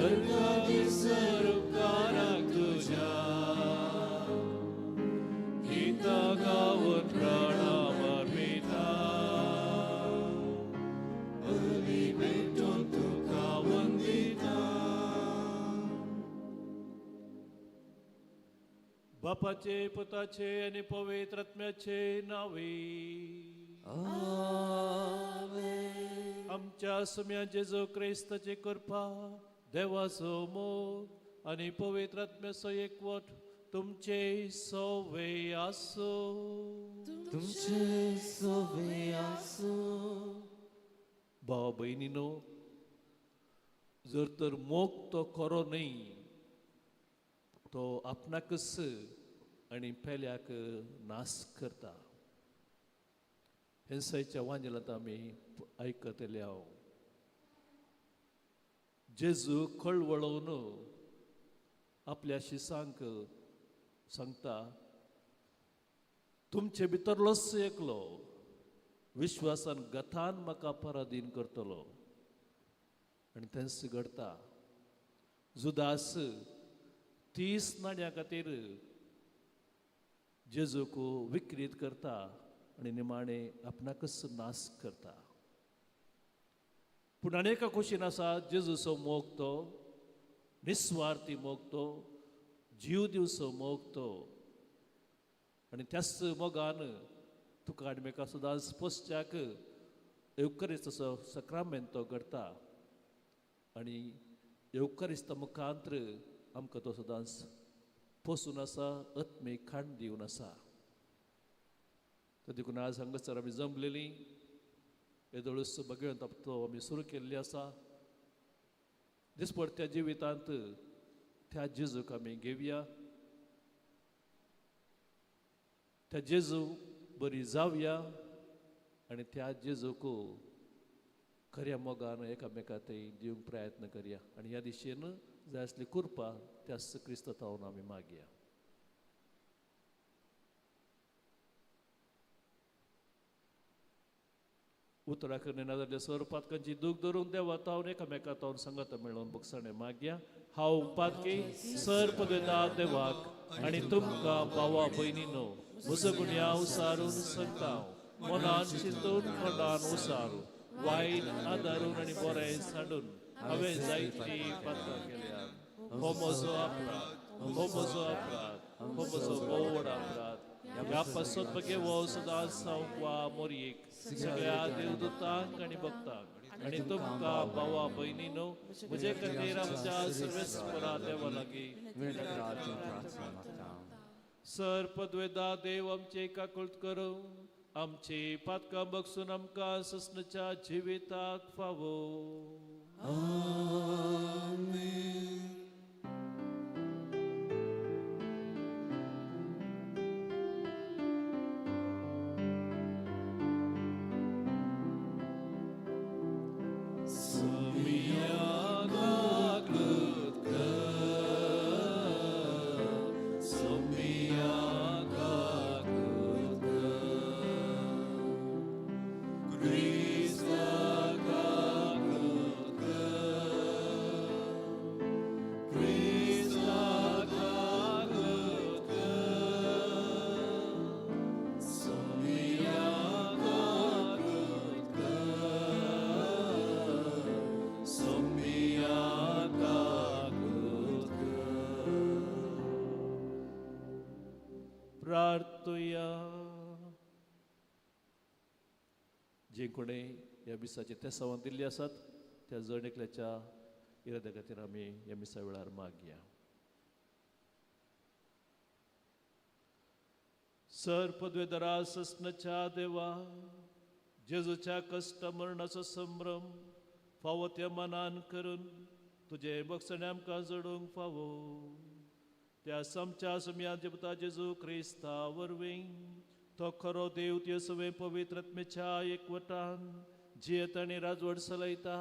करता दिसर उपकाराक तुज्या गीतां गावन प्रणाम अर्पिता बली भेटून तुका वंदिता. बापाचे, पुताचे आनी पवित्र आत्म्याचे नावे. आमच्या सुम्या जेजू क्रिस्ताची कृपा, देवाचो मोग आनी पवित्र आत्म्याचो एकवट तुमचे सवे आसूं. तुमचे सोवे आसूं. भाव भयणीनो, जर तर मोग तो खरो न्हय, तो आपणाकच आनी पेल्याक नाश करता. हेंसायच्या वांजेलांत आमी आयकतले हांव जेजू कळवळोवन आपल्या शिसांक सांगता, तुमचे भितरलोच एकलो विश्वासान गथान म्हाका पराधीन करतलो. आनी तेंच घडता. जुदास 30 नाण्या खातीर जेजूक विक्रीत करता आनी निमाणें आपणाकच नाश करता. पूण आनी एका खोशीन आसा, जेजूचो मोग तो निस्वार्थी मोग, तो जीव दिवचो मोग तो. आनी त्याच मोगान तुका आनी म्हाका सदांच पोसच्याक येवकरिस्ताचो सक्रामेंत तो घडता आनी येवकरिस्ता मुखांत्र आमकां तो सदांच पोसून आसा, आत्मीक खाण दिवन आसा. तर देखून आज हांगासर आमी जमलेलीं येदोळूच भगवंत तो आमी सुरू केल्ली आसा. दिसपडत्या जिवितांत त्या जेजूक आमी घेवया, त्या जेजू बरी जावया आनी त्या जेजूक खऱ्या मोगान एकामेका थंय दिवंक प्रयत्न करया. आनी ह्या दिशेन जाय आसली कृपा त्याच क्रिस्तांव तावन आमी मागया. उतराक नाजाल्यार स्वरुपातकांची दूख धरून देवा तावन एकामेका तावन सांगात मेळोवन बगसाणे मागया. हांव पातकी सर पदवेता देवाक आनी तुमकां भावा भयणीनो म्हजो गुन्यांव उसारून सांगता. मनान चिंतून कोंडान उसारू वायट आदारून आनी बरें सांडून हांवें जायती पात्रां केल्या. हो म्हजो अपराध, हो म्हजो अपराध, हो म्हजो भोव व्हड अपराध. ह्या पासत बगे वो सदांच सावक वा मोरयेक सगळ्या देवदूतांक आनी भक्तांक आनी तुमकां भावा भयणीनो म्हजे खातीर आमच्या सर्वेस्परा देवा लागीं प्रार्थना मागता. सर पदवेदा देव आमचे काकुळट करूं, आमची पातकां बगसून आमकां ससनाच्या जिविताक फावो. आमेन. प्रार्थुया. जे कोणी ह्या मिसाचे तेसांवान दिल्ली आसात त्या जण एकल्याच्या इराद्या खातीर आमी ह्या मिसा वेळार मागया. सर पदवेदरा ससनाच्या देवा, जेजूच्या कश्ट मरणाचो संभ्रम फावो त्या मनान करून तुजे बगसणे आमकां जोडूंक फावो. त्या समच्या सुम्या देवता जेजू क्रिस्ता वरवीं तो खरो देव त्यो सवे पवित्र आत्म्याच्या एकवटान जियेत आनी राजवट चलयता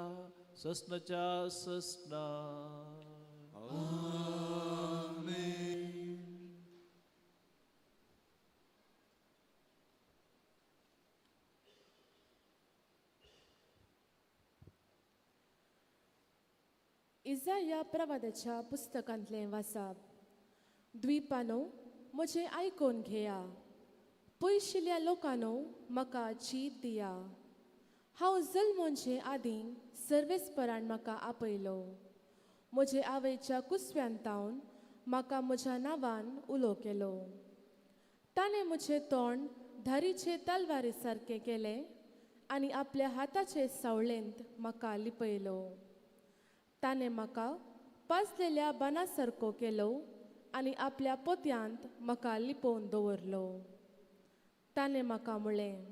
ससनाच्या ससना. आमेन. इजाया प्रवादाच्या पुस्तकांतलें वासाप. द्वीपानो म्हजें आयकून घेया, पयशिल्ल्या लोकांनो म्हाका चीत दिया. हांव जल्मोनचे आदीं सर्वेस्परान म्हाका आपयलो, म्हजे आवयच्या कुसव्यान तावन म्हाका म्हज्या नांवान उलो केलो. ताणें म्हजें तोंड धारीचे तलवारी सारकें केलें आनी आपल्या हाताचे सावळेंत म्हाका लिपयलो. ताणें म्हाका पाजलेल्या बाना सारको केलो आनी आपल्या पोत्यांत म्हाका लिपोवन दवरलो. ताणें म्हाका म्हणलें,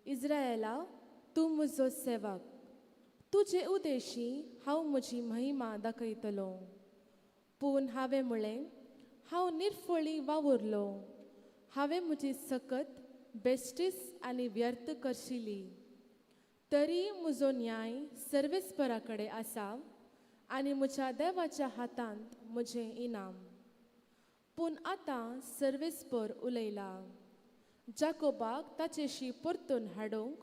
इज्रायला तूं म्हजो सेवक, तुजे उदेशी हांव म्हजी महिमा दाखयतलो. पूण हांवें म्हणलें, हांव निर्फळी वावुरलो, हांवें म्हजी सकत बेश्टीच आनी व्यर्थ करशिली. तरी म्हजो न्याय सर्वेस्परा कडेन आसा आनी म्हज्या देवाच्या हातांत म्हजें इनाम. पूण आतां सर्वेस्पर उलयला, जाकोबाक ताचेशी परतून हाडूंक,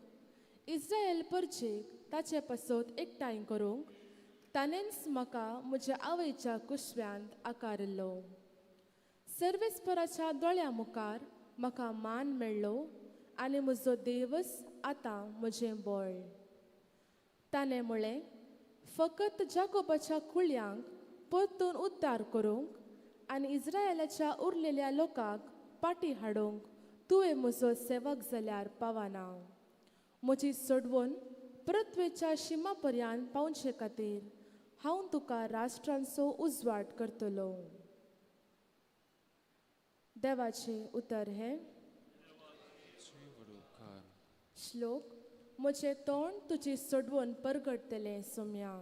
इज्रायल परचेक ताचे पासत एकठांय करूंक ताणेंच म्हाका म्हज्या आवयच्या कुसव्यांत आकारिल्लो. सर्वेस्पराच्या दोळ्या मुखार म्हाका मान मेळ्ळो आनी म्हजो देवच आतां म्हजें बळ. ताणें म्हणलें, फकत जाकोबाच्या कुळयांक परतून उद्धार करूंक आनी इज्रायलाच्या उरलेल्या लोकांक पाटी हाडूंक तुवें म्हजो सेवक जाल्यार पावना. म्हजी सोडवून पृथ्वेच्या शिमा पर्यंत पावचे खातीर हांव तुका राष्ट्रांचो उजवाड करतलो. देवाचें उतर हें. श्लोक. म्हजें तोंड तुजी सोडवून परगटतलें सोम्या.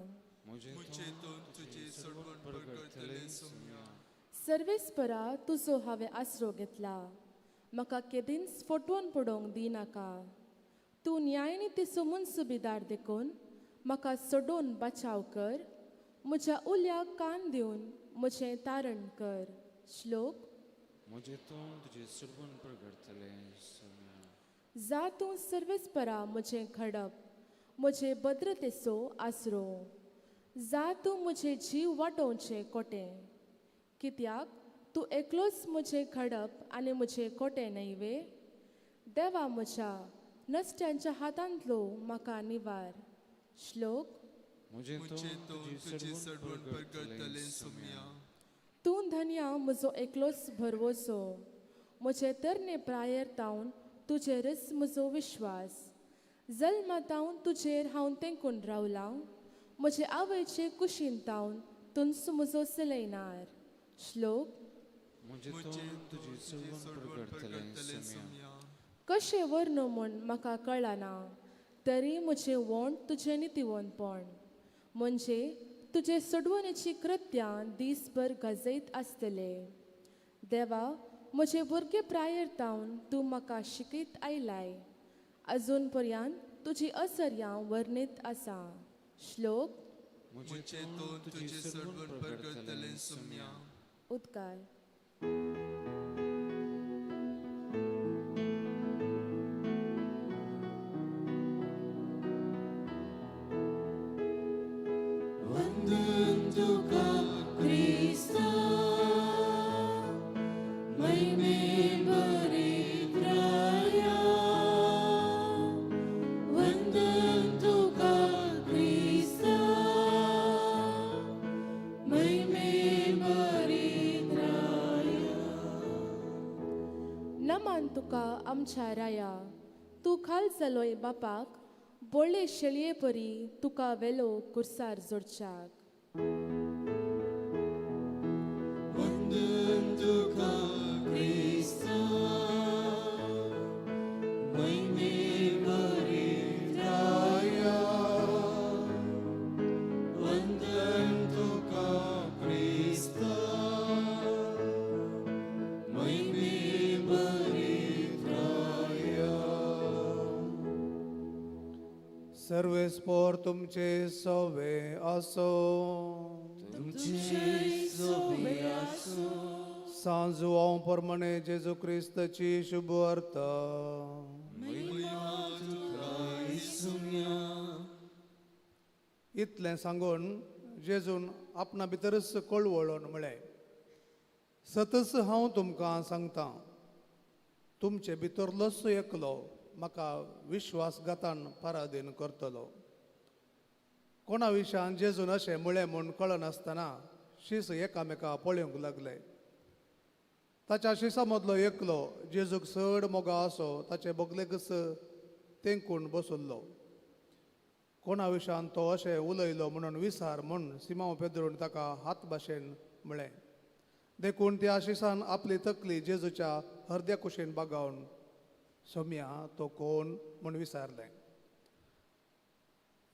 सर्वेस्परा तुजो हांवें आसरो घेतला, म्हाका केदींच फटवून पडोवंक दिनाका. तूं न्यायनितीचो मुनसुबीदार देखून म्हाका सोडोवन बचाव कर, म्हज्या उल्याक कान दिवन म्हजें तारण कर. श्लोक. म्हजें तोंड तुजें सोडवण परगटतलें सोम्या. जा तूं सर्वेस्परा म्हजें खडप, म्हजे भद्रतेचो आसरो, जा तूं म्हजें जीव वाटोवचें कोटें. कित्याक तूं एकलोच म्हजें खडप आनी म्हजें कोटें न्हय वे? देवा म्हज्या नश्ट्यांच्या हातांतलो म्हाका निवार. श्लोक. म्हजें तोंड तुजें सोडवण परगटतलें सोम्या. तूं धन्या म्हजो एकलोच भरवसो, म्हजे तरणे प्रायेर तावन तुजेरच म्हजो विश्वास. जल्मा तावन तुजेर हांव तेंकून रावलां, म्हजे आवयचे कुशीन तावन तुंच म्हजो चलयनार. श्लोक. म्हजें तोंड तुजें सोडवण परगटतलें सोम्या. कशें वर्णू म्हूण म्हाका कळना, तरी म्हजें वोंट तुजें नितिवनपण, म्हणजे तुजे सोडवणेची कृत्यां दीसभर गजयत आसतले. देवा म्हजे भुरगे प्रायेर तावन तूं म्हाका शिकयत आयलाय, अजून पर्यंत तुजी असर्यां वर्णीत आसा. श्लोक. म्हजें तोंड तुजें सोडवण परगटतलें सोम्या. उदकार. वंदन तुका क्रिस्ता महिमे बरित्राया, वंदन तुका क्रिस्ता महिमे बरित्राया. नमान तुका आमच्या राया, तूं खाल जालोय बापाक, बोळे शेळये परी तुका वेलो कुर्सार जोडच्याक. वंदन तुका क्रिस्ता महिमे बरित्राया, वंदन तुका क्रिस्ता महिमे बरित्राया. सर्वेस्पोर तुमचे सवे असो. तुमचे सोबे आसूं. सांजुआंव प्रमाणे जेजू क्रिस्ताची शुभ वार्ता. महिमा तुका सोम्या. इतलें सांगून जेजून आपणा भितरच कळवळून म्हळें, सतच हांव तुमकां सांगता, तुमचे भितरलोच एकलो म्हाका विश्वासघातान पराधीन करतलो. कोणा विशयान जेजून अशें म्हळें म्हूण कळनासतना शीस एकामेका पळोवंक लागले. ताच्या शिसा मदलो एकलो जेजूक चड मोगा असो ताचे बगलेकच तेंकून बसल्लो. कोणा विशयान तो अशें उलयलो म्हणून विसार म्हूण सिमांव पेद्रून ताका हात भाशेन म्हळें. देखून त्या शिसान आपली तकली जेजूच्या हरद्या कुशीन बागावन सोम्या तो कोण म्हूण विसारलें.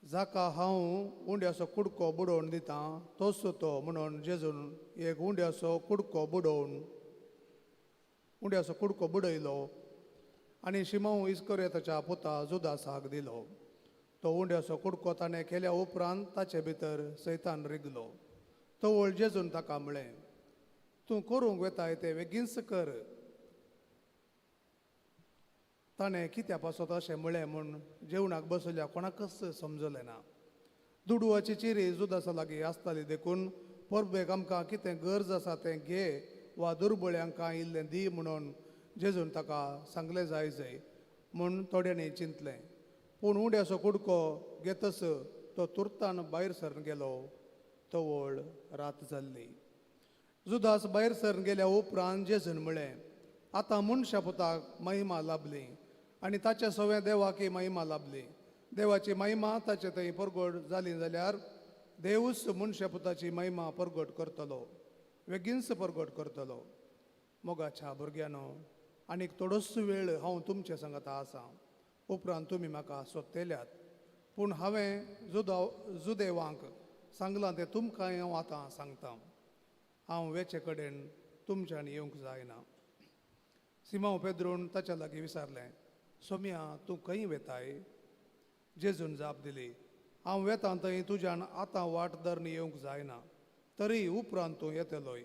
जाका हांव उंड्याचो कुडको बुडोवन दितां तोच तो म्हणून जेजून एक उंड्याचो कुडको बुडोवन उंड्याचो कुडको बुडयलो आनी शिमांव इस्करियोताच्या पुता जुदासाक दिलो. तो उंड्याचो कुडको ताणें केल्या उपरांत ताचे भितर सैतान रिगलो. तवळ जेजून ताका म्हळें, तूं करूंक वेताय तें बेगीनच कर. ताणें कित्या पासत अशें म्हळें म्हूण जेवणाक बसयल्या कोणाकच समजलें ना. दुडवाची चिरी जुदासा लागीं आसताली देखून परबेक आमकां कितें गरज आसा तें घे वा दुर्बळ्यांक इल्लें दी म्हणून जेजून ताका सांगलें जाय जाय म्हूण थोड्यांनी चिंतलें. पूण उंड्याचो कुडको घेतच तो तुर्तान भायर सरून गेलो. तवळ रात जाल्ली. जुदास भायर सरून गेल्या उपरांत जेजून म्हळें, आतां मनशा पुताक महिमा लाभली आनी ताच्या सवें देवाकय महिमा लाभली. देवाची महिमा ताचे थंय परगट जाली जाल्यार देवूच मनशा पुताची महिमा परगट करतलो, बेगीनच परगट करतलो. मोगाच्या भुरग्यांनो, आनीक थोडोच वेळ हांव तुमचे सांगता आसा, उपरांत तुमी म्हाका सोदतल्यात. पूण हांवें जुदेवांक सांगलां तें तुमकां हांव आतां सांगता. हांव वेचे कडेन तुमच्यान येवंक जायना. सिमांव पेद्रून ताच्या लागीं विचारलें, सोम्या तूं खंय वेताय? जेजून जाप दिली, हांव वेतां थंय तुज्यान आतां वाट धरून येवंक जायना, तरी उपरांत तूं येतलोय.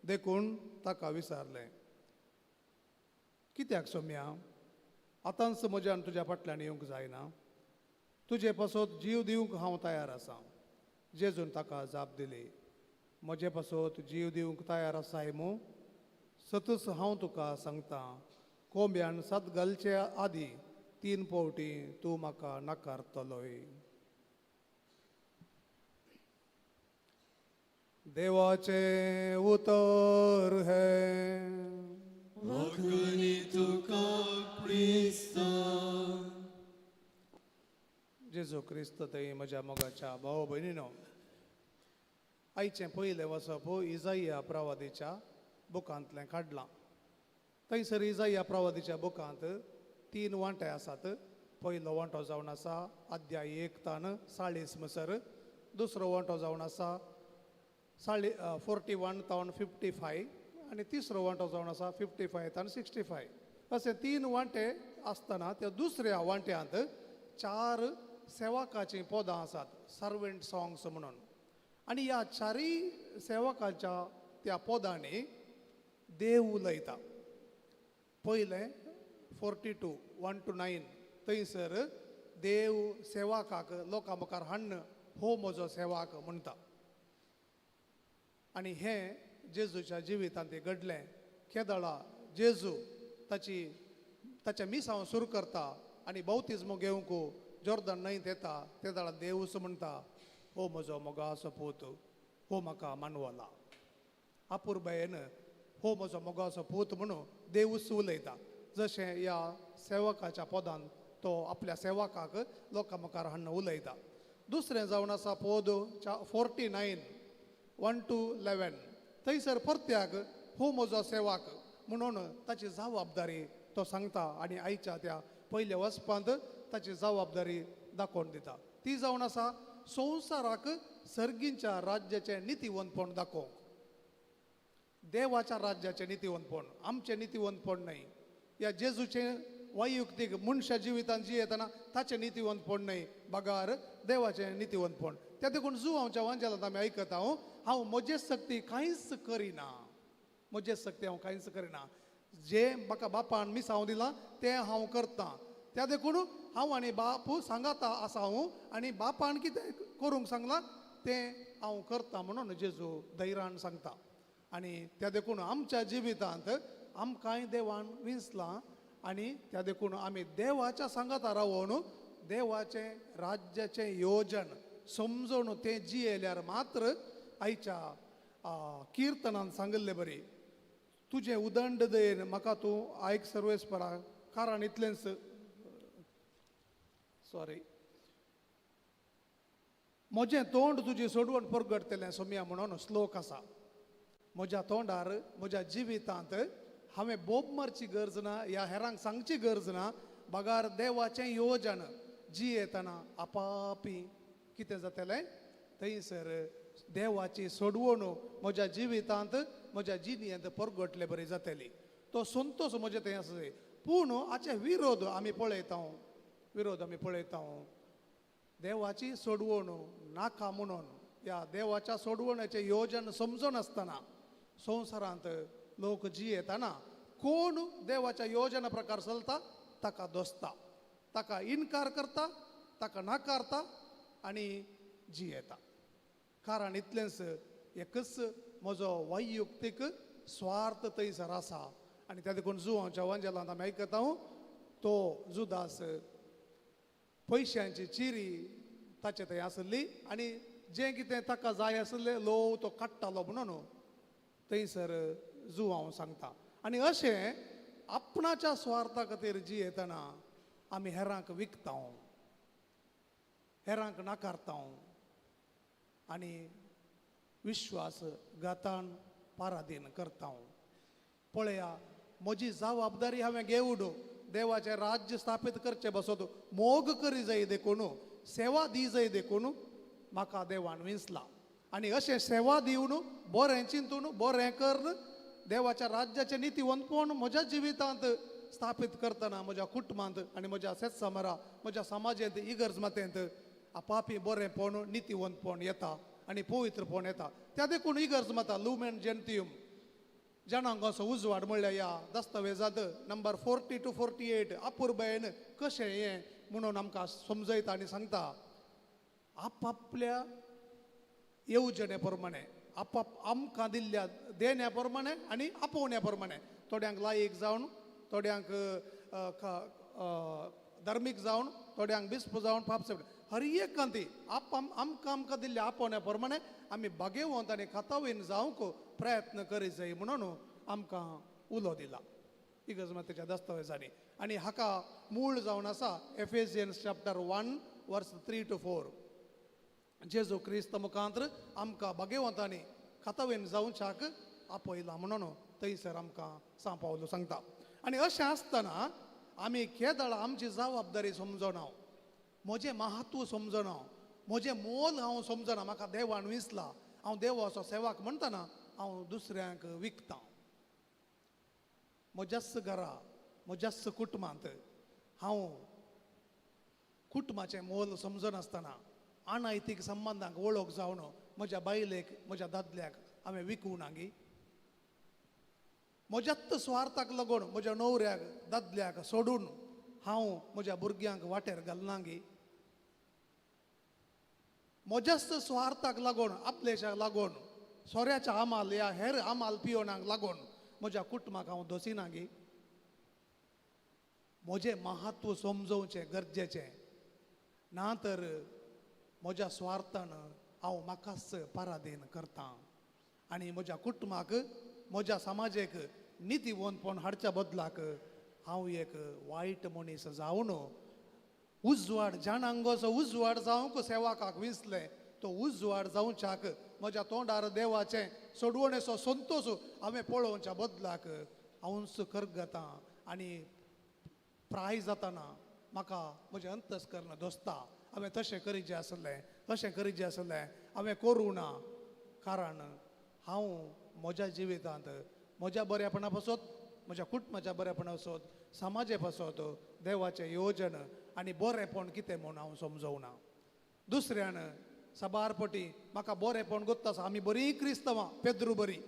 देखून ताका विचारलें, कित्याक सोम्या आतांच म्हज्यान तुज्या फाटल्यान येवंक जायना? तुजे पासत जीव दिवंक हांव तयार आसा. जेजून ताका जाप दिली, म्हजे पासत जीव दिवंक तयार आसाय मू? सतच हांव तुका सांगता, कोंब्यान सात घालचे आदीं 3 फावटी तूं म्हाका नाकारतलोय. देवाचें उतर हें. वाखणी तुका क्रिस्ता. जेजू क्रिस्त थंय म्हज्या मोगाच्या भाव भयणीनो, आयचें पयलें वचप इजाइया प्रवादीच्या बुकांतलें काडलां. थंयसर इजाइया प्रवादीच्या बुकांत 3 वांटे आसात. पयलो वांटो जावन आसा अध्याय 1 तान 40 मसर, दुसरो वांटो जावन आसा 41 तावन 55 आनी तिसरो वांटो जावन आसा 55 तान 65. असे 3 वांटे आसतना त्या दुसऱ्या वांट्यांत 4 सेवकाचीं पदां आसात, सर्वंट सॉंग्स म्हणून. आनी ह्या 4 सेवकाच्या त्या पदांनी देव उलयता. पयलें 42 1 to 9 थंयसर देव सेवकाक लोकां मुखार हाडून हो म्हजो सेवक म्हणटा. आनी हें जेजूच्या जिवितांत तें घडलें. केदळा जेजू ताच्या मिसांव सुरू करता आनी बौतिज्म घेवंक जोर्दन न्हंयत येता. ते वेळार देवूच म्हणटा, हो म्हजो मोगाचो पूत, हो म्हाका मानवला. अपुरबायेन हो म्हजो मोगाचो पूत म्हणून देवूच उलयता. जशें ह्या सेवकाच्या पदान तो आपल्या सेवकाक लोकां मुखार हाडून उलयता. दुसरें जावन आसा पद 49 1 to 11 थंयसर परत्याक हो म्हजो सेवक म्हणून ताची जबाबदारी तो सांगता आनी आयच्या त्या पयल्या वचपांत ताची जबाबदारी दाखोवन दिता. ती जावन आसा संवसाराक सर्गींच्या राज्याचें नितीवंतपण दाखोवंक, देवाच्या राज्याचें नितीवंतपण, आमचें नितीवंतपण न्हय. ह्या जेजूचें वैयक्तीक मनशा जिवितांत जियेतना ताचें नितीवंतपण न्हय, बगार देवाचें नितीवंतपण. त्या देखून जुवांच्या वांजेलांत आमी आयकता, हांव म्हजे शक्ती कांयच करिना, म्हजे शक्ती हांव कांयच करिना, जे म्हाका बापान मिसांव दिलां तें हांव करतां. त्या देखून हांव आनी बापू सांगाता आसा हांव, आनी बापान कितें करूंक सांगलां तें हांव करता म्हणून जेजू धैर्यान सांगता. आनी त्या देखून आमच्या जिवितांत आमकांय देवान विंचलां आनी त्या देखून आमी देवाच्या सांगाता रावून देवाचें राज्याचें योजन समजून तें जियेल्यार मात्र आयच्या किर्तनान सांगिल्ले बरी तुजें उदंड दयेन म्हाका तूं आयक सर्वेस्परा, कारण इतलेंच सॉरी म्हजें तोंड तुजी सोडवण परगटतलें सोमया म्हणून श्लोक आसा. म्हज्या तोंडार म्हज्या जिवितांत हांवें बोब मारची गरज ना ह्या हेरांक सांगची गरज ना, बगार देवाचें योजन जियेतना आपापी कितें जातलें थंयसर देवाची सोडवण म्हज्या जिवितांत म्हज्या जिणेंत परगटले बरी जातली. तो संतोश म्हजे थंय आसा. पूण हाचे विरोध आमी पळयता, विरोध आमी पळयता. देवाची सोडवण नाका म्हणून ह्या देवाच्या सोडवण्याचें योजन समजून आसतना संवसारांत लोक जियेतना कोण देवाच्या योजना प्रकार चलता ताका दोसता, ताका इनकार करता, ताका नाकारता आनी जियेता. कारण इतलेंच एकच म्हजो वैयक्तीक स्वार्थ थंयसर आसा. आनी त्या देखून जुवांच्या वांजेलांत आमी आयकता तो जुदास पयशांची चिरी ताचे थंय आसली आनी जें कितें ताका जाय आसलें लोव तो काडटालो म्हणून थंयसर जुवांव सांगता. आनी अशें आपणाच्या स्वार्था खातीर जियेतना आमी हेरांक विकता, हेरांक नाकारता आनी विश्वास घातान पारादीन करता. पळया म्हजी जबाबदारी हांवें घेवडो देवाचें राज्य स्थापीत करचें बसत मोग करी जाय देखून सेवा दी जाय देखून म्हाका देवान विंचला. आनी अशें सेवा दिवन बरें चिंतून बरें कर देवाच्या राज्याचें नितीवंतपण म्हज्या जिवितांत स्थापीत करतना म्हज्या कुटुंबांत आनी म्हज्या शेतसमरा म्हज्या समाजेंत इगर्ज मातेंत आपापी बरेंपण नितीवंतपण येता आनी पवित्रपण येता. त्या देखून इगर्ज माता लुमेन जेंतियम जनांगाचो उजवाड म्हणल्यार ह्या दस्तावेजांत नंबर 40 to 48 अपुरबायेन कशें हें म्हणून आमकां समजयता आनी सांगता. आपापल्या येवजणे प्रमाणे आपाप आमकां दिल्ल्या देण्या प्रमाणे आनी आपोवण्या प्रमाणे थोड्यांक लायक जावन थोड्यांक धार्मीक जावन थोड्यांक बिस्प जावन पाप हर एक कांती आप आमकां आमकां दिल्ल्या आपोवण्या प्रमाणे आमी बागेवंत आनी खातावीन जावंक प्रयत्न करी जाय म्हणून आमकां उलो दिला इगर्ज मातेच्या दस्तावेजांनी. आनी हाका मूळ जावन आसा एफेजियन्स चॅप्टर 1 वर्स 3 to 4. जेजू क्रिस्त मुखांत्र आमकां बागेवंतांनी खातावीन जावच्याक आपयला म्हणून थंयसर आमकां सांव पावलो सांगता. आनी अशें आसतना आमी केदळ आमची जबाबदारी समजना, म्हजें महत्व समजना, म्हजें मोल हांव समजना. म्हाका देवान विंचला, हांव देवाचो सेवाक म्हणटना हांव दुसऱ्यांक विकता. म्हज्याच घरा म्हज्याच कुटुंबांत हांव कुटुंबाचें मोल समजनासतना अनैतीक संबंदांक वळख जावन म्हज्या बायलेक म्हज्या दादल्याक हांवें विकूं ना गी. म्हज्याच स्वार्थाक लागून म्हज्या न्हवऱ्याक दादल्याक सोडून हांव म्हज्या भुरग्यांक वाटेर घालना गी. म्हज्याच स्वार्थाक लागून आपलेशाक लागून सोऱ्याच्या आमाल या हेर आमाल पियोणाक लागून म्हज्या कुटुंबाक हांव दोसिना गी. म्हजें महत्व समजोवचें गरजेचें ना तर म्हज्या स्वार्थान हांव म्हाकाच पराधीन करता आनी म्हज्या कुटुंबाक म्हज्या समाजेक नितीवंतपण हाडच्या बदलाक हांव एक वायट मनीस जावन उजवाड जाणांगोचो उजवाड जावंक सेवाकाक विंचलें तो उजवाड जावच्याक म्हज्या तोंडार देवाचें सोडवणेचो संतोश हांवें पळोवच्या बदलाक हांवच करगता आनी प्राय जातना म्हाका म्हजें अंतस्कर्ण दोसता. हांवें तशें करीचें आसलें तशें करीचें आसलें हांवें करूं ना, कारण हांव म्हज्या जिवितांत म्हज्या बऱ्यापणा पासत म्हज्या कुटुंबाच्या बऱ्यापणा पासत समाजे पासत देवाचें योजन आनी बरेंपण कितें म्हूण हांव समजोवना. दुसऱ्यान साबार पटी म्हाका बरेंपण गोत्ता आसा, आमी बरीं क्रिस्तांवां पेद्रू बरी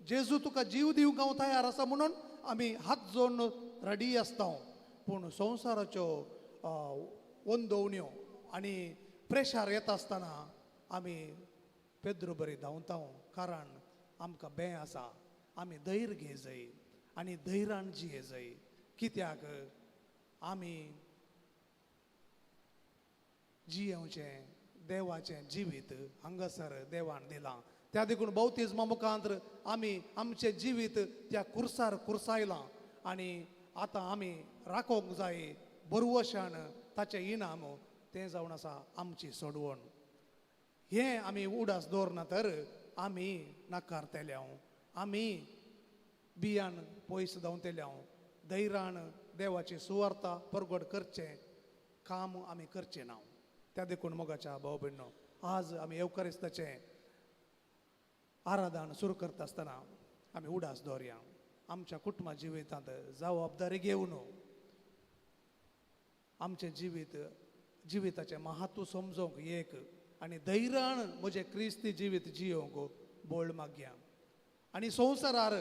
जेजू तुका जीव दिवंक हांव तयार आसा म्हणून आमी हात जोडून रेडी आसता. पूण संवसाराच्यो वंदोवण्यो आनी प्रेशर येता आसतना आमी पेद्रू बरी धांवता कारण आमकां बें आसा. आमी धैर्य घे जाय आनी धैर्यान जिये जाय कित्याक आमी जियेवचें देवाचें जिवीत हांगासर देवान दिलां. त्या देखून बौतिज्मा मुखांत आमी आमचें जिवीत त्या कुर्सार कुर्सायलां आनी आतां आमी राखोवंक जाय बरवशान ताचें इनाम तें जावन आसा आमची सोडवण. हें आमी उडास दवरना तर आमी नाकारतले हांव, आमी बियान पयस धांवतले हांव. धैर्यान देवाची सुवार्ता परगट करचें काम आमी करचें ना. त्या देखून मोगाच्या भाव भयणो आज आमी येवकारिस्ताचें आराधन सुरू करता आसतना आमी उडास दवरया आमच्या कुटुंबा जिवितांत जबाबदारी घेवन आमचें जिवीत जिविताचें महत्व समजोंक एक आनी धैर्यान म्हजें क्रिस्ती जिवीत जियोवंक बोळ मागया आनी संवसारार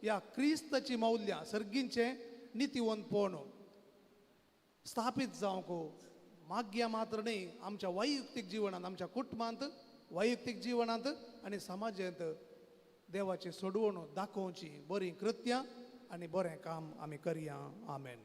ह्या क्रिस्ताची मौल्यां सर्गींचें नितीवंतपण स्थापीत जावंक मागया मात्र न्ही आमच्या वैयक्तीक जिवनांत आमच्या कुटुंबांत वैयक्तीक जिवनांत आनी समाजांत देवाची सोडवण दाखोवची बरीं कृत्यां आनी बरें काम आमी करया. आमेन.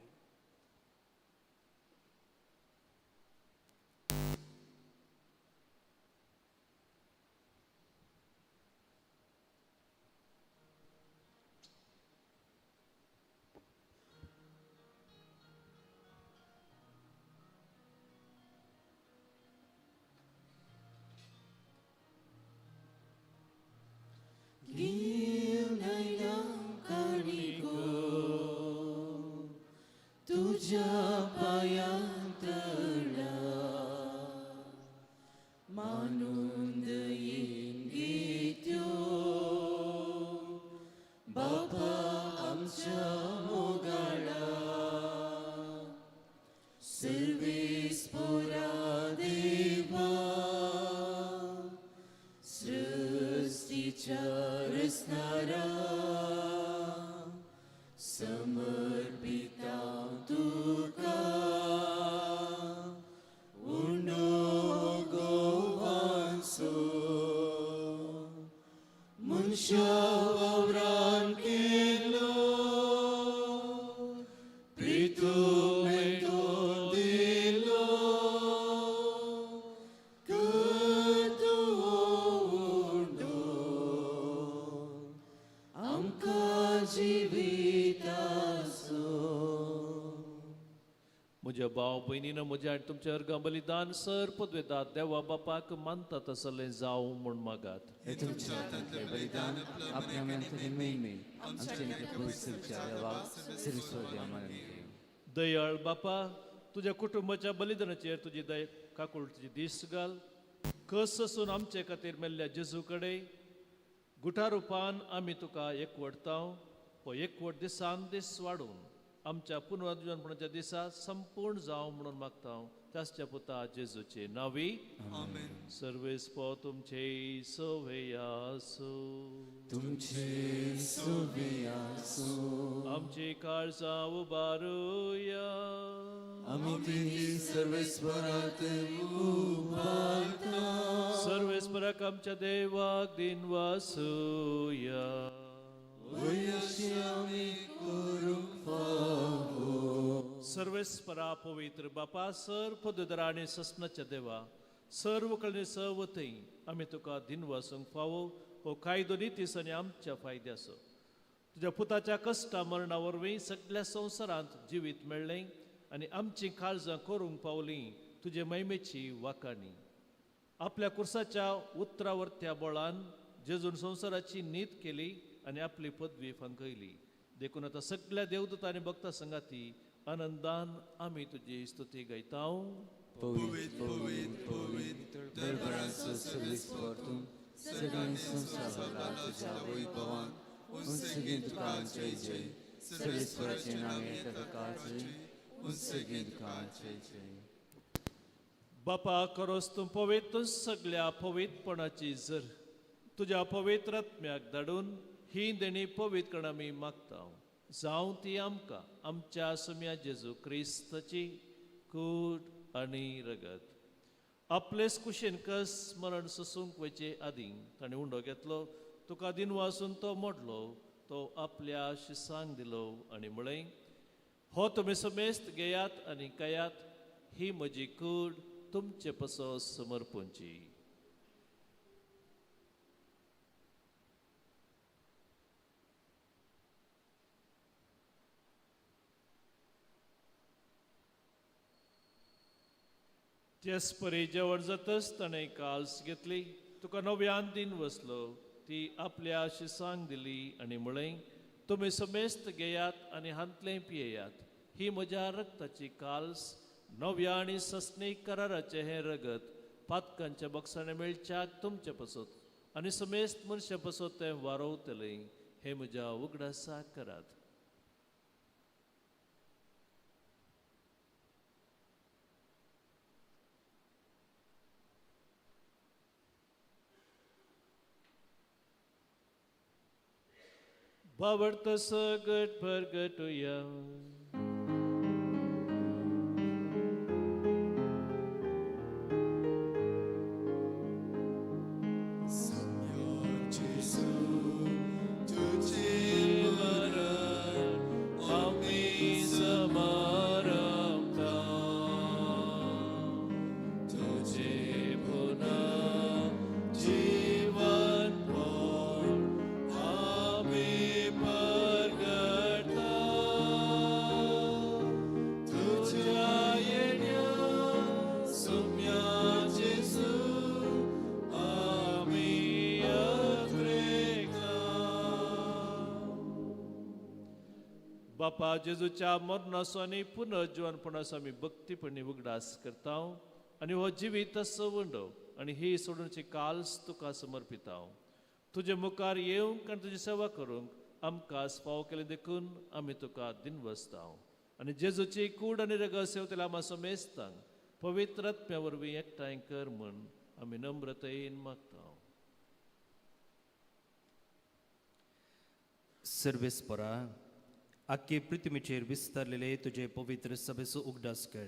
म्हज्या भाव भयणीन म्हज्या आनी तुमच्या अर्गां बलिदान सर पदवेतात देवा बापाक मानता तसलें जावं म्हूण मागात. दयाळ बापा तुज्या कुटुंबाच्या बलिदानाचेर तुजी दय काकूळ तुजी दीस घाल कस आसून आमचे खातीर मेल्ल्या जेजू कडेन गुठा रुपान आमी तुका एकवटताव हो एकवट दिसान दीस वाडून आमच्या पुनरुज्जीवनपणाच्या दिसा संपूर्ण जावं म्हणून मागता त्याच्या पुता जेजूचे नावी. आमेन. सर्वेस्पो तुमचे सवे आसूं. तुमचे सवे आसूं. आमची काळजां उबारुया. आमी ती सर्वेस्परात उबारता. सर्वेस्पराक आमच्या देवाक दिनवासूया. सर्वेस्परा पवित्र बापा सर पदधरा आनी ससनाच्या देवा सर्व कळणी सवथंय आमी तुका दिनवासूंक फावो हो कायदो नितीस आनी आमच्या फायद्याचो. तुज्या पुताच्या कश्टा मरणा वरवीं सगळ्या संवसारांत जिवीत मेळ्ळें आनी आमचीं काळजां करूंक पावलीं तुजे महिमेची वाकाणी. आपल्या कुर्साच्या उतरावरत्या बळान जेजून संवसाराची नीत केली आनी आपली पदवी फांकयली. देखून आतां सगळ्या देवदूत आनी भक्ता संगाती आनंदान आमी तुजी स्तुती गायता. पवित्र पवित्र पवित्र दरबाराचो सर्वेस्पर तूं सगळ्या संवसाराक तुज्या वैभवान उंचगीन तुका जय जय. सर्वेस्पराचें नांव येता तुका जय उंचगीन तुका जय जय. बापा करोस तूं पवित्र सगळ्या पवित्रपणाची जर तुज्या पवित्र आत्म्याक धाडून ही देणी पवित्र आमी मागता जावं ती आमकां आमच्या सुम्या जेजू क्रिस्ताची कूड आनी रगत. आपलेच कुशेन कस मरण सोसूंक वयचे आदीं ताणें उंडो घेतलो, तुका दिनवासून तो मोडलो, तो आपल्या शिसांक दिलो आनी म्हळें, हो तुमी समेस्त घेयात आनी खायात, ही म्हजी कूड तुमचे पसो समर्पणची. त्याच परी जेवण जातच ताणें काल्स घेतली, तुका नव्यान दिन वसलो, ती आपल्या शिसांक दिली आनी म्हळें, तुमी समेस्त घेयात आनी हांतलें पियेयात, ही म्हज्या रक्ताची काल्स, नव्या आनी सस्नीक कराराचें हें रगत पातकांच्या बक्षाणें मेळच्याक तुमचे पसत आनी समेस्त मनशां पसत तें वारोवतलें, हें म्हज्या उगडासाक करात. बावडतो सगट परगटुया. बापा जेजूच्या मरणाचो आनी पुनर्जिवनपणाचो आमी भक्तीपणी उगडास करता आनी हो जिवीत असो वंडो आनी ही सोडूनची काल्स तुका समर्पिता. तुजे मुखार येवंक आनी तुजी सेवा करूंक आमकां फावो केलें देखून आमी तुका दिनवसता आनी जेजूची कूड आनी रगत सेवतल्या आमा समेस्तांक पवित्र आत्म्या वरवीं एकठांय कर म्हूण आमी नम्रतायेन मागता. सर्वेस्परा आख्खे पृथ्वीचेर विस्तारलेले तुजे पवित्र सभेचो उगडास कर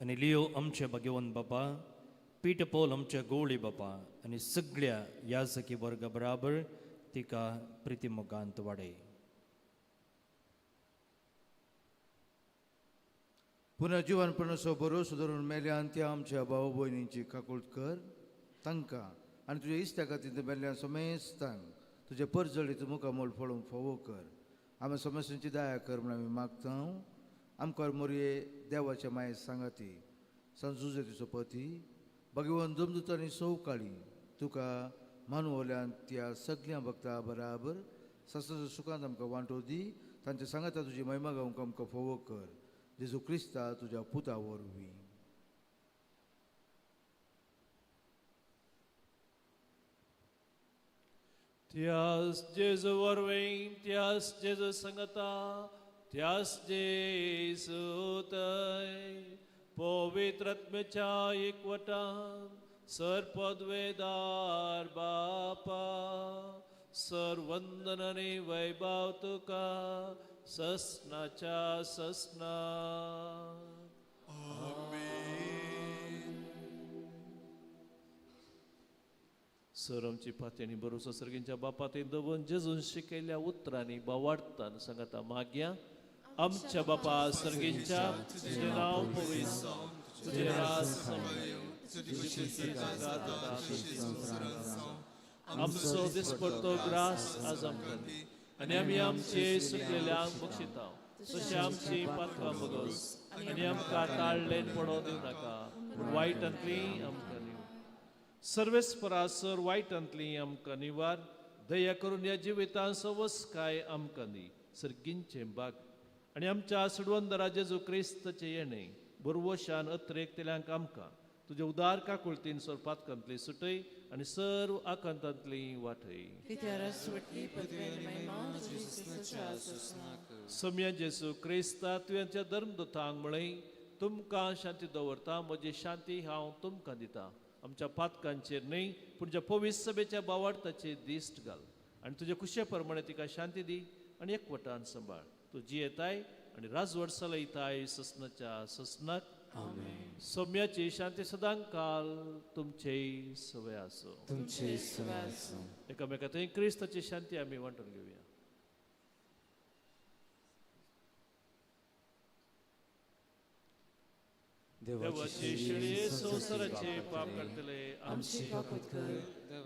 आनी लियो आमचे भगवंत बापा, पीट पोल आमच्या गोवळी बापा आनी सगळ्या याजकी वर्गा बराबर तिका प्रितीमुखांत वाडय. पुनर्जिवनपणाचो भरोसो धरून मेल्यान त्या आमच्या भाव भयणींची काकूळट कर, तांकां आनी तुज्या इश्टा खातीर मेल्ल्यान समेस्तांक तुजे परजळीत मुखामोल पळोवंक फावो कर. आमी समस्यांची दया कर म्हूण आमी मागता. आमकां मोरये देवाचे माये सांगाती संजुजेचो पती भगवान जमदूत आनी सवकाळी तुका मानवल्यान त्या सगळ्या भक्ता बराबर ससाच्या सुखांत आमकां वांटो दी, तांच्या सांगाता तुजी महिमा गावंक आमकां फावो कर. जेजू क्रिस्ता तुज्या पुता वरवीं. त्यास जेजू वरवीं, त्यास जेजू संगता, त्यास जेजू तय पवित्र आत्म्याच्या एकवटान सर पदवेदार बापा, सर वंदन आनी वैभव तुका ससनाच्या ससना. सर आमची पातयणी भरोसो सर्गींच्या बापात दवरून जेजून शिकयल्या उतरांनी बावाडतान सांगता मागया. आमच्या बापा सर्गींच्या, तुजें नांव पवित्र जावं, तुजें राज तुजी आमचो दिसपडतो ग्रास आज आमकां दी आनी आमी आमचे सुकलेल्यांक बक्षिता, तशें आमची पातकां बगस आनी आमकां ताळलेन पडोवंक दिवं नाका, पूण वायटांतली आमकां सर्वेस्परा सर वायटांतली आमकां निवार, दया करून ह्या जिवितांत सवसकाय आमकां दी, सर्गींचें भाग आनी आमच्या सडवंदरा जेजू क्रिस्ताचें येणें बरवशान अत्रेकतल्यांक आमकां तुज्या उदार काकुळतीन सर पातकांतली सुटय आनी सर्व आकांतांतली वाटय. सम्या जेजू क्रिस्ता तुवें धर्मदूतांक म्हळें, तुमकां शांती दवरता, म्हजी शांती हांव तुमकां दिता, आमच्या पातकांचेर न्हय पूण ज्या पवित्र सभेच्या बावार्थाचेर दिश्ट घाल आनी तुजे कुशे प्रमाणे तिका शांती दी आनी एकवटान सांबाळ. तूं जियेताय आनी राजवट चलयताय ससनाच्या ससनाक. सोम्याची शांती सदांकाल तुमचेय सवय आसूं. तुमचे सवय आसूं. एकामेका थंय क्रिस्ताची शांती आमी वांटून घेवया. देवाची शेळये संवसाराचे पाप काडटले, आमची काकूत कर.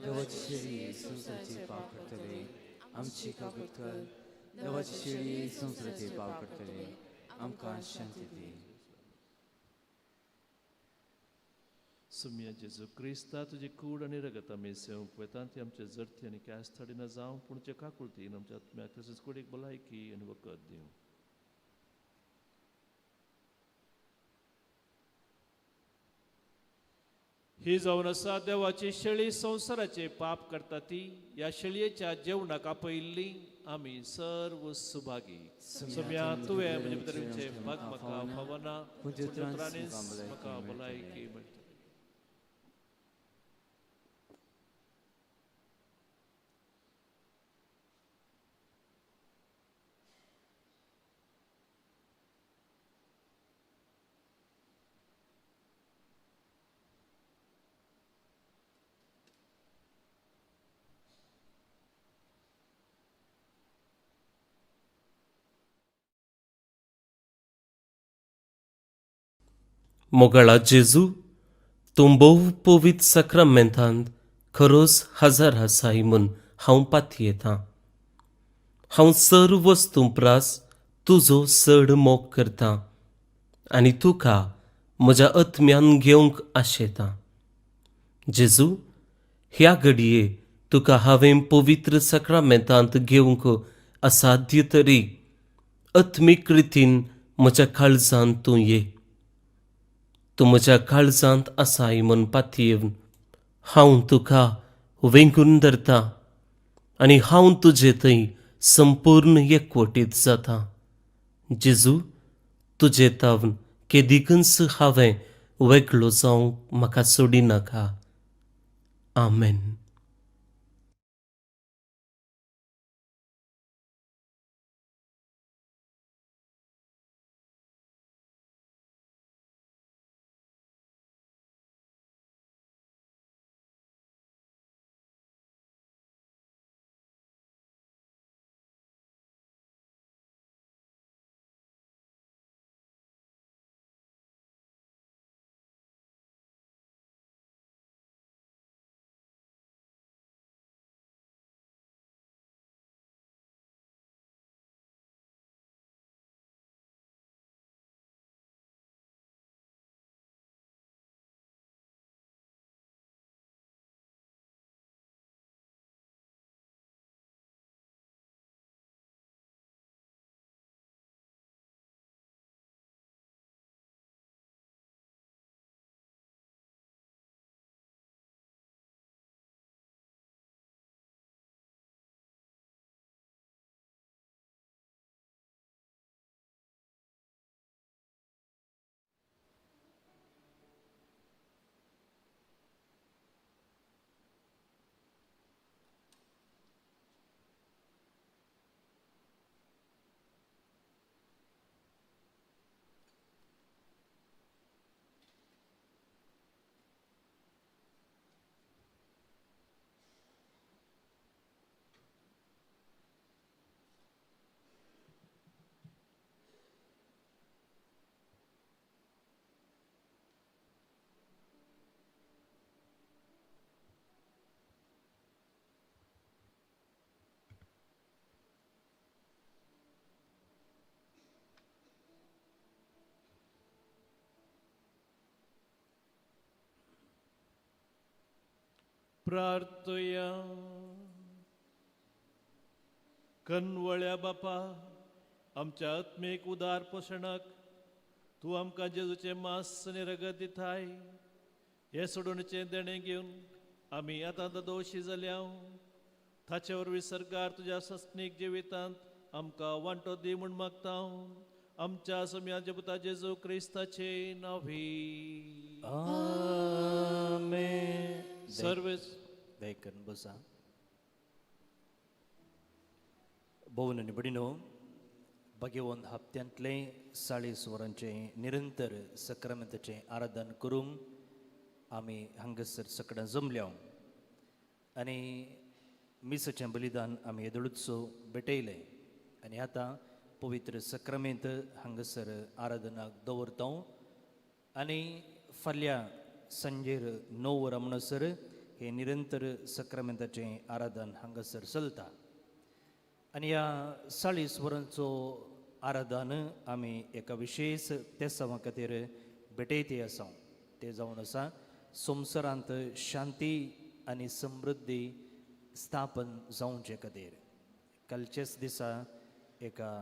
देवाची शेळी संवसाराचे पाप काडटले, आमची काकूत कर. देवाची शेळी संवसाराचे पाप काडटले, आमकां शांती दी. सुम्या जेजू क्रिस्ता, तुजी कूड आनी रगत आमी सेवंक वेता ती आमचे जरती आनी कॅस थाडिना जावं, पूण तुजे काकुळतीन आमच्या आत्म्याक तशेंच कुडीक भलायकी आनी वखद दिवं. ही जावन आसा देवाची शेळी संवसाराचे पाप करता ती ह्या शेळयेच्या जेवणाक आपयिल्ली आमी सर्व सुभागी. सोम्या तुवें म्हजे भितर येवचें भाग म्हाका फावना, पूण उतरांनीच म्हाका भलायकी मेळटली. मोगाळा जेजू, तूं भोव पवित्र साक्रामेंतांत खरोच हजर आसाय म्हूण हांव पातयेतां. हांव सर्व वस्तूं प्रास तुजो चड मोग करतां आनी तुका म्हज्या आत्म्यान घेवंक आशेतां. जेजू, ह्या घडये तुका हांवें पवित्र साक्रामेंतांत घेवंक असाध्य तरी आत्मीक रितीन म्हज्या काळजांत तूं ये. तूं म्हज्या काळजांत आसाय म्हूण पातयेवन हांव तुका वेंगून धरतां आनी हांव तुजे थंय संपूर्ण एकवटीत जाता. जेजू, तुजे तावन केदिकूच हांवें वेगळो जावंक म्हाका सोडिनाका. आमेन. प्रार्थया. कनवळ्या बापा, आमच्या आत्मीक उदार पोशणाक तूं आमकां जेजूचें मांस आनी रगत दिताय. हें सोडोवणेचें देणें घेवन आमी आतां दोशी जाल्या. ताचे वरवीं सरकार तुज्या सस्नीक जिवितांत आमकां वांटो दी म्हूण मागता. आमच्या सम्याच्या पुता जेजू क्रिस्ताचे नांवी आमेन. सर्वेस दयकन बसा. भोवन आनी भयणीनो, भगवंत हप्त्यांतलें 40 वरांचें निरंतर सक्रामेंताचें आराधन करूंक आमी हांगासर सगळ्यां जमल्या आनी मिसाचें बलिदान आमी येदोळूचो भेटयलें आनी आतां पवित्र सक्रामेंत हांगासर आराधनाक दवरता आनी फाल्यां सांजेर 9 वरां म्हणसर हें निरंतर सक्रामेंताचें आराधन हांगासर चलता आनी ह्या 40 वरांचो आराधन आमी एका विशेश तेसांवा खातीर भेटयती आसा. तें जावन आसा संवसारांत शांती आनी समृद्धी स्थापन जावचे खातीर. कालचेच दिसा एका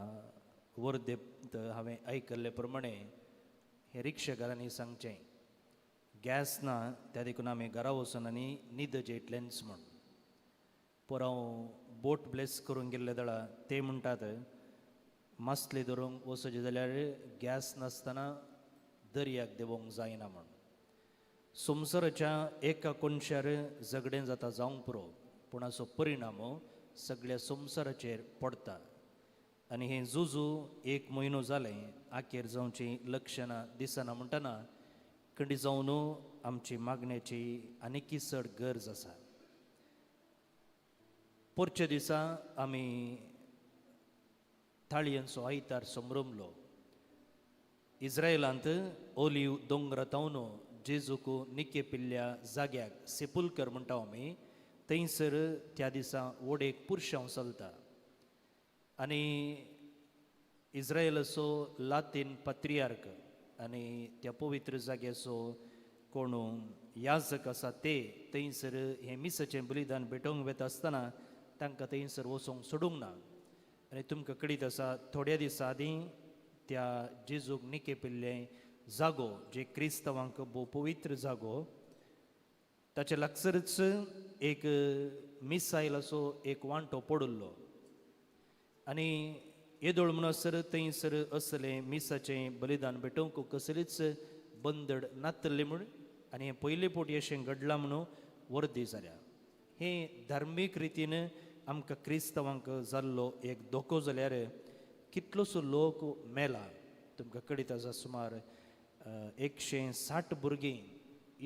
वर्देंत हांवें आयकल्ले प्रमाणे हे रिक्षाकारांनी सांगचें गॅस ना त्या देखून आमी घरा वचून आनी न्हीद जेटलेंच म्हूण. पोरांव बोट ब्लेस करूंक गेल्ले दळा ते म्हणटात मासले धरूंक वचचें जाल्यार गॅस नासतना दर्याक देंवोंक जायना म्हूण. संवसाराच्या एका कोनशार झगडें जाता जावंक पुरो पूण हाचो परिणाम सगळ्या संवसाराचेर पडटा आनी हें जुजू 1 म्हयनो जालें आखेर जावचीं लक्षणां दिसना म्हणटना कंडी जावन आमची मागण्याची आनीकय चड गरज आसा. पोरच्या दिसा आमी थाळयांचो आयतार संभ्रमलो. इस्रायलांत ओलीव दोंगरा तावन जेजूक निके पिल्ल्या जाग्याक सेपुलकर म्हणटा आमी थंयसर त्या दिसा वोडेक पुरशांव चलता आनी इस्रायलाचो लातीन पात्रियार्क आनी त्या पवित्र जाग्याचो कोण याजक आसा ते थंयसर हें मिसाचें बलिदान भेटोवंक वता आसतना तांकां थंयसर वचोंक सोडूंक ना. आनी तुमकां कळीत आसा थोड्या दिसां आदीं त्या जेजूक निके पिल्लें जागो जे क्रिस्तांवांक भोव पवित्र जागो ताचे लागसरच एक मिसायलाचो एक वांटो पडिल्लो आनी येदोळ म्हणसर थंयसर असलें मिसाचें बलिदान भेटोवंक कसलीच बंदड नातल्लें म्हूण आनी हें पयले फावटी अशें घडलां म्हणून वर्दी जाल्या. हें धार्मीक रितीन आमकां क्रिस्तांवांक जाल्लो एक धोको जाल्यार कितलोसो लोक मेला. तुमकां कळीत आसा सुमार 160 भुरगीं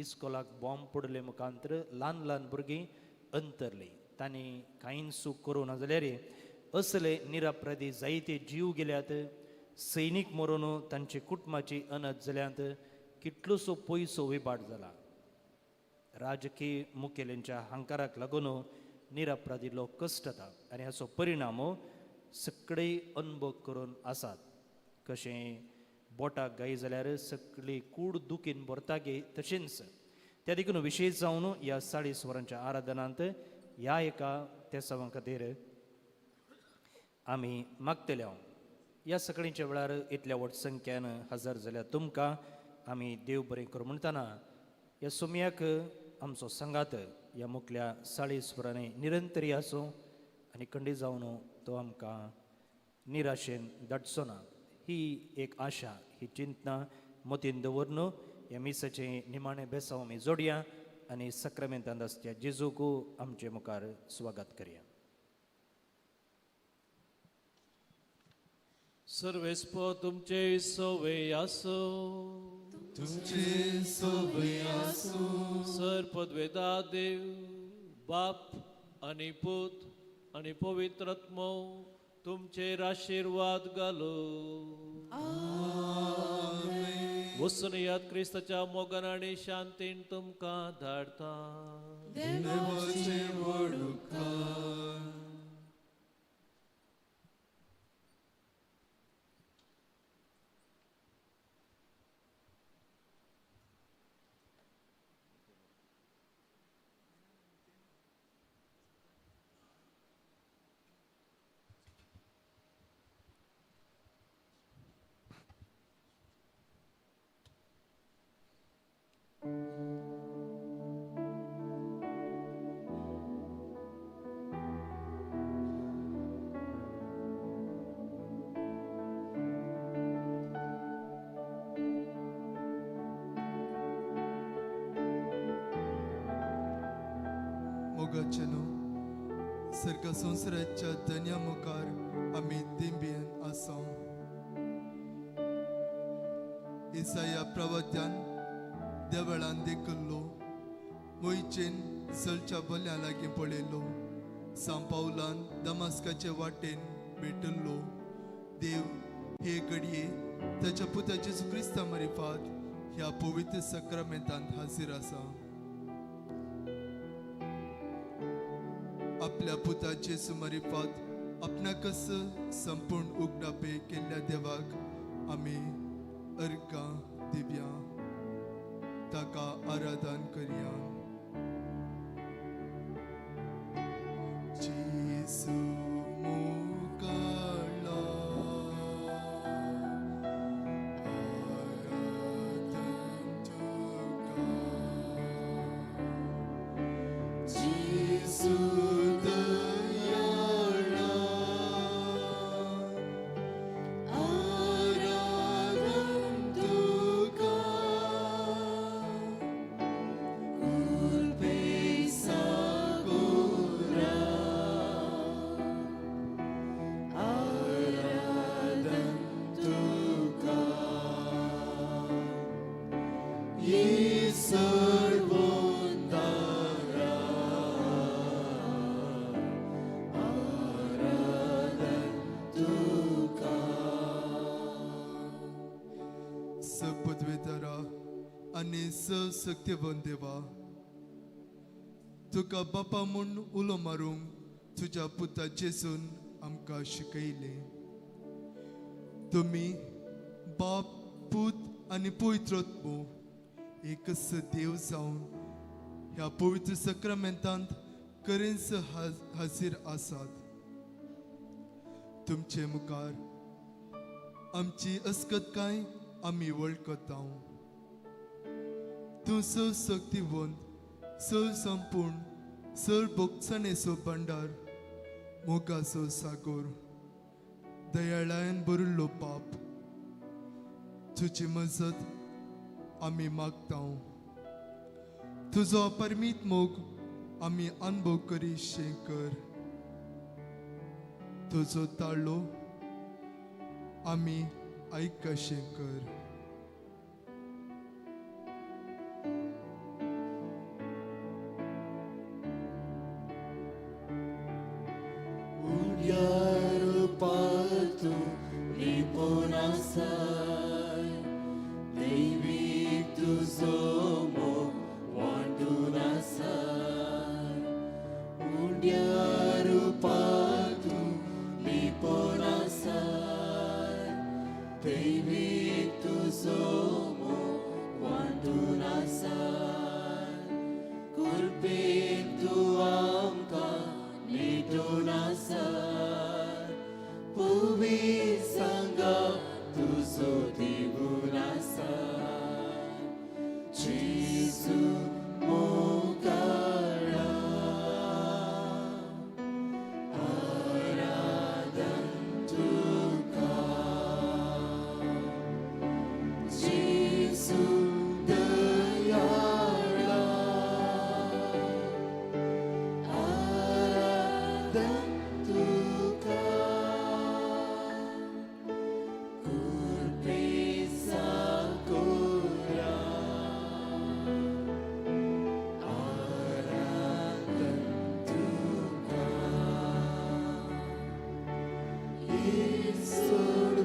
इस्कोलाक बॉम्ब पडले मुखांतर ल्हान ल्हान भुरगीं अंतरलीं. तांणी कांय चूक करूं ना जाल्यार असले निरपराधी जायते जीव गेल्यात. सैनीक मरून तांचे कुटुंबाची अनत जाल्यात. कितलोसो पयसो विभाट जाला. राजकीय मुखेल्यांच्या हांकाराक लागून निरपराधी लोक कश्टता आनी हाचो परिणाम सगळे अनुभव करून आसात. कशें बोटाक गाय जाल्यार सगळी कूड दुखीन भरता गे तशेंच त्या देखून विशेश जावन ह्या 40 वरांच्या आराधनांत ह्या एका तेसांवा खातीर आमी मागतले. ह्या सकाळींच्या वेळार इतल्या व्हड संख्यान हजर जाल्यार तुमकां आमी देव बरें करूं म्हणटना ह्या सुमयाक आमचो सांगात ह्या मुखल्या 40 वरांनी निरंतरी आसूं आनी खंडीत जावन तो आमकां निराशेन धाडचो ना ही एक आशा ही चिंतना मतीन दवरून ह्या मिसाचें निमाणें बेसांव आमी जोडया आनी सक्रामेंतांत आसच्या जेजूक आमचे मुखार स्वागत करया. सर्वेस्पो तुमचे सोवे आसो तुमचे सोवे आसूं. सर पदवेदा देव बाप आनी पूत आनी पवित्र आत्मो तुमचेर आशिर्वाद घालो. वचून याद क्रिस्ताच्या मोगान आनी शांतीन तुमकां धाडता. देवाचे व्हड उपकार. मोगाचे न्हू सर्ग संवसाराच्या धन्या मुखार आमी दिंबेन आसा. इसाया प्रवत्यान देवळान देखल्लो, मोयचेन सलच्या बल्या लागीं पळयलो, सांपावलान दमास्काचे वाटेन भेटल्लो. देव हे घडये ताच्या पुता जेजू क्रिस्ता मारिफात ह्या पवित्र सक्रामेंतांत हाजीर आसा. आपल्या पुता जेजू मारिफात आपणाकच संपूर्ण उगडापे केल्ल्या देवाक आमी अर्घां दिव्या, ताका आराधन करया. जेजू मुखाळा आराधन तुका, जेजू दयाळा आराधन तुका, कुर्बेसा गोरा आराधन तुका, सर्वोंदारा आराधन तुका. सपदवेदारा आनी सशक्तिवंत देवा, तुका बापा म्हूण उलो मारूंक तुज्या पुता जेजून आमकां शिकयलें. तुमी बाप, पूत आनी पवित्र आत्मो एकच देव जावन ह्या पवित्र सक्रामेंतांत करेंच हाजीर आसात. तुमचे मुखार आमची अस्कतकाय आमी वळखता. तूं सशक्तिवंत, संपूर्ण, सर भोगसणेचो भंडार, मोगाचो सागोर, दयाळायन भरिल्लो पाप, तुजी मजत आमी मागता. तुजो अपरमीत मोग आमी अनुभव करीशें कर. तुजो ताळो आमी आयकशें कर. उड्यार पातू लिपोन आसाय, देवीक तुजो मोग वांटून आसाय. उड्यार पातू लिपोन आसाय, देवीक तुजो मोग वांटून आसाय. कुर्पेन तूं आमकां नेटून आसाय, पुवी सांगा तुजो दिवून आसाय. जेजू मोगाळा आराधन तुका, जेजू दयाळा आराधन तुका, कुर्बेसा गोरा आराधन तुका,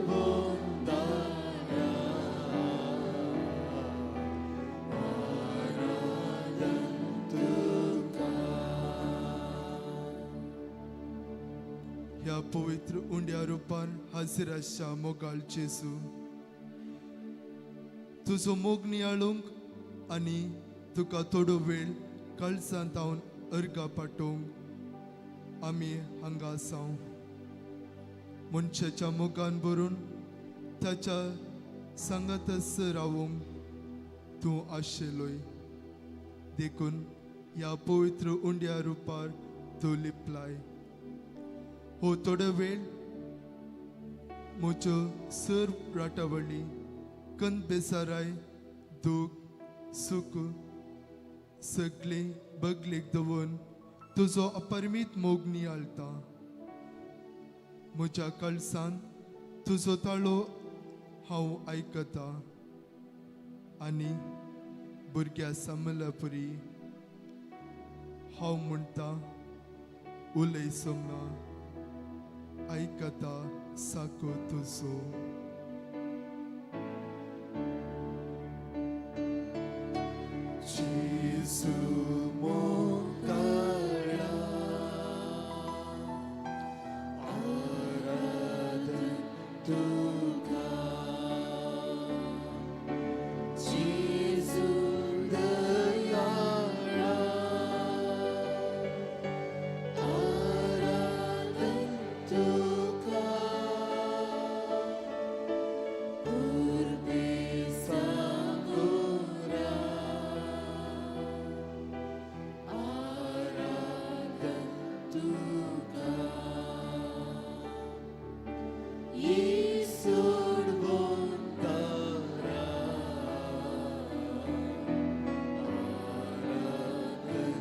सर्वोंदारा आराधन तुका. ह्या पवित्र उंड्या रुपान हाजीर आसच्या मोगाळ जेजू, तुजो मोग नियाळूंक आनी तुका थोडो वेळ काळजांत हांव अर्घां पाठोवंक आमी हांगा आसा. मनशाच्या मोगान भरून ताच्या सांगातच रावूंक तूं आशिल्लोय, देखून ह्या पवित्र उंड्या रुपार तूं लिपलाय. हो थोडो वेळ म्हज्यो सर राटावळी, कंद बेसाराय, दूख, सूख सगळीं बगलेक दवरून तुजो अपरिमीत मोग नियाळटा. म्हज्या कळसान तुजो ताळो हांव आयकता आनी भुरग्या समलपुरी हांव म्हणटा उलय सोमना आयकता साको तुजो. जेजू मोगाळा आराधन तुका, जेजू दयाळा आराधन तुका, उर्बेसा कोरा आराधन तुका, येसूड बोंतारा आराधन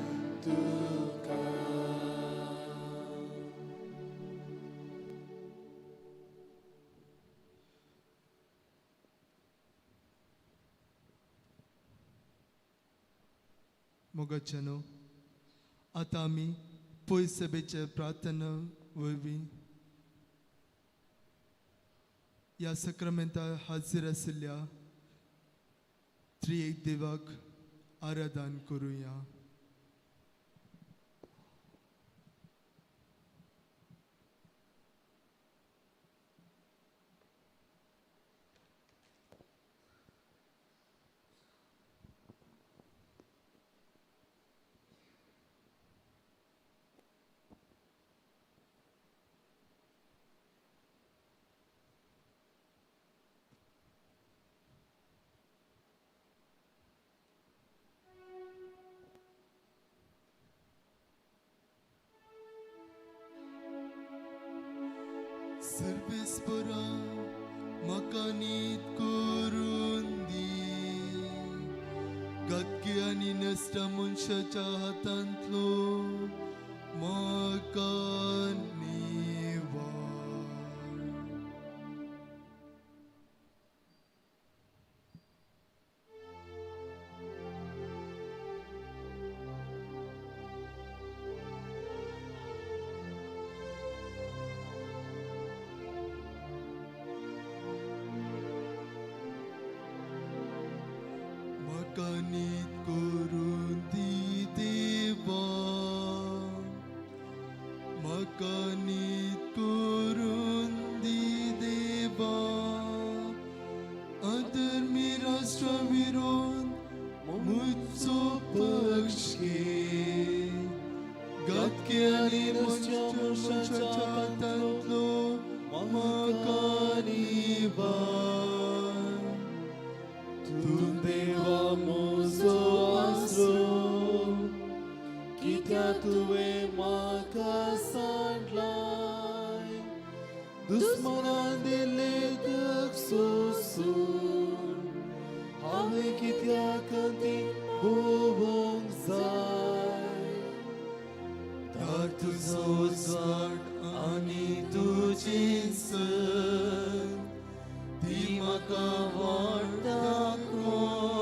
तुका. मोगाच्यानो, आतां आमी पयस सभेचे प्रार्थना वरवीं ह्या सक्रामेंतार हाजीर आशिल्ल्या त्रिएक देवाक आराधन करुया. सर्वेस्परा म्हाका नीत करून दी, घातकी आनी नश्ट मनशाच्या हातांतलो म्हाका निवार. म्हाका नीत करून दी देवा, म्हाका नीत करून दी देवा, अधर्मी राष्ट्रा विरोध म्हजो पक्ष घे, घातकी आनी मनशाच्या हातांतलो म्हाका निवार. तूं देवा म्हजो आसरो, कित्याक तुवें म्हाका सांडलाय, दुस्मनान दिल्ले दुख सोसून हांवें कित्याक ती भोवंक जाय. दार तुजो उजवाड आनी तुजी सत ती म्हाका वाट दाखोवन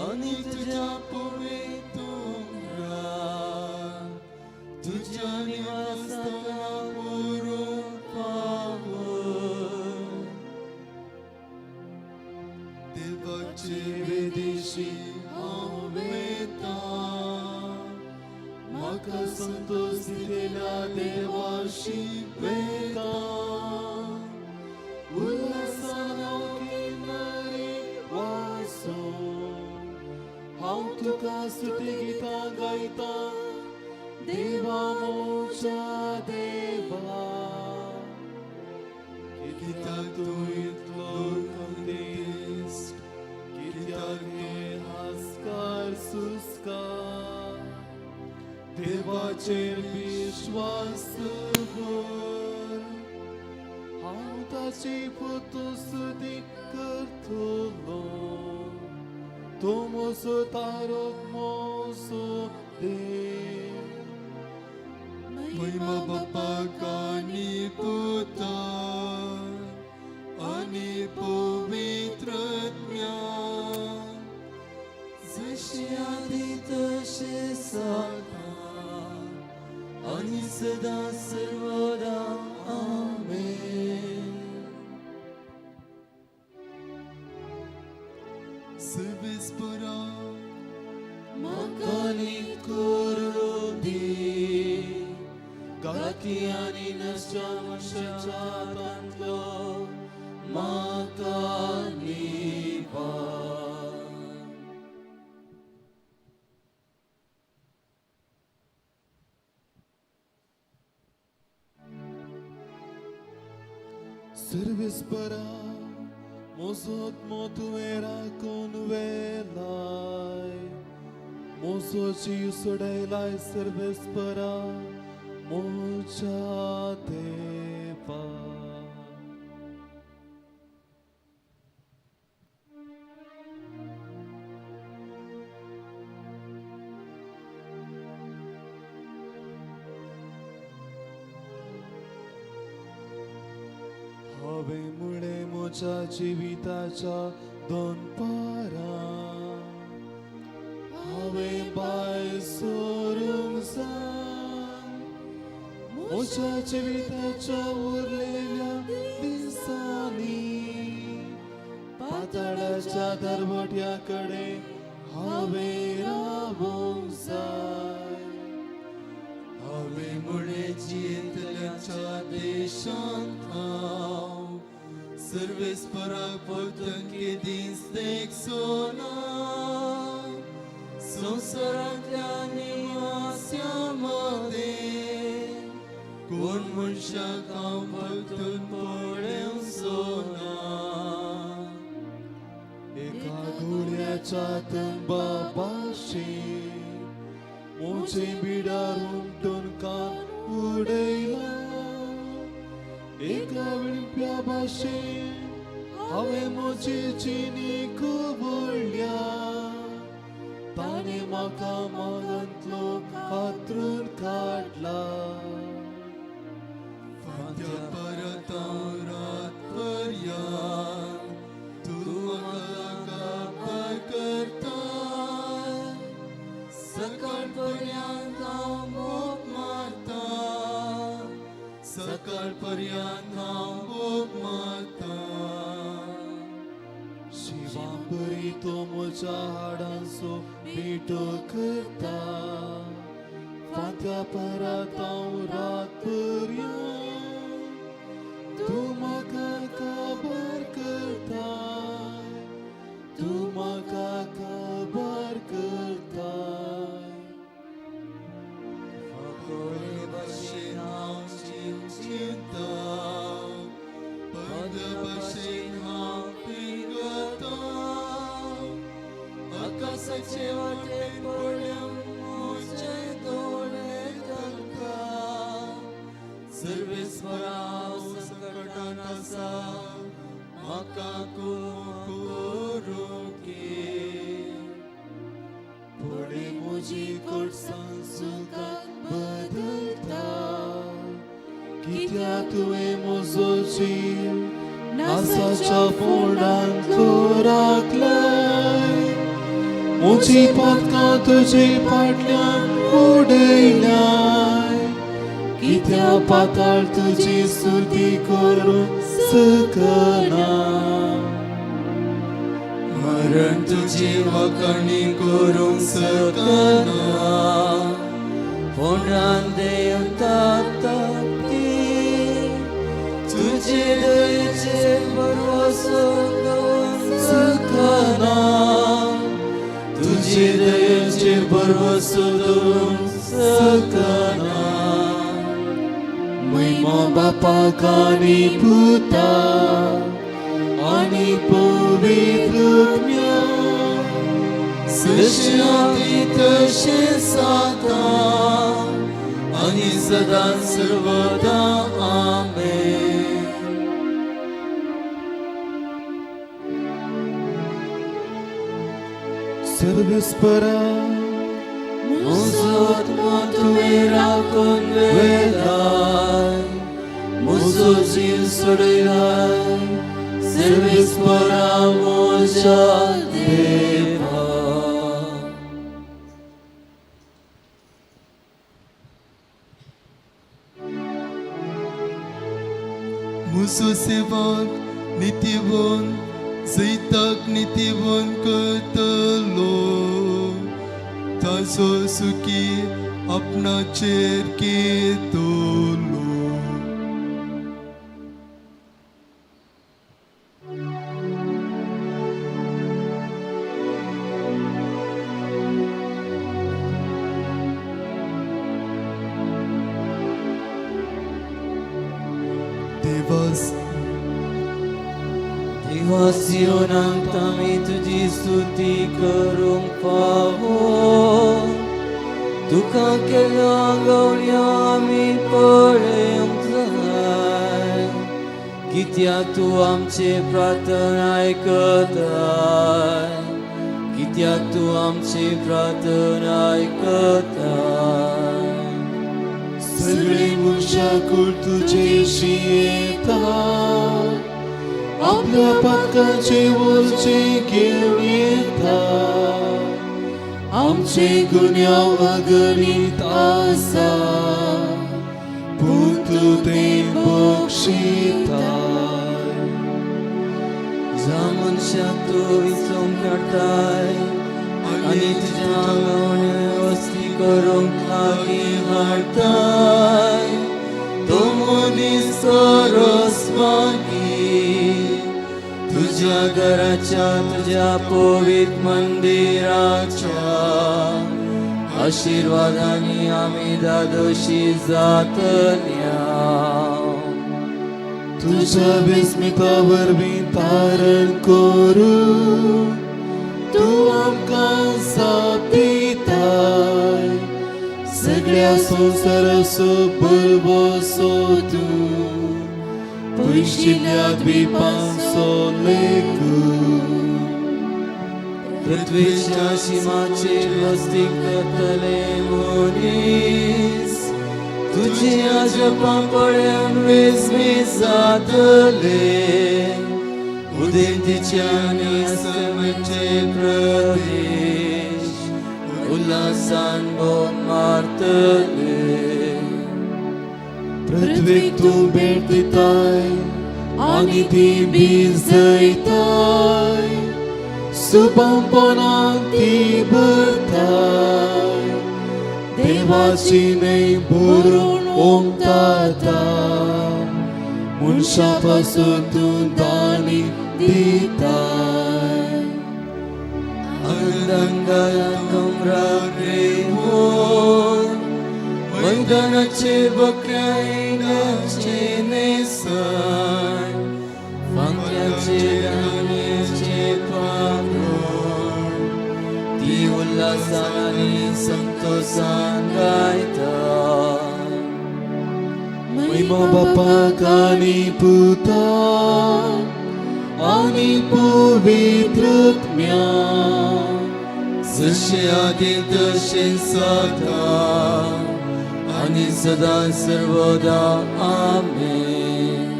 आनी तुज्या पवित्र दोंगरार तुज्या निवासस्थानाक व्हरूंक पावय. देवाचे वेदीशी हांव वेता, म्हाका संतोश दिलेल्या देवाशी वेता, उल्हासान हांव किनारी वाजोवन हांव तुका स्तुती गितां गायता, देवा म्हज्या देवा. कित्याक तूं इतलो खंतेस्त, कित्याक हे हास्कार सुस्कार, देवाचेर विश्वास दवर, हांव ताची पुतू स्तुती करतलो, तूं म्हजो तारक म्हजो देव. महिमा बापाक आनी पुताक आनी पवित्र आत्म्याक, जशें आदी तशें आतां आनी सदां सर्वदा. आमेन. सर्वेस्परा म्हाका न्हीद करूं दी, गाती आनी नश्या मनशाच्या हातांतलो म्हाका निवार. सर्वेस्परा म्हजो आत्मो तुवें राखून व्हेलाय, म्हजो जीव सोडयलाय सर्वेस्परा म्हज्या देवा. हांवें मुळें म्हज्या जिविताच्या दनपारां हांवें भायर सरूंक जाय, म्हज्या जिविताच्या उरलेल्या दिसांनी पाताळाच्या दरवट्या कडेन हांवें रावूंक जाय. हांवें मुळें जियेतल्याच्या देशांत हांव सर्वेस्पराक परतून दीस देखचो ना, संवसारांतल्या निवास्यां मदें कोण मनशाक हांव परतून पळेवचो ना. एका गुळ्याच्या तंबा भाशेन म्हजें बिडार हुमटून कान उडयला, एका विणप्या भाशेन हांवें म्हजी जिणी खुबळ्ळ्या, ताणें म्हाका मागांतलो कातरून काडला. फांत्या परत हांव रात पर्यांत तूं म्हाका काबार करता, सकाळ पर्यांत हांव मोग मारता, सकाळ पर्यांत हांव मोग मारता. शिवापरी तो म्हज्या हाडांचो पेटो करता, फांत्या परत हांव रात पर्यांत तूं म्हाका काबार करता, तूं म्हाका काबार करता. फाकोळे भाशेन हांव जीव जिवता, पंद भाशेन हांव पिंगता, आकाशाचे वाटेन पळोवन म्हजे दोळे तांकां. सर्वेस्परा हांव संकटान आसा, म्हाका करूंक फुडें म्हजी कडसां सुखान बदलता, कित्याक तुवें म्हजो जीव नासाच्या फोंडांतलो राखलाय, म्हजी पातकां तुजे फाटल्यान उडयल्याय, कित्या पाताळ तुजी स्तुती करूंक सकना. मरण तुजी वाखाणी करूंक सकना, फोंडान देंवता ती तुजे दयेचेर भरवंसो दवरूंक सकना, तुजे दयेचेर भरवंसो दवरूंक सकना. महिमा बापाक आनी पुताक आनी पवित्र आत्म्याक, जशें आदी तशें आतां आनी सदां सर्वदा. आमेन. सर्वेस्परा म्हजो आत्मो तुवें राखून व्हेलाय म्हजो जीव सोडयलाय सर्वेस्परा म्हज्या देवा. मुसो सेवक नितीवन जैताक नितीवन करतलो ताजो सुखी आपणाचेर घेतलो. देवास देवा सियोनांत आमी तुजी स्तुती करूंक फावो तुका केल्यो आंगवण्यो आमी पळोवंक जाय कित्याक तूं आमची प्रार्थना आयकताय कित्याक तूं आमची प्रार्थना आयकताय. सगळी मनशाकूळ तुजेशी येता आपल्या पातकाचे वरचे घेवन येता आमचे गुन्यांव अगणीत आसा पूण तूं ते बक्षिताय. ज्या मनशाक तूं विचूंक काडटाय आनी तुज्या आंगवण्यो वस्ती करूंक लागीं हाडटाय तो मनीस खरोच मागीर तुज्या घराच्या तुज्या पवित्र मंदिराच्या आशिर्वादांनी आमी धादोशी जातल्या. तुज्या विस्मिता वरवीं तारण करूं तूं आमकां जाप दिताय सगळ्या संवसाराचो बरवसो तूं पयशिल्ल्या द्विपांचो लेखू. पृथ्वीच्या शिमाचेर वस्ती करतले मनीस तुजी अजपां पळोवन विस्मीत जातले उदेंतीचे आनी अस्तमेचे प्रदेश उल्हासान भोंव मारतले. पृथ्वीक तूं भेट दिताय आनी ती भिजयताय सुबमपणान ती भरताय देवाची न्हय भरून ओंकता मनशा पासून तूं दानी दिताय. आनंदान दोंगरार रेवून मैदानाचेर बकऱ्यांचे न्हेसण फांक्याचेर आंब्याचे पांघरूण ती उल्हासान आनी संतोसान गायता. महिमा बापाक आनी पुताक आनी पवित्र आत्म्याक जशें आदीं तशें सदां आनी सदां सर्वदा आमेन.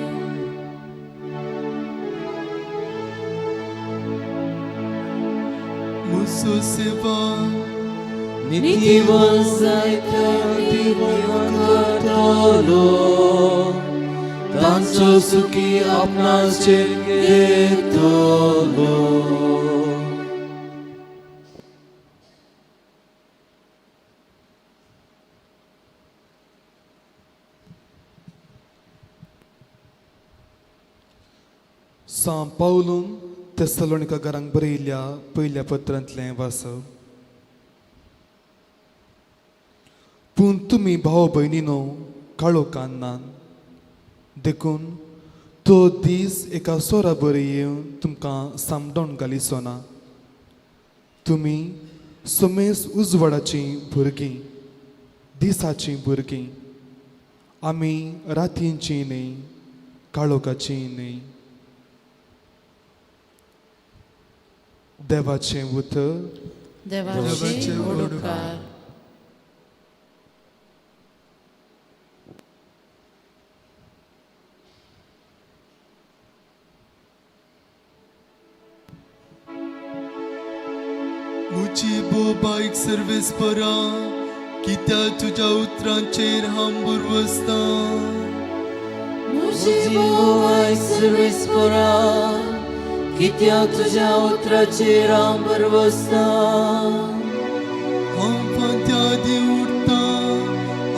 मुसो सेवा नितीवन जायत्या नितीवन करतलो तांचो सुखी आपणाचेर घेतलो. सां पावलून तेसलोनिका घरांक बरयल्ल्या पयल्या पत्रांतलें वाचप. पूण तुमी भाव भयणीनो काळोखान नात देखून तो दीस एका सोरा बरी येवन तुमकां सामडोण घालिचो ना. तुमी समेस उजवाडाचीं भुरगीं दिसाचीं भुरगीं आमी रातींचीं न्हय काळोखाचीं न्हय. देवाचें उतर. देवाचे व्हड उपकार. मुजी बोबायक सर्वेस परा कित्याक तुज्या उतरांचेर हांव बुरवसता. मुजी बोवाय सर्वेस्परा कित्याक तुज्या उतराचेर हांव बरवसता. हांव फांत्या आदीं उठता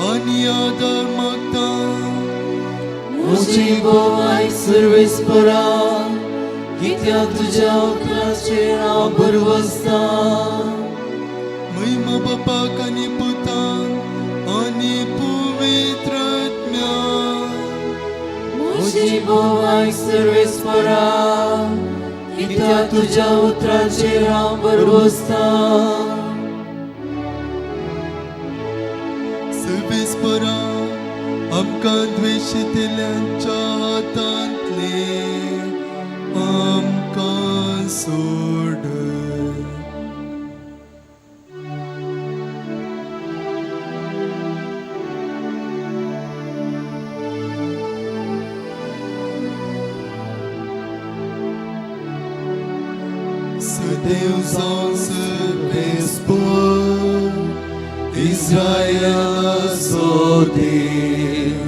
आनी आदार मागता. मुजी बोवाय सर्वेस्परा कित्याक तुज्या उतराचेर हांव बरवसता. महिमा बापाक आनी पुताक आनी पवित्र आत्म्याक. मुजी बोवाय सर्वेस्परा कित्याक तुज्या उतराचेर हांव बरवसता. सर्वेस्परा आमकां द्वेशितल्यांच्या हातांतले आमकां सोडय. सदैव जावन सर्वेस्पर इस्रायलाचो देव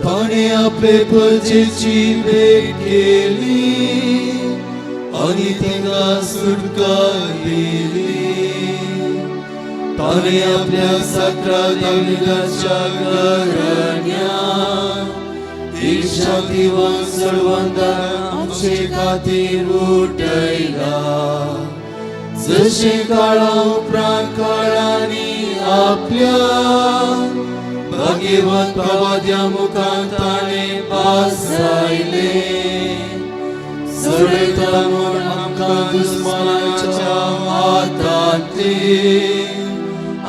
ताणें आपले प्रजेची भेट केली आनी तांकां सुटका दिली. ताणें आपल्या साक्रा दाविदाच्या घराण्याक एक शांतीवन सळवंदार आमचे खातीर उठयला. जशें काळा उपरांत काळांनी आपल्या भाग्यवंत प्रवाद्या मुखार ताणें भासायलें. सोडयता म्हूण आमकां दुस्मानाच्या हातांतली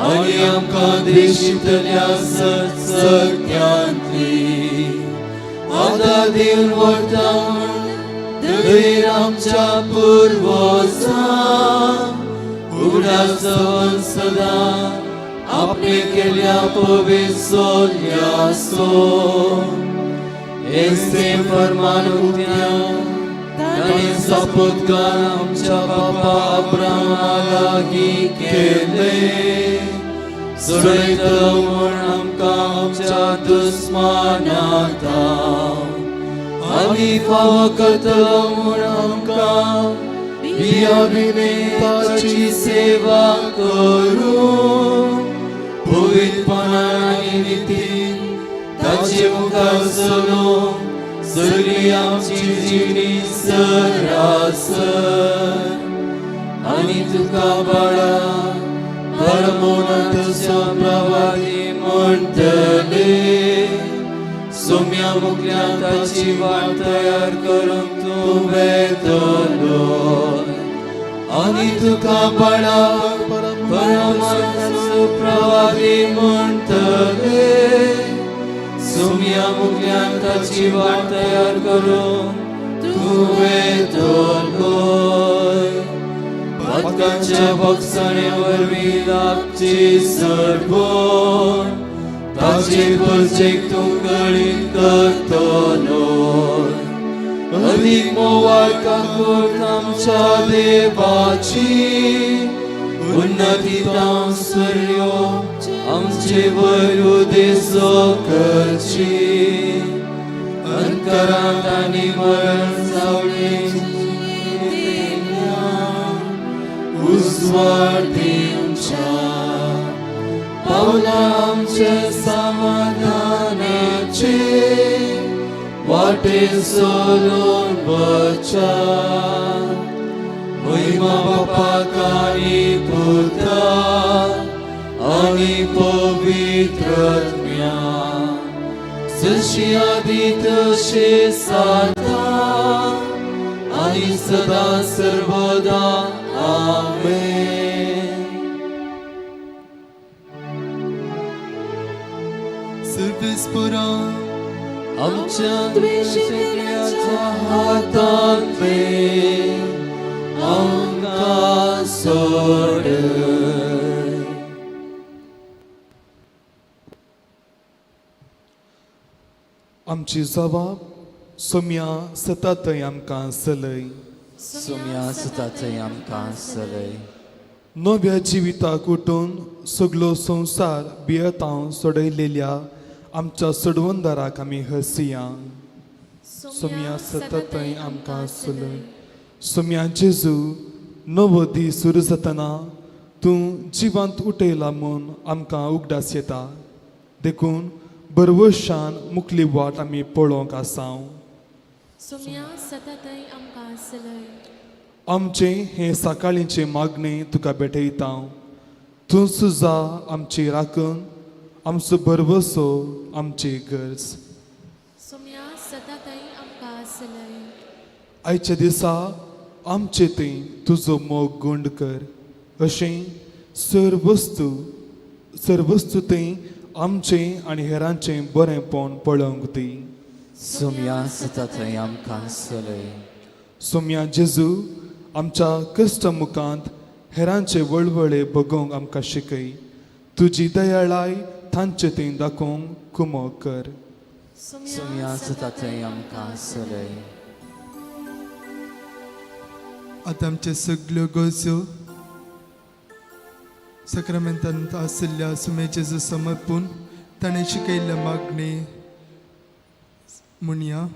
आनी आमकां द्वेशितल्या सत्यांतली आदार दिवन व्हरता म्हूण दयेन आमच्या पुर्वजांक उगडास दवर सदां आपणे केल्या पवित्र सोल्याचो. हें फर्मान उक्त्यान ताणें सोपूत घालून आमच्या बापा अब्रामा लागीं केलें. सोडयतलो म्हूण आमकां आमच्या दुस्मानांत आनी फावो करतलो म्हूण आमकां बियाबिनेताची सेवा करूं पवित्रपणान आनी नितीन ताचे मुखार चलूं सगळी आमची जिणी सरासर. आनी तुका बाळा परमोनाथाच्या प्रवादी म्हणटले. सोम्या मुखल्यान ताची वाट तयार करूंक तूं वेतलो. आनी तुका बाळा परमात्म्याचो प्रवादी म्हणटले. सोम्या मुखल्यान ताची वाट तयार करूंक तूं वेतलो. पातकांच्या बक्षाणे वरवीं लागची सरभोण ताचे परचेक तूं कळीत करतलो. अदीक मोवाळ काकूट आमच्या देवाची उन्नती तावन सर्यो आमचे वयर उदेसो करची. अंतरांत आनी मरण सावळेची उजवाड दिवच्या पावला आमचे समाधानाचे वाटे सोलून वचा. महिमा बापाक आनी पुताक आनी पवित्र आत्म्याक जशी आदी तशी आतां आनी सदां सर्वदा. आमेन. सर्वेस्परा आमच्या द्वेशितल्याच्या हातांतले आमकां सोडय. आमची जबाब सोम्या सतातय आमकां सलय. सोम्या सतातय आमकां सलय. नव्या जिविताक उठून सगलो संवसार बियतांव सोडयलेल्या आमच्या सोडवणदाराक आमी हरसिया. सोम्या सततय आमकां सुलय. सोम्या जेजू, नवो दीस सुरू जातना तूं जिवांत उठयला म्हूण आमकां उगडास येता, देखून बरवशान मुखली वाट आमी पळोवंक आसाव. सोम्या सततय आमकां सलय. आमचें हें सकाळींचें मागणें तुका भेटयता. तूं सुजा आमची राखण, आमचो भरवसो, आमची गरज. सोम्या सततय आमकां सलय. आयच्या दिसा आमचे थंय तुजो मोग गुंड कर, अशें सर वस्तू थंय आमचें आनी हेरांचें बरेंपण पळोवंक दी. सोम्या सततय आमकां सलय. सोम्या जेजू, आमच्या कश्ट मुखांत हेरांचे वळवळे बगोवंक आमकां शिकय. तुजी दयाळाय तांचे थंय दाखोवंक कुमोक कर. सोम्या सततय आमकां सलय. आतां आमचे सगल्यो गरजो सक्रमेंतांत आशिल्ल्या सुमेचें समर्पून ताणें शिकयल्ल्या मागणी म्हणया.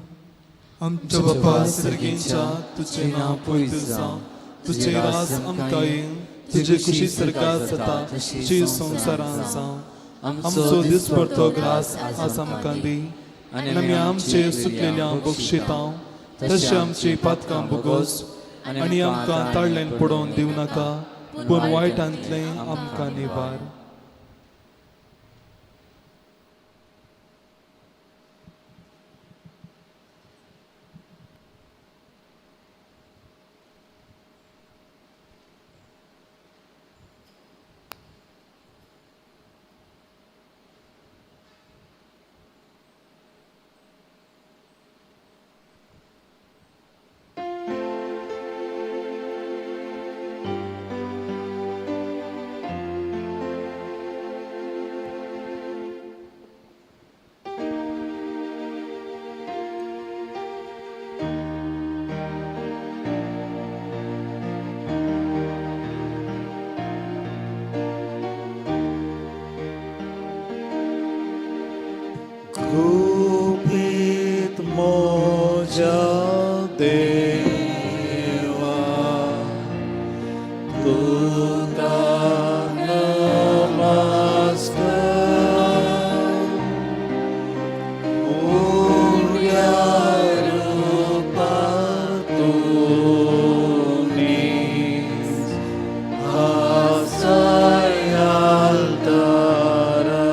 आमच्या बापा सर्गींच्या, तुजें नांव पवित्र जावं, तुजें राज आमकां येवं, तुजी खुशी सर्गात जाता तशी संवसारांत जावं. आमचो दिसपडतो ग्रास आज आमकां दी, आनी आमी आमचे सुकलेल्या बक्षितां तशें आमची पातकां बोगोस, आनी आमकां ताळल्यान पडोवन दिवं नाका, पूण वायटांतलें आमकां निवार. गुपीत म्हज्या देवा, तुका नमस्कार. उण्या रुपा तूं नीज हासायाल तारा,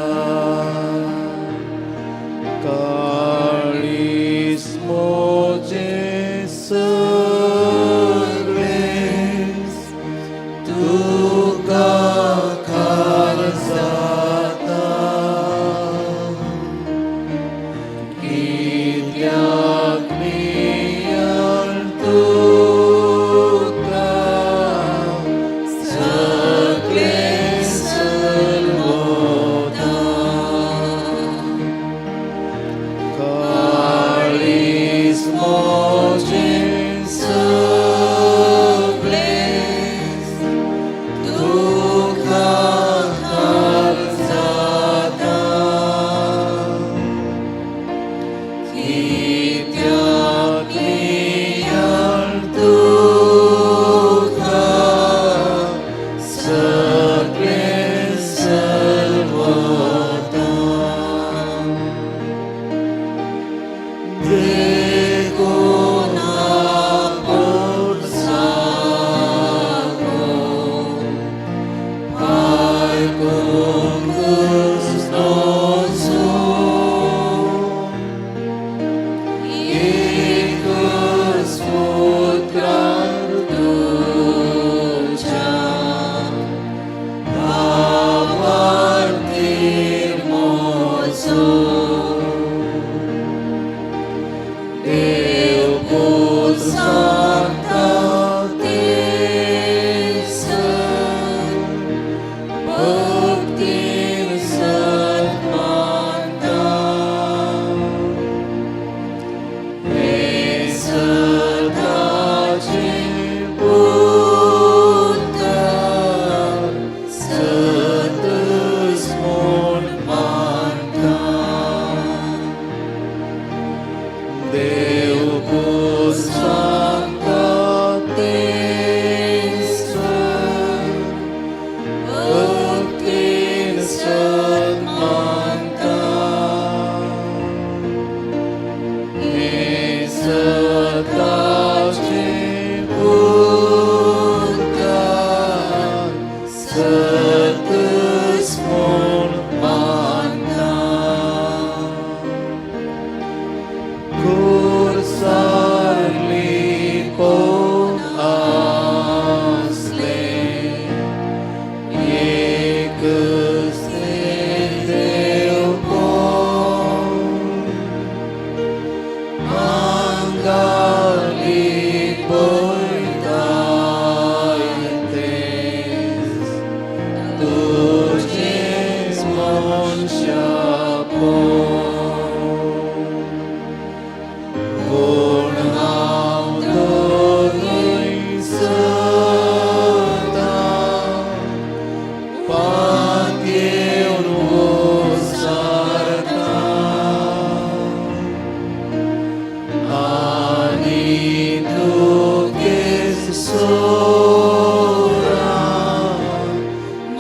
काळीज म्हजें. पूण हांव दोनूय सदां पातयेवन ओसारता आनी दुखेस्त सोरा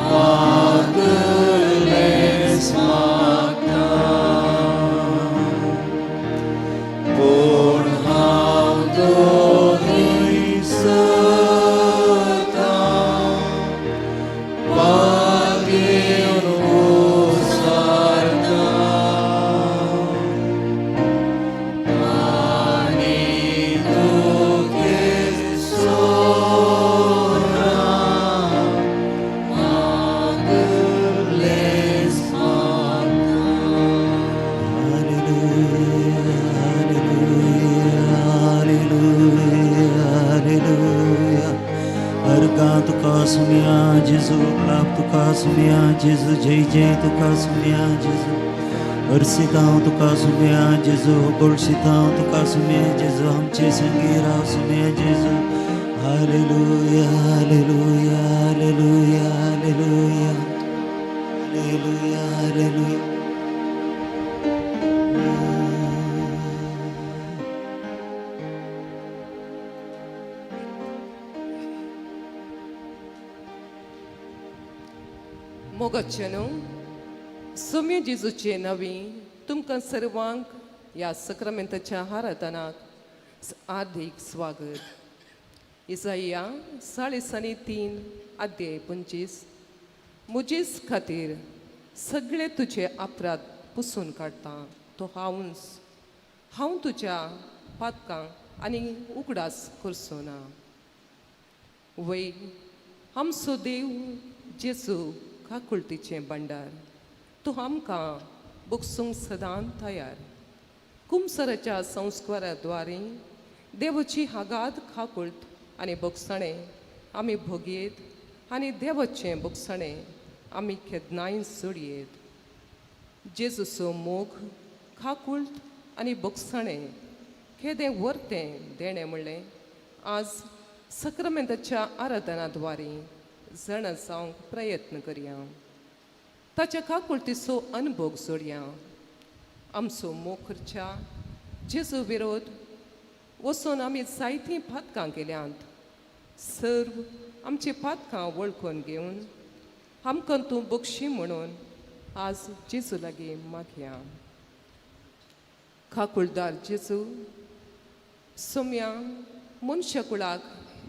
मागलेंच मागता. पूण हांव दोनूय सदां पातयेवन ओसारता आनी दुखेस्त सोरा मागलेंच मागता. Hallelujah, hallelujah, hallelujah. अर्गां तुका सुमया जेजू, क्लाप तुका सुमया जेजू, जय जय तुका सुमया जेजू. अर्सितांव तुका सुमया जेजू, गोळशितांव तुका सुमया जेजू, आमचे संगी राव सुमया जेजू. Hallelujah, hallelujah, hallelujah, hallelujah, hallelujah, hallelujah. मोगाचे न्हू सोम्य जेजूचे नवी तुमकां सर्वांक ह्या सक्रामेंताच्या आराधनाक हार्दीक स्वागत. इजाया 3:30 अध्याय 25. म्हजेच खातीर सगळे तुजे अपराध पुसून काडटा तो हांवूच, हांव तुज्या पातकांक आनी उगडास करचो ना. वय आमचो देव जेजू काकुळटीचें भांडार, तूं आमकां बगसूंक सदां तयार. कुमसराच्या संस्कारा द्वारे देवाची आगाद काकुळट आनी भोगसणें आमी भोगयेत आनी देवाचें भोगसणें आमी केन्नाय सोडयेत. जेजूचो मोग काकुळट आनी भोगसणें केदें व्हरतें देणें म्हणलें आज सक्रामेंताच्या आराधना द्वारे जाणा जावंक प्रयत्न करया. ताच्या काकुळटीचो अनुभोग जोडया. आमचो मोग करच्या जेजू विरोध वचून आमी जायतीं पातकां केल्यांत. सर्व आमची पातकां वळखून घेवन आमकां तूं बक्षी म्हणून आज जेजू लागीं मागया. काकुळदार जेजू सोम्या मनशा कुळाक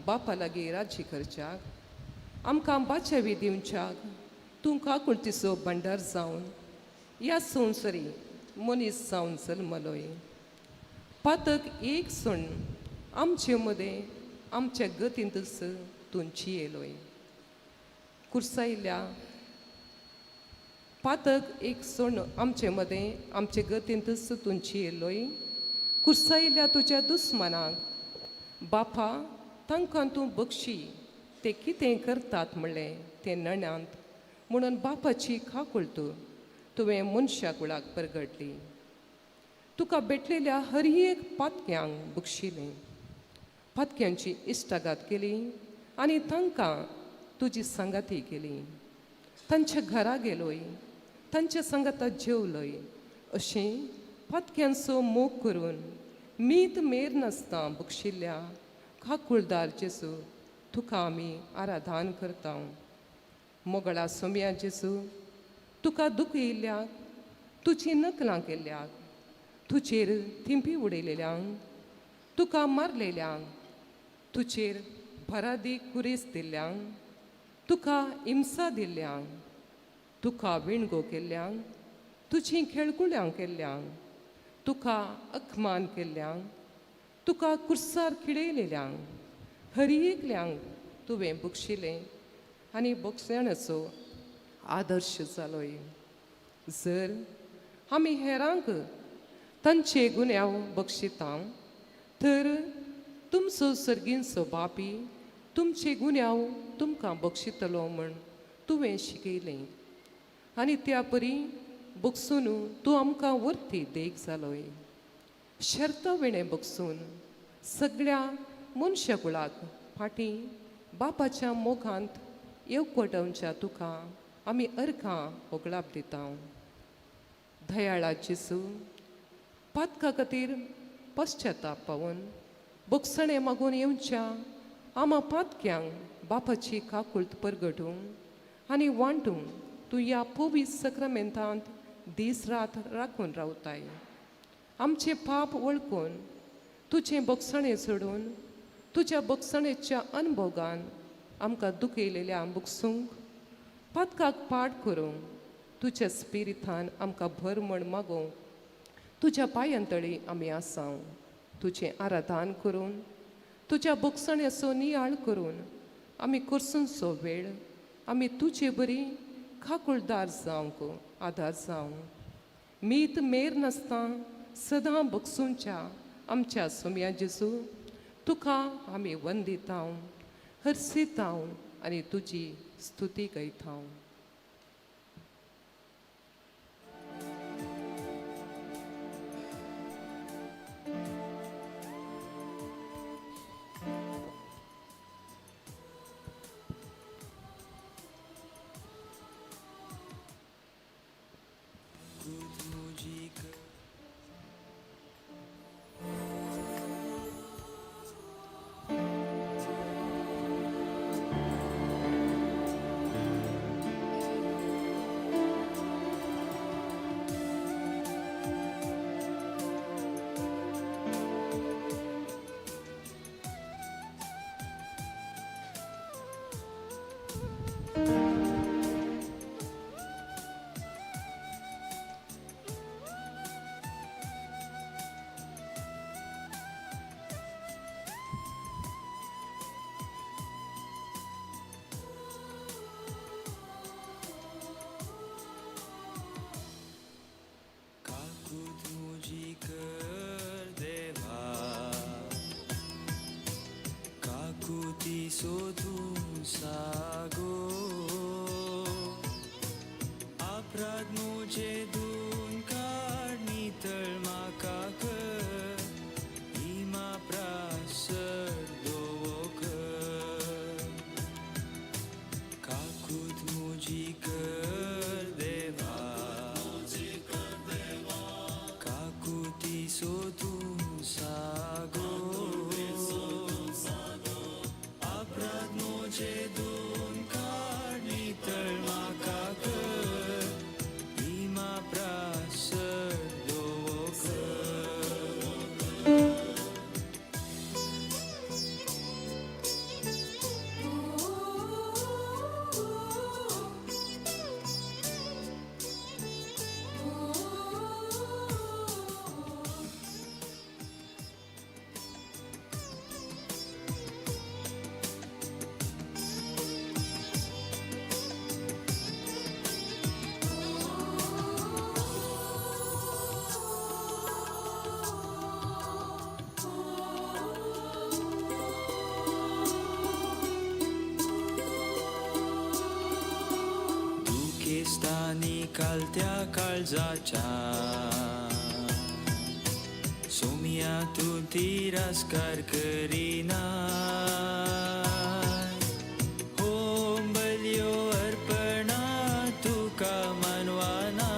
बापा लागीं राजी करच्याक आमकां बाचावी दिवच्याक तूं काकुळटीचो भांडार जावन ह्या संवसारी मनीस जावन जल्मलोय. पातक एक सण आमचे मदें आमच्या गतींतच तूं जियेलोय. कुर्सायल्या पातक एक सण आमचे मदें आमचे गतींतच तूं जियेलोय. कुर्सायल्या तुज्या दुस्मानाक बापा तांकां तूं बक्षी ते कितें करतात म्हणलें तें नण्यांत म्हणून बापाची काकुळट तुवें मनशा कुळाक परगटली. तुका भेटलेल्या हर एक पातक्यांक बक्षिलें, पातक्यांची इश्टागात केली आनी तांकां तुजी सांगाती केली. तांच्या घरा गेलोय, तांच्या सांगाता जेवलोय. अशें पातक्यांचो मोग करून मीत मेर नासता बक्षिल्ल्या काकुळदार जेजू तुका आमी आराधन करता. मोगळा सोम्या जेजू तुका दुखयिल्ल्याक, तुजी नकलां केल्ल्याक, तुजेर थिंपी उडयलेल्यांक, तुका मारलेल्यांक, तुजेर भरादी कुरेस दिल्ल्यांक, तुका हिंसा दिल्ल्यांक, तुका विणगो केल्ल्यांक, तुजी खेळकुळ्यां केल्ल्यांक, तुका अखमान केल्ल्यांक, तुका कुर्सार खिळयलेल्यांक, हर एकल्यांक तुवें बक्षिलें आनी बक्षण्याचो आदर्श जालोय. जर आमी हेरांक तांचे गुन्यांव बक्षिता तर तुमचो सर्गींचो बापी तुमचे गुन्यांव तुमकां बक्षितलो म्हूण तुवें शिकयलें. आनी त्या परी बगसून तूं आमकां वरती देख जालोय. शर्त विणें बगसून सगळ्या मनशाकुळाक फाटीं बापाच्या मोगांत येवकोटवच्या तुका आमी अर्घां होगळाप दिता. दयाळा जेजू, पातका खातीर पश्चाताप पावून बगसणें मागून येवच्या आमा पातक्यांक बापाची काकुळत परगटूंक आनी वांटूंक तूं ह्या पवित्र सक्रामेंतांत दीस रात राखून रावताय. आमचें पाप वळखून तुजें बगसणें सोडून तुज्या बगसणेच्या अनभोगान आमकां दुखयलेल्या बगसूंक पातकाक पाड करूंक तुज्या स्पिरितान आमकां भर म्हण मागूंक तुज्या पांयांतळी आमी आसाव. तुजें आराधन करून तुज्या बगसण्याचो नियाळ करून आमी करसूनचो वेळ आमी तुजे बरी खाकुळदार जावंक आदार जावं. मीत मेर नासता सदां बगसूंच्या आमच्या सोम्या जेजू, तुका आमी वंदिताव, हर्सिताव आनी तुजी स्तुती गायताव. सोदूं सागो अपराध मुझे दून काड नितळ म्हाका कर हिमा प्रासर दोवो कर काकूत मुजी कर देवा काकुती सोदूं सागो दोन काड नितळ म्हाका कर हिमा प्रासर दोवो कर. दुखेस्तानी कालत्या काळजाच्या सोम्या तूं तिरस्कार करिना होम बलयो अर्पणा तुका मानवाना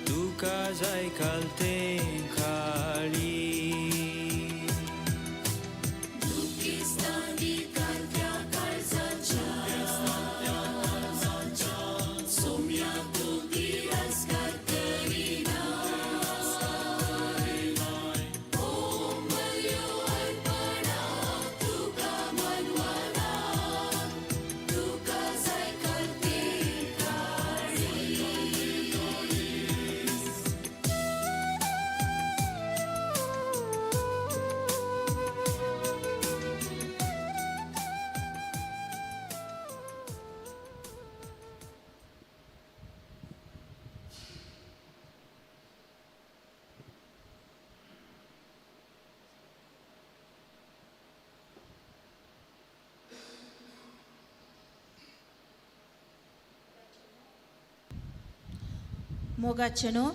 तुका जाय कालते खाळी. दुखेस्तानी कालत्या काळजाच्या सोम्या तूं तिरस्कार करिना होम बलयो अर्पणा तुका मानवाना तुका जाय कालते काळी. मोगाचें न्हू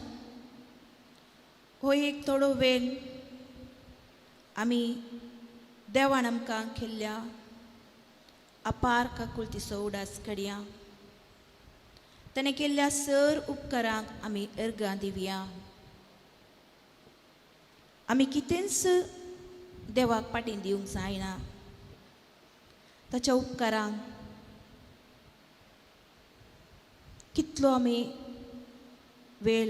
हो एक थोडो वेळ आमी देवान आमकां केल्ल्या अपार काकुळतीचो उडास काडया. ताणें केल्ल्या सर उपकारांक आमी अर्गां दिवया. आमी कितेंच देवाक पाटीं दिवंक जायना. ताच्या उपकारांक कितलो आमी वेळ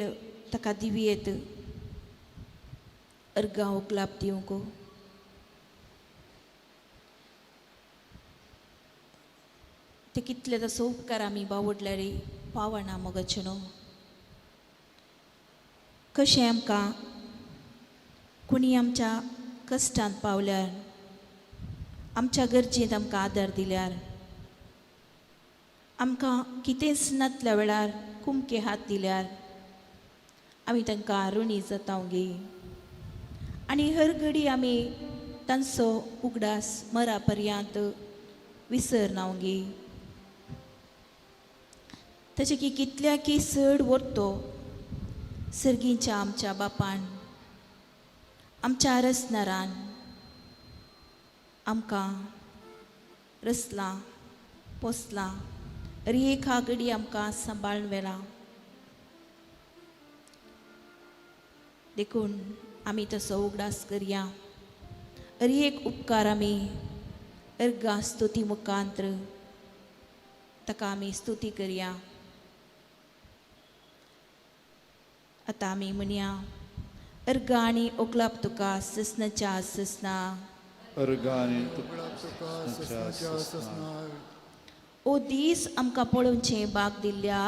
ताका दिवयेत अर्गां उकलाप दिवंक. ते कितले तसो उपकार आमी बावडल्यार पावना मोगाचें न्हू. कशें आमकां कोणी आमच्या कश्टांत पावल्यार आमच्या गरजेंत आमकां आदार दिल्यार आमकां कितेंच नातल्या वेळार कुमके हात दिल्यार आमी तांकां ऋणी जाता गे. आनी हर घडी आमी तांचो उगडास मरा पर्यंत विसरना गे. ताचे की कितल्या की चड व्हरतो सर्गीच्या आमच्या बापान आमच्या रचणारान आमकां रचलां पोसलां रेखा घडी आमकां सांबाळून व्हेलां. देखून आमी तसो उगडास करया. एक उपकार आमी अर्गां स्तुती मुखांत्र ताका आमी स्तुती करया. आतां आमी म्हणया अर्गां आनी ओगलाप तुका ससनाच्या ससना. अर्गां आनी तुका ससनाच्या ससना. ओ दीस आमकां पळोवचें बाग दिल्ल्या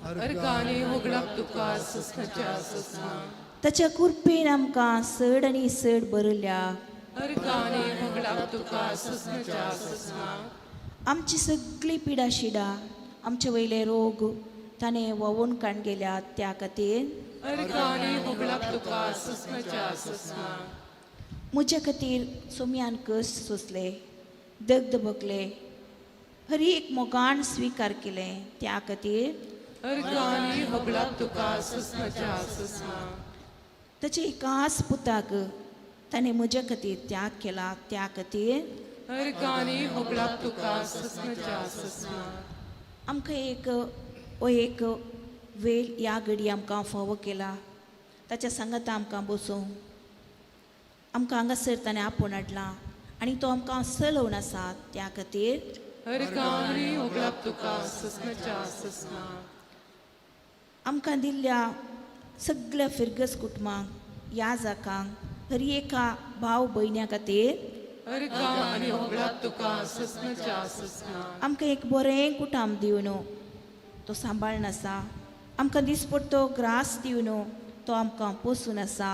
अर्गां आनी होगडाप तुका ससनाच्या ससना. ताच्या कृपेन आमकां चड आनी चड बरयल्या अर्गां आनी होगडाप तुका ससनाच्या ससना. आमची सगळी पिडा शिडा आमचे वयले रोग ताणें व्हांवून काण गेल्या त्या खातीर अर्गां आनी होगडाप तुका ससनाच्या ससना. म्हज्या खातीर सोम्यान कश्ट सोंसले दग्ध भोगले हर एक मोगान स्विकार केलें त्या खातीर अर्गां आनी होगडाप तुका ससनाच्या ससना. ताचे एकाच पुताक ताणें म्हज्या खातीर त्याग केला त्या खातीर अर्गां आनी होगडाप तुका ससनाच्या ससना. आमकां एक हो एक वेळ ह्या घडी आमकां फावो केला. ताच्या सांगाता आमकां बसूंक आमकां हांगासर ताणें आपोवन हाडला आनी तो आमकां चलोवन आसा त्या खातीर अर्गां आनी होगडाप तुका ससनाच्या ससना. आमकां दिल्ल्या सगळ्या फिरगस कुटुंबांक ह्या जाकांक हर एका भाव भयण्या खातीर अर्गां आनी होगडाप तुका ससनाच्या ससना. आमकां एक बरें कुटाम दिवन तो सांबाळून आसा. आमकां दिसपट्टो ग्रास दिवन तो आमकां पोसून आसा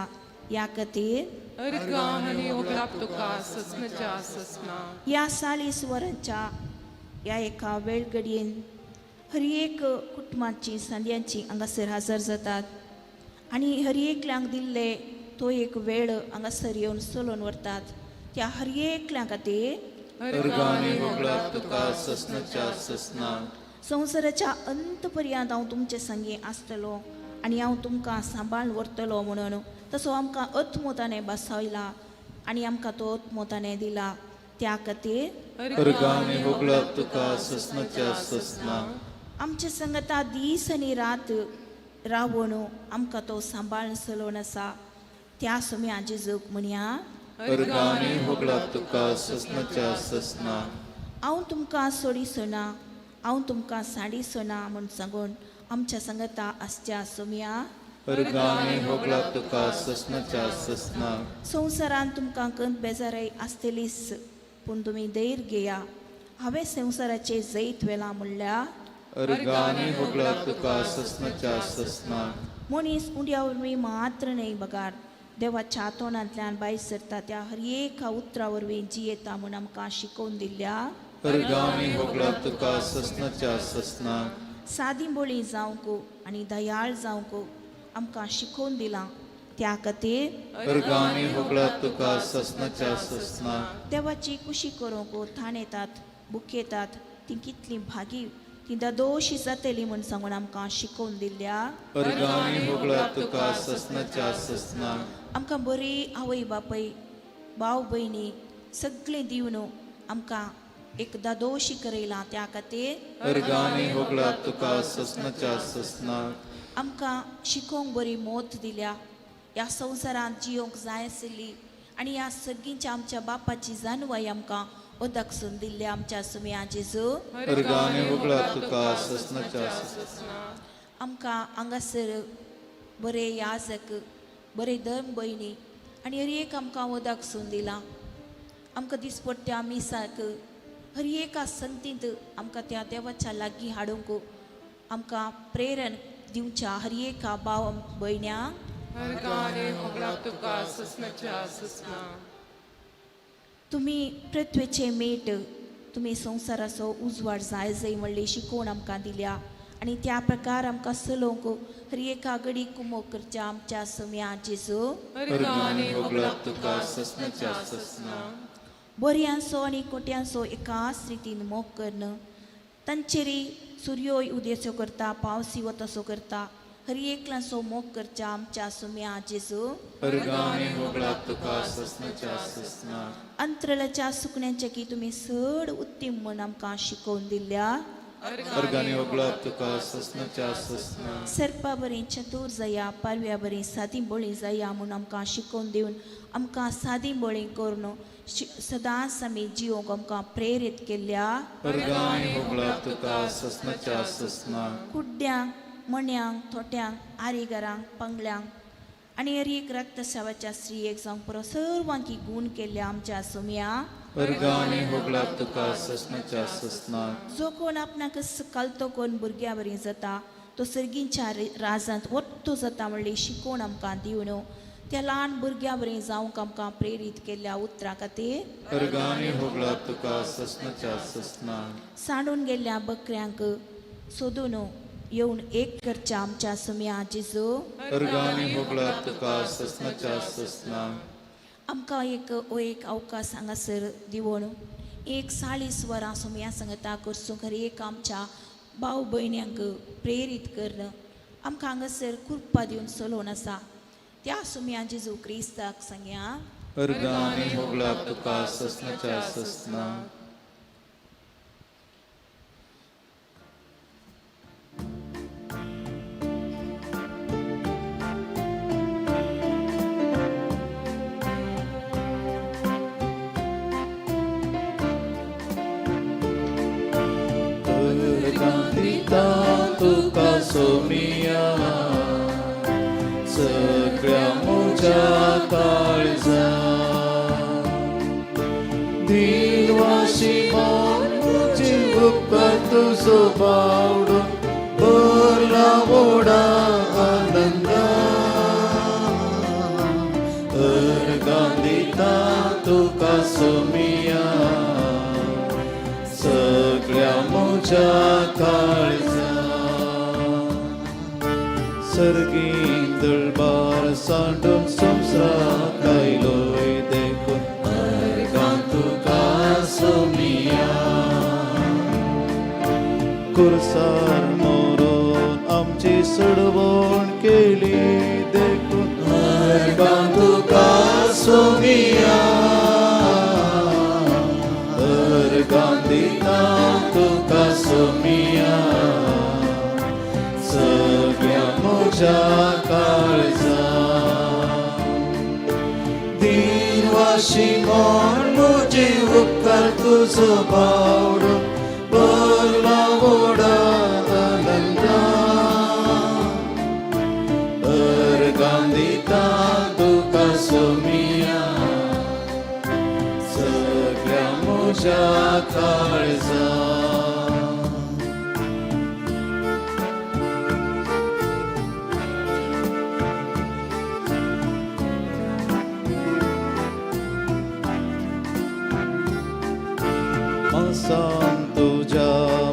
ह्या खातीर अर्गां आनी होगडाप तुका ससनाच्या ससना. ह्या 40 वरांच्या ह्या एका वेळ घडयेन हर एक कुटुंबाची सांद्यांची हांगासर हजर जातात आनी हर एकल्यांक दिल्ले तो एक वेळ हांगासर येवन चलोवन व्हरतात त्या हर एकल्या खातीर अर्गां आनी होगडाप तुका ससनाच्या ससना. संवसाराच्या अंत पर्यंत हांव तुमचे संगी आसतलो आनी हांव तुमकां सांबाळून व्हरतलो म्हणून तसो आमकां आत्मो ताणें बसयला आनी आमकां तो आत्मो ताणें दिला त्या खातीर अर्गां आनी होगडाप तुका ससनाच्या ससना. आमचे संगता दीस आनी रात रावून आमकां तो सांबाळून चलोवन आसा त्या सोम्या जेजूक म्हणया अर्गां आनी होगडाप तुका ससनाच्या ससना. हांव तुमकां सोडिसना हांव तुमकां सांडिसना म्हूण सांगून आमच्या संगता आसच्या सोम्या अर्गां आनी होगडाप तुका ससनाच्या ससना. संवसारांत तुमकां कंत बेजाराय आसतलीच पूण तुमी धैर्य घेया हांवें संवसाराचेर जैत व्हेलां म्हणल्यार अर्गां आनी होगडाप तुका ससनाच्या ससना. मनीस उंड्या वरवीं मात्र न्हय बगार देवाच्या तोंडांतल्यान भायर सरता त्या हर एका उतरा वरवीं जियेता म्हूण आमकां शिकोवन दिल्ल्या अर्गां आनी होगडाप तुका ससनाच्या ससना. सादी बोळी जावंक आनी दयाळ जावंक आमकां शिकोवन दिलां त्या खातीर अर्गां आनी होगडाप तुका ससनाच्या ससना. देवाची कुशी करूंक थाण येतात बुकयतात तीं कितलीं भागी ती दादोशी जातली म्हूण सांगून आमकां शिकोवन दिल्या. अर्गां आनी होगळाप तुका ससनाच्या ससनाक. आमकां बरी आवय बापय भाव भयणी सगळें दिवन आमकां एक दादोशी करयला त्या खातीर अर्गां आनी होगळाप तुका ससनाच्या ससनाक. आमकां शिकोवंक बरी मोत दिल्या, ह्या संवसारांत जियोंक जाय आशिल्ली आनी ह्या सगळींच्या आमच्या बापाची जानवाय आमकां ओदकसून दिल्ल्या आमच्या सुमया जेजू. अर्गां आनी होगळाप तुका ससनाच्या ससनाक. आमकां हांगासर बरे याजक बरे धर्म भयणी आनी हर एक आमकां ओदकसून दिलां. आमकां दिसपट्ट्या मिसाक हर एका संतींत आमकां त्या देवाच्या लागीं हाडूंक आमकां प्रेरण दिवच्या हर एका भाव भयण्यांक. अर्गां आनी होगळाप तुका ससनाच्या ससनाक. तुमी पृथ्वेचे मेट, तुमी संवसाराचो उजवाड जाय जाय म्हणली शिकवण आमकां दिल्या आनी त्या प्रकार आमकां चलोवंक हर एका घडी कुमोक करच्या आमच्या सुम्या जेजू. अर्गां आनी होगळाप तुका ससनाच्या ससनाक. बऱ्यांचो आनी कोट्यांचो एकाच रितीन मोग कर्ण तांचेरी सुर्योय उदेचो करता पावसी वतसो करता हर एकल्यांचो मोग करच्या आमच्या सुम्या जेजू. अर्गां आनी होगळाप तुका ससनाच्या ससनाक. अंतरळाच्या सुकण्यांचे की तुमी चड उत्तीम म्हूण आमकां शिकोवन दिल्या. अर्गां आनी होगळाप तुका ससनाच्या ससनाक. सर्पा बरी चतूर जाया पारव्या बरी सादी बळी जाया म्हूण आमकां शिकोवन दिवन आमकां सादी बळी करून सदांच आमी जिवंक आमकां प्रेरीत केल्या. अर्गां आनी होगळाप तुका ससनाच्या ससनाक. कुड्ड्यांक मण्यांक थोट्यांक आरीगरांक पंगल्यांक आनी हर एक रक्तसावाच्या स्त्रियेक जावंक पुरो सर्वांकी गूण केल्ल्या आमच्या सुमया. अर्गां आनी होगळाप तुका ससनाच्या ससनाक. जो कोण आपणाक कलतो कोण भुरग्या बरी जाता तो सर्गींच्या राजांत वट्टो जाता म्हणली शिकोवण आमकां दिवन त्या ल्हान भुरग्या बरी जावंक आमकां प्रेरीत केल्ल्या उतरां खातीर. अर्गां आनी होगळाप तुका ससनाच्या ससनाक. सांडून गेल्ल्या बकऱ्यांक सोदून येवन एक करच्या आमच्या सुमया जेजू. अर्गां आनी होगळाप तुका ससनाच्या ससनाक. आमकां एक हो एक अवकाश हांगासर दिवन एक 40 वरां सुमया सांगता करसूंक हर एक आमच्या भाव भयण्यांक प्रेरीत कर्ण आमकां हांगासर कृपा दिवन चलोवन आसा त्या सुमया जेजू क्रिस्ताक सांगया. अर्गां आनी होगळाप तुका ससनाच्या ससनाक. तुका सोमिया सगळ्या म्हज्या काळजा दिलवाशी मन म्हजी उपकार तुजो बावडून भरला वोडा आनंदा. अर्गां दिता तुका सोमिया सगळ्या म्हज्या काळजा. सर्गी दळबार सांडून संवसाराक आयलोय देखून अर्गां तुका सोमिया. कुर्सार मरोन आमची सोडवण केली देखून अर्गां तुका सोमिया. अर्गां दिता तुका सोमिया सगळ्या म्हज्या काळजा. दिनवाशी मन म्हजे उपकार तुजो बावडून भरला वोडा आनंदा. अर्गां दिता तुका सोमिया सगळ्या म्हज्या काळजा. मासान तुज्या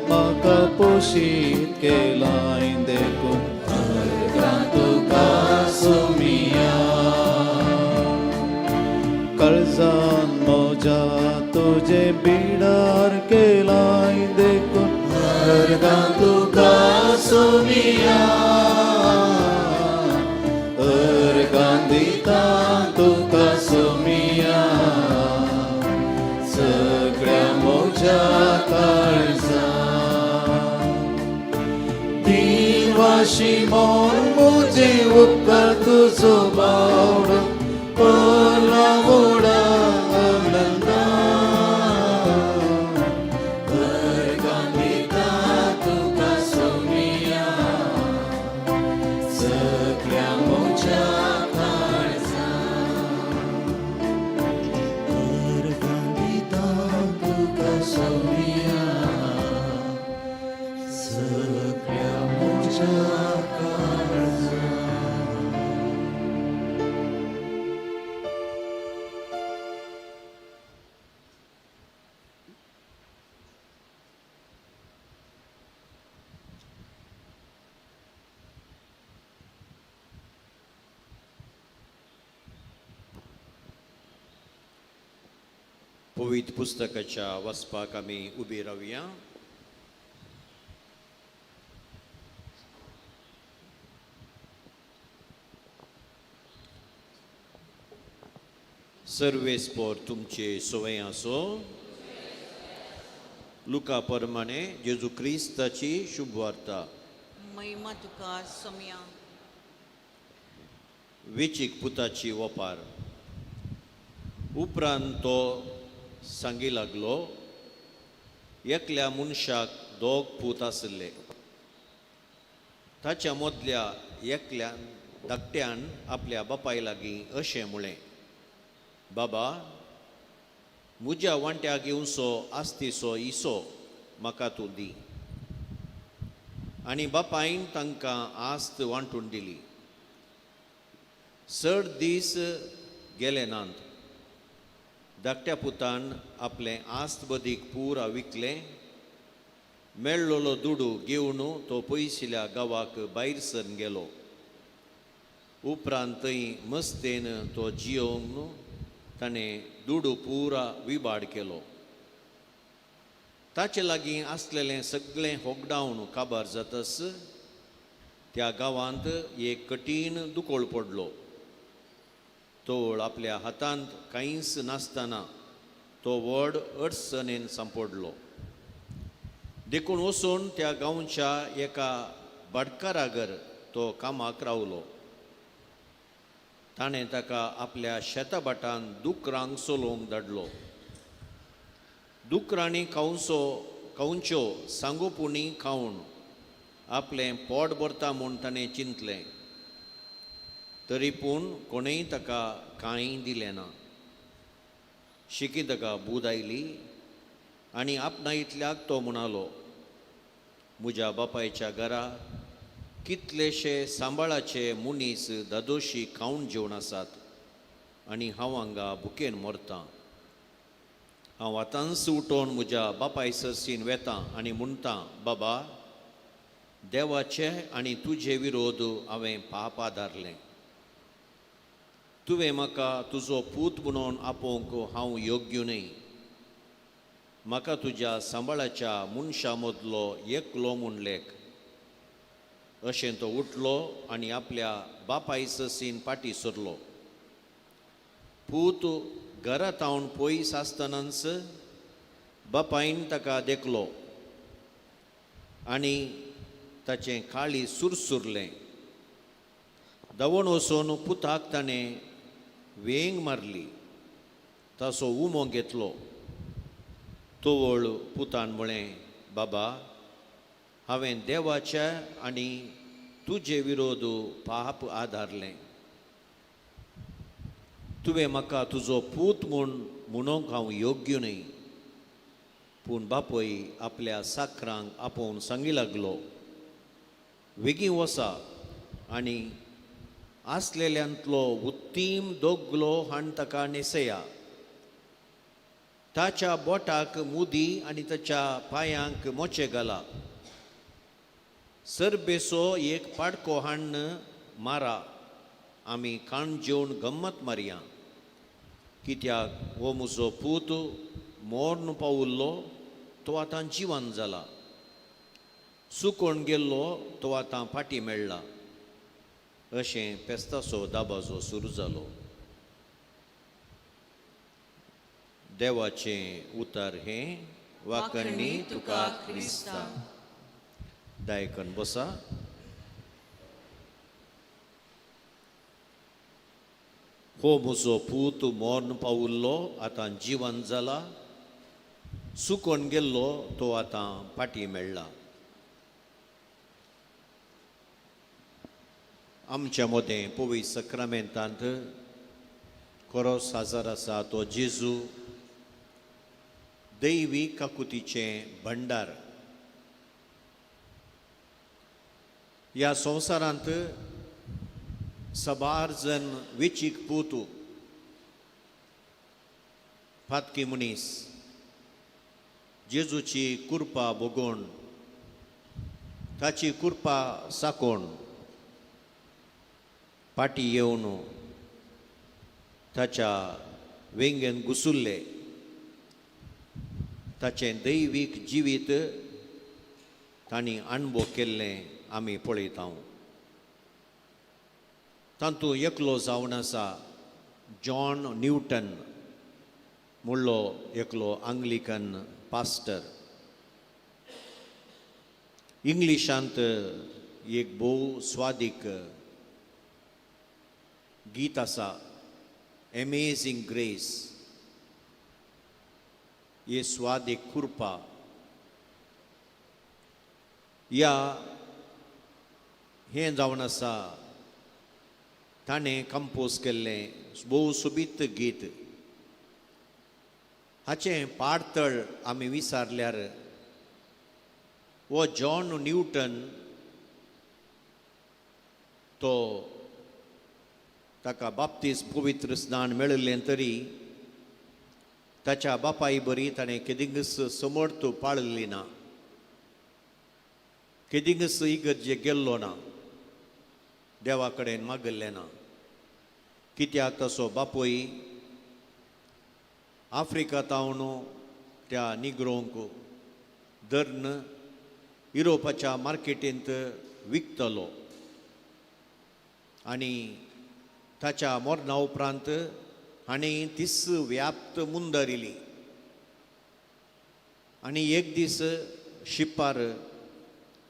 म्हाका पोशीत केलाय देखून अर्गां तुका सोमिया. काळजान म्हज्या तुजें बिडार केलाय देखून अर्गां सोमिया, अर्गां दिता तुका सोमिया, सगळ्या म्हज्या काळजा. दिवाशी मोन म्हजे उपकार तुजो बावडो पला व्हडा आनंदा, अर्गां दिता तुका सोमिया, सगळ्या म्हज्या काळजा. अर्गां दिता तुका सोमिया, सगळ्या म्हज्या काळजा. पवित्र पुस्तकाच्या वाचपाक आमी उबी रावया. सर्वेस्पोर तुमचे सवय आसो. लुका परमाणे जेजू क्रिस्ताची शुभवार्ता. महिमा तुका सोम्या. वेचीक पुताची वपार. उपरांत तो सांगी लागलो, एकल्या मनशाक दोग पूत आशिल्ले. ताच्या मदल्या एकल्यान धाकट्यान आपल्या बापाय लागीं अशें म्हळें, बाबा म्हज्या वांट्याक येवचो आस्तीचो इसो म्हाका तूं दी. आनी बापायन तांकां आस्त वांटून दिली. चड दीस गेले नात, धाकट्या पुतान आपलें आस्त बदीक पुरा विकलें. मेळ्ळोलो दुडू घेवन तो पयशिल्या गांवाक भायर सरून गेलो. उपरांत थंय मस्तेन तो जियोवन ताणें दुडू पुरा विबाड केलो. ताचे लागीं आसलेलें सगळें होगडावन काबार जातस त्या गांवांत एक कठीण दुकोळ पडलो. तोळ आपल्या हातांत कांयच नासतना तो व्हड अडचणेन सांपडलो. देखून वचून त्या गांवच्या एका भाटकारागर तो कामाक रावलो. ताणें ताका आपल्या शेताभाटान दुकरांक चलोवंक धाडलो. दुकरांनी खावच्यो सांगोपुणी खावन आपलें पोट भरता म्हूण ताणें चिंतलें. तरी पूण कोणेय ताका कांय दिलें ना. शिकी ताका बूद आयली आनी आपणा इतल्याक तो म्हणालो, म्हज्या बापायच्या घरा कितलेशे सांबाळाचे मनीस दादोशी खावन जेवन आसात आनी हांव हांगा भुकेन मरतां. हांव आतांच उठोवन म्हज्या बापाय सरसीन वेतां आनी म्हणटां, बाबा देवाचे आनी तुजे विरोध हांवें पाप आदारलें. तुवें म्हाका तुजो पूत म्हणून आपोवंक हांव योग्य न्हय. म्हाका तुज्या सांबाळाच्या मनशां मदलो एकलो म्हूण लेख. अशें तो उठलो आनी आपल्या बापाय ससीन फाटीं सरलो. पूत घरा तावन पयस आसतनाच बापायन ताका देखलो आनी ताचें काळी सुरसुरलें. धांवून वचून पुताक ताणें वेंग मारली, ताचो उमो घेतलो. तवळ पुतान म्हळें, बाबा हांवें देवाच्या आनी तुजे विरोध पाप आदारलें. तुवें म्हाका तुजो पूत म्हूण म्हणूंक हांव योग्य न्हय. पूण बापूय आपल्या साकरांक आपोवन सांगी लागलो, वेगीं वसा आनी आसलेल्यांतलो उत्तीम दोगलो हाण ताका न्हेसया. ताच्या बोटाक मुदी आनी ताच्या पांयांक मोचे घाला. सरबेसो एक पाडको हाण्ण मारा, आमी खाण जेवन गम्मत मारया. कित्याक हो म्हजो पूत मोर्न पावुल्लो, तो आतां जिवन जाला. सुकोण गेल्लो तो आतां फाटीं मेळ्ळा. अशें पेस्ताचो दाबाजो सुरू जालो. देवाचें उतर हें वाकरणी तुका क्रिस्ता. दायकन बसा. हो म्हजो पूत मर्ण पावुल्लो आतां जिवन जाला, सुकोन गेल्लो तो आतां फाटीं मेळ्ळा. आमच्या मदें पवित्र सक्रामेंतांत खरो साजार आसा तो जेजू, दैवी काकुतीचें भंडार. ह्या संवसारांत सबार जन वेचीक पूत, फातकी मनीस जेजूची कृपा भोगोवन, ताची कृपा साकोवन फाटीं येवन ताच्या वेंगेन घुसुल्ले. ताचें दैवीक जिवीत तांणी अणभव केल्लें आमी पळयता. तातूंत एकलो जावन आसा जॉन न्यूटन म्हणलो एकलो आंग्लिकन पास्टर. इंग्लिशांत एक भोव स्वादीक गीत आसा, एमेझींग ग्रेस. हे स्वादीक कृपा ह्या हें जावन आसा ताणें कंपोज केल्लें भोव सोबीत गीत. हाचें पाडतळ आमी विसारल्यार हो जॉन न्यूटन तो ताका बाप्तीस पवित्र स्नान मेळिल्लें तरी ताच्या बापाय बरी ताणें केदिंगस समर्थ पाळिल्ली ना, केदिंगस इगर्जे गेल्लो ना, देवा कडेन मागिल्लें ना. कित्याक तसो बापूय आफ्रिका तावन त्या निग्रोंक धरून युरोपाच्या मार्केटींत विकतलो आनी ताच्या मरणा उपरांत हांणी तीस व्याप्त मुंदरिली आनी एक दीस शिपार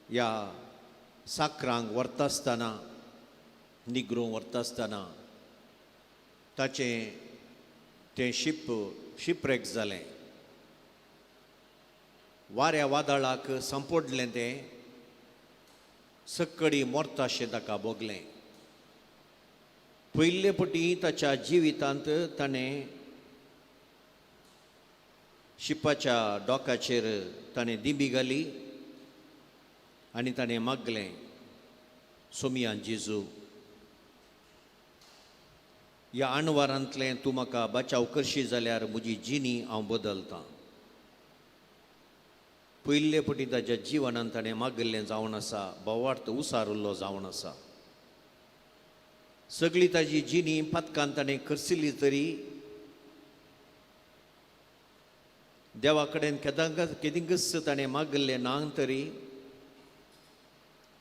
ह्या साकरांक व्हरता आसतना, निग्रो व्हरता आसतना ताचें तें शिपरेक जालें. वाऱ्या वादळाक सांपडलें तें, सक्कडी मोरताशें ताका भोगलें. पयले पटी ताच्या जिवितांत ताणें शिपाच्या डोकाचेर ताणें दिंबी घाली आनी ताणें मागलें, सोमिया जेजू, ह्या आणवारांतलें तूं म्हाका बचाव करशी जाल्यार म्हजी जिणी हांव बदलतां. पयले पटी ताच्या जिवनांत ताणें मागिल्लें जावन आसा, भावार्थ उसारिल्लो जावन आसा. सगळी ताजी जिणी पातकान ताणें करसिल्ली तरी देवा कडेन केदिंगच ताणें मागिल्लें ना तरी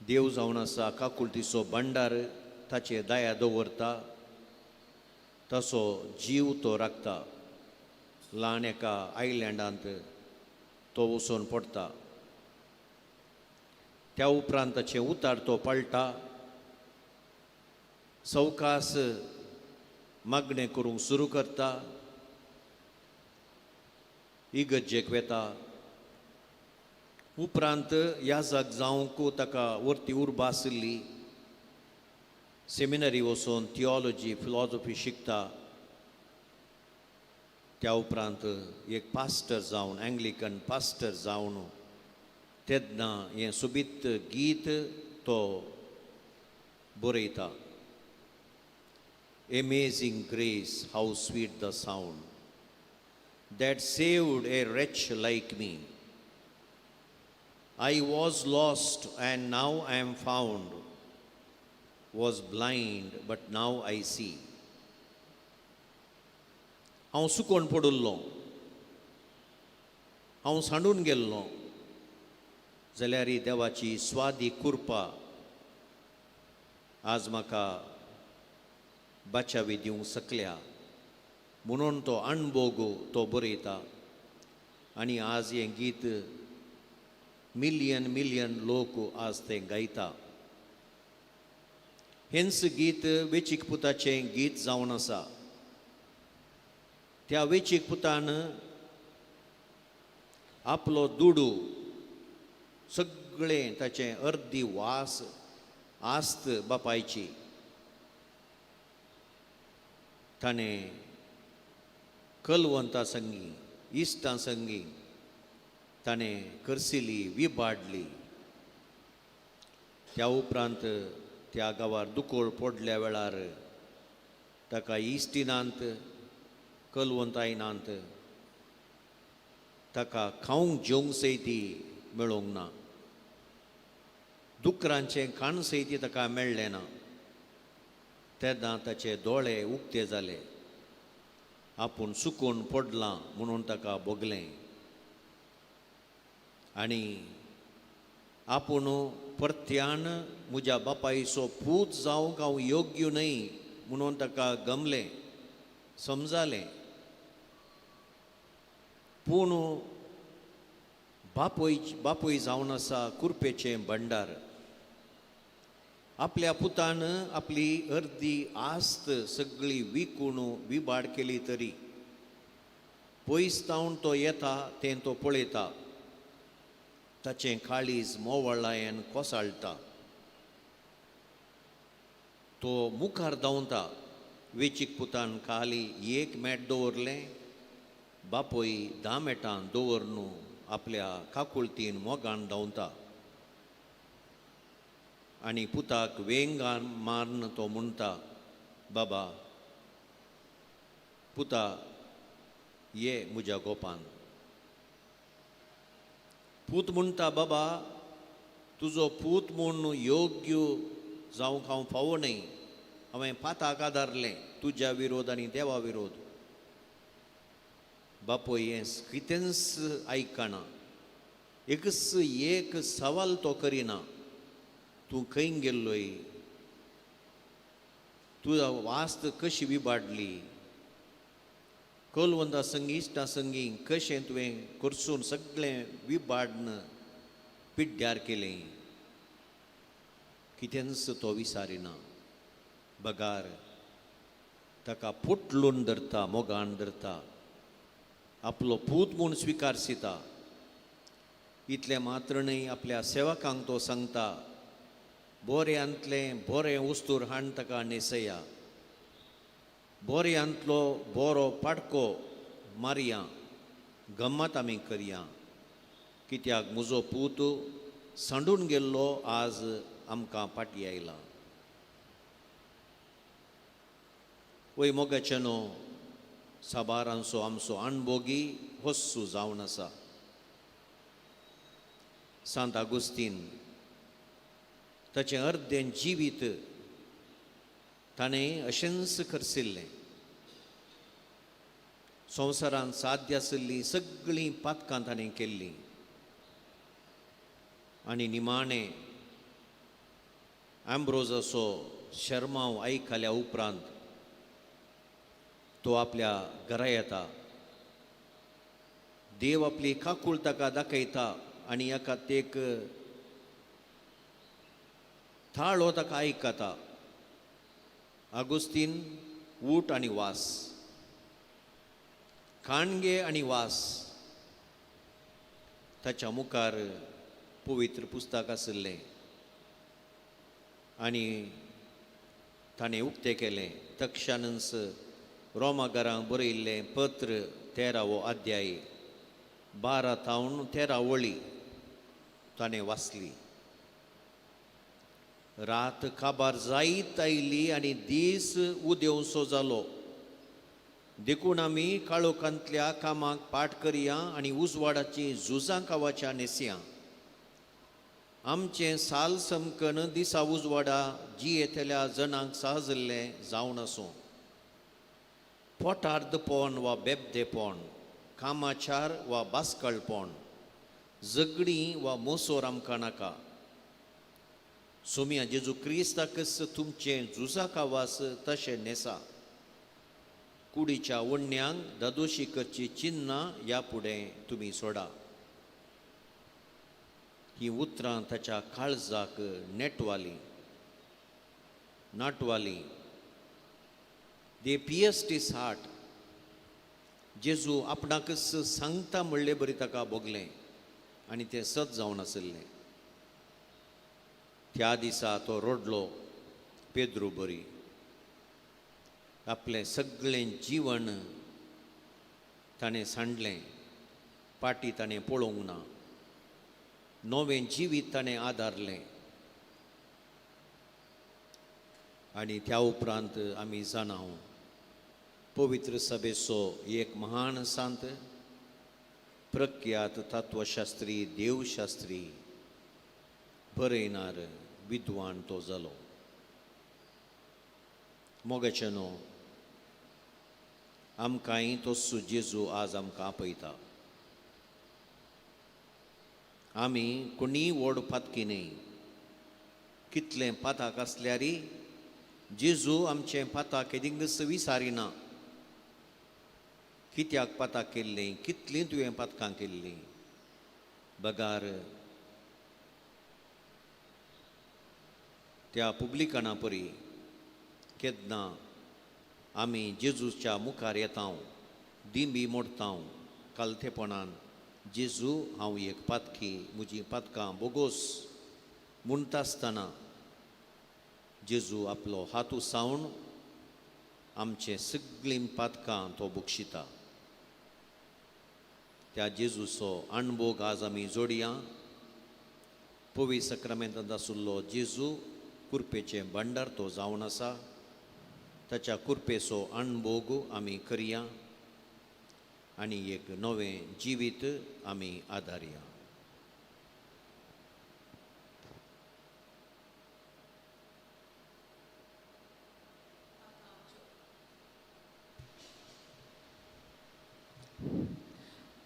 देव जावन आसा काकुळतीचो भांडार ताचेर दया दवरता, तसो जीव तो राखता. ल्हान एका आयलँडांत तो वचून पडटा. त्या उपरांत ताचें उतार तो पळटा, सवकास मागणें करूंक सुरू करता, इगर्जेक वेता. उपरांत याजक जावंक ताका वरती उर्बा आशिल्ली, सेमिनरी वचून थियोलॉजी फिलॉजॉफी शिकता. त्या उपरांत एक पास्टर जावन, एंग्लिकन पास्टर जावन तेन्ना हें सोबीत गीत तो बरयता. Amazing grace, how sweet the sound that saved a wretch like me. I was lost and now I am found, was blind but now I see. हांव सुकोन पडिल्लो, हांव सांडून गेल्लो, जाल्यार देवाची स्वादी कृपा आज म्हाका बाचावी दिवंक शकल्या म्हणून तो अणभोग तो बरयता. आनी आज हें गीत मिलियन मिलियन लोक आज तें गायता. हेंच गीत वेचीक पुताचें गीत जावन आसा. त्या वेचीक पुतान आपलो दुडू सगळें ताचें अर्दी वास आस्त बापायची ताणें कलवंता संगी इश्टां संगी ताणें करसिली विबाडली. त्या उपरांत त्या गांवार दुकोळ पडल्या वेळार ताका इश्टिनांत कलवंतायनांत ताका खावंक जेवंक सयती मेळोंक ना, दुकरांचें खाण सयती ताका मेळ्ळें ना. तेन्ना ताचे दोळे उक्ते जाले, आपूण सुकून पडलां म्हणून ताका भोगलें आनी आपूण परत्यान म्हज्या बापायचो पूत जावंक हांव योग्य न्हय म्हणून ताका गमलें, समजालें. पूण बापूय बापूय जावन आसा कुरपेचें भंडार. आपल्या पुतान आपली अर्दी आस्त सगळी विकून विबाड केली तरी पयस तावन तो येता तें तो पळयता, ताचें काळीज मोवळायेन कोसाळटा, तो मुखार धांवता. वेचीक पुतान खाली एक मेट दवरलें, बापूय 10 मेटां दवरनु आपल्या काकुळतीन मोगान धांवता आनी पुताक वेंगान मारून तो म्हणटा, बाबा पुता ये म्हज्या गोपान. पूत म्हणटा, बाबा तुजो पूत म्हूण योग्य जावंक हांव फावो न्हय, हांवें पाताक आदारलें तुज्या विरोध आनी देवा विरोध. बापूय हें कितेंच आयकना, एकच एक सवाल तो करिना, तूं खंय गेल्लोय, तुजा वास्त कशी विबाडली, कलवंता संगी इश्टा संगी कशें तुवें करसून सगळें विबाडन पिड्ड्यार केलें. कितेंच तो विसारिना, बगार ताका पोटलून धरता, मोगान धरता, आपलो पूत म्हूण स्विकारसिता. इतलें मात्र न्हय, आपल्या सेवकांक तो सांगता, बोऱ्यांतलें बोरें वस्तूर हाण ताका न्हेसया, बोऱ्यांतलो बोरो पाटको मारया, गम्मत आमी करया, कित्याक म्हजो पूत सांडून गेल्लो आज आमकां फाटी आयला. वय मोगाचे न्हू साबारांचो आमचो अणभोगी होस्सू जावन आसा. सांत आगुस्तीन ताचें अर्दें जिवीत ताणें अशेंच खर्चिल्लें. संवसारांत साध्य आशिल्लीं सगळीं पातकां ताणें केल्लीं आनी निमाणें आंब्रोजाचो शर्मांव आयकल्या उपरांत तो आपल्या घरा येता. देव आपली काकूळ ताका दाखयता आनी एका तेक थाळो ताका आयकता. आगुस्तीन ऊट आनी वास, काणगे आनी वास, ताच्या मुखार पवित्र पुस्तक आशिल्लें आनी ताणें उक्तें केलें. तक्षानच रोमागरांक बरयिल्लें पत्र 13वो अध्याय 12 थावन 13 वळी ताणें वाचली. रात काबार जायत आयली आनी दीस उदेवसो जालो, देखून आमी काळोखांतल्या कामाक पाठ करया आनी उजवाडाची झुजां खावाच्या न्हेसया. आमचें साल समकन दिसा उजवाडा जियेतल्या जणांक सहजल्लें जावन आसूं. पोटार्दपण वा बेबदेपण, कामाचार वा बास्कळपण, झगडीं वा मोसोर आमकां नाका. सोमया जेजू क्रिस्ताकच तुमचें झुजाकावास तशें न्हेसा. कुडीच्या वण्यांक दादोशी करची चिन्नां ह्या फुडें तुमी सोडा. ही उतरां ताच्या काळजाक नेटवालीं नाटवालीं. They pierced his heart. जेजू आपणाकच सांगता म्हणले बरी ताका भोगलें आनी तें सत जावन आशिल्लें. त्या दिसा तो रडलो पेद्रू बरी. आपलें सगळें जीवन ताणें सांडलें, पाटी ताणें पळोवंक ना, नवें जिवीत ताणें आदारलें. आनी त्या उपरांत आमी जाणा पवित्र सभेचो एक महान सांत, प्रख्यात तत्वशास्त्री, देवशास्त्री, बरयणार विद्वान तो जालो. मोगाचें न्हू आमकांय तोसो जेजू आज आमकां आपयता. आमी कोणीय व्हड पातकी न्हय, कितलें पाताक आसल्यारय जेजू आमचें पाताक केदींच विसारिना. कित्याक पाताक केल्लीं, कितलीं तुवें पातकां केल्लीं बगार त्या पुब्लिकाना परी केन्ना आमी जेजूच्या मुखार येता, दिंबी मोडता कालथेपणान, जेजू हांव एक पातकी, म्हजी पातकां बोगोस म्हणटा आसतना जेजू आपलो हात उसावन आमचें सगळीं पातकां तो बक्षिता. त्या जेजूचो अणभोग आज आमी जोडया. पवित्र सक्रामेंतांत आशिल्लो जेजू कुर्पेचें भांडार तो जावन आसा. ताच्या कुर्पेचो अणभोग आमी करया आनी एक नवें जिवीत आमी आदारया.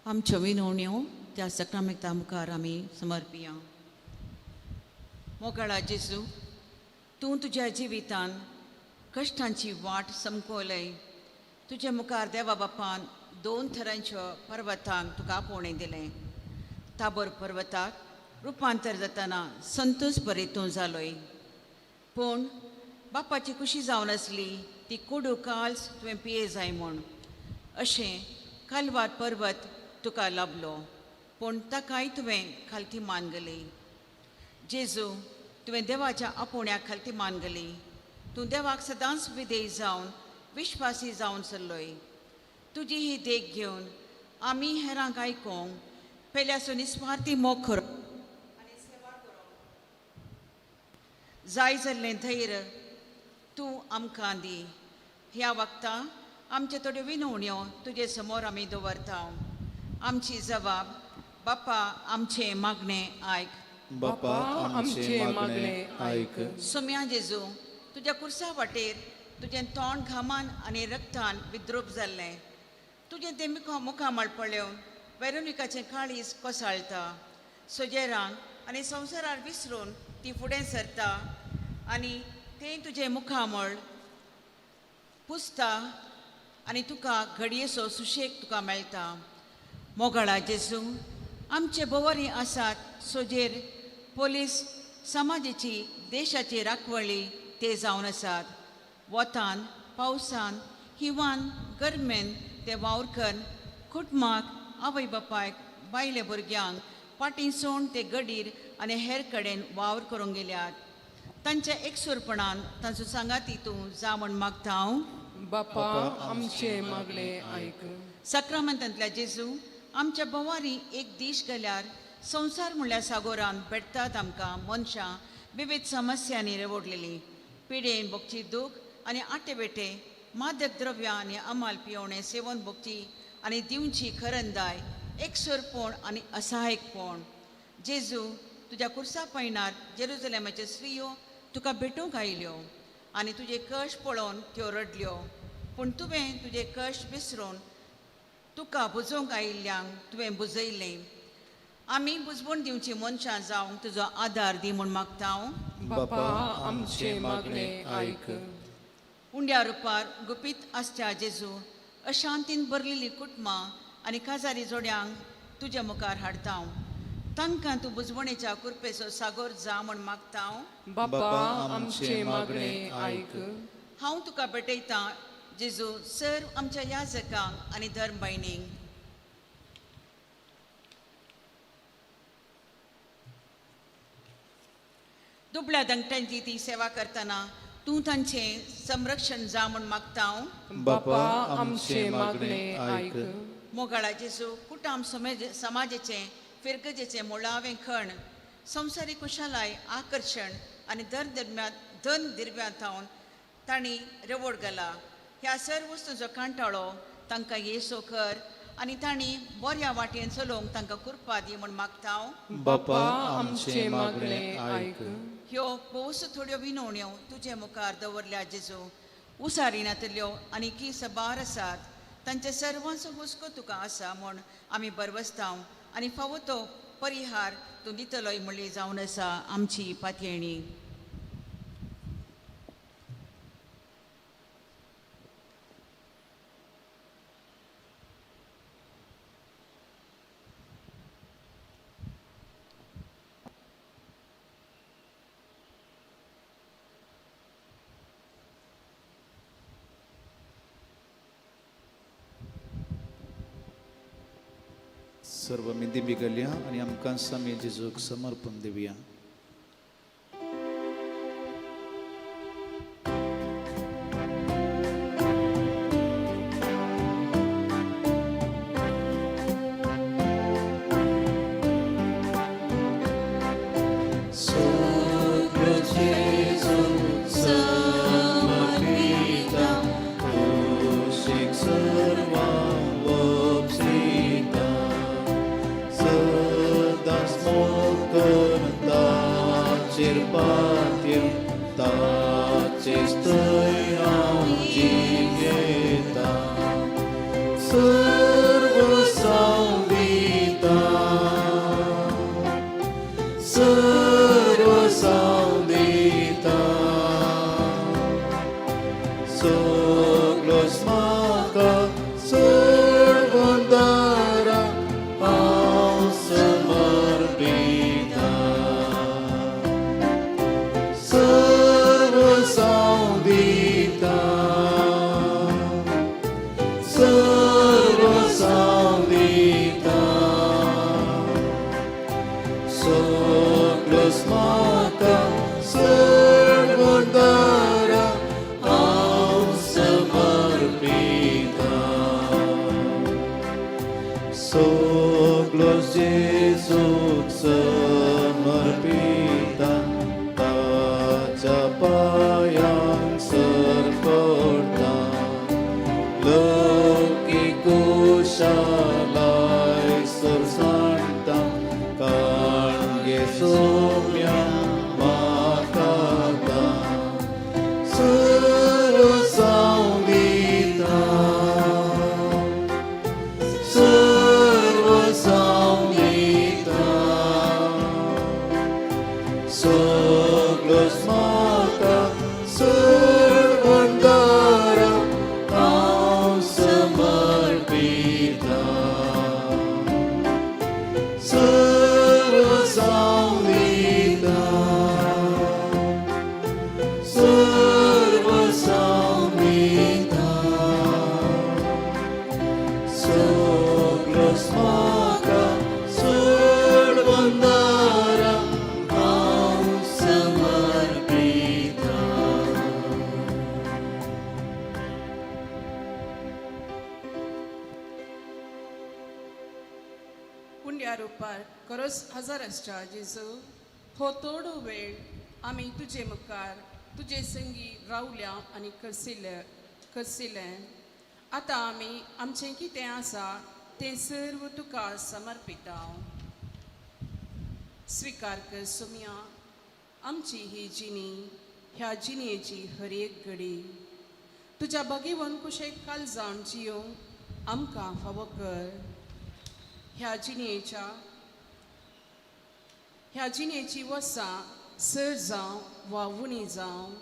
आमच्यो विनवण्यो त्या सक्रामेंता मुखार आमी समर्पिया. मोगाळा जेजू, तूं तुज्या जिवितान कश्टांची वाट समकोलय. तुज्या मुखार देवा बापान दोन थरांच्या पर्वतांक तुका आपोवणें दिलें. ताबोर पर्वताक रुपांतर जातना संतोष बरी तूं जालोय, पूण बापाची खुशी जावन आसली ती कोडू काल्स तुवें पिये जाय म्हूण. अशें कालवार पर्वत तुका लाभलो, पूण ताकाय तुवें खालती मान गेली. जेजू, तुवें देवाच्या आपोवण्याक खालती मान गेली. तूं देवाक सदांच विधेय जावन विश्वासी जावन सरलोय. तुजी ही देख घेवन आमी हेरांक आयकोंक पेल्याचो निस्वार्थी मोग करूंक आनी सेवा करूंक जाय जाल्लें धैर्य तूं आमकां दी. ह्या वक्ता आमच्यो थोड्यो विनवण्यो तुजे समोर आमी दवरता. आमची जबाब बापा आमचें मागणें आयक. बापा आमचें मागणें आयक. सोम्या जेजू, तुज्या कुर्सा वाटेर तुजें तोंड घामान आनी रक्तान विद्रूप जाल्लें. तुजें तें मुखामळ पळोवन वेरोनिकाचें काळीज कोसाळटा. सोजेरांक आनी संवसारार विसरून ती फुडें सरता आनी तें तुजें मुखामळ पुसता आनी तुका घडयेचो सुशेग तुका मेळटा. मोगाळा जेजू, आमचे बोवारी आसात सोजेर पोलीस समाजाची देशाची राखवळी ते जावन आसात. वतान पावसान हिवान गरमेन ते वावर करून कुटुंबाक आवय बापायक बायले भुरग्यांक फाटीं सोड ते गडीर आनी हेर कडेन वावर करूंक गेल्यात. तांच्या एकसुरपणान तांचो सांगाती तूं जा म्हूण मागता हांव. बापा आमचें मागणें आयक. साक्रामेंतांतल्या जेजू, आमच्या भोंवारी एक दीस गेल्यार संवसार म्हणल्यार सागोरान भेटतात आमकां मनशां विविध समस्यांनी रेवडलेलीं. पिडेन भोगची दूख आनी आटे बेटे मादक द्रव्यां आनी अमाल पियोवणें सेवन भोगची आनी दिवची खरंदाय एकसुरपण आनी असहायकपण. जेजू, तुज्या कुर्सा पयणार जेरुजलेमाच्यो स्त्रियो तुका भेटूंक आयल्यो आनी तुजे कश्ट पळोवन त्यो रडल्यो, पूण तुवें तुजे कश्ट विसरून तुका बुजोवंक आयिल्ल्यांक तुवें बुजयलें. आमी बुजवण दिवची मनशां जावंक तुजो आदार दी म्हूण मागता. बापा आमचें मागणें आयक. उंड्या रुपार गुपीत आसच्या जेजू, अशांतीन भरलेली कुटुंबां आनी काजारी जोड्यांक तुज्या मुखार हाडता. तांकां तूं बुजवणेच्या कृपेचो सागोर जा म्हूण मागता. बापा आमचें मागणें आयक. हांव तुका भेटयतां जेजू सर्व आमच्या याजकांक आनी धर्म बायणींक. दुबळ्या दंगट्यांची ती सेवा करतना तूं तांचें संरक्षण जा म्हूण मागता. बापा आमचें मागणें आयक. मोगाळा जेजू, कुटाम समाजाचें फिरगजेचें मुळावें खण, संवसारीक कुशालाय आकर्शण आनी धन दिरव्यां थावन तांणी रेवोड घाला. ह्या सर्व वस्तूंचो कांटाळो तांकां येसो कर आनी तांणी बऱ्या वाटेन चलोवंक तांकां कृपा दी म्हूण मागता. बापा आमचें मागणें आयक. ह्यो भोवस थोड्यो विनवण्यो तुजे मुखार दवरल्या जेजू, उसारी नातल्यो आनी की सबार आसात. तांचे सर्वांचो हुस्को तुका आसा म्हूण आमी बरवसता आनी फावो तो परिहार तूं दितलोय म्हणली जावन आसा आमची पातयेणी. सर्व मिंदी बिगल्या आनी आमकां सामी जेजूक समर्पण दिवया. जेजू, हो थोडो वेळ आमी तुजे मुखार तुजे संगी रावल्या आनी करसिले. आतां आमी आमचें कितें आसा तें सर्व तुका समर्पिता. स्विकार कर सोम्या आमची ही जिणी, ह्या जिणेची हर एक घडी तुज्या भगेवन कुशेक काल जावन जियोंक आमकां फावो कर. ह्या जिणेच्या ह्या जिणेची वर्सां सर जावं वा उणी जावं,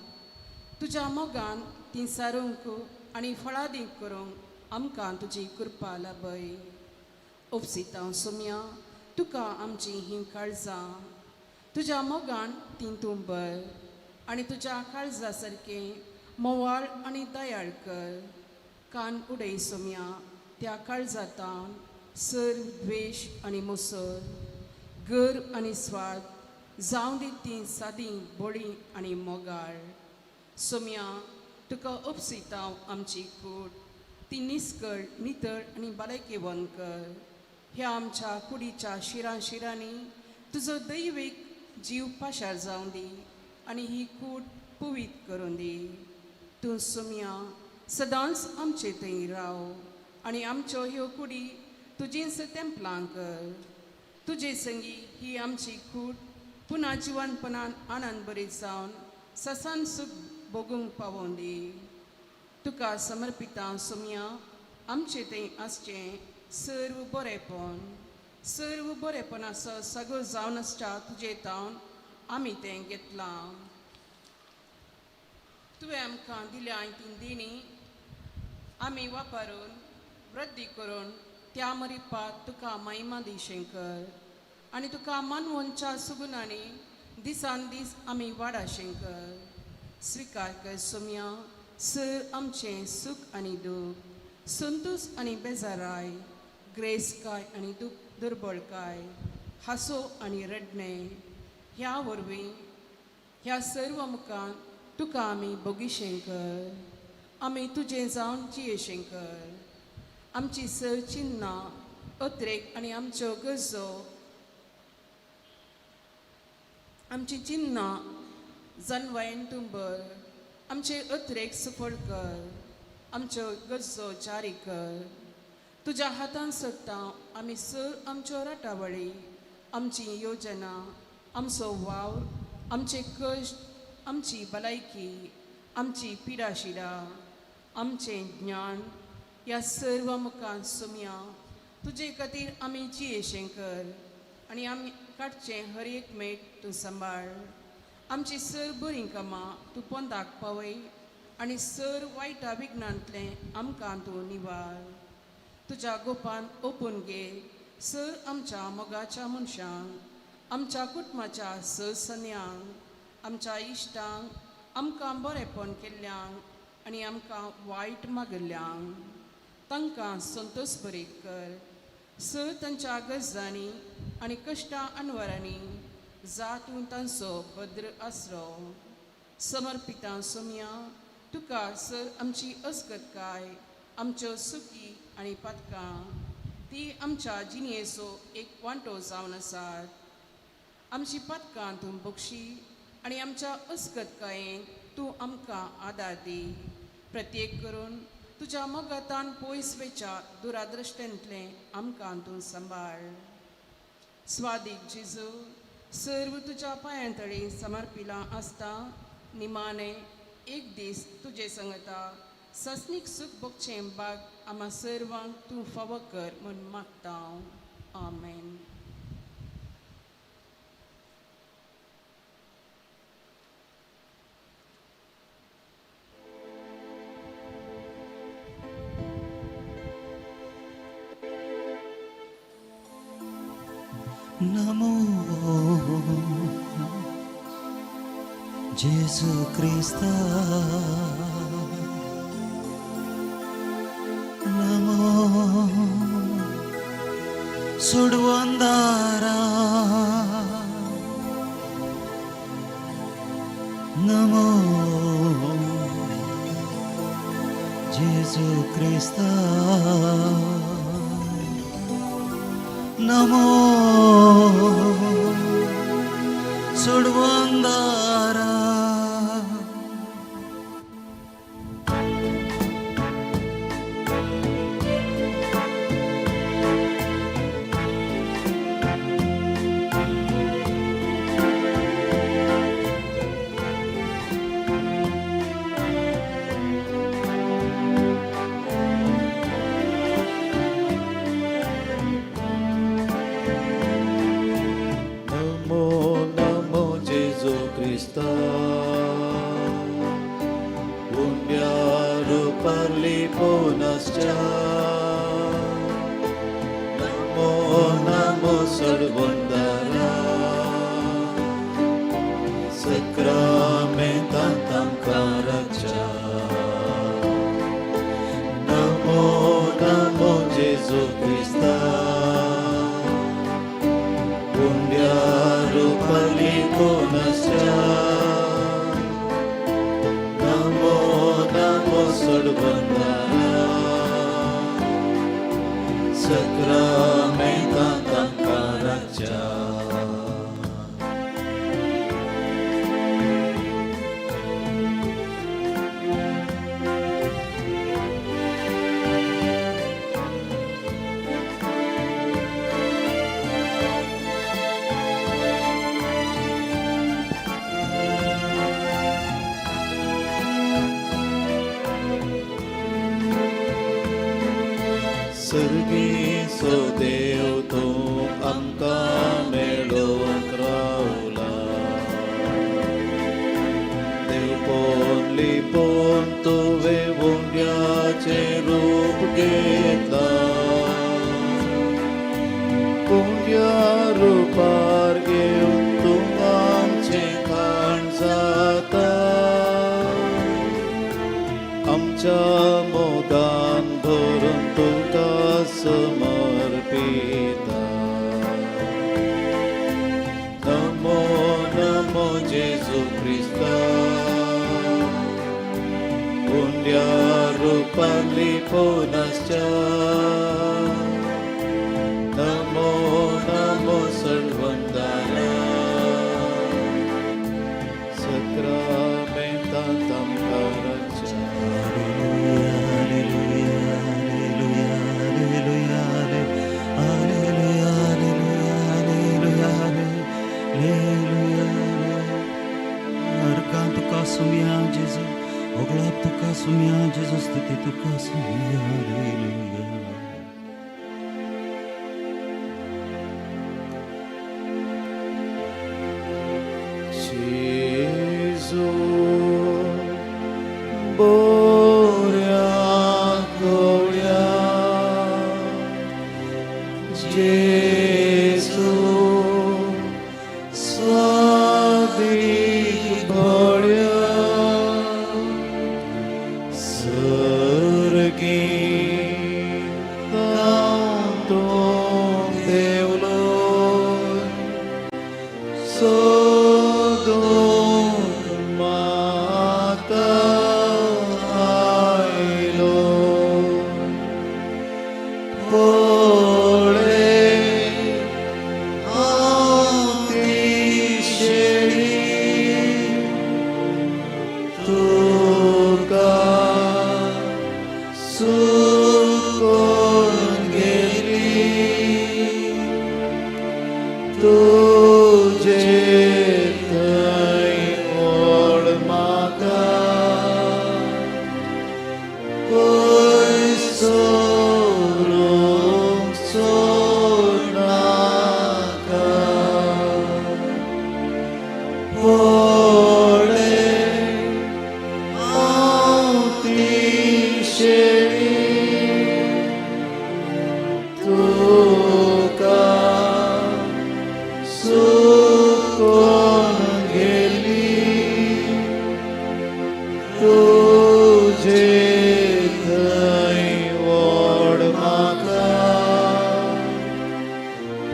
तुज्या मोगान ती सारूंक आनी फळादीक करूंक आमकां तुजी कृपा लाभय. उपसितां सोम्या तुका आमची हीं काळजां, तुज्या मोगान ती तूं भर आनी तुज्या काळजा सारकें मोवाळ आनी दयाळ कर. कान उडय सोम्या त्या काळजातान सर द्वेश आनी मुसर, गर्व आनी स्वार्थ जावं दी ती सादी बोळी आनी मोगाळ. सोम्या तुका उपसितां आमची कूड, ती निस्कळ नितळ आनी भलायकेवंत कर. ह्या आमच्या कुडीच्या शिरां शिरांनी तुजो दैवीक जीव पाशार जावं दी आनी ही कूड पुवीत करूं दी. तूं सोम्या सदांच आमचे थंय राव आनी आमच्यो ह्यो कुडी तुजींच तेंपलां कर. तुजे संगी ही आमची कूड पुना जिवनपणान आनंद बरीत जावन ससान सूख भोगूंक पावों दी. तुका समर्पितां सोम्या आमचे थंय आसचें सर्व बरेपण, सर्व बरेपणाचो सगळो जावन आसच्या तुजे तावन आमी तें घेतलां. तुवें आमकां दिल्या ती दिणी आमी वापरून वृद्धी करून त्या मरिपात तुका महिमा दिशें कर आनी तुका मानवोनच्या सुगुणांनी दिसान दीस आमी वाडाशें कर. स्विकार कर सोम्या सर आमचें सूख आनी दूख, संतोश आनी बेजाराय, ग्रेसकाय आनी दुर्बळकाय, हांसो आनी रडणें, ह्या वरवीं ह्या सर्व मुखान तुका आमी बोगिशें कर. आमी तुजें जावन जियेशें कर. आमची सर चिन्नां अत्रेक आनी आमच्यो गरजो, आमची चिन्नां जनवायन तुंबर, आमचे अत्रेक सफळ कर, आमच्यो गरजो जारी कर. तुज्या हातान सोडटा आमी सर आमच्यो राटावळी, आमची योजना, आमचो वावर, आमचे कश्ट, आमची भलायकी, आमची पिडाशिडा, आमचें ज्ञान, ह्या सर्व मुखान सोम्या तुजे खातीर आमी जियेशें कर आनी आमी काडचें हर एक मेट तूं सांबाळ. आमची सर बरीं कामां तूं पोंदाक पावय आनी सर वायटा विघ्नांतलें आमकां तूं निवार. तुज्या गोपान ओपून घे सर आमच्या मोगाच्या मनशांक, आमच्या कुटुंबाच्या सन्यांक, आमच्या इश्टांक, आमकां बरेपण केल्ल्यांक आनी आमकां वायट मागिल्ल्यांक, तांकां संतोश बरीत कर. सर तांच्या गरजांनी आनी कश्टां अनवरांनी जा तूं तांचो भद्र आसरो. समर्पितां सोम्या तुका सर आमची अस्कतकाय, आमच्यो सुखी आनी पातकां, ती आमच्या जिणयेचो एक वांटो जावन आसात. आमची पातकां तूं बक्षी आनी आमच्या अस्कतकायेन तूं आमकां आदार दी. प्रत्येक करून तुज्या मोगातान पयस वेच्या दुरादृश्टेंतलें आमकां तूं सांबाळ. स्वादीक जेजू सर्व तुज्या पांयां तळी समर्पिलां आसता निमाणें एक दीस तुजे संगता ससनीक सूख भोगचें बाग आमा सर्वांक तूं फावो कर म्हूण मागता. आमेन. Namo Gesù Cristo, Namo Sudvandara, Namo Gesù Cristo, Namo Sudvandara. Namo लिपोवन आसच्या नमो नमो सडवंदारा सक्रामेंतांत आमकां राखच्या नमो नमो जेजू क्रिस्ता उंड्या रुपान लिपोवन आसच्या नमो नमो सडवंदारा सक्रामेंतांत आमकां राखच्या. सर्गीचो देव तूं आमकां मेळोंक रावला देवपोन लिपोन तुवें उंड्याचें रूप घेतलां उंड्या रुपार येवन तूं आमचें खाण जाता आमच्या मोगान भरून तुका समर्पिता. नमो नमो जेजू क्रिस्ता उंड्या रुपान लिपोवन आसच्या नमो नमो सडवंदारा सक्रामेंतांत आमकां राखच्या. अर्गां तुका सुमया जेजू, होगळाप तुका सुमया जेजू, स्तुती तुका सुमया. हालेलुया. जेजू बोऱ्या गवळ्या जेजू स्वादीक घोळ्या सर्गी तूं देवलो सोदूंक म्हाका आयलो पळय हांव ती शेळी तुका सुकोन गेली तुजे थंय ओड म्हाका पयस व्हरूंक सोडनाका पळय हांव ती शेळी तुका सुकोन गेली तुजे थंय ओड म्हाका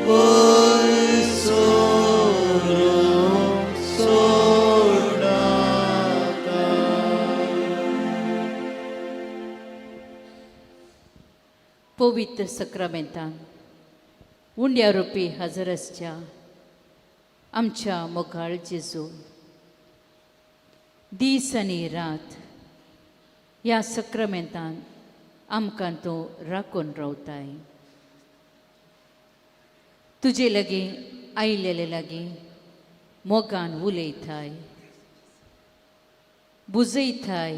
पयस व्हरूंक सोडनाका. पवित्र सक्रामेंतान उंड्या रुपी हजर आसच्या आमच्या मोगाळ जेजू, दीस आनी रात ह्या सक्रामेंतान आमकां तूं राखून रावताय. तुजे लागीं आयलेले लागीं मोगान उलयताय, बुजयताय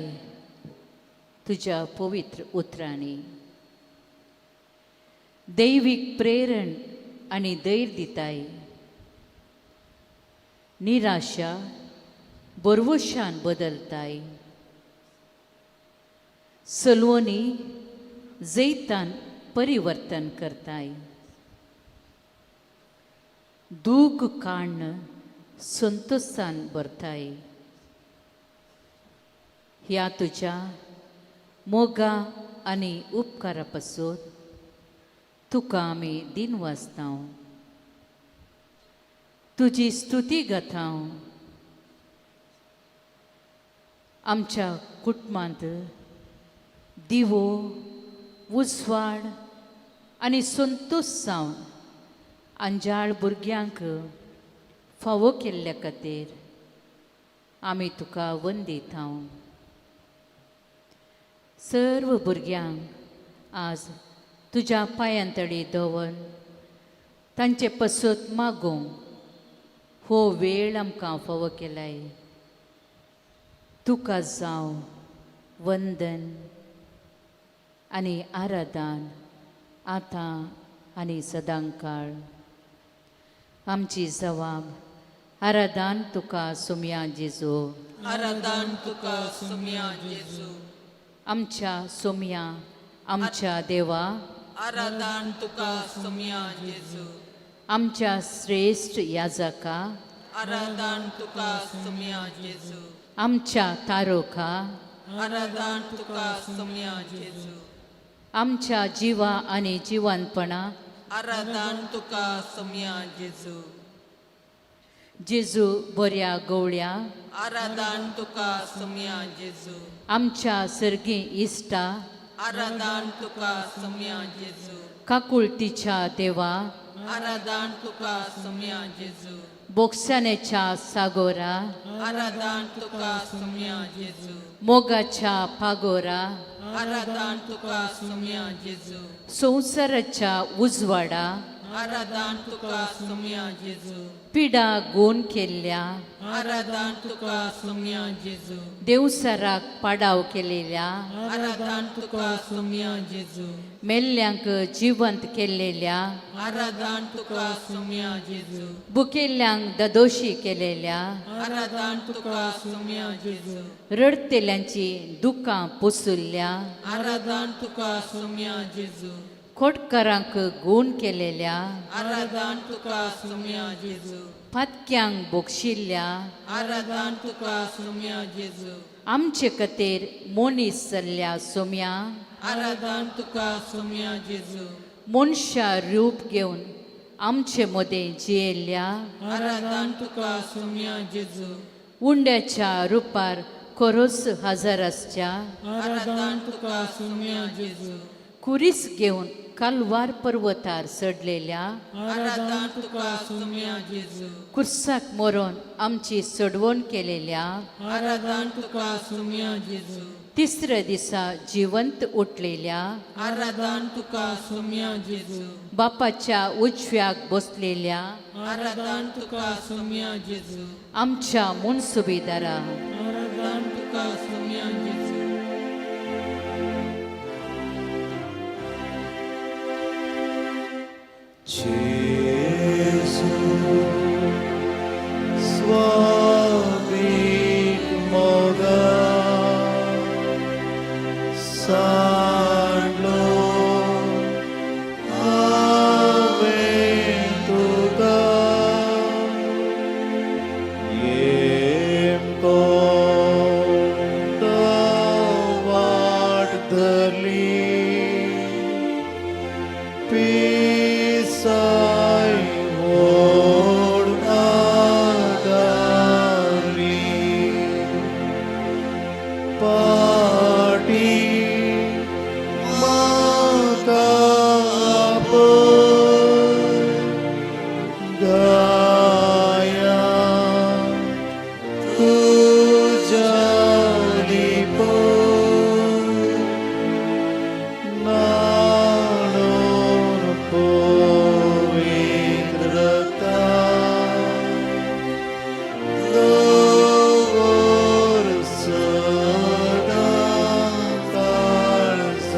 तुज्या पवित्र उतरांनी. दैवीक प्रेरण आनी धैर्य दिताय. निराशा बरवशान बदलताय. सलवणी जैतान परिवर्तन करताय. दूख काण्ण संतोशान भरताय. ह्या तुज्या मोगा आनी उपकारा पासून तुका आमी दिन वाचता, तुजी स्तुती गाता. आमच्या कुटुंबांत दिवो उजवाड आनी संतोश जावन अंजाळ भुरग्यांक फावो केल्ल्या खातीर आमी तुका वंदिता. सर्व भुरग्यांक आज तुज्या पांयां तडी दवर तांचे पसत मागूंक हो वेळ आमकां फावो केलाय. तुका जावं वंदन आनी आराधन आतां आनी सदांकाळ. आमची जवाब आराधन तुका सोम्या जेजू. आराधन तुका सोम्या जेजू. आमच्या सोम्या आमच्या देवा. आराधन तुका सोम्या जेजू. आमच्या श्रेश्ठ याजका. आराधन तुका सोम्या जेजू. आमच्या तारोखा. आराधन तुका सोम्या जेजू. आमच्या जिवा आनी जिवनपणा. आराधन तुका सोम्या जेजू. जेजू बऱ्या गवळ्या. आराधन तुका सोम्या जेजू. आमच्या सर्गी इश्टा. आराधन तुका सोम्या जेजू. काकुळतीच्या देवा. आराधन तुका सोम्या जेजू. बोगसाण्याच्या सागोरा. आराधन तुका सोम्या जेजू. मोगाच्या पागोरा. आराधन तुका सोम्या जेजू. संवसाराच्या उजवाडा. आराधन तुका सोम्या जेजू. पिडा गुण केल्ल्या. आराधन तुका सोम्या जेजू. देवसराक पाडाव केलेल्या. आराधन तुका सोम्या जेजू. मेल्ल्यांक जिवंत केलेल्या. आराधन तुका सोम्या जेजू. बुकेल्ल्यांक ददोशी केलेल्या. आराधन तुका सोम्या जेजू. रडतेल्यांची दुकां पुसुल्ल्या. आराधन तुका सोम्या जेजू. खोटकारांक गुण केलेल्या. आराधन तुका सोम्या जेजू. पातक्यांक बोगशिल्ल्या. आराधन तुका सोम्या जेजू. आमचे खातीर मनीस जाल्ल्या सोम्या. आराधन तुका सोम्या जेजू. मनशा रूप घेवन आमचे मदें जियेल्ल्या. आराधन तुका सोम्या जेजू. उंड्याच्या रुपार खरोच हजर आसच्या. आराधन तुका सोम्या जेजू. कुरीस घेवन कालवार पर्वतार चडलेल्या. आराधन तुका सोम्या जेजू. कुर्साक मरोन आमची सोडवण केलेल्या. आराधन तुका सोम्या जेजू. तिसऱ्या दिसा जिवंत उठलेल्या. आराधन तुका सोम्या जेजू. बापाच्या उजव्याक बसलेल्या. आराधन तुका सोम्या जेजू. आमच्या मुनसुबेदारा. आराधन तुका सोम्या जेजू. Gesù, स्वामीक मोगा सांडलो हांवें तुका येमको वाट धरली पिसाय ओड आदारली पाटी म्हाका आपय गाया तुज्या लिपय न्हाणोवन पवित्रता दवर सदां काळजांत.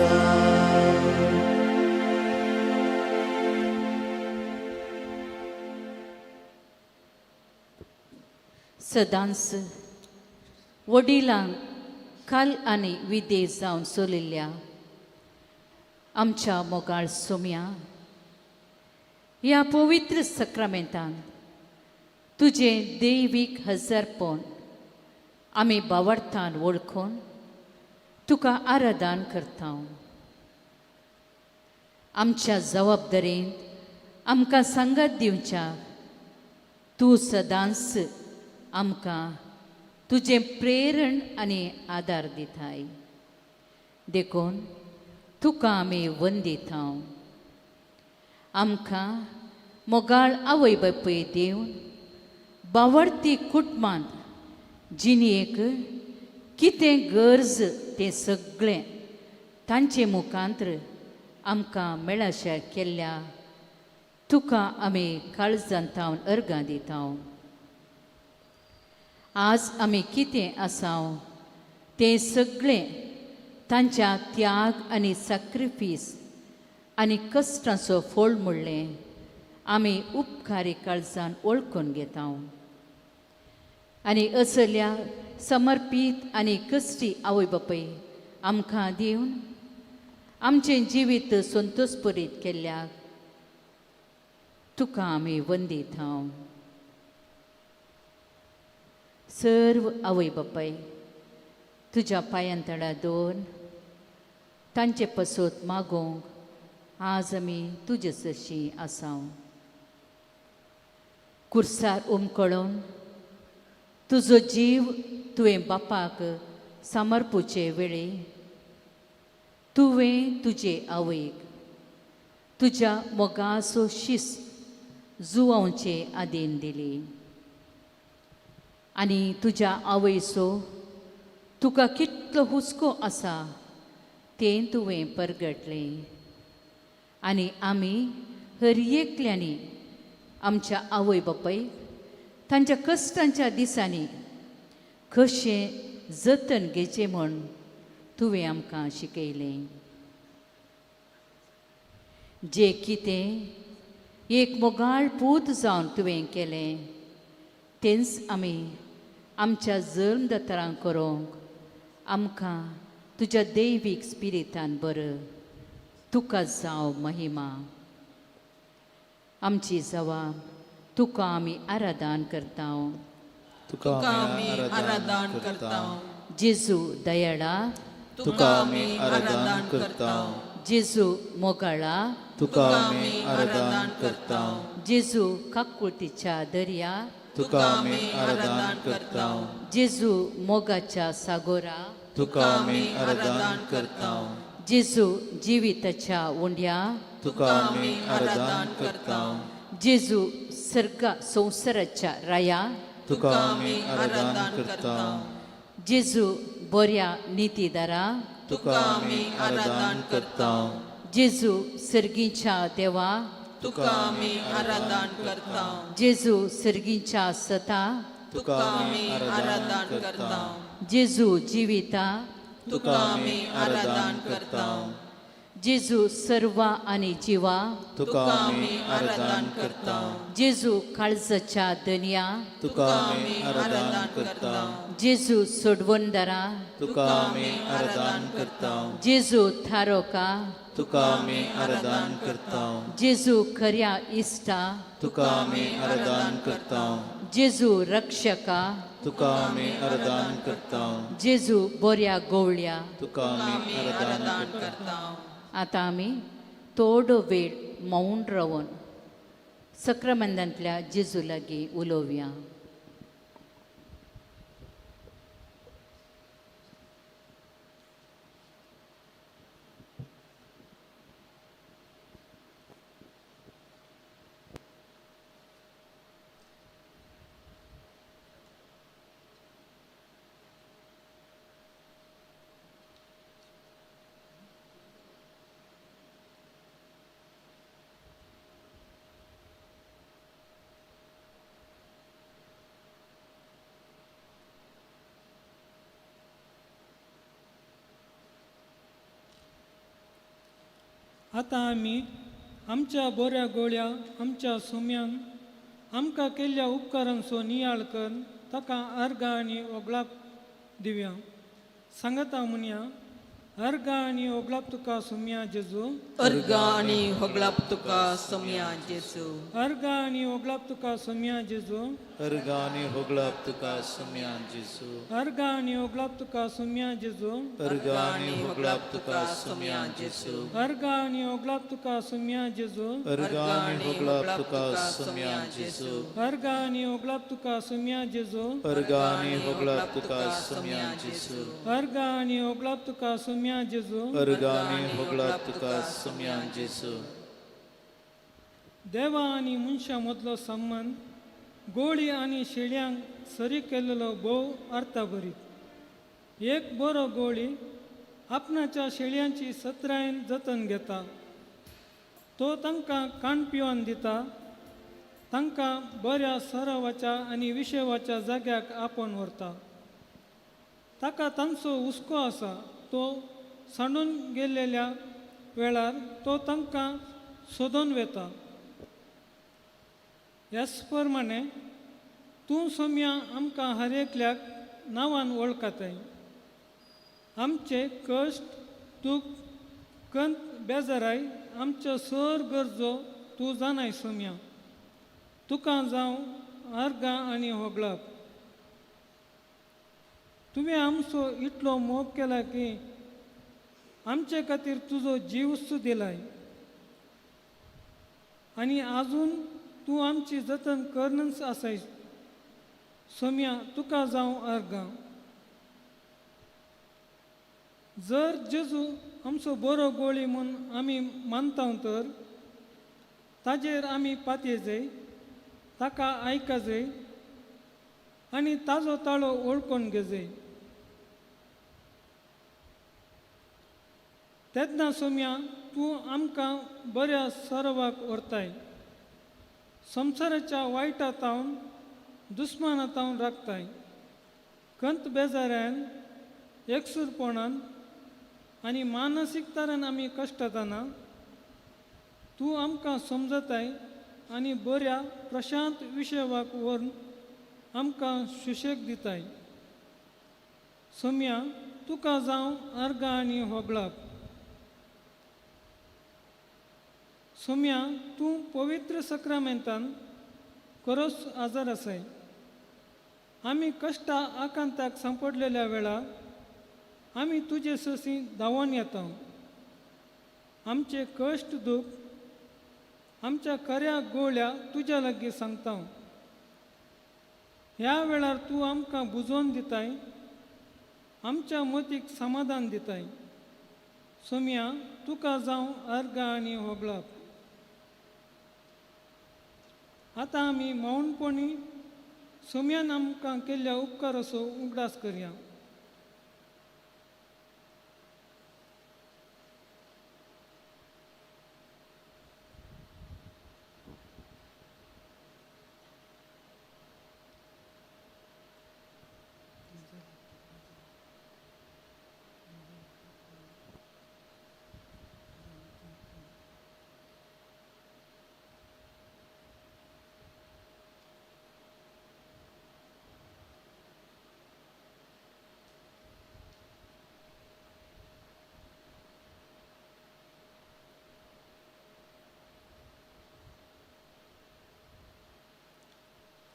सदांच वडिलांक काल आनी विदेश जावन चलिल्ल्या आमच्या मोगाळ सोम्या, ह्या पवित्र सक्रामेंतान तुजें दैवीक हजारपण आमी बावडतान वळखून तुका आराधन करता. आमच्या जबाबदारेंत आमकां सांगात दिवच्या तूं सदांच आमकां तुजें प्रेरण आनी आदार दिताय, देखून तुका आमी वंदिता. आमकां मोगाळ आवय बापूय दिवन बावडती कुटुंबांत जिणेक कितें गरज तें सगळें तांचे मुखांत्र आमकां मेळाशा केल्ल्या तुका आमी काळजांत अर्गां दिता. आज आमी कितें आसाव तें सगळें तांच्या त्याग आनी साक्रिफीस आनी कश्टांचो फोळ म्हणलें आमी उपकारी काळजान वळखून घेता. आनी असल्या समर्पीत आनी कश्टी आवय बापूय आमकां दिवन आमचें जिवीत संतोषपुरीत केल्ल्याक तुका आमी वंदिता. सर्व आवय बापाय तुज्या पांयां तळा दवर तांचे पसत मागोवंक आज आमी तुजे सरशी आसाव. कुर्सार उमकळून तुजो जीव तुवें बापाक समर्पुचे वेळे तुवें तुजे आवयक तुज्या मोगाचो शिस जुवावचे आदीन दिली आनी तुज्या आवयचो तुका कितलो हुस्को आसा तें तुवें परगटलें. आनी आमी हर एकल्यांनी आमच्या आवय बापायक तांच्या कश्टांच्या दिसांनी कशें जतन घेवचें म्हूण तुवें आमकां शिकयलें. जें कितें एक मोगाळ पूत जावन तुवें केलें तेंच आमी आमच्या जल्मदातरांक करूंक आमकां तुज्या दैवीक स्पिरितान बरं तुका जावं महिमा. आमची जवाब तुका आमी आराधन करता. तुका आमी आराधन करता. जेजू दयाळा तुका आमी आराधन करता. जेजू मोगाळा तुका आमी आराधन करता. जेजू काकुळतीच्या दर्या तुका आमी आराधन करता. जेजू मोगाच्या सागोरा तुका आमी आराधन करता. जेजू जिविताच्या उंड्या तुका आमी आराधन करता. जेजू सर्गा संवसाराच्या राया तुका आमी आराधन करता. जेजू बऱ्या नितीदारा तुका आमी आराधन करता. जेजू सर्गीच्या देवा तुका आमी आराधन करता. जेजू सर्गीच्या सता तुका आमी आराधन करता. जेजू जिविता तुका आमी आराधन करता. जेजू सर्वा आनी जिवा तुका आमी आराधन करता. जेजू काळजाच्या दनया तुका आमी आराधन करता. जेजू सोडवणदारा तुका आमी आराधन करता. जेजू थारोका तुका आमी आराधन करता. जेजू खऱ्या इश्टा तुका आमी आराधन करता. जेजू रक्षका तुका आमी आराधन करता. जेजू बऱ्या गोवळ्या तुका आमी आराधन करता. आतां आमी थोडो वेळ मौन रावन सक्रामेंतांतल्या जेजू लागीं उलोवया. आतां आमी आमच्या बोऱ्या गोळ्या आमच्या सुम्यान आमकां केल्ल्या उपकारांचो नियाळ करून ताका अर्गां आनी ओगळाक दिवया. सांगता म्हणया. अर्गा आनी होगळाप तुका सोम्या जेजू. अर्गा आनी होगळाप तुका सोम्या जेजू. अर्गा आनी होगळाप तुका सोम्या जेजू. अर्गा आनी होगळाप तुका सोम्या जेजू. अर्गा आनी होगळाप तुका सोम्या जेजू. अर्गा आनी होगळाप तुका सोम्या जेजू. अर्गा आनी होगळाप तुका सोम्या जेजू. अर्गा आनी होगळाप तुका सोम्या जेजू. अर्गा आनी होगळाप तुका सोम्या जेजू. अर्गा आनी होगळाप तुका सोम्या जेजू. अर्गा आनी होगळाप तुका सोम्या जेजू. अर्गा आनी होगळाप तुका सोम्या जेजू. देवा आनी मनशां मदलो संबंद गोळी आनी शेळयांक सरी केल्लो भोव अर्थभरीत. एक बरो गोळी आपणाच्या शेळयांची सत्रायेन जतन घेता. तो तांकां कान पिवन दिता, तांकां बऱ्या सरावाच्या आनी विशेवाच्या जाग्याक आपोवन व्हरता. ताका तांचो हुस्को आसा. तो सांडून गेल्लेल्या वेळार तो तांकां सोदून वेता. ह्याच प्रमाणे तूं सोम्या आमकां हर एकल्याक नांवान वळखताय. आमचे कश्ट दूख कंत बेजाराय आमच्यो सर गरजो तूं जाणाय सोम्या. तुका जावं अर्गां आनी होगळाप. तुवें आमचो इतलो मोग केला की आमचे खातीर तुजो जीव सुद्दां दिलाय आनी आजून तूं आमची जतन करनच आसाय सोम्या. तुका जावं अर्गां. जर जेजू आमचो बरो गोळी म्हूण आमी मानता तर ताजेर आमी पातयेजय, ताका आयकजय आनी ताजो ताळो वळखून घेजय. तेन्ना सोम्या तूं आमकां बऱ्या सर्वाक व्हरताय, संवसाराच्या वायटा तावन दुस्माना तावन राखताय. कंत बेजारान एकसूरपणान आनी मानसीक तरान आमी कश्टताना तूं आमकां समजताय आनी बऱ्या प्रशांत विशेवाक व्हरून आमकां सुशेग दिताय. सोम्या तुका जावं अर्गां आनी होगळाप. सोम्या तूं पवित्र सक्रामेंतान खरोच आजार आसाय. आमी कश्टा आकांताक सांपडलेल्या वेळार आमी तुजे ससी धांवून येता. आमचे कश्ट दूख आमच्या खऱ्या गोळ्या तुज्या लागीं सांगता. ह्या वेळार तूं आमकां बुजोवन दिताय, आमच्या मतीक समाधान दिताय. सोम्या तुका जावं अर्गां आनी होगळाप. आतां आमी मौनपणी सोम्यान आमकां केल्ल्या उपकाराचो उगडास करया.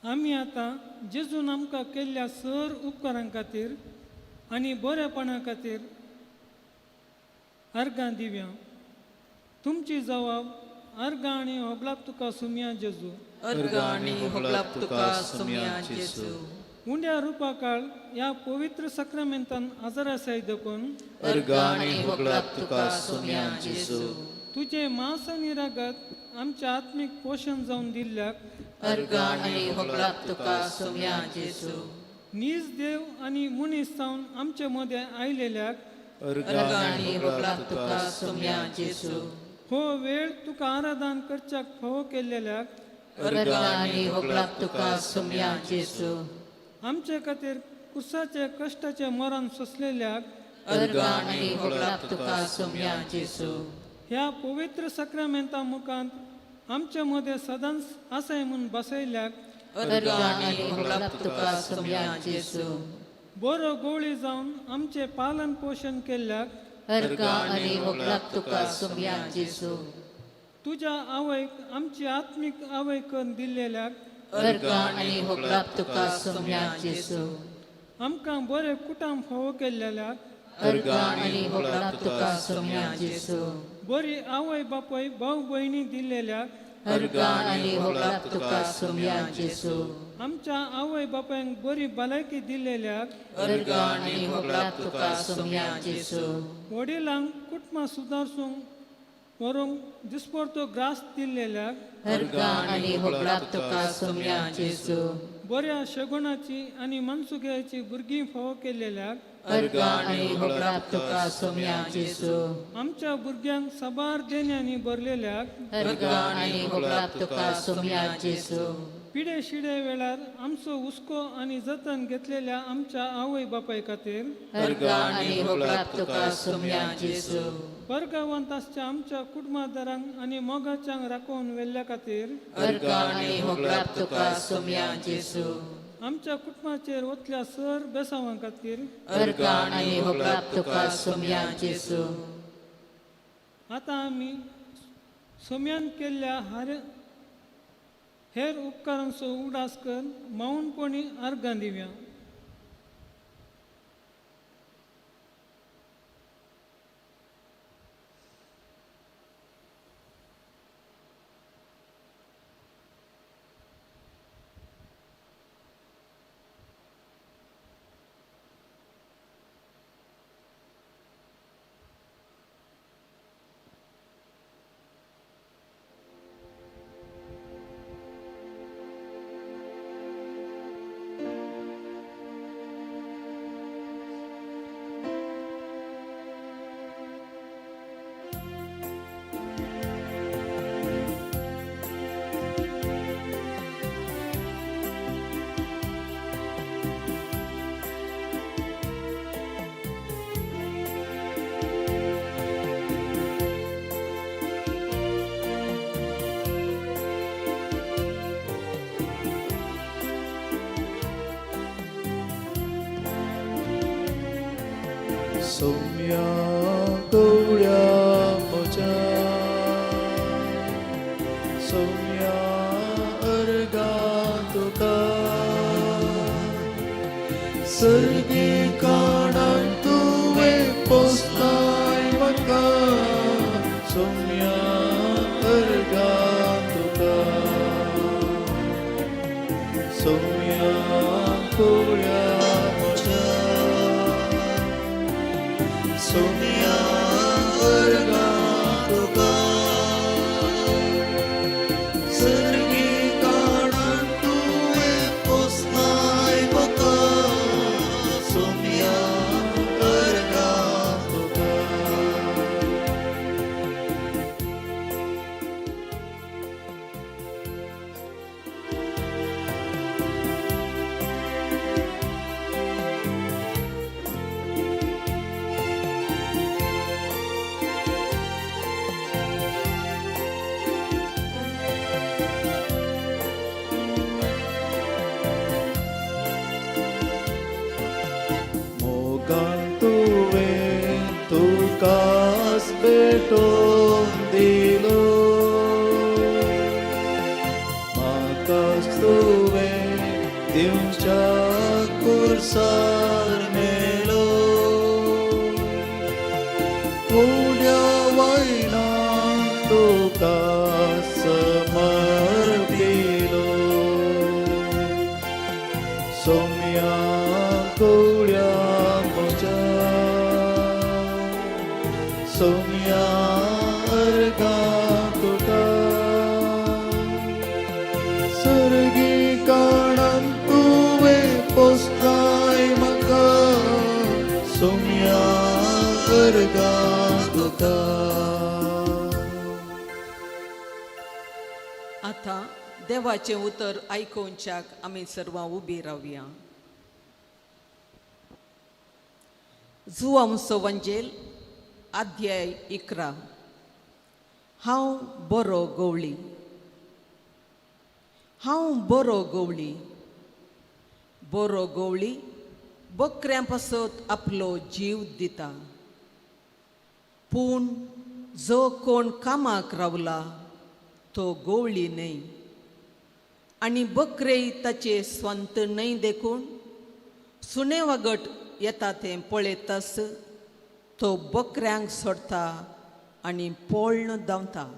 आमी आतां जेजून आमकां केल्ल्या सर उपकारां खातीर आनी बरेपणा खातीर अर्गां दिवया. तुमची जबाब अर्गां आनी होगळाप तुका सुमया जेजू. अर्गां आनी होगळाप तुका सुमया जेजू. उंड्या रुपाकाळ ह्या पवित्र सक्रामेंतान आजार आसाय देखून अर्गां आनी होगळाप तुका सुमया जेजू. तुजें मांस आनी रगत आमच्या आत्मीक पोशण जावन दिल्ल्याक अर्गां आनी होगळाप तुका सुमया जेजू. नीज देव आनी मनीस जावन आमचे मदें आयलेल्याक अर्गां आनी होगळाप तुका सुमया जेजू. हो वेळ तुका आराधन करच्याक फावो केल्लेल्याक अर्गां आनी होगळाप तुका सुमया जेजू. आमचे खातीर कुसाचे कश्टाचे मरण सोंसलेल्याक अर्गां आनी होगळाप तुका सुमया जेजू. ह्या पवित्र सक्रामेंता मुखांत आमचे मदें सदांच आसाय म्हूण बसयल्याक अर्गां आनी होगळाप तुका सुमया जेजू. बरो गोवळी जावन आमचें पालन पोशण केल्ल्याक अर्गां आनी होगडाप तुका सोम्या जेजू. तुज्या आवयक आमची आत्मीक आवय करून दिल्लेल्याक अर्गां आनी होगडाप तुका सोम्या जेजू. आमकां बरें कुटाम फावो केल्लेल्याक अर्गां आनी होगडाप तुका सोम्या जेजू. बरी आवय बापूय भाव भयणी दिल्लेल्याक अर्गां आनी होगडाप तुका सोम्या जेजू. आमच्या आवय बापायक बरी भलायकी दिल्लेल्याक अर्गां आनी होगडाप तुका सोम्या जेजू. वडिलांक कुटुंबां सुदारसूंक व्हरूंक दिसपडतो ग्रास दिल्लेल्याक अर्गां आनी होगडाप तुका सोम्या जेजू. बऱ्या शगुणाची आनी मनसुग्याची भुरगीं फावो केल्लेल्याक अर्गां आनी होगडाप तुका सोम्या जेजू. आमच्या भुरग्यांक साबार देण्यांनी भरलेल्याक अर्गां आनी होगडाप तुका सोम्या जेजू. पिडे शिडे वेळार आमचो हुस्को आनी जतन घेतलेल्या आमच्या आवय बापाय खातीर अर्गां आनी होगडाप तुका सोम्या जेजू. वर्गावंत आसच्या आमच्या कुटुंबादारांक आनी मोगाच्यांक राखोवन व्हेल्ल्या खातीर अर्गां आनी होगडाप तुका सोम्या जेजू. आमच्या कुटुंबाचेर वतल्या सर बेसांवां खातीर अर्गां आनी होगडाप तुका सोम्या जेजू. आतां आमी सोम्यान केल्ल्या हेर उपकारांचो उगडास कर माऊनपणी अर्गां दिवया. सोम्या गवळ्या म्हज्या सोम्या अर्गां तुका सर्गी काणान तुवें पोसलाय म्हाका सोम्या अर्गां तुका सोम्या गवळ्या म्हज्या सोम्या अर्गां तुका सर्गी काणान तुवें पोसलाय म्हाका सोम्या अर्गां तुका. मोगान तुवें तुकाच भेटोवन दिलो म्हाकाच तुवें दिवच्या कुर्सार मेलो उड्या वयल्यान तुका समर्पिलो सोम्या गवळ्या म्हज्या सोम्या अर्गां तुका सर्गी काणान तुवें पोसलाय म्हाका सोम्या अर्गां तुका. आतां देवाचें उतर आयकुवच्याक आमी सर्वां उबी रावया. जुवांचो वंजेल अध्याय 11. हांव बरो गवळी. हांव बरो गवळी. बरो गवळी बकऱ्यां पासत आपलो जीव दिता. पूण जो कोण कामाक रावला तो गोवळी न्हय आनी बकरेय ताचे स्वंत न्हय देखून सुणे वागट येता तें पळयतास तो बकऱ्यांक सोडटा आनी पोळ्ण धांवता.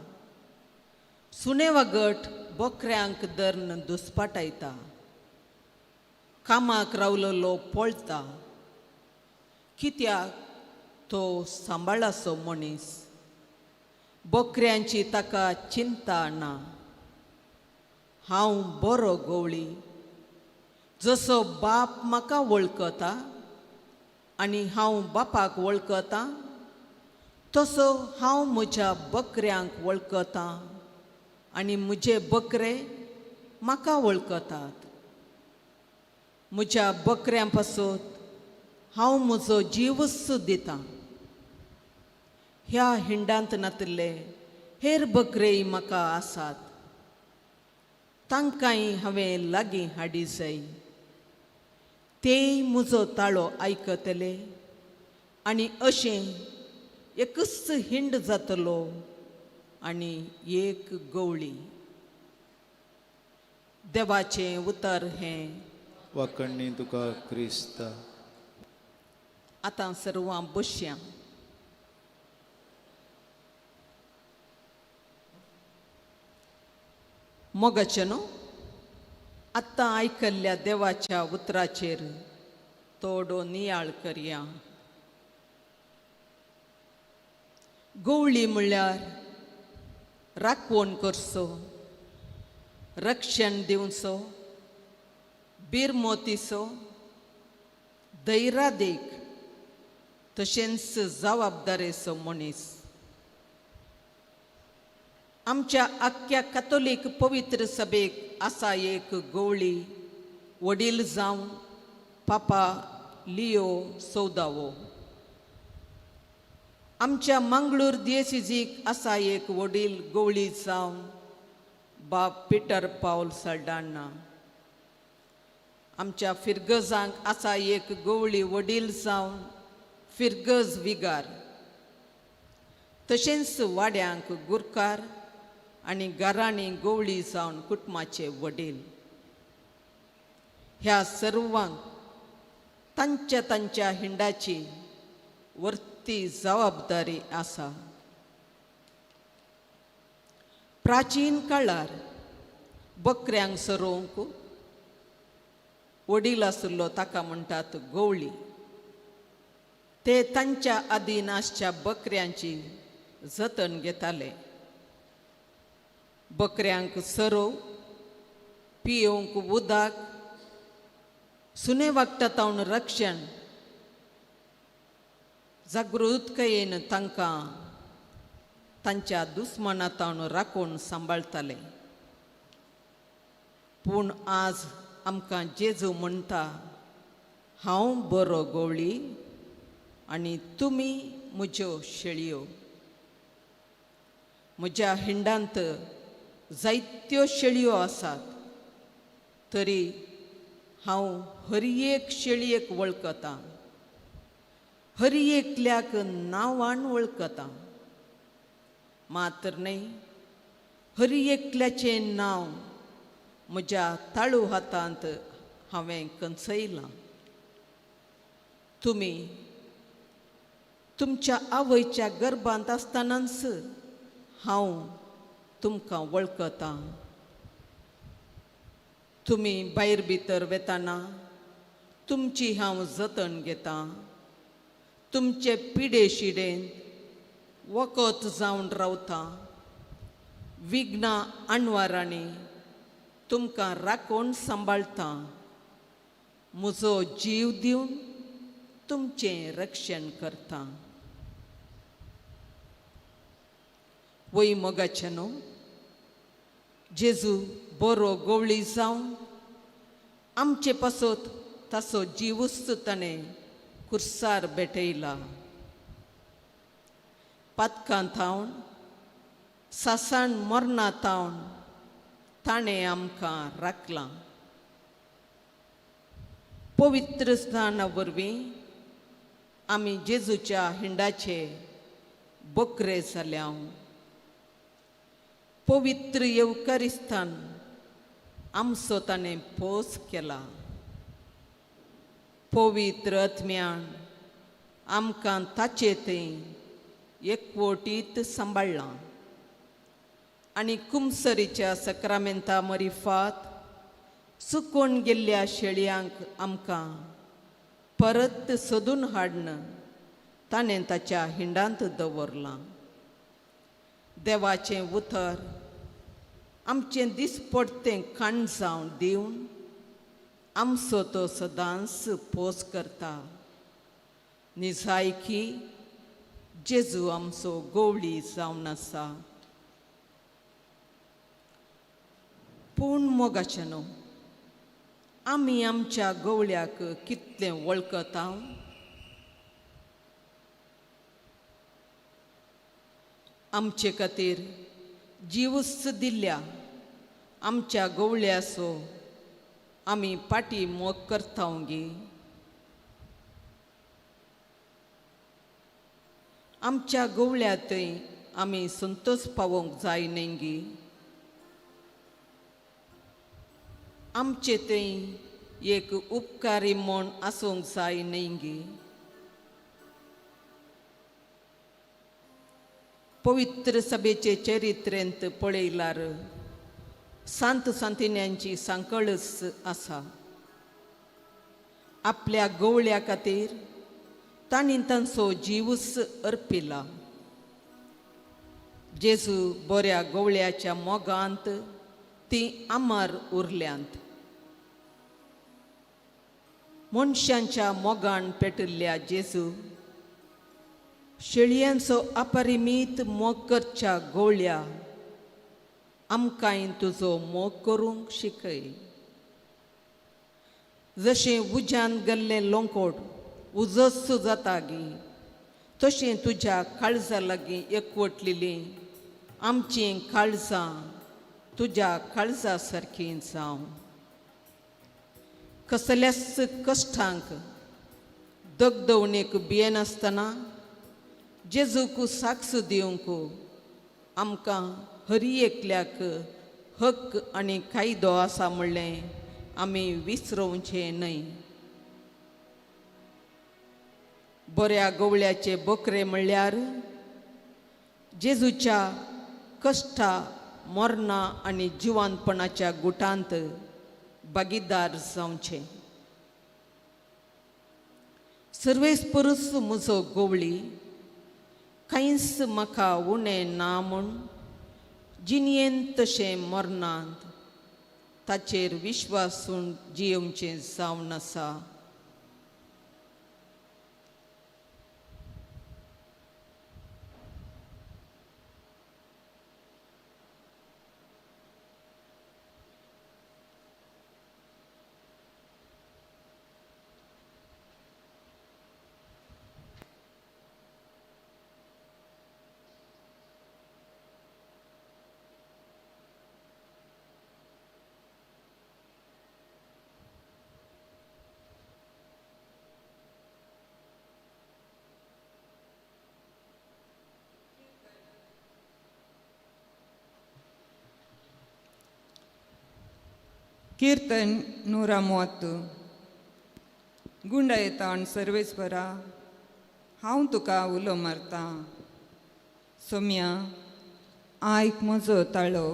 सुणे वागट बकऱ्यांक धरून दुस्पाटायता. कामाक रावलेलो पळटा कित्याक तो सांबाळाचो मनीस. बकऱ्यांची ताका चिंता ना. हांव बरो गवळी जसो बाप म्हाका वळखता आनी हांव बापाक वळखता तसो हांव म्हज्या बकऱ्यांक वळखता आनी म्हजे बकरे म्हाका वळखतात. म्हज्या बकऱ्यां पासत हांव म्हजो जीवच दितां. ह्या हिंडांत नातिल्ले हेर बकरेय म्हाका आसात तांकांय हांवें लागीं हाडी जाय. तेय म्हजो ताळो आयकतले आनी अशें एकच हिंड जातलो आनी एक गवळी. देवाचें उतर हें. वाकण्णी तुका क्रिस्ता. आतां सर्वां बसया. मोगाचें न्हू आत्तां आयकल्ल्या देवाच्या उतराचेर थोडो नियाळ करया. गवळी म्हणल्यार राखवण करचो, रक्षण दिवचो, बिरमोतीचो, धैरादेक तशेंच जबाबदारेचो मनीस. आमच्या आख्ख्या कातोलीक पवित्र सभेक आसा एक गवळी वडील जावन पापा लियो 14वो. आमच्या मंगळूर दियेसिजीक आसा एक वडील गवळी जावन बाप पिटर पावल सल्डाना. आमच्या फिरगजांक आसा एक गवळी वडील जावन फिरगज विगार. तशेंच वाड्यांक गुरकार आनी घरांनी गवळी जावन कुटुंबाचे वडील. ह्या सर्वांक तांच्या तांच्या हिंडाची वर्ती जबाबदारी आसा. प्राचीन काळार बकऱ्यांक सरोवंक वडील आशिल्लो ताका म्हणटात गवळी. ते तांच्या आदीन आसच्या बकऱ्यांची जतन घेताले. बकऱ्यांक सरोव, पियोवंक उदक, सुने वागटा तावन रक्षण, जागृतकायेन तांकां तांच्या दुस्माना तावन राखून सांबाळटाले. पूण आज आमकां जेजू म्हणटा हांव बरो गवळी आनी तुमी म्हज्यो शेळयो. म्हज्या हिंडांत जायत्यो शेळयो आसात तरी हांव हर एक शेळयेक वळखतां, हर एकल्याक नांवान वळखतां. मात्र न्हय हर एकल्याचें नांव म्हज्या ताळू हातांत हांवें कंचयलां. तुमी तुमच्या आवयच्या गर्भांत आसतनाच हांव तुमकां वळखतां. तुमी भायर भितर वेताना तुमची हांव जतन घेतां. तुमचे पिडे शिडेन वखद जावन रावतां. विघ्नां आणवारांनी तुमकां राखून सांबाळटां. म्हजो जीव दिवन तुमचें रक्षण करतां. वय मोगाचें न्हू जेजू बरो गवळी जावन आमचे पासत ताचो जीवच ताणें कुर्सार भेटयला. पातकां थावन सासाण मरणा थावन ताणें आमकां राखलां. पवित्र स्नाना वरवीं आमी जेजूच्या हिंडाचे बकरे जाल्या. पवित्र येवकारिस्तान आमचो ताणें पोस केला. पवित्र आत्म्यान आमकां ताचे थंय एकवटीत सांबाळ्ळां आनी कुमसरीच्या सक्रामेंता मरिफात चुकोवन गेल्ल्या शेळयांक आमकां परत सोदून हाडन ताणें ताच्या हिंडांत दवरलां. देवाचें उतर आमचें दिसपडतें खाण जावन दिवन आमचो तो सदांच पोस करता. निजायकी जेजू आमचो गोवळी जावन आसा. पूण मोगाचें न्हू आमी आमच्या गवळ्याक कितलें वळखता? आमचे खातीर जीवच दिल्ल्या आमच्या गवळ्याचो आमी पाटी मोग करता गी? आमच्या गवळ्या थंय आमी संतोष पावोवंक जाय न्हय गी? आमचे थंय एक उपकारी म्हण आसूंक जाय न्हय गी? पवित्र सभेचे चरित्रेंत पळयल्यार सांत सांतिन्यांची सांकळच आसा. आपल्या गवळ्या खातीर तांणी तांचो जीवच अर्पिला. जेजू बऱ्या गवळ्याच्या मोगांत ती आमार उरल्यांत. मनशांच्या मोगान पेटिल्ल्या जेजू शेळयांचो अपरिमीत मोग करच्या गवळ्या आमकांय तुजो मोग करूंक शिकय. जशें उज्यान गेल्लें लोंकोट उजस जाता गी तशें तुज्या काळजा लागीं एकवटलेलीं आमचीं काळजां तुज्या काळजा सारकीं जावं. कसल्याच कश्टांक दगदवणेक भियेनासतना जेजूक साक्ष दिवंक आमकां हरी एकल्याक हक्क आनी कायदो आसा म्हणलें आमी विसरोवचें न्हय. बऱ्या गवळ्याचे बकरे म्हणल्यार जेजूच्या कश्टा मरणा आनी जिवानपणाच्या गुटांत भागीदार जावचें. सर्वेस्परूच म्हजो गवळी कांयच म्हाका उणें ना म्हूण जिणयेन तशें मरणांत ताचेर विश्वासून जियेवचें जावन आसा. कीर्तन 130. गुंडायताण सर्वेस्परा हांव तुका उलो मारता. सोम्या आयक म्हजो ताळो,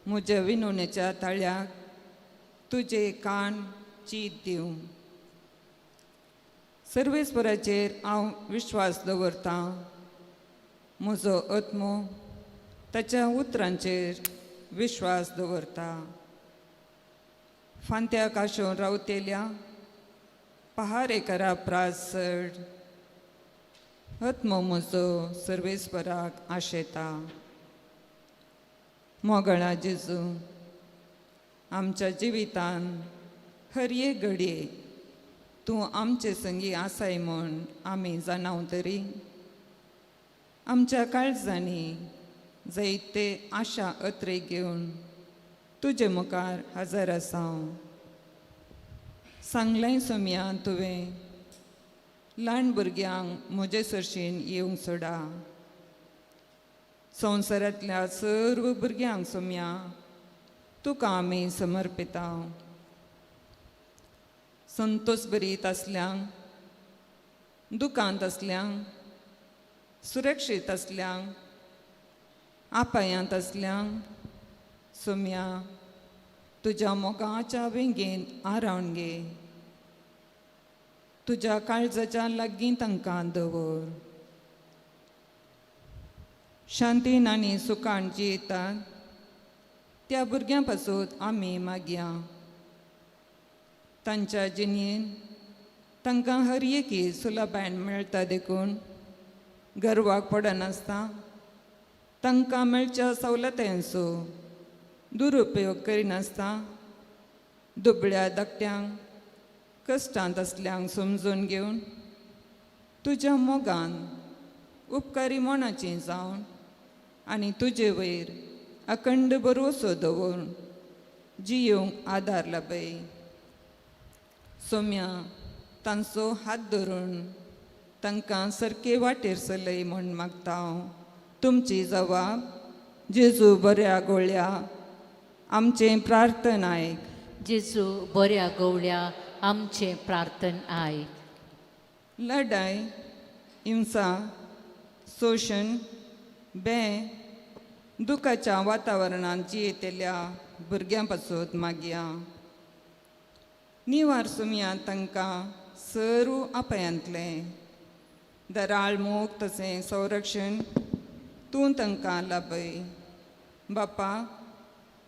म्हज्या विनवणेच्या ताळ्याक तुजे कान चीत दिवं. सर्वेस्पराचेर हांव विश्वास दवरतां, म्हजो आत्मो ताच्या उतरांचेर विश्वास दवरता. फांत्या काशोन रावतेल्या पहारेकरा प्रास चड आत्मो म्हजो सर्वेस्पराक आशेता. मोगळा जेजू आमच्या जिवितान हर एक घडये तूं आमचे संगी आसाय म्हूण आमी जाणाव तरी आमच्या काळजांनी जायते आशा अत्रे घेवन तुजे मुखार हजर आसा. सांगलें सोम्या तुवें ल्हान भुरग्यांक म्हजे सरशीन येवंक सोडा. संवसारांतल्या सर्व भुरग्यांक सोम्या तुका आमी समर्पिता. संतोष भरीत आसल्यांक, दुकांत आसल्यांक, सुरक्षीत आसल्यांक, आपायांत आसल्यांक सोम्या तुज्या मोगाच्या वेंगेन आरावन घे. तुज्या काळजाच्या लागीं तांकां दवर. शांतीन आनी सुखान जियेतात त्या भुरग्यां पासून आमी मागया. तांच्या जिणेन तांकां हर एकी सुलभायेन मेळटा देखून गर्वाक पडनासता तांकां मेळच्या सवलत्यांचो दुरुपयोग करिनासता दुबळ्या धाकट्यांक कश्टांत आसल्यांक समजून घेवन तुज्या मोगान उपकारी मनाची जावन आनी तुजे वयर अखंड भरवसो दवरून जियोंक आदार लाभय. सोम्या तांचो हात धरून तांकां सारके वाटेर चलय म्हूण मागता हांव. तुमची जबाब जेजू बऱ्या गोळ्या आमचें प्रार्थना आयक. जेजू बऱ्या गवळ्या आमचें प्रार्थना आयक. लढाय, हिंसा, शोशण, बें दुखाच्या वातावरणांत जियेतल्या भुरग्यां पासून मागया. निवार सुमया तांकां सर्व अपायांतलें दराळ मोग तशें संरक्षण तूं तांकां लाभय. बापा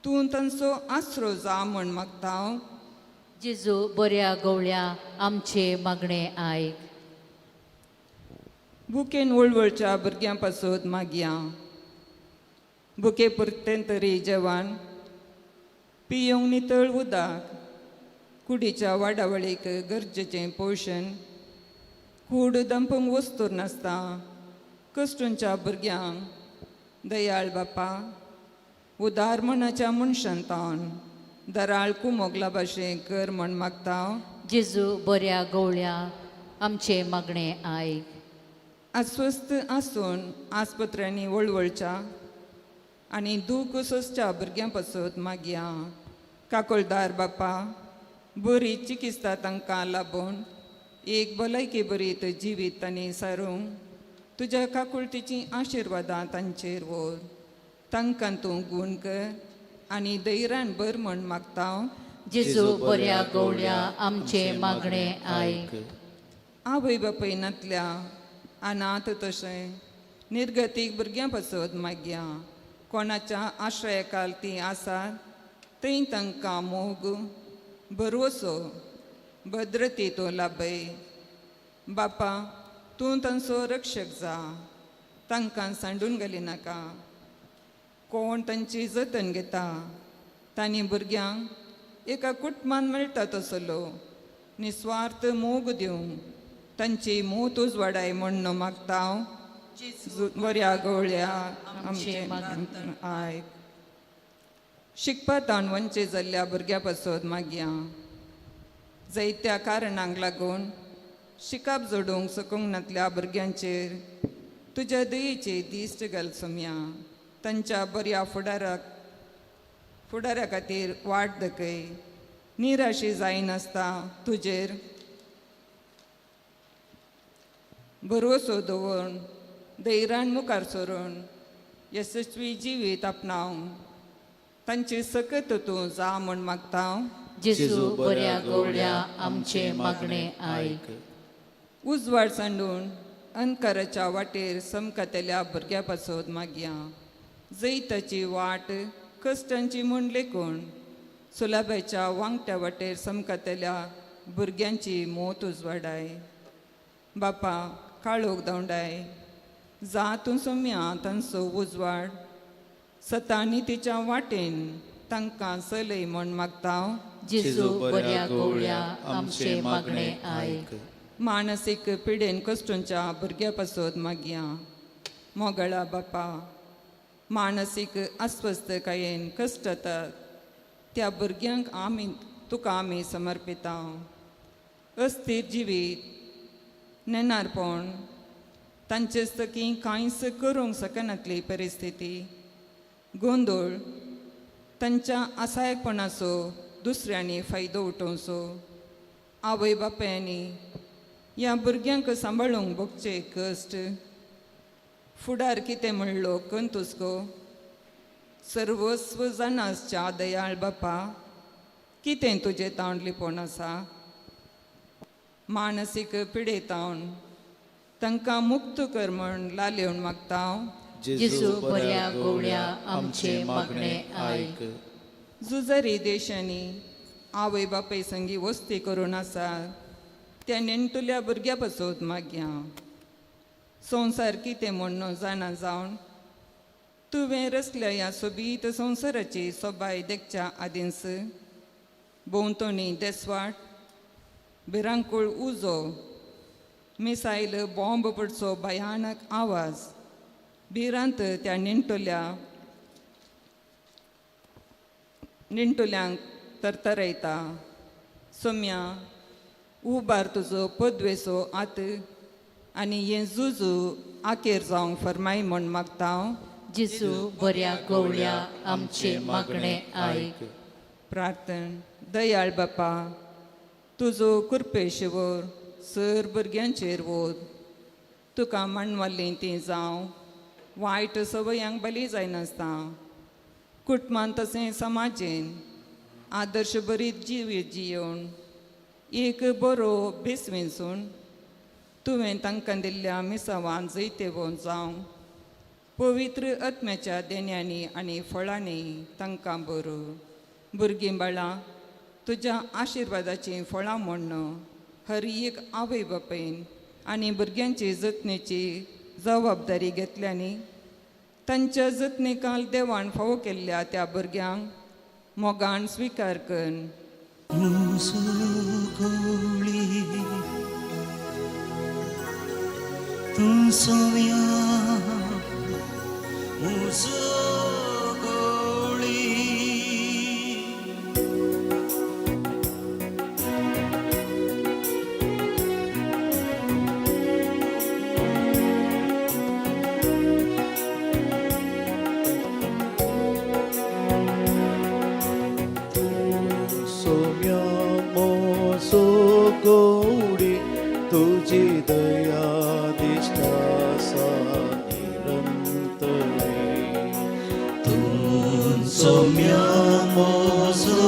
तूं तांचो आसरो जा म्हूण मागता हांव. जेजू बऱ्या गवळ्या आमचें मागणें आयक. भुकेन वळवळच्या भुरग्यां पासून मागया. भुके पुरतें तरी जेवण, पियोंक नितळ उदक, कुडीच्या वाडावळीक गरजेचें पोशण, कूड दंपूंक वस्तूर नासता कश्टूंच्या भुरग्यांक दयाळ बापा उदार मनाच्या मनशान तावन दराळ कुमोगला भाशें कर म्हण मागता. जेजू बऱ्या गवळ्या आमचें मागणें आयक. अस्वस्थ आसून आस्पत्र्यांनी वळवळच्या आनी दूख सोंसच्या भुरग्यां पासून मागया. काकोलदार बापा बरी चिकित्सा तांकां लाबून एक भलायकी बरीत जिवीत तांणी सारूंक तुज्या काकुळटीचीं आशिर्वादां तांचेर व्हर. तांकां तूं गूण कर आनी धैर्यान भर म्हूण मागता. जेजू बऱ्या गवळ्या आमचें मागणें आयक. आवय बापूय नातल्या अनाथ तशें निर्गतीक भुरग्यां पासून मागया. कोणाच्या आश्रयाकाल तीं आसात थंय तांकां मोग, भरवसो, भद्रती तूं लाभय. बापा तूं तांचो रक्षक जा, तांकां सांडून घालिनाका. कोण तांची जतन घेता तांणी भुरग्यांक एका कुटुंबान मेळटा तसलो निस्वार्थ मोग दिवंक तांची मोत उजवाडाय म्हूण मागता हांव. बऱ्या गवळ्या आमचें आयक. शिकपा ताण वंचे जाल्ल्या भुरग्यां पासून मागया. जायत्या कारणांक लागून शिकप जोडूंक सकूंक नातल्या भुरग्यांचेर तुज्या दयेची दिश्ट घाल सोम्या. तांच्या बऱ्या फुडारा खातीर वाट दाखय. निराशी जायनासता तुजेर भरवसो दवरून धैर्यान मुखार सरून यशस्वी जिवीत आपणावंक तांची सकत तूं जा म्हूण मागता. जेजू बऱ्या गवळ्या आमचें मागणें आयक. उजवाड सांडून अंधकाराच्या वाटेर समकातल्या भुरग्यां पासून मागया. जैताची वाट कश्टांची म्हूण लेखून सुलाबायच्या वांगट्या वाटेर समकातल्या भुरग्यांची मोत उजवाडाय. बापा काळोख धांवडाय, जा तूं सोम्या तांचो उजवाड सतानी तिच्या वाटेन तांकां चलय म्हूण मागता. जेजू बऱ्या गवळ्या आमचें मागणें आयक. मानसीक पिडेन कश्टूंच्या भुरग्यां पासून मागया. मोगळा बापा मानसीक अस्वस्थकायेन कश्टतात त्या भुरग्यांक आमी तुका आमी समर्पिता. अस्थीर जिवीत, नेणारपण, तांचे सकी कांयच करूंक शकनातली परिस्थिती, गोंदळ, तांच्या असायकपणाचो दुसऱ्यांनी फायदो उठोवचो, आवय बापायांनी ह्या भुरग्यांक सांबाळूंक भोगचे कश्ट, फुडार कितें म्हणलो कंतुसको, सर्वस्व जाणासच्या दयाळ बापा, कितें तुजें तांडलीपण आसा? मानसीक पिडेतावन तांकां मुक्त कर म्हण लालेवन मागता. जेजू बऱ्या गोवळ्या आमचे मागणे आयक. झुजारी देशांनी आवय बापाय संगी वस्ती करून आसा त्या नेणटुल्या भुरग्या पासत मागया. संवसार कितें म्हण जाणा जावन तुवें रचल्या ह्या सोबीत संवसाराची सोबाय देखच्या आदींच भोंवतणी देसवाट, भिरांकूळ उजो, मिसायल बॉम्ब पडचो भयानक आवाज, भिरांत त्या नेणटुल्यांक तरतरयता. सोम्या उबार तुजो पदवेचो आत आनी हें जुजू आकेर जावंक फरमाय म्हण मागता. जेजू बऱ्या गोवळ्या आमचे मागणे आयक. प्रार्थन. दयाळ बापा, तुजो कृपेशिवर सर भुरग्यांचेर वोत, तुका मांडवाली ती जावं वायट सवयांक बली जायनासता कुटुंबान तशें समाजेन आदर्श बरी जिवीत जियोवन एक बरो भेस वेंचून तुवें तांकां दिल्ल्या मिसावान जैतेवोन जावं पवित्र आत्म्याच्या देण्यांनी आनी फळांनी तांकां बरो. भुरगीं बाळां तुज्या आशिर्वादाचीं फळां म्हण्ण हर एक आवय बापायन आनी भुरग्यांची जतनेची जबाबदारी घेतल्यानी तांच्या जतनेकाल देवान फावो केल्ल्या त्या भुरग्यांक मोगान स्विकार कर. तूं सोम्या म्हजो गोळी. तूं सोम्या म्हजो गोडी, तुजी दया दिश्टा सा निरंतरी. तूं सोम्या म्हजो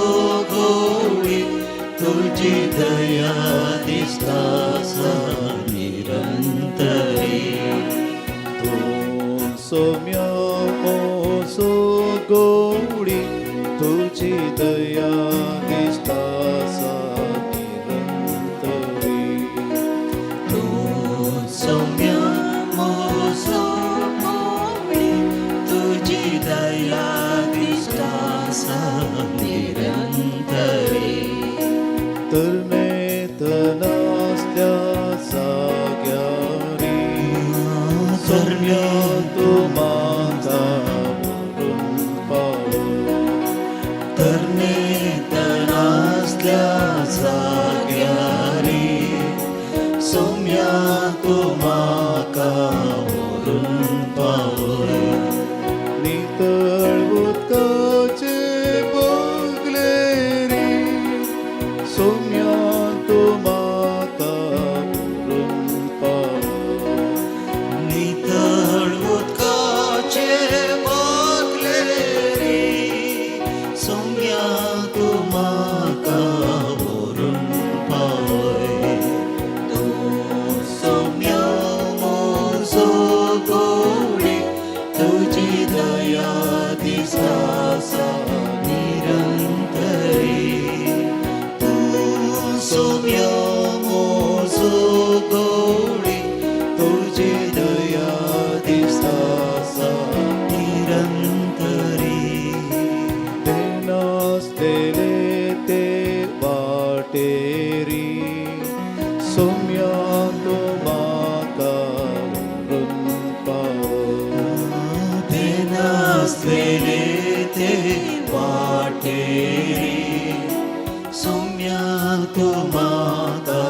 गोडी, तुजी दया दिश्टा सा निरंतरी. तूं सोम्या म्हजो गोडी, तुजी दया दिश्टा सा निरंतरी. तूं सोम्या म्हजो गोडी, तुजी दया दिश्टा सा निरंतरी. तरणे तनासल्या जाग्यारी सोम्या तूं म्हाका व्हरून पावय. तरणे तनासल्या जाग्यारी सोम्या तूं म्हाका व्हरून पावय. नितळ उदकाचे बगलेरी सोम्या तूं म्हाका व्हरून पावय. नितळ उदकाचे बागलेरी सोम्या तूं म्हाका व्हरून पावय. तूं सोम्या म्हजो गोडी, तुजी दया दिसता सा निरंतरी. तूं सोम्या म्हजो गोडी, तुजी दया दिसता सा निरंतरी. देनासलेले ते वाटेरी सोम्या तूं म्हाका व्हरून पावय. देनासलेले ते वाटेरी सोम्या तूं म्हाका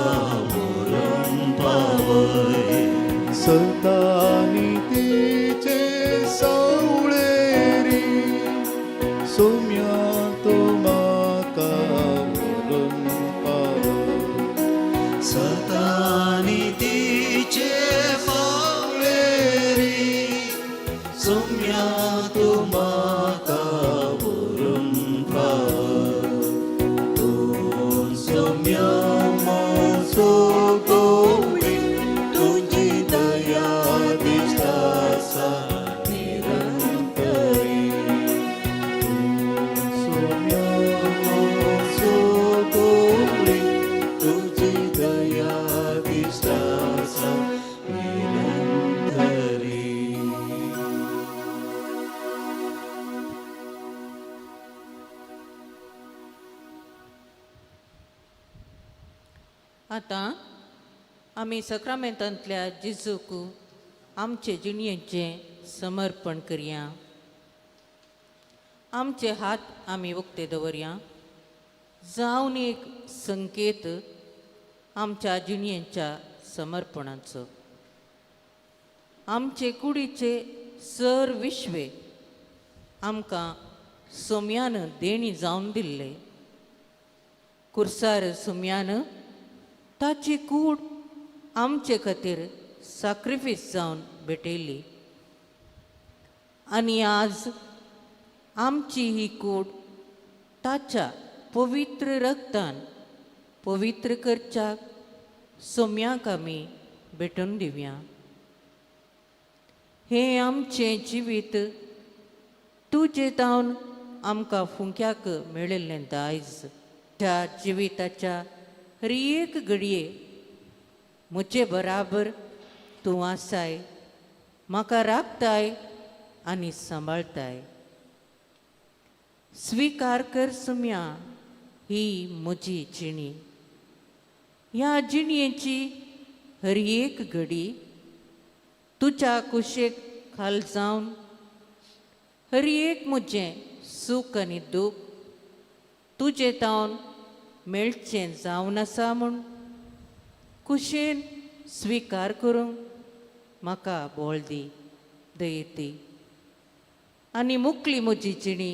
सोम्या तूं म्हाका व्हरून पावय. सतानितीचे पावळेरी सोम्या तूं म्हाका व्हरून पावय. तूं सोम्या म्हजो गवळी, तुजी दया दिश्ट आसा निरंतरी. तूं सोम्या म्हजो गवळी, तुजी दया दिश्ट आसा निरंतरी. आतां आमी सक्रामेंतांतल्या जेजूक आमचे जिणयेचें समर्पण करया. आमचे हात आमी उक्ते दवरया, जावन एक संकेत आमच्या जिणयेच्या समर्पणाचो. आमचे कुडीचे सर विश्वे आमकां सोम्यान देणी जावन दिल्ले. कुर्सार सोम्यान ताची कूड आमचे खातीर साक्रिफीस जावन भेटयली आनी आज आमची ही कूड ताच्या पवित्र रक्तान पवित्र करच्याक सोम्याक आमी भेटून दिवया. हें आमचें जिवीत तुजें जावन आमकां फुंक्याक मेळिल्लें दायज. त्या जिविताच्या हर एक घडये म्हजे बराबर तूं आसाय, म्हाका राखताय आनी सांबाळताय. स्विकार कर सुम्या ही म्हजी जिणी. ह्या जिणयेची हर एक घडी तुज्या कुशेक खाल जावन हर एक म्हजें सूख आनी दूख तुजें तावन मेळचें जावन आसा म्हूण कुशेन स्विकार करूंक म्हाका बळ दी, दयेती. आनी मुकली म्हजी जिणी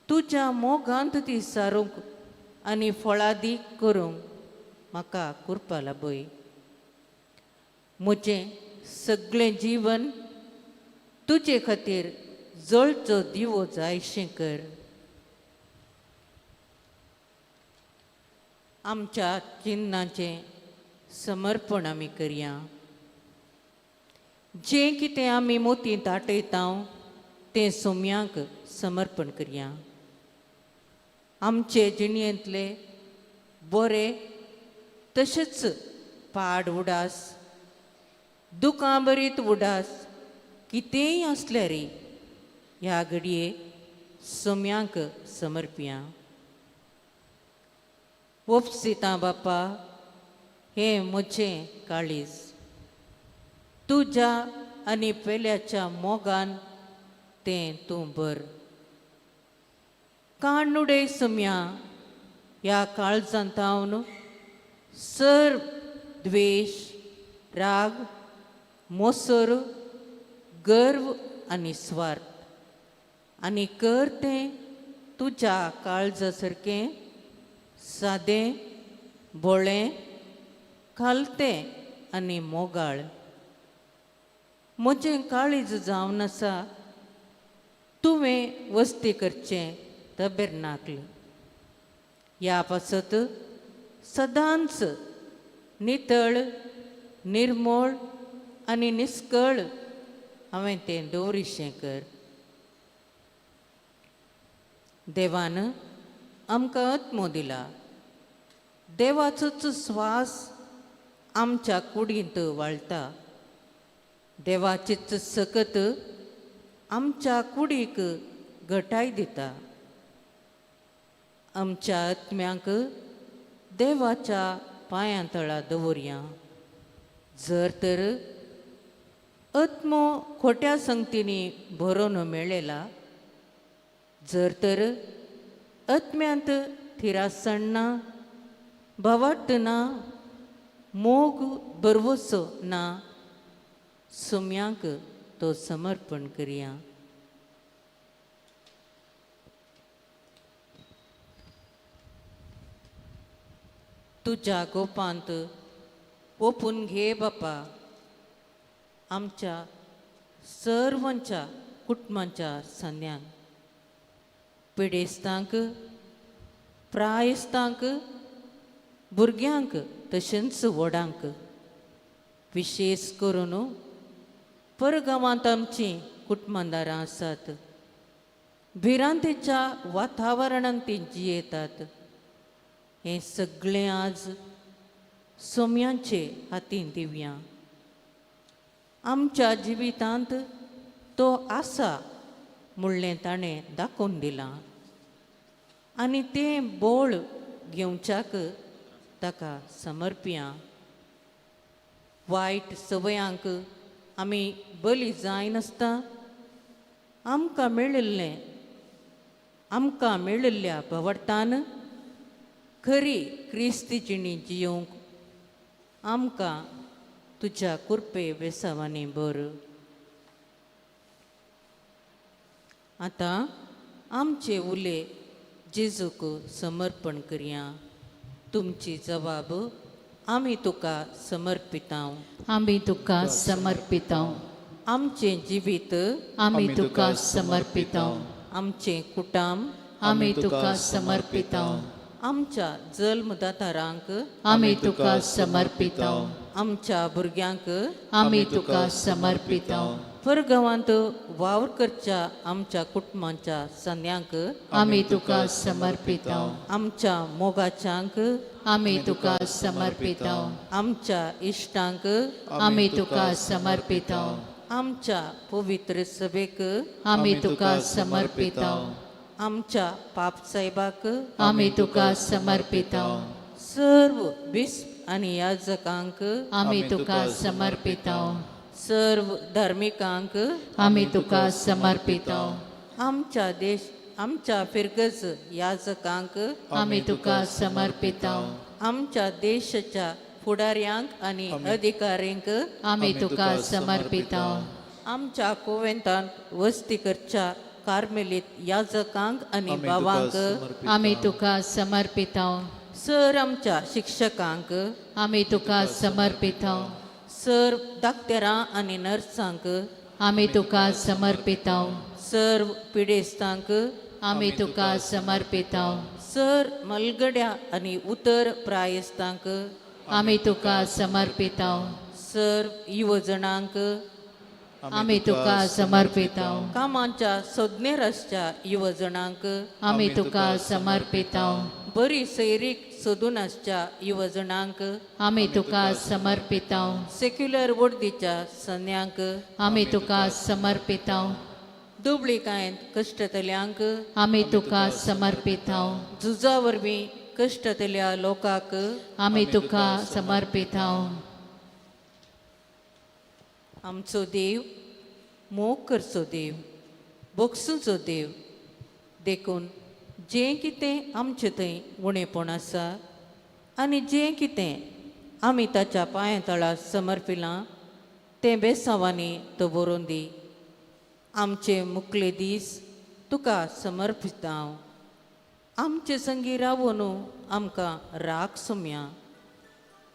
तुज्या मोगांत ती सारूंक आनी फळादीक करूंक म्हाका कृपा लाभय. म्हजें सगळें जीवन तुजे खातीर जळचो दिवो जायशें कर. आमच्या चिन्नाचें समर्पण आमी करया. जें कितें आमी मोतींत आटयता तें सोम्याक समर्पण करया. आमचे जिणयेंतले बरे तशेंच पाड उडास, दुकां बरीत उडास कितेंय आसल्यार ह्या घडये सोम्याक समर्पया. ओपसितां बापा हें म्हजें काळीज तुज्या आनी पेल्याच्या मोगान तें तूं भर. काण उडय सोम्या ह्या काळजांत तावन सर्व द्वेश, राग, मोसर, गर्व आनी स्वार्थ आनी कर तें तुज्या काळजा सारकें सादें, भोळें, खालतें आनी मोगाळ. म्हजें काळीज जावन आसा तुवें वस्ती करचें तबेरनाकल. ह्या पासत सदांच नितळ, निर्मोळ आनी निस्कळ हांवें तें दवरिशें कर. देवान आमकां आत्मो दिला. देवाचोच स्वास आमच्या कुडींत वाळटा. देवाचीच सकत आमच्या कुडीक घटाय दिता. आमच्या आत्म्यांक देवाच्या पांयां तळा दवरया. जर तर आत्मो खोट्या संगतींनी भरोन मेळ्ळेला, जर तर आत्म्यांत थिरासण ना, भावार्थ ना, मोग भरवसो ना, सोम्याक तो समर्पण करया. तुज्या गोपांत ओपून घे बापा. आमच्या सर्वांच्या कुटुंबाच्या संद्यांक, पिडेस्तांक, प्रायस्तांक, भुरग्यांक तशेंच व्हडांक, विशेश करून परगांवांत आमचीं कुटुंबादारां आसात, भिरांतेच्या वातावरणांत तीं जियेतात. हें सगळें आज सोम्यांचे हातीन दिवया. आमच्या जिवितांत तो आसा म्हणलें ताणें दाखोवन दिलां आनी तें बोळ घेवच्याक ताका समर्पया. वायट सवयांक आमी बली जायनासतना आमकां मेळिल्लें, आमकां मेळिल्ल्या भवडतान खरी क्रिस्ती जिणी जियोवंक आमकां तुज्या कुरपे वेसावांनी भर. आतां आमचे उले जेजूक समर्पण करया. तुमची जबाब आमी तुका समर्पितांव. आमी तुका समर्पितांव. आमचें जिवीत आमी तुका समर्पितांव. आमचें कुटाम आमी तुका समर्पितांव. आमच्या जल्मदातारांक आमी तुका समर्पितांव. आमच्या भुरग्यांक आमी तुका समर्पितांव. परगांवांत वावर करच्या आमच्या कुटुंबाच्या संद्यांक आमी तुका समर्पितांव. आमच्या मोगाच्यांक आमी तुका समर्पितांव. आमच्या इश्टांक आमी तुका समर्पितांव. आमच्या पवित्र सभेक आमी तुका समर्पितांव. आमच्या पाप साहेबाक आमी तुका समर्पितांव. सर्व बिस्प आनी याजकांक आमी तुका समर्पितांव. सर्व धार्मिकांक आमी तुका समर्पितांव. आमच्या देश आमच्या फिरगज याजकांक आमी तुका समर्पितांव. आमच्या देशाच्या फुडाऱ्यांक आनी अधिकाऱ्यांक आमी तुका समर्पितांव. आमच्या कोवेंतांत वस्ती करच्या कार्मेलीत याजकांक आनी बाबांक आमी तुका समर्पितांव. सर आमच्या शिक्षकांक आमी तुका समर्पितांव. सर्व डाक्टरां आनी नर्सांक आमी तुका समर्पितांव. सर्व पिडेस्तांक आमी तुका समर्पितांव. सर मलगड्या आनी उतर प्रायस्तांक आमी तुका समर्पितांव. सर्व युवजणांक आमी तुका समर्पितांव. कामाच्या सोदनेर आसच्या युवजणांक आमी तुका समर्पितांव. बरी सैरीक सोदून आसच्या युवजणांक आमी तुका समर्पितांव. सेक्युलर वडदीच्या सन्यांक आमी तुका समर्पितांव. दुबळीकायेंत कश्टतल्यांक आमी तुका समर्पितांव. झुजा वरवीं कश्टतल्या लोकांक आमी तुका समर्पितांव. आमचो देव मोग करचो देव, बोगसूचो देव, देखून जें कितें आमचें थंय उणेपण आसा आनी जें कितें आमी ताच्या पांया तळा समर्पिलां तें बेसांवांनी तो बरोवन दी. आमचे मुकले दीस तुका समर्पिता हांव. आमचे संगी रावून आमकां राख सोम्या.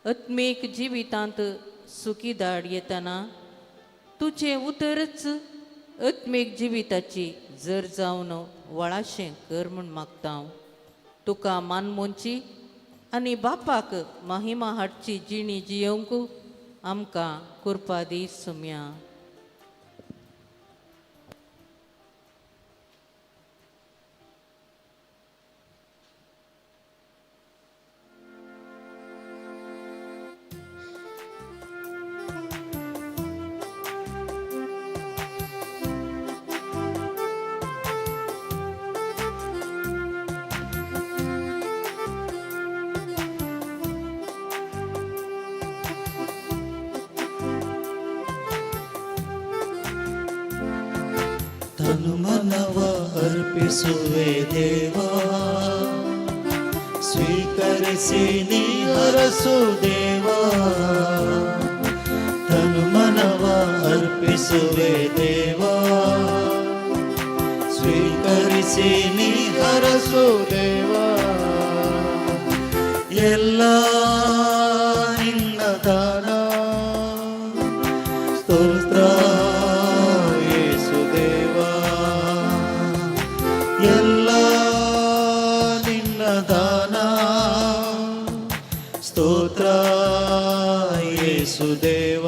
आत्मीक जिवितांत सुखी धाड येतना तुजें उतरच आत्मीक जिविताची जर जावन वळाशें कर म्हूण मागता हांव. तुका मानमोनची आनी बापाक महिमा हाडची जिणी जियोवंक आमकां कृपा दी सोम्या. तनुमनव अर्पिಸುವೆ ದೇವಾ, ಸ್ವೀಕರಿಸಿ ನೀ ಹರಸು ದೇವಾ. ತನುಮನವ ಅರ್ಪಿಸುವೆ ದೇವಾ, ಸ್ವೀಕರಿಸಿ ನೀ ಹರಸು ದೇವಾ. ಎಲ್ಲ ನಿನ್ನ ದಾನ. ಸ್ತೋತ್ರ ಯೇಸುದೇವ, ಎಲ್ಲ ನಿನ್ನ ದಾನ. ಸ್ತೋತ್ರ ಯೇಸುದೇವ.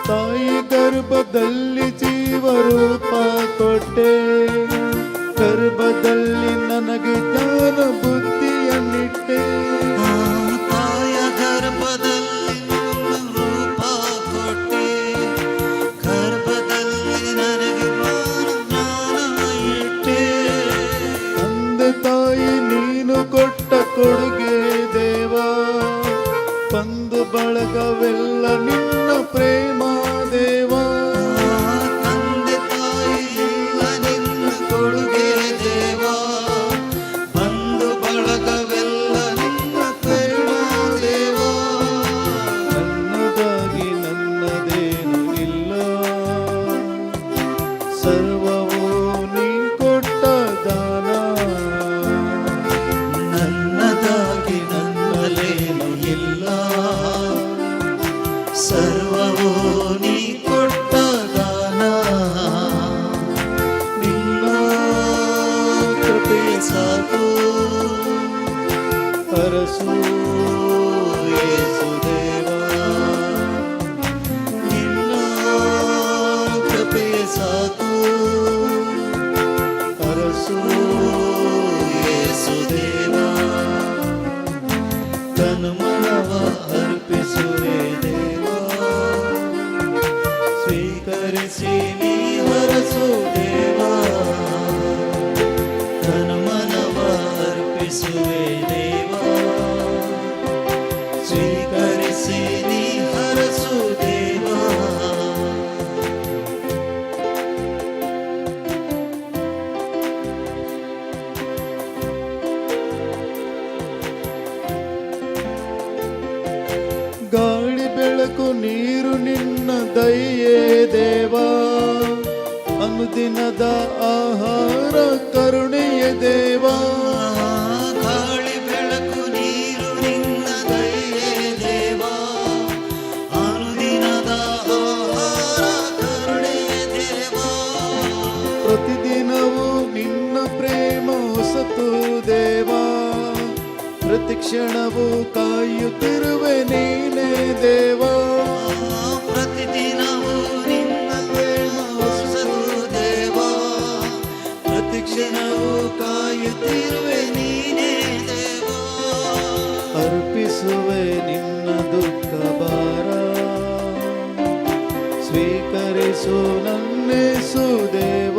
ತಾಯಿ ಗರ್ಭದಲ್ಲಿ ಜೀವರೂಪ ಕೊಟ್ಟೆ, ಗರ್ಭದಲ್ಲಿ ನನಗೆ ಜ್ಞಾನ ಬುದ್ಧಿಯನ್ನಿಟ್ಟೆ. ತಾಯ ಗರ್ಭದಲ್ಲಿ ರೂಪ ಕೊಟ್ಟೆ, ಗರ್ಭದಲ್ಲಿ ನನಗೆ ಜ್ಞಾನ ಇಟ್ಟೆ. ತಂದೆ ತಾಯಿ ನೀನು ಕೊಟ್ಟ ಕೊಡುಗೆ ದೇವ, ಬಂದು ಬಳಗವೆಲ್ಲ ನಿನ್ನ ಪ್ರೇಮ ದೇವ. ತಂದೆ ತಾಯಿ ಎಲ್ಲ ನಿನ್ನ ಕೊಡುಗೆ ದೇವ, ಬಂದು ಬಳಗವೆಲ್ಲ ನಿನ್ನ ಪ್ರೇಮ ದೇವ. ನನ್ನದಾಗಿ ನನ್ನದೇನು ಇಲ್ಲ, ಸರ್ವವೂ ನೀ ಕೊಟ್ಟ ದಾನ. ನನ್ನದಾಗಿ ನನ್ನಲೇನು ಇಲ್ಲ, ಸರ್ವವೂ ನೀ ಕೊಟ್ಟ ದಾನ. ನಿನ್ನ ಕೃಪೆ ಸಾಕು ಅರಸು ಯೇಸುದೇವ. ನಿನ್ನ ಕೃಪೆ ಸಾಕು ಅರಸು ಯೇಸುದೇವ. ತನುಮನವ ಅರ್ಪಿಸುವೆ ದೇವ, ಸ್ವೀಕರಿಸಿ ನೀ ಹರಸು ದೇವ. ತನುಮನವ ಅರ್ಪಿಸುವೆ ದೇವ, ಸ್ವೀಕರಿಸಿ ನೀ ಹರಸು ದೇವ. ಗಾಳಿ ಬೆಳಕು ನೀರು ನಿನ್ನ ದಯೆ ದೇವ, ಅನುದಿನದ ಆಹಾರ ಕರುಣೆಯ ದೇವ. ಗಾಳಿ ಬೆಳಕು ನೀರು ನಿನ್ನ ದಯೆ ದೇವ, ಅನುದಿನದ ಆಹಾರ ಕರುಣೆಯ ದೇವ. ಪ್ರತಿದಿನವೂ ನಿನ್ನ ಪ್ರೇಮ ಹೊಸತು ದೇವ, ಪ್ರತಿಕ್ಷಣವೂ ಕಾಯುತ್ತಿರುವೆ ನೀನೇ ದೇವ. ಪ್ರತಿದಿನವೂ ನಿನ್ನ ಪ್ರೇಮ ಹೊಸತು ದೇವ, ಪ್ರತಿಕ್ಷಣವೂ ಕಾಯುತ್ತಿರುವೆ ನೀನೇ ದೇವ. ಅರ್ಪಿಸುವೆ ನಿನ್ನ ದುಃಖ ಭಾರ, ಸ್ವೀಕರಿಸು ನನ್ನೇಸು ದೇವ.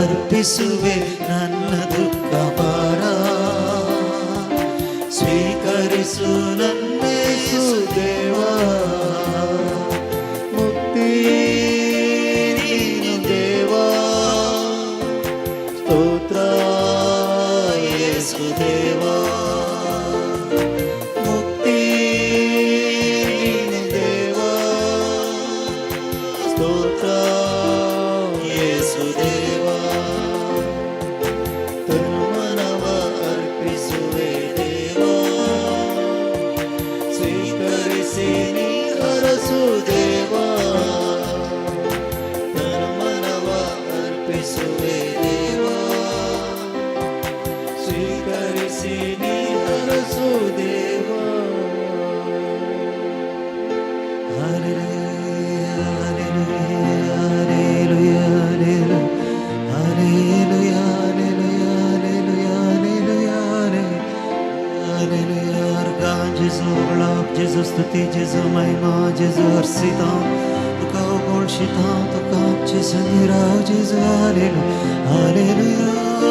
ಅರ್ಪಿಸುವೆ ನನ್ನ ದುಃಖ ಭಾರ, ಸ್ವೀಕರಿಸು ನನ್ನೇಸು ದೇವ. ಮುಕ್ತಿ ನೀನು ದೇವ, ಸ್ತೋತ್ರ ಯೇಸು ದೇವ. ಮುಕ್ತಿ ನೀನು ದೇವ, ಸ್ತೋತ್ರ ಯೇಸು ದೇವ. ತನುಮನವ ಅರ್ಪಿಸುವೆ ದೇವ, ಸ್ವೀಕರಿಸಿ ನೀ ಹರಸು ದೇವ. ತನುಮನವ ಅರ್ಪಿಸುವೆ ದೇವ, ಸ್ವೀಕರಿಸಿ ನೀ ಹರಸು ದೇವ. Gesù, ಸ್ತುತಿ Gesù, Mahima Gesù, Harshita ತುಕಾ ಘೋಷಿತಾ ತುಕಾ Gesù, ನಿರಾವ್ Gesù, hallelujah, hallelujah.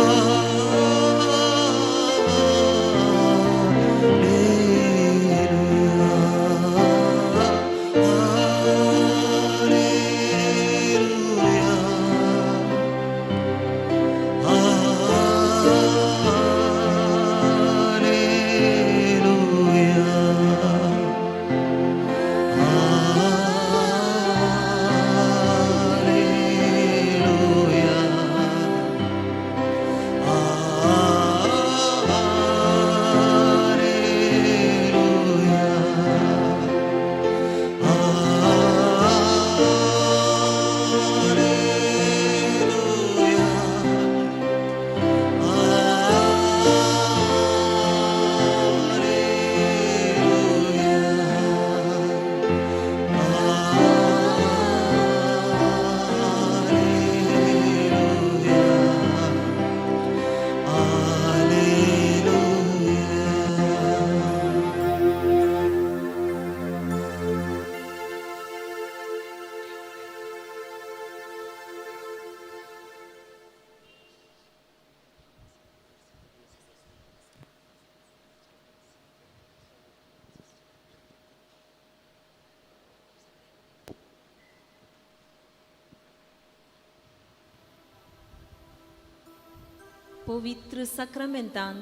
पवित्र साक्रामेंतांत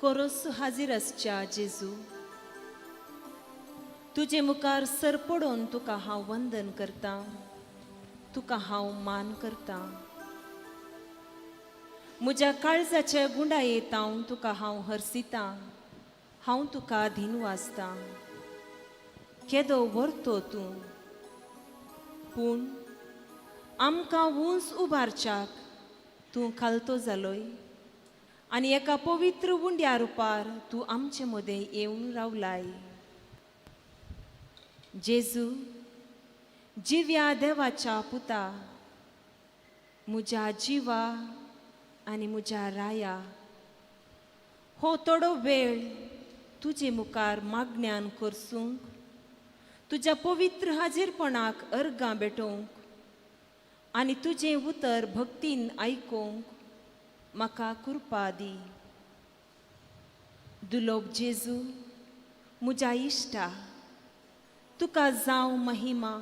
कोरोस हाजीर आसच्या जेजू, तुजे मुखार सर पडून तुका हांव वंदन करतां, तुका हांव मान करतां. म्हज्या काळजाचे गुंडायेत हांव तुका हांव हरसितां, हांव तुका धिनवासतां. केदो व्हरतो तूं, पूण आमकां उंच उबारच्याक तूं खालतो जालोय आनी एका पवित्र उंड्या रुपार तूं आमचे मदें येवन रावलाय. जेजू, जिव्या देवाच्या पुता, म्हज्या जिवा आनी म्हज्या राया, हो थोडो वेळ तुजे मुखार मागण्यान करसूंक, तुज्या पवित्र हाजीरपणाक अर्गां भेटोवंक आनी तुजें उतर भक्तीन आयकूंक म्हाका कृपा दी. दुलोब जेजू, म्हज्या इश्टा, तुका जावं महिमा,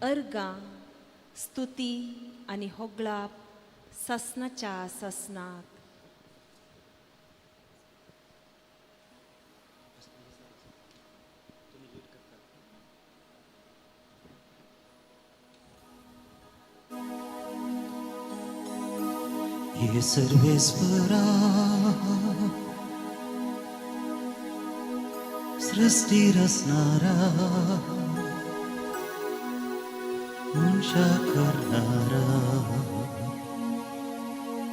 अर्गां, स्तुती आनी होगळाप सासनाच्या सासनाक. ये सर्वेस्परा सृष्टी रचणारा मनशा करणारा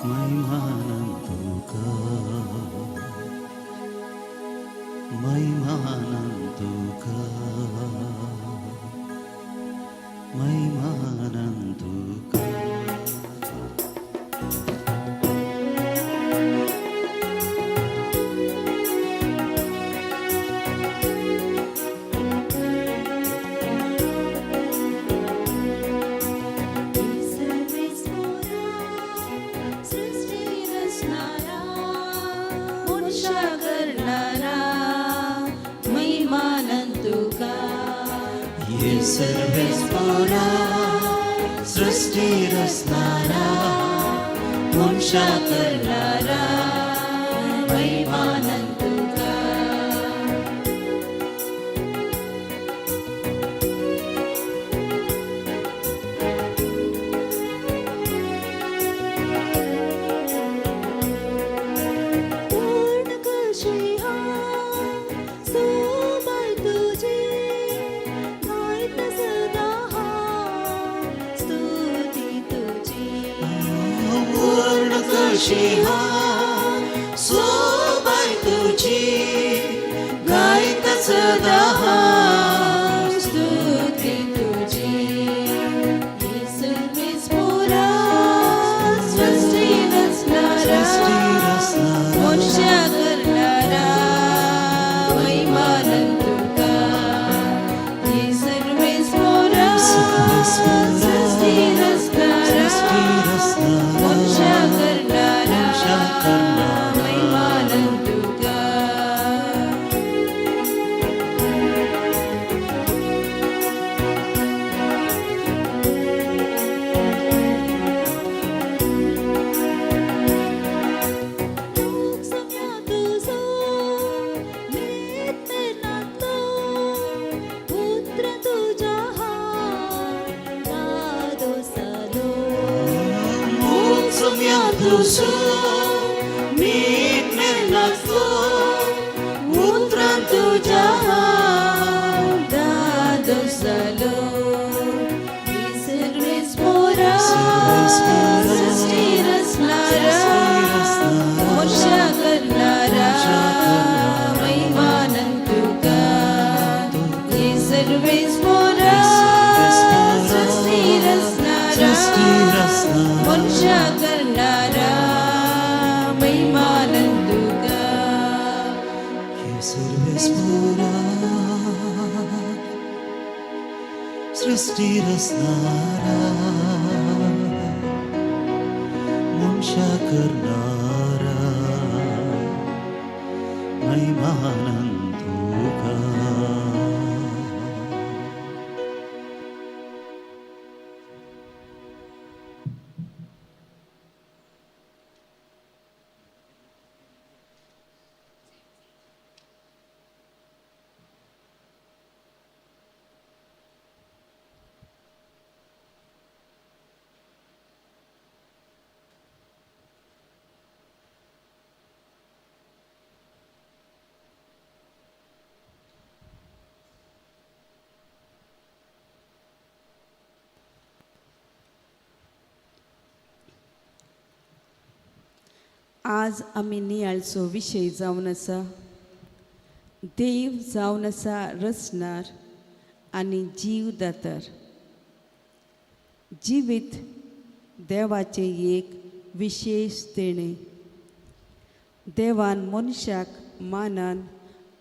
महिमानंद तुका, महिमानंद तुका, महिमानंद तुका. सर्वेस्परा सृष्टी रचणारा मनशा करणारा महिमानंद तुका. पूर्ण कशी हांव सोबाय तुजी, गायत सदा हांव स्तुती तुजी. पूर्ण कशी हांव सोबाय तुजी, गायत सदा हांव स्तुती तुजी. सर्वेस्परा सृष्टी रचणारा मनशा करणारा महिमानंद तुका. सर्वेस्परा सृष्टी रचणारा मनशा करणारा महिमानंद तुका. सम्या तुजो मीत नातलो, पुत्र तुज्या हांव दादोसलो. सम्या तुजो मीत नातलो, उतरां तुज्या हांव दादोसलो. सर्वेस्परा सृष्टी रचणारा मनशा करणारा महिमानंद तुका. सर्वेस्परा सृष्टी रचणारा मनशा करणारा महिमानंद तुका. सर्वेस्परा सृष्टी रचणारा मनशा करणारा महिमानंद तुका. आज आमी नियाळचो विशय जावन आसा देव जावन आसा रचणार आनी जीव दातार. जिवीत देवाचें एक विशेश देणें. देवान मनशाक मानान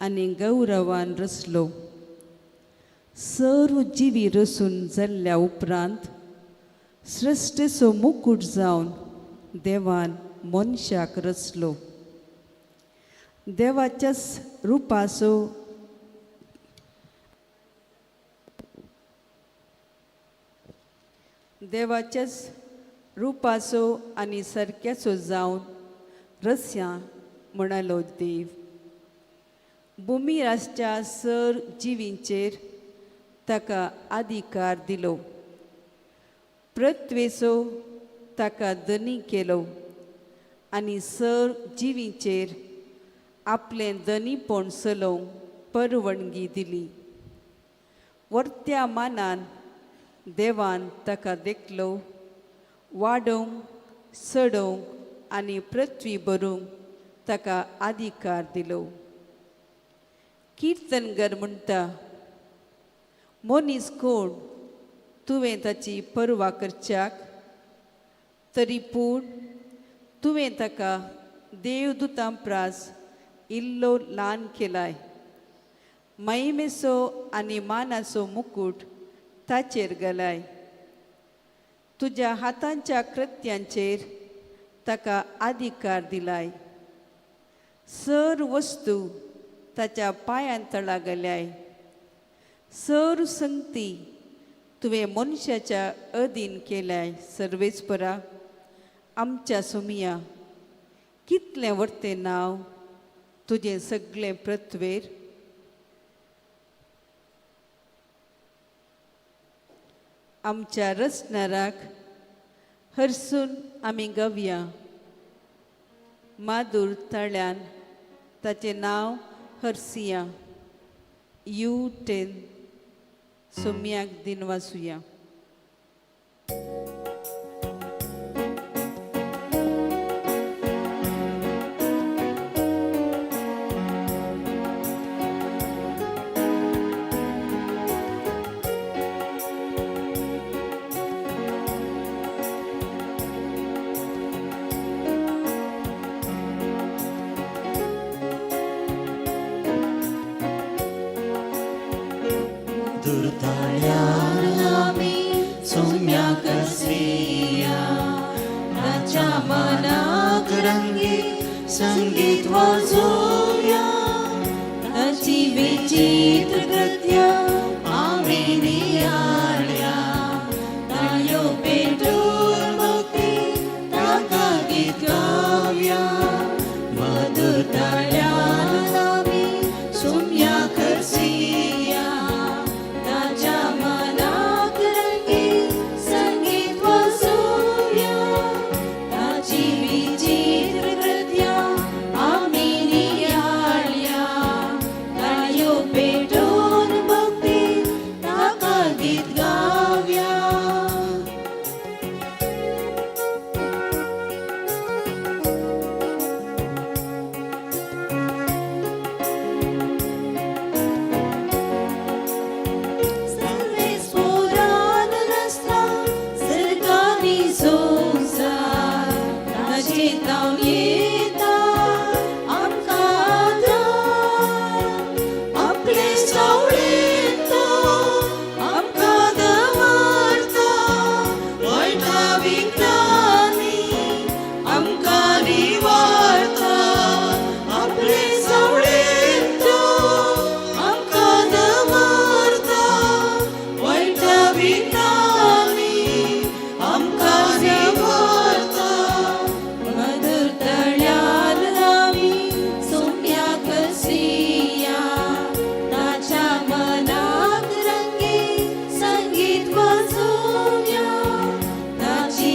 आनी गौरवान रचलो. सर्व जिवी रसून जाल्ल्या उपरांत सृश्टेचो मुकूट जावन देवान मनशाक रचलो. देवाच्याच रुपाचो आनी सारक्याचो जावन रस्या म्हणालो देव. भुमी आसच्या सर जिवींचेर ताका अधिकार दिलो. पृथ्वेचो ताका धनी केलो आनी सर जिवींचेर आपलें धनीपण चलोवंक परवणगी दिली. वर्त्या मानान देवान ताका देखलो वाडोवंक चडोवंक आनी पृथ्वी भरूंक ताका अधिकार दिलो. किर्तनगर म्हणटा, मनीस कोण तुवें ताची पर्वा करच्याक, तरी पूण तुवें ताका देवदूतां प्रास इल्लो ल्हान केलाय. महिमेचो आनी मानाचो मुकूट ताचेर घालाय. तुज्या हातांच्या कृत्यांचेर ताका अधिकार दिलाय. सर वस्तू ताच्या पांयां तळा घाल्याय. सर संगती तुवें मनशाच्या अधीन केल्याय. सर्वेस्परा आमच्या सोमिया, कितलें वर्तें नांव तुजें सगळें पृथ्वेर. आमच्या रचणाराक हरसून आमी गवया. मादूर तळ्यान ताचें नांव हरसिया. You 10 सोम्याक दिनवासुया. दुर्ताळ्यार आमी सोम्याक हरसिया, ताच्या मनाक रंगीत संगीत वाजोवया. ताची विचित्र कृत्या आमी नियाळ्या, ताळयो पेटून भक्ती ताका गीत गावया. मधुर ताळ्यार आमी सोम्याक हरसिया, ताच्या मनाक रंगीत संगीत वाजोवया. ताची विचित्र कृत्या आमी नियाळ्या, ताळयो पेटून भक्ती ताका गीत गावया. सर्वेस्पोरान रस्ता सरकारी संवसार, ताचे तावन येता आमकां आदार. आपले सावळेन तो आमकां दवरता, वायटा विघ्नांनी आमकां निवारता. आपले सावळेन तो आमकां दवरता, वायटा विघ्नांनी आमकां निवारता. मधुर तळ्यार आमी सोम्याक हरसिया, ताच्या मनाक रंगीत संगीत वाजोवया. ताची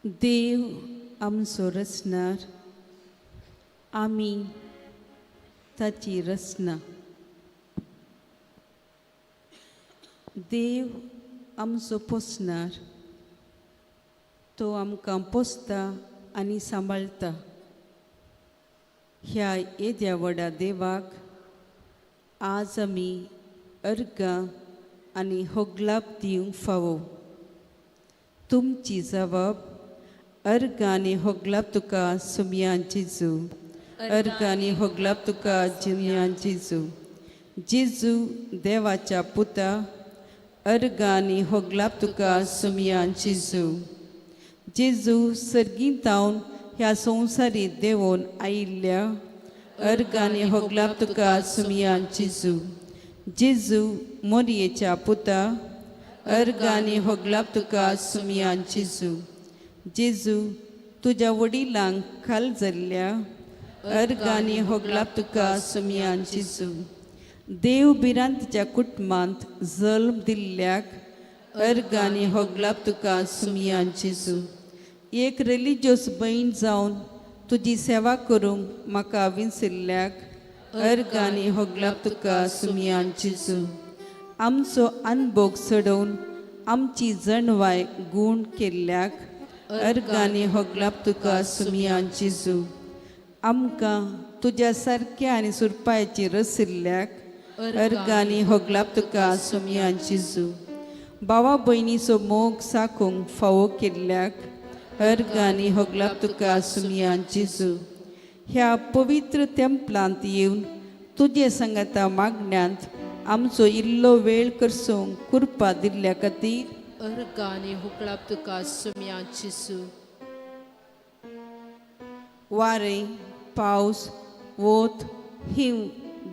देव आमचो रचणार, आमी ताची रचना. देव आमचो पोसणार, तो आमकां पोसता आनी सांबाळटा. ह्या येद्या व्हडा देवाक आज आमी अर्गां आनी होगलाप दिवंक फावो. तुमची जबाब अर्गां आनी होगलाप तुका सुमया जेजू, अर्गां आनी होगलाप तुका जुमया जेजू. जेजू देवाच्या पुता, अर्गां आनी होगलाप तुका सुमया जेजू. जेजू सर्गींतावन ह्या संवसारीत देंवोन आयिल्ल्या, अर्गां आनी होगलाप तुका सुमया जेजू. जेजू मोरयेच्या पुता, अर्गां आनी होगलाप तुका सुमया जेजू. जेजू तुज्या वडिलांक खाल जाल्ल्या, अर्गां आनी होगलाप तुका सुमया जेजू. देव भिरांतीच्या कुटुंबांत जल्म दिल्ल्याक, अर्गां आनी होगलाप तुका सुमया जेजू. एक रिलिजियस भयण जावन तुजी सेवा करूंक म्हाका विंचिल्ल्याक, अर्गां आनी होगलाप तुका सुमया जेजू. आमचो अनभोग चडोवन आमची जणवाय गूण केल्ल्याक, अर्गां आनी होगलाप तुका सुमया जेजू. आमकां तुज्या सारक्या आनी सुरपायाची रसिल्ल्याक, अर्गां आनी होगलाप तुका सुमया जेजू. भावा भयणीचो मोग साकूंक फावो केल्ल्याक, अर्गां आनी होगलाप तुका सुमया जेजू. ह्या पवित्र तेंपलांत येवन तुजे सांगाता मागण्यांत आमचो इल्लो वेळ करसूंक कृपा दिल्ल्या खातीर, अर्गां आनी होगलाप तुका सुमया जेजू. वारें, पावस, वोत, हिंव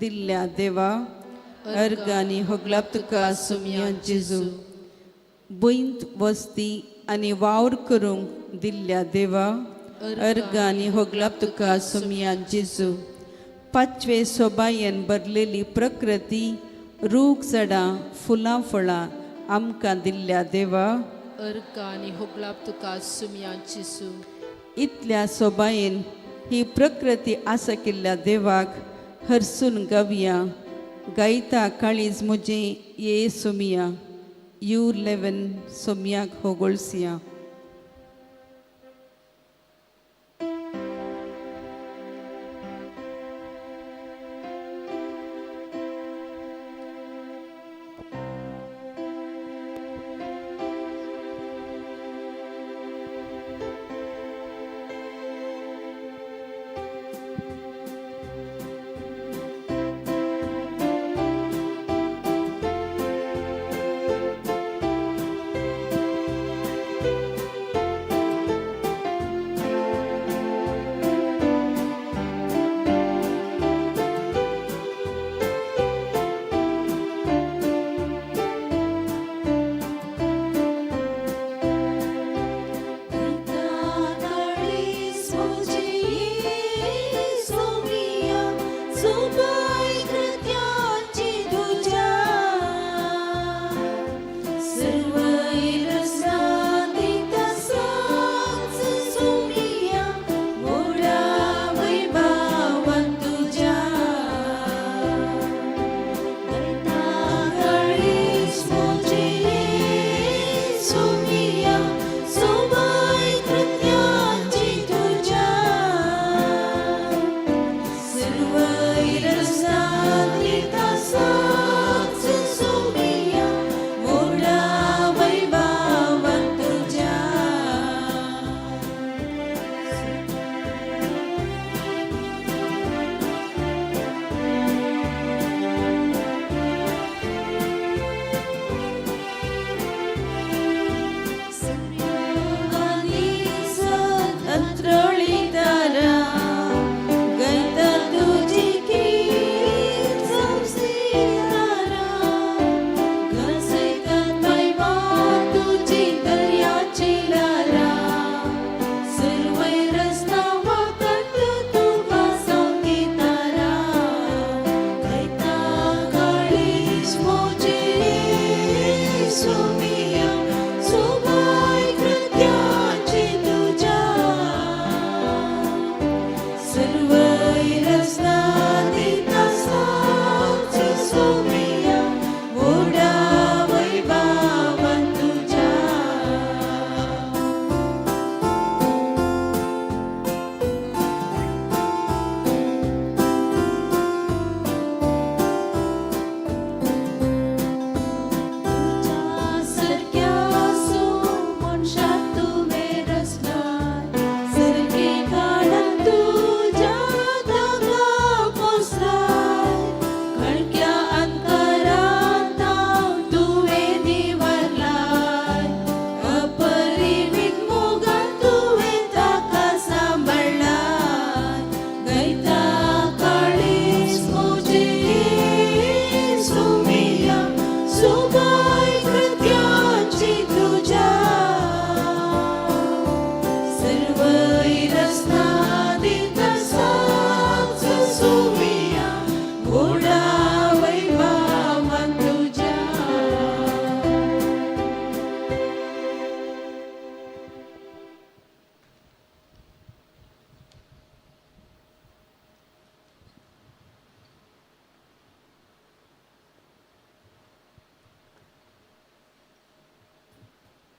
दिल्ल्या देवा, अर्गां आनी होगलाप तुका सुमया जेजू. भंयत वस्ती आनी वावर करूंक दिल्ल्या देवा, अर्गां आनी होगलाप तुका सुमया जेजू. पाचवे सोबायेन भरलेली प्रकृती, रूख झाडां, फुलां फळां आमकां दिल्ल्या देवा, अर्गां आनी होगलाप तुका सुमया जेजू. इतल्या सोबायेन ही प्रकृती आसा केल्ल्या देवाक हरसून गावया. गायता काळीज म्हजें ये सुमिया, you 11 सोमयाक होगोळसिया.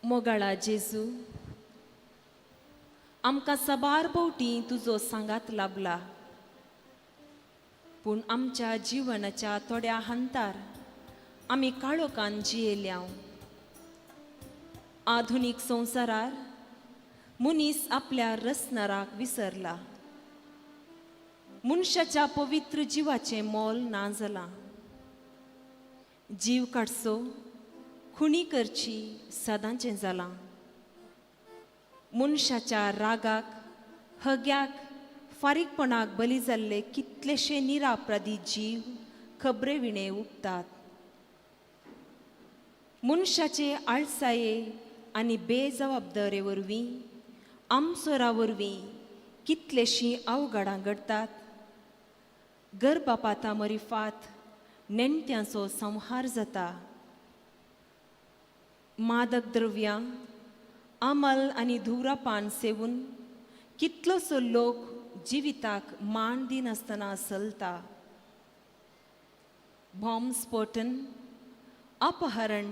मोगाळा जेजू, आमकां साबार भोवटी तुजो सांगात लाभला, पूण आमच्या जिवनाच्या थोड्या हंतार आमी काळोखान जियेल्या. आधुनीक संवसारार मनीस आपल्या रसनाराक विसरला. मनशाच्या पवित्र जिवाचें मोल ना जालां. जीव काडचो, खुणी करची सदांचें जालां. मनशाच्या रागाक, हग्याक, फारीकपणाक बली जाल्ले कितलेशे निरापराधी जीव खबरे विणे उबतात. मनशाचे आळसाये आनी बेजबाबदारे वरवीं, आमसोरा वरवीं कितलेशीं अवघडां घडटात. गर्भपाता मरिफात नेणट्यांचो संहार जाता. मादक द्रव्यां, अमल आनी धुवरापान सेवून कितलोसो लोक जिविताक मान दिनासतना चलता. बॉम्ब स्फोटन, अपहरण,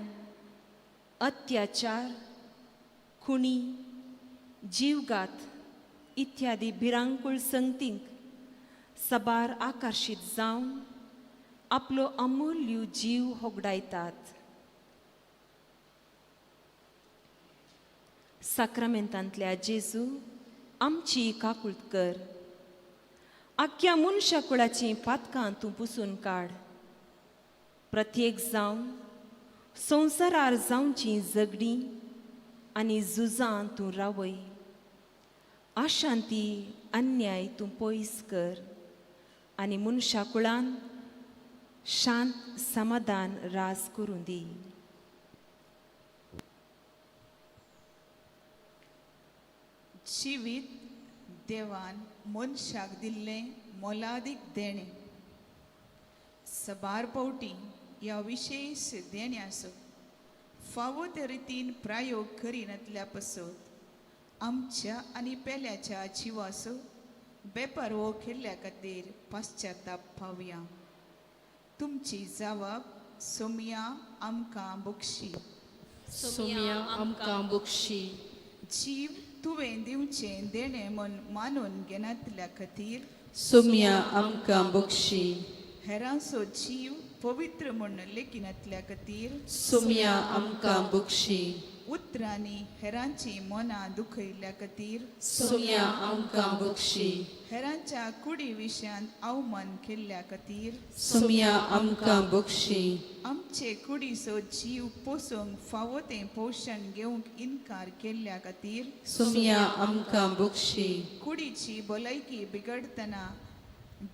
अत्याचार, खुणी, जीवघात इत्यादी भिरांकूळ संगतींक साबार आकर्शीत जावन आपलो अमूल्य जीव होगडायतात. साक्रामेंतांतल्या जेजू, आमची काकूळत कर. आख्या मनशा कुळाचीं पातकां तूं पुसून काड. प्रत्येक जावन संवसारार जावचीं झगडीं आनी झुजां तूं रावय. अशांती, अन्याय तूं पयस कर आनी मनशा कुळान शांत समाधान राज करूं दी. जिवीत देवान मनशाक दिल्लें मोलादीक देणें. सबार पावटी ह्या विशेश देण्याचो फावो त्या रितीन प्रयोग करिनातल्या पसत आमच्या आनी पेल्याच्या जिवाचो बेपारवो केल्ल्या खातीर पाश्चाताप पावया. तुमची जावाब सोमया आमकां बक्षी. सोमया आमकां बक्षी. जीव तुवें दिवचें देणें म्हूण मानून घेनातल्या खातीर सोमया आमकां बक्षी. हेरांचो जीव पवित्र म्हूण लेखिनातल्या खातीर सोमया आमकां बक्षी. उतरांनी हेरांची मनां दुखयल्ल्या खातीर सोमया आमकां बक्षी. हेरांच्या कुडी विशयान अवमान केल्ल्या खातीर सोमया आमकां बक्षी. आमचे कुडीचो जीव पोसूंक फावो तें पोशण घेवंक इनकार केल्ल्या खातीर सोमया आमकां बक्षी. कुडीची भलायकी बिगडतना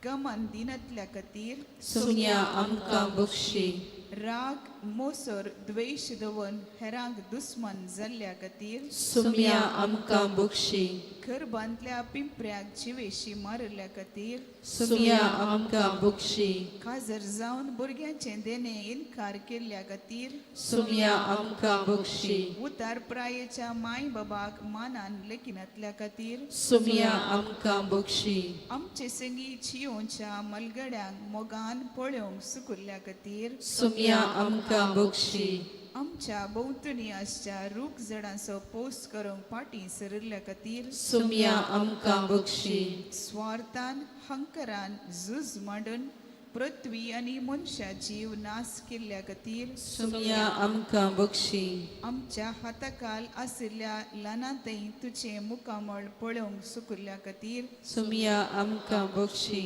गमन दिनातल्या खातीर सोमया आमकां बक्षी. राग, मोसर, द्वेश दवरून हेरांक दुस्मन जाल्ल्या खातीर सोमया आमकां बक्षी. गर्भांतल्या पिंपऱ्याक जिवेशी मारिल्ल्या खातीर सोमया आमकां बक्षी. काजर जावन भुरग्यांचें देणें इनकार केल्ल्या खातीर सोमया आमकां बक्षी. उतार प्रायेच्या माय बाबाक मानान लेखिनातल्या खातीर सोमया आमकां बक्षी. आमचे संगी जियोच्या मलगड्यांक मोगान पळोवंक सुकुल्ल्या खातीर सोमया आमकां बक्षी. आमच्या भोंवतणी आसच्या रूख झाडांचो पोस करूंक फाटीं सरिल्ल्या खातीर सोमया आमकां बक्षी. स्वार्थान, हंकरान झूज मांडून पृथ्वी आनी मनशा जीव नाश केल्ल्या खातीर सोमया आमकां बक्षी. आमच्या हाताखाल आशिल्ल्या ल्हानांतय तुजें मुखामळ पळोवंक सुकुल्ल्या खातीर सोमया आमकां बक्षी.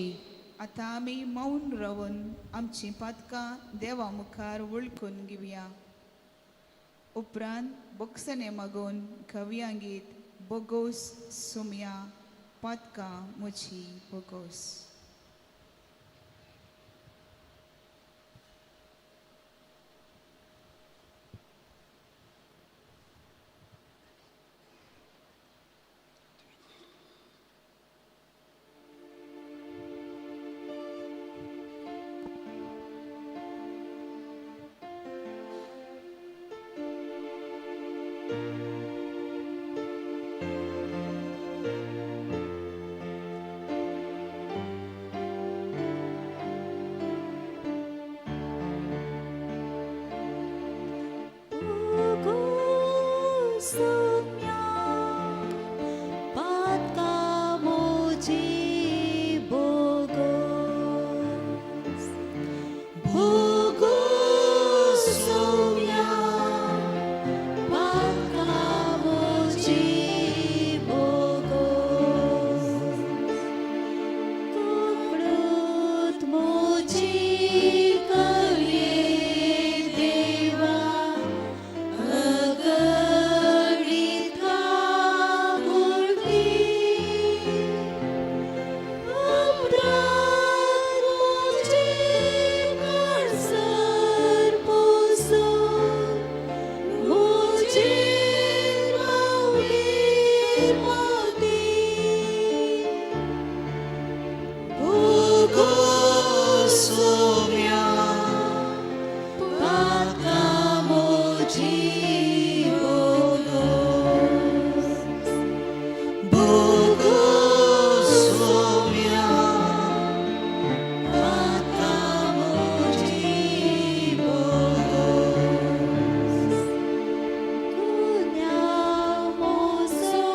आतां आमी मौन रावन आमचीं पातकां देवा मुखार वळखून घेवया. उपरांत बोक्सणे मागून कवया गीत बोगोस सोमया पातकां म्हजी बोगोस. सुम्या पातका मोजी बोगोस बोगोस सुम्या पातका मोजी बोगोस कुकडूत मोजी करये देवा अगणित काकुळती अपराध मोजे काळसर पुसून मोजेर पावलीर मोती बोगोस सुम्या पातका मोजी बोगोस बोगोस सुम्या पातका मोजी बोगोस गुन्यांव मोजो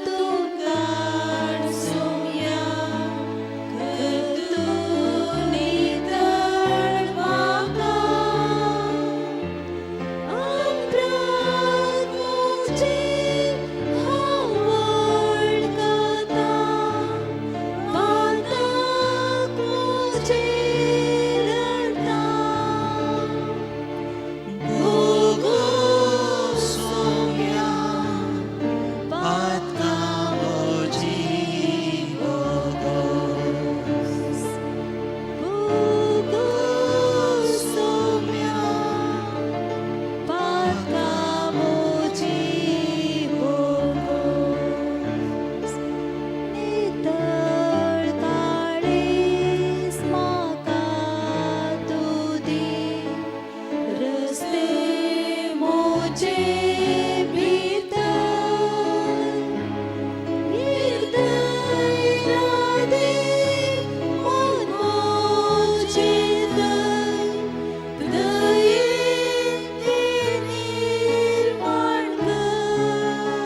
तूं काड सुम्या कर तूं नितळ म्हाका अपराध मोजे हांव वळखता पातक मोजे रडटा बोगोस सुम्या पातका मोजी बोगोस बोगोस सुम्या पातका मोजी बोगोस नितळ काळीज म्हाका तूं दी रस्ते मोजे भितर निर्दय दे मन मोजे दय दयेन तें निर्माण कर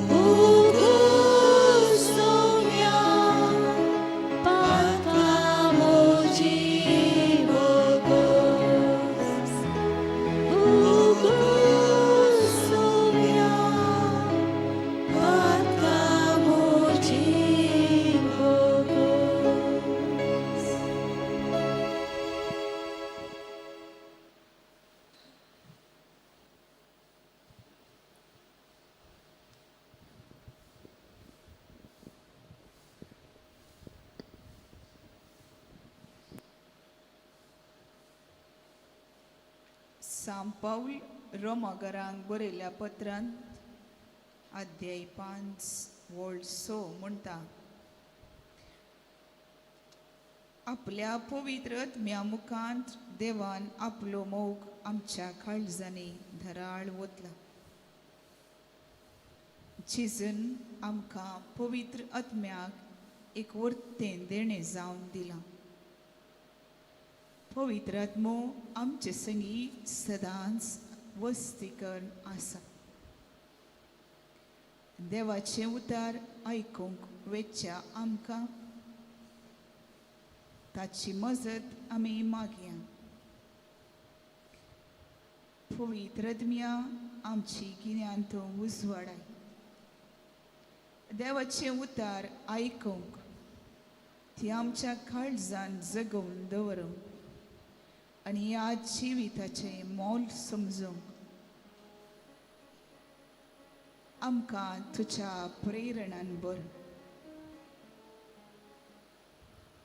बोगोस सुम्या पातका मोजी बोगोस बोगोस सुम्या पातका मोजी बोगोस. सांत पावल रोमागरांक बरयल्या पत्रांत अध्याय 5 वळ 6 म्हणटा, आपल्या पवित्र आत्म्या मुखांत देवान आपलो मोग आमच्या काळजांनी धराळ वतला. जेजून आमकां पवित्र आत्म्याक एक वर्तें देणें जावन दिलां. पवित्र आत्मो आमचे संगी सदांच वस्ती करून आसा. देवाचें उतार आयकूंक वेच्या आमकां ताची मजत आमी मागया. पवित्र आत्म्या आमची गिन्यान तूं उजवाडाय. देवाचें उतार आयकूंक ती आमच्या काळजान जगोवन दवरूंक आनी ह्या जिविताचें मोल समजूंक आमकां तुज्या प्रेरणान भर.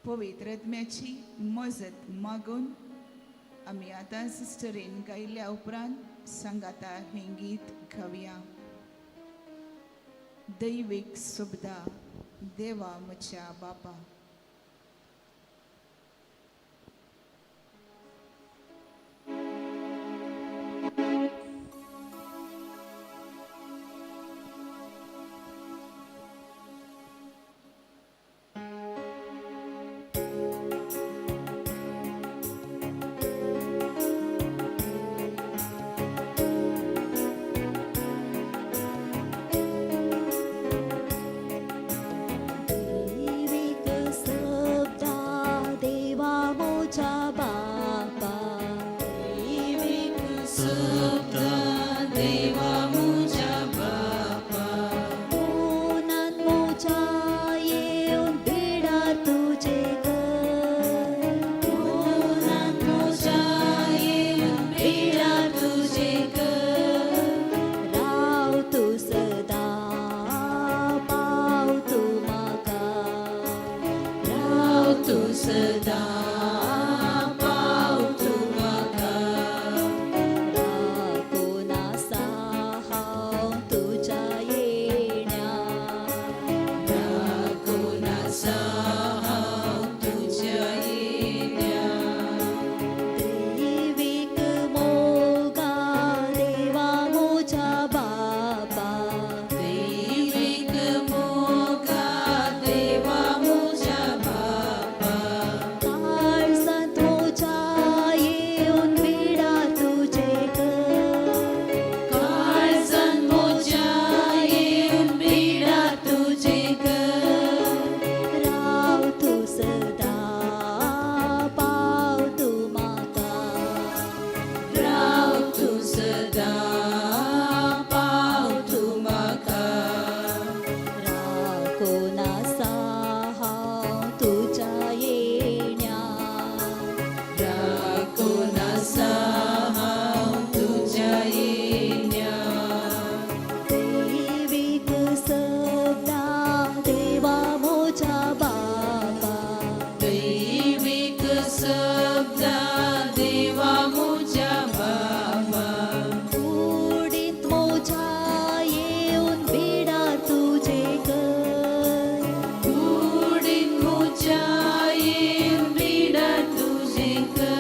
पवित्र आत्म्याची मजत मागून आमी आतां सिस्टरीन गायल्या उपरांत सांगाता हें गीत गावया. दैवीक सुबदा देवा म्हज्या बापा. सप्ता देवा म्हज्या बापा मनांत म्हज्या येवन बिडार तुजें कर मनांत म्हज्या येवन बिडार तुजें कर राव तूं सदां पाव तूं म्हाका राव तूं सदां पाव तूं म्हाका राखून आसा हांव तुज्या येण्या राखून आसा हांव तुज्या येण्या दैवीक मोगा देवा म्हज्या बापा दैवीक मोगा देवा म्हज्या बापा काळजांत म्हज्या येवन बिडार तुजें कर काळजांत म्हज्या येवन बिडार तुजें कर राव तूं सदां पाव तूं म्हाका राव तूं सदां पाव तूं म्हाका राखून आसा हांव तुज्या येण्या राखून आसा हांव तुज्या येण्या दैवीक सपनां देवा म्हज्या बापा दैवीक सपनां देवा म्हज्या बापा कुडींत म्हज्या येवन बिडार तुजें कर कुडींत म्हज्या येवन बिडार तुजें कर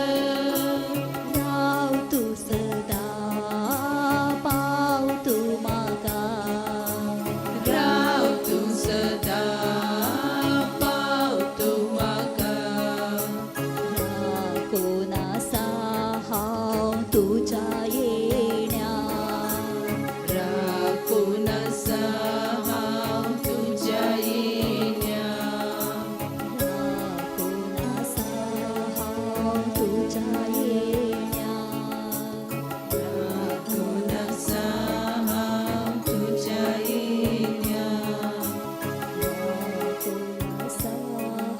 राव तूं सदां पाव तूं म्हाका राव तूं सदां पाव तूं म्हाका राखून आसा हांव तुज्या येण्या राखून आसा हांव तुज्या येण्या राखून आसा हांव तुज्या येण्या राखून आसा हांव तुज्या येण्या राखून आसा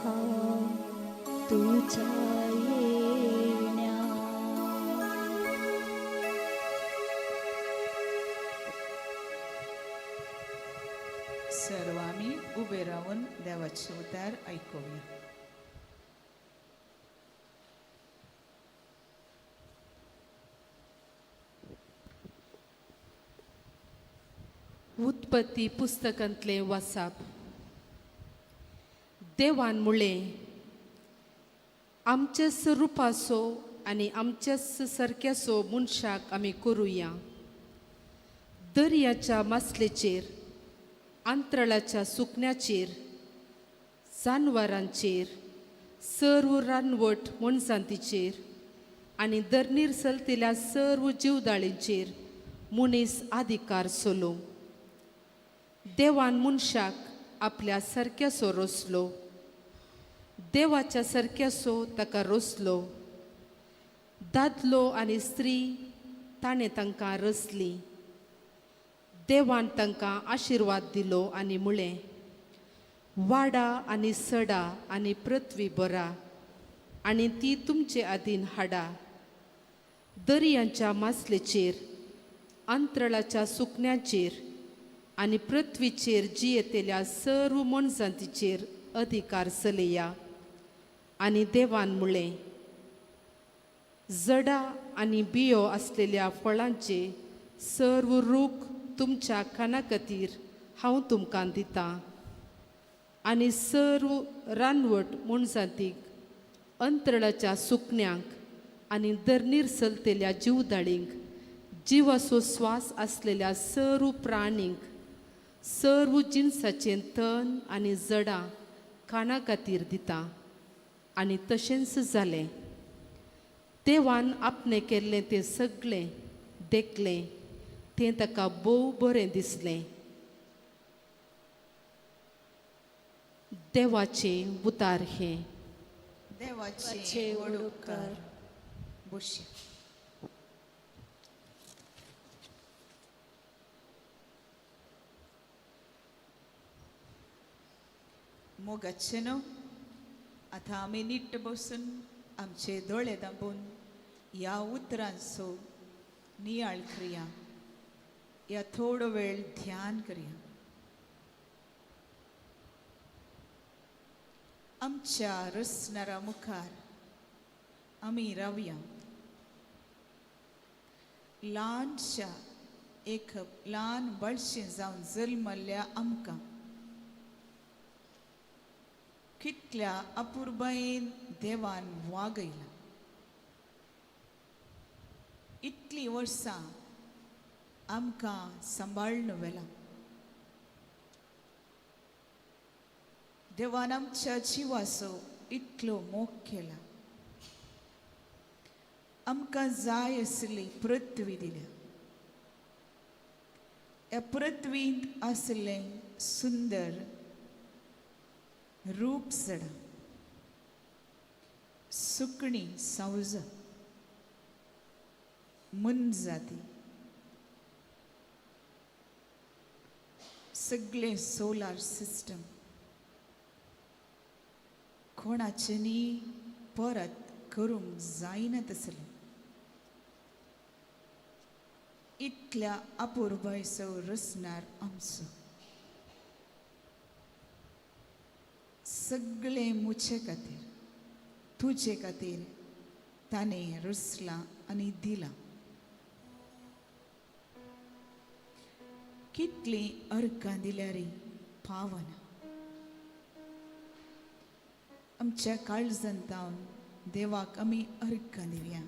हांव तुज्या येण्या. सर्व आमी उबे रावन देवाचे उतार आयकुया. उत्पत्ती पुस्तकांतलें वासाप. देवान म्हणलें, आमच्याच रुपाचो आनी आमच्याच सारक्याचो मनशाक आमी करुया. दर्याच्या मासलेचेर, अंतराळाच्या सुकण्याचेर, जानवरांचेर, सर्व रानवट मनजातीचेर आनी दर्नीर चलतल्या सर्व जिवदाळींचेर मनीस अधिकार चलो. देवान मनशाक आपल्या सारक्याचो रोसलो, देवाच्या सारक्याचो ताका रोसलो. दादलो आनी स्त्री ताणें तांकां रचली. देवान तांकां आशिर्वाद दिलो आनी म्हळें, वाडा आनी सडा आनी पृथ्वी भरा आनी ती तुमचे आदीन हाडा. दर्यांच्या मासलेचेर, अंतराळाच्या सुकण्याचेर आनी पृथ्वीचेर जियेतल्या सर्व मनजातीचेर अधिकार चलया. आनी देवान म्हळें, जडा आनी बियो आसलेल्या फळांचे सर्व रूख तुमच्या खाना खातीर हांव तुमकां दितां आनी सर्व रानवट मनजातीक, अंतराळाच्या सुकण्यांक आनी दर्नीर चलतल्या जिवदाळींक, जिवाचो स्वास आसलेल्या सर्व प्राणींक, सर्व जिनसाचें तण आनी जडां खाणा खातीर दिता. आनी तशेंच जालें. देवान आपणें केल्लें तें सगळें देखलें, तें ताका भोव बरें दिसलें. देवाचें उतार हें. देवाचे व्हड उपकार. बसया. मोगाचें न्हू आतां आमी नीट बसून आमचे दोळे दांबून ह्या उतरांचो नियाळ करया, ह्या थोडो वेळ ध्यान करया. आमच्या रसणारा मुखार आमी रावया. ल्हानशा एक ल्हान बळशें जावन जल्मल्ल्या आमकां कितल्या अपुरबायेन देवान वागयला. इतलीं वर्सां आमकां सांबाळून व्हेलां. देवान आमच्या जिवाचो इतलो मोग केला. आमकां जाय आसली पृथ्वी दिल्या. ह्या पृथ्वींत आसलें सुंदर रूप झाडां, सुकणीं, सावजां, मोनजाती, सगळें सोलार सिस्टम कोणाचें न्ही परत करूंक जायना तसलें. इतल्या अपुरबायचो रचणार आमचो. सगळें मुचे खातीर, तुजे खातीर ताणें रचलां आनी दिलां. कितलीं अर्गां दिल्यार पावना. आमच्या काळजांत देवाक आमी अर्गां दिवया.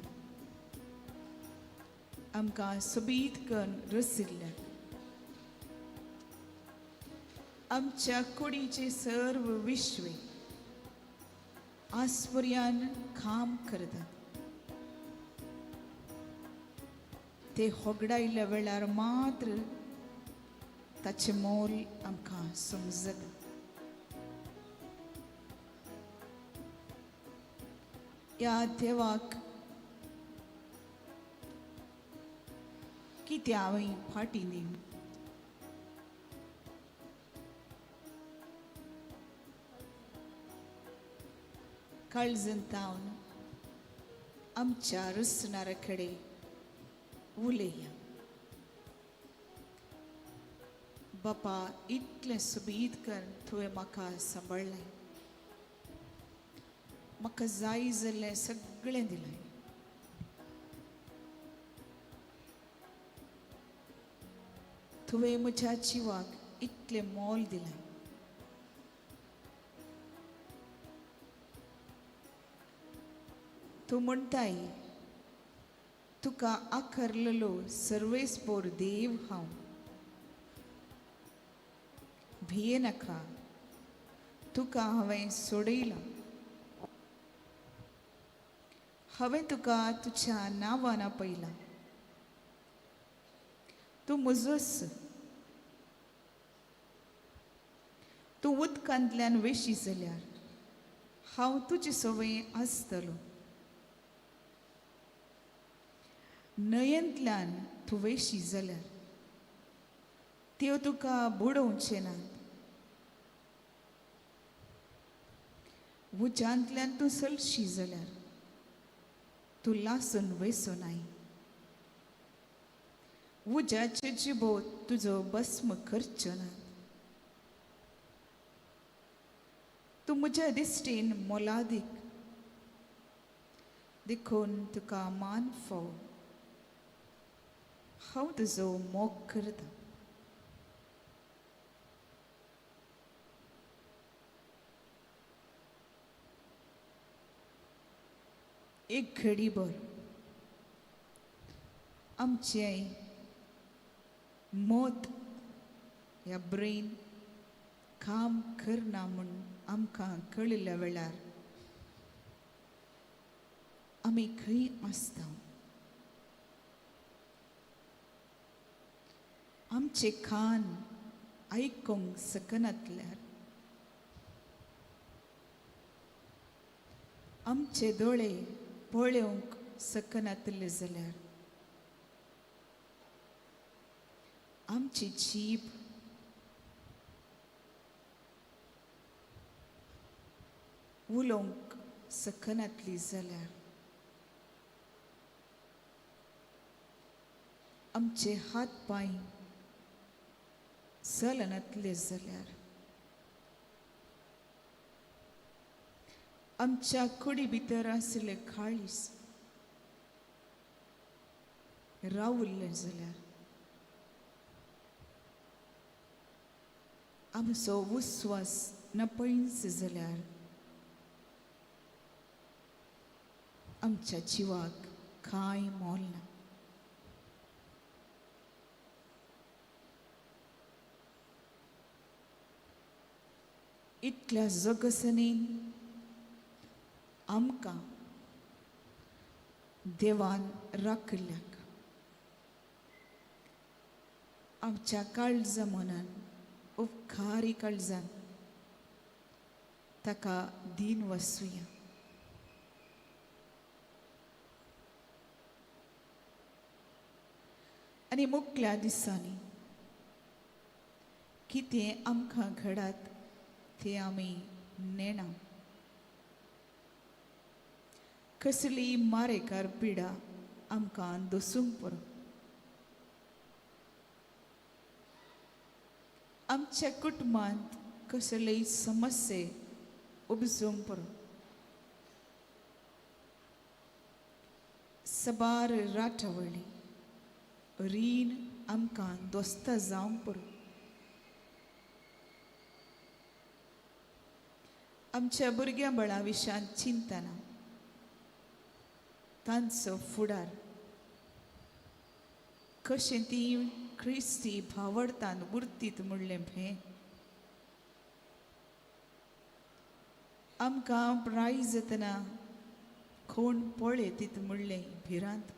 आमकां सोबीत करून रचिल्ल्या आमच्या कुडीचे सर्व विश्वे आसपर्यान काम करतात. ते होगडायल्ल्या वेळार मात्र ताचें मोल आमकां समजता. ह्या देवाक कितें हांवें फाटीं दिवं? काळजांत आमच्या रचणारा कडेन उलया. बापा, इतलें सोबीत करून तुवें म्हाका सांबाळ्ळें, म्हाका जाय जाल्लें सगळें दिलें. तुवें म्हज्या जिवाक इतलें मोल दिलें. तूं म्हणटाय तुका आखरलेलो सर्वेस्पोर देव हांव. भिये नाका, तुका हांवें सोडयलां. हांवें तुका तुज्या नांवान आपयलां. तूं म्हजोच. तूं उदकांतल्यान वेशी जाल्यार हांव तुजे सवंय आसतलो. न्हंयेंतल्यान तूं वेशी जाल्यार त्यो तुका बुडोवचें नात. उज्यांतल्यान तूं चलशी जाल्यार तूं लासून वेसो नाय. उज्याचे जिबो तुजो भस्म करच्यो नात. तूं म्हज्या दिश्टीन मोलादीक, देखून तुका मान फाव. हांव तुजो मोग करता. एक घडी भर आमचें मत ह्या ब्रेन काम करना म्हूण आमकां कळिल्ल्या वेळार आमी खंय आसता. आमचे कान आयकूंक शकनातल्यार, आमचे दोळे पळोवंक शकनातले जाल्यार, आमची जीब उलोवंक सकनातली जाल्यार आमचे हात पांय चलनातले जाल्यार आमच्या कुडी भितर आशिल्ले काळीज रावल्लें जाल्यार आमचो विस्वास नपयच जाल्यार आमच्या जिवाक कांय मोल ना. इतल्या जगसनीन आमकां देवान राखल्याक आमच्या काळजा मनान उपकारी काळजान ताका दीन वसुया. आनी मुकल्या दिसांनी कितें आमकां घडात तें आमी नेणा. कसली मारेकार पिडा आमकां दसूंक पुरो. आमच्या कुटुंबांत कसलेय समस्ये उपजूंक पुरो. सबार राटावळी रीण आमकां दोस्ता जावंक पुरो. आमच्या भुरग्यां बळा विशयांत चिंतना तांचो फुडार कशें ती क्रिस्ती भावडतान उरतीत म्हणलें भें आमकां प्राय जातना कोण पळयतीत म्हणलें भिरांत.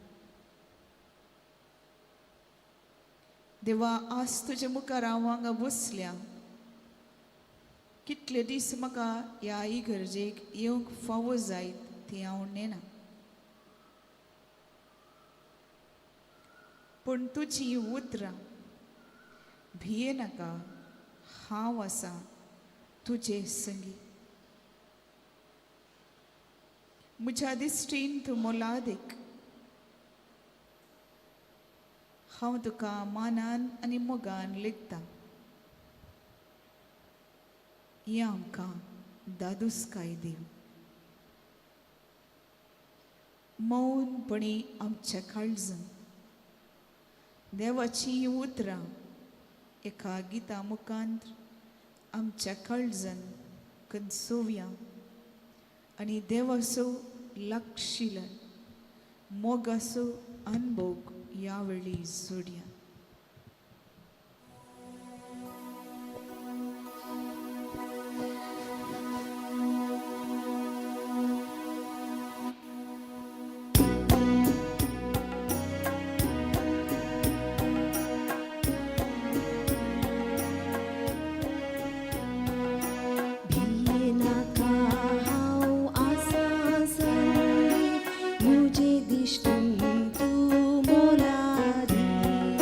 देवा आज तुजे मुखार हांव हांगा बसल्या. कितले दीस म्हाका ह्या इगर्जेक येवंक फावो जायत ती हांव नेना. पूण तुजी उतरां भिये नाका हांव आसा तुजे संगी. म्हज्या दिश्टीन तूं मोलादीक. हांव तुका मानान आनी मोगान लेखता. हें आमकां दादूसकाय दिव. मौनपणी आमच्या काळजान देवाची उतरां एका गिता मुखांत आमच्या काळजान कनसोवया आनी देवाचो लागशिल्लो मोगाचो अनभोग ह्या वेळी जोडया. दिश्टी तूं मोलादीक.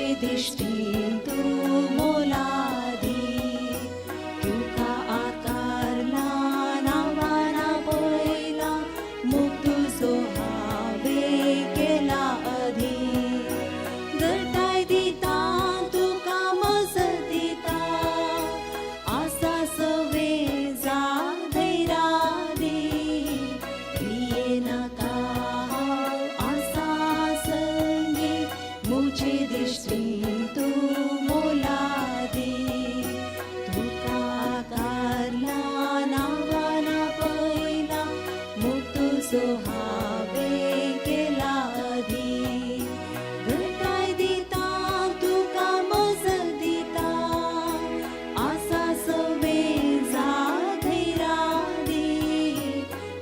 मुझे दृष्टी तूं मोलादी तुका आकारला नांवान पळयला मुख तुजो हांवें केला अधीन घटाय दिता तुका मजत दिता आसा सवे जा धैरादी भिये नाका हांव आसा संगी मुझे दृष्टी तूं मोलादी तुका आकारला नांवान पळयला मुख तुजो हांवें केला अधीन घटाय दिता तुका मजत दिता आसा सवे जा धैरादी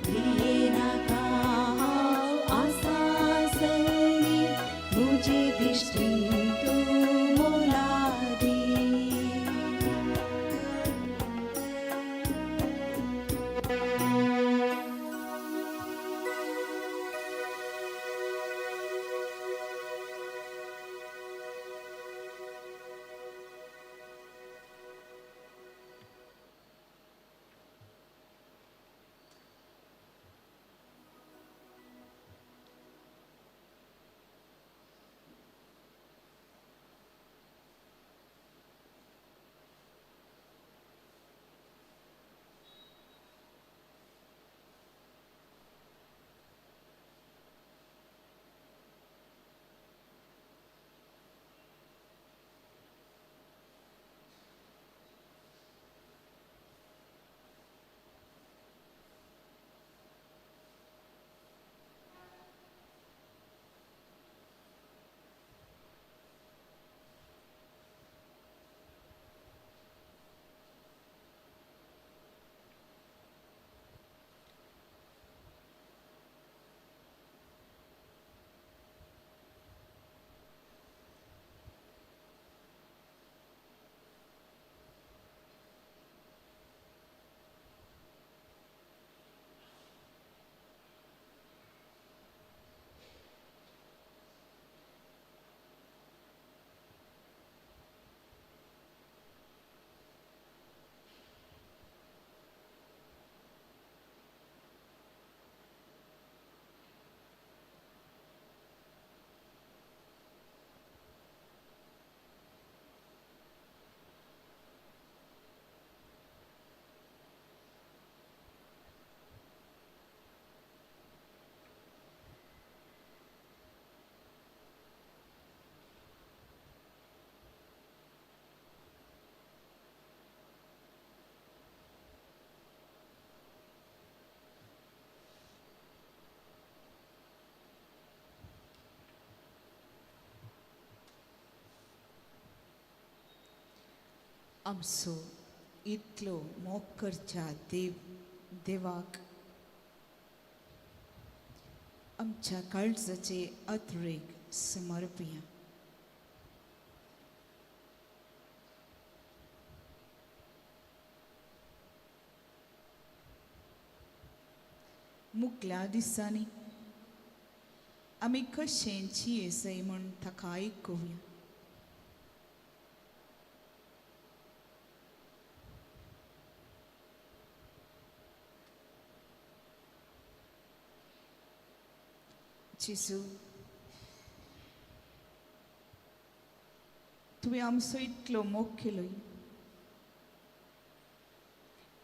भिये नाका हांव आसा संगी मुझे दृष्टी तूं मोलादी. आमचो इतलो मोग करच्या देव देवाक आमच्या काळजाचे अत्रेक समर्पया. मुकल्या दिसांनी आमी कशें जियेसय म्हूण ताका आयकुया. जेजू तुवें आमचो इतलो मोग केलो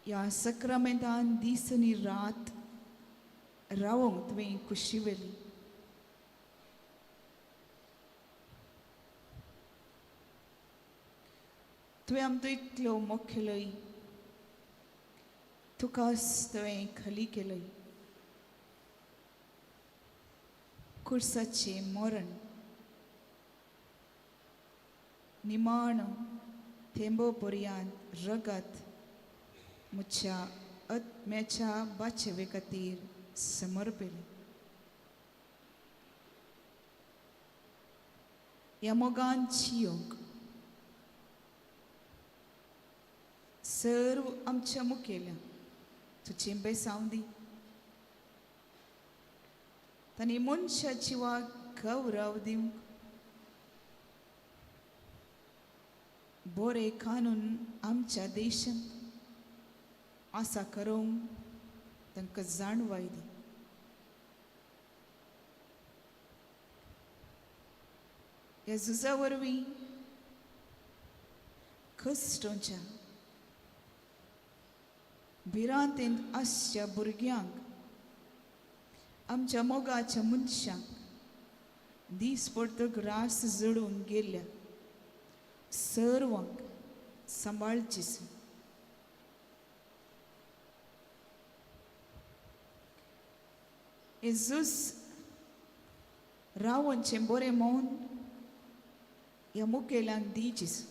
ह्या सक्रामेंतान दीस आनी रात रावोंक तुवें खुशी व्हेली. तुवें आमचो इतलो मोग केलो तुकाच तुवें खाली केलो. कुर्साचें मरण निमाण थेंबो पर्यांत रगत म्हज्या आत्म्याच्या बाचेवे खातीर समर्पिलें. ह्या मोगान जियोंक सर्व आमच्या मुखेल्या तुजें बेसांव दी तांणी मनशा जिवाक गौरव दिवंक बरे कानून आमच्या देशांत आसा करूंक तांकां जाणवाय दी. ह्या झुजा वरवीं कश्टोंच्या भिरांतेंत आसच्या भुरग्यांक, आमच्या मोगाच्या मनशांक दीस पडटक रास जडून गेल्ल्या सर्वांक सांबाळचीस. हें झूज रावनचें बरें मौन ह्या मुखेल्यांक दिचीस.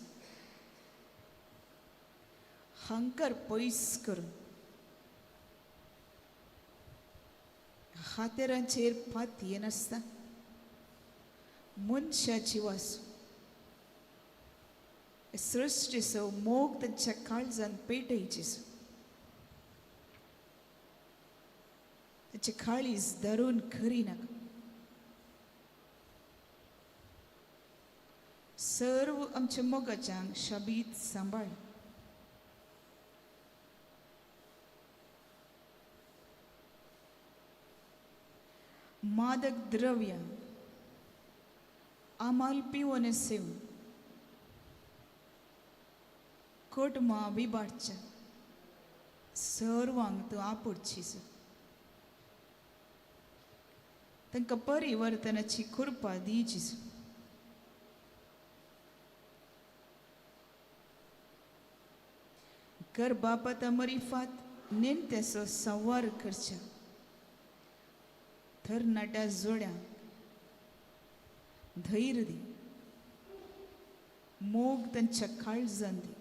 हंकर पयस करून हातेरांचेर पात येनासता मनशाची वास सृश्टीचो मोग तांच्या काळजान पेटयचीस. ताचे काळीज धरून खरी नाका. सर्व आमच्या मोगाच्यांक शाबीत सांबाळ. मादक द्रव्यां आमाल पिवन सेवन कोटमा विबाडच्या सर्वांक तूं आपोडचीस. तांकां परिवर्तनाची कृपा दिचीस. गर्भापाता मरिफात नेणत्याचो संवार करच्या तरणाट्या जोड्यांक धैर्य दी, मोग तांच्या काळजान दी.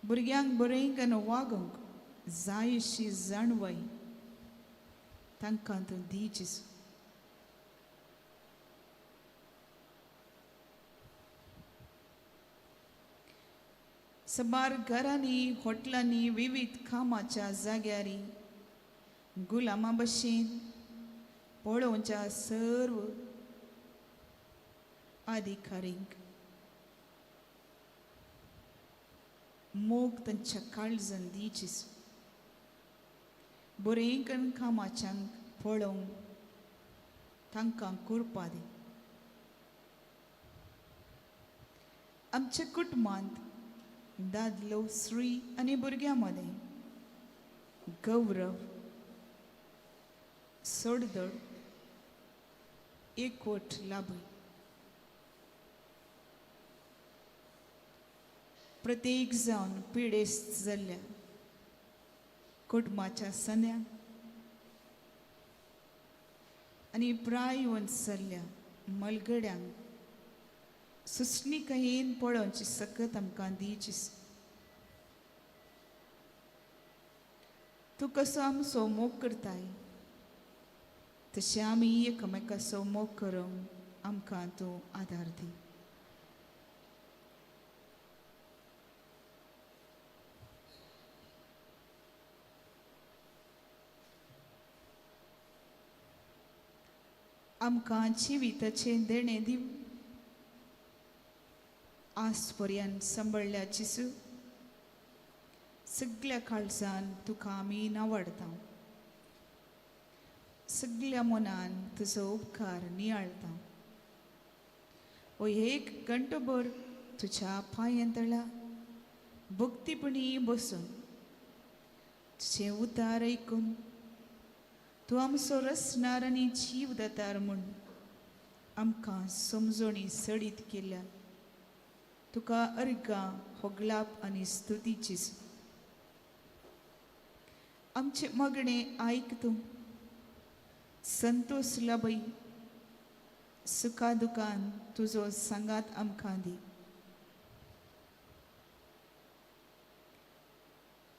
भुरग्यांक बरें वागोवंक जाय अशी जाणवाय तांकां तूं दिचीस. साबार घरांनी, हॉटलांनी, विविध कामाच्या जाग्यारी गुलामा भशेन पळोवच्या सर्व अधिकारींक मोग तांच्या काळजान दिचीस. बरें कामाच्यांक पळोवंक तांकां कृपा दी. आमच्या कुटुंबांत दादलो, स्त्री आनी भुरग्यां मदें गौरव, सोडदड, एकवट लाभय. प्रत्येक जावन पिडेस्त जाल्ल्या कुटुंबाच्या सन्यांक आनी प्रायवंत जाल्ल्या मलगड्यांक सुसणिकायेन पळोवची सकत आमकां दिचीस. तूं कसो आमचो मोग करताय तशें आमी एकामेकाचो मोग करूंक आमकां तूं आदार दी. आमकां जिविताचें देणें दिवं आज पर्यंत सांबाळ्ळ्या जेजू, सगल्या काळजान तुका आमी नावडता, सगल्या मनान तुजो उपकार नियाळता. ओ एक घंटोभर तुज्या पांयां तळा भक्तीपणी बसून तुजें उतार आयकून तूं आमचो रसणार आनी जीव दातार म्हूण आमकां समजोणी सडीत केल्या तुका अर्गां, होगलाप आनी स्तुतीची. आमचें मागणें आयक तूं, संतोष लाभय, सुखा दुखान तुजो सांगात आमकां दी.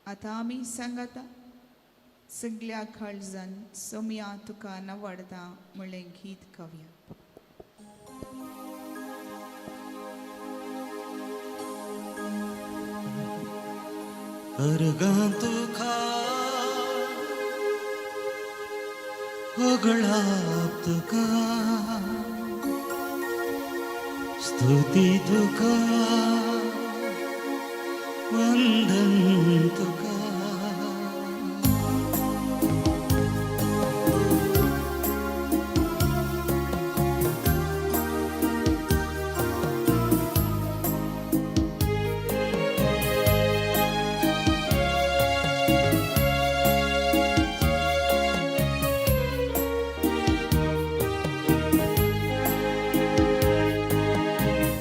आतां आमी सांगाता सगल्या काळजान सोमया तुका नवाडता म्हणलें गीत गावया. अर्गां तुका होगळाप तुका स्तुती तुका वंदन तुका.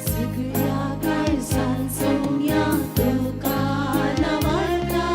सगळ्या काळजान सोम्या तुका नमरता.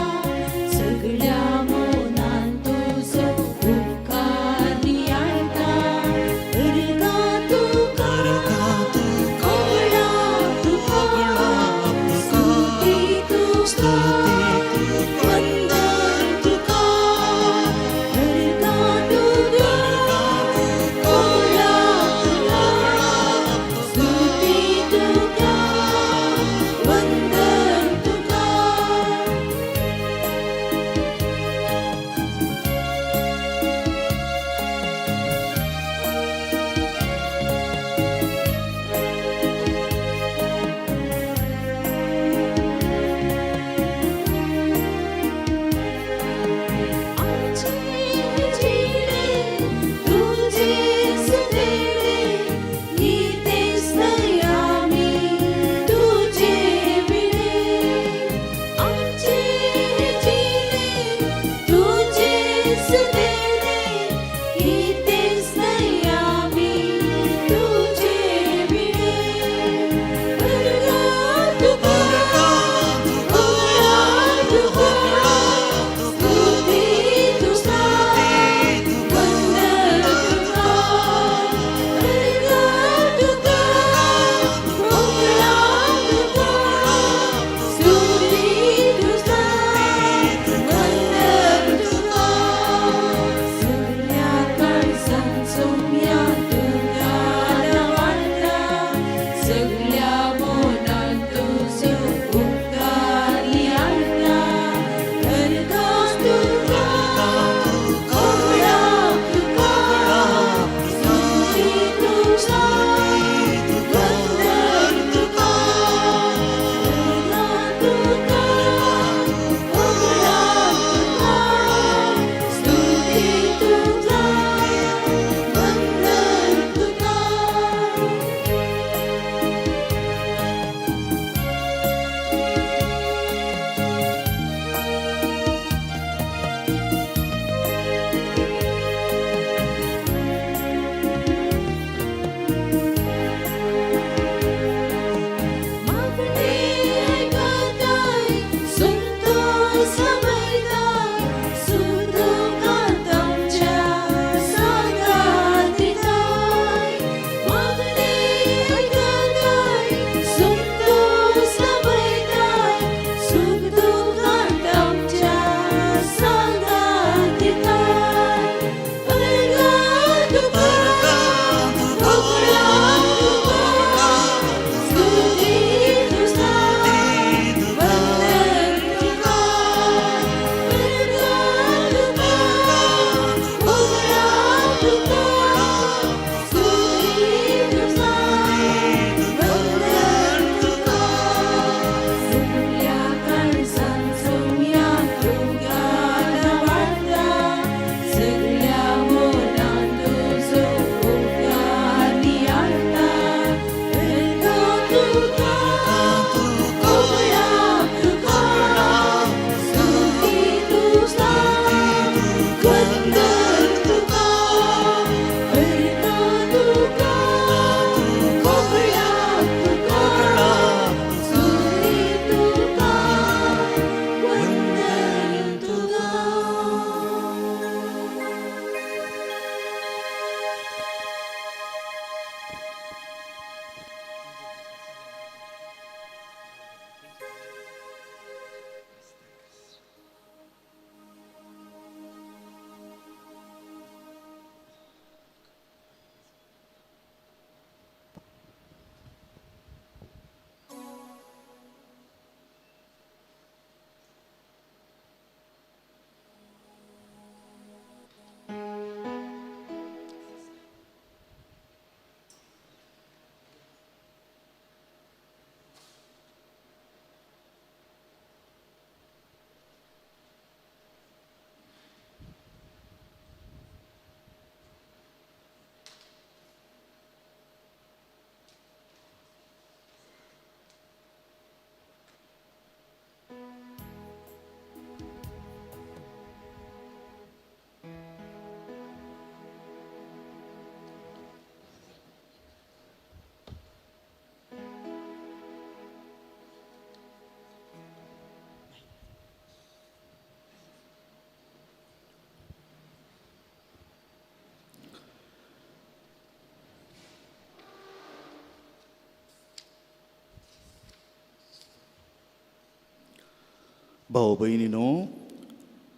भाव भयणीनो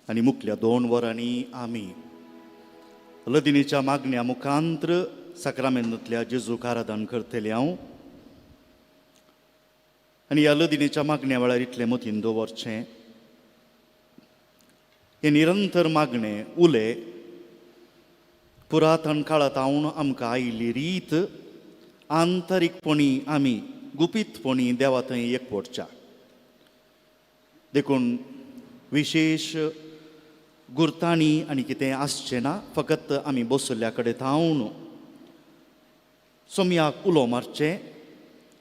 आनी मुखल्या 2 वरांनी आमी लदिनीच्या मागण्या मुखांत्र साक्रामेंतांतल्या जेजूक आराधन करतले हांव आनी ह्या लदिनीच्या मागण्या वेळार इतलें मतीन दवरचें हे निरंतर मागणें उले पुरातन काळांत हांव आमकां आयिल्ली रीत आंतरीकपणी आमी गुपीतपणी देवा थंय एकवटच्या देखून विशेश गुर्तांनी आनी कितें आसचें ना फकत आमी बसल्ल्या कडेन थावन सोमयाक उलो मारचें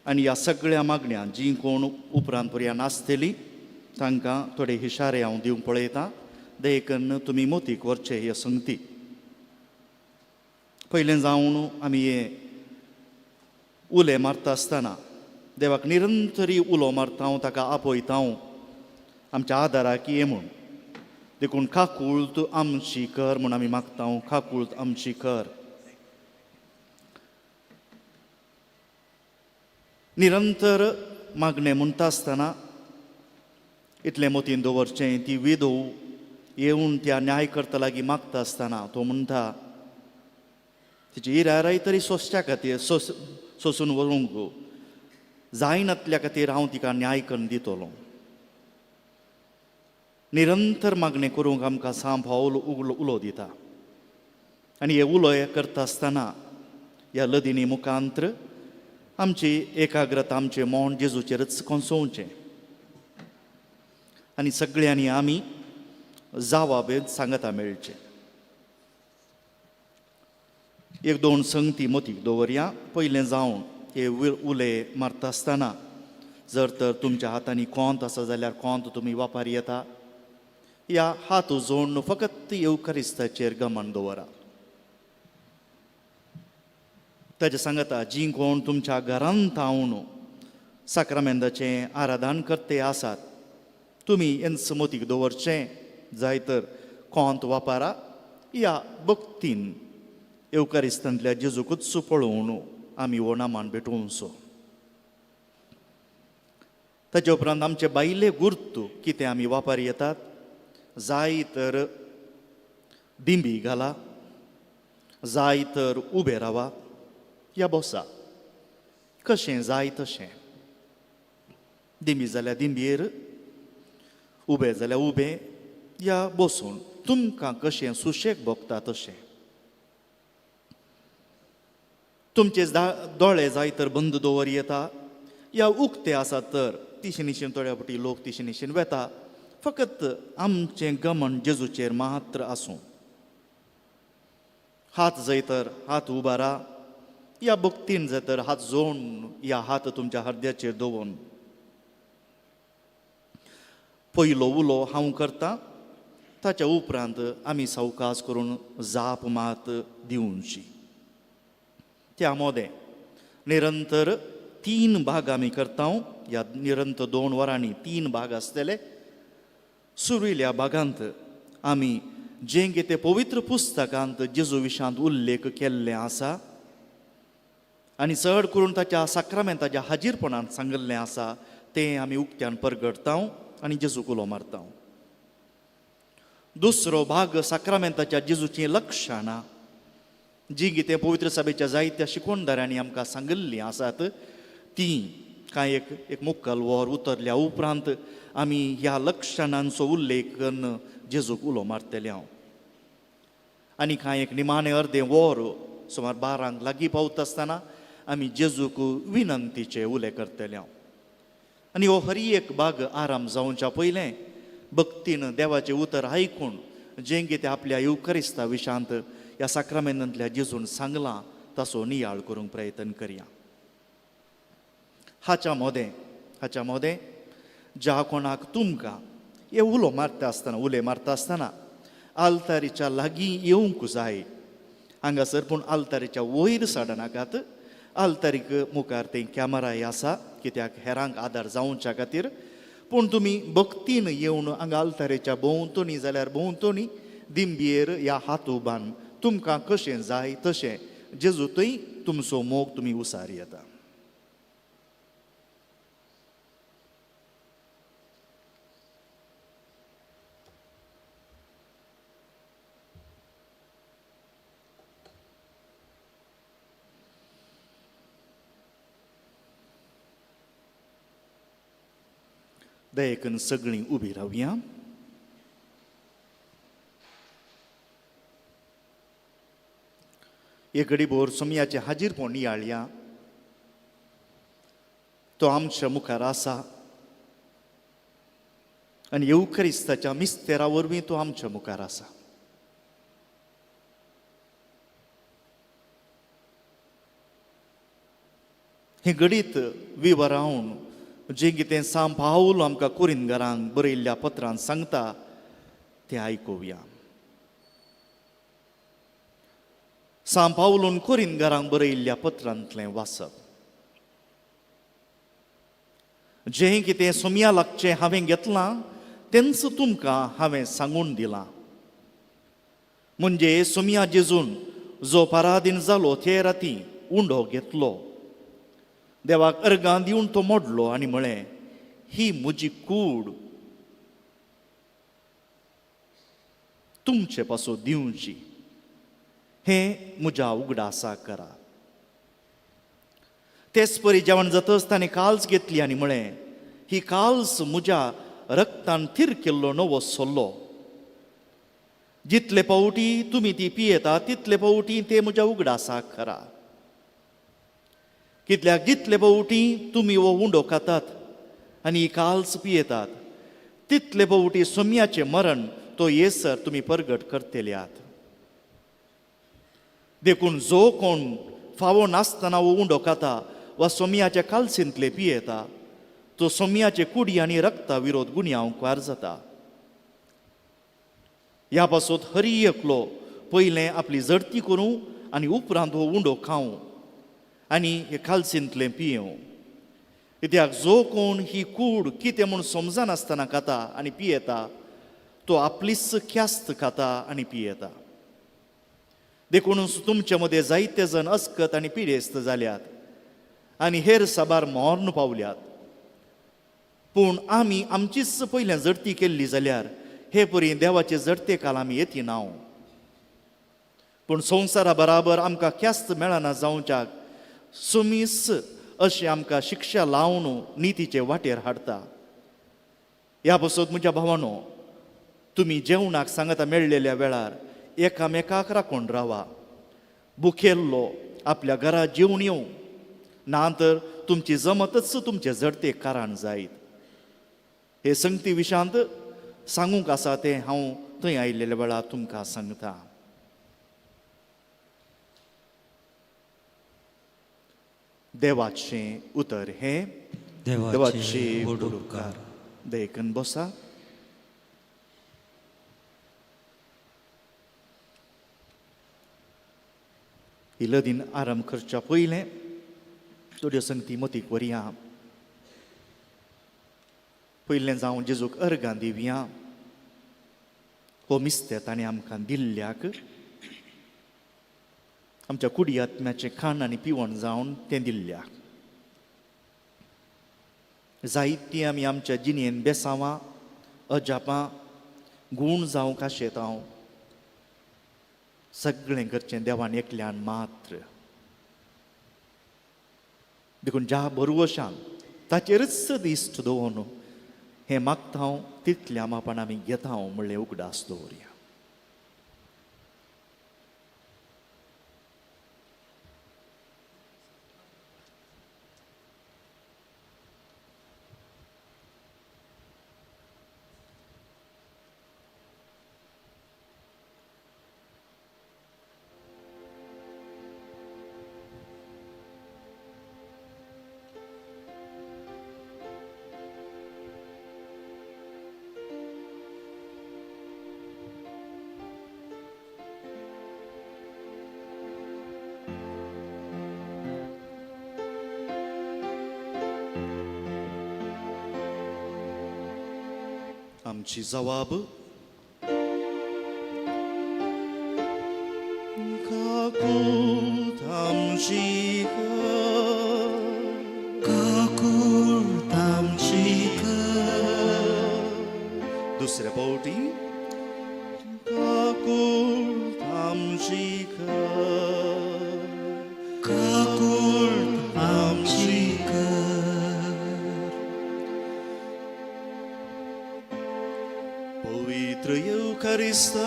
आनी ह्या सगळ्या मागण्या जीं कोण उपरांत पर्यान आसतलीं तांकां थोडे इशारे हांव दिवंक पळयतां देखून तुमी मोतीक व्हरचे हे संगती. पयलें जावन आमी हे उले मारता आसतना देवाक निरंतरी उलो मारता ताका आपयता आमच्या आदाराक ये म्हूण देखून काकूळत आमची कर म्हूण आमी मागता काकूळत आमची कर. निरंतर मागणें म्हणटा आसतना इतलें मोतीन दवरचें ती विधव येवन त्या न्याय करता लागीं मागता आसतना तो म्हणटा तिची इराराय तरी सोंसच्या खातीर सोंसून व्हरूंक जायनातल्या खातीर हांव तिका न्याय करून दितलो. निरंतर मागणें करूंक आमकां सांब पावल उलो दिता आनी हे उलो करता आसतना ह्या लदिनी मुखांत्र आमची एकाग्रता आमचें मन जेजूचेरच कोसोवचें आनी सगळ्यांनी आमी जावाबेद सांगता मेळचें. 1-2 संगती मोतीक दवरया. पयलें जावन हे उले मारता आसतना जर तर तुमच्या हातांनी कोंत आसा जाल्यार कोंत तुमी वापर येता या हात जोडून फकत येवकारिस्ताचेर गमन दवरा. ताजें सांगता जीं कोण तुमच्या घरांत थावन साक्रामेंताचें आराधन करते आसात तुमी हेंच मोतीक दवरचें जाय तर कोंत वापरा या भक्तीन येवकारिस्तांतल्या जेजूकूच पळोवन आमी हो नामान भेटोवचो. ताचे उपरांत आमचे बायले गुर्त कितें आमी वापर येतात जाय तर दिंबी घाला जाय तर उबे रावा या बसा कशें जाय तशें दिंबी जाल्यार दिंबयेर उबे जाल्यार उबे या बसून तुमकां कशें सुशेग भोगता तशें. तुमचे दोळे जाय तर बंद दवर येता या उक्ते आसात तर तिशेन निशेन थोड्या फावटी लोक तिशेन निशेन वेता फकत आमचें गमन जेजूचेर मात्र आसूं. हात जाय तर हात उबारा या भक्तीन जाय तर हात जोडून या हात तुमच्या हृदयाचेर दवरून. पयलो उलो हांव करता ताच्या उपरांत आमी सावकास करून जाप मात दिवची. त्या मोदें निरंतर 3 भाग आमी करता ह्या निरंतर 2 वरांनी 3 भाग आसतले. सुरवेल्या भागांत आमी जें कितें पवित्र पुस्तकांत जेजू विशांत उल्लेख केल्लें आसा आनी चड करून ताच्या साक्रामेंताच्या हाजीरपणान सांगिल्लें आसा तें आमी उक्त्यान परगटता आनी जेजूक उलो मारता. दुसरो भाग साक्रामेंताच्या जेजूचीं लक्षणां जी कितें पवित्र सभेच्या जायत्या शिकवणदारांनी आमकां सांगिल्लीं आसात तीं कांय एक मुक्कल वर उतरल्या उपरांत आमी ह्या लक्षणांचो उल्लेख करून जेजूक उलो मारतले हांव. आनी कांय एक निमाणें अर्दें वर सुमार 12 लागीं पावता आसतना आमी जेजूक विनंतीचे उले करतले हांव. आनी हो हर एक भाग आराम जावच्या पयलें भक्तीन देवाचें उतर आयकून जें कितें आपल्या येवकरिस्ता विशांत ह्या साक्रामेंतांतल्या जेजून सांगलां ताचो नियाळ करूंक प्रयत्न करया. हाच्या मोदें ज्या कोणाक तुमकां हे उलो मारता आसतना उले मारता आसतना आल्तारीच्या लागीं येवंक जाय हांगासर पूण आल्तारीच्या वयर साडनाकात. आल्तारीक मुखार ते कॅमराय आसा कित्याक हेरांक आदार जावच्या खातीर पूण तुमी भक्तीन येवन हांगा आल्तारेच्या भोंवतणी जाल्यार भोंवतणी दिंबयेर ह्या हात उबान तुमकां कशें जाय तशें जेजू थंय तुमचो मोग तुमी उसार येता. दयेकन सगळीं उबी रावया. एक घडीभर सोमयाचें हाजीरपण नियाळया. तो आमच्या मुखार आसा आनी येवक्रिस्ताच्या मिस्तेरा वरवीं तो आमच्या मुखार आसा. हें घडीत विवरावन जें कितें सांत पावल आमकां कोरिंदगरांक बरयल्ल्या पत्रान सांगता तें आयकुया. सांत पावलून कोरिंदगरांक बरयल्ल्या पत्रांतलें वाचप. जें कितें सोमया लागचें हांवें घेतलां तेंच तुमकां हांवें सांगून दिलां. म्हणजे सोमया जेजून जो पराधीन जालो ते राती उंडो घेतलो, देवाक अर्गां दिवन तो मोडलो आनी म्हळें, ही म्हजी कूड तुमचे पासून दिवची, हें म्हज्या उगडासा करा. तेच परी जेवण जातच ताणें काल्स घेतली आनी म्हळें, ही काल्स म्हज्या रक्तान थीर केल्लो नवो सल्लो. जितले पावटी तुमी ती पियेता तितले पावटी ते म्हज्या उगडासा करा. कितल्याक जितले पावटी तुमी हो उंडो खातात आनी ही काल्स पियेतात तितले पावटी सोम्याचें मरण तो येसर तुमी परगट करतले आहात. देखून जो कोण फावो नासतना हो उंडो खाता वा सोम्याच्या कालसींतले पियेता तो सोम्याचे कुडी आनी रक्ता विरोध गुन्यांवकार जाता. ह्या पासत हरी एकलो पयलें आपली जडती करूं आनी उपरांत हो उंडो खावं आनी हे कालसींतलें पियेवं. कित्याक जो कोण ही कूड कितें म्हूण समजनासतना खाता आनी पियेता तो आपलीच ख्यास्त खाता आनी पियेता. देखून तुमचे मदें जायते जण अस्कत आनी पिडेस्त जाल्यात आनी हेर साबार मर्ण पावल्यात. पूण आमी आमचीच पयलें जडती केल्ली जाल्यार हे परी देवाचे जडते काल आमी येती नांव. पूण संवसारा बराबर आमकां ख्यास्त मेळना जावच्याक सुमीस अशी आमकां शिक्षा लावन नितीचे वाटेर हाडटा. ह्या पासत म्हज्या भावानो, तुमी जेवणाक सांगता मेळ्ळेल्या वेळार एकामेकाक राखून रावा. भुकेल्लो आपल्या घरा जेवण येवं, ना तर तुमची जमतच तुमचे जडते कारण जायत. हे संगती विशांत सांगूंक आसा तें हांव थंय आयिल्ल्या वेळार तुमकां सांगता. देवाचें उतर हें. देवाचे उपकार. देखून बसा. ही लदीन आरंभ करच्या पयलें थोड्यो संगती मतीक व्हरया. पयलें जावं जेजूक अर्गां दिवया. हो मिस्ते ताणें आमकां दिल्ल्याक आमच्या कुडी आत्म्याचें खाण आनी पिवण जावन तें दिल्ल्याक. जायतीं आमी आमच्या जिणेन बेसांवां, अजापां, गूण जावं काशेतांव सगळें करचें देवान एकल्यान मात्र. देखून ज्या भरवशान ताचेरच दिश्ट दवरून हें मागता हांव तितल्या मापान आमी घेता हांव म्हणलें उगडास दवरया. आमची जवाब काकूत आमची कर, काकूत आमची कर. दुसऱ्या पावटी काकूत आमची कर, काकूत आमची कर. पवित्र येवकारिस्ता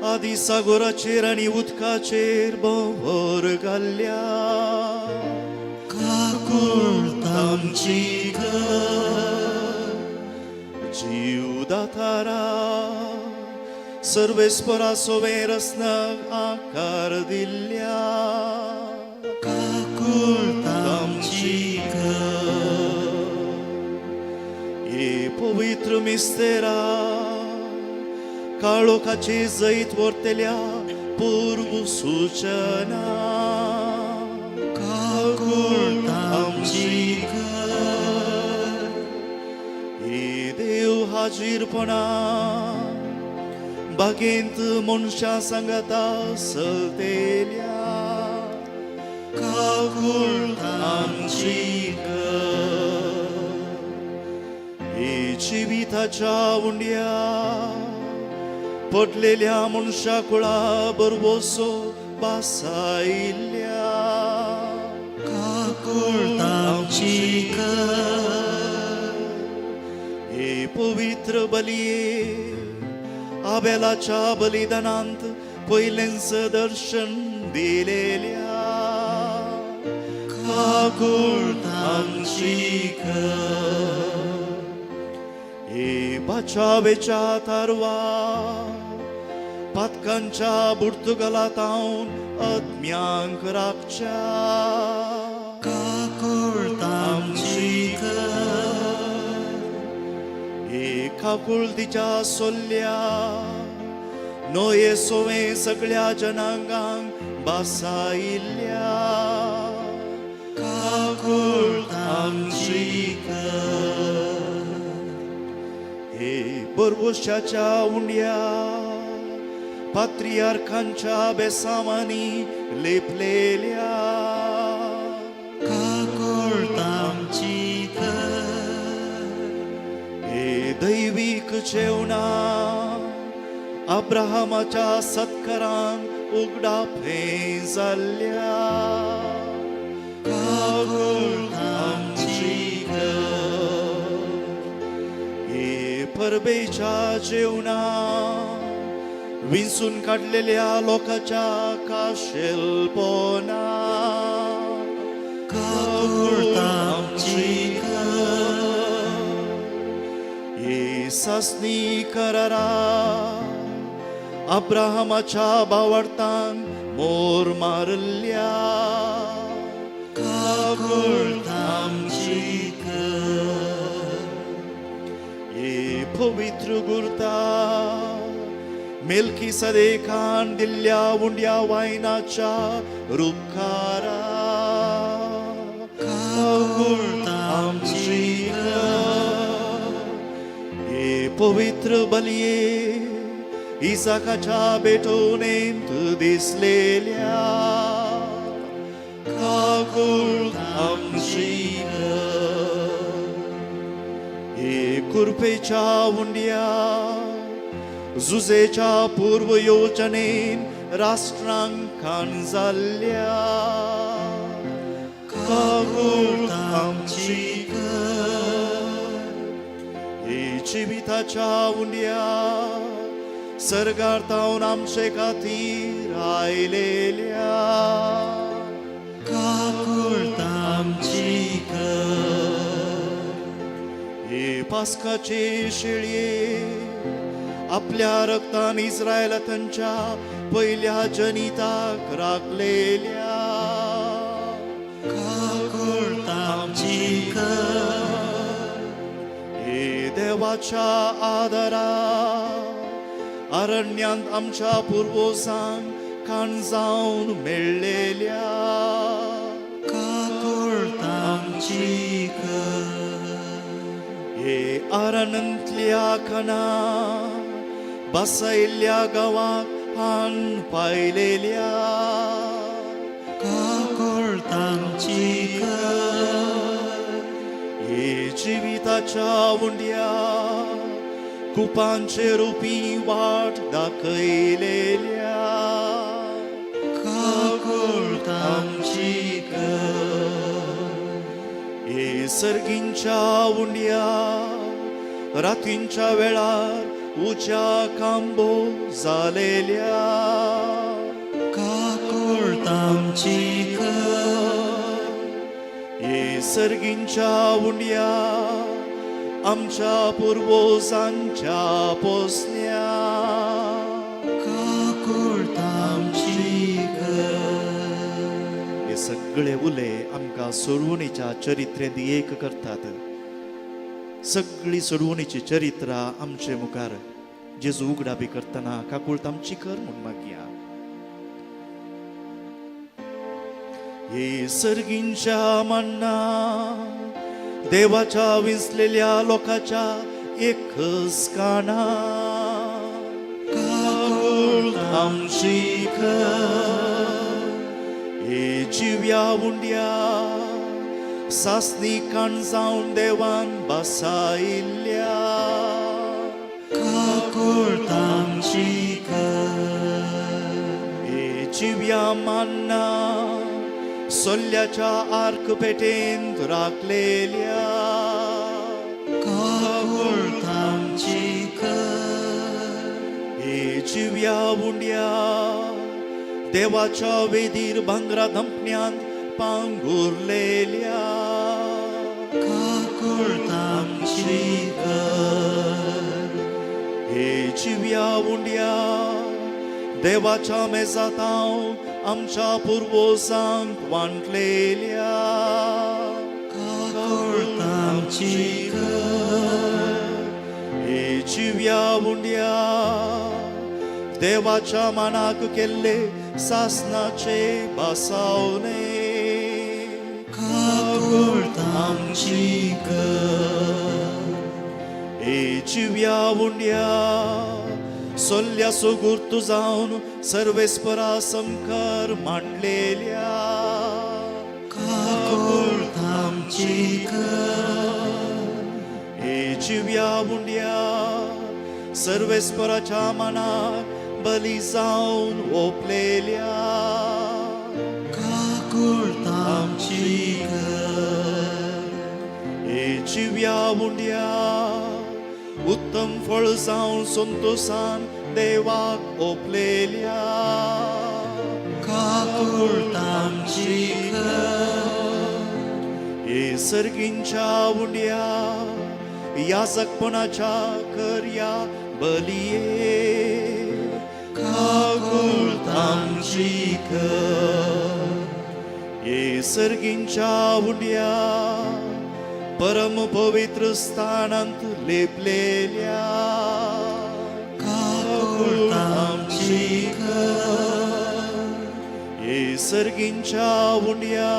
आदी सागोराचेर आनी उदकाचेर भोंवर घाल्ल्या काकूळटांची कर जीवदातारा सर्वेस्परा सोवे रसनाक आकार दिल्ल्या काकूळटांची कर हे पवित्र मिस्तेरा काळोखाचे जैत व्हरतल्या पूर्व सूचना काकूळटांची कर हे देव हाजीरपणा बागेंत मनशां सांगाता चलतेल्या काकूळटांची कर हे जिविताच्या उंड्या पडलेल्या मनशा कुळा बरवसो बासायिल्ल्या काकूळटांची कर हे पवित्र बलिये आबेलाच्या बलिदानांत पयलेंच दर्शन दिलेल्या काकूळटांची कर हे बाचावेच्या तारवा पातकांच्या बुर्तुगालांत आत्म्यांक राखच्या काकूळटांची कर हे काकुळतीच्या सोल्ल्या नोये सोवे सगळ्या जनांगांक बासायिल्ल्या काकूळटांची कर हे बरवशाच्या उंड्या पात्रियार्कांच्या बेसामांनी लेपलेल्या काकूळटांची कर हे दैवीक जेवणा अब्राहमाच्या सत्कारान उगडापें जाल्ल्या काकूळटांची कर हे परबेच्या जेवणा विंचून काडलेल्या लोकांच्या काशेलपणा काकूळटांची कर हे सासणी करारा अब्राहमाच्या बावडतान मोर मारल्या काकूळटांची कर हे पवित्र गुरता मेलकी सदेखान दिल्ल्या उंड्या वायनाच्या रुखारा काकूळटांची कर हे पवित्र बलिये इसाकाच्या भेटवणेंत दिसलेल्या काकूळटांची कर हे कुरपेच्या उंड्या जुजेच्या पूर्व योजनेन राष्ट्रांक खाण जाल्ल्या काकूळटांची कर हे जिविताच्या उंड्या सर्गार तावन आमचे खातीर आयलेल्या काकूळटांची कर हे पास्काचे शेळये आपल्या रक्तान इस्रायला तांच्या पयल्या जनिताक राखलेल्या काकूळटांची कर हे देवाच्या आदारा अरण्यांत आमच्या पुर्वजांक खाण जावन मेळ्ळेल्या काकूळटांची कर हे अरण्यांतल्या खाणा बसयल्ल्या गांवाक हान पायलेल्या काकूळटांची कर हे जिविताच्या उंड्या कुपांचे रुपी वाट दाखयलेल्या काकूळटांची कर हे सर्गींच्या उंड्या रातींच्या वेळार उज्या खांबो जालेल्या काकुळट आमची कर हे सर्गींच्या उंड्या आमच्या पुर्वजांच्या पोसण्या काकुळट आमची कर हे सगळे उले आमकां सोडवणीच्या चरित्रेंत एक करतात. सगळी सोडवणीची चरित्रां आमचे मुखार जेजू उगडा बी करतना काकुळट आमची कर म्हूण मागया. हे सर्गींच्या मन्ना देवाच्या विंचलेल्या लोकाच्या एकच काना काकुळट आमची कर. हे जिव्या उंड्या सासणी काण जावन देवान बसायिल्ल्या काकुळट आमची कर हे जिव्या मान्ना सोल्ल्याच्या आर्क पेटेंत राखलेल्या काकुळट आमची कर हे जिव्या उंड्या देवाच्या वेदीर भांगरा धंपण्यांत पांगुरलेल्या काकुळट आमची कर हे जिव्या उंड्या देवाच्या मेजाताव आमच्या पुर्वजांक वांटलेल्या काकुळट आमची कर हे जिव्या उंड्या देवाच्या मानाक केल्ले सासनाचे बसावणे काकुळट आमची कर हे जिव्या उंड्या सोल्ल्या सुगूर जावन सर्वेस्परा समकार मांडलेल्या काकुळट आमची कर हे जिव्या उंड्या सर्वेस्पराच्या मनाक बली जावन ओपलेल्या काकुळट आमची कर हे जिव्या उंड्या उत्तम फळ जावन संतोसान देवाक ओपलेल्या काकुळट आमची कर हे सर्गींच्या उंड्या याजकपणाच्या करया बलिये काकुळट आमची कर. हे सर्गींच्या उंड्या परम पवित्र स्थानांत लेपलेल्या काकुळट आमची कर हे सर्गींच्या उंड्या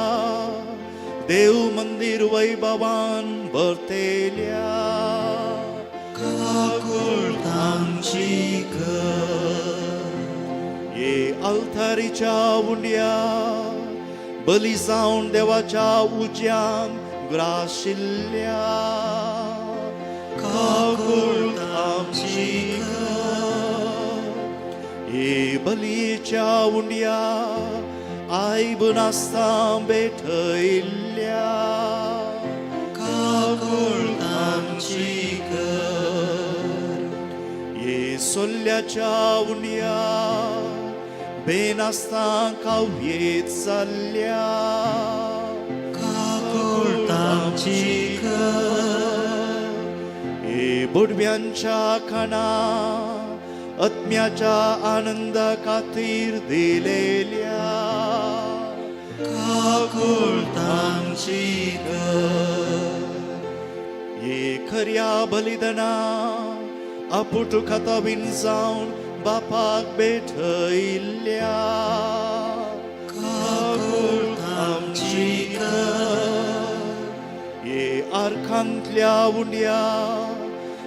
देव मंदिर वैभवान भरतेल्या काकुळट आमची कर हे अल्तारीच्या उंड्या बली जावन देवाच्या उज्यान ग्राशिल्ल्या काकुळट आमची कर हे बलयेच्या उंड्या आयब नासता भेटयल्ल्या काकुळट आमची कर हे सोल्ल्याच्या उंड्या बेनासता काव्येत जाल्ल्या काकुळट आमची कर हे बुडव्यांच्या खाणा आत्म्याच्या आनंदा खातीर दिलेल्या काकुळट आमची कर हे खऱ्या बलिदाना आपुट खाता जावन बापाक भेटयल्ल्या काकुळट आमची कर हे आर्खांतल्या उंड्या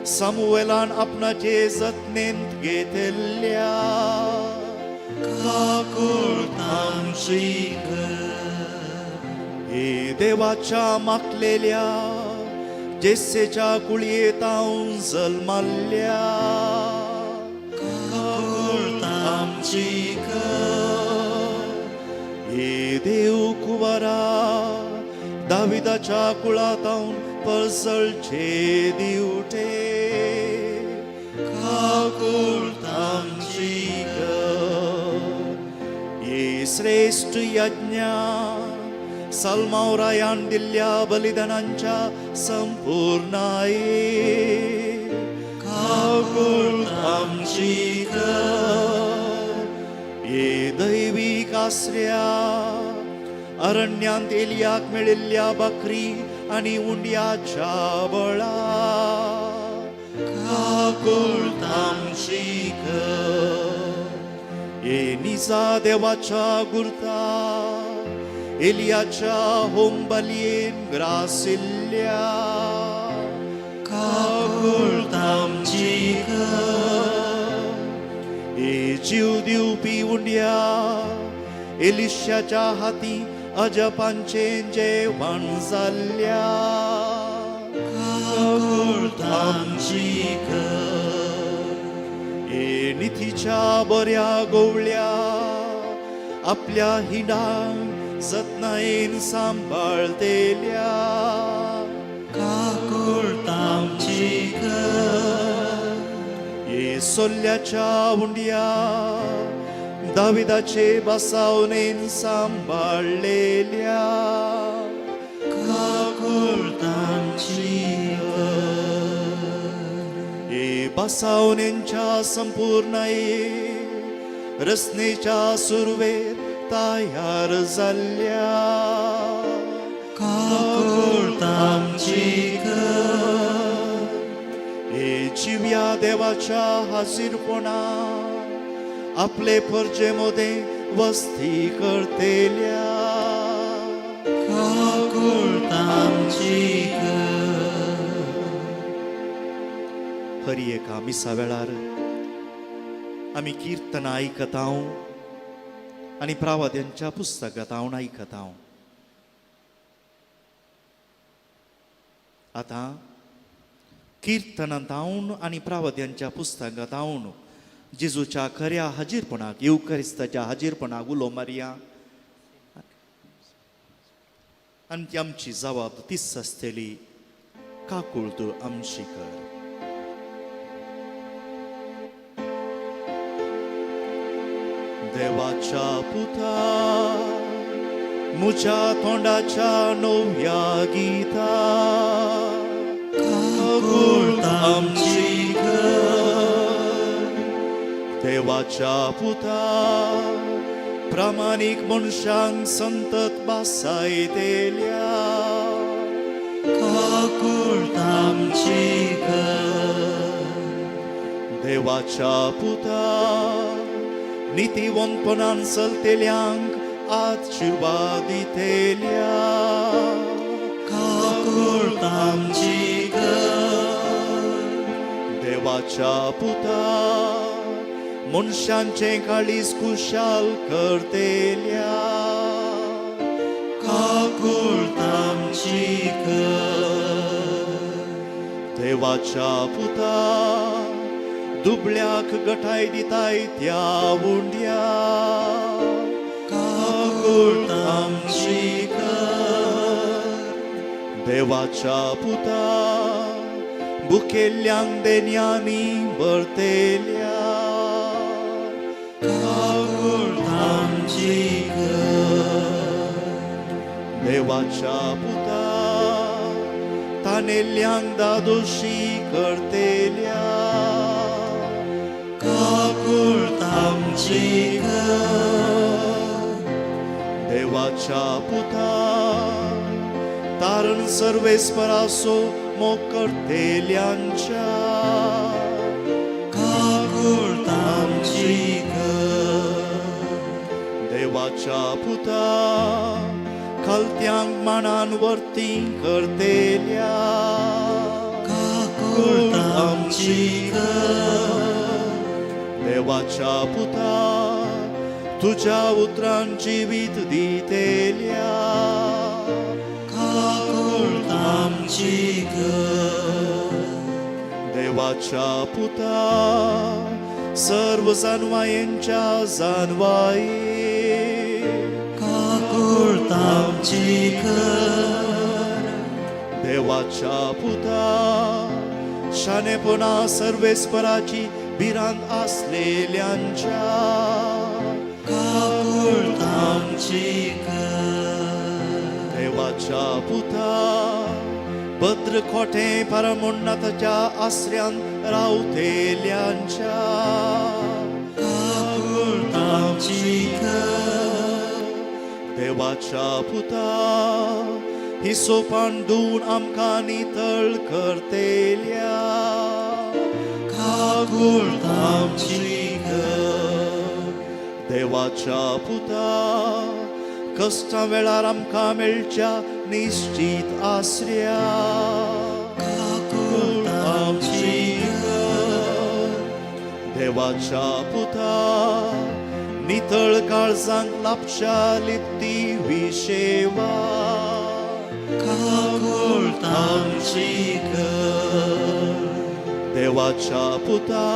सामुवेलान आपणाचे जतनेंत घेतल्या काकुळट आमची कर हे देवाच्या मागलेल्या जेसेच्या कुळयेत हांव जल्माल्ल्या काकुळट आमची कर हे देव कुंवरा दाविदाच्या कुळांत हांव परजळचे दिवटे काकूळत आमची कर. ये श्रेश्ठ यज्ञा सलमावरायान दिल्ल्या बलिदानांच्या संपूर्णाये काकूळत आमची कर. ये दैवीक आसऱ्या अरण्यांत एलियाक मेळिल्ल्या बकरी आनी उंड्याच्या बळा काकूळत आमची कर. ये निजा देवाच्या गुर्ता एलियाच्या होमबलयेन ग्रासिल्ल्या काकूळत आमची कर. ये जीव दिवपी उंड्या एलिशाच्या हाती अजपांचें जेवण जाल्ल्या काकूळत आमची कर. ये नितीच्या बऱ्या गोवळ्या आपल्या हिंडांक जतनायेन सांबाळतेल्या काकूळत आमची कर. ये सोल्ल्याच्या उंड्या दाविदाचे बसावणेन सांबाळलेल्या काकूळत आमची कर. ये बसावणेंच्या संपूर्णाये रचनेच्या सुरवेर तयार जाल्ल्या काकूळत आमची कर. हे जिव्या देवाच्या हाजीरपणा आपले परजे मोदें वस्ती करतेल्या काकूळत आमची कर. हरी एका मिसा वेळार आमी किर्तनां आयकता आनी प्रावाद्यांच्या पुस्तकांत हांव आयकता. आतां किर्तनांत हांव आनी प्रावाद्यांच्या पुस्तकांत हांव जेजूच्या खऱ्या हाजीरपणाक येवकरिस्ताच्या हाजीरपणाक उलो मारया आनी ती आमची जबाब तीच आसतली, काकूळ तूं आमची कर. देवाच्या पुता म्हज्या तोंडाच्या नव्या गीता काकूळत आमची कर. देवाच्या पुता प्रामाणीक मनशांक संतत बासायतेल्या काकूळत आमची कर. देवाच्या पुता नितीवंतपणान चलतेल्यांक आशिर्वाद दितेल्या काकूळत आमची कर. देवाच्या पुता मनशांचें काळीज खुशाल करतेल्या काकूळत आमची कर. देवाच्या पुता दुबळ्याक गठाय दिताय त्या उंड्या काकूळत आमची कर. देवाच्या पुता भुकेल्ल्यांक देण्यांनी भरतेल्या काकूळत आमची कर. देवाच्या पुता तानेल्ल्यांक दादोशी करतेल्या काकूळत आमची कर. देवाच्या पुता तारण सर्वेस्परासो मोग करतेल्यांच्या काकूळत आमची कर. देवाच्या पुता खालत्यांक मानान वर्ती करतेल्या काकूळत आमची कर. देवाच्या पुता तुझ्या उतरान जिवीत दितेल्या काकूळत आमची कर. देवाच्या पुता सर्व जानवायेंच्या जानवाये काकूळत आमची कर. देवाच्या पुता शाणेपणा सर्वेस्पराची भिरांत आसलेल्यांच्या काकूळ आमची कर. देवाच्या पुता भद्र खोटें परमोन्नताच्या आसऱ्यान रावतेल्यांच्या काकूळ आमची कर. देवाच्या पुता ही सोपान धुवन आमकां नितळ करतेल्या काकूळ आमची कर. देवाच्या पुता कश्टां वेळार आमकां मेळच्या निश्चीत आसऱ्या काकूळ आमची कर. देवाच्या पुता नितळ काळजांक लापशा लिप्ती विशेवा काकूळ आमची कर. देवाच्या पुता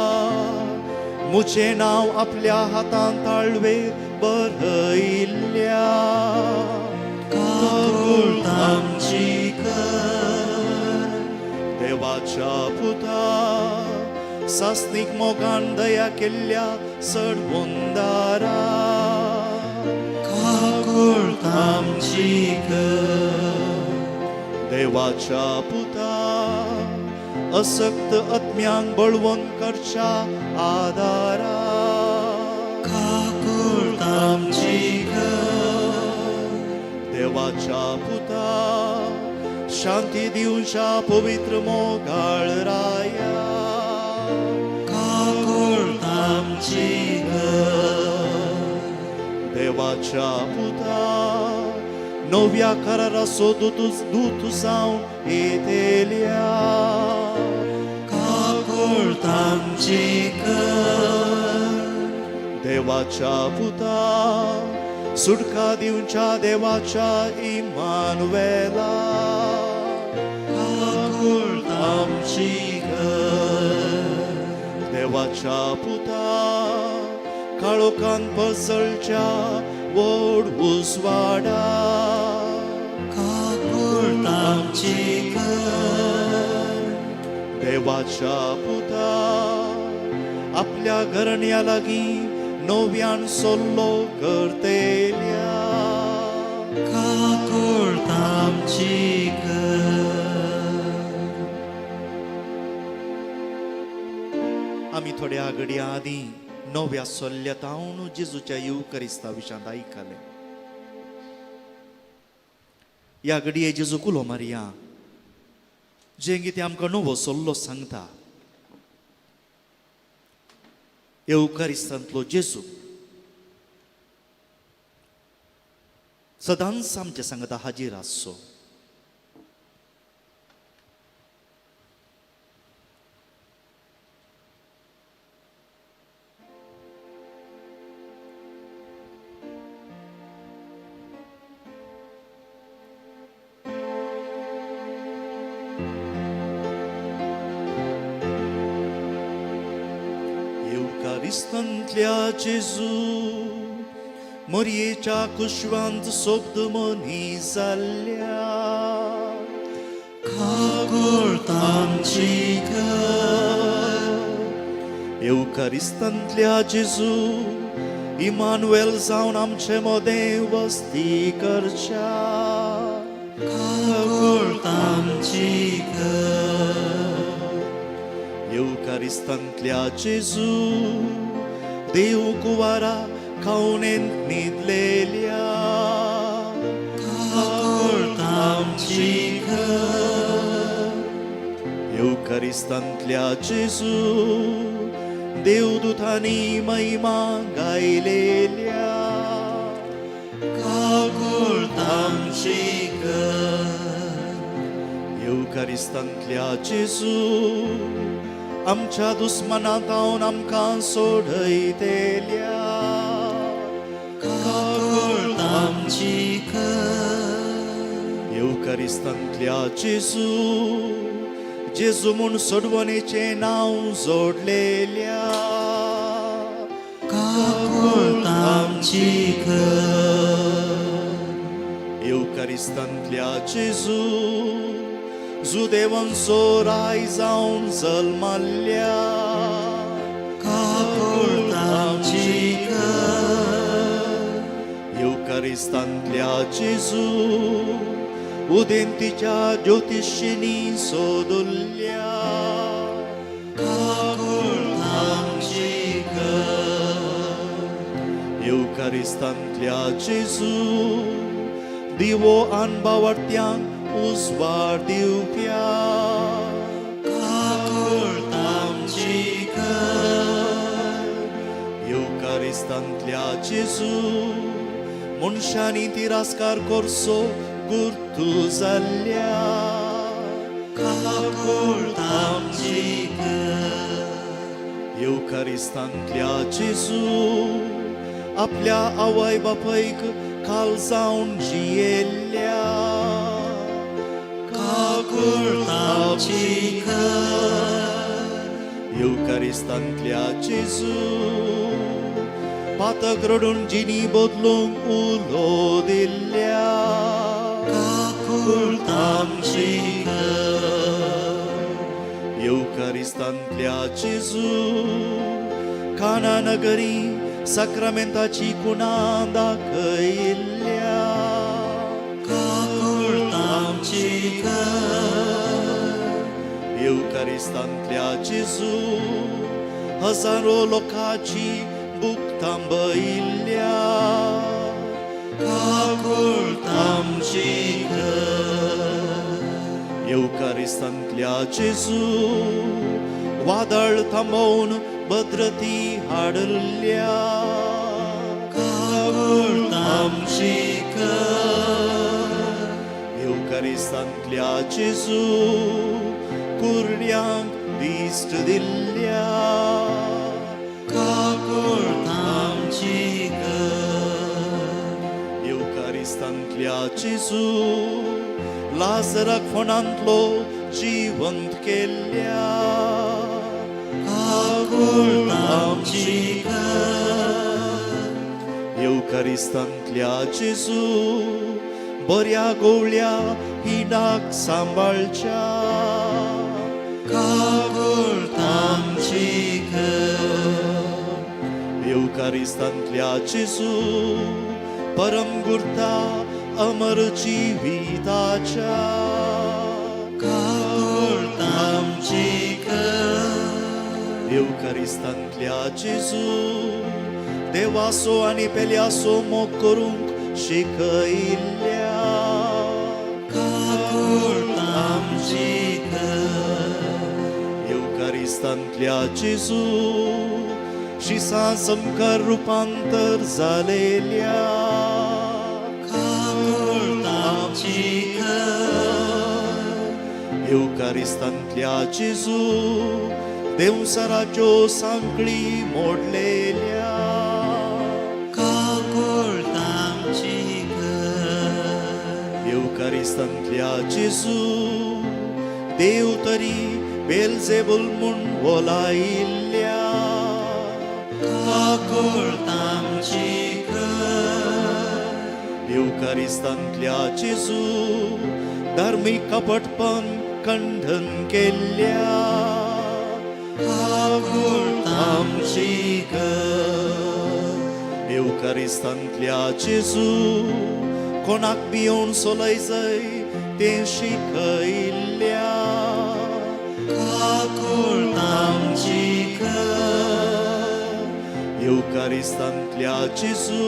मुझें नांव आपल्या हातान ताळवेर बरयल्ल्या काकूळ आमची कर. देवाच्या पुता सासनीक मोगान दया केल्ल्या सडवंदारा काकूळ आमची कर. देवाच्या पुता असक्त आत्म्यांक बळवंत करच्या आदारा काकूळ आमची कर. देवाच्या पुता शांती दिवच्या पवित्र मोगाळ राया काकूळ आमची कर. देवाच्या पुता नव्या कराराचो दूत जावन येतेल्या काकूळ आमची कर. देवाच्या पुता सुटका दिवच्या देवाच्या इमानुवेला काकूळ आमची कर. देवाच्या पुता काळोखान पसळच्या व्हड उजवाडा काकूळ आमची कर. देवाच्या पुता आपल्या घरण्या लागीं नव्यान सोल्लो करतेल्या काकूळ आमची कर. आमी थोड्या घडयां आदीं नव्या सोल्ल्या तावन जेजूच्या येवकरिस्ता विशांत आयकलें. ह्या घडये जेजू कुलो मारया जें कितें आमकां नवो सोल्लो सांगता. येवकारिस्तांतलो जेजू सदांच आमच्या सांगता हाजीर आसचो. येवकारिस्तांतल्या जेजू मरयेच्या कुशवांत सोब्द मनीस जाल्ल्या काकूळ आमची कर. येवकारिस्तांतल्या जेजू इमानुएल जावन आमचे मदें वस्ती करच्या काकूळ आमची कर. येवकारिस्तांतल्या जेजू देव कुवारा खावणेंत न्हिदलेल्या काकूळ आमची कर. येवकारिस्तांतल्या जेजू देवदूतांनी महिमा गायलेल्या काकूळ आमची कर. येवकारिस्तांतल्या जेजू आमच्या दुस्मना तावन आमकां सोडयतेल्या काकूळ आमची कर. येवकारिस्तांतल्या जेजू जेजू म्हूण सोडवणेचें नांव जोडलेल्या काकूळ आमची कर. येवकारिस्तांतल्या जेजू जुदेवांचो राय जावन जल्माल्ल्या काकूळट आमची कर. येवकारिस्तांतल्या जेजू उदेंतीच्या ज्योतिशिनी सोदुल्ल्या काकूळट आमची कर. येवकारिस्तांतल्या जेजू दिवो आनबावडत्यांक उजवाड दिवप्या काकूळट आमची कर. येवकारिस्तांतल्या जेजू मनशांनी तिरस्कार करचो गुर्तू जाल्ल्या काकूळट आमची कर. येवकारिस्तांतल्या जेजू आपल्या आवय बापायक खाल जावन जियेल्ल्या काकूळट आमची कर. येवकारिस्तांतल्या जेजू पातक रडून जिणी बदलूंक उलो दिल्ल्या काकूळट आमची कर. येवकारिस्तांतल्या जेजू काना नगरी साक्रामेंताची कुणां दाखयल्ल्या काकूळट आमची कर. येवकारिस्तांतल्या जेजू हजारो लोकांची भूक थांबयल्ल्या काकूळट आमची कर. येवकारिस्तांतल्या जेजू वादळ थांबोवन भद्रती हाडल्या काकूळट आमची कर. येवकारिस्तांतल्या जेजू कुरड्यांक दिश्ट दिल्ल्या काकूळट आमची कर. येवकारिस्तांतल्या जेजू लाजराक फोंडांतलो जिवंत केल्ल्या काकूळट आमची कर. येवकारिस्तांतल्या जेजू बऱ्या गोवळ्या हिणाक सांबाळच्या काकूळट आमची कर. येवकारिस्तांतल्या जेजू परम गुर्ता अमर जिविताच्या काकूळट आमची कर. येवकारिस्तांतल्या जेजू देवासो आनी पेल्यासो मोग करूंक शिकयल्ल्या काकूळट आमची कर. येवकारिस्तांतल्या जेजू शिसा समकार रुपांतर जालेल्या काकूळट आमची कर. येवकारिस्तांतल्या जेजू देवसराच्यो सांकळी मोडलेल्या काकूळट आमची कर. येवकारिस्तांतल्या जेजू देव तरी बेलजेबुल म्हूण वोलायिल्ल्या काकूळट आमची कर. येवकारिस्तांतल्या जेजू धार्मीक कपटपण खंडन केल्ल्या काकूळट आमची कर. येवकारिस्तांतल्या जेजू कोणाक भियोवन सोलय जाय तें शिकयल्ल्या काकूळट आमची कर. येवकारिस्तांतल्या जेजू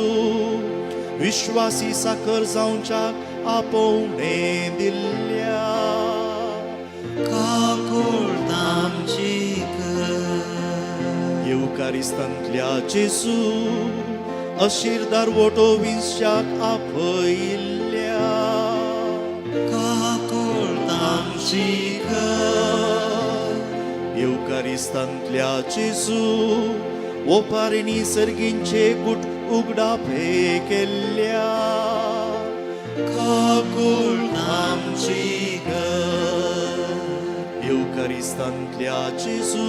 विश्वासी साकर जावच्याक आपोवणें दिल्ल्या काकूळट आमची कर. येवकारिस्तांतल्या जेजू अशिरदार वोटो विंसच्याक आपयिल्ल्या काकूळट आमची कर. येवकारिस्तांतल्या जेजू ओपारिणी सर्गींचे गुट उगडापे केल्ल्या काकूळट आमची कर. येवकारिस्तांतल्या जेजू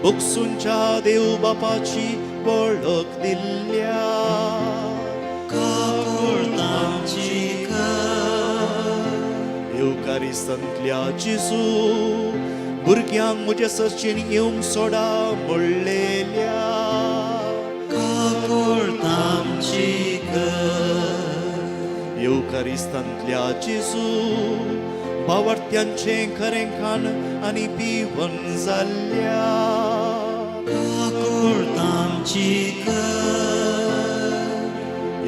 बुकसूंच्या देव बापाची वळख दिल्ल्या काकूळट आमची कर. येवकारिस्तांतल्या जेजू भुरग्यांक म्हजे सरचेन येवंक सोडा म्हणलेल्या. काकूळट आमची कर. येवकारिस्तांतल्या जेजू बावडत्यांचें खरें खाण आनी पिवन जाल्ल्या. काकूळट आमची कर.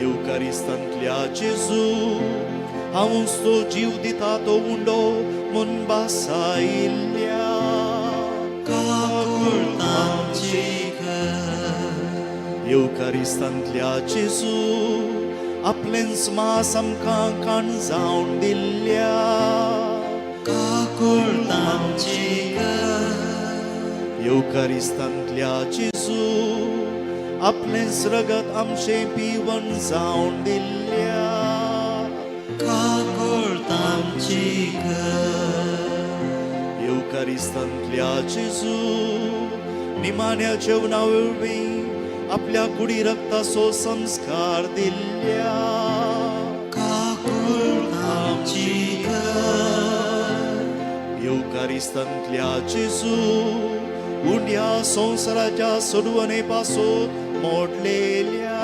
येवकारिस्तांतल्या जेजू हांवूच तो जीव दिता तो उंडो म्हूण भासायिल्ल्या. काकूळट आमची कर. येवकारिस्तांतल्या जेजू आपलेंच मास आमकां काण जावन दिल्ल्या. काकूळट आमची कर. येवकारिस्तांतल्या जेजू आपलेंच रगत आमचें पिवन जावन दिल्ल्या. काकूळट आमची कर. येवकारिस्तांतल्या जेजू निमाण्या जेवणा वरवीं आपल्या कुडी रक्ताचो संस्कार दिल्ल्या. काकूळट आमची कर. येवकारिस्तांतल्या जेजू उंड्या संवसाराच्या सोडवणे पासून मोडलेल्या.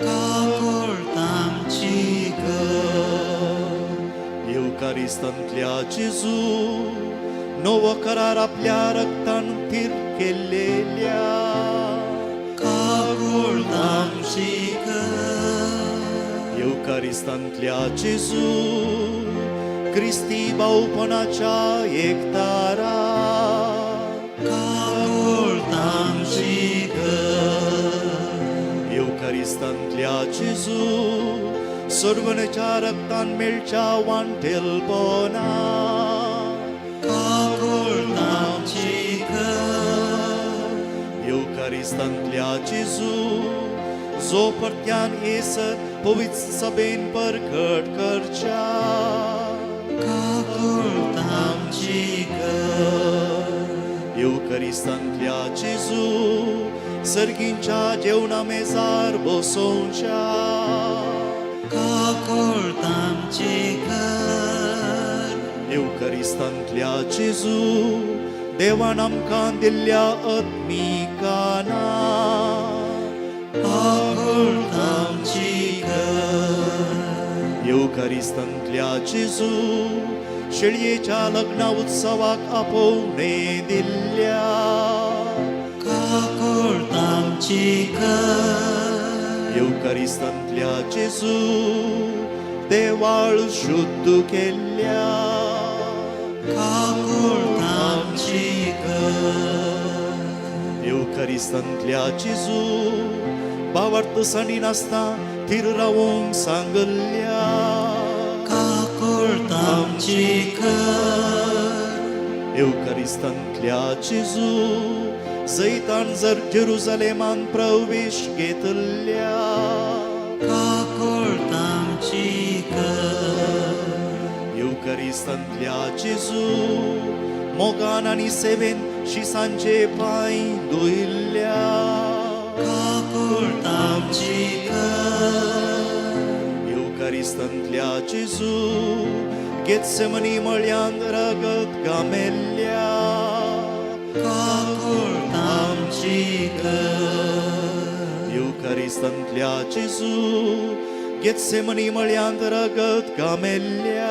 काकूळट आमची कर. येवकारिस्तांतल्या जेजू नवो करार आपल्या रक्तान थीर केल्लेल्या. काकूळट आमची कर. येवकारिस्तांतल्या जेजू क्रिस्ती भावपणाच्या एकतारा. काकूळट आमची कर. येवकारिस्तांतल्या जेजू सोडवणेच्या रक्तान मेळच्या वांटेलपणा. काकूळट आमची कर. येवकारिस्तांतल्या जेजू जो परत्यान येसर पवित्र सभेन परगट करच्या. काकूळट आमची कर. येवकारिस्तांतल्या जेजू सर्गींच्या जेवणा मेजार बसोवच्या. काकूळट आमची कर. येवकारिस्तांतल्या जेजू देवान आमकां दिल्ल्या आत्मिकाना. काकूळट आमची कर. येवकारिस्तांतल्या जेजू शेळयेच्या लग्ना उत्सवाक आपोवणें दिल्ल्या. काकूळट आमची कर. येवकारिस्तांतल्या जेजू देवाळ शुद्ध केल्ल्या. काकूळट आमची कर. येवकारिस्तांतल्या जेजू बावर्त सणी नासता थीर रावूंक सांगल्ल्या. काकूळट आमची कर. येवकारिस्तांतल्या जेजू जैतान जर जेरुजलेमान प्रवेश घेतल्या. काकूळट आमची कर. येवकारिस्तांतल्या जेजू मोगान आनी सेवेन शिसांचे पांय धुयल्ल्या. काकूळट आमची कर. येवकारिस्तांतल्या जेजू गेत्सेमनी मळ्यांत रगत गामेल्ल्या. काकूळट आमची कर. येवकारिस्तांतल्या जेजू गेत्सेमनी मळ्यांत रगत गामेल्ल्या.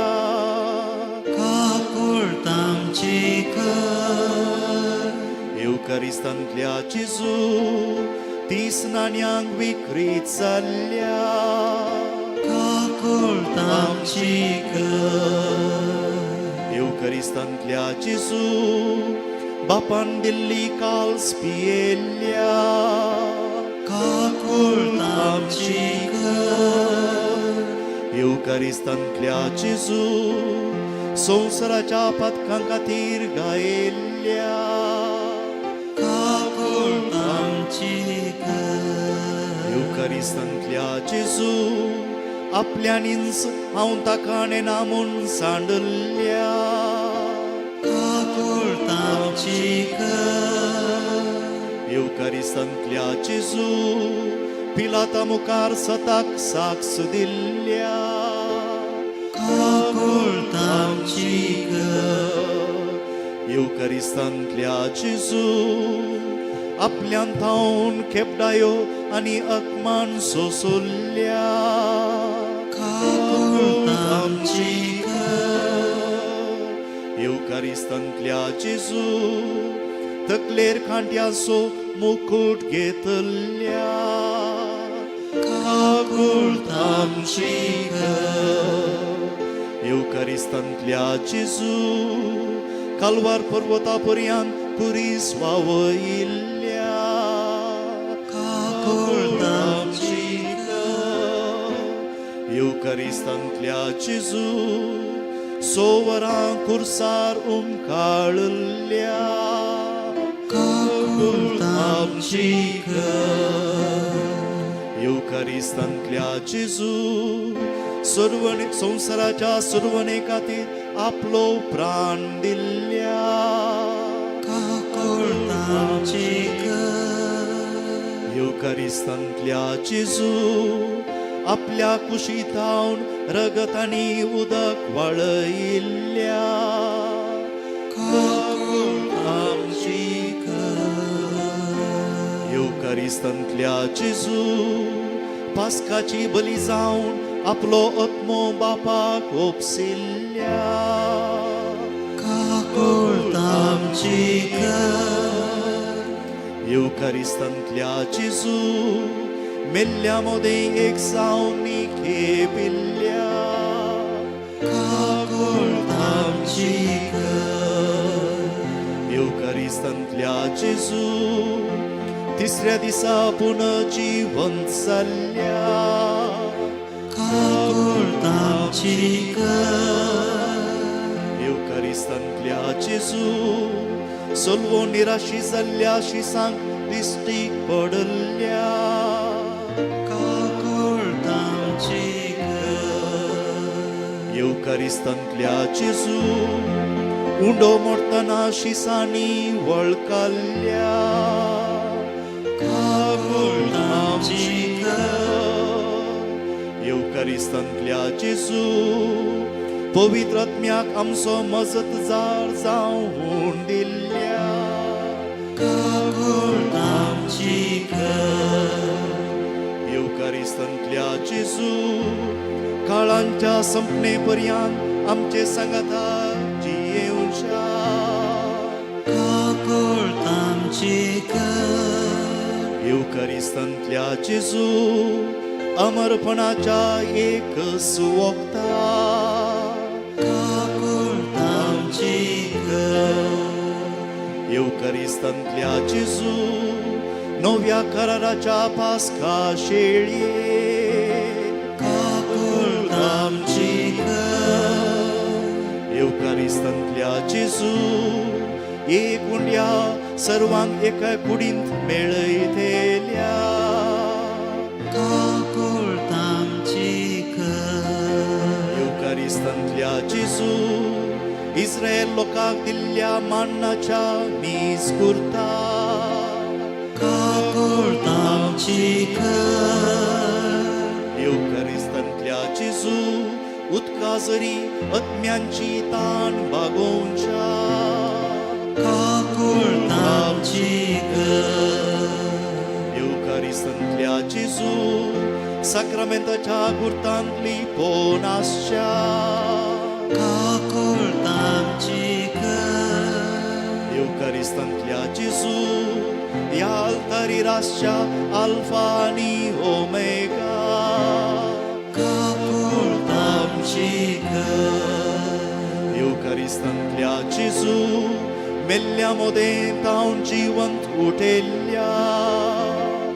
काकूळट आमची कर. येवकारिस्तांतल्या जेजू 30 नाण्यांक विक्रीत जाल्ल्या. काकूळट आमची कर. येवकारिस्तांतल्या जेजू बापान दिल्ली काल्स पियेल्ल्या. काकूळट आमची कर. येवकारिस्तांतल्या जेजू संवसाराच्या पातकां खातीर गायल्ल्या. काकूळट आमची कर. येवकारिस्तांतल्या जेजू आपल्यानीच हांव ताका नेना म्हूण सांडल्ल्या. काकूळट आमची कर. येवकारिस्तांतल्या जेजू पिलाता मुखार सताक साक्ष दिल्ल्या. काकूळट काकुळट आमची कर. येवकारिस्तांतल्या जेजू आपल्यान थावन खेपडायो आनी अकमान सोसुल्ल्या. काकुळट आमची कर. येवकारिस्तांतल्या जेजू तकलेर खांट्याचो मुकूट घेतल्या. काकुळट आमची कर. येवकारिस्तांतल्या जेजू कालवार पर्वता पर्यंत कुरीस वावयिल्ल्या. काकुळट आमची कर. येवकारिस्तांतल्या जेजू 6 वरां कुर्सार उमकाळिल्ल्या. काकुळट आमची कर. येवकारिस्तांतल्या जेजू सर्वणे संवसाराच्या सुरवणे खातीर आपलो प्राण दिल्ल्या. काकुळट आमची कर. येवकारिस्तांतल्या जेजू आपल्या कुशीतावन रगत आनी उदक वळयिल्ल्या. काकुळट आमची कर. येवकारिस्तांतल्या जेजू पास्काची बली जावन आपलो आत्मो बापाक ओपसिल्ल्या. काकुळट आमची कर. येवकारिस्तांतल्या जेजू मेल्ल्या मदें एक जावन खेपिल्ल्या. काकुळट आमची कर. येवकारिस्तांतल्या जेजू तिसऱ्या दिसा पुनर्जिवंत जाल्ल्या. काकुळट आमची कर. येवकारिस्तांतल्या जेजू सलवो निराशी जाल्ल्या शिसांक दिश्टीक पडल्या. काकुळट आमची कर. येवकारिस्तांतल्या जेजू उंडो मोडटना शिसांनी वळखल्ल्या. काकुळट आमची कर. येवकारिस्तांतल्या जेजू पवित्र आत्म्याक आमचो मजतजार जावन दिल्ल्या. काकुळट आमची कर. येवकारिस्तांतल्या जेजू काळांच्या संपणे पर्यंत आमचे सांगाता जियेवच्या. काकुळट आमची कर. येवकारिस्तांतल्या जेजू अमरपणाच्या एक सुवक्ता. काकुळट आमची कर. येवकारिस्तांतल्या जेजू नव्या कराराच्या पास्का शेळये. काकुळट आमची कर. येवकारिस्तांतल्या जेजू एक उंड्या सर्वांक एका कुडींत मेळयतेल्या. काकुळट आमची कर. येवकारिस्तांतल्या जेजू इस्रायल लोकांक दिल्ल्या मान्नाच्या मीस करता. काकुळट आमची कर. येवकारिस्तांतल्या जेजू उदका जरी आत्म्यांची ताण भागोवच्या. काकुळट आमची कर. येवकारिस्तांतल्या जेजू साक्रामेंताच्या गुर्तांतली पोन आसच्या. काकुळट आमची कर. येवकारिस्तांतल्या जेजू ह्या आल्तारीर आसच्या आल्फा आनी ओमेगा. काकुळट आमची कर. येवकारिस्तांतल्या जेजू मेल्ल्या मदें तावन जिवंत उठेल्ल्या.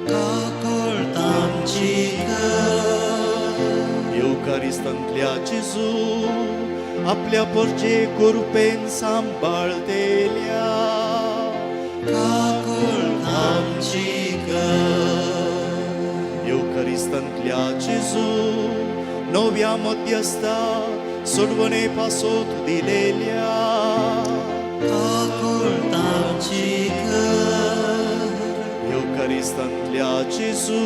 काकुळट आमची कर. येवकारिस्तांतल्या जेजू आपल्या परचे कुरपेन सांबाळतेल्या. काकुळट आमची कर. येवकारिस्तांतल्या जेजू नव्या मध्यस्था सोडवणे पासत दिलेल्या. काकुळट आमची कर. येवकारिस्तांतल्या जेजू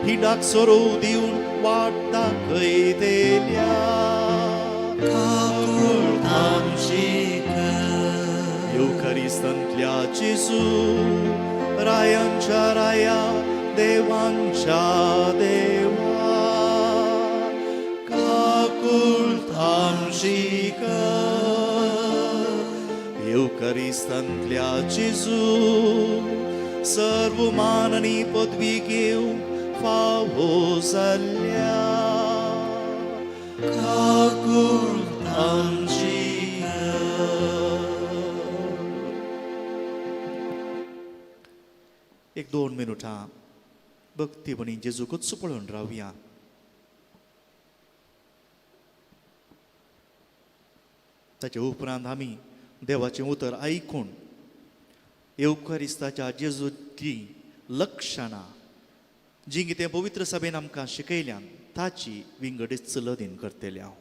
हिडाक सोरो दिवन वाट दाखयतेल्या. काकूळट आमची कर. येवकारिस्तांतल्या जेजू, रायांच्या राया, देवांच्या देवा, काकूळट आमची कर. येवकारिस्तांतल्या जेजू, सर्व मान आनी पदवी घेवंक फावो जाल्ल्या, काकूळट आमची कर. एक दोन मिनुटां भक्तीपणी जेजूकूच पळोवन रावया. ताचे उपरांत आमी देवाचें उतर आयकून येवकारिस्ताच्या जेजूची लक्षणां जीं कितें पवित्र सभेन आमकां शिकयल्यान ताची विंगडीच लदीन करतले हांव.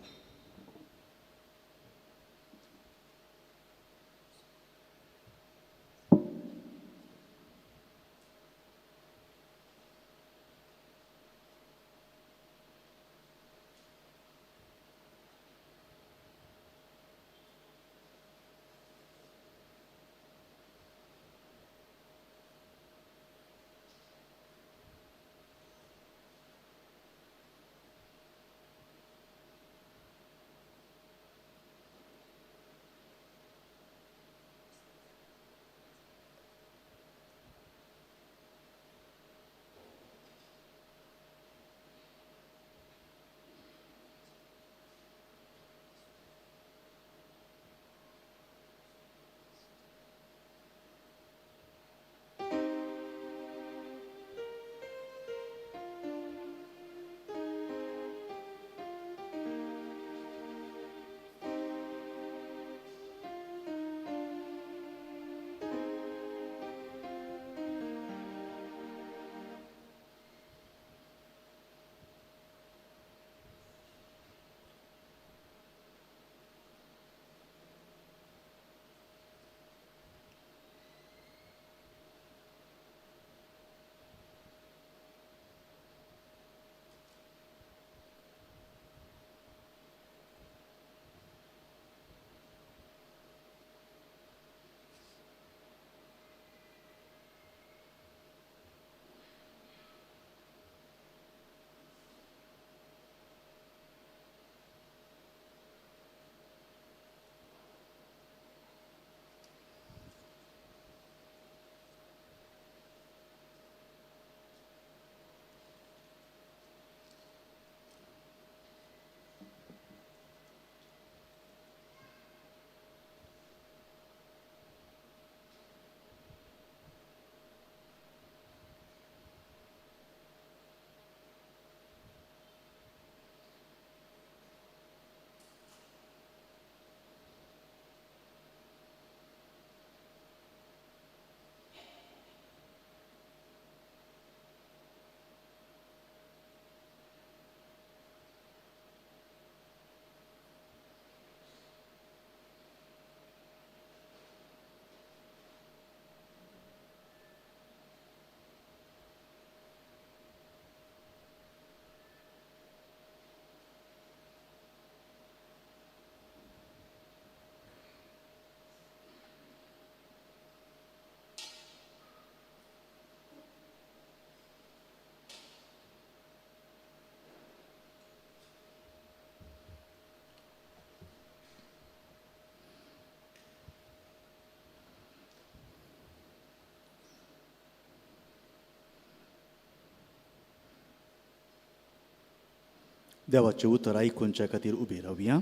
देवाचें उतर आयकुच्या खातीर उबी रावया.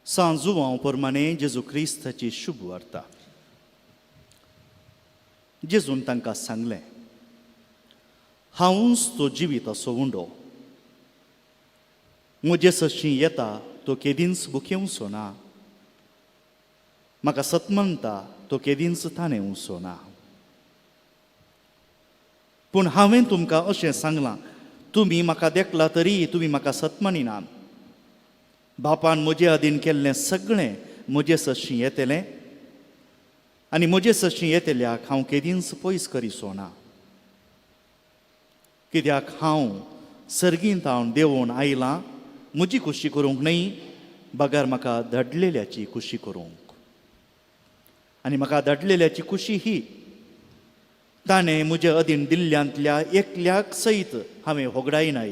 सांत जुवांव प्रमाणे जेजू क्रिस्ताची शुभ वार्ता. जेजून तांकां सांगलें, हांवूच तो जिविताचो उंडो. म्हजे सशी येता तो केदींच भुकेवचो ना, म्हाका सत मानता तो केदींच ताणेवचो ना. पूण हांवें तुमकां अशें सांगलां, तुमी म्हाका देखला तरी तुमी म्हाका सत मानिनात. बापान म्हजे अधीन केल्लें सगळें म्हजे सशी येतलें आनी म्हजे सशी येतल्याक हांव केदींच पयस करिसो ना. कित्याक हांव सर्गींत हांव देंवून आयलां म्हजी खुशी करूंक न्हय बगर म्हाका धाडलेल्याची खुशी करूंक. आनी म्हाका धाडलेल्याची खुशी ही ताणें म्हजे अधीन दिल्ल्यांतल्या एकल्याक सयत हांवें होगडायना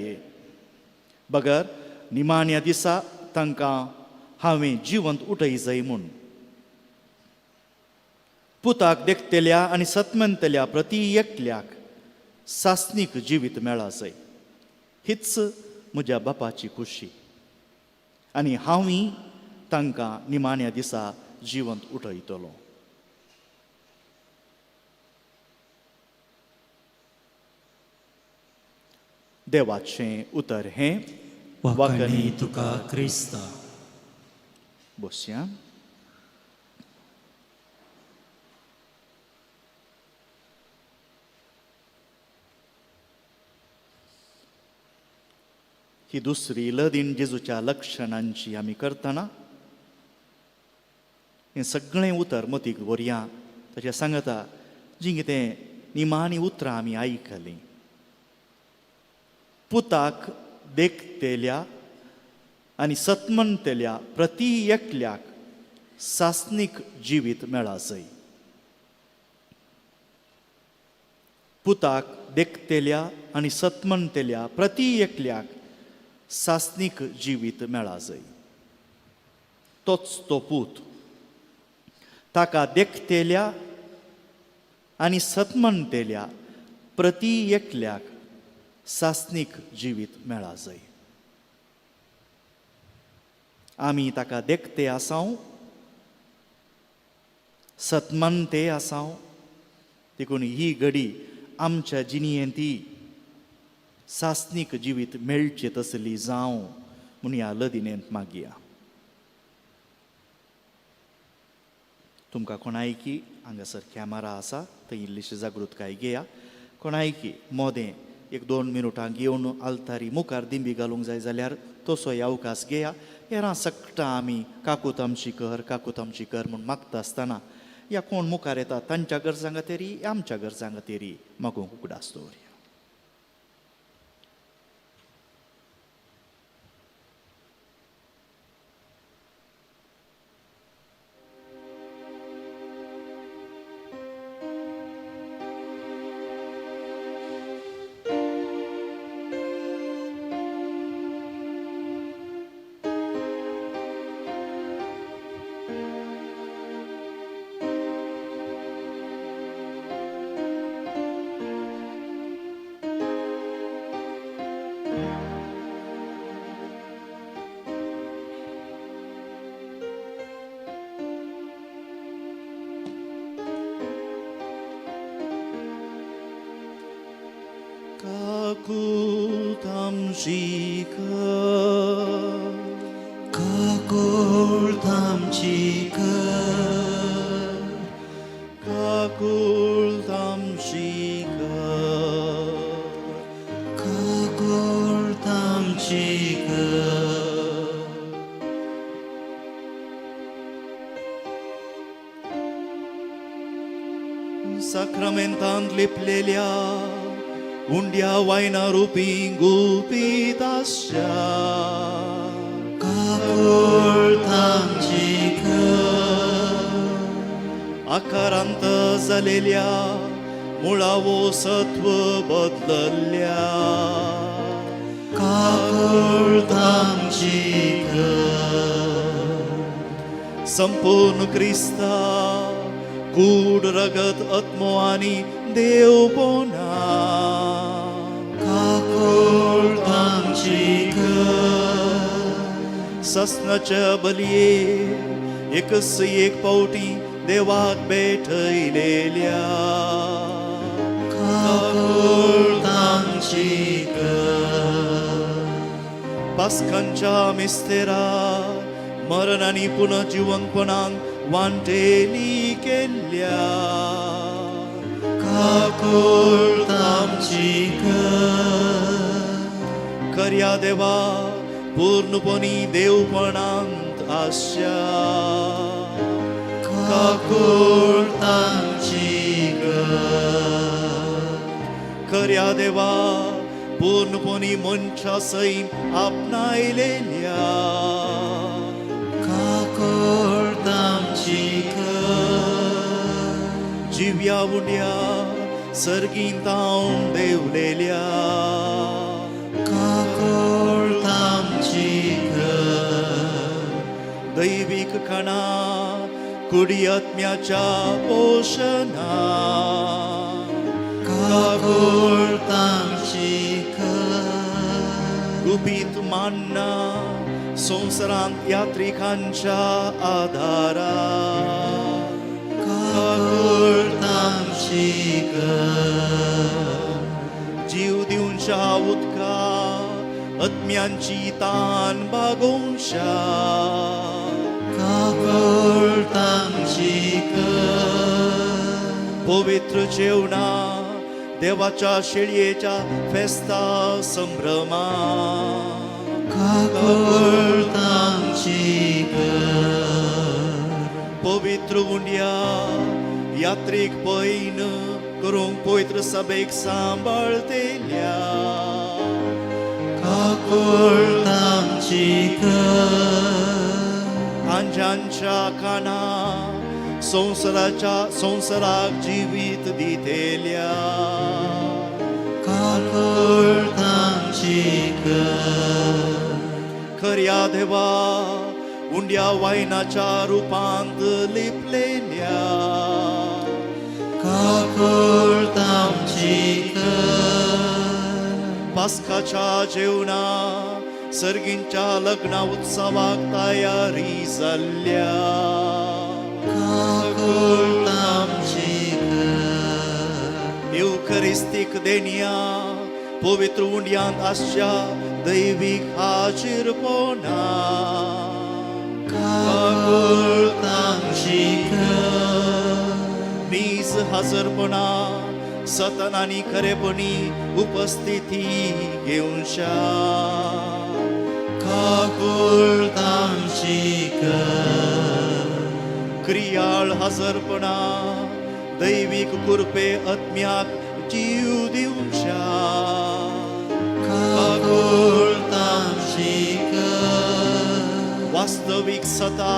बगर निमाण्या दिसा तांकां हांवें जिवंत उठय जाय म्हूण. पुताक देखतल्या आनी सतमनतल्या प्रती एकल्याक सासनीक जिवीत मेळा जाय हीच म्हज्या बापाची खुशी आनी हांवूय तांकां निमाण्या दिसा जिवंत उठयतलो. देवाचें उतर हें वाखाणी तुका क्रिस्ता. बसया. ही दुसरी लदीन जेजूच्या लक्षणांची आमी करतना हें सगळें उतर मतीक दवरया. तशें सांगता जीं कितें निमाणी उतरां आमी आयकलीं. पुताक देखतेल्या आनी सतमनतेल्या प्रती एकल्याक सासनीक जिवीत मेळा जाय. पुताक देखतेल्या आनी सतमनतेल्या प्रती एकल्याक सासनीक जिवीत मेळा जाय. तोच तो पूत ताका देखतेल्या आनी सतमनतेल्या प्रती एकल्याक सासनीक जिवीत मेळा जाय. आमी ताका देखते आसाव सतमनते आसाव देखून ही घडी आमच्या जिणेंत ती सासनीक जिवीत मेळचें तसली जावं म्हूण ह्या लदिनेंत मागया. तुमकां कोणायकी हांगासर कॅमेरा आसा थंय इल्लीशी जागृतकाय घेया. कोणायकी मोदें एक 2 मिनुटां घेवन आल्तारी मुखार दिंबी घालूंक जाय जाल्यार तसो अवकाश घेया. हेरां सगटां आमी काकूत आमची कर काकूत आमची कर म्हूण मागता आसतना या कोण मुखार येता तांच्या गरजां खातीर आमच्या गरजां खातीर मागूंक उगडास दवरया. साक्रामेंतांत लिपलेल्या उंड्या वायना रुपी गुपीत आसच्या काकूळत आमची कर आकारांत जालेल्या मुळावो सत्व बदलल्या काकूळत आमची कर संपूर्ण क्रिस्ता कूड रगत आत्मो आनी देवपणा काकूळत आमची कर ससनाच्या बलये एकच एक पावटी देवाक भेटयलेल्या काकूळत आमची कर पास्कांच्या मिस्तेरा मरण आनी पुनर्जिवंतपणान वांटेली केल्ल्या काकूळत आमची कर खऱ्या देवा पूर्णपणी देवपणांत आसच्या काकूळत आमची कर खऱ्या देवा पूर्णपणी मनशा सैम आपणायलेल्या काकूळट आमची कर जिव्या उंड्या सर्गींत हांव देवलेल्या काकूळट आमची कर दैवीक खाणा कुडी आत्म्याच्या पोशणा काकूळट आमची कर गुपीत मान्ना संवसारांत यात्रिकांच्या आधारा काकूळट आमची कर जीव दिवच्या उदका आत्म्यांची तान बागोवच्या काकूळट आमची कर पवित्र जेवणा देवाच्या शेळयेच्या फेस्ता संभ्रमा काकूळट आमची कर पवित्र उंड्या यात्रीक पयन करूंक पवित्र सभेक सांबाळतेल्या काकूळट आमची कर आंजांच्या काना संवसाराच्या संवसाराक जिवीत दितेल्या काकूळट आमची कर खऱ्या देवा उंड्या वायनाच्या रुपांत लिपलेल्या काकूळट आमची कर पास्काच्या जेवणा सर्गींच्या लग्ना उत्सवाक तयारी जाल्ल्या काकूळट आमची कर येवखरिस्तीक देणया पवित्र उंड्यांत आसच्या दैवीक हाजीरपणा काकूळट आमची कर नीज हाजरपणा सतन आनी खरेपणी उपस्थिती घेवच्या काकूळट आमची कर क्रियाळ हजरपणा दैवीक कुरपे आत्म्याक जीव दिवच्या काकूळट आमची कर वास्तवीक सता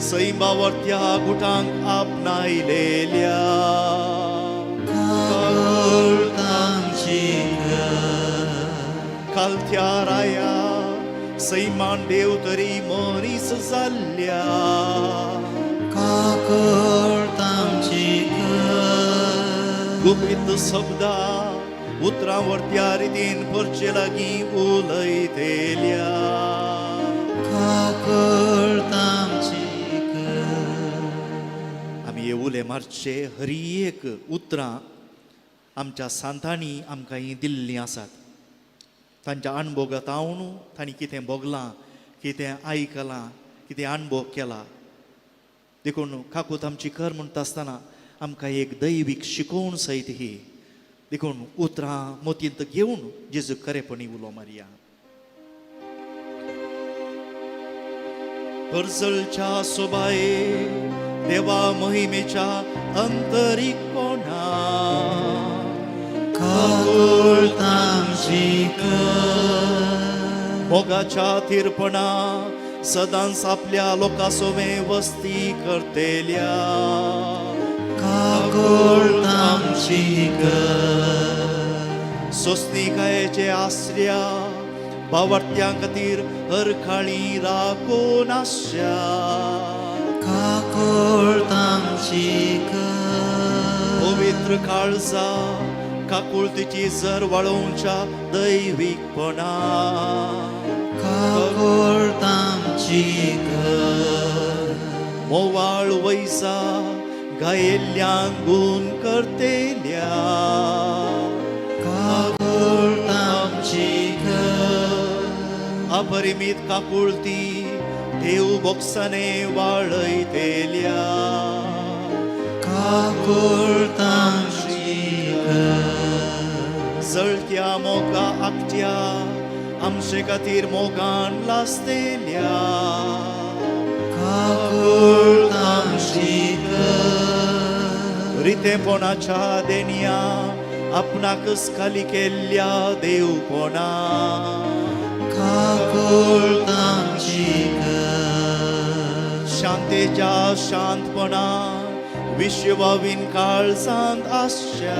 सैमावरत्या गुटांक आपणायलेल्या काकूळट आमची कर कालत्या राया सैमान देव तरी मनीस जाल्ल्या काकूळट आमची कर गुपीत शब्दा उतरां वरत्या रितीन परचे लागीं उलयतेल्या काकूळट आमची कर आमी हे उले मारचे हरी एक उतरां आमच्या सांतांनी आमकां हीं दिल्लीं आसात. तांच्या अणभोगात हांव तांणी कितें भोगलां, कितें आयकलां, कितें अणभोग केला. देखून काकूत आमची कर म्हणटा आसतना आमकां एक दैवीक शिकोवण सयत ही. देखून उतरां मोतींत घेवन जेजू खरेपणी उलो मारया. परजळच्या सोबाये देवा महिमेच्या अंतरीकपणा काकूळट आमची कर मोगाच्या थिरपणा सदांच आपल्या लोकां सोवें वस्ती करतेल्या काकूळट आमची कर सोसणिकायेचे आसऱ्या बावडत्यां खातीर हरखाळी राखून आसच्या काकूळट आमची कर पवित्र काळजा काकुळतीची जर वाळोवच्या दैवीकपणा काकूळट आमची कर मोवाळ वैसा गायेल्ल्यांक गूण करतेल्या काकूळट आमची कर अपरिमीत काकुळती देव बोक्साने वाळयतेल्या काकूळट आमची कर जळत्या मोगा आकट्या आमचे खातीर मोगान लासतेल्या काकूळट आमची कर रितेपणाच्या देणया आपणाकच खाली केल्ल्या देवपणा काकुळट आमची कर शांतेच्या शांतपणा विश्वावीन काळजांत आसच्या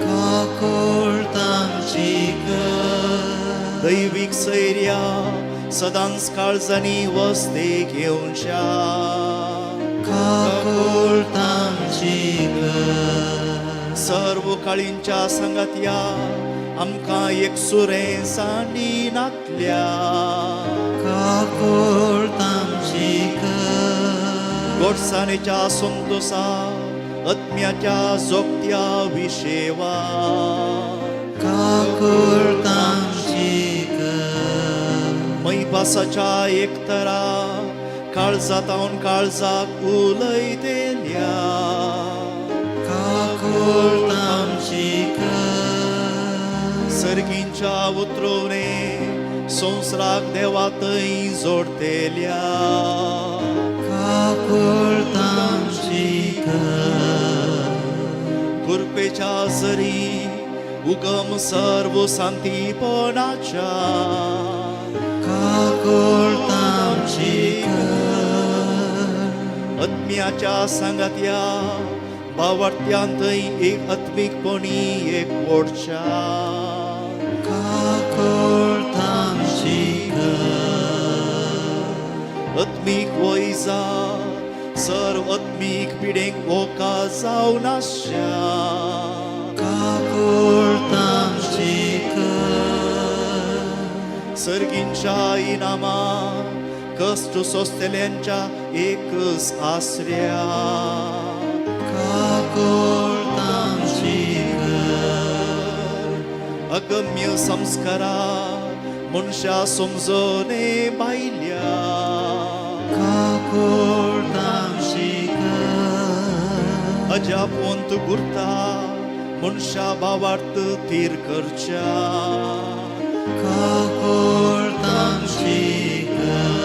काकुळट आमची कर दैवीक सैर्या सदांच काळजांनी वस्तेक येवच्या काकुळट आमची कर सर्व काळींच्या सांगात्या आमकां एक सुरें सांडी नातल्या काकुळट आमची कर गोडसाणेच्या संतोसा आत्म्याच्या जोगत्या विशेवा काकुळट आमची कर मैपासाच्या एकतरा काळजातावन काळजाक उलयतेल्या काकुळट आमची कर सर्गींच्या उतरोवणे संवसाराक देवा थंय जोडतेल्या काकुळट आमची कर कृपेच्या जरी उगम सर्व शांतीपणाच्या काकुळट आमची कर आत्म्याच्या सांगात्या बावडत्यान थंय एक आत्मीकपणी एक ओडच्या काकुळट आमची कर आत्मीक वैजा सर्व आत्मीक पिडेंक वोका जावन आसच्या काकुळट आमची कर सर्गींच्या इनामा कश्ट सोंसतल्यांच्या एकच आसऱ्या काकुळट आमची कर अगम्य संस्कारा मनशा समजोने बायल्या काकुळट आमची कर अजापवंत गुर्ता मनशा भावार्थ थीर करच्या काकुळट आमची कर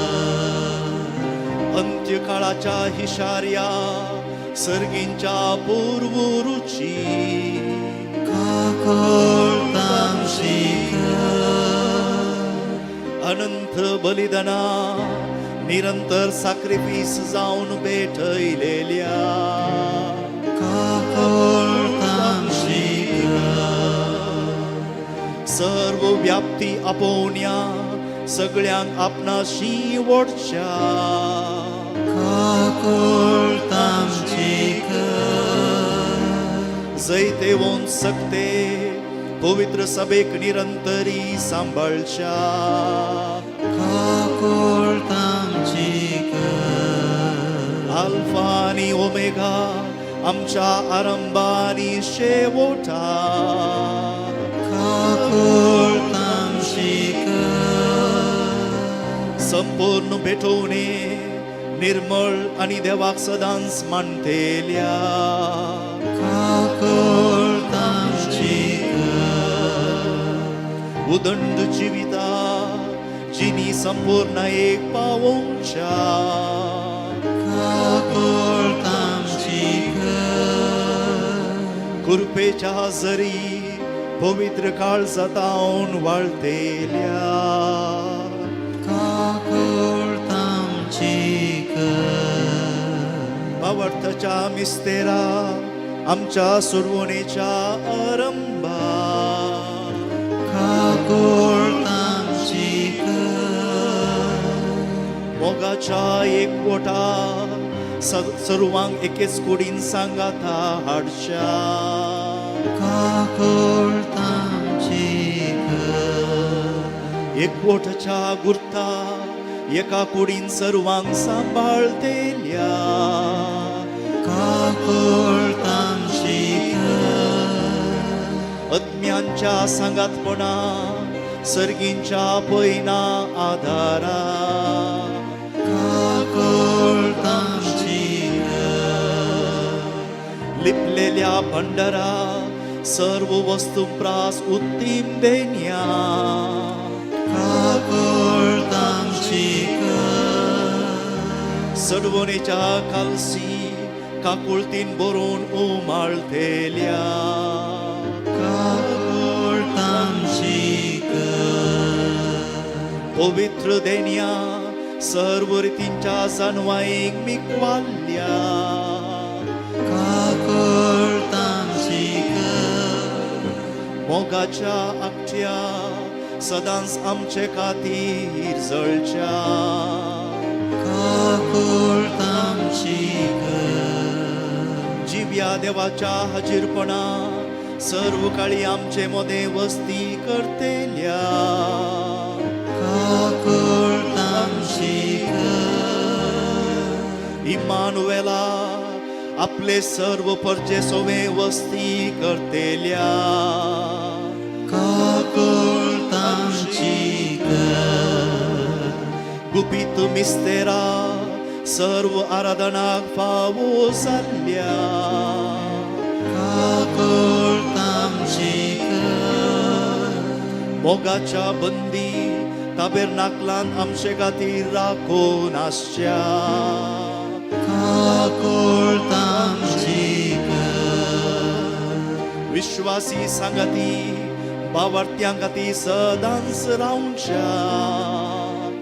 अंत्यकाळाच्या हिशार्या सर्गींच्या पूर्व रुची काकुळट आमची कर अनंत बलिदाना निरंतर साक्रिफीस जावन भेटयलेल्या काकुळट आमची कर सर्व व्याप्ती आपोवण्या सगळ्यांक आपणाशी ओडच्या काकुळट आमची कर जैतेवंत सकते पवित्र सभेक निरंतरी सांबाळच्या काकुळट आमची कर आल्फा आनी ओमेगा आमच्या आरंभानी शेवटा काकुळट आमची कर संपूर्ण भेटवणे निर्मळ आनी देवाक सदांच मानतेल्या काकुळट आमची कर उदंड जिविता जिनी संपूर्ण एक पावोवच्या काकुळट आमची कर कृपेच्या जरी पवित्र काळजातावन वाळतेल्या काकुळट आमची कर भावार्थाच्या मिस्तेरा आमच्या सुरवणेच्या आरंभा काकुळट आमची कर मोगाच्या एकवटा सर्वांक एकेच कुडीन सांगाता हाडच्या काकुळट आमची कर एकवटाच्या गुर्ता एका कुडीन सर्वांक सांबाळतेल्या काकुळट आमची कर आत्म्यांच्या सांगातपणा सर्गींच्या पयना आधारा काकुळट आमची कर लिपलेल्या भंडारा सर्व वस्तू प्रास उत्तीम देण्या काकुळट आमची कर सडवणेच्या कालसी काकुळतीन बरोवन उमाळतेल्या. काकूळट आमची कर. पवित्र देन्या सर्व रितींच्या जानवाईक मिकवाल्या. काकूळट आमची कर. मोगाच्या आकट्या सदांच आमचे खातीर जळच्या. काकूळट आमची कर. जिव्या देवाच्या हाजीरपणा सर्व काळी आमचे मदें वस्ती करतेल्या. काकूळट आमची कर. इमानुएला आपले सर्व परजे सोवे वस्ती करतेल्या. काकूळट आमची कर. गुपीत मिस्तेरा सर्व आराधनाक फावो जाल्ल्या. काकूळट आमची कर. मोगाच्या बंदी ताबेरनाकलान आमचे खातीर राखून आसच्या. काकूळट आमची कर. विश्वासी सांगाती बावर्त्यां खातीर सदांच रावच्या.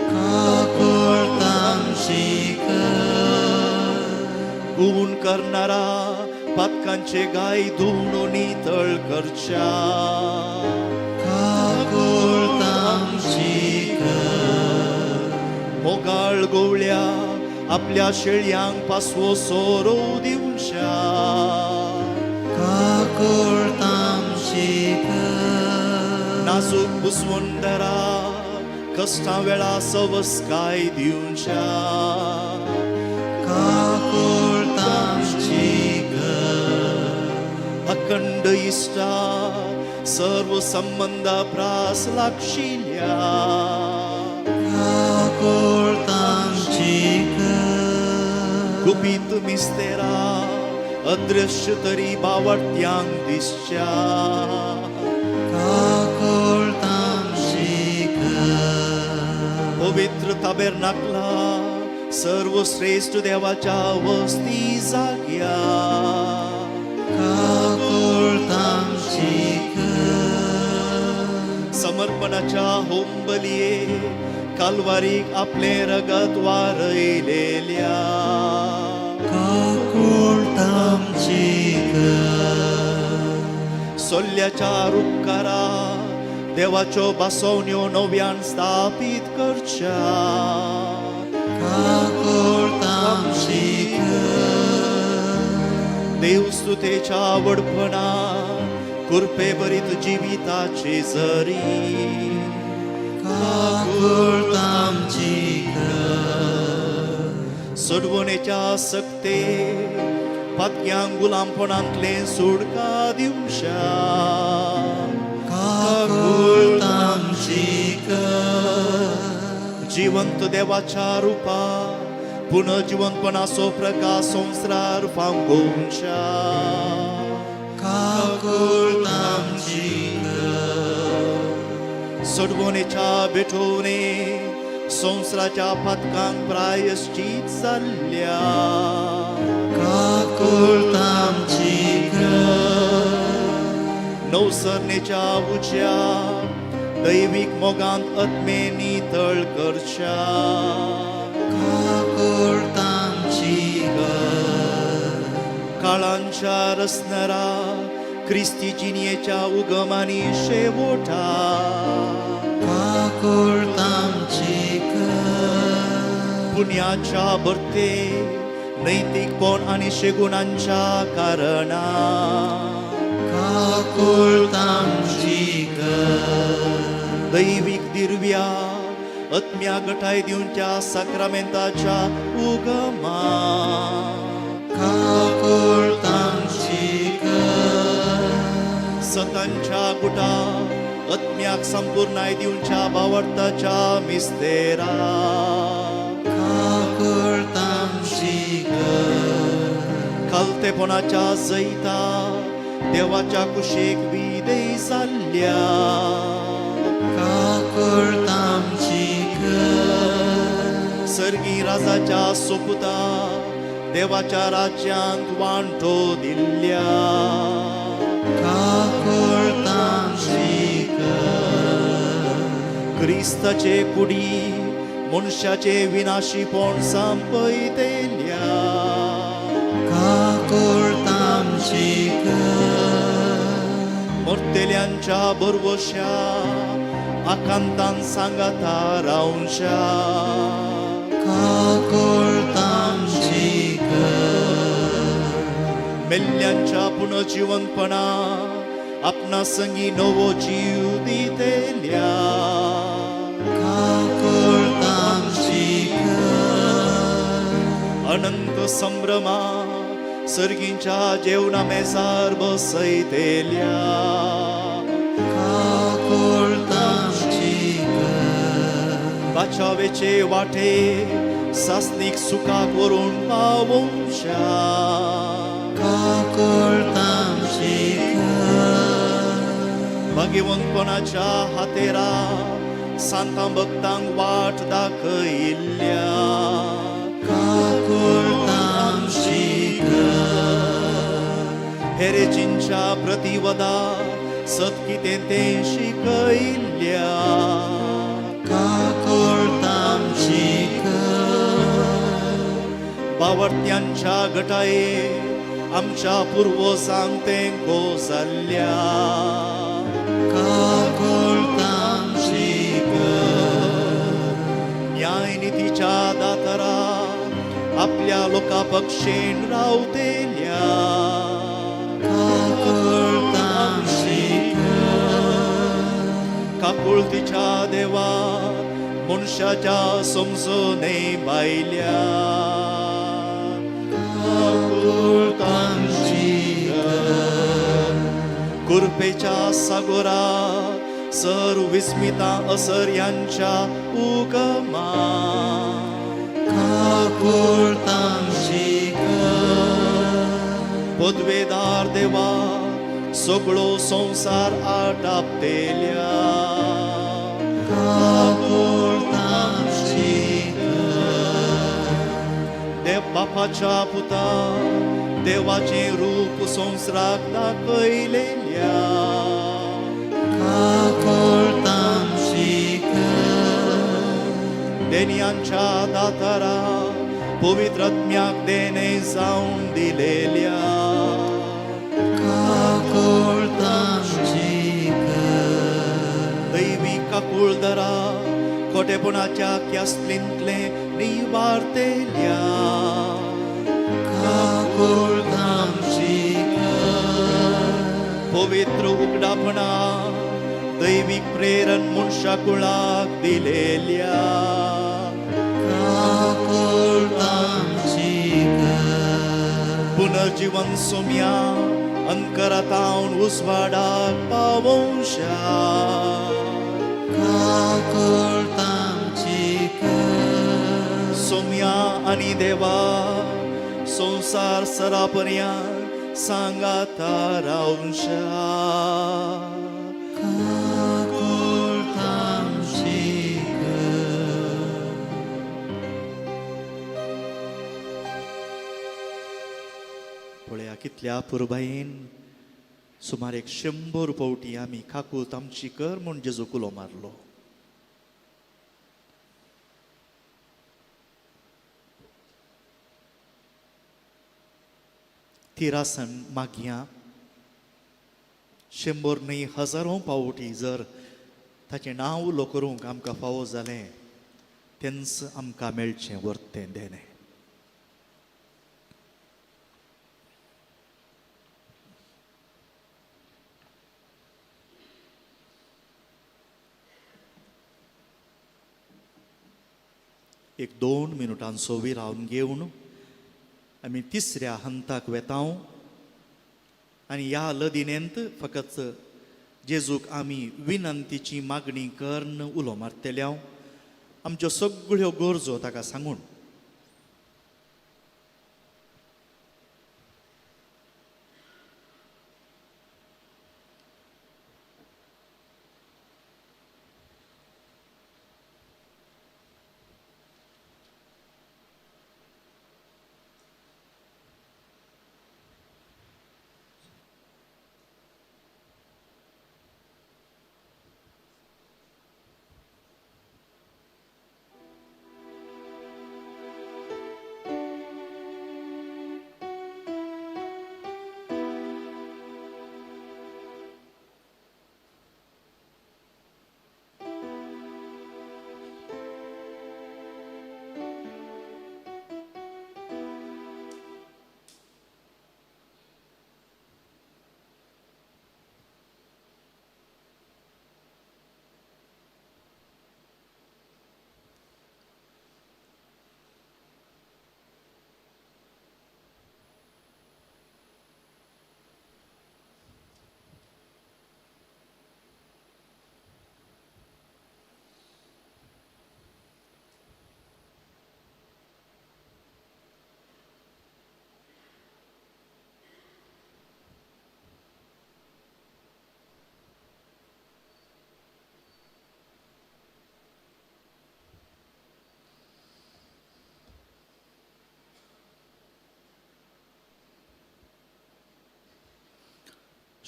काकूळट आमची कर. गुण करणारा पातकांचे गाय धुवून नितळ करच्या. काकूळट आमची कर. मोगाळ गोवळ्या आपल्या शेळयांक पासवो सोरो दिवच्या. काकूळट आमची कर. नाजूक बुसवंदरा कश्टां वेळा सवसकाय दिवच्या. काकूळट आमची कर. अखंड इश्टा सर्व संबंदा प्रास लागशिल्या. काकूळट आमची कर. गुपीत मिस्तेरा अदृश्य तरी बावडत्यांक दिसच्या. काकूळट आमची कर. पवित्र ताबेरनाकला सर्वश्रेष्ठ देवाच्या वस्ती जाग्या. काकूळट आमची कर. समर्पणाच्या होंबलिये कालवारीक आपलें रगत वारयलेल्या. काकूळट आमची कर. सोल्ल्याच्या रुपकारा देवाच्यो बासवण्यो नव्यान स्थापीत करच्या. काकूळट आमची कर. देवस्तुतेच्या आवडपणा कृपे भरीत जिविताची जरी. काकूळट आमची कर. सोडवणेच्या सक्ते पातक्यांक गुलामपणांतलें सुडका दिवच्या. काकूळट आमची कर. जिवंत देवाच्या रुपा पुनर्जिवंतपणाचो प्रकाश संवसार फांगोवच्या. काकूळट आमची कर. सोडवणेच्या भेटोवणे संवसाराच्या पातकांक प्रायश्चीत जाल्ल्या. काकूळट आमची कर. नवसरणेच्या उज्या दैवीक मोगांत आत्मे नितळ करच्या. काकूळट आमची कर. काळांच्या रसनरा क्रिस्ती जिणयेच्या उगमानी शेवोटा. काकूळट आमची कर. पुण्याच्या भरते नैतीकपण आनी शेगुणांच्या कारणा. काकूळट आमची कर. दैवीक दिर्व्या आत्म्या गटाय दिवच्या साक्रामेंताच्या उगमा. काकूळट आमची कर. सतांच्या गुटा आत्म्याक संपूर्णाय दिवच्या बावडताच्या मिस्तेरा. काकूळट आमची कर. खालतेपणाच्या जैता देवाच्या कुशीक विदेय जाल्ल्या. काकूळट आमची कर. सर्गी राजाच्या सोपुता देवाच्या राज्यांत वांटो दिल्ल्या. काकुळट आमची कर. क्रिस्ताचे कुडी मनशाचे विनाशीपण संपयतेल्या. काकुळट आमची कर. मरतेल्यांच्या बरवश्या आकांतान सांगाता रावंशा. काकुळट आमची कर. मेल्ल्यांच्या पुनर्जिवंतपणा आपणा संगी नवो जीव दितेल्या. काकुळट आमची कर. अनंत संभ्रमा सर्गींच्या जेवणा मेजार बसयतेल्या. काकुळट आमची कर. बाचावेचे वाटे सासनीक सुखाक व्हरून पावोवच्या. काकुळट आमची कर. भाग्यवंतपणाच्या हातेरा सांतां भक्तांक वाट दाखयिल्ल्या. काकुळट आमची कर. हेरेचींच्या प्रतिवदा सत कितें तें शिकयिल्ल्या. काकुळट आमची कर. बावडत्यांच्या गटाये आमच्या पुर्वजांक तेंको जाल्ल्या. काकुळट आमची कर. न्यायनितीच्या दातरा आपल्या लोका पक्षेन रावतेल्या. काकुळट आमची कर. काकुळतीच्या देवा मनशाच्या समजणे भायल्या. काकुळट आमची कर. कुरपेच्या सागोरा सर विस्मिता असर्यांच्या उगमा. काकुळट आमची कर. पदवेदार देवा सगळो संवसार आटापतेल्या. काकुळट आमची कर. देव बापाच्या पुता देवाचें रूप संवसाराक दाखयलेल्या. काकुळट आमची कर. देणयांच्या दातारा पवित्र आत्म्याक देणे जावन दिलेल्या. काकुळट आमची कर. दैवी काकुळदरा खोटेपणाच्या क्यासलींतलें निवारतेल्या. काकुळट आमची कर. पवित्र उगडापणा दैवीक प्रेरण मनशा कुळाक दिलेल्या. काकुळट आमची कर. पुनर्जीवन सोम्या अंकरातावन उजवाडाक पावोवशा. काकुळट आमची कर. सोम्या आनी देवा संवसार सरापर्यांत सांगाता रावशा. काकुळट आमची कर. पळया कितल्या पुरबायेन सुमार 100 फावटी आमी काकूत आमची कर म्हूण जेजू उलो मारलो. तिरासन मागया 100 न्हय हजारों पावटी जर ताचें नांव उलो करूंक आमकां फावो जालें तेंच आमकां मेळचें वर्तें देणें. एक 2 मिनुटांचो विराम घेवन आमी तिसऱ्या हंताक वेता आनी ह्या लदिनेंत फकत जेजूक आमी विनंतीची मागणी करून उलो मारतले, आमच्यो सगळ्यो गरजो ताका सांगून.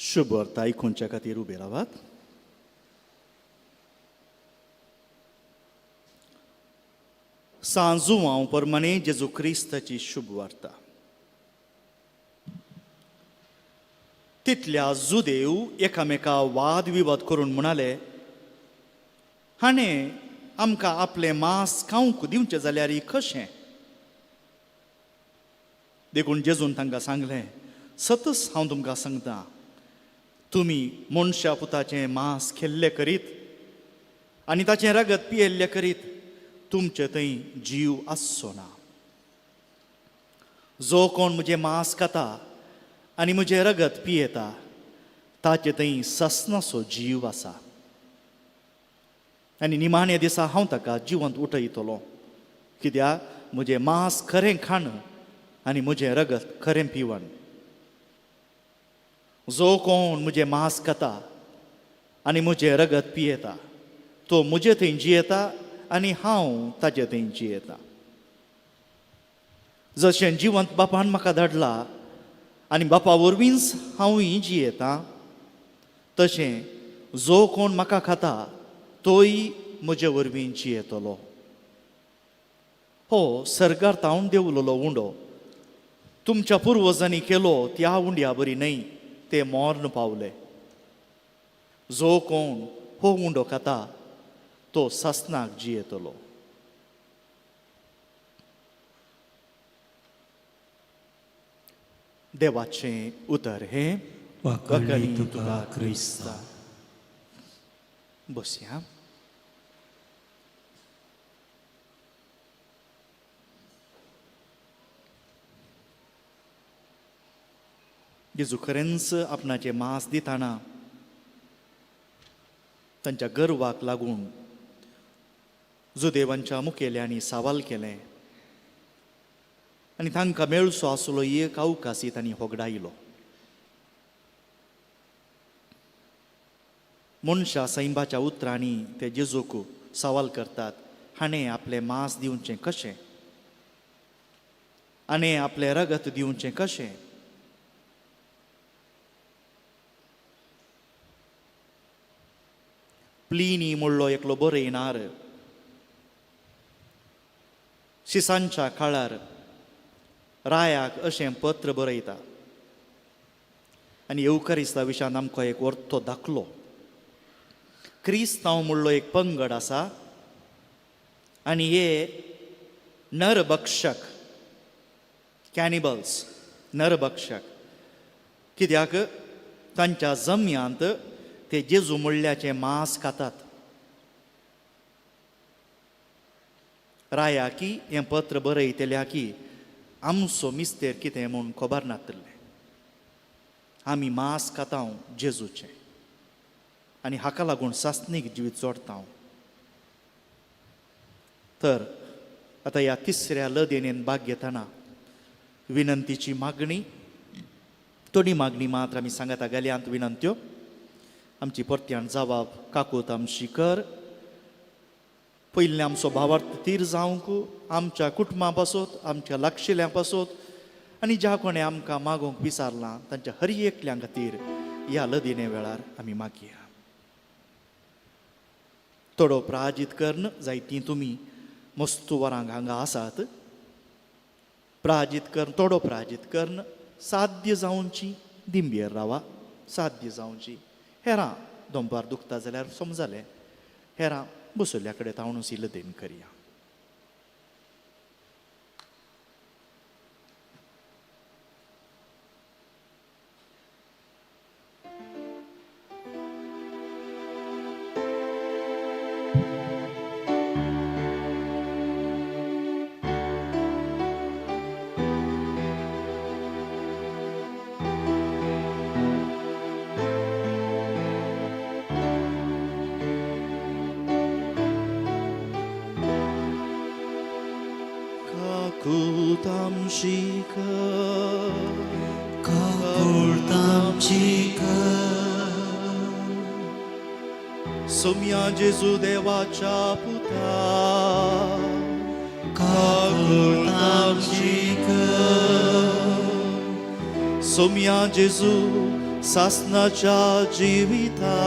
शुभ आयकुच्या खातीर उबे रावात. सांजुआंव परमाने जेजू क्रिस्ताची शुभ वार्ता. तितल्या जुदेव एकामेका वाद विवाद करून म्हणाले, हाणें आमकां आपलें मांस खावंक दिवचें जाल्यार कशें? देखून जेजून तांकां सांगलें, सतच हांव तुमकां सांगता, तुमी मनशा पुताचें मांस खेल्लें करीत आनी ताचें रगत पियेल्लें करीत तुमचे थंय जीव आसचो ना. जो कोण म्हजें मांस खाता आनी म्हजें रगत पियेता ताचे थंय ससनाचो जीव आसा आनी निमाण्या दिसा हांव ताका जिवंत उठयतलो. कित्याक म्हजें मांस खरें खाण आनी म्हजें रगत खरें पिवण. जो कोण म्हजें मांस खाता आनी म्हजें रगत पियेता तो म्हजे थंय जियेता आनी हांव ताजे थंय जियेता. जशें जिवंत बापान म्हाका धाडला आनी बापा वरवींच हांवूय जियेता, तशें जो कोण म्हाका खाता तोय म्हजे वरवीं जियेतलो. हो सर्गार तावन देंवलेलो उंडो तुमच्या पुर्वजांनी केलो त्या उंड्या बरी न्हय, ते मर्ण पावले. जो कोण हो उंडो खाता तो सासनाक जियेतलो. देवाचें उतर हें. वाखाणणी तुका क्रिस्ता. बसया. जेजू खरेंच आपणाचें मांस दिताना तांच्या गर्वाक लागून जुदेवांच्या मुखेल्यांनी सवाल केलें आनी तांकां मेळचो आसलो एक अवकाशी तांणी होगडायलो. मनशां सैंबाच्या उतरांनी ते जेजूक सवाल करतात, हाणें आपलें मांस दिवचें कशें? हाणें आपलें रगत दिवचें कशें? प्लिनी म्हणलो एकलो बरयणार शिसांच्या काळार रायाक अशें पत्र बरयता आनी येवकारिस्ता विशयान आमकां एक वर्तो दाखलो. क्रिस्तांव म्हणलो एक पंगड आसा आनी हे नरभक्षक, कॅनिबल्स, नरभक्षक. कित्याक तांच्या जम्यांत ते जेजू म्हणल्याचें मांस खातात. रायाकी हें पत्र बरयतल्या की आमचो मिस्तेर कितें म्हूण खबर नातलें, आमी मांस खाता जेजूचें आनी हाका लागून सासणीक जिवीत जोडटा. तर आतां ह्या तिसऱ्या लदेणेन भाग घेतना विनंतीची मागणी, थोडी मागणी मात्र आमी सांगता गेल्यांत विनंत्यो. आमची परत्यान जबाब काकूत आमची कर. पयलीं आमचो भावार्थ तीर जावंक आमच्या कुटुंबा पासत, आमच्या लागशिल्ल्यां पासत आनी ज्या कोणें आमकां मागूंक विचारलां तांच्या हर एकल्या खातीर ह्या लदिने वेळार आमी मागया. थोडो प्राजीत करून जायतीं तुमी मस्तू वरांक हांगा आसात. प्राजीत करून, थोडो प्राजीत करून साध्य जावची दिंबेर रावा, साध्य जावची. हेरां दोंपार दुखता जाल्यार समजालें, हेरां बसयल्ल्या कडेन तावणूस लदेन करया. सोम्या जेजू देवाच्या पुता काकूत आमची कर. सोम्या जेजू सासनाच्या जिविता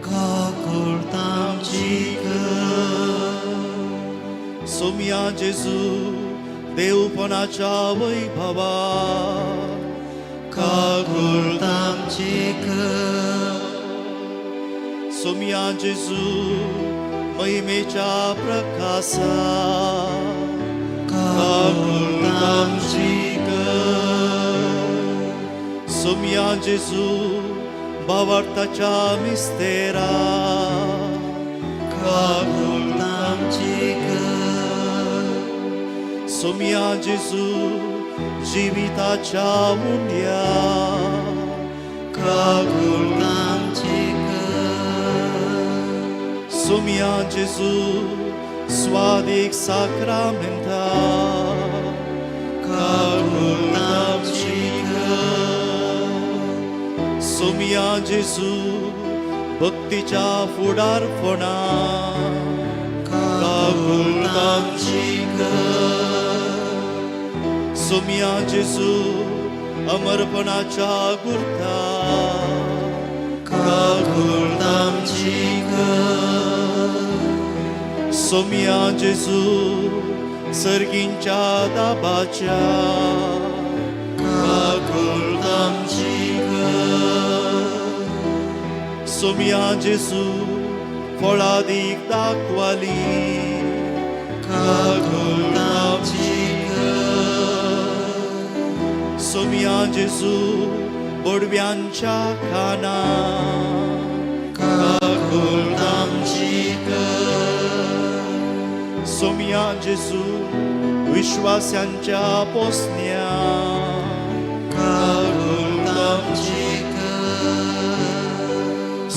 काकुळट आमची कर. सोम्या जेजू देवपणाच्या वैभवा काकुळट आमची कर. सोम्या जेजू महिमेच्या प्रकासा काकुळट आमची कर. सोम्या जेजू भावार्थाच्या मिस्तेरा काकुळट आमची कर. सोम्या जेजू जिविताच्या उंड्या काकुळट आमची कर. सोम्या जेजू स्वादीक साक्रामेंता काकुळट आमची कर. सोम्या जेजू भक्तीच्या फुडारपणा काकुळट आमची कर. सोम्या जेजू अमरपणाच्या गुर्ता काकुळट आमची कर. सोम्या जेजू सर्गींच्या दाबाच्या काकुळट आमची कर. सोम्या जेजू फळादीक दाखवाली काकुळट आमची कर. सोम्या जेजू बोडव्यांच्या खाना काकुळट आमची कर. सोम्या जेजू विश्वासांच्या पोसण्या काकुळट आमची कर.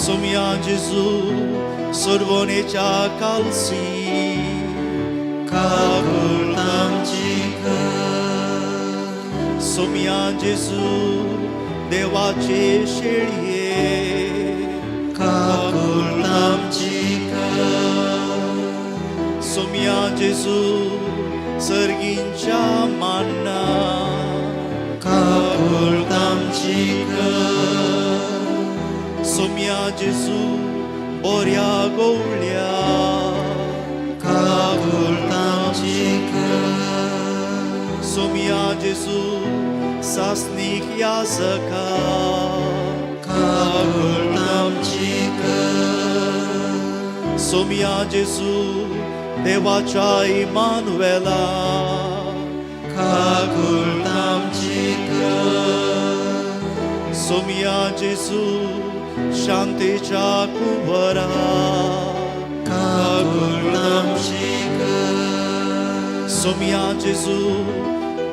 सोम्या जेजू सोडवणेच्या कालसी काकुळट आमची कर. सोम्या जेजू देवाचे शेळये काकुळट आमची कर. सोम्या जेजू सर्गींच्या मान्ना काकुळट आमची कर. सोम्या जेजू बोऱ्या गोवळ्या काकुळट आमची कर. सोम्या जेजू सासनीक याजका काकुळट आमची कर. सोम्या जेजू देवाच्या इमानुएला काकुळट आमची कर. सोम्या जेजू शांतेच्या कुंवरा काकुळट आमची कर. सोम्या जेजू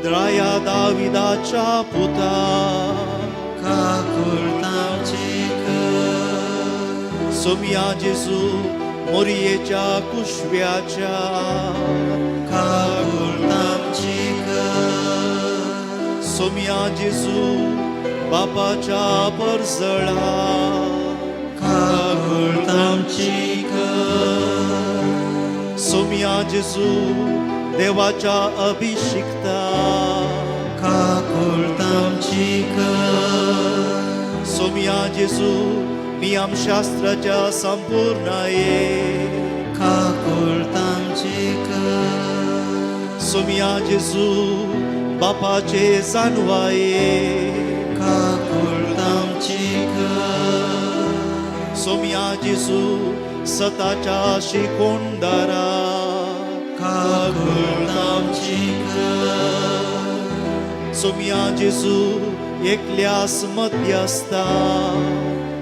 द्राया दाविदाच्या पुता काकुळट आमची कर. सोम्या जेजू मोरयेच्या कुशव्याच्या काकुळट आमची कर. सोम्या जेजू बापाच्या परजळा काकुळट आमची कर. सोम्या जेजू देवाच्या अभिषिक्ता काकुळट आमची कर. सोम्या जेजू नियमशास्त्राच्या संपूर्णाये काकुळट आमची कर. सोम्या जेजू बापाचे जानवाये काकुळट आमची कर. सोम्या जेजू सताच्या शिकोणदारा काकुळट आमची कर. सोम्या जेजू एकल्यास मध्यस्ता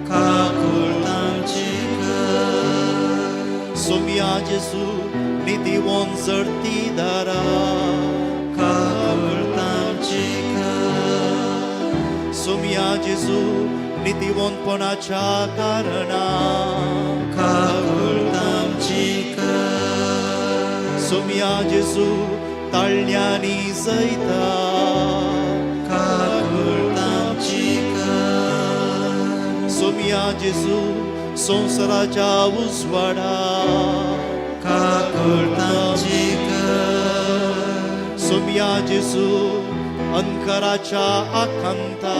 काकुळट आमची कर. सोम्या जेजू निधिवंत जडतीदारा काकुळट आमची कर. सोम्या जेजू निधिवंतपणाच्या कारणा काकुळट आमची कर. सोम्या जेजू ताळण्यांनी जैता काकुळट आमची कर. सोम्या जेजू संवसाराच्या उजवाडा काकुळट आमची कर. सोम्या जेजू अंकराच्या आकांता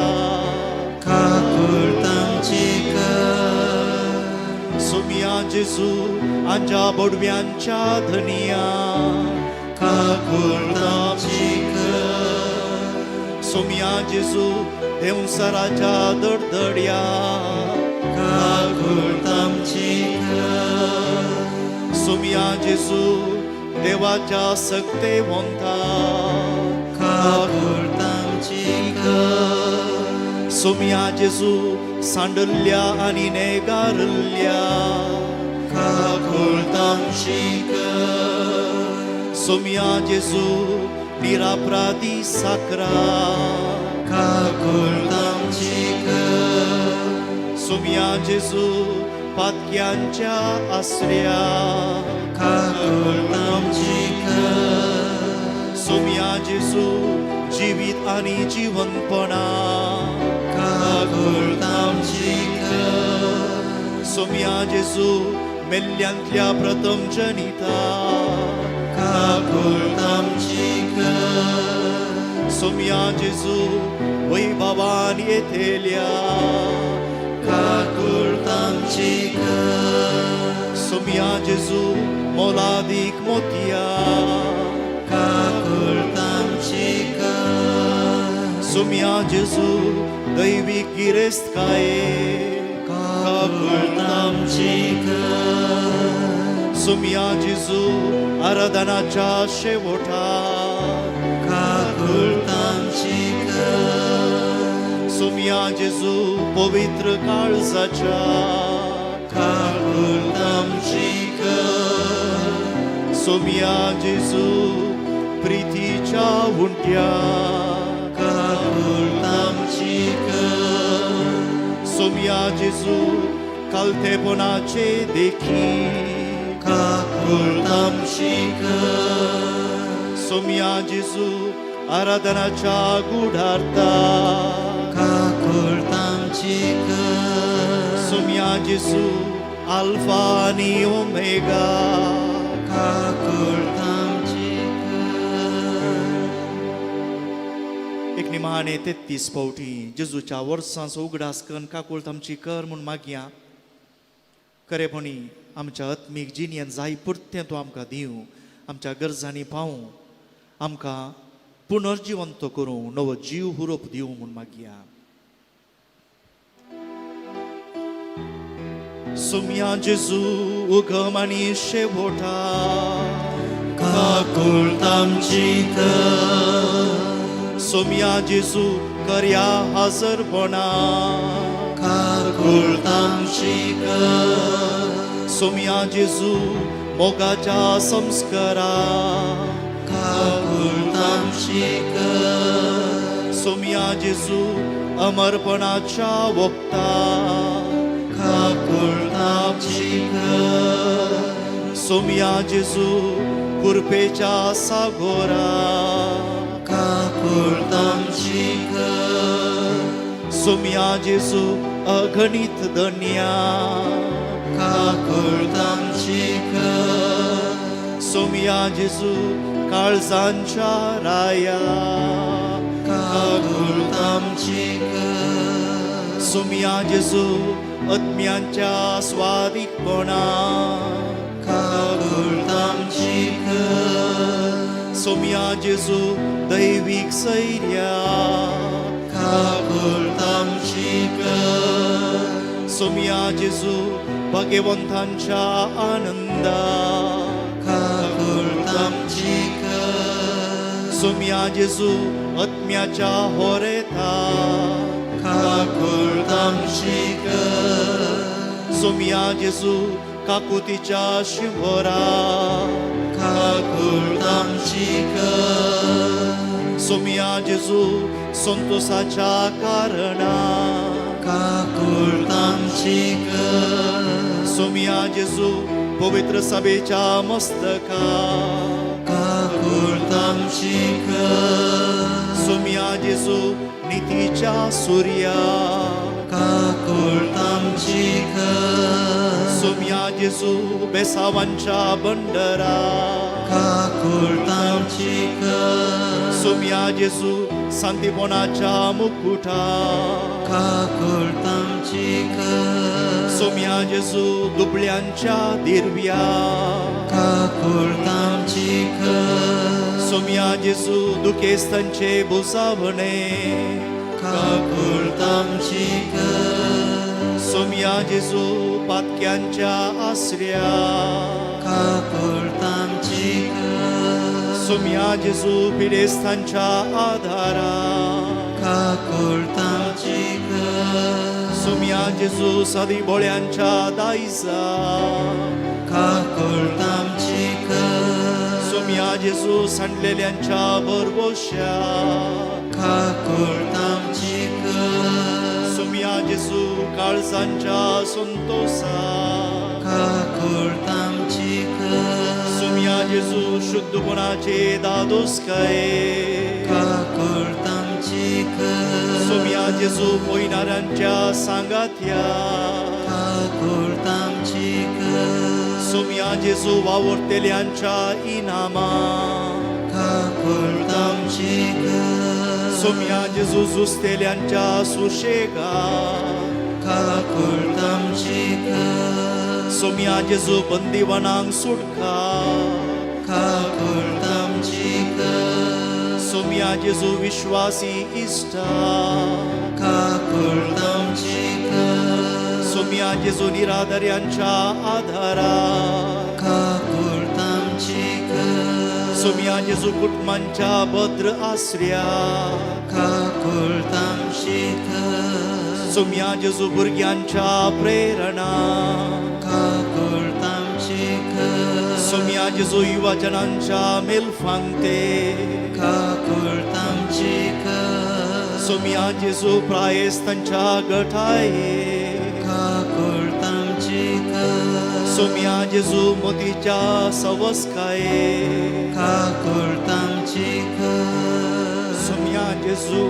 काकुळट आमची कर सोमया जेजू आंजा बोडव्यांच्या धनिया काकुळट आमची कर सोमया जेजू देंवसराच्या दडदड्या काकुळट आमची कर सोमया जेजू देवाच्या सक्तेवंता काकुळट आमची कर सोमया जेजू सांडल्ल्या आनी नेगारल्ल्या काकुळट आमची कर सोमया जेजू निरापराधी साकरा काकुळट आमची कर सोमया जेजू पातक्यांच्या आसऱ्या काकुळट आमची कर सोमया जेजू जिवीत आनी जिवनपणा काकुळट आमची कर सोमया जेजू मेल्ल्यांतल्या प्रथम जनिता काकुळट आमची कर सोमया जेजू वैभवान येतेल्या काकुळट आमची कर सोमया जेजू मोलादीक मोतया काकुळट आमची कर सोमया जेजू दैवीक गिरेस्तकाये काकुळट आमची कर सोमया जेजू आराधनाच्या शेवटा काकुळट आमची कर सोमया जेजू पवित्र काळजाच्या काकुळट आमची कर सोमया जेजू प्रितीच्या उंट्या काकुळट आमची कर सोमया जेजू कालतेपणाचे देखी काकुळट आमची कर सोमया जेजू आराधनाच्या गुढार्ता काकुळट आमची कर सोमया जेजू आल्फा आनी ओमेगा काकुळट आमची कर एक निमाणे 33 फावटी जेजूच्या वर्सांचो उगडास करून काकुळट आमची कर म्हूण मागया. खरेपणी आमच्या आत्मीक जिणेन जाय पुरतें तूं आमकां दिवं, आमच्या गरजांनी पावूं, आमकां पुनर्जिवंत करूं, नवो जीव हुरोप दिवं म्हूण मागया. सोमया जेजू उगम आनी शेवटा काकुळट आमची कर सोमया जेजू करया हाजरपणा काकुळट आमची कर सोमया जेजू मोगाच्या संस्कारा काकुळट आमची कर सोमया जेजू अमरपणाच्या वक्ता काकुळट आमची कर सोमया जेजू कुरपेच्या सागोरा काकुळट आमची कर सोमया जेजू अगणित धन्या काकुळट आमची कर सोमया जेजू काळजांच्या राया काकुळट आमची कर सोमया जेजू आत्म्यांच्या स्वादीकपणा काकुळट आमची कर सोमया जेजू दैवीक सैर्या काकुळट आमची कर सोमया जेजू भाग्यवंतांच्या आनंदा काकुळट आमची कर सोमया जेजू आत्म्याच्या होरेता काकुळट आमची कर सोमया जेजू काकुतीच्या शिंवरा काकुळट आमची कर सोमया जेजू संतोषाच्या कारणा काकुळट आमची कर सोमया जेजू पवित्र सभेच्या मस्तका काकुळट आमची कर सोमया जेजू नितीच्या सुर्या काकुळट आमची कर सोमया जेजू बेसावांच्या बंडरा काकुळट आमची कर सोमया जेजू सांतीपणाच्या मुकुटा काकुळट आमची कर सोम्या जेजू दुबळ्यांच्या दिरव्या काकुळट आमची कर सोम्या जेजू दुखेस्तांचे बुजावणे काकुळट आमची कर सोम्या जेजू पातक्यांच्या आसऱ्या काकुळट आमची कर सोम्या जेजू पिडेस्तांच्या आधारा काकुळट आमची कर सोम्या जेजू सादी बोळ्यांच्या दायजा काकुळट आमची कर सोम्या जेजू सांडलेल्यांच्या भरवश्या काकुळट आमची कर सोम्या जेजू काळजांच्या संतोषा काकुळट आमची कर सोम्या जेजू शुद्धपणाचे दादोसकाये काकुळट आमची कर सोम्या जेजू पयणाऱ्यांच्या सांगात्या काकुळट आमची कर सोम्या जेजू वावुरतेल्यांच्या इनामा काकुळट आमची कर सोम्या जेजू झुजतेल्यांच्या सुशेगा काकुळट आमची कर सोम्या जेजू बंदिवानांक सुटका काकुळट आमची कर सोम्या जेजू विश्वासी इश्टा काकुळट आमची कर सोम्या जेजू निराधाऱ्यांच्या आधारा काकुळट आमची कर सोम्या जेजू कुटुंबांच्या भद्र आसऱ्या काकुळट आमची कर सोम्या जेजू भुरग्यांच्या प्रेरणा काकुळट आमची कर सोम्या जेजू युवाजनांच्या मेलफांगते काकुळट आमची कर सोम्या जेजू प्रायेस्तांच्या गठाये काकुळट आमची कर सोम्या जेजू मोतीच्या सवस्काये काकुळट आमची कर सोम्या जेजू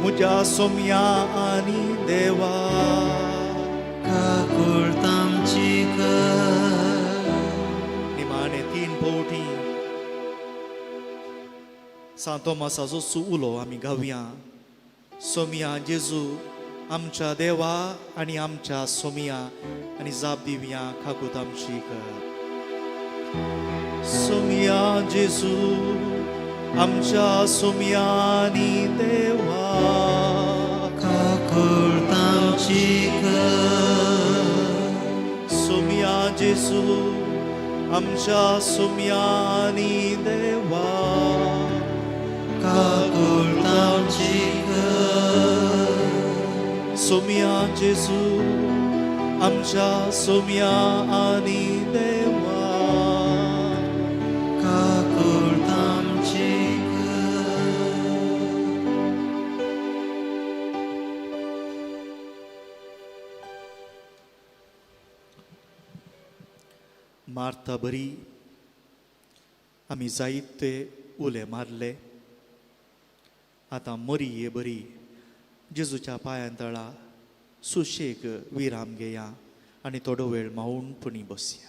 म्हज्या सोम्या आनी देवा काकुळट आमची कर निमाणे तीन फावटी सांत तोमासाचो उलो आमी गावया. सोम्या जेजू आमच्या देवा आनी आमच्या सोम्या आनी जाप दिवया काकूत आमची कर. सोम्या जेजू आमच्या सोम्या आनी देवा काकुळट आमची कर. सोम्या जेजू आमच्या सोम्या आनी देवा काकुळट आमची कर. सोम्या जेजू आमच्या सोम्या आनी देवा काकुळट आमची कर. मार्ता बरी आमी जायते उले मारले, आतां मरिये बरी जेजूच्या पांयां तळा सुशेग विराम घेया आनी थोडो वेळ माऊनपणी बसया.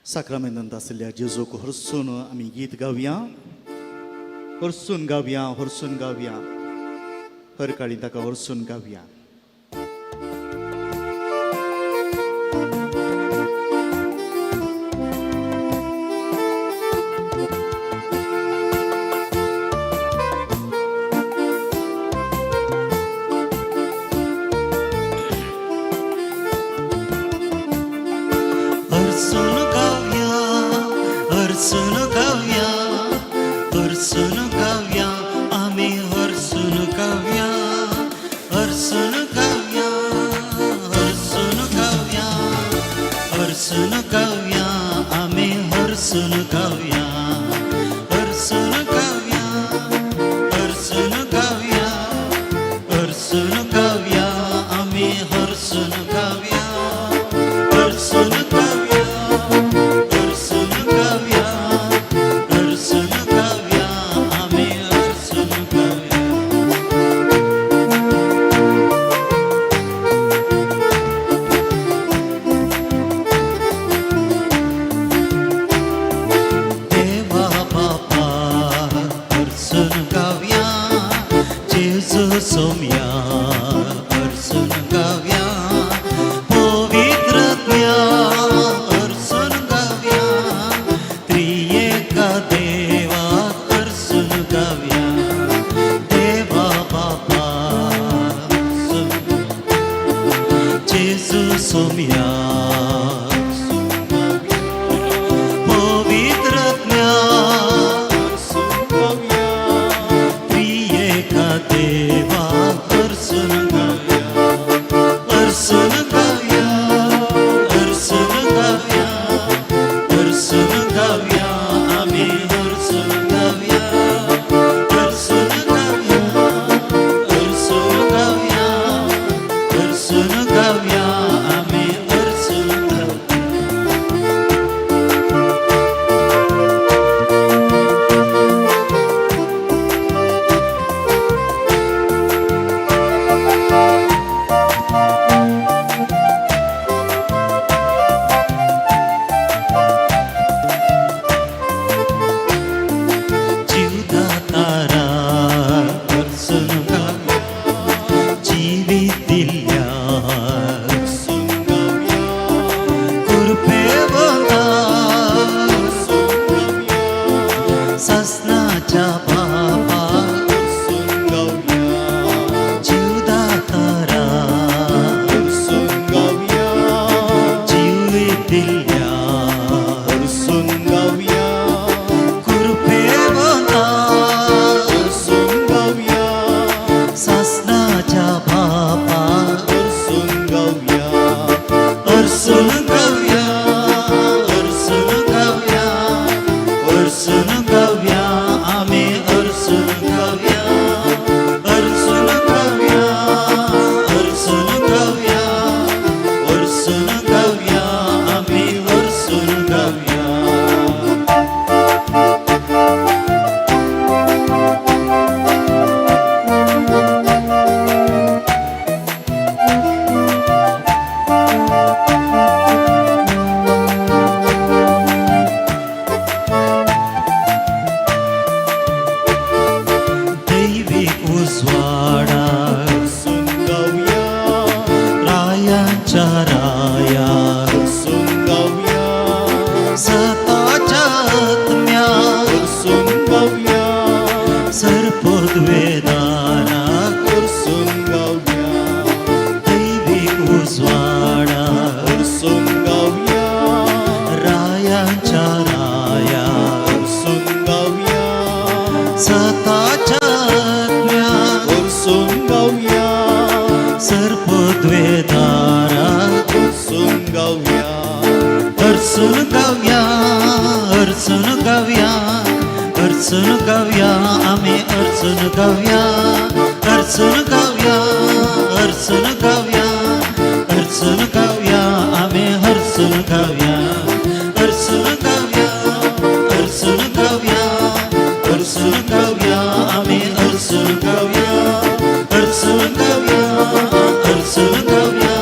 साक्रामेंतांत आशिल्ल्या जेजूक हरसून आमी गीत गावया, हरसून गावया, हरसून गावया, हर काळी ताका हरसून गावया. हरसून गावया, हरसून गावया, हरसून गावया, आमी हरसून गावया, हरसून गावया, हरसून गावया, हरसून गावया, आमी हरसून गावया, हरसून गावया, हरसून गावया, हरसून गावया, आमी हरसून गावया, हरसून गावया, हरसून गावया, हरसून गावया, आमी हरसून गावया. देवा बापा हरसून गावया, जेजू सोम्या हरसून गावया, पवित्र आत्म्या हरसून गावया, त्रिएका देवा हरसून गावया, देवा बापा हरसून, जेजू सोम्या पवित्र आत्म्या त्रिएका देवा हरसून गावया, हरसून गावया, हरसून गावया, हरसून गावया, आमी हरसून गावया, हरसून गावया, हरसून गावया, हरसून गावया, आमी हरसून गावया. जीवदातारा हरसून गावया, जिवीत दिल्ल्या हरसून गावया, कृपेवंता हरसून गावया, सासनाच्या बापा हरसून गावया, जीवदातारा हरसून गावया, जिवीत दिल्ल्या हरसून गावया, कृपेवंता हरसून गावया, सासनाच्या बापा हरसून गावया, हरसून गावया, हरसून गावया, हरसून गावया, आमी हरसून गावया, हरसून गावया, हरसून गावया, हरसून गावया, आमी हरसून गावया. दैवीक उजवाडा हरसून गावया, रायांच्या राया हरसून गावया, सताच्या आत्म्या हरसून गावया, सर्पोद्वेदारा हरसून गावया, दैवीक उजवाडा हरसून गावया, रायांच्या राया हरसून गावया, सताच्या आत्म्या हरसून गावया, सर्पोद्वेदारा हरसून गावया, हरसून गावया, हरसून गावया, हरसून गावया, आमी हरसून गावया, हरसून गावया, हरसून गावया, हरसून गावया, आमी हरसून गावया, हरसून गावया, हरसून गावया, हरसून गावया, आमी हरसून गावया, हरसून गावया, हरसून गावया,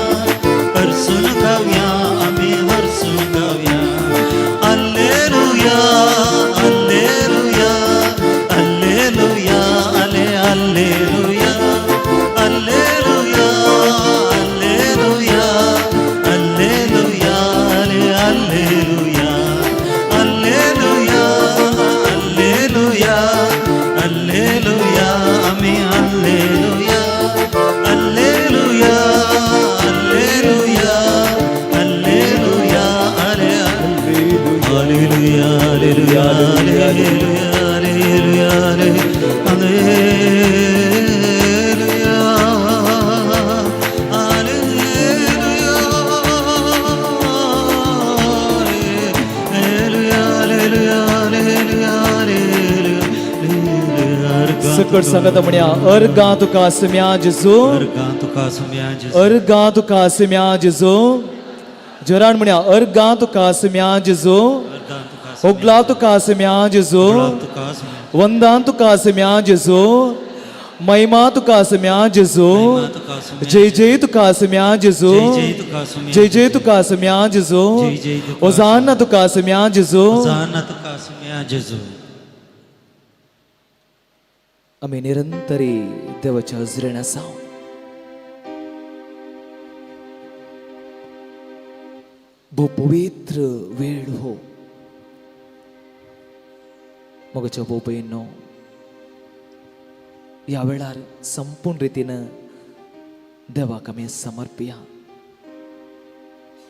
हरसून गावया, आमी हरसून गावया. सकट सांगता म्हणया अर्गां तुका सुम्या जेजू, अर्गां तुका सुम्या जेजू, अर्गां तुका सुम्या जेजू. जोरान म्हणया अर्गां तुका सुम्या जेजू, होगला तुका सुम्या जेजू, वंदान तुका सुम्या जेजू, महिमा तुका सुम्या जेजू, जय जय तुका सुम्या जेजू, जय जय तुका सुम्या जेजू, ओजाना तुका सुम्या जेजू, ओजाना तुका सुम्या जेजू. आमी निरंतरी देवाच्या हजरेन आसा. भोव पवित्र वेळ हो मोगाच्या भोव भयणींनो, ह्या वेळार संपूर्ण रितीन देवाक आमी समर्पिया.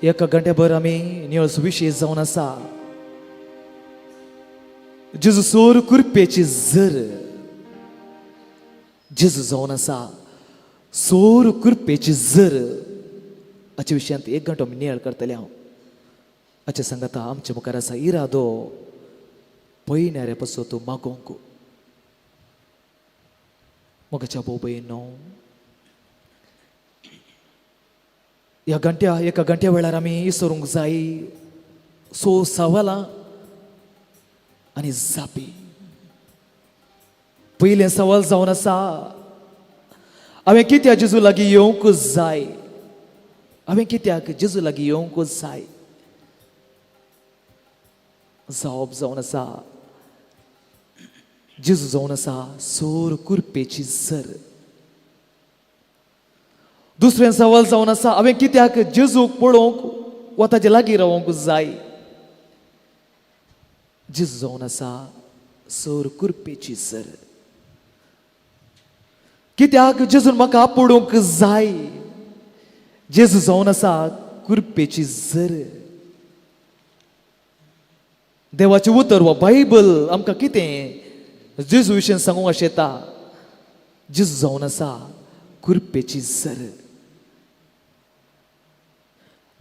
एका घंट्याभर आमी निवळ सुविशेश जावन आसा. जेजू सोर कुरपेची जर, जेजू जावन आसा सोर कुरपेची जर हाचे विशयांत एक घंटो आमी नियाळ करतले. हांव हाचे सांगता आमचे मुखार आसा इरादो पयणाऱ्या पासत मागोवंक. मोगाच्या भोव भयणींनो, ह्या घंट्या एका घंट्या वेळार आमी इसरूंक जाय सो सवालां आनी जापी. पयलें सवाल जावन आसा, हांवें कित्याक जेजू लागीं येवंक जाय? हांवें कित्याक जेजू लागीं येवंक जाय? जावप जावन आसा जेजू जावन आसा सोर कुरपेची सर. दुसरें सवाल जावन आसा, हांवें कित्याक जेजूक पळोवंक वा ताजे लागीं रावंक जाय? जेजू जावन आसा सोर कुरपेची सर. कित्याक जेजून म्हाका आपोडूंक जाय? जेजू जावन आसा कुरपेची जर. देवाचें उतर वा बायबल आमकां कितें जेजू विशीं सांगूंक आशेता? जेजू जावन आसा कुरपेची जर.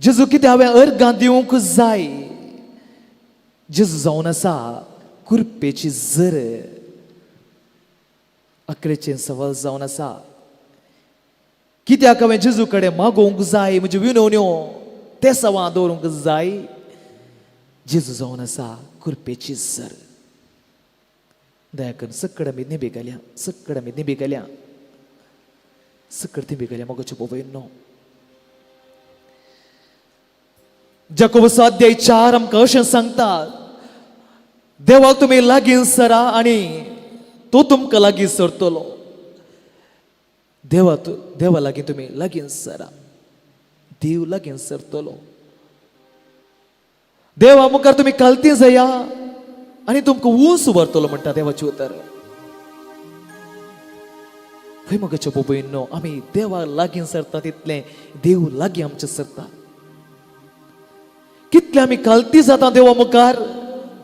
जेजू कितें हांवें अर्गां दिवंक जाय? जेजू जावन आसा कुरपेची जर. अकरेचें सवाल जावन आसा, कित्याक हांवें जेजू कडेन मागोवंक जाय? म्हज्यो विनवण्यो ते सवां दवरूंक जाय? जेजू जावन आसा कुरपेची सर. दया करून सकड आमी निबी घाल्या, सकड आमी निबी घाल्या, सकड निबी घाल्या. मोगाच्यो भोवयनो, जाकोब अध्याय 4 आमकां अशें सांगता, देवाक तुमी लागीं सरा आनी तो तुमकां लागीं सरतलो. देवा देवा लागीं तुमी लागीं सरा, देव लागीं सरतलो. देवा मुखार तुमी कालती जाया आनी तुमकां ऊंच व्हरतलो म्हणटा देवाचें उतर. खंय मोगाच्या भोवयनो, आमी देवा लागीं सरता तितलें देव लागीं आमचें सरता. कितलें आमी कालती जाता देवा मुखार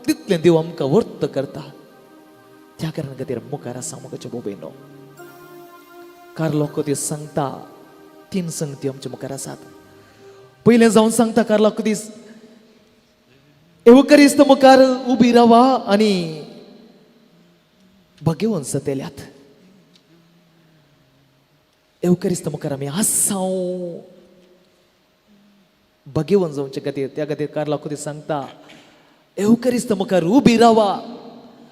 तितलें देव आमकां वर्त करता. त्या कारणा खातीर मुखार आसा मोगाच्या भोवयनो. कार्लो कोदीस सांगता, 3 संगती आमच्या मुखार आसात. पयलें जावन सांगता कार्लो कोदीस, एवकरिस्त मुखार उबी रावा आनी भाग्यवंत जातेल्यात. एवकरिस्त मुखार आमी आसाव भाग्यवंत जावचे खातीर. त्या खातीर कार्लो कोदीस सांगता, एवकरिस्त मुखार उबी रावा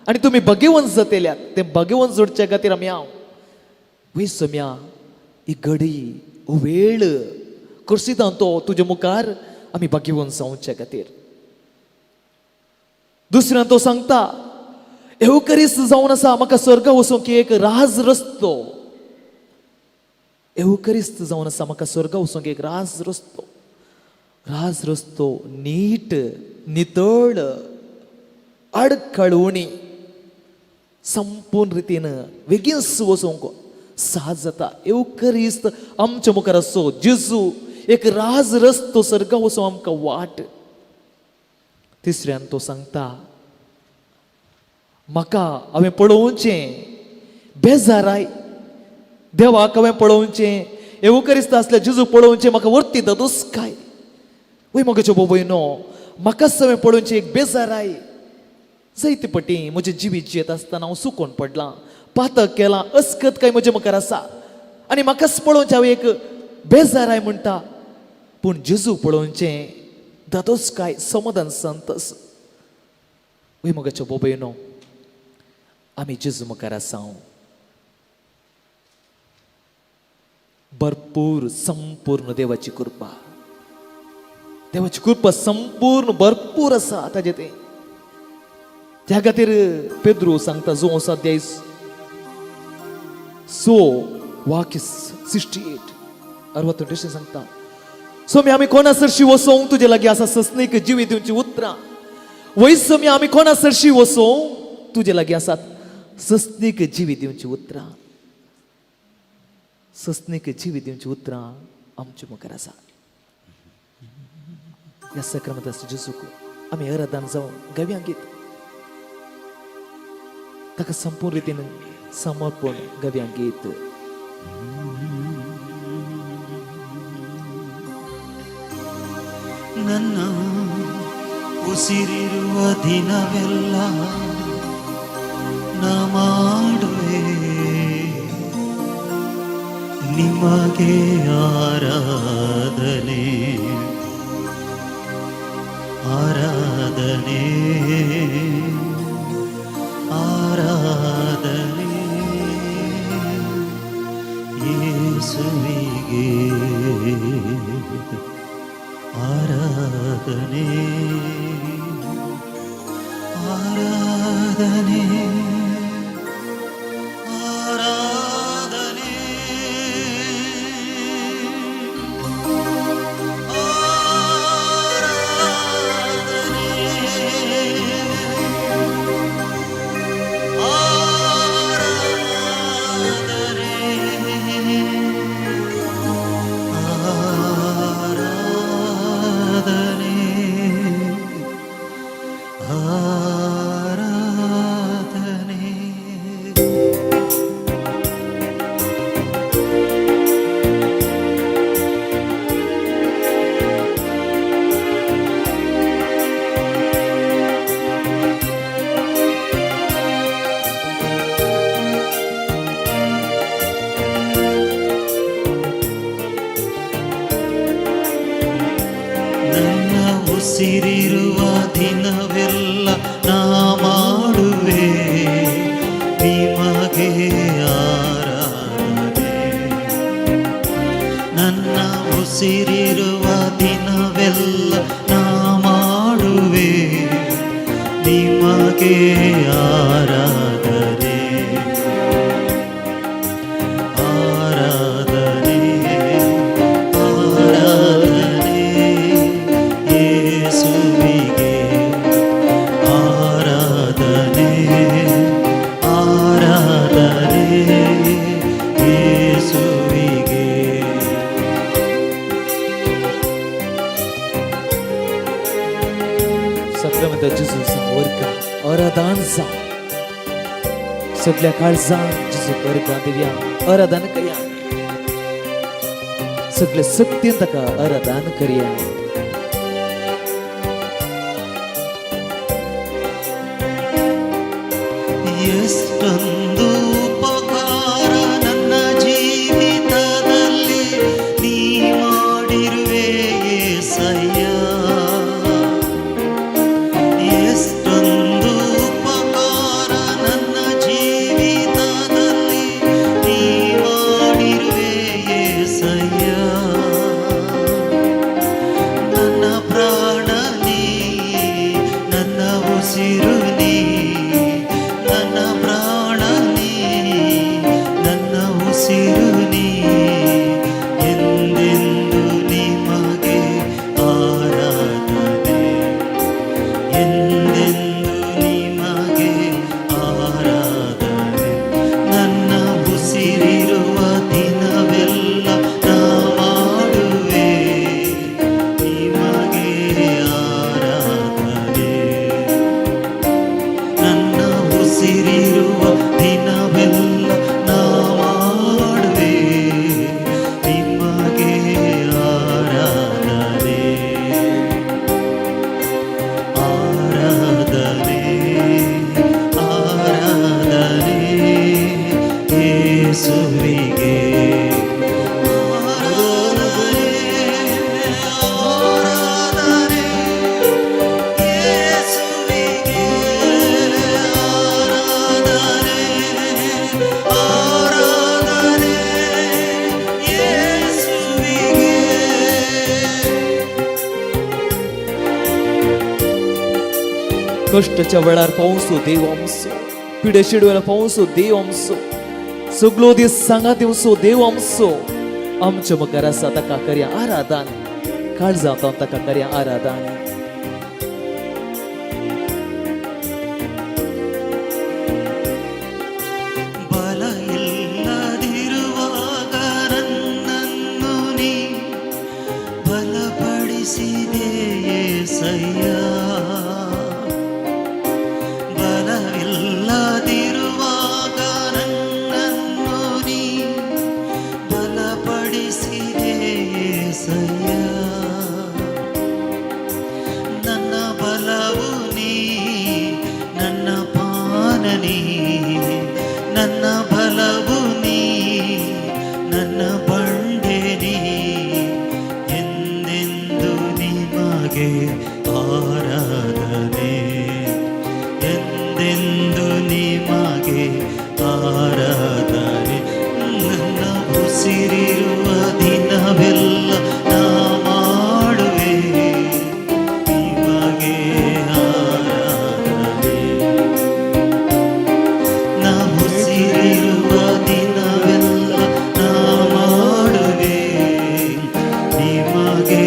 आनी तुमी भाग्यवंत जातेल्यात. तें भाग्यवंत जोडचे खातीर आमी हांव वय सोम्या ही घडी हो वेळ करसितां तो तुजे मुखार आमी भाग्यवंत जावचे खातीर. दुसऱ्यान तो सांगता, एवकरिस्त जावन आसा म्हाका स्वर्गा वचूंक एक राज रस्तो. एवकरिस्त जावन आसा म्हाका स्वर्गा वचूंक एक राज रस्तो. राज रस्तो नीट नितळ आडखळ उणी संपूर्ण रितीन बेगीन वचूंक साज जाता. एवकरिस्त आमच्या मुखार आसो जेजू एक राज रस्तो स्वर्गा वचूंक आमकां वाट. तिसऱ्यान तो सांगता, म्हाका हांवें पळोवचें बेजाराय देवाक हांवें पळोवचें, येवकरिस्त आसल्या जेजू पळोवचें म्हाका वर्ती ददोसकाय. वय म्हगेच्यो भोवयनो, म्हाकाच हांवें पळोवचें एक बेजाराय. जायते पटी म्हजें जिवीत जियेत आसतना हांव चुकोन पडलां, पातक केलां, अस्कत काय म्हजे मुखार आसा आनी म्हाकाच पळोवचें हांव एक बेजाराय म्हणटा. पूण जेजू पळोवचें दादोसकाय, समाधान, संतोस. वय म्हगेच्यो भोवयनो, आमी जेजू मुखार आसा, भरपूर संपूर्ण देवाची कृपा, देवाची कृपा संपूर्ण भरपूर आसा ताजे तें. त्या खातीर पेद्रू सांगता जो अध्याय 6 वाक्य 68 68 सांगता, सोमी आमी कोणा सरशी वसोवंक तुजे लागीं आसा सस्नीक जिवी दिवची उतरां. वय सोमी आमी कोणा सरशी वसोवंक तुजे लागीं आसात सस्नीक जिवी दिवची उतरां. सस्नीक जिवी दिवची उतरां आमचे मुखार आसा. ह्या सक्रमतास जेजूक आमी आराधन जावन गव्यांक घेत ताका संपूर्ण रितीन समर्पण गव्यांक घेत. ನನ್ನ ಉಸಿರಿರುವ ದಿನವೆಲ್ಲ ನಾ ಮಾಡುವೆ ನಿಮಗೆ ಆರಾಧನೆ, ಆರಾಧನೆ, ಆರಾಧನೆ ಯೇಸುವಿಗೆ ಆರಾಧನೆ, ಆರಾಧನೆ, ಆರಾಧನೆ, ಆರಾಧನೆ, ಆರಾಧನೆ. ನನ್ನ ಉಸಿರಿರುವ ದಿನವೆಲ್ಲ ನಾ ಮಾಡುವೆ ನಿಮಗೆ ಆರಾಧನೆ. ನನ್ನ ಉಸಿರಿರುವ ದಿನವೆಲ್ಲ ನಾ ಮಾಡುವೆ ನಿಮಗೆ ಆರಾಧನೆ, ಆರಾಧನೆ, ಆರಾಧನೆ ಯೇಸುವಿಗೆ ಆರಾಧನೆ, ಆರಾಧನೆ ಯೇಸುವಿಗೆ. सक्रमता जेजू वर्गा आराधन जावं, सगल्या काळजान जेजू वर्गां दिवया, आराधन करया, सगळे शक्तीन ताका आराधन करया. ಎಷ್ಟೊಂದು ಉಪಕಾರ ನನ್ನ ಜೀವಿತದಲ್ಲಿ ನೀ ಮಾಡಿರುವೆ ಯೇಸಯ್ಯ. ಎಷ್ಟೊಂದು ಉಪಕಾರ ನನ್ನ ಜೀವಿತದಲ್ಲಿ ನೀ ಮಾಡಿರುವೆ ಯೇಸಯ್ಯ. ಯೇಸುವಿಗೆ. कश्टाच्या वेळार पावसो देव आमचो, पिडेशेड वेळार पावसो देव आमचो, सगलो दीस सांगा दिवसो देव आमचो. आमच्या मुखार आसा ताका करया आराधन, काळजांत ताका करया आराधन. ಬಲ ಇಲ್ಲದಿರುವಾಗ ನನ್ನನ್ನು ನೀ ಬಲಪಡಿಸಿದೆ ಯೇಸಯ್ಯ. ಬಲವಿಲ್ಲದಿರುವಾಗ ನನ್ನನ್ನು ನೀ ಬಲಪಡಿಸಿದೆ ಯೇಸಯ್ಯ. ನನ್ನ ಬಲವು ನೀ, ನನ್ನ ಪಾನ ನೀ, ನನ್ನ ಬಲವು ನೀ, ನನ್ನ ಬಂಡೆ ನೀ, ಎಂದೆಂದು ನಿಮಗೆ ಆರಾಧನೆ, ಎಂದೆಂದು ನಿಮಗೆ ಆರಾಧನೆ. ನನ್ನ ಉಸಿರಿರುವ ದಿನವೆಲ್ಲ ನಾ ಮಾಡುವೆ ನಿಮಗೆ ಆರಾಧನೆ. ನಾ ಉಸಿರಿರುವ ದಿನವೆಲ್ಲ ನಾ ಮಾಡುವೆ ನಿಮಗೆ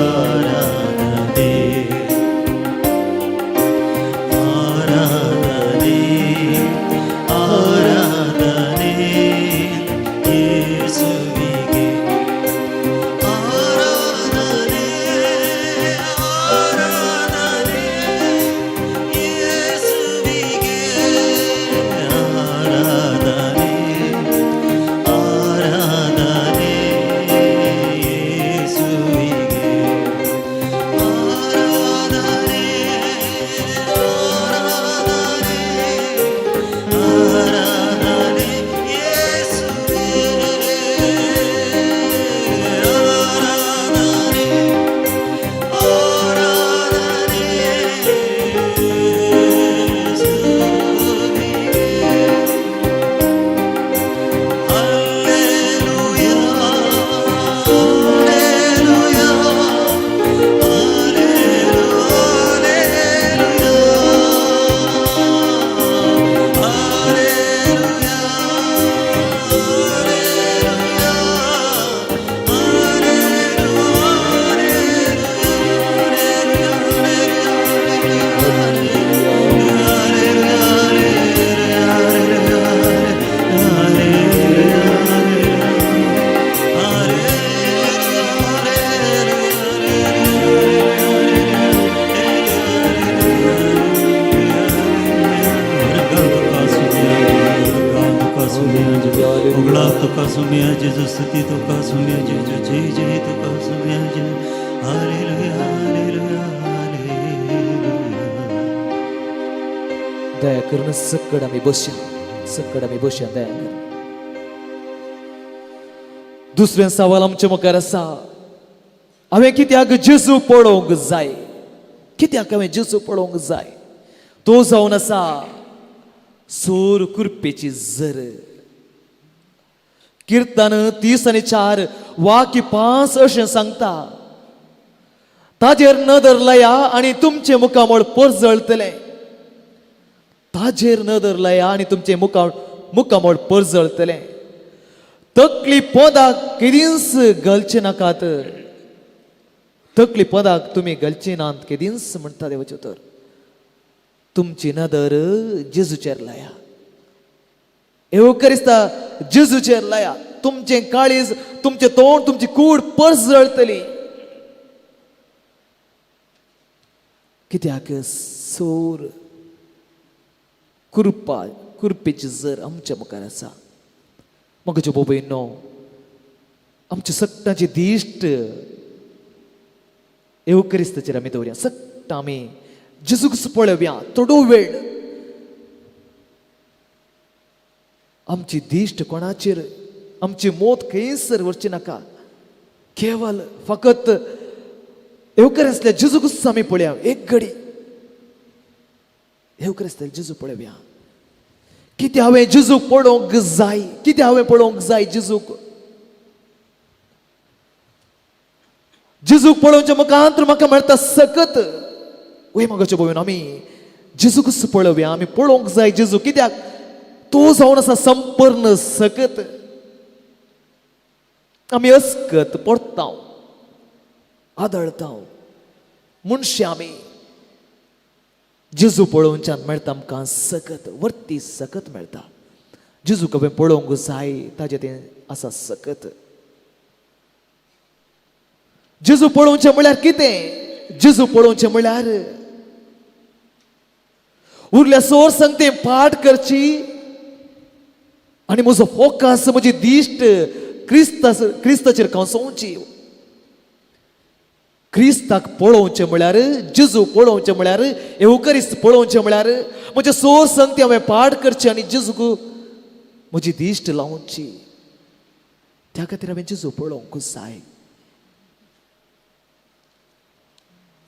ಆರಾಧನೆ, ಆರಾಧನೆ, ಆರಾಧನೆ ಯೇಸುವಿಗೆ. ಆರಾಧನೆ, ಆರಾಧನೆ ಯೇಸುವಿಗೆ. ಆರಾಧನೆ, ಆರಾಧನೆ ಯೇಸುವಿಗೆ. ಆರಾಧನೆ, ಆರಾಧನೆ, ಆರಾಧನೆ ಯೇಸುವೇ. ಆರಾಧನೆ, ಆರಾಧನೆ ಯೇಸುವಿಗೆ. ಹಲ್ಲೆಲೂಯಾ, ಹಲ್ಲೆಲೂಯಾ, Hoglap तुका सुम्या जेजू, स्तुती तुका सुम्या जेजू, जय जय तुका सुम्या जेजू. Hallelujah, hallelujah, hallelujah. दया करून सकड आमी बसया, सकड आमी बसया, दया कर. दुसरें सवाल आमचे मुखार आसा, हांवें कित्याक जेजू पळोवंक जाय? कित्याक हांवें जेजू पळोवंक जाय? तो जावन आसा सोर कुरपेची जर. किर्तन 34 वाक्य 5 अशें सांगता, ताजेर नदर लाया आनी तुमचें मुखामळ परजळतलें. ताजेर नदर लाया आनी तुमचें मुखामळ परजळतलें. तकली पोदाक केदींच घालचे नाकात, तकली पदाक तुमी घालचे नात केदींच म्हणटा देवाचें तर. तुमची नदर जेजूचेर लाया, येवकरिस्ता जेजूचेर लाया, तुमचें काळीज, तुमचें तोंड, तुमची कूड परजळतली. कित्याक सोर कृपा कृपेची जर आमच्या मुखार आसा. म्हज्या बाबयनो, आमच्या सगटांची दिश्ट येवकरिस्ताचेर आमी दवरया. सगटां आमी जेजूक पळोवया थोडो वेळ. आमची दिश्ट कोणाचेर, आमची मोत खंयसर व्हरची नाका. केवल फकत येवकर जेजूकूच आमी पळया एक घडी, येवकर जेजू पळोवया. कितें हांवें जेजूक पळोवंक जाय, कितें हांवें पळोवंक जाय जेजूक. जेजूक पळोवचें मुखांत म्हाका मेळटा सकत. वय म्हाका पळोवन आमी जेजूकूच पळोवया, आमी पळोवंक जाय जेजू. कित्याक तो जावन आसा संपूर्ण सकत. आमी अस्कत पडटा, आदळता मनशां आमी. जेजू पळोवच्यान मेळटा आमकां सकत, वर्ती सकत मेळटा. जेजूक हांवें पळोवंक जाय, ताजें तें आसा सकत. जेजू पळोवचें म्हळ्यार कितें? जेजू पळोवचें म्हळ्यार उरल्या सोर संगतें पाठ करची आनी म्हजो फोकस, म्हजी दिश्ट क्रिस्ताचेर कंसोवची. क्रिस्ताक पळोवचें म्हळ्यार, जेजू पळोवचें म्हळ्यार, येवकरिस्त पळोवचें म्हळ्यार म्हजें सोर संगती हांवें पाठ करची आनी जेजूक म्हजी दिश्ट लावची. त्या खातीर हांवें जेजू पळोवंक जाय.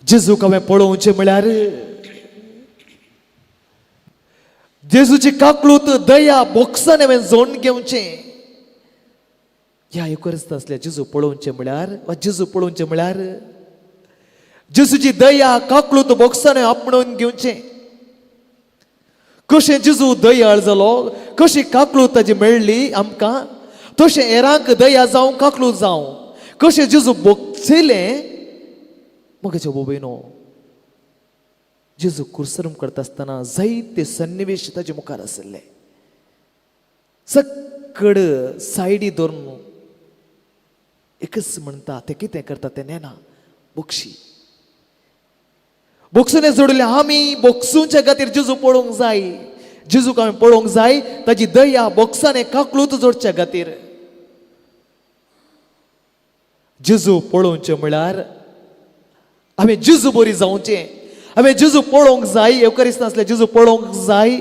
जेजूक हांवें पळोवचें म्हळ्यार जेजूची काकळूत, दया, बोक्सान हांवें जोडून घेवचें. ह्या येवकरिस्त आसल्या जेजू पळोवचें म्हळ्यार वा जेजू पळोवचें म्हळ्यार जेजूची दया, काकळूत, बोक्सान आपणोवन घेवचें. कशें जेजू दयाळ जालो, कशी काकळूत ताजी मेळ्ळी आमकां, तशें हेरांक दया जावं, काकळूत जावं. कशें जेजू बोगचेलें म्हज्या भोबयनो. जेजू कुर्सरूम करता आसतना जायते सन्निवेश ताजे मुखार आशिल्ले. सकड सायडी धरून एकच म्हणटा, ते कितें करता तें नेना, बोक्षी बोक्सूने जोडले. आमी बोक्सूच्या खातीर जेजू पळोवंक जाय. जेजूक आमी पळोवंक जाय ताजी दया, बोक्साने काकळूत जोडच्या खातीर. जेजू पळोवचें म्हळ्यार हांवें जेजू बरी जावचें, हांवें जेजू पळोवंक जाय. येवकरिस्त नासलें जेजू पळोवंक जाय.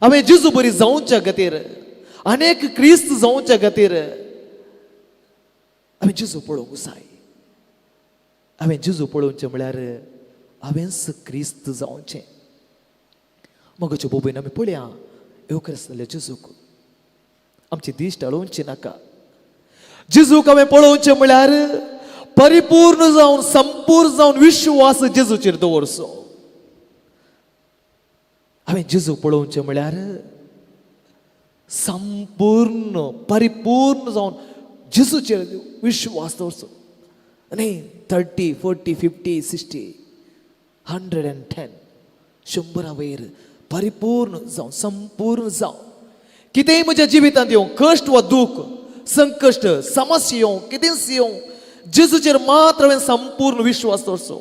हांवें जेजू बरी जावच्या खातीर, अनेक क्रिस्त जावच्या खातीर हांवें जेजू पळोवंक जाय. हांवें जेजू पळोवचें म्हळ्यार हांवेंच क्रिस्त जावचें. मगोचे बोबयन आमी पळया येवकरिस्त जाल्ल्या जेजूक. आमची दिश्ट अळोवची नाका. जेजूक हांवें पळोवचें म्हळ्यार परिपूर्ण जावन, संपूर्ण जावन विश्वास जेजूचेर दवरचो. हांवें जेजूक पळोवचें म्हळ्यार संपूर्ण परिपूर्ण जावन जेजूचेर विश्वास दवरचो. न्ही 30, 40, 50, 60, 110, 100 वयर परिपूर्ण जावन, संपूर्ण जावन. कितेंय म्हज्या जिवितांत येवं, कश्ट वा दूख, संकश्ट, समस्या येवं, कितेंच येवं, जेजूचेर मात्र हांवें संपूर्ण विश्वास दवरचो.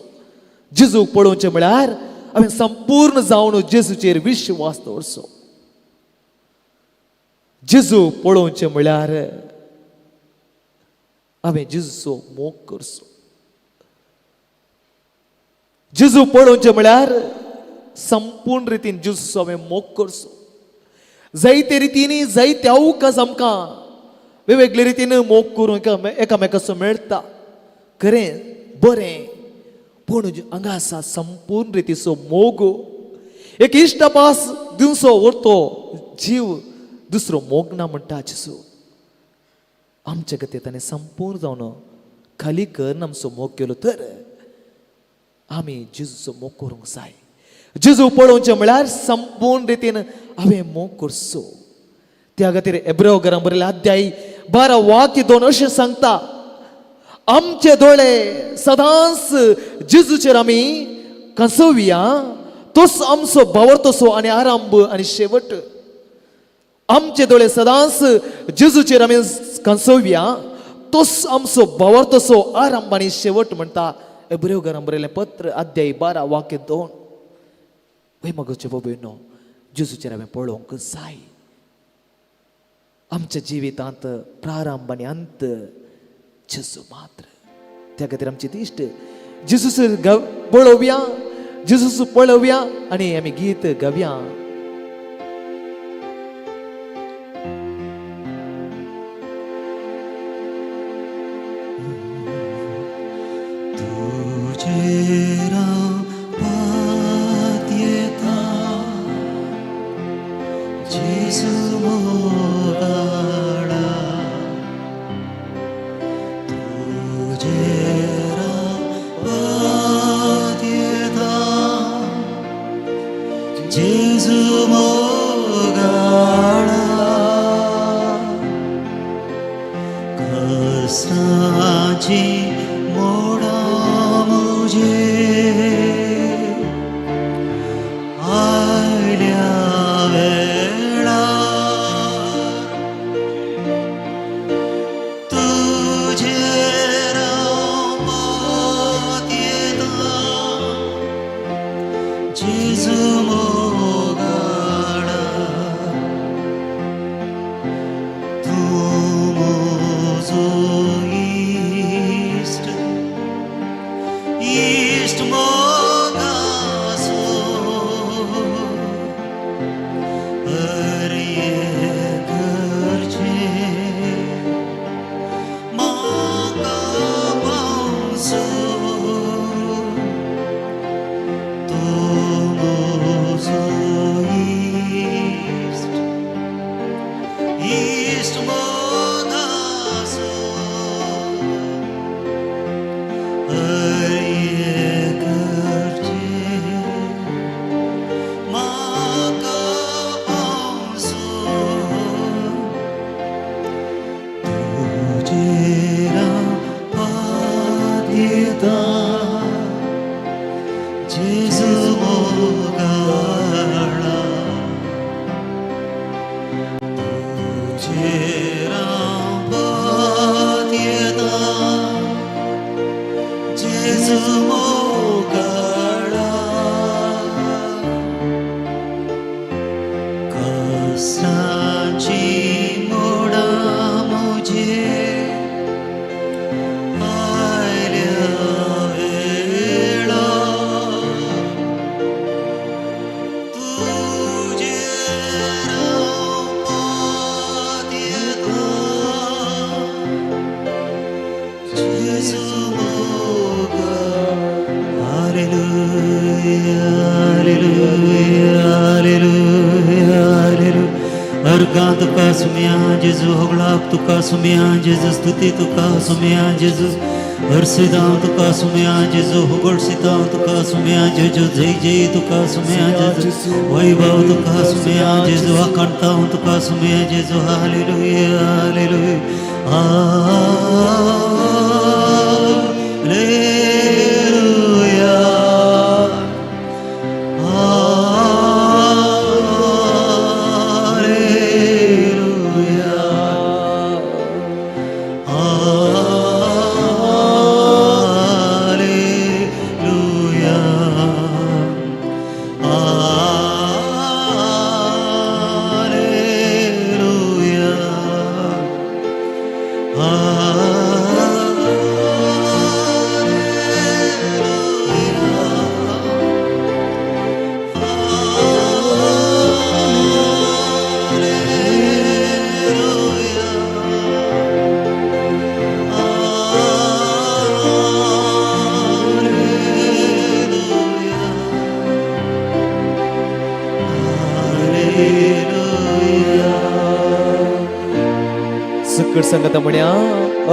जेजूक पळोवचें म्हळ्यार हांवें संपूर्ण जावन जेजूचेर विश्वास दवरचो. जेजू पळोवचें म्हळ्यार हांवें जेजूचो मोग करचो. जेजू पळोवचें म्हळ्यार संपूर्ण रितीन जेजूचो हांवें मोग करचो. जायते रितीनी, जायते अवकाश आमकां वेगवेगळे रितीन मोग करूंक एकामेकाचो मेळटा. खरें बरें, पूण हांगा आसा संपूर्ण रितीचो मोग. एक इश्टापास दिवचो व्हरतो जीव, दुसरो मोग ना म्हणटा जेजू. आमच्या खातीर ताणें संपूर्ण जावन खाली करून आमचो मोग केलो तर आमी जेजूचो मोग करूंक जाय. जेजू पळोवचें म्हळ्यार संपूर्ण रितीन हांवें मोग करचो. त्या खातीर एब्रेव घरां बरयल्ले अध्याय 12 वाक्य 2 अशें सांगता, आमचे दोळे सदांच जेजूचेर आमी कसोवया, तोच आमचो भावार्थसो आनी आरंभ आनी शेवट. आमचे दोळे सदांच जेजूचेर आमी कसोवया, तोच आमचो भावार्थसो आरंभ आनी शेवट म्हणटा एब्रेव घरां बरयलें पत्र अध्याय 12 वाक्य 2. वय मगोचे बाबयनो, जेजूचेर हांवें पळोवंक जाय. आमच्या जिवितांत प्रारंभ आनी अंत जेजू मात्र. त्या खातीर आमची दिश्ट जेजूच पळोवया, जेजूच पळोवया आनी आमी गीत गावया. तुजेर हांव पातयेता जेजू मोगाळा तुजेर हांव पातयेता जेजू मोगाळा कष्टाची मोडा मुझे आयल्या वेळार तुजेर हांव पातयेता जेजू मोगाळा तूं म्हजो इश्ट इश्ट मोगाचो हर एक गरजेक म्हाका पावसो तूं म्हजो इश्ट इश्ट मोगाचो हर एक गरजेक म्हाका पावसो तुजेर हांव पातयेता जेजू मोगाळा तुजेर हांव पातयेता जेजू मोगाळा कष्टाची मोडा मुझे आयल्या वेळार तुजेर हांव पातयेता जेजू मोगाळा Hallelujah, hallelujah, hallelujah, hallelujah. अर्गां तुका सुम्या जेजू होगळाप तुका सुम्या जेजू स्तुती तुका सुम्या जेजू हर्षितां तुका सुम्या जेजू होगळसितां तुका सुम्या जेजू जय जय तुका सुम्या जेजू वैभव तुका सुम्या जेजू आकांतां तुका सुम्या जेजू hallelujah hallelujah hallelujah hallelujah hallelujah hallelujah सकट संगत म्हण्या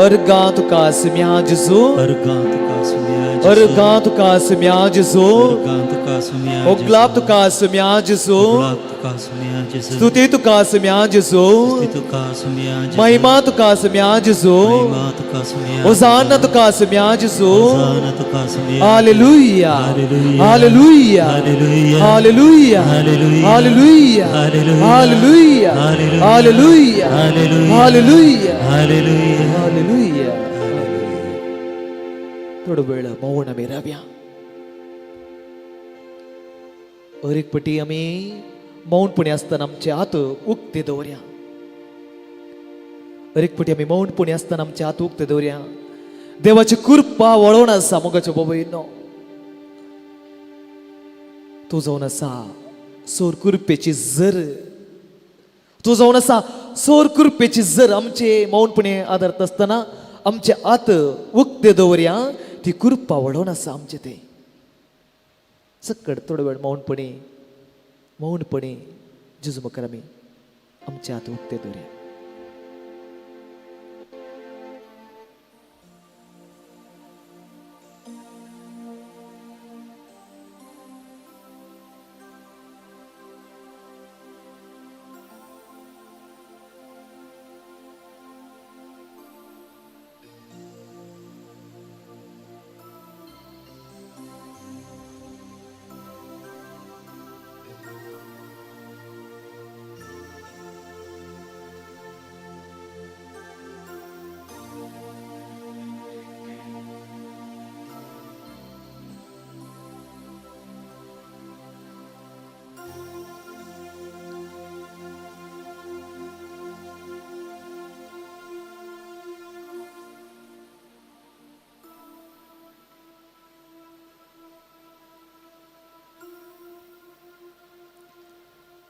अर्गां तुका सुम्या जेजू अर्गां तुका सुम्या जेजू अर्गां तुका सुम्या जेजू अर्गां तुका सुम्या जेजू ओगलाप तुका सुम्या जेजू होगळाप तुका सुम्या जेजू स्तुती तुका सुम्या जेजू स्तुती तुका सुम्या जेजू महिमा तुका सुम्या जेजू महिमा तुका सुम्या होसाना तुका सुम्या जेजू होसाना तुका सुम्या hallelujah hallelujah hallelujah hallelujah hallelujah hallelujah hallelujah hallelujah hallelujah hallelujah hallelujah hallelujah hallelujah थोडो वेळ मौन आमी रावया. हर एक पटी आमी मौनपणी आसतना आमचे हात उक्ते दवरया. हर एक पटी आमी मौनपणी आसतना आमचे हात उक्ते दवरया. देवाची कृपा वळोवन आसा मोगाच्यो बाबयनो. तूं जावन आसा सोर कृपेची जर, तूं जावन आसा सोर कृपेची जर. आमचे मौनपणे आदारत आसतना आमचे हात उक्ते दवरया. ती कृपा वडोवन आसा आमचे ते. सकड थोडो वेळ मौनपणी मौनपणी जेजू मुखार आमी आमचे हात उक्ते दवरया.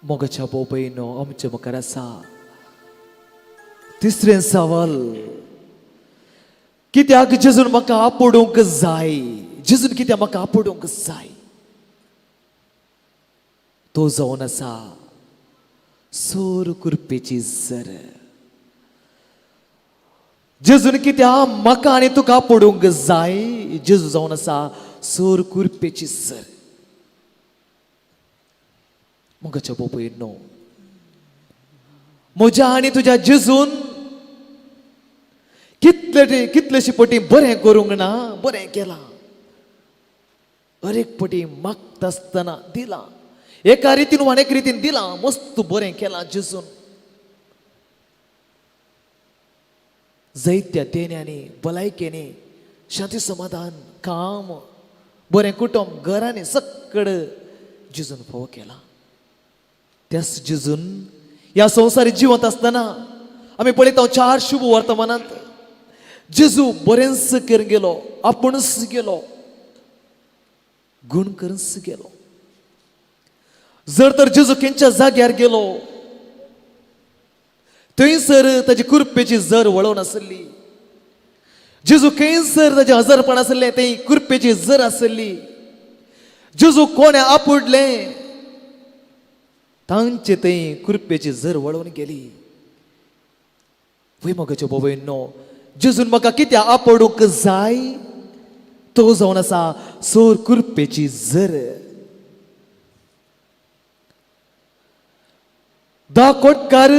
मोगाच्या भोव आमच्या मुखार आसा तिसरें सवाल, कित्याक जेजून म्हाका आपोडूंक जाय? जेजून कित्याक म्हाका आपोडूंक जाय? तो जावन आसा सोर कृपेची जर. जेजून कित्याक म्हाका आनी तुका आपोडूंक जाय? जेजू जावन आसा सोर कृपेची जर. मोगाच्या भोव म्हज्या आनी तुज्या जेजून कितले कितलेशे पटी बरें करूंक ना, बरें केलां. हर एक पटी मागता आसतना दिलां, एका रितीन वा एक रितीन दिलां, मस्त बरें केलां जेजून. जैत्या देण्यांनी, भलायकेनी, शांती समाधान, काम, बरें कुटुंब, घरांनी सक्कड जेजून फावो केलां. त्याच जेजून ह्या संवसारी जिवंत आसतना आमी पळयता चार शुभ वर्तमानांत जेजू बरेंच करून गेलो, आपूणच गेलो, गुण करूनच गेलो. जर तर जेजू खंयच्या जाग्यार गेलो थंयसर ताजी कृपेची जर वळोवन आसली. जेजू खंयसर ताजें हजारपण आसलें थंय कृपेची जर आसली. जेजू कोणें आपुडलें तांचे थंय कृपेची जर वळोवन गेली. वय मोगाच्यो भोवयनो, जेजून म्हाका कित्याक आपोडूंक जाय? तो जावन आसा सोर कृपेची जर. धा कोटकार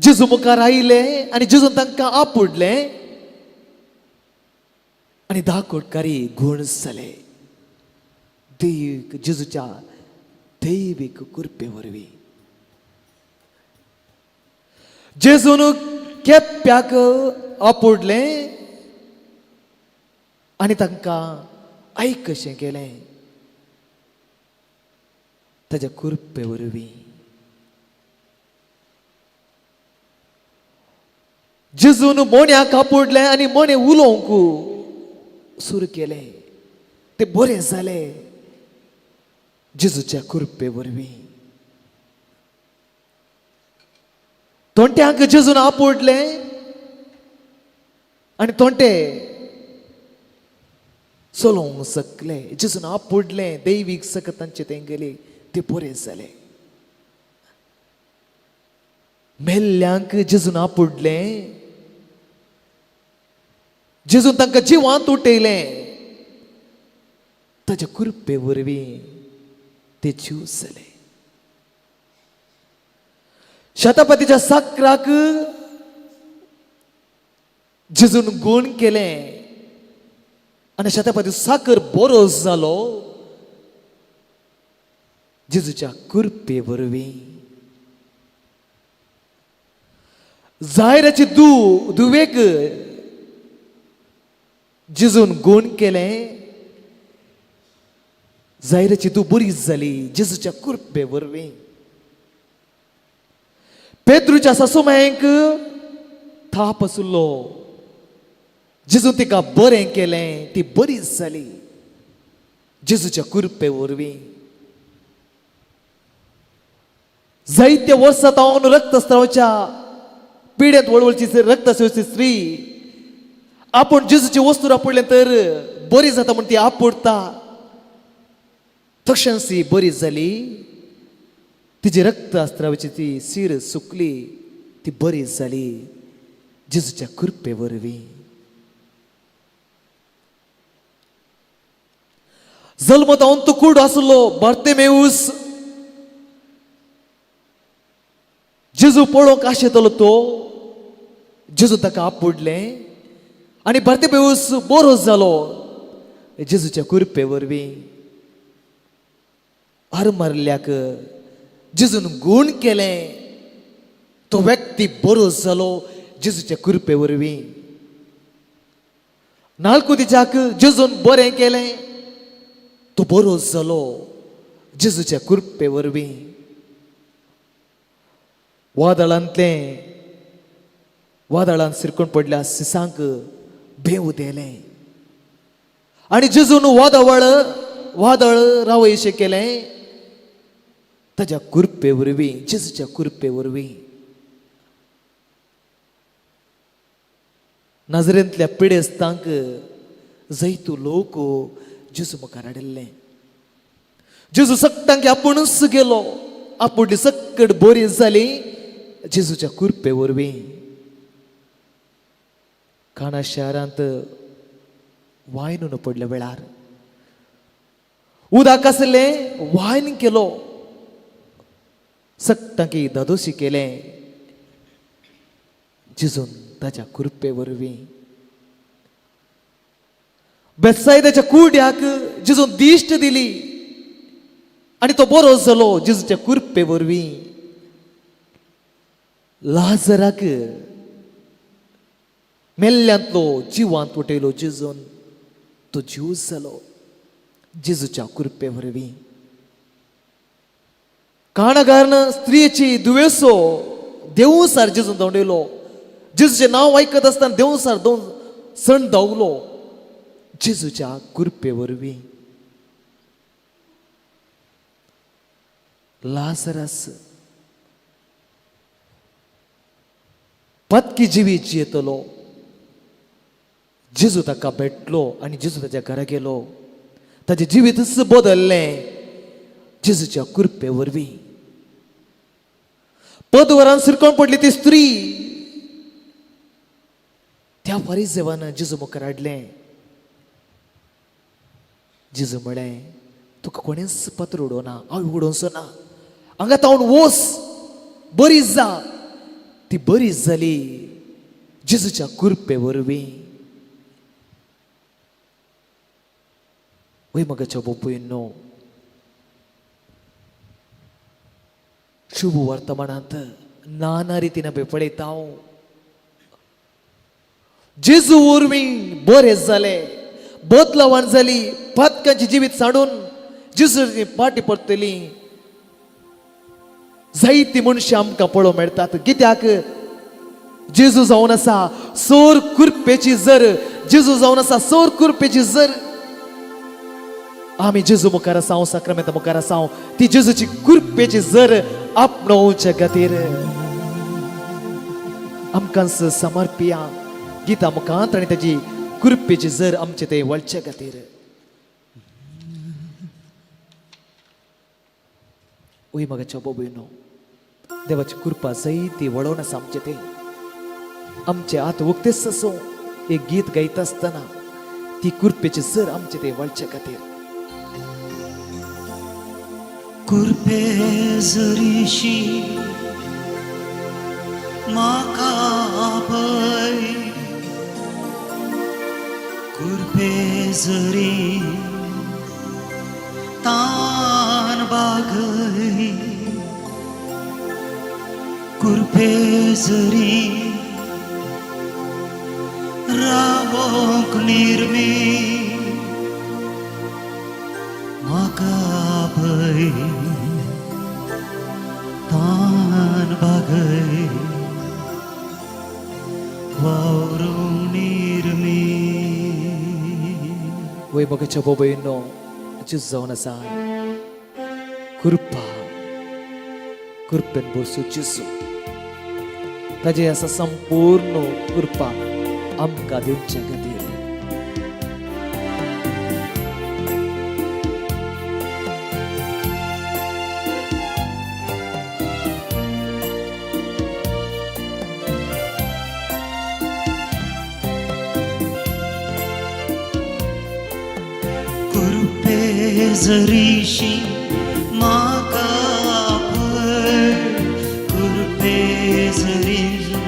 जेजू मुखार आयले आनी जेजून तांकां आपुडलें आनी धा कोटकारी गूण जाले देवीक जेजूच्या दैवीक कृपे वरवीं. जेजून केप्याक आपुडलें आनी तांकां आयक कशें केलें ताज्या कृपे वरवीं. जेजून मोन्याक आपुडलें आनी मोने उलोवंक सुरू केलें, ते बरें जालें जेजूच्या कृपे वरवीं. तोंट्यांक जेजून आपुडलें आनी तोंटे चलोवंक शकले. जेजून आपुडलें दैवीक सकत तांचे तेंगेली, ते बरें जालें. मेल्ल्यांक जेजून आपुडलें, जेजून तांकां जिवांत उठयलें, ताच्या कृपे वरवीं ते जीव जाले. शतपतीच्या साकराक जेजून गुण केलें आनी शतपती साकर बरो जालो जेजूच्या कृपे वरवीं. जायराची दुवेक जेजून गुण केलें, जायराची दू बरी जाली जेजूच्या कृपे वरवीं. पेद्रूच्या सासूमायेक थाप आसलो, जेजून तिका बरें केलें, ती बरी जाली जेजूच्या कृपे वरवीं. जायत्या वर्सां तावन रक्तस्रावाच्या पिड्यांत वळवळची रक्तस्रावाची स्त्री आपूण जेजूची वस्तू आपुडलें तर बरी जाता म्हूण ती आपुडता. तशेंच ती बरी जाली. तिजी रक्त अस्त्रावाची ती सीर सुकली, ती बरी जाली जेजूच्या कृपे वरवीं. जल्मतावन तो कुड आसलो बार्तेमेऊस. जेजू पळोवंक आशेतलो तो, जेजू ताका आपुडलें आनी बार्तेमेऊस बरो जालो जेजूच्या कृपे वरवीं. आरमारल्याक जेजून गूण केलें, तो व्यक्ती बरो जालो जेजूच्या कृपे वरवीं. नालकुतीच्याक जेजून बरें केलें, तो बरो जालो जेजूच्या कृपे वरवीं. वादळांतलें वादळान सिरकून पडल्या सिसांक भेव दिलें आनी जेजून वादळ रावयशें केलें ताज्या कृपे वरवीं, जेजूच्या कृपे वरवीं. नजरेंतल्या पिडेस्तांक जैतू लोक जेजू मुखार हाडिल्लें. जेजू सगटांक आपुणूच गेलो, आपुडली सक्कड बरी जाली जेजूच्या कृपे वरवीं. काणा शहरांत वायन पडल्या वेळार उदक आसलें वायन केलो, सगटांकी दादोशी केलें जेजून ताच्या कृपे वरवीं. बेसायदाच्या कुड्याक जेजून दिश्ट दिली आनी तो बरो जालो जेजूच्या कृपे वरवीं. लाजराक मेल्ल्यांतलो जिवांत उठयलो जेजून, तो जीव जालो जेजूच्या कृपे वरवीं. काणागारन स्त्रियेची दुवेसो देवसार जेजून धांवडयलो. जेजूचें नांव आयकत आसतना देवसार सण धांवलो जेजूच्या कृपे वरवीं. लाजरस पतकी जिवी जियेतलो, जेजू ताका भेटलो आनी जेजू ताच्या घरा गेलो. ताचें जिवीतच बदल्लें जेजूच्या कृपे वरवीं. पदवरान सिरकोन पडली ती स्त्री त्या फारिजेवान जेजू मुखार हाडलें. जेजू म्हळें, तुका कोणेंच पत्र उडोवना, हांव उडोवचो ना, हांगा तावन वोस, बरी जा. ती बरी जाली जेजूच्या कृपे वरवीं. वय मगाच्या बापूय न्हू, शुभ वर्तमानांत नाना रितीन आमी पळयता. जेजू वरवीं बरे जाले, बदलावान जाली, पातकांची जिवीत सांडून जेजूची पाटी परतली. जायती मनशां आमकां पळोवंक मेळटात. कित्याक जेजू जावन आसा सोर कृपेची जर, जेजू जावन आसा सोर कृपेची जर. आमी जेजू मुखार आसा, साक्रामेंता मुखार आसा, ती जेजूची कृपेची जर आपणोवचे खातीर आमकां समर्पिया गीता मुखांत आनी ताजी कृपेची जर आमचे ते वळचे खातीर. ओय मगाच्या बाबूयनो, देवाची कृपा जायती वळोवन आसा आमचे ते. आमचे आत उक्तेच आसूं एक गीत गायता आसतना ती कृपेची जर आमचे ते वळचे खातीर. कृपे जरीशी म्हाका आपय, कृपे जरी तान बागय, कृपे जरी रावोंक निर्मी म्हाका आपय तान बागय वावरूंक निर्मी. वय मगाच्या बाबूयनो, जेजू जावन आसा कृपा, कृपेन भरसू जेजू, ताजे आसा संपूर्ण कृपा. आमकां दिवचे खातीर. जरीशी म्हाका आपय कुरपे जरीशी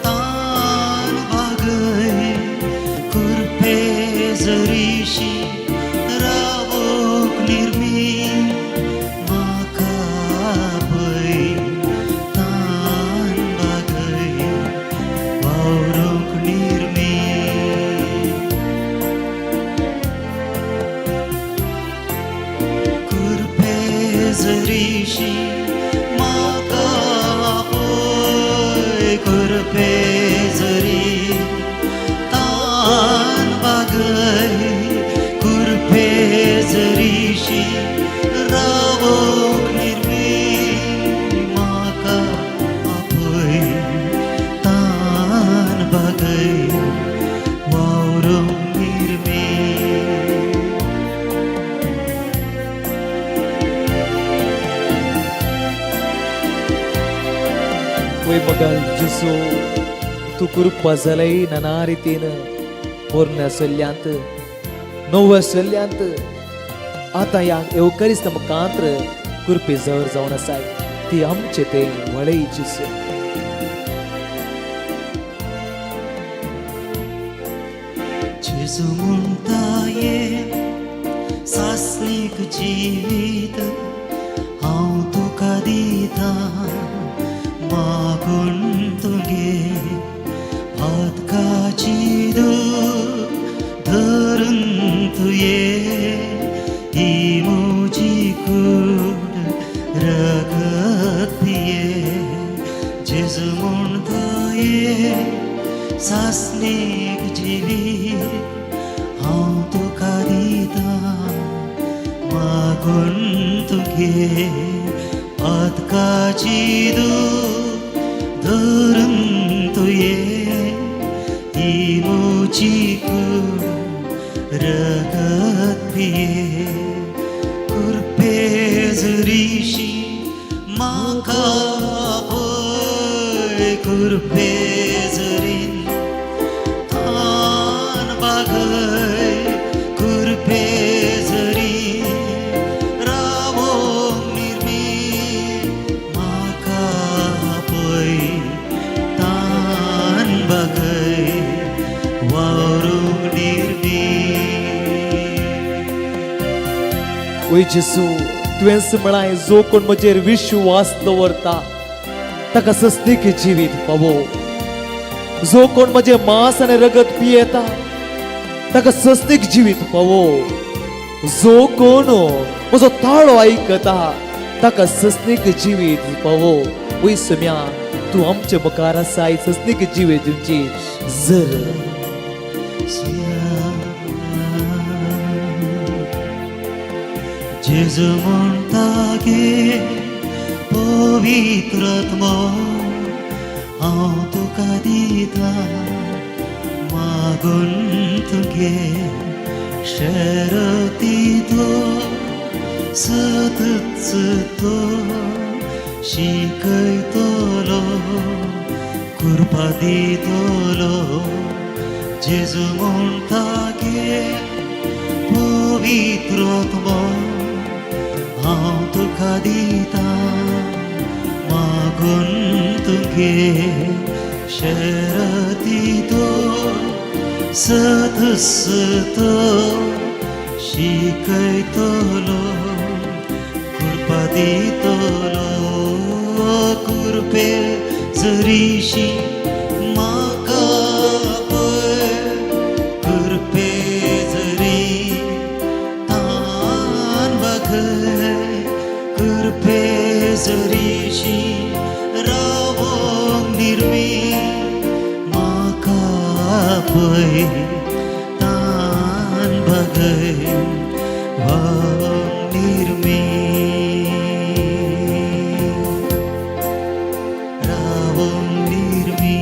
तान भागय कुरपे जरीशी रावोक निर्मी म्हाका आपय तान भागय वावरूंक निर्मी जरीशी म्हाका आपय कुरपे जरी तान बागय कुरपे जरीशी रावोक निर्मी म्हाका आपय तान बागय वावरूंक निर्मी. वय मगाल जेजू तूं कृपा जालय नाना रितीन पोरण्या सल्ल्यांत नव्या सल्ल्यांत आतां ह्या येवकारिस्त मुखांत्र कृपे जर जावन आसाय ती आमचे ते वळय जेजू. जेजू म्हणटा ये सासणीक जिवीत हांव तुका दिता मागून तुगे पातकाची दूख धरून तुये ही म्हजी कूड रगत पिये. जेजू म्हणटा ये सासणीक जिवीत हांव तुका दिता मागून तुगे पातकाची दूख धरून तुये ही म्हजी कूड रगत पिये. कुरपे जरीशी म्हाका आपय कुरपे जरी तान बागय कुरपे जरी रावोंक निर्मी म्हाका आपय तान बागय वावरूंक निर्मी. वय जेजू तुवेंच म्हळाय जो कोण म्हजेर विश्वास दवरता ताका सस्तीक जिवीत फावो. जो कोण म्हजें मांस आनी रगत पियेता ताका सस्तीक जिवीत फावो. जो कोण म्हजो ताळो आयकता ताका सस्नीक जिवीत फावो. वय सम्या तूं आमचे मुखार आसाय सस्नीक जिवीत दिवची जर. जेजू म्हणटा गे पवित्र आत्मो हांव तुका दिता मागून तुगे शरती तो सतच तो शिकयतलो कृपा दितलो. जेजू म्हणटा गे पवित्र आत्मो हांव तुका दिता मागून तुगे शरती तो सतस तो शिकयतलो कृपा दितलो. कुरपे जरीशी म्हाका आपय कुरपे जरी तान बागय कुरपे जरीशी रावोंक निर्मी म्हाका आपय तान बागय वावरूंक निर्मी. रावोंक निर्मी.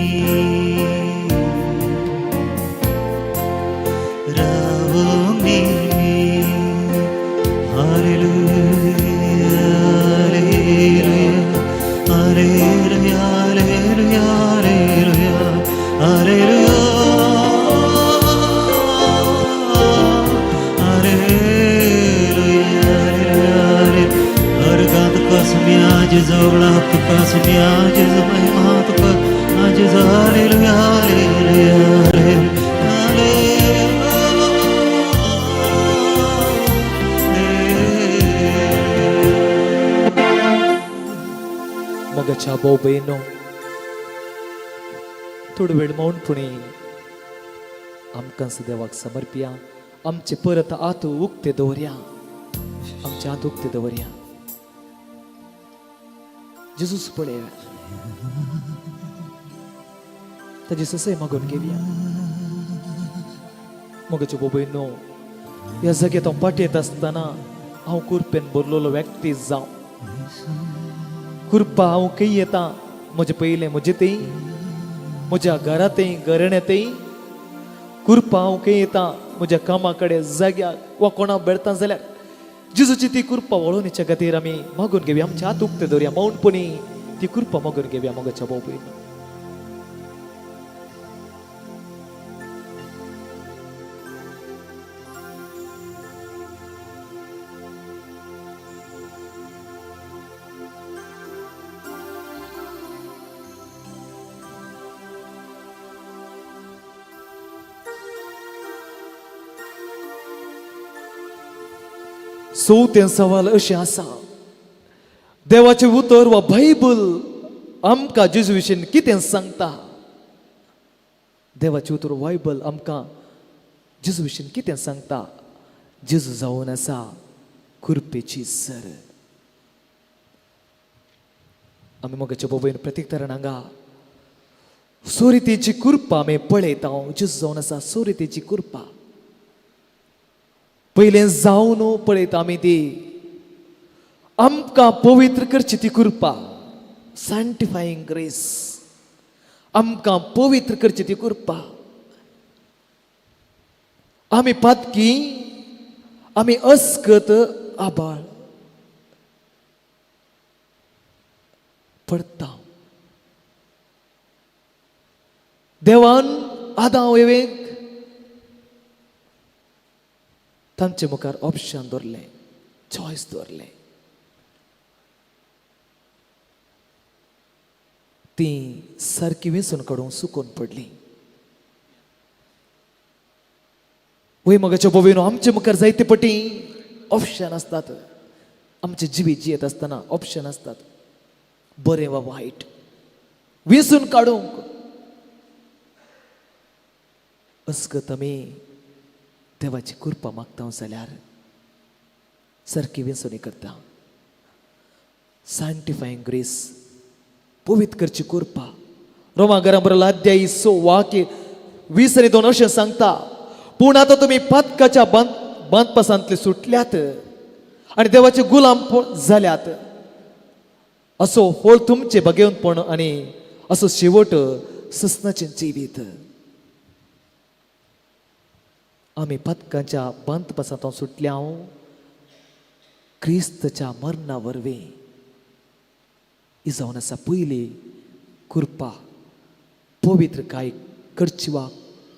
भोव भयणो, थोडो वेळ मौनपणी आमकां देवाक समर्पया. आमचे परत हात उक्ते दवरया, आमचे हात उक्ते दवरया. जेजूस पळय, ताजी ससय मागून घेवया. मोगाचे भोव भयणो, ह्या जाग्यात हांव पाटयेत आसतना हांव कुरपेन भरलेलो व्यक्ती जावं. कृपा हांव खंय येता, म्हजे पयलें म्हजे थंय, म्हज्या घरांतय घराण्यांतय. कृपा हांव खंय येता, म्हज्या कामा कडेन, जाग्याक वा कोणा बेळता जाल्यार जेजूची ती कृपा वळोवण्याच्या खातीर आमी मागून घेवया. आमचे हात उक्ते दवरया, मौनपणी ती कृपा मागून घेवया. मोगाच्या भाव भयणो, चवथें सवाल अशें आसा, देवाचें उतर वा बायबल आमकां जेजू विशीं कितें सांगता? देवाचें उतर बायबल आमकां जेजू विशीं कितें सांगता? जेजू जावन आसा कृपेची सर. आमी मोगाच्या बाबयन प्रतीक हांगा सोरितेची कृपा आमी पळयता. जेजू जावन आसा सोरितेची कृपा. पयलें जावन पळयता आमी ती आमकां पवित्र करची ती कृपा, सँक्टिफाईंग ग्रेस. आमकां पवित्र करची ती कृपा. आमी पातकी, आमी अस्कत आबाळ पडता. देवान आदाव एवेक तांचे मुखार ऑप्शन दवरलें, चॉयस दवरलें. ती सारकी वेंचून काडूंक चुकून पडली. वय मोगाच्या भोवेनो, आमचे मुखार जायते पटी ऑप्शन आसतात. आमचे जिवीत जियेत आसतना ऑप्शन आसतात, बरें वा वायट वेंचून काडूंक. अस्कत आमी देवाची कृपा मागता जाल्यार सारकी वेंचणी करता. सँक्टिफाईंग ग्रेस, पवित्र करची कृपा. रोमा घरा बरोबर अध्याय 6 वाक्य 20 आनी 2 अशें सांगता, पूण आतां तुमी पातकाच्या बांद बांदपासांतले सुटल्यात आनी देवाचे गुलाम जाल्यात. असो फळ तुमचे भगेवपण आनी असो शेवट ससनाचें जिवीत. आमी पातकांच्या बांदपासांत सुटल्या क्रिस्तच्या मरणा वरवीं. ही जावन आसा पयली कृपा, पवित्र काय करची वा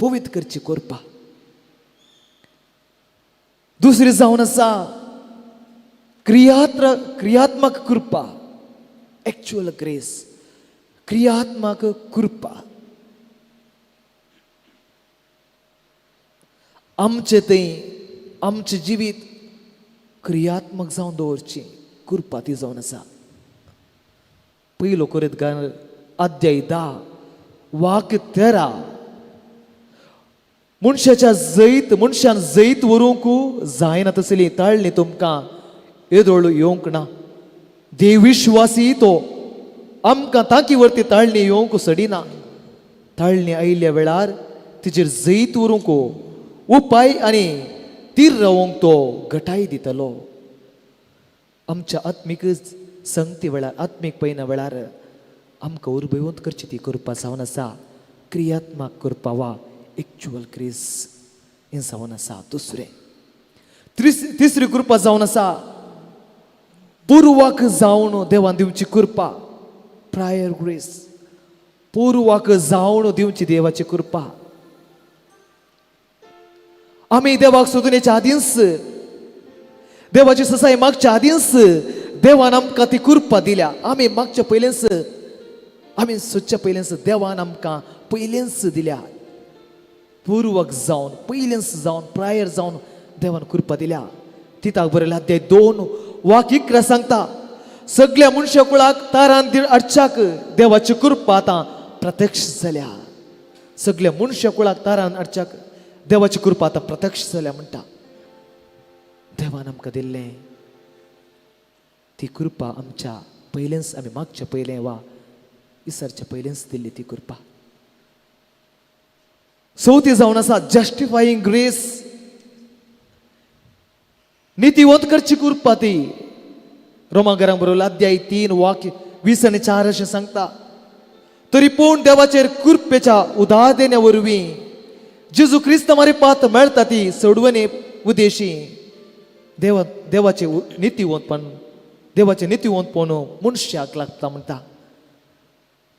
पवित्र करची कृपा. दुसरी जावन आसा क्रियात्मक कृपा, एक्चुअल ग्रेस, क्रियात्मक कृपा. आमचे थंय आमचें जिवीत क्रियात्मक जावन दवरची कृपा ती जावन आसा. पयलो कोरिंतकार अध्याय 10 वाक्य 13, मनशाच्या जैत मनशान जैत व्हरूंक जायना तसली ताळणी तुमकां येदोळ येवंक ना. देव विश्वासी, तो आमकां तांकी वरती ताळणी येवंक सडिना. ताळणी आयिल्ल्या वेळार तिचेर जैत व्हरूंक उपाय आनी तीर रावंक तो घटाय दितलो. आमच्या आत्मीक संगती वेळार, आत्मीक पयना वेळार आमकां उर्बेवंत करची ती कृपा जावन आसा क्रियात्मक कृपा वा एक्चुअल ग्रेस हें जावन आसा दुसरें. तिसरी कृपा जावन आसा पुर्वाक जावन देवान दिवची कृपा, प्रायर ग्रेस. पुर्वाक जावन दिवची देवाची कृपा. आमी देवाक सोदून येच्या आदींच, देवाची ससाय मागच्या आदींच देवान आमकां ती कृपा दिल्या. आमी मागच्या पयलेंच, आमी सोदच्या पयलेंच देवान आमकां पयलेंच दिल्या. पूर्वक जावन, पयलेंच जावन, प्रायर जावन देवान कृपा दिल्या. तिताक बरयल्या अध्याय 2 वाक्य 11 सांगता, सगळ्या मनशा कुळाक तारान हाडच्याक देवाची कृपा आतां प्रत्यक्ष जाल्या. सगळ्या मनशा कुळाक तारान हाडच्याक देवाची कृपा आतां प्रत्यक्ष जाल्या म्हणटा. देवान आमकां दिल्लें ती कृपा आमच्या पयलेंच, आमी मागच्या पयलें वा इसरच्या पयलेंच दिल्ली ती कृपा. चवथी जावन आसा जस्टिफाईंग ग्रेस, नितीवंत करची कृपा ती. रोमांकरांक बरोवला अध्याय 3 वाक्य 20 आनी 4 अशें सांगता, तरी पूण देवाचेर कृपेच्या उदार देण्या वरवीं जेजू क्रिस्त मारिपात मेळटा ती सोडवणे उदेशी देवाचे नितीवंतपण, देवाचें नितीवंतपण मनशाक लागता म्हणटा.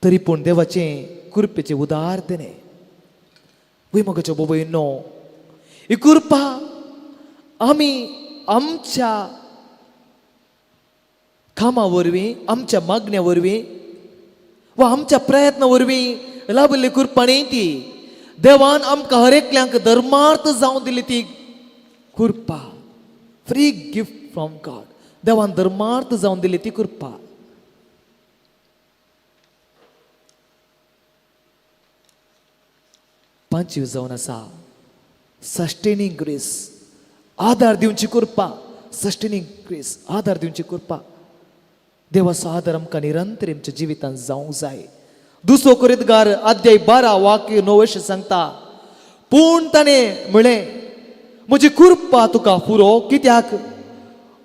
तरी पूण देवाचें कृपेचें उदार देणें वय मगाचो बाबय न्हू, ही कृपा आमी आमच्या कामा वरवीं, आमच्या मागण्या वरवीं वा आमच्या प्रयत्न वरवीं लाभिल्ली कृपा न्ही ती. देवान आमकां हर एकल्यांक धर्मार्थ जावन दिली ती कृपा, फ्री गिफ्ट फ्रॉम गॉड. देवान धर्मार्थ जावन दिली ती कृपा. पांचवी जावन आसा सस्टेनिंग ग्रेस, आदार दिवची कृपा. सस्टेनिंग ग्रेस, आदार दिवची कृपा. देवाचो आदार आमकां निरंतर आमच्या जिवितांत जावंक जाय. दुसरो कोरिंतकार अध्याय 12 वाक्य 9 अशें सांगता, पूण ताणें म्हळें म्हजी कृपा तुका पुरो, कित्याक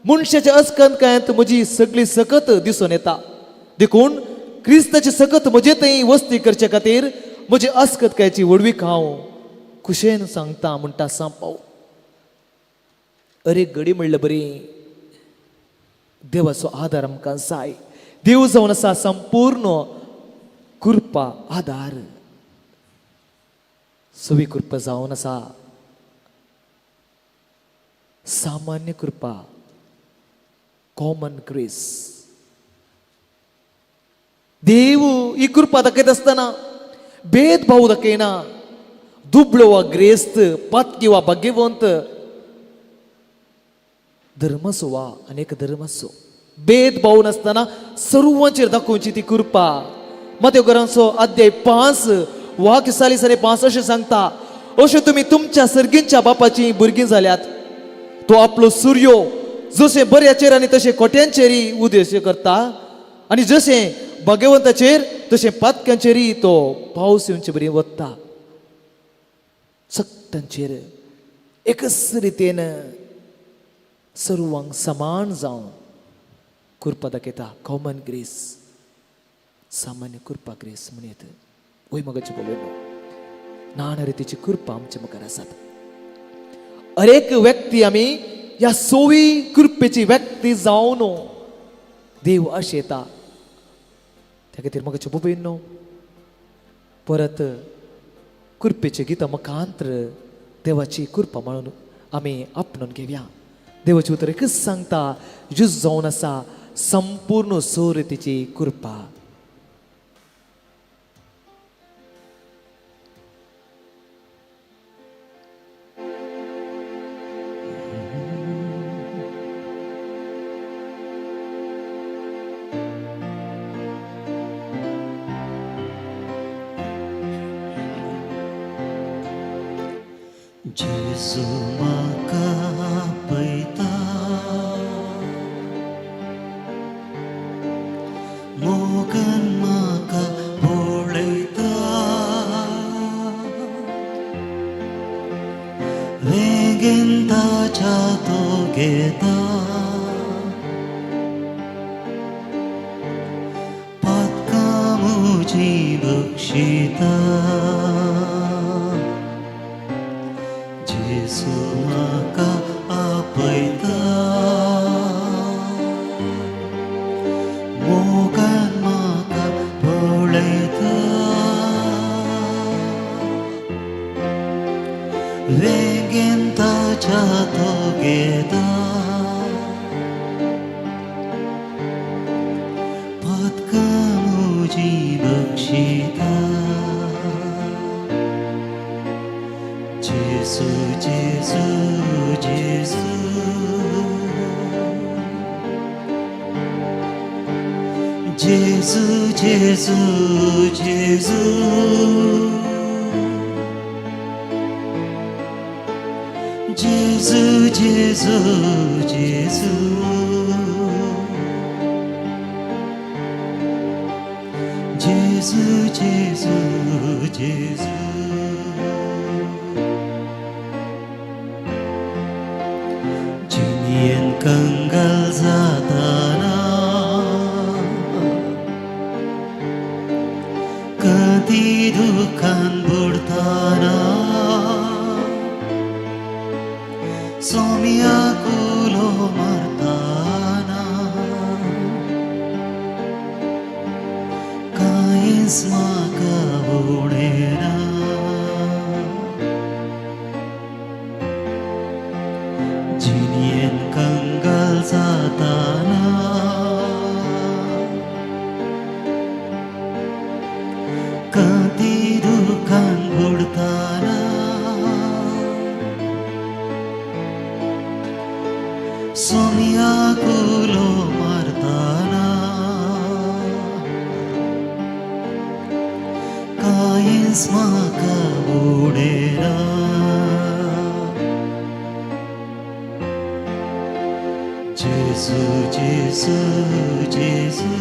मनशाच्या अस्कंदकायांत म्हजी सगळी सकत दिसून येता. देखून क्रिस्ताची सकत म्हजे थंय वस्ती करचे खातीर म्हजी अस्कतकायेची व्हडवीक हांव खुशेन सांगता म्हणटा सांपाव. अरे घडी म्हणले बरी देवाचो आदार आमकां जाय. देव जावन आसा संपूर्ण कृपा आदार. सवी कृपा जावन आसा सामान्य कृपा, कॉमन ग्रेस. देव ही कृपा दाखयता आसतना भेदभाव दाखयना, दुबळो वा ग्रेस्त, पातकी वा भाग्यवंत, धर्माचो वा अनेक धर्माचो भेदभाव नासतना सर्वांचेर दाखोवची ती कृपा. मतेवकरांचो अध्याय 5 वाक्य 4 आनी 5 अशें सांगता, अशें तुमी तुमच्या सर्गींच्या बापाची भुरगीं जाल्यात. तो आपलो सुर्यो जशें बऱ्याचेर आनी तशें खोट्यांचेरय उद्देश करता आनी जशें भाग्यवंताचेर तशें पातक्यांचेरय तो पावस येवचे बरी वता. सगळ्यांचेर एकच रितीन सर्वांक समान जावन कृपा दाखयता. कॉमन ग्रेस, सामान्य कृपा, ग्रेस म्हणयत. वय मगाचे पळयलो नाना रितीची कृपा आमच्या मुखार आसात. अरेक व्यक्ती आमी ह्या सोवी कृपेची व्यक्ती जावन देव अशें येता. त्या खातीर मगाचे बाबयनो परत कृपेचे गितां मुखांत्र देवाची कृपा म्हणून आमी आपणून घेवया. देवाची उतर एकच सांगता, जेजू जावन आसा संपूर्ण सोरितीची कृपा. जेजू म्हाका पळयता, मोगान म्हाका पळयता, वेगेन ताच्या तो घेता, पातकां म्हजी बक्षिता. जेजू म्हाका आपयता, मोगान म्हाका पळयता, वेगेन ताच्या तो घेता, पातकां म्हजी बक्षिता. जेजू जेजू जेजू. जेजू जेजू जेजू जेजू जेजू जेजू जेजू जेजू जेजू जिणेन कंगाल जाताना कदी दुखान बुडताना सोम्या कुलो मारताना कांयच म्हाका उणें ना जिणेन कंगाल जाताना कदी दुखान बुडताना सोम्या कुलो मारताना कांयच म्हाका उणें ना जेजू जेजू जेजू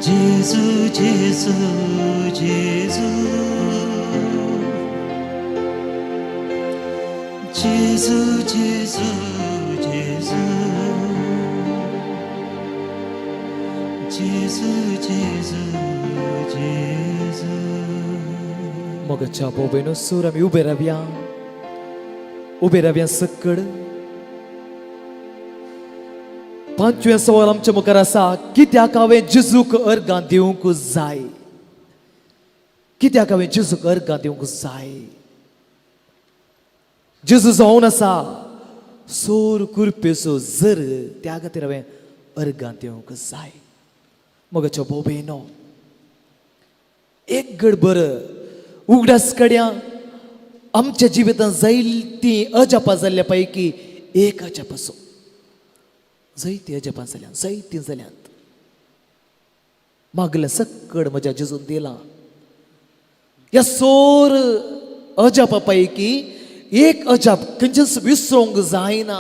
जेजू जेजू जेजू जेजू जेजू जेजू जेजू जेजू जेजू मोगाच्या भोव सूर आमी उबे रावया उबे रावया सक्कड. पांचवें सवाल आमच्या मुखार आसा, कित्याक हांवें जेजूक अर्गां दिवंक जाय? कित्याक हांवें जेजूक अर्गां दिवंक जाय? जेजू जावन आसा सोर कुरपेचो जर, त्या खातीर हांवें अर्गां दिवंक जाय. मोगाच्या भोव भयणो, एक गडबर उगडास कड्या आमच्या जिवितांत जायतीं अजापां जाल्ल्या पैकी एक अजाप आसो. जायतीं अजापां जाल्यात, जायतीं जाल्यात. मागलें सक्कड म्हज्या जेजून दिलां. ह्या सोर अजापा पैकी एक अजाप खंयचेंच विसरूंक जायना,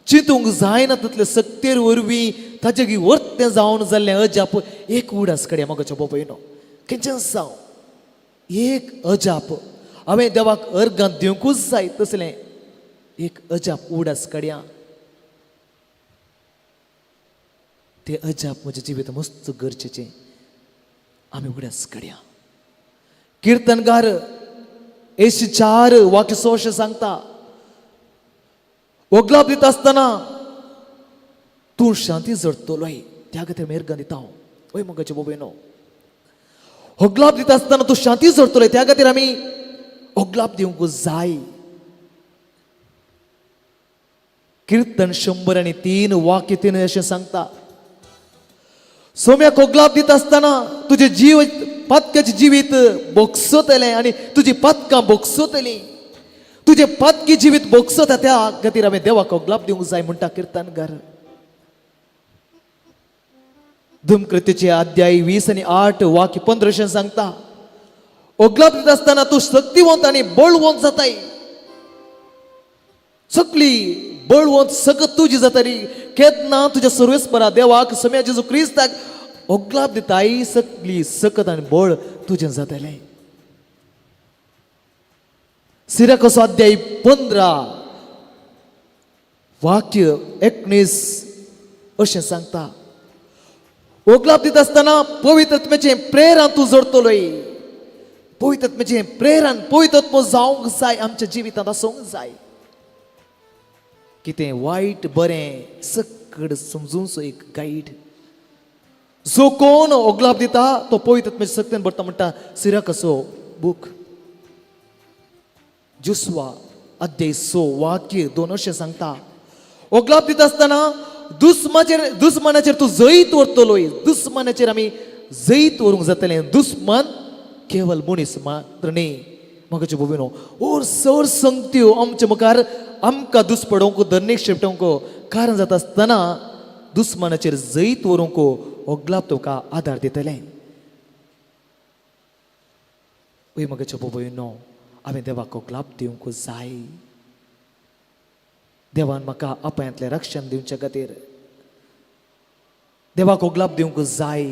चिंतूंक जायना. तितले सक्तेर वरवीं ताजे वर्तें जावन जाल्लें अजाप एक उडास कडेन म्हाका भोव खंयचेंच जावं एक अजाप हांवें देवाक अर्गांत दिवंकूच जाय तसलें एक अजाप उडास कड्या. तें अजाप म्हज्या जिवीत मस्त गरजेचें आमी उडास कड्या. किर्तनगार 104 वाक्य 100 सांगता, वगलाप दिता आसतना तूं शांती जडतलोय, त्या खातीर मेरगां दिता हांव. वय मोगाचे भोव, होगलाप दिता आसतना तूं शांती जडतलोय, त्या खातीर आमी होगलाप दिवंक जाय. किर्तन 103 वाक्य 3 अशें सांगता, सोम्याक होगलाप दिता आसतना तुजें जीव पातकाचें जिवीत बोगसतलें आनी तुजी पातकां बोगसतलीं, तुजें पातकी जिवीत बोगसता, त्या खातीर हांवें देवाक होगलाप दिवंक जाय म्हणटा किर्तनगार. धुमकृतीचे अध्याय 20 आनी 8 वाक्य 15 सांगता, ओगलाप दिता आसतना तूं शक्तिवंत आनी बळवंत जाताय, सगली बळवंत सगळं तुजी जातली. केन्ना तुज्या सर्वेस्परा देवाक सम्या जेजू क्रिस्ताक ओगलाप दिताय, सगली सकत आनी बळ तुजें जातलें. सिराकसो अध्याय 15 वाक्य 19 अशें सांगता, ओगलाप दिता आसतना पवित्र आत्म्याचें प्रेरण तूं जोडतलोय. पवित्र आत्म्याचें प्रेरण, पवित्र आत्मो जावंक जाय आमच्या जिवितांत आसूंक जाय. कितें वायट बरें सक्कड समजूनसो एक गायड. जो कोण ओगलाप दिता तो पवित्र आत्म्याचे सक्तेन भरता म्हणटा सिराकसो बूक. जुसवा अध्याय 6 वाक्य 2 अशें सांगता, ओगलाप दिता आसतना दुस्मानाचेर तूं जैत व्हरतलोय. दुस्मानाचेर आमी जैत व्हरूंक जातलें. दुस्मान केवल मनीस मात्र न्ही म्हाका भोविनो और सर संगत्यो आमच्या मुखार आमकां दुस्पडोवंक धरणीक शेपटोवंक कारण जाता आसतना दुस्मानाचेर जैत व्हरूंक होगलाप तुका आदार दितलें. वय म्हगेच्या बाबयनो, हांवें देवाक होगलाप दिवंक जाय. देवान म्हाका अपायांतलें रक्षण दिवचे खातीर देवाक होगलाप दिवंक जाय.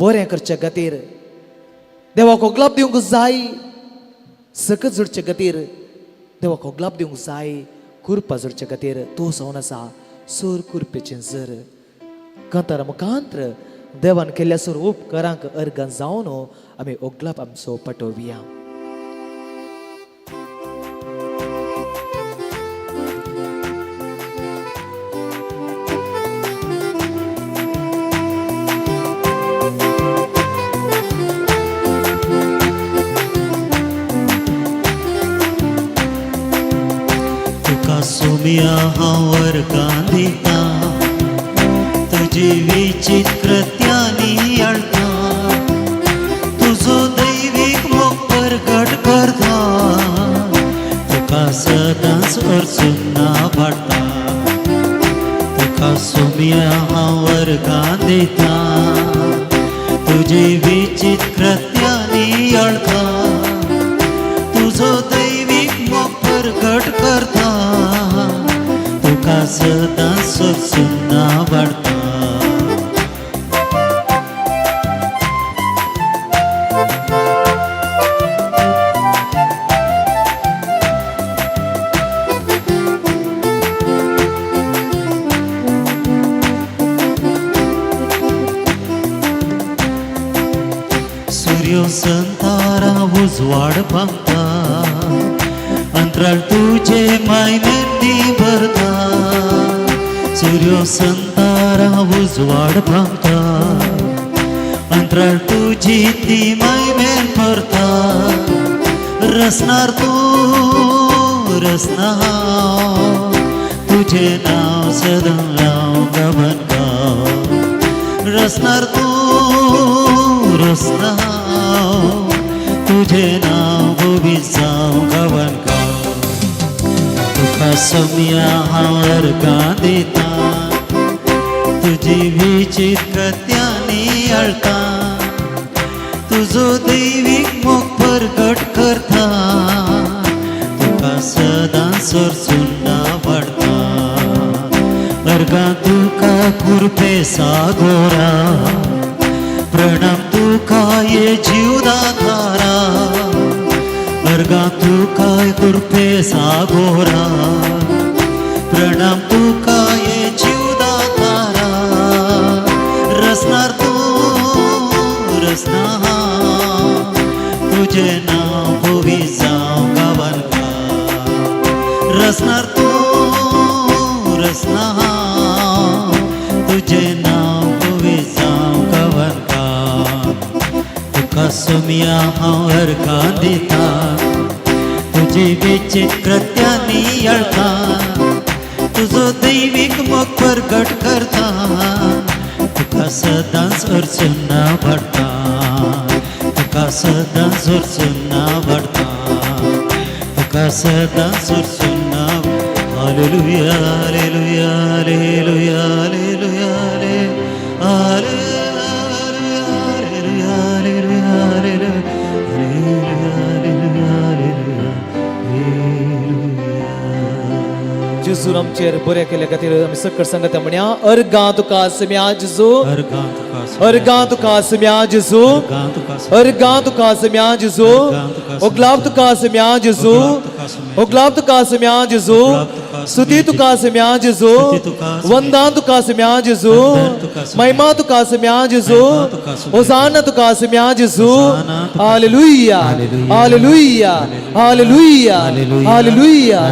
बरें करचे खातीर देवाक होगलाप दिवंक जाय. सकत जोडचे खातीर देवाक होगलाप दिवंक जाय. कुरपा जोडचे खातीर तूं जावन आसा सोर कुरपेचें जर कांतारा मुखांत्र देवान केल्ल्या सोर उपकारांक अर्गां जावन आमी होगलाप आमचो पटोवया. तुका सोम्या हांव वर्गां दिता, तुजी विचित्र कृत्यांनी अळता, तुजो दैवीक मोग परगट करता, तुका सदांच अर्चना वाडटा. तुका सोम्या हांव वर्गां दिता, तुजी विचित्र कृत्यांनी अळता, तुजो दैवीक मोग परगट करता, तुका सदांच अर्चना वाडटा. सूर्य संतारा उजवाड पांगता, अंतराळ तुझे मायनेंती भरता. सूर्य संतारा उजवाड पांगता, अंतराळ तुझी ती मायमेन भरता. रसनार तूं रसना हांव, तुझे नांव सदां लाव गवन गाव. रसनार तूं रसना हांव, तुझे नांव गोबी जावं गवन गाव. तुका सोम्या हांव अर्गां दिता, तुजी विचित्र कृत्यांनी अळता, तुजो दैवीक मोग परगट करता, तुका सदांच अर्चना वाडटा. अर्गां तुका कुरपे सागोरा, प्रणाम तुका ये जीवदातारा. अर्गां तुका कुरपे सागोरा, प्रणाम तुका ये जीवदातारा. रसनार तूं रसना हांव, तुझे नांव भोवी जावं गांवान गांव. रसनार तूं रसना हांव, तुझे नांव भोवी जावं गांवान गांव. तुका सोम्या हांव अर्गां दिता, तुजी विचित्र कृत्यांनी अळता, तुजो दैवीक मोग परगट करता, तुका सदांच अर्चना वाडटा. तुका सदांच अर्चना वाडटा, तुका सदांच अर्चना. Hallelujah hallelujah hallelujah hallelujah hallelujah hallelujah hallelujah hallelujah. जेजून आमचेर बरें केल्या खातीर आमी सकट सांगता म्हणया. अर्गां तुका सोम्या जेजू, अर्गां तुका सोम्या जेजू, अर्गां तुका सोम्या जेजू, ओगलाप तुका सोम्या जेजू, ओगलाप तुका सोम्या जेजू, स्तुती तुका सोम्या जेजू, वंदां तुका सोम्या जेजू, महिमा तुका सोम्या जेजू, होसाना तुका सोम्या जेजू. Hallelujah hallelujah hallelujah hallelujah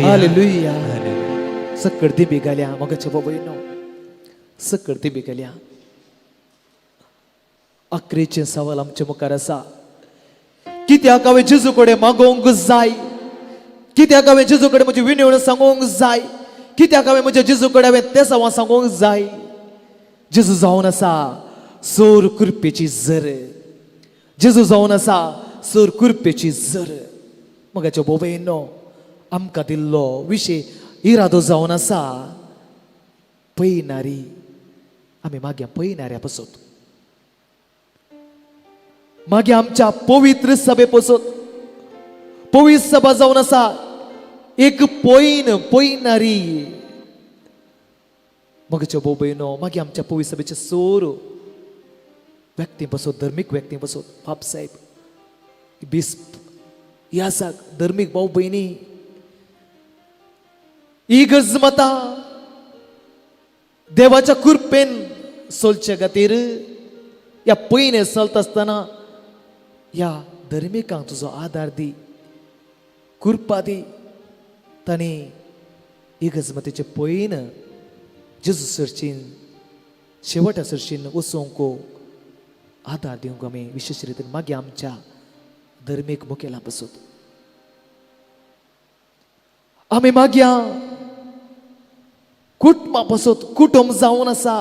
hallelujah. सकड दिबी घाल्या मगाच्या बाबयनो, सकड दिबी घाल्या. अकरेचें सवाल आमचे मुखार आसा. कित्याक हांवें जेजू कडेन मागोवंक जाय? कित्याक हांवें जेजू कडेन म्हजी विनवण सांगोवंक जाय? कित्याक हांवें म्हज्या जेजू कडेन हांवें तें सवाल सांगोवंक जाय? जेजू जावन आसा सोर कुरपेची जर, जेजू जावन आसा सोर कुरपेची जर. मगाच्या बोबयनो आमकां दिल्लो विशय इरादो जावन आसा पयनारी आमी मागया पयनाऱ्या पसत, मागीर आमच्या पवित्र सभे पसत. पवित्र सभा जावन आसा एक पयन पयनारी. मगच्या भाव भयणो, मागीर आमच्या पवित्र सभेचे सोर व्यक्ती बसत, धर्मीक व्यक्ती बसत, बाप साहेब बिस्प ह्या आसा धर्मीक भाव भयणी, इगर्ज माता देवाच्या कृपेन चलचे खातीर ह्या पयने चलता आसतना ह्या धर्मिकांक तुजो आदार दी, कृपा दी. तांणी इगर्ज मातेचे पयन जेजू सरशीन शेवटा सरशीन वचूंक आदार दिवंक आमी विशेश रितीन मागीर आमच्या धर्मीक मुखेला पसून आमी मागया कुटुंबा पसून. कुटुंब जावन आसा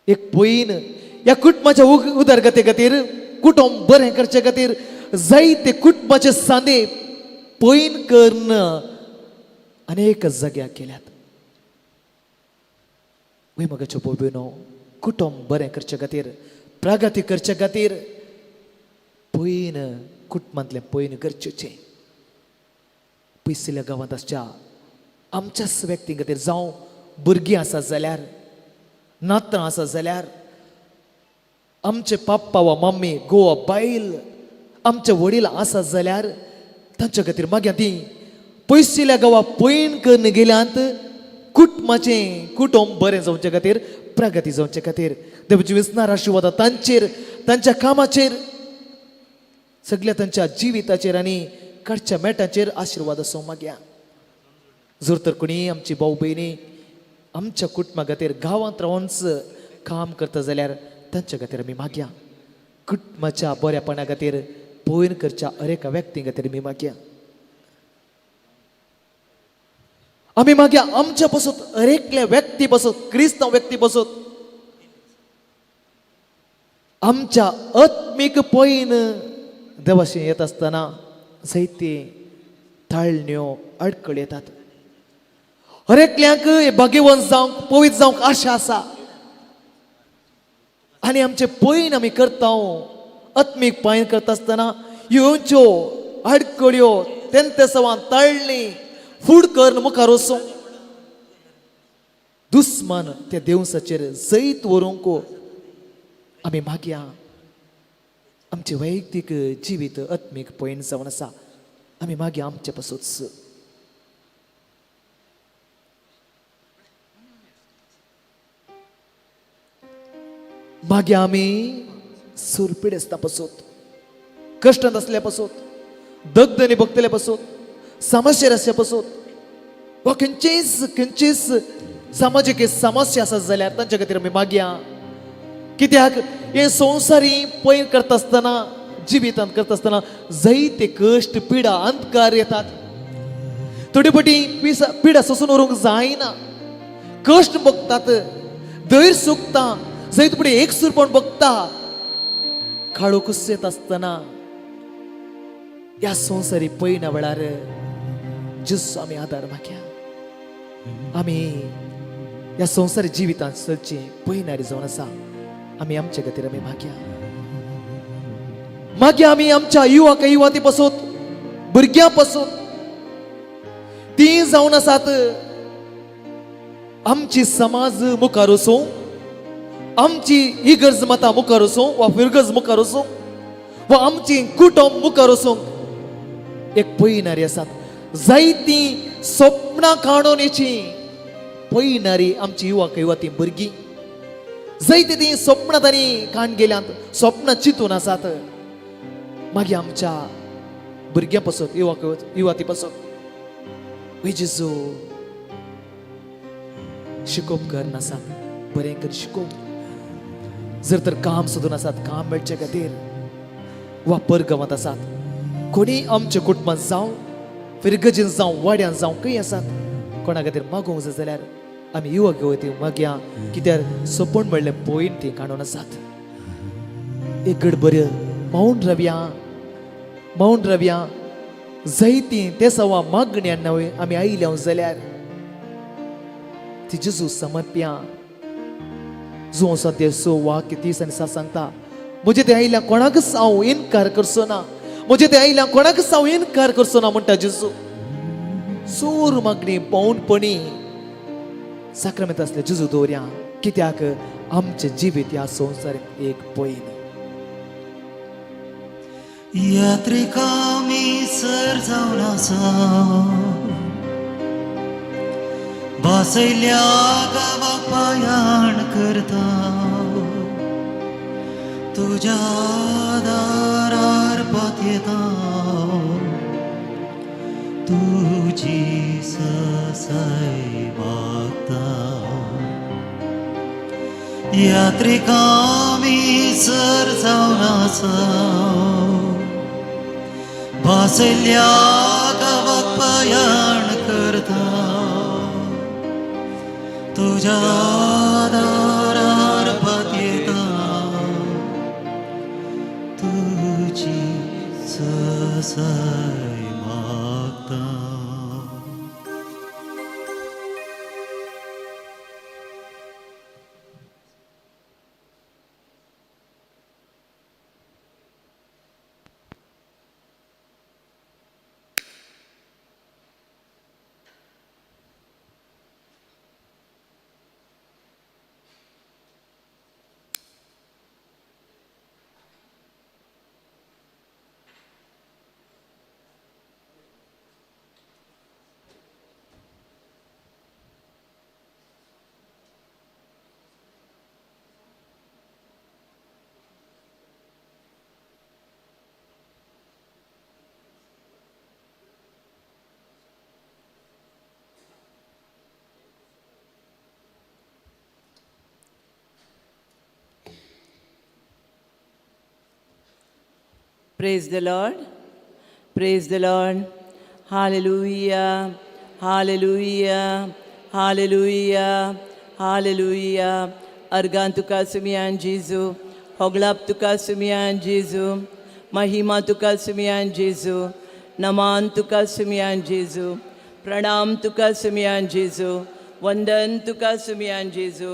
एक पयन, ह्या कुटुंबाच्या उदरगती खातीर, कुटुंब बरें करचे खातीर जायते कुटुंबाचे सांदे पयन करून अनेक जाग्यार केल्यात. वय मगाच्यो भोव, कुटुंब बरें करचे खातीर, प्रगती करचे खातीर पयन कुटुंबांतलें पयन गरजेचें. पयसुल्ल्या गांवांत आसच्या आमच्याच व्यक्तीं खातीर, जावं भुरगीं आसा जाल्यार, नातरां आसा जाल्यार, आमचे पप्पा वा मम्मी, गोवा बायल, आमचे वडील आसा जाल्यार तांच्या खातीर मागीर ती पयसुल्ल्या गांवा पयण करून गेल्यांत कुटुंबाचें कुटुंब बरें जावचे खातीर, प्रगती जावचे खातीर देवाची विसणार आशिर्वाद तांचेर, तांच्या कामाचेर, सगळ्या तांच्या जिविताचेर आनी कडच्या मेटाचेर आशिर्वाद आसूं मागया. जर तर कोणी आमची भाव भयणी आमच्या कुटुंबा खातीर गांवांत रावूनच काम करता जाल्यार तांच्या खातीर आमी मागया. कुटुंबाच्या बऱ्यापणा खातीर पयर करच्या अरेका व्यक्ती खातीर आमी मागया. आमी मागया आमच्या पसून अरेकल्या व्यक्ती पसून, क्रिस्तांव व्यक्ती पसून आमच्या आत्मीक पयन देवाशी येत आसतना जायते ताळण्यो अडकळ येतात. हरेकल्यांक भाग्यवंत जावंक, पवित्र जावंक आशा आसा आनी आमचे पयन आमी करता, आत्मीक पयन करता आसतना येवच्यो अडकळ्यो, तेंतेसवां, ताळणी फूड करून मुखार वचूं दुस्मान त्या देवसाचेर जैत व्हरूंक आमी मागया. आमचें वैयक्तीक जिवीत आत्मीक पयन जावन आसा, आमी मागया आमचे पासूच. मागीर आमी सुरपिडेस्ता पासून, कश्टांत आसल्या पासून, दगदनी भोगतल्या पासून, समस्येर आसल्या पासून वा खंयचेच खंयचेच समाजीक समस्या आसत जाल्यार तांच्या खातीर आमी मागया. कित्याक हे संवसारी पयर करता आसतना, जिवितांत करता आसतना जायते कश्ट, पिडा, अंधकार येतात. थोडे फावटी पिडा सोसून उरूंक जायना, कश्ट भोगतात, धैर्य सुकता, जायते फुडें एकसूरपण भोगता. काळो कुसेत आसतना ह्या संवसारी पयना वेळार जेजू आमी आदार मागया. आमी ह्या संवसारी जिवितांत चलची पयनारी जावन आसा, आमी आमचे खातीर आमी मागया. मागीर आमी आमच्या युवक युवती पासून, भुरग्यां पासून, ती जावन आसात आमची समाज मुखार वचूं, आमची इगर्ज माता मुखार वचूं वा फिरगर्ज मुखार वचूं वा आमची कुटुंब मुखार वचूंक एक पयनारी आसात. जायतीं सपनां काडून येची पयनारी आमची युवक युवती भुरगीं जायती ती सपनां तांणी काण गेल्यांत, सपनां चिंतून आसात. मागीर आमच्या भुरग्यां पासून, युवक युवती पासून जेजू शिकोवप करनासात, बरें कर शिकोवप. जर तर काम सोदून आसात, काम मेळचे खातीर वा परगांवांत आसात, कोणी आमच्या कुटुंबांत जावं, फिरगजीन जावं, वाड्यान जावं, खंय आसात कोणा खातीर मागोवंक जाय जाल्यार आमी युवक युवती मागया. कित्याक सपन म्हणलें पयन ती काडून आसात. एक गडबर मावन रावया, मावन रावया. जायतीं ते सवा मागण्या आमी आयल्या जाल्यार ती जेजू समर्प्या. जुंव सद्या 6 वाक्य 30 आनी 7 सांगता, म्हजे ते आयल्या कोणाकच हांव इनकार करचो ना, म्हजे ते आयल्या कोणाकच हांव इनकार करचो ना म्हणटा जेजू. चोर मागणी पावनपणी साक्रामेंत आसले जेजू दवरया, कित्याक आमचें जिवीत ह्या संवसारांत एक पयन. यात्रिका मी सर जावन आसा, भासयल्या गांवाक पायाण करता, तुज्या दारार पातयेता, तुजी ससाय मागता. यात्रिका मी सर जावन आसा, भासयल्या गांवाक पायाण करता, तुज्या दारार पातयेता, तुजी ससाय मागता. Praise the Lord. Praise the Lord. Hallelujah. Hallelujah. Hallelujah. Hallelujah. अर्गां तुका सुमियान जेजू, होगळाप तुका सुमियान जेजू, महिमा तुका सुमियान जेजू, नमान तुका सुमियान जेजू, प्रणाम तुका सुमियान जेजू, वंदन तुका सुमियान जेजू,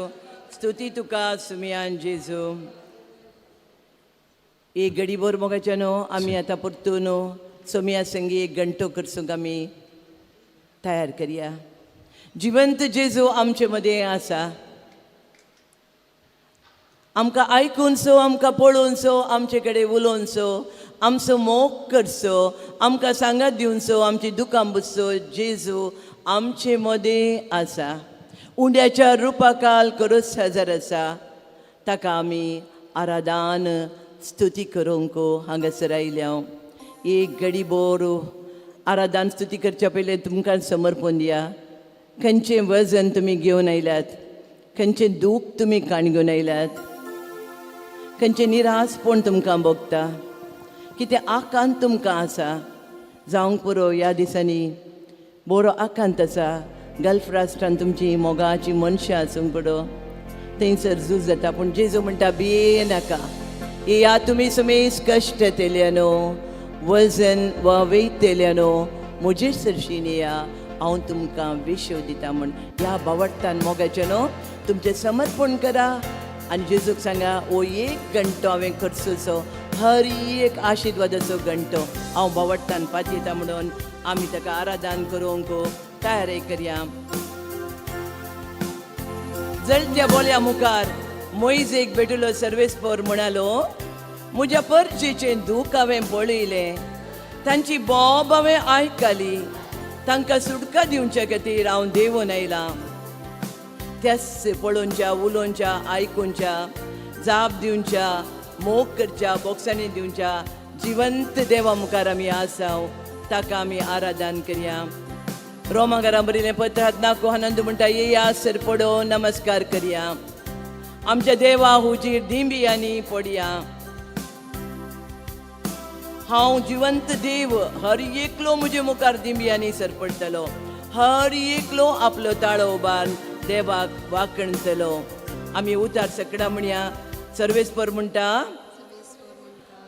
स्तुती तुका सुमियान जेजू. एक घडी भर मोगाच्या न्हू आमी आतां परतून सोमिया संगी एक घंटो करसूंक आमी तयार करया. जिवंत जेजू आमचे मदें आसा, आमकां आयकूनसो, आमकां पळोवनसो, आमचे कडेन उलोवनसो, आमचो मोग करचो, आमकां सांगात दिवनसो, आमची दुकां बुजचो जेजू आमचे मदें आसा. उंड्याच्या रुपाकाल करोच हजर आसा, ताका आमी आराधान स्तुती करूंक हांगासर आयल्या. एक घडी बोर आराधान स्तुती करच्या पयलीं तुमकां समर्पण दिया. खंयचें वजन तुमी घेवन आयल्यात, खंयचें दूख तुमी काण घेवन आयल्यात, खंयचें निरासपण तुमकां भोगता, कितें आकांत तुमकां आसा जावंक पुरो. ह्या दिसांनी बरो आकांत आसा. गल्फ राष्ट्रान तुमची मोगाची मनशां आसूंक पुरो, थंयसर झूज जाता. पूण जेजू म्हणटा भिये नाका, येया तुमी सुमेस कश्ट तेल्यानो, वजन वा वयतेल्यानो, म्हजे सरशीन येया, हांव तुमकां विशव दिता म्हण. ह्या बावडटान मोगाचें न्हू तुमचें समर्पण करा आनी जेजूक सांगा, हो एक घंटो हांवें खर्चोचो, हर एक आशिर्वादाचो घंटो हांव बावडटान पातयता म्हणून आमी ताका आराधन करूंक तयारी करया. जळत्या बोल्या मुखार मोयजेक भेटलो सर्वेस्पोर म्हणालो, म्हज्या परचेचें दूख हांवें पळयलें, तांची बोब हांवें आयकली, तांकां सुटका दिवचे खातीर हांव देंवून आयलां. त्याच पळोवच्या, उलोवच्या, आयकुच्या, जाप दिवच्या, मोग करच्या, बोक्सांनी दिवच्या जिवंत देवा मुखार आमी आसा, ताका आमी आराधन करया. रोमा घरा बरयलें पत्र नाको आनंद म्हणटा, येया सर पडो नमस्कार करया, आमच्या देवा हुजीर दिंबियांनी पडया. हांव जिवंत देव, हर एकलो म्हजे मुखार दिंबियांनी सरपडटलो, हर एकलो आपलो ताळो उबार देवाक वाकणतलो. आमी उतार सकडां म्हणया. सर्वेस्पर म्हणटा,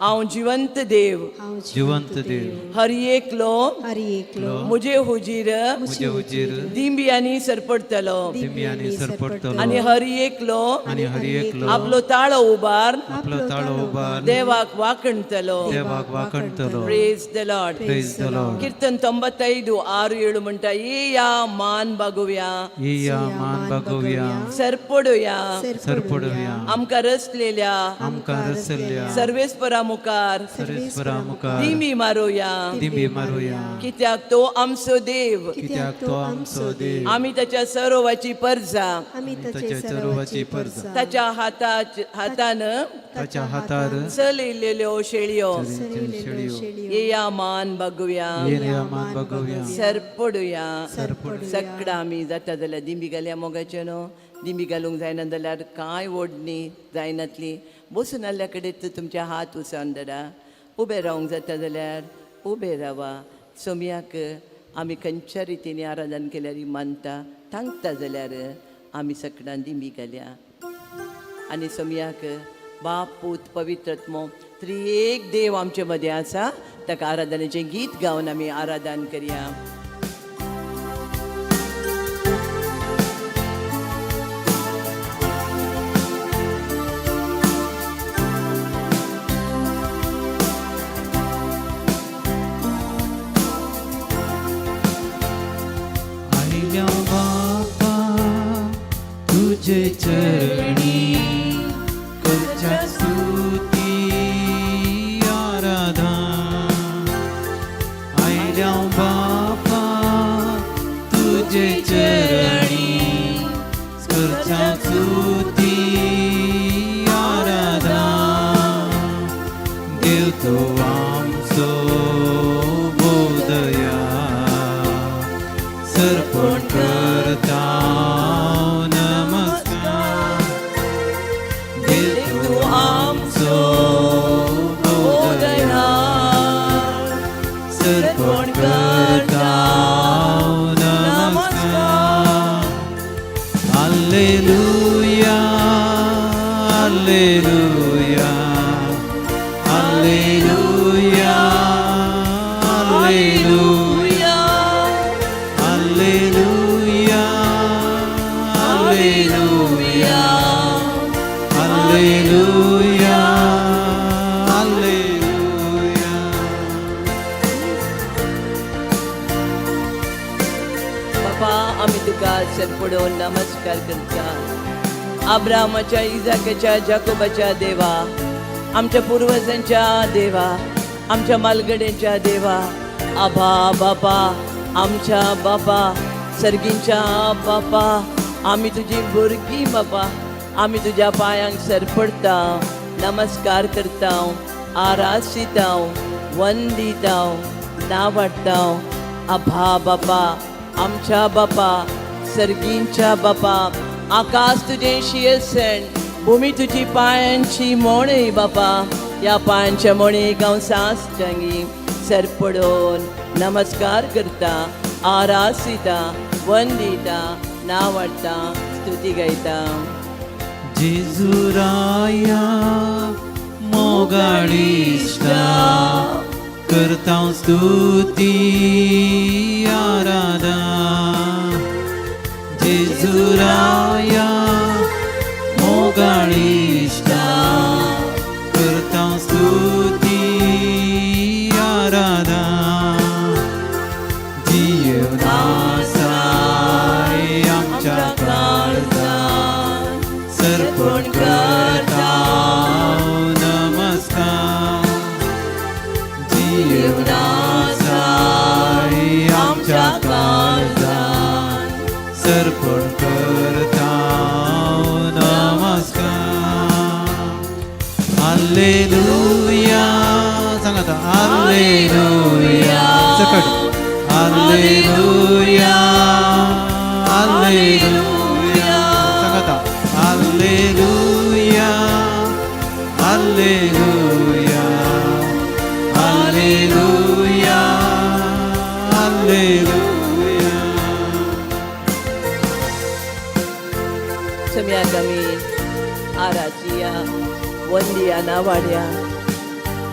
हांव जिवंत देव, जिवंत देव, हर एकलो, हर एकलो मुजे हुजीर, मुजे हुजीर दिंबियांनी सरपडटलो, दिंबियांनी सरपडटलो, आनी हर एकलो, आनी हर एकलो आपलो ताळो उबार, आपलो ताळो उबार देवाक वाकणतलो, देवाक वाकणतलो. Praise the Lord. Praise the Lord. कीर्तन 95 6 7 म्हणटा, येया मान बागोवया, येया मान बागोवया, सरपडोया, सरपडोया, आमकां रचलेल्या, आमकां रचलेल्या सर्वेस्परा मुखार, सर्वेस्परा मुखार दिमी मारुया, दिमी मारुया, कित्याक तो आमचो देव, कित्याक तो आमचो देव, आमी ताच्या सरोवाची परजा, आमी ताच्या सरोवाची परजा, ताच्या हातान, ताच्या हातार चलयलेल्यो शेळयो, येया मान बागोवया, येया मान बागोवया, सरपडुया. सगळा आमी जाता जाल्यार दिंबी घालया मोगाचे न्हू, दिंबी घालूंक जायना जाल्यार कांय ओडणी जायनातली, बसून आसल्या कडेन तुमचे हात उसान धरा, उबें रावंक जाता जाल्यार उबें रावा. सोमयाक आमी खंयच्या रितीन आराधन केल्यार मानता तांकता जाल्यार आमी सगळ्यां दिंबी घालया. आनी सोमयाक बाप पूत पवित्रत्मो त्रिएक देव आमचे मदें आसा, ताका आराधनेचें गीत गावन आमी आराधन करया. आयल्या बापा तुजे चरणी करच्या स्तुती आराधना. आयल्या बापा तुजे चरणी करच्या स्तुती आराधना. देव तो आमचो बोधया, सर्पण करता नमस्कार. देव तूं आमचो बोधया, सर्पण करता नमस्कार. Hallelujah, hallelujah, hallelujah, hallelujah, hallelujah, hallelujah, hallelujah, hallelujah. बापा आमी तुका सरपडोवन नमस्कार करता. आब्रामाच्या, इजाकाच्या, जाकोबाच्या देवा, आमच्या पुर्वजांच्या देवा, आमच्या मालगड्यांच्या देवा, आबा बापा, आमच्या बापा, सर्गींच्या बापा, आमी तुजी भुरगीं बापा, आमी तुज्या पांयांक सरपडटा, नमस्कार करता, आरासिता, वंदिता, नावाडटा. आभा बापा, आमच्या बापा, सर्गींच्या बापा, आकाश तुजें शियसन, भूमी तुजी पांयांची मोणी बापा, ह्या पांयांच्या मोणेक हांव सासटांगी सरपडोवन नमस्कार करता, आरासिता, वंदिता, नावाडटा, स्तुती गायता. जेजुराया मोगाळिश्टा करता स्तुती आराधना. जेजुराया मोगाळिश्टा करता स्तुती आराधना. जियेवन आसाय आमच्या काळजांत, सर्पण करता नमस्कार. जियेवन आसाय आमच्या काळजांत, सर्पण करता नमस्कार. हालेलुया, सांगाता हालेलुया, सकट हालेलुया, हालेलुया, सांगाता हालेलुया, हालेलुया, हालेलुया, हालेलुया. सम्याक आमी आराचिया, वंदिया, नावाड्या.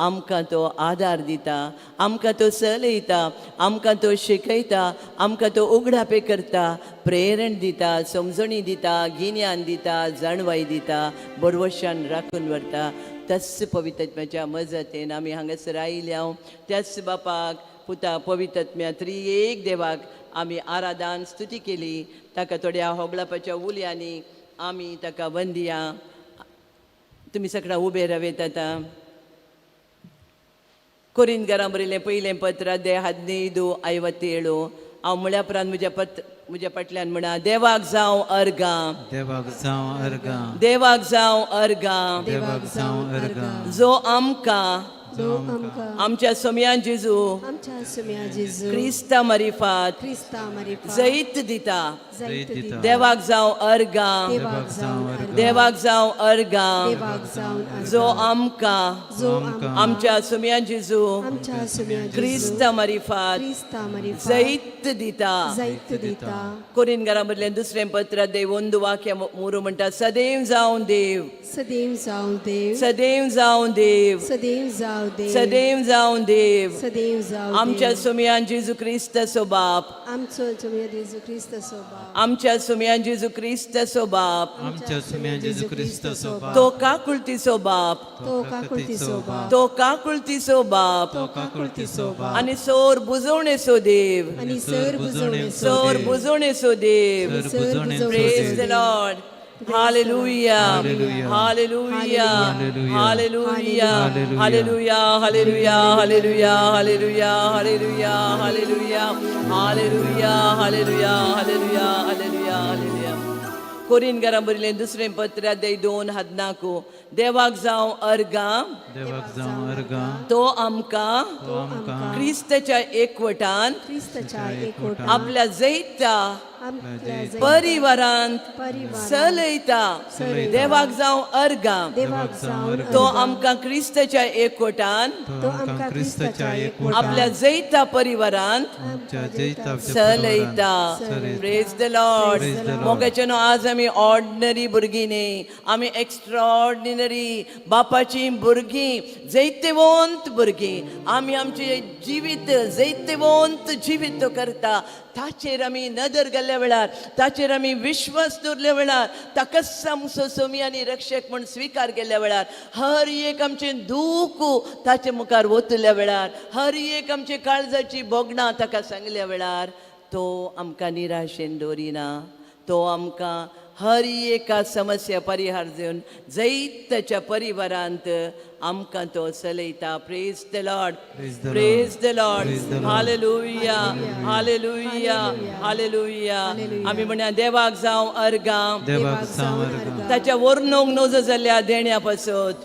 आमकां तो आदार दिता, आमकां तो चलयता, आमकां तो शिकयता, आमकां तो उगडापे करता, प्रेरण दिता, समजणी दिता, गिन्यान दिता, जाणवाय दिता, बरवशान राखून व्हरता. त्याच पवित्रत्म्याच्या मजतीन आमी हांगासर आयल्या. त्याच बापाक, पुता, पवित्रत्म्या त्रिएक देवाक आमी आराधन स्तुती केली. ताका थोड्या होगळापाच्या उलयांनी आमी ताका वंदिया. तुमी सगळा उबे रावेत आतां. कोरिंदकारां बरयलें पयलें पत्र दे हदिनैदु 57. हांव म्हळ्या उपरांत म्हज्या पत्र म्हज्या फाटल्यान म्हणा, देवाक जावं अर्गां, देवाक जावं अर्गां, देवाक जावं अर्गां, देवाक जावं अर्गां, जो आमकां आमच्या सोम्या जेजू क्रिस्ता मारिफात जैत दिता. देवाक जावं अर्गां, देवाक जावं अर्गां, जो आमकां आमच्या सोम्या जेजू क्रिस्ता मारिफात जैत दिता. कोरिंदकारां बरयलें दुसरें पत्र देव 1 वाक्य 3 म्हणटा, सदैव जावं देव, सदैव जावं देव, सदैव जावं देव, सदैव जावं देव, सदैव जावं देव, सदैव जावं आमच्या सोम्यान जेजू क्रिस्ताचो बाप, आमचो सोम्या जेजू क्रिस्ताचो बाप, आमच्या सोम्यान जेजू क्रिस्ताचो बाप, आमच्या सोम्यान जेजू क्रिस्ताचो बाप, तो काकुळतीचो बाप, तो काकुळतीचो बाप, तो काकुळतीचो बाप, तो काकुळतीचो बाप, आनी सोर बुजवणेचो देव, आनी सर बुजवणेचो, सोर बुजवणेचो देव. Praise the Lord. Hallelujah. Hallelujah. Hallelujah. Hallelujah. Hallelujah. Hallelujah. Hallelujah. Hallelujah. Hallelujah. Hallelujah. Hallelujah. Hallelujah. Hallelujah. Hallelujah. कोरिंदकारां बरयलें दुसरें पत्र 2:14. देवाक जावं अर्गां, देवाक जावं अर्गां, तो आमकां क्रिस्ताच्या एकवटान आपल्या जैता परिवारांत चलयता. देवाक जावं अर्गां, तो आमकां क्रिस्ताच्या एकवटान आपल्या जैता परिवारांत चलयता. Praise the Lord. मोगाचे न्हू, आज आमी ऑर्डिनरी भुरगीं न्ही, आमी एक्स्ट्राऑर्डिनरी बापाची भुरगीं, जैतवंत भुरगीं. आमी आमचें जिवीत जैतवंत जिवीत करता. ताचेर आमी नदर घाल्ल्या वेळार, ताचेर आमी विश्वास दवरल्या वेळार, ताकाच आमचो सोमी आनी रक्षक म्हूण स्विकार केल्ल्या वेळार, हर एक आमचें दूख ताचे मुखार वतल्या वेळार, हर एक आमचे काळजाची भोगणां ताका सांगल्या वेळार, तो आमकां निराशेन दवरिना. तो आमकां हर एका समस्या परिहार दिवन जैताच्या परिवारांत आमकां तो चलयता. Praise the Lord. Praise the Lord. Hallelujah. Hallelujah. Hallelujah. आमी म्हणया, देवाक जावं अर्गां, देवाक जावं अर्गां, ताच्या वर्णूंक नजो जाल्ल्या देण्या पासत,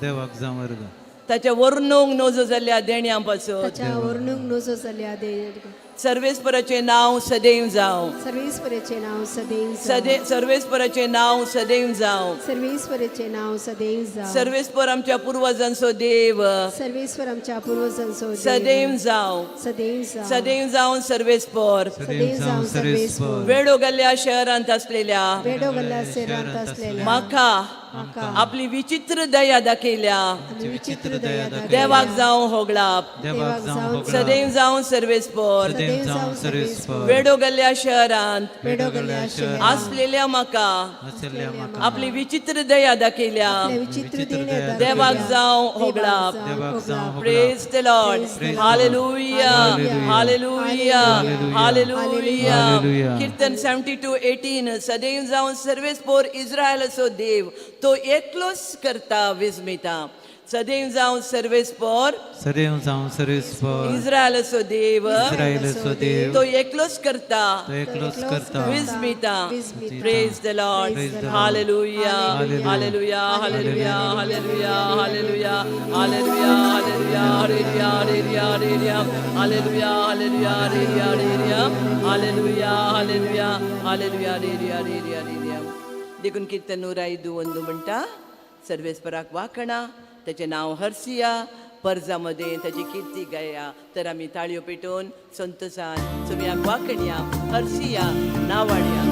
देवाक जावं अर्गां, ताच्या वर्णूंक नजो जाल्ल्या देण्या पासत, ताच्या वर्णूंक नजो जाल्ल्या देण्या, सर्वेस्पराचें नांव सदैव जावं, सर्वेस्पराचें नांव सदैव जावं, सर्वेस्पराचें नांव सदैव जावं, सर्वेस्पराचें नांव सदैव जावं, सर्वेस्पर आमच्या पुर्वजांचो देव, सर्वेस्पर आमच्या पुर्वजांचो देव, सदैव जावं, सदैव जावं, सदैव जावं सर्वेस्पर, सदैव जावं सर्वेस्पर, वेडोगल्ल्या शहरांत आसलेल्या, वेडोगल्ल्या शहरांत आसलेल्या म्हाका आपली विचित्र दया दाखयल्या, विचित्र दया दाखयल्या, देवाक जावं होगळाप, देवाक जावं होगळाप, सदैव जावं सर्वेस्पर, सदैव जावं सर्वेस्पर, वेडोगल्ल्या शहरांत वेडोगल्ल्या शहरांत आसलेल्या म्हाका आसलेल्या म्हाका आपली विचित्र दया दाखयल्या, विचित्र दया देवाक जावं होगळाप. देवाक जावं होगळाप. Praise the Lord. Hallelujah. Hallelujah. Hallelujah. Kirtan 72:18. सदैव जावं सर्वेस्पर इस्रायलाचो देव, तो एकलोच करता विस्मिता. सदैव जावं सर्वेस्पर, सदैव जावं सर्वेस्पर, इस्रायलाचो देव, इस्रायलाचो देव, तो एकलोच करता, तो एकलोच करता Vismita. Praise the Lord. Hallelujah. Hallelujah. Hallelujah. Hallelujah. Hallelujah. Hallelujah. Hallelujah. Hallelujah. Hallelujah. Hallelujah. Hallelujah. Hallelujah. Hallelujah. Hallelujah. Hallelujah. Hallelujah. Hallelujah. देखून कीर्तन 105 म्हणटा, सर्वेस्पराक वाकणा, ताचें नांव हरसिया, परजा मदें ताची किर्ती गाया. तर आमी ताळयो पेटोवन संतोसान सुम्याक वाकणया, हरसिया, नावाडया.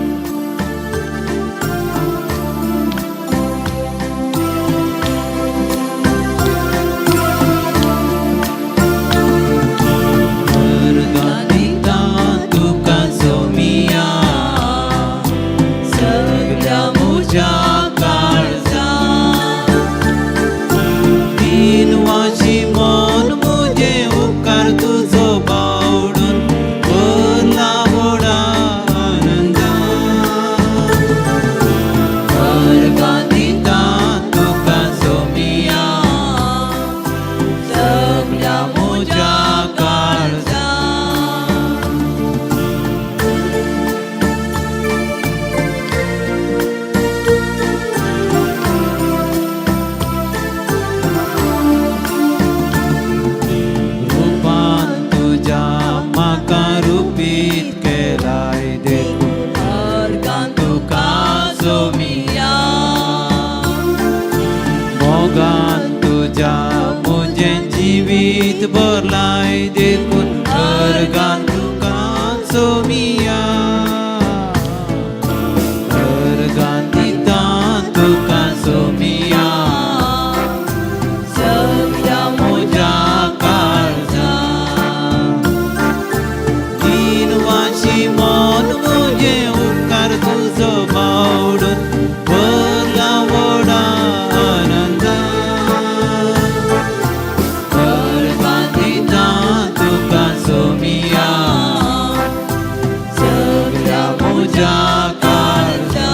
वाशी मन म्हजें उपकार तुजो बावडून भरला व्हडा आनंदान. अर्गां दिता तुका सोमिया सगळ्या म्हज्या काळजान.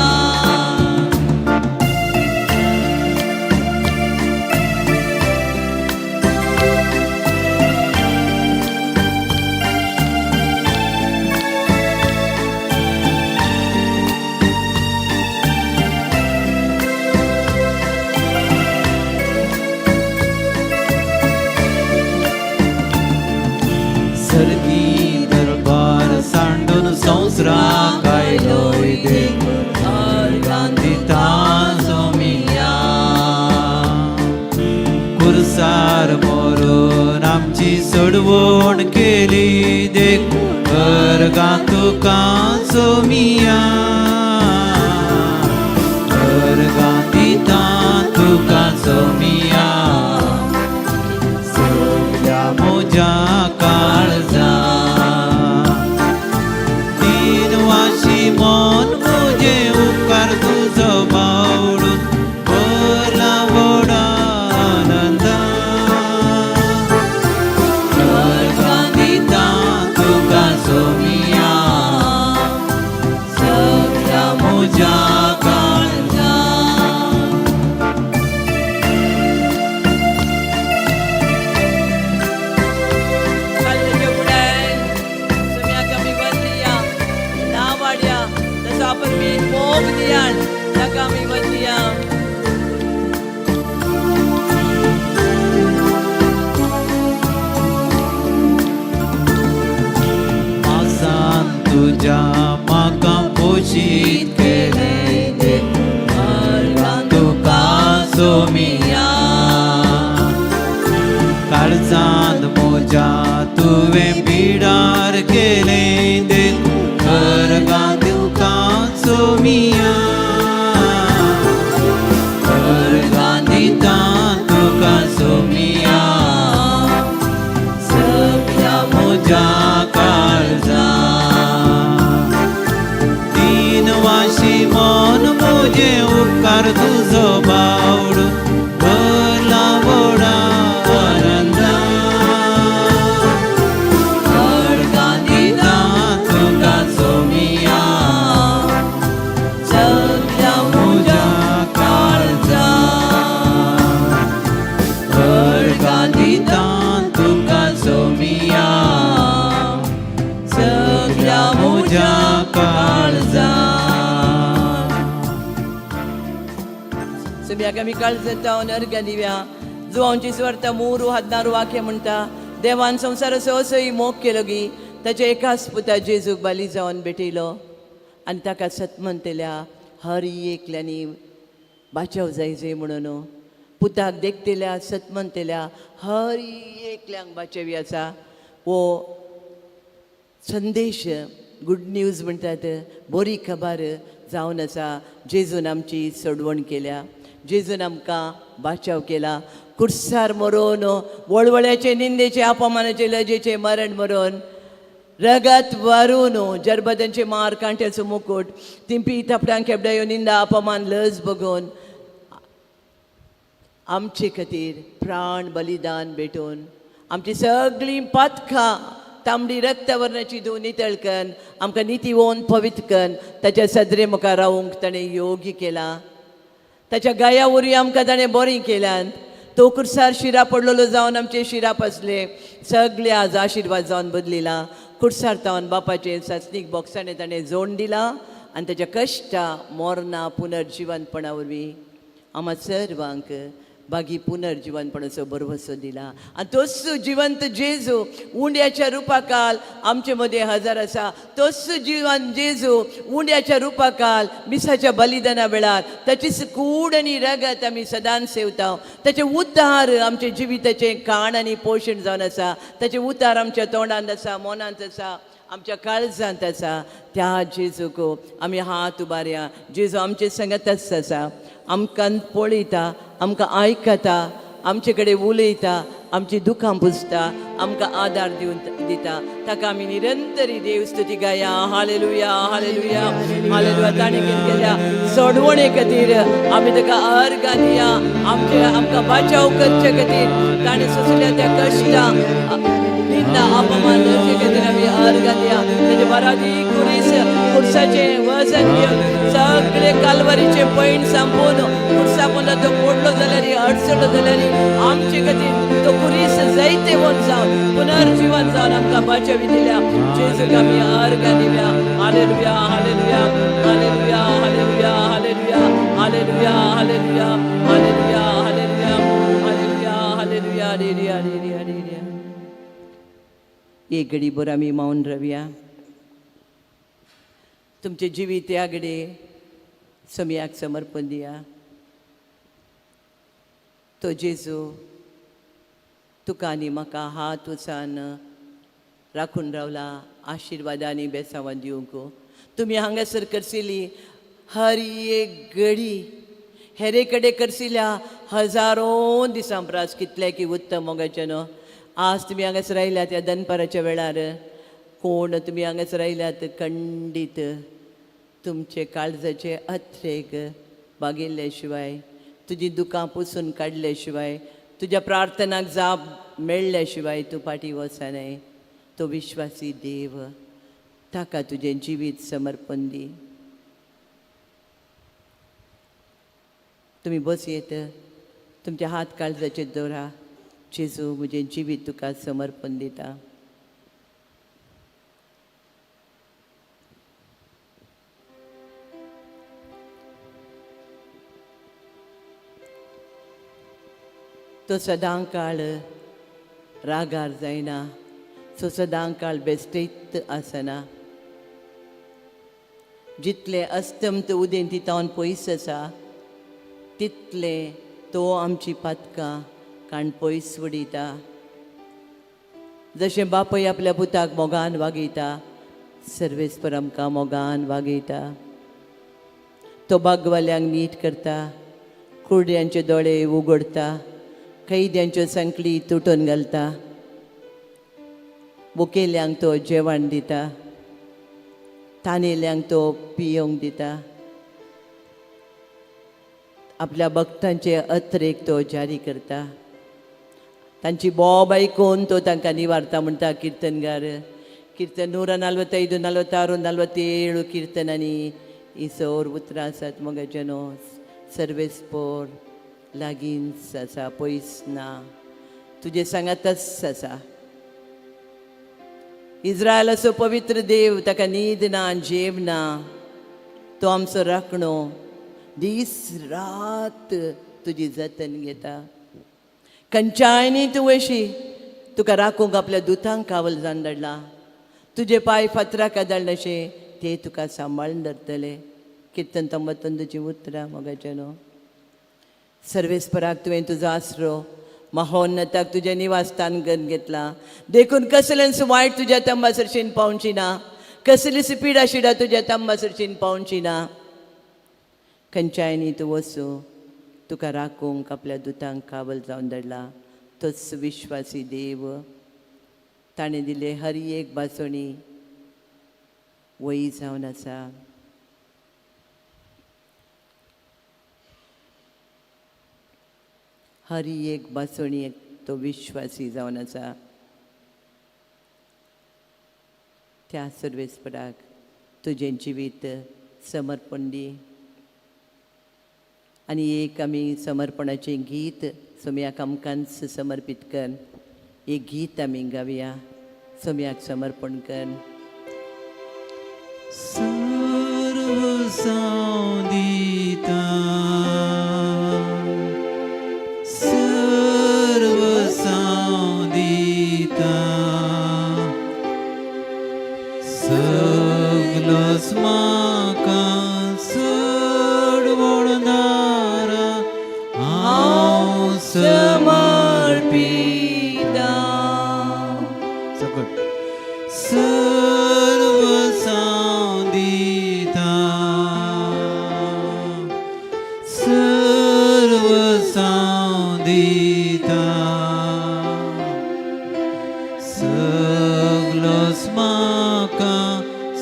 सर्गी दरबार सांडून संवसाराक आयलोय देखून अर्गां दिता सोमिया. कुर्सार मरून आमची सोडवण केली देखून अर्गां तुका सोमिया. अर्गां दिता तुका सोमिया सगळ्या म्हज्या काळजान. तीन वाशी मन म्हजें उपकार तुजो बावडून भरला व्हडा आनंदान. अर्गां दिता तुका सोमिया सगळ्या म्हज्या काळजान. कालच्या फुड्यान सोम्याक आमी वंदिया नांव वाडया तसो आपण मी मोग दियान ताका आमी वंदिया. आसान तुज्या म्हाका पोशीत केलें देखून अर्गां तुका सोमिया. काळजांत म्हज्या तुवें बिडार केलें देखून अर्गां तुका सोमिया. अर्गां दिता तुका सोमिया सगळ्या म्हज्या काळजान. तीन वाशी मन म्हजें उपकार तुजो बावडून भरला व्हडा आनंदान. अर्गां दिता तुका सोमिया सगळ्या म्हज्या काळजान. अर्गां दिता तुका सोमिया सगळ्या म्हज्या काळजान. सोम्याक आमी काळजांत अर्गां दिव्या. जुवांची स्वर्त 3:16 वाक्य म्हणटा, देवान संवसाराचो असोय मोग केलो की ताच्या एकाच पुता जेजूक बाली जावन भेटयलो आनी ताका सतमंतल्या हर एकल्यांनी बाचाव जाय जाय म्हणून पुताक देखतल्या सतमंतल्या हर एकल्यांक बाचावी आसा. हो संदेश गुड न्यूज म्हणटात, बरी खबर जावन आसा. जेजून आमची सोडवण केल्या, जेजून आमकां बाचाव केला. कुर्सार मरोन वळवळ्याचे निंदेचे अपमानाचे लजेचे मरण मरोन रगत वारून जरबदांचे मार कांट्याचो मुकुट तिंपी थापडां खेपड्यायो निंदा अपमान लज बगोवन आमचे खातीर प्राण बलिदान भेटोवन आमची सगळीं पातकां तांबडी रक्तवर्णाची धुवन नितळ कन्न आमकां निती वोन पवित्र कन्न ताच्या सदरे मुखार रावूंक ताणें योग्य केला. ताच्या गाया वरवीं आमकां ताणें बरीं केल्यात. तो कुर्सार शिरा पडलेलो जावन आमचे शिरा पसले सगळे आज आशिर्वाद जावन बदलिला. कुर्सार तावन बापाचे सासणीक बोक्साणें ताणें जोड दिला आनी ताच्या कश्टा मोरना पुनर्जिवनपणा वरवीं आमकां सर्वांक बागी पुनर्जिवनपणाचो भरवसो दिला. आनी तोच जिवंत जेजू उंड्याच्या रुपाकाल आमचे मदें हजर आसा. तोच जिवन जेजू उंड्याच्या रुपाकाल मिसाच्या बलिदाना वेळार ताचीच कूड आनी रगत आमी सदांच सेवता. ताचें उतार आमच्या जिविताचें काण आनी पोशण जावन आसा. ताचें उतार आमच्या तोंडांत आसा, मनांत आसा, आमच्या काळजांत आसा. त्या जेजूक आमी हात उबारया. जेजू आमचे संगतच आसा, आमकां पळयता, आमकां आयकता आमचे कडेन उलयता, आमची दुखां पुसता, आमकां आदार दिवन दिता. ताका आमी निरंतरी देव स्तुती गाया. Hallelujah, hallelujah, hallelujah. ताणें कितें केल्या सोडवणे खातीर आमी ताका अर्गां दिया. आमचे आमकां बाचाव करचे खातीर ताणें सोंसल्या त्या कश्टां, निंदा, अपमान धरचे खातीर आमी अर्गां दिया. तेजे बारादी कुरीस कुर्साचें वजन घेवन सगळे कालवारीचे पैण सांपोवन कुर्सा पोंदा तो पडलो जाल्यार, अडचलो जाल्यार आमचे खातीर तो कुरीस जायते वन जावन पुनर्जीवन जावन आमकां बाचावी दिल्या. जेजूक आमी अर्गां दिवया. Hallelujah, hallelujah, hallelujah, hallelujah, hallelujah, hallelujah, hallelujah, hallelujah, hallelujah, hallelujah, hallelujah, hallelujah, hallelujah, hallelujah. एक घडी भर आमी मौन रावया. तुमचें जिवीत ह्या घडये समयाक समर्पण दिया. तो जेजू तुका आनी म्हाका हात उसान राखून रावला आशिर्वादांनी बेसांवान दिवंक. तुमी हांगासर करसिली हर एक घडी हेरे कडेन करसिल्या हजारो दिसां प्रास कितले की उत्तम मोगाचें न्हू. आज तुमी हांगासर आयल्यात ह्या दनपाराच्या वेळार, कोण तुमी हांगासर आयल्यात खंडीत तुमचे काळजाचे अथरेक बागिल्ले शिवाय, तुजी दुकां पुसून काडले शिवाय, तुज्या प्रार्थनाक जाप मेळ्ळे शिवाय तूं फाटीं वचनाय. तो विश्वासी देव, ताका तुजें जिवीत समर्पण दी. तुमी बसयेत, तुमचे हात काळजाचेर दवरा. जेजू, म्हजें जिवीत तुका समर्पण दिता. तो सदां काळ रागार जायना, तो सदां काळ बेश्टेत आसना. जितले अस्तंत उदेंती तावन पयस आसा तितले तो आमची पातकां काण पयस उडयता. जशें बापूय आपल्या पुताक मोगान वागयता, सर्वेस्पर आमकां मोगान वागयता. तो बागवाल्यांक नीट करता, कुरड्यांचे दोळे उगडता, कैद्यांच्यो संकली तुटून घालता, बुकेल्यांक तो जेवण दिता, तानेल्यांक तो पियोंक दिता, आपल्या भक्तांचे अत्रेक तो जारी करता, तांची बोब आयकून तो तांकां निवारता. म्हणटा किर्तनगार, कीर्तन 145, 46, 47 किर्तनांनी ही सौर उतरां आसात. मगाचे न्हू, सर्वेस्पोर लागींच आसा, पयस ना, तुजे सांगातच आसा. इस्रायलाचो पवित्र देव, ताका न्हीद ना, जेव ना, तो आमचो राखणो, दीस रात तुजी जतन घेता. खंयच्यायनी तूं वशी तुका राखूंक आपल्या दुतांक कावल जावन धाडला. तुजे पांय फातराक आदळनाशे ते तुका सांबाळून धरतले. किर्तन 92 उतरां मोगाचें न्हू. सर्वेस्पराक तुवें तुजो आसरो, महोन्नताक तुजें निवासस्थान गन घेतलां. देखून कसलेंच वायट तुज्या तंबा सरशीन पावची ना, कसलीच पिडा शिडा तुज्या तंबा सरशीन पावची ना. खंयच्यायनी तूं वचूं, तुका राखूंक आपल्या दुतांक कावल जावन धाडला. तोच विश्वासी देव, ताणें दिले हर एक बासोणी वयी जावन आसा. हर एक बासोणी तो विश्वासी जावन आसा. त्या सर्वेस्पराक तुजें जिवीत समर्पण दी. आनी एक आमी समर्पणाचें गीत सोम्याक आमकांच समर्पीत कर. एक गीत आमी गावया, सोम्याक समर्पण कर. सर्वसांव दिता, सर्वसांव दिता, सगलोच म्हाका चडवणदारा हांव समर्पिता. सकट सर्वसांव दिता, सर्वसांव दिता,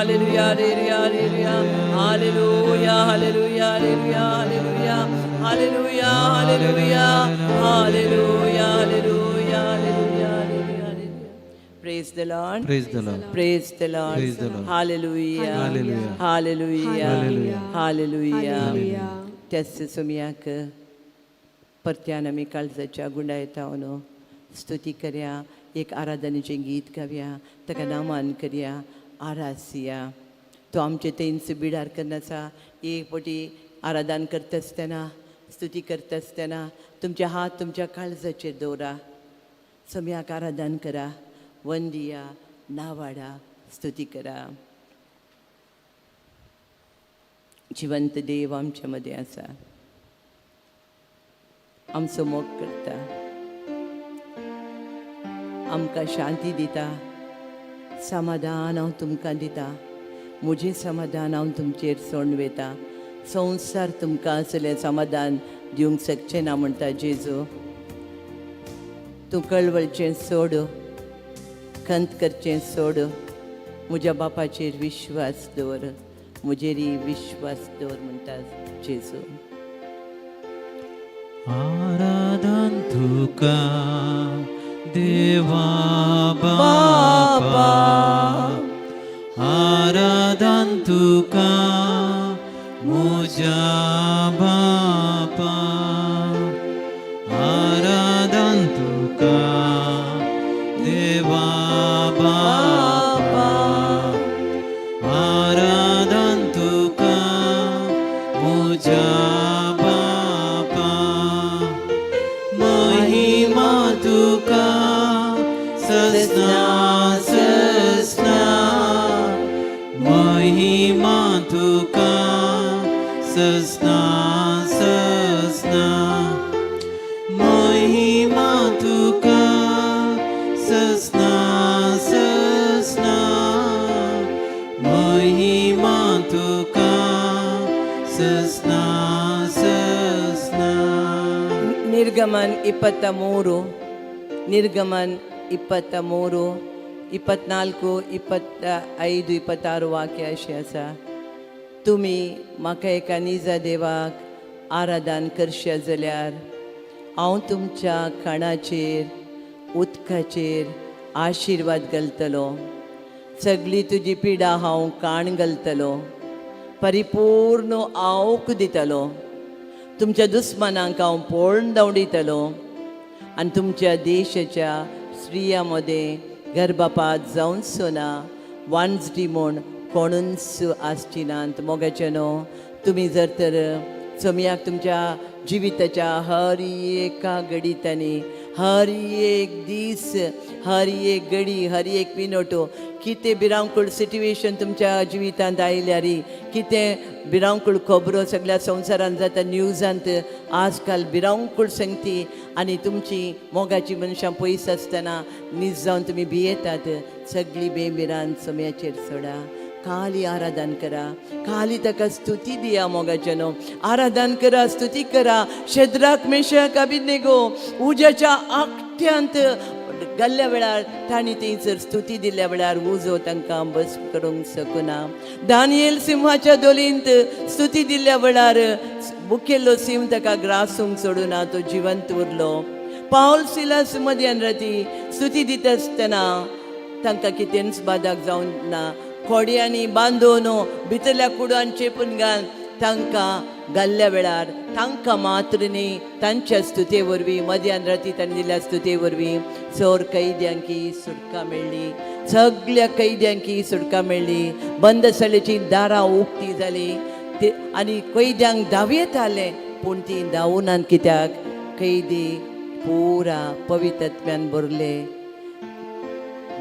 Hallelujah, hallelujah, hallelujah, hallelujah, hallelujah, hallelujah, hallelujah, hallelujah, hallelujah, hallelujah, hallelujah. Praise the Lord. Praise the Lord. Praise the Lord. Praise the Lord. Hallelujah. Hallelujah. Hallelujah. Hallelujah. Hallelujah. Hallelujah. त्याच सोमयाक परत्यान आमी काळजाच्या गुंडायता न्हू स्तुती करया, एक आराधनेचें गीत गावया, ताका नामान करया, आरासिया. तो आमचे तेंच बिडार करनासा. एक पटी आराधन करता आसतना, स्तुती करता आसतना तुमचे हात तुमच्या काळजाचेर दवरा, सोमयाक आराधन करा, वंदिया नावाडा स्तुती करा. जिवंत देव आमच्या मदें आसा, आमचो मोग करता, आमकां शांती दिता, समाधान हांव तुमकां दिता, म्हजें समाधान हांव तुमचेर सोडून वयता. संवसार तुमकां असलें समाधान दिवंक शकचें ना म्हणटा जेजू. तूं कळवळचें सोड, खंत करचें सोड, म्हज्या बापाचेर विश्वास दवर, म्हजेरय विश्वास दवर म्हणटा जेजू. आराधन तुका देवा बापा, आराधन तुका म्हज्या बापा, आराधन तुका देवा बापा, आराधन तुका म्हज्या बापा, महिमा तुका ससना ससना, महिमा तुका ससना ससना, महिमा तुका ससना ससना, महिमा तुका ससना ससना. ನಿರ್ಗಮನ್ 23, ನಿರ್ಗಮನ್ 23, 24, 25, 26 वाक्य अशें आसा. तुमी म्हाका एका निजा देवाक आराधन करशे जाल्यार हांव तुमच्या खाणाचेर उदकाचेर आशिर्वाद घालतलो, सगळी तुजी पिडा हांव काण घालतलो, परिपूर्ण आवक दितलो, तुमच्या दुस्मानांक हांव पळोवन धांवडितलो आनी तुमच्या देशाच्या स्त्रियां मदें गर्भपात जावचो ना, वांजटी म्हूण कोणूच आसची नात. मोगाचे न्हू, तुमी जर तर सोमयाक तुमच्या जिविताच्या हर एका घडितांनी, हर एक दीस, हर एक घडी, हर एक मिनटो कितें भिरांकूळ सिट्युएशन तुमच्या जिवितांत आयल्यार, कितें भिरांकूळ खबरो सगळ्या संवसारांत जाता, न्यूजांत आजकाल भिरांकूळ संगती आनी तुमची मोगाची मनशां पयस आसतना नीज जावन तुमी भियेतात, सगळी बेमिरान सोम्याचेर सोडा. खाली आराधन करा, खाली ताका स्तुती दिया. मोगाचे न्हू, आराधन करा, स्तुती करा. शेद्राक मेशाक अभिनेगो उज्याच्या आकट्यांत घाल्ल्या वेळार तांणी थंयसर स्तुती दिल्ल्या वेळार उजो तांकां बस करूंक शकना. दानियल सिंहाच्या दोलींत स्तुती दिल्ल्या वेळार मुखेल्लो सिंह ताका ग्रासूंक सोडूना, तो जिवंत उरलो. पावल सिलास मध्यान राती स्तुती दिता आसतना तांकां कितेंच बादाक जावंक ना. खोडयांनी बांदून भितरल्या कुडान चेपून घाल तांकां घाल्ल्या वेळार तांकां मात्र न्ही, तांच्या स्तुते वरवीं मध्यान राती तांणी दिल्ल्या स्तुते वरवीं चोर कैद्यांकी सुटका मेळ्ळी, सगळ्या कैद्यांकी सुटका मेळ्ळी. बंदसालेची दारां उक्ती जाली आनी कैद्यांक धांवयेत आलें, पूण ती धांवूनात कित्याक कैदी पुरा पवित्रत्म्यान भरले.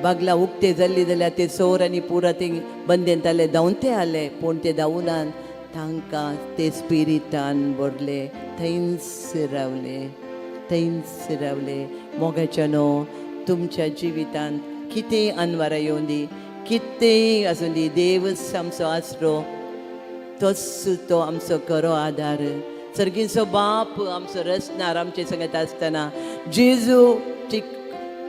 बागला उक्ते जाल्ली जाल्यार ते चोर आनी पुरा ते बंदेंत आले, धांवते आले, पूण ते धांवूनात, तांकां ते स्पिरितान भरले, थंयच रावले, थंयच रावले. मोगाच्या न्हू, तुमच्या जिवितांत कितेंय अनवारां येवं दी, कितेंय आसूं दी, देवच आमचो आसरो, तोच तो आमचो खरो आदार. सर्गीचो बाप आमचो रचणार आमचे संगत आसतना जेजूची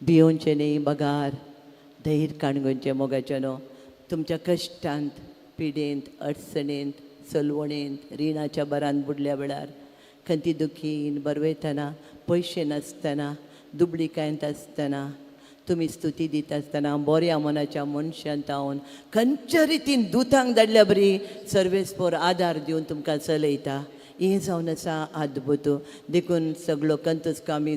भियोवचें न्ही बगार धैर्य काणगोनचें मोगाच्यानो. तुमच्या कश्टांत, पिडेंत, अडचणेंत, सलवणेंत, रिणाच्या बरान बुडल्या वेळार, खंती दुखीन बरवयतना, पयशे नासतना, दुबळीकायंत आसतना, तुमी स्तुती दिता आसतना बऱ्या मनाच्या मनशान तावन खंयच्या रितीन दुतांक धाडल्या बरी सर्वेस्पोर आदार दिवन तुमकां चलयता. हें जावन आसा अद्भुत. देखून सगळो कंतुस्क आमी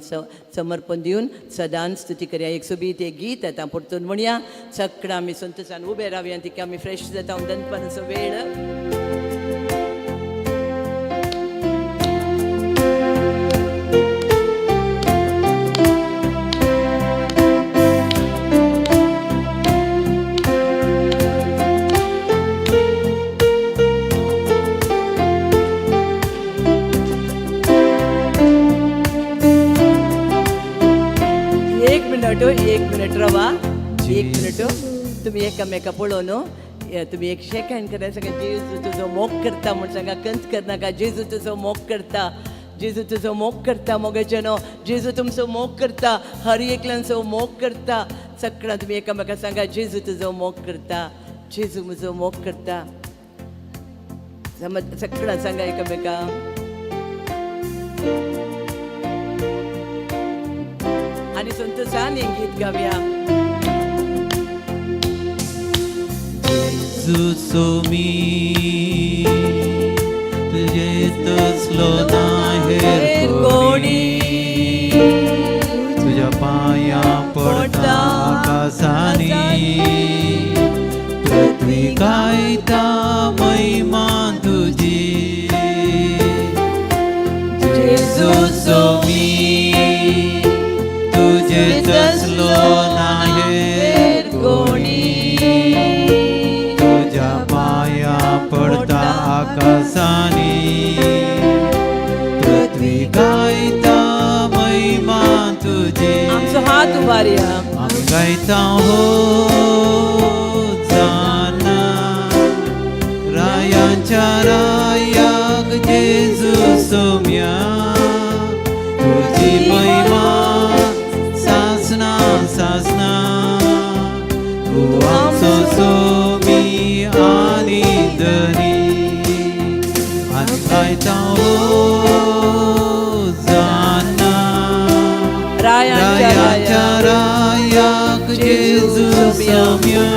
समर्पण दिवन सदांच स्तुती करया. एक सोबीत एक गीत आतां परतून म्हणया. सगळ्या आमी संतोशान उबे रावया, तिका आमी फ्रेश जाता दनपाराचो वेळ. एक मिनट रवा, एक मिनट. तुमी एकामेका पळोवन तुमी एक शेक हँड करा. सांगा जेजू तुजो मोग करता म्हूण सांगा. कंत करनाका. जेजू तुजो मोग करता, जेजू तुजो मोग करता मोगाचें न्हू. जेजू तुमचो मोग करता, हर एकल्यांचो मोग करता. सगळ्यां तुमी एकामेका सांगा जेजू तुजो मोग करता, जेजू म्हजो मोग करता. समज सगळ्यां सांगा एकामेका. आनी संतोशान हें गीत गावया. जेजू सोमी तुजे तसलो ना हेर कोणी, तुज्या पांयां पडटा आकाशांनी, पृथ्वी गायता महिमा तुजी. जेजू सोमी तुजे तसलो ना हेर कोणी, तुज्या पांयां पडटा आकाशांनी, पृथ्वी गायता महिमा तुजी. आमचो हात उबारया, आमी गायता होजाना, रायांच्या रायाक जेजू सोम्या, तुजी महिमा सासना सासना, तूं आमचो सोमी आनी धनी. आमी गायता होजाना, रायांच्या रायाक जेजू सोम्या,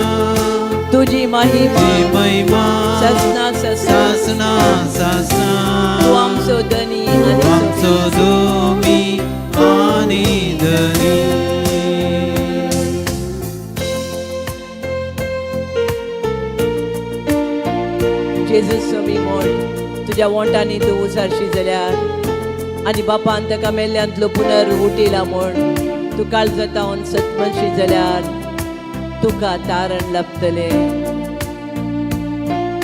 तुजी महिमा महिमा सासना सासना सासना, तूं आमचो धनी, तूं आमचो दोमी आनी धनी. जेजू सोमी म्हण तुज्या वोंटांनी तूं उसारशी जाल्यार आनी बापान ताका मेल्ल्यांतलो पुनर उठयला म्हूण तूं काळजांत सतमनशी जाल्यार तुका तारण लाभतलें.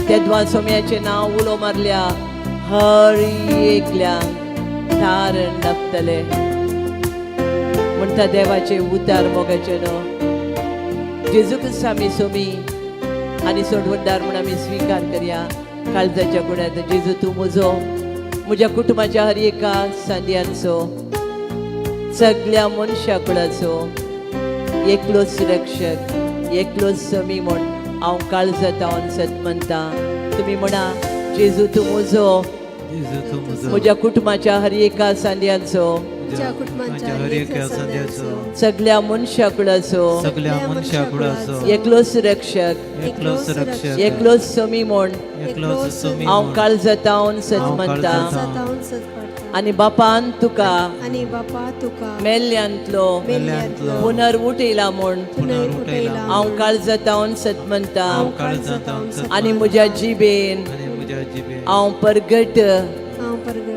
तेदवा सोम्याचें नांव उलो मारल्या हर एकल्यांक तारण लाभतलें म्हणटा देवाचें उतार मोगाचें न्हू. जेजू क्रिस्त आमी सोमी आनी सोडवणदार म्हूण आमी स्विकार करया काळजाच्या गुण्यात. जेजू तूं म्हजो, म्हज्या कुटुंबाच्या हर एका सांद्यांचो, सगळ्या मनशा कुळाचो एकलोच रक्षक, एकलोच समी म्हूण हांव काळजांत सत म्हणटा. तुमी म्हणा जेजू तूं म्हजो, म्हज्या कुटुंबाच्या हर एका सांद्यांचो, सगळ्या मनशा कुळाचो, एकलोच रक्षक, एकलोच समी म्हूण हांव काळजांत सत म्हणटा. आनी बापान तुका मेल्ल्यांतलो पुनर उठयला म्हूण हांव काळजांत सत म्हणटा. आनी म्हज्या जिबेन हांव परगट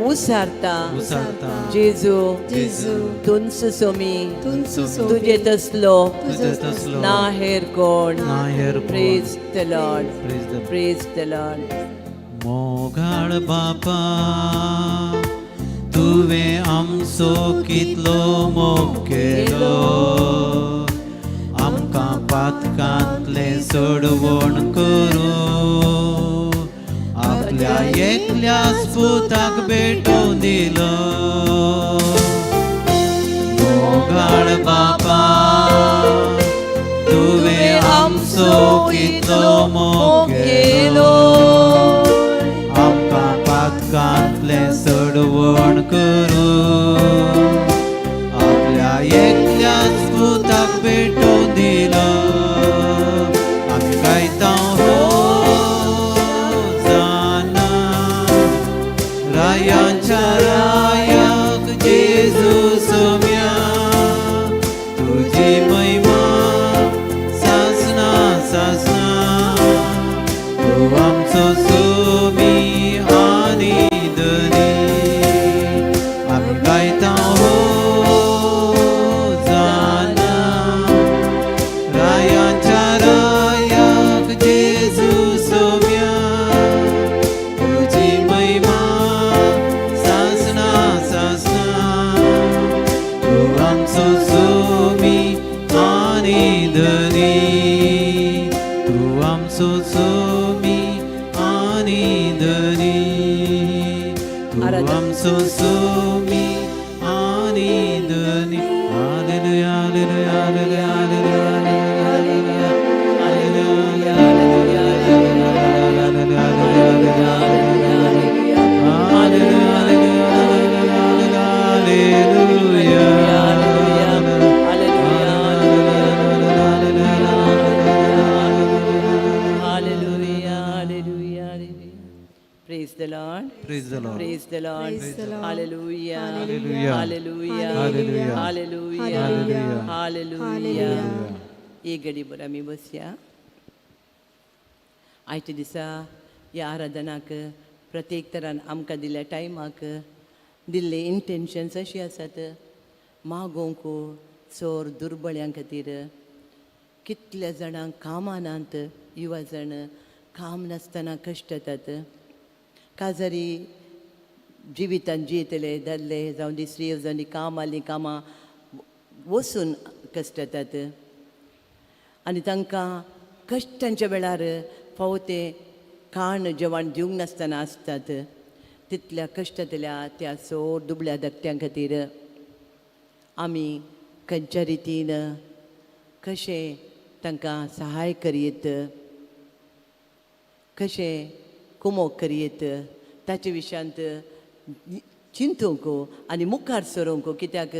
उसारता जेजू तुंच सोमी, तुजे तसलो ना हेर कोण. Praise the Lord, praise the Lord. मोगाळ बापा तुवें आमचो कितलो मोग केलो, आमकां पातकांतलें सोडवण करूं आपल्या एकल्याच पुताक भेटून दिलो. मोगाळ बापा तुजी महिमा सासना सासना तूं आमचो सोमी आनी धनी आमी गायता होजाना रायांच्या रायाक जेजू सोम्या तुजी महिमा सासना सासना तूं आमचो सोमी आनी धनी तूं आमचो सोमी आनी धनी तूं आमचो सोमी आनी धनी. Hallelujah, hallelujah, hallelujah, hallelujah, hallelujah, hallelujah, Hallelujah, hallelujah, hallelujah. Praise the Lord. Praise the Lord. Praise the Lord. Praise the Lord. Hallelujah. Hallelujah. Hallelujah. Hallelujah. Hallelujah. Hallelujah. Hallelujah. एक घडी आमी बसया. आयच्या दिसा ह्या आराधनाक प्रत्येक तरान आमकां दिल्ल्या टायमाक दिल्ले इंटेन्शन्स अशी आसात मागोवंक चोर दुर्बळ्यां खातीर कितल्या जाणांक कामां नात युवा जाण काम नासतना कश्टतात काजारी जिवितान जियेतले दादले जावं दी स्त्री जावं दी काम आसलीं कामां वचून कश्टतात आनी तांकां कश्टांच्या वेळार फावो तें खाण जेवण दिवंक नासतना आसतात तितल्या कश्टांतल्या त्या सोड दुबळ्या धाकट्यां खातीर आमी खंयच्या रितीन कशें तांकां सहाय करयेत कशें कुमोक करयेत ताचे विशयांत चिंतूंक आनी मुखार सरूंक कित्याक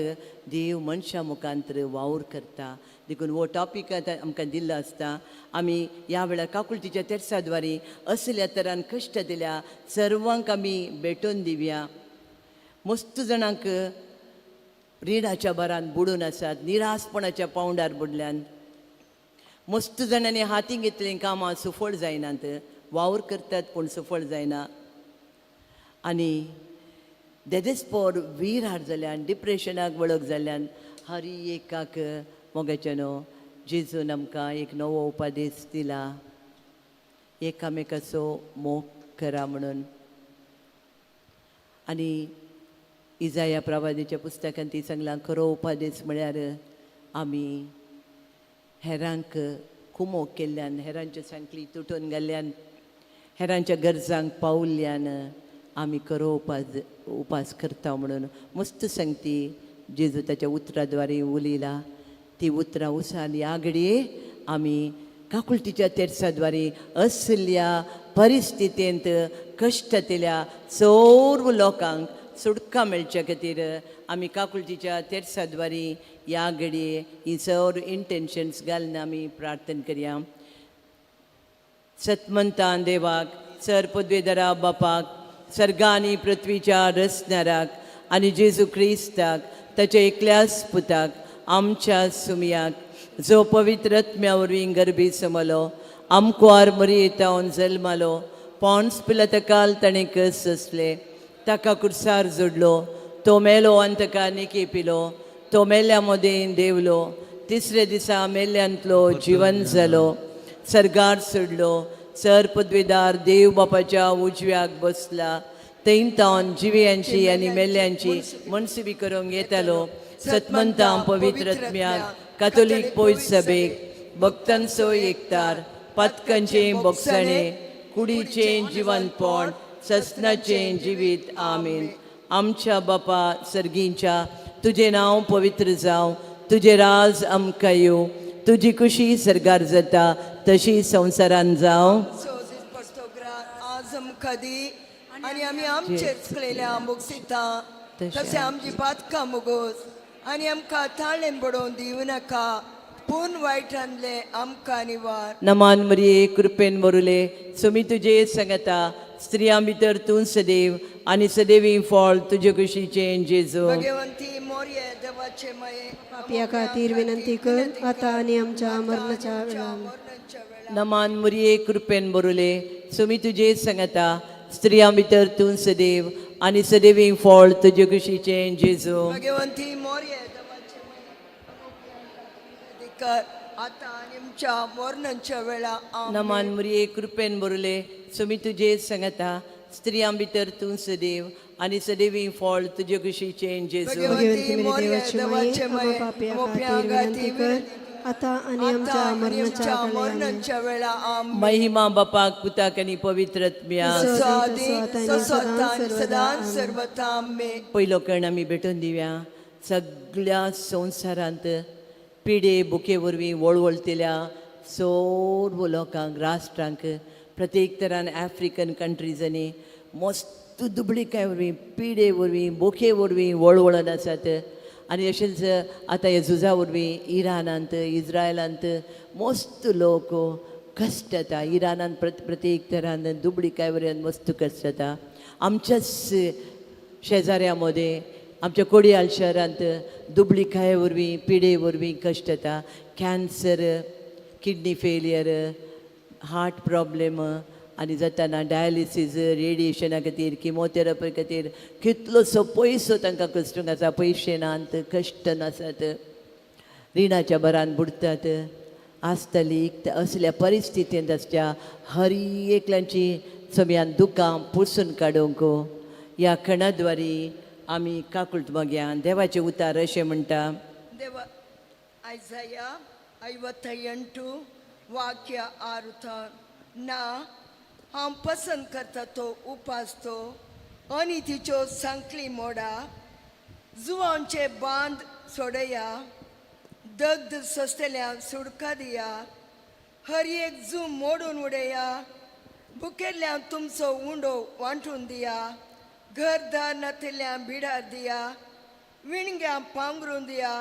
देव मनशां मुखांतर वावर करता देखून हो टॉपीक आतां आमकां दिल्लो आसता. आमी ह्या वेळार काकुळटीच्या तेर्साद्वारी असल्या तरान कश्ट दिल्या सर्वांक आमी भेटोवन दिवया. मस्त जाणांक रिणाच्या भारान बुडून आसात निरासपणाच्या पावंडार बुडल्यान मस्त जाणांनी हातीं घेतलीं कामां सुफळ जायनात वावर करतात पूण सुफळ जायना आनी देदेस्पोर वीर जाल्यान डिप्रेशनाक वळख जाल्ल्यान हरी एकाक मोगाच्या न्हू जेजून आमकां एक नवो उपदेश दिला एकामेकाचो मोग करा म्हणून. आनी इजाया प्रवादीच्या पुस्तकांत ती सांगलां खरो उपदेश म्हळ्यार आमी हेरांक कुमोक केल्ल्यान हेरांच्या सांकली तुटून घाल्ल्यान हेरांच्या गरजांक पावल्ल्यान आमी खरो उपास करता म्हणून मस्त सांगती जेजू ताच्या उतराद्वारे उलयला ती उतरां उसान ह्या घडये आमी काकुळटीच्या तेर्साद्वारे असल्या परिस्थितींत कश्टांतल्या सर्व लोकांक सुटका मेळच्या खातीर आमी काकुळटीच्या तेर्साद्वारे ह्या घडये ही सर्व इंटेन्शन्स घालून आमी प्रार्थना करया. सतमंतान देवाक सर पदवेधरा बापाक सर्गा आनी पृथ्वीच्या रचणाराक आनी जेजू क्रिस्ताक ताच्या एकल्याच पुताक आमच्या सुमयाक जो पवित्र आत्म्या वरवीं गर्भी समलो आमकुवार मरियेतावन जल्मालो पोन्स पिलातकाल ताणें कस सोंसले ताका कुर्सार जोडलो तो मेलो आनी ताका निकी पिलो तो मेल्या मदें देवलो तिसरे दिसा मेल्यांतलो जिवन जालो सर्गार सोडलो सर पदवेदार देव बापाच्या उजव्याक बसला थंय तावन जिव्यांची आनी मेल्यांची मनसुबी करूंक येतालो. सतमंतां पवित्र आत्म्याक कातोलीक पयस सभेक भक्तांचो एकतार पातकांचें बोगसणें कुडीचें जिवनपण ससनाचें जिवीत. आमीन. आमच्या बापा सर्गींच्या तुजें नांव पवित्र जावं तुजें राज आमकां येवं तुजी खुशी सर्गार जाता तशी संवसारान जावं. आज आमकां दी आनी आमी आमचेच कळयल्या मोगसिता तशें आमची पातकां मुगोस आनी आमकां ताळेन बडोवन दिवं नाका पूण वायटांतले आमकां निवार. नमान मरिये कृपेन भरुले सुमी तुजे सांगता स्त्रियां भितर तूं सदैव आनी सदैवी फळ तुजे कुशीचें जेजू. भगवंती मोरी मोरये देवाचे माये पापया खातीर विनंती कर आतां आनी आमच्या मरणाच्या वेळार. नमान मुरये कृपेन बरुले सुमी तुजे सांगता स्त्रियां भितर तूं सदैव आनी सदैवी फळ तुजे कुशीचें जेजू. भगवंती मोरये देवाचे माये विनंती कर आतां आनी आमच्या मरणाच्या वेळा. नमान मुरये कृपेन बरुले सुमी तुजे सांगता स्त्रियां भितर तूं सदैव आनी सदैवी फळ तुजे कुशीचें जेजू. भगवंती मेरी देवाची माये आम्हा पापया खातीर विनंती कर आतां आनी आमच्या मरणाच्या वेळार. महिमा बापाक पुताक आनी पवित्र आत्म्याक. पयलो कण आमी भेटून दिवया. सगळ्या संवसारांत पिडे बुके वरवीं वळवळतल्या सर्व लोकांक राष्ट्रांक प्रत्येक तरान आफ्रिकन कंट्रीजांनी मस्त दुबळीकाय वरवीं पिडे वरवीं बोखे वरवीं वळवळत आसात. आनी अशेंच आतां ह्या झुजा वरवीं इराणांत इस्रायलांत मस्त लोक कश्ट जाता. इराणांत प्रत्येक तरान दुबळीकाय वरवीं मस्त कश्ट जाता. आमच्याच शेजाऱ्या मदें आमच्या कोडियाल शहरांत दुबळीकाये वरवीं पिडे वरवीं कश्ट जाता. Cancer, kidney failure, heart problem आनी जाताना डायलिसीस, रेडिएशना खातीर, किमोथेरपी खातीर कितलोसो पयसो तांकां कश्टूंक आसा. पयशे नात, कश्ट नासत, रिणाच्या भरान बुडटात आसतली. असल्या परिस्थितींत आसच्या हर एकल्यांची समयान दुकां पुसून काडूंक ह्या खणाद्वारी आमी काकुळट मागया. देवाचें उतार अशें म्हणटा. ದೇವ ಐಸಯ್ಯ 58 ವಾಕ್ಯ 6 ना हांव पसंत करता तो उपास तो अनितीच्यो सांकली मोडा, जुवांचे बांद सोडया, दग्ध सोंसतल्यांक सुडका दिया, हर एक जू मोडून उडया, भुकेल्ल्यांक तुमचो उंडो वांटून दिया, घरदार नातिल्ल्यांक बिडार दिया, विणग्यां पांगरून दिया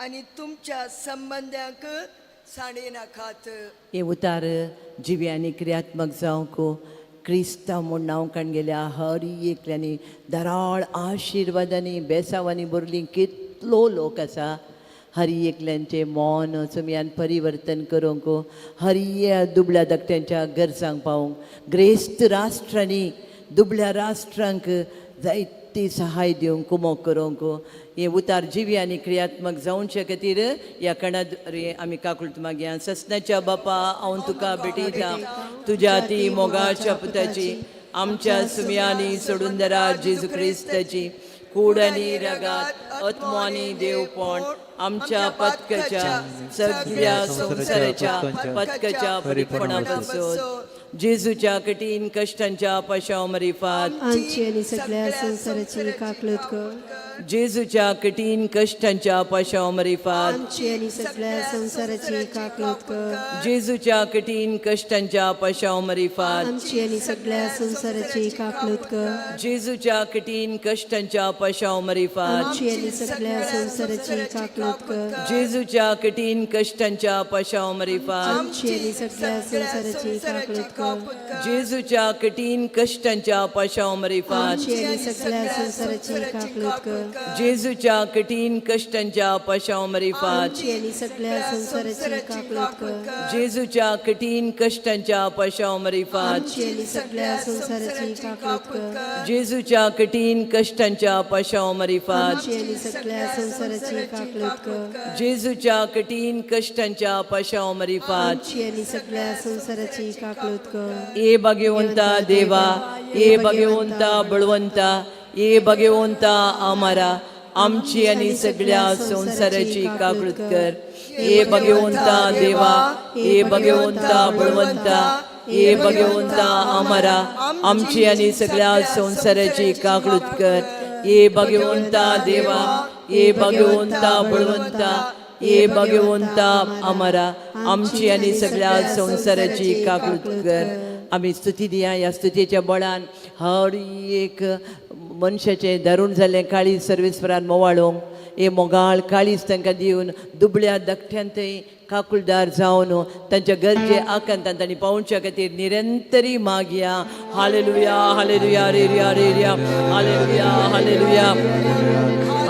आनी तुमच्या संबंद्यांक सांडी नाकात. हे उतार जिवी आनी क्रियात्मक जावंक क्रिस्तांव म्हूण नांव काण गेल्या हर एकल्यांनी धाराळ आशिर्वादांनी बेसावांनी भरली कितलो लोक आसा. हर एकल्यांचें मौन सुमयान परिवर्तन करूंक हर दुबळ्या धाकट्यांच्या गरजांक पावूंक ग्रेस्त राष्ट्रांनी दुबळ्या राष्ट्रांक जायती सहाय दिवंक कुमोक करूंक हे उतार जिवी आनी क्रियात्मक जावचे खातीर ह्या कणाद आमी काकुळट मागया. ससनाच्या बापा हांव तुका भेटयता तुज्या ती मोगाच्या पुताची आमच्या सुमयांनी सोडून दरा जेजू क्रिस्ताची कूड आनी रगात आत्मो आनी देवपण आमच्या पत्कच्या सगळ्या संवसाराच्या पत्कच्या परिपणा पासून जेजूच्या कठीण कश्टांच्या पाशाव मरिफात आमची आनी सगळ्या संवसाराची काकलूत कर. जेजूच्या कठीण कश्टांच्या पाशाव मरिफात आमची आनी सगळ्या संवसाराची काकलूत कर. जेजूच्या कठीण कश्टांच्या पाशाव मरिफात आमची आनी सगळ्या संवसाराची काकलूत कर. जेजूच्या कठीण कश्टांच्या पाशाव मरिफात आमची आनी सगळ्या संवसाराची काकलूत कर. जेजूच्या कठीण कश्टांच्या पाशाव मरिफात आमची आनी सगळ्या संवसाराची काकलूत कर. जेजूच्या कठीण कश्टांच्या पाशाव मरिफात आमची आनी सगळ्या संवसाराची काकलूत कर. जेजूच्या कठीण कश्टांच्या पाशाव मरिफात आमची आनी सगळ्या संवसाराची काकलूत कर. जेजूच्या कठीण कश्टांच्या पाशाव मरिफात आमची आनी सगळ्या संवसाराची काकलूत कर. जेजूच्या कठीण कश्टांच्या पाशाव मरिफात आमची आनी सगळ्या संवसाराची काकलूत कर. जेजूच्या कठीण कश्टांच्या पाशाव मरिफात आमची आनी सगळ्या संवसाराची काकलूत कर. ए भगवंता देवा, ए भगवंता बळवंता, ए भगवंता आमारा आमची आनी सगळ्या संवसाराची काकळूत कर. ए भगवंता देवा, ए भगवंता बळवंता, ए भगवंता आमारा आमची आनी सगळ्या संवसाराची काकळूत कर. ए भगवंता देवा, ए भगवंता बळवंता, ए भगवंता आमारा आमची आनी सगळ्या संवसाराची काकळूत कर. आमी स्तुती दिया. ह्या स्तुतीच्या बळान हर एक मनशाचें दारूण जाल्लें काळीज सर्वेस्परान मोवाळूंक हे मोगाळ काळीज तांकां दिवन दुबळ्या धाकट्यांतय काकुळदार जावन तांच्या गरजे आकांतान तांणी पावोवच्या खातीर निरंतरी मागया. हालेलुया, हालेलुया, रेरिया रेरिया, हालेलुया, हालेलुया,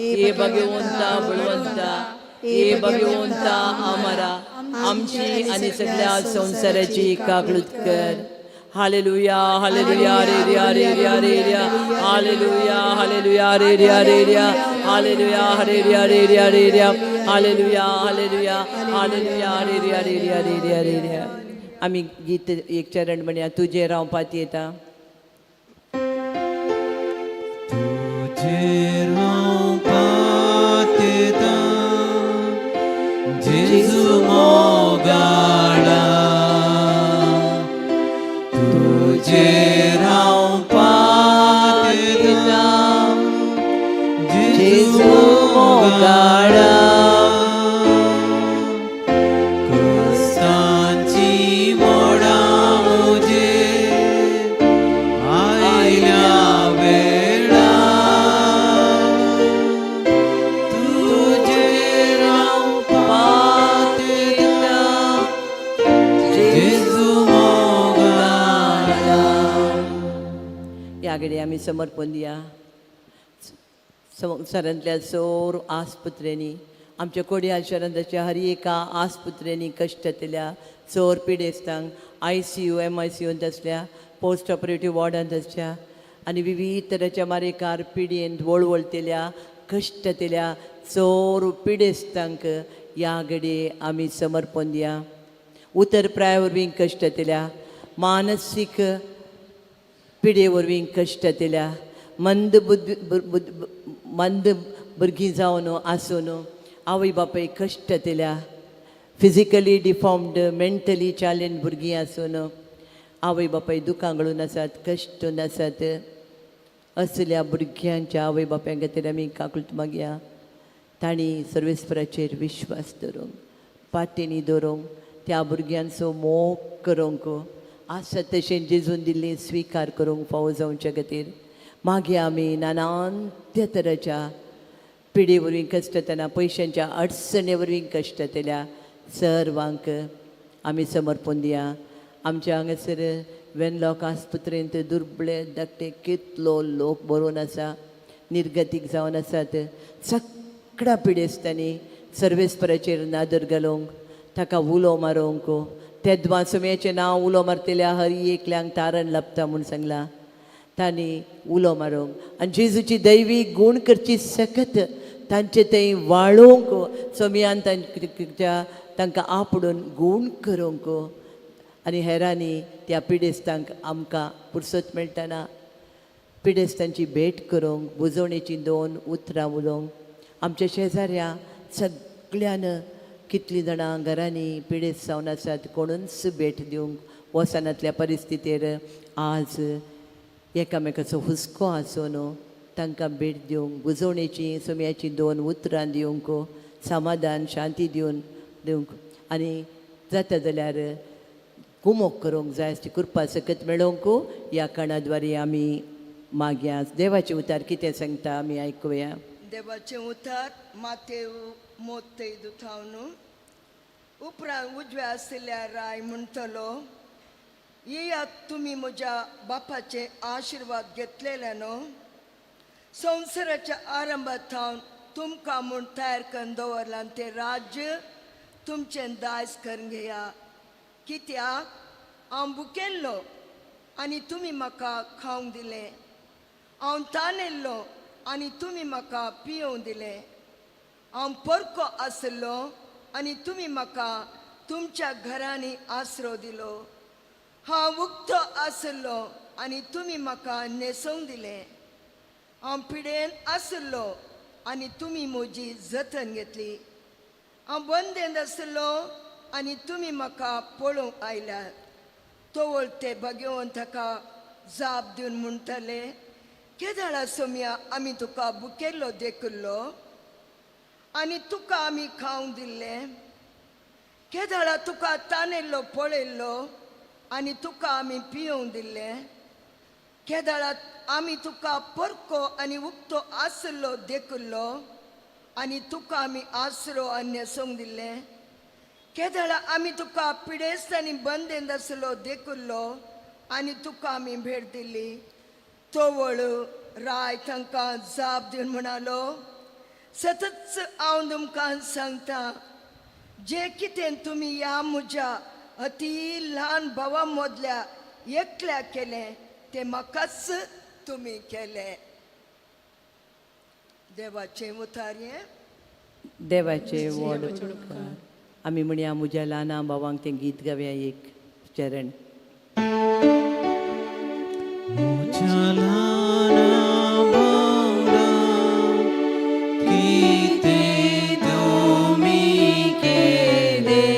हे भगवंता बळवंता, हे भगवंता आमरा, आमची आनी सगळ्या संवसाराची काकळूत कर. हालेलुया हालेलुया रे रे रे रे रे रे हालेलुया हालेलुया रे रे रे रे हालेलुया हरे रे रे रे रे रे हालेलुया हालेलुया हालेलुया रे रे रे रे रे रे रे रे. आमी गीत एक चरण म्हणया, तुजेर हांव पातयेता. तुजेर हांव पातयेता जेजू मोगाळा, तुजेर हांव पातयेता जेजू मोगाळा. क्रिस्तांची मोडां म्हजेर आयल्या वेळा, तुजेर हांव पातयेता जेजू मोगाळा. ह्या घडये आमी समर्पण दिया संवसारांतल्या सोर आस्पत्रेंनी, आमच्या कोडयाल शहरांतल्या हर एका आस्पत्रेंनी कश्ट जातल्या चोर पिडेस्तांक, ICU MICU आसल्या, पोस्ट ऑपरेटीव वॉर्डांत आसच्या आनी विविध तरेच्या मारेकार पिडयेन वळवळतेल्या कश्ट जातल्या चोर पिडेस्तांक ह्या घडये आमी समर्पण दिया. उतर प्राय वरवीं कश्ट जातल्या, मानसीक पिडये वरवीं कश्ट जातल्या, मंद बुद्धी मंद भुरगीं जावन आसून आवय बापूय कश्ट जातल्या, फिजिकली डिफॉर्म्ड मेंटली चॅलेंज भुरगीं आसून आवय बापूय दुकां घालून आसात, कश्ट आसात, असल्या भुरग्यांच्या आवय बापाय खातीर आमी काकूट मागया. तांणी सर्वेस्पराचेर विश्वास दवरूंक, पाटेनी दवरूंक, त्या भुरग्यांचो मोग करूंक, आसा तशें जेजून दिल्ली स्विकार करूंक फावो जावचे खातीर मागीर आमी नानांत्य तरेच्या पिडे वरवीं कश्ट जातना, पयशांच्या अडचणे वरवीं कश्ट जातल्या सर्वांक आमी समर्पण दिया. आमच्या हांगासर वेनलॉक आस्पत्रेंत दुर्बळे धाकटे कितलो लोक बरोवन आसा, निर्गतीक जावन आसात. सगळ्या पिडेस्तांनी सर्वेस्पराचेर नादर घालूंक, ताका उलो मारूंक, तेद्वां सुम्याचें नांव उलो मारतल्या हर एकल्यांक तारण लाबता म्हूण सांगलां, तांणी उलो मारूंक आनी जेजूची दैवी गूण करची सकत तांचे थंय वाळोवंक, सोमयान तांच्या तांकां आपडून गूण करूंक आनी हेरांनी त्या पिडेस्तांक आमकां पुरसत मेळटना पिडेस्तांची भेट करूंक, बुजवणेचीं दोन उतरां उलोवंक. आमच्या शेजाऱ्या सगळ्यान कितलीं जाणां घरांनी पिडेस्त जावन आसात, कोणूच भेट दिवंक वचनातल्या परिस्थितीर आज एकामेकाचो हुस्को आसून तांकां भेट दिवंक, बुजवणेचीं सोम्याचीं दोन उतरां दिवंक, समाधान शांती दिवन दिवंक आनी जाता जाल्यार कुमोक करूंक जाय आसची कृपा सकत मेळोवंक ह्या काणाद्वारे आमी मागया. देवाचें उतार कितें सांगता आमी आयकुया. देवाचें उतार मातेव मोत्तय दुथावन. उपरांत उजव्या आशिल्ल्या राय म्हणटलो, येयात तुमी म्हज्या बापाचे आशिर्वाद घेतलेले न्हू, संवसाराच्या आरंभात थावन तुमकां म्हूण तयार करून दवरलां तें राज्य तुमचें दायज करून घेया. कित्याक हांव भुकेल्लो आनी तुमी म्हाका खावंक दिलें, हांव तानेल्लो आनी तुमी म्हाका पियोवंक दिलें, हांव परको आशिल्लो आनी तुमी म्हाका तुमच्या घरांनी आसरो दिलो, हांव उक्तो आशिल्लो आनी तुमी म्हाका न्हेसोवंक दिलें, हांव पिडेन आशिल्लो आनी तुमी म्हजी जतन घेतली, हांव बंदेंत आशिल्लो आनी तुमी म्हाका पळोवंक आयल्यात. तवळ ते भगवंत ताका जाप दिवन म्हणटले, केदळा सोमया आमी तुका भुकेल्लो देखिल्लो आनी तुका आमी खावंक दिल्लें, केदळा तुका तानेल्लो पळयल्लो आनी तुका आमी पियोवंक दिल्लें, केदळा आमी तुका परको आनी उक्तो आशिल्लो देखिल्लो आनी तुका आमी आसरो आनी न्हेसोवंक दिल्लें, केदळा आमी तुका पिडेस्त आनी बंदेंत आशिल्लो देखिल्लो आनी तुका आमी भेट दिल्ली. तवळ राय तांकां जाप दिवन म्हणालो, सतच हांव तुमकां सांगता, जें कितें तुमी ह्या म्हज्या अती ल्हान भावा मदल्या एकल्या केलें तें म्हाकाच तुमी केलें. देवाचें उतारयें. देवाचे व्हड उपकार. आमी म्हणया म्हज्या ल्हाना भावांक तें गीत गावया एक चरण. म्हज्या ल्हाना भावडां कितें तुमी केलें,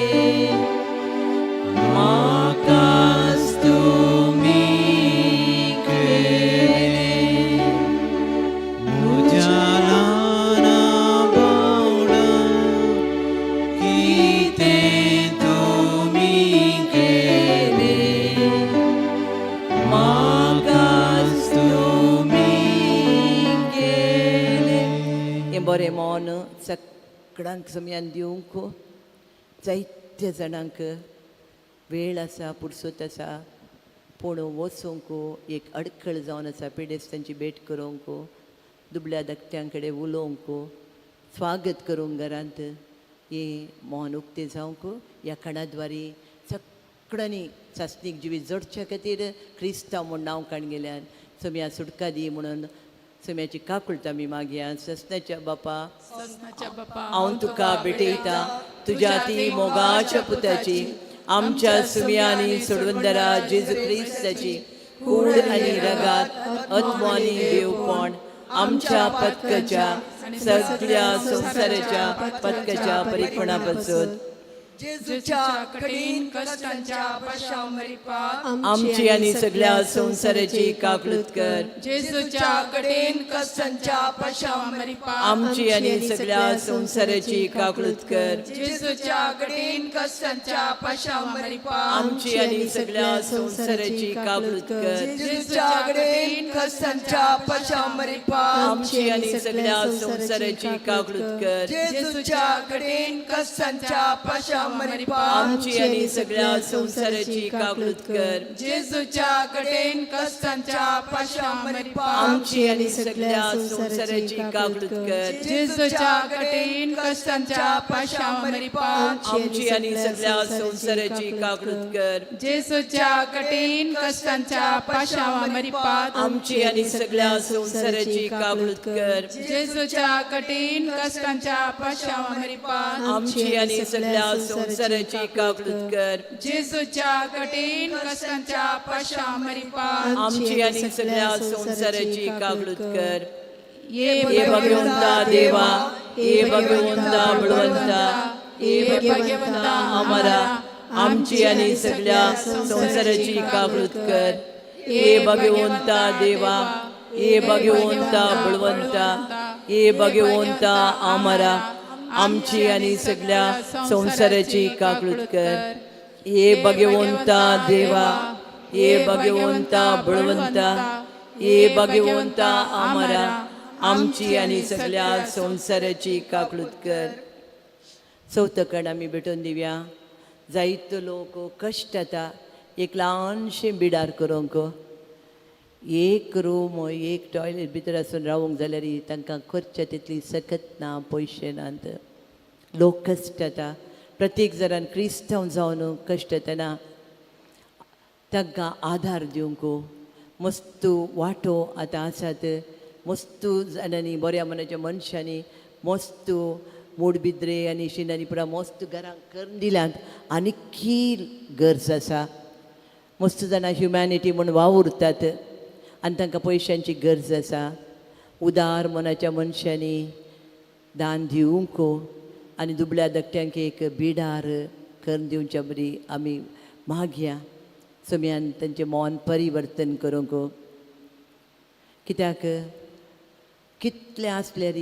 म्हाकाच तुमी केलें. म्हज्या ल्हाना भावडां कितें तुमी केलें, म्हाकाच तुमी केलें. हें बरें मन सगळ्यांक सम्यान दिवंक जायत्या जाणांक वेळ आसा, पुरसत आसा, पूण वचूंक एक अडखळ जावन आसा. पिडेस्तांची भेट करूंक, दुबल्या धाकट्यां कडेन उलोवंक, स्वागत करूंक घरांत हें मन उक्तें जावंक ह्या खणाद्वारी सगळ्यांनी सासणीक जिवीत जोडच्या खातीर क्रिस्तांव म्हूण नांव काण गेल्यान सम्या सुटका दी म्हणून सम्याची काकुळट आमी मागया. ससनाच्या बापा, ससनाच्या बापा, हांव तुका भेटयता तुज्या ती मोगाच्या पुताची, आमच्या सुम्यांनी सोडवंदरा जेजू क्रिस्ताची कूड आनी रगात, आत्मो आनी देवपण आमच्या पत्कच्या सगळ्या संवसाराच्या पत्कच्या परिपणा पासून जेजूच्या कठीण कश्टांच्या पाशांव मरिपात आमची आनी सगळ्या संवसाराची काकळूत कर. जेजूच्या कठीण कश्टांच्या पाशांव मरिपात आमची आनी सगळ्या संवसाराची काकळूत कर. जेजूच्या कठीण कश्टांच्या पाशांव मरिपात आमची आनी सगळ्या संवसाराची काकळूत कर. जेजूच्या कठीण कश्टांच्या पाशांव मरिपात आमची आनी सगळ्या संवसाराची काकळूत कर. जेजूच्या कठीण कश्टांच्या पाशांव मरिपात आमची आनी सगळ्या संवसाराची काकळूत कर. जेजूच्या कठीण कश्टांच्या पाशांव मरिपात आमची आनी सगळ्या संवसाराची काकळूत कर. जेजूच्या कठीण कश्टांच्या पाशांव मरिपात आमची आनी सगळ्या संवसाराची काकळूत कर. जेजूच्या कठीण कश्टांच्या पाशांव मरिपात आमची आनी सगळ्या संवसाराची काकळूत कर. जेजूच्या कठीण कश्टांच्या पाशांव मरिपात आमची आनी सगळ्या संवसाराची काकळूत कर. जेजूच्या कठीण कश्टांच्या पाशांव मरिपात आमची आनी सगळ्या संवसाराची काकळूत कर. ये हे भगवंता देवा, हे भगवंता बळवंता, हे भगवंता अमरा, आमची आनी सगळ्या संवसाराची काकळूत कर. हे भगवंता देवा, हे भगवंता बळवंता, हे भगवंता अमरा, आमची आनी सगळ्या संवसाराची काकळूत कर. हे भगवंता देवा, हे भगवंता बळवंता, हे भगवंता अमरा, आमची आनी सगळ्या संवसाराची काकळूत कर. चवथो कण आमी भेटोवन दिवया. जायतो लोक कश्ट जाता एक ल्हानशें बिडार करूंक, एक रूम एक टॉयलेट भितर आसून रावूंक जाल्यार तांकां करच्या तितली सकत ना, पयशे नात, लोक कश्ट जाता. प्रत्येक जाणान क्रिस्तांव जावन कश्ट जातना तांकां आदार दिवंक मस्त वांटो आतां आसात. मस्त जाणांनी बऱ्या मनाच्या मनशांनी मस्त मोडबिद्रे आनी शिनानी पुरा मस्त घरां करून दिल्यांत. आनी की गरज आसा, मस्त जाणां ह्युमॅनिटी म्हूण वावुरतात आनी तांकां पयशांची गरज आसा. उदार मनाच्या मनशांनी दान दिवंक आनी दुबळ्या धाकट्यांक एक बिडार करून दिवच्या बरी आमी मागया. सम्यान तांचें मन परिवर्तन करूंक, कित्याक कितलें आसल्यार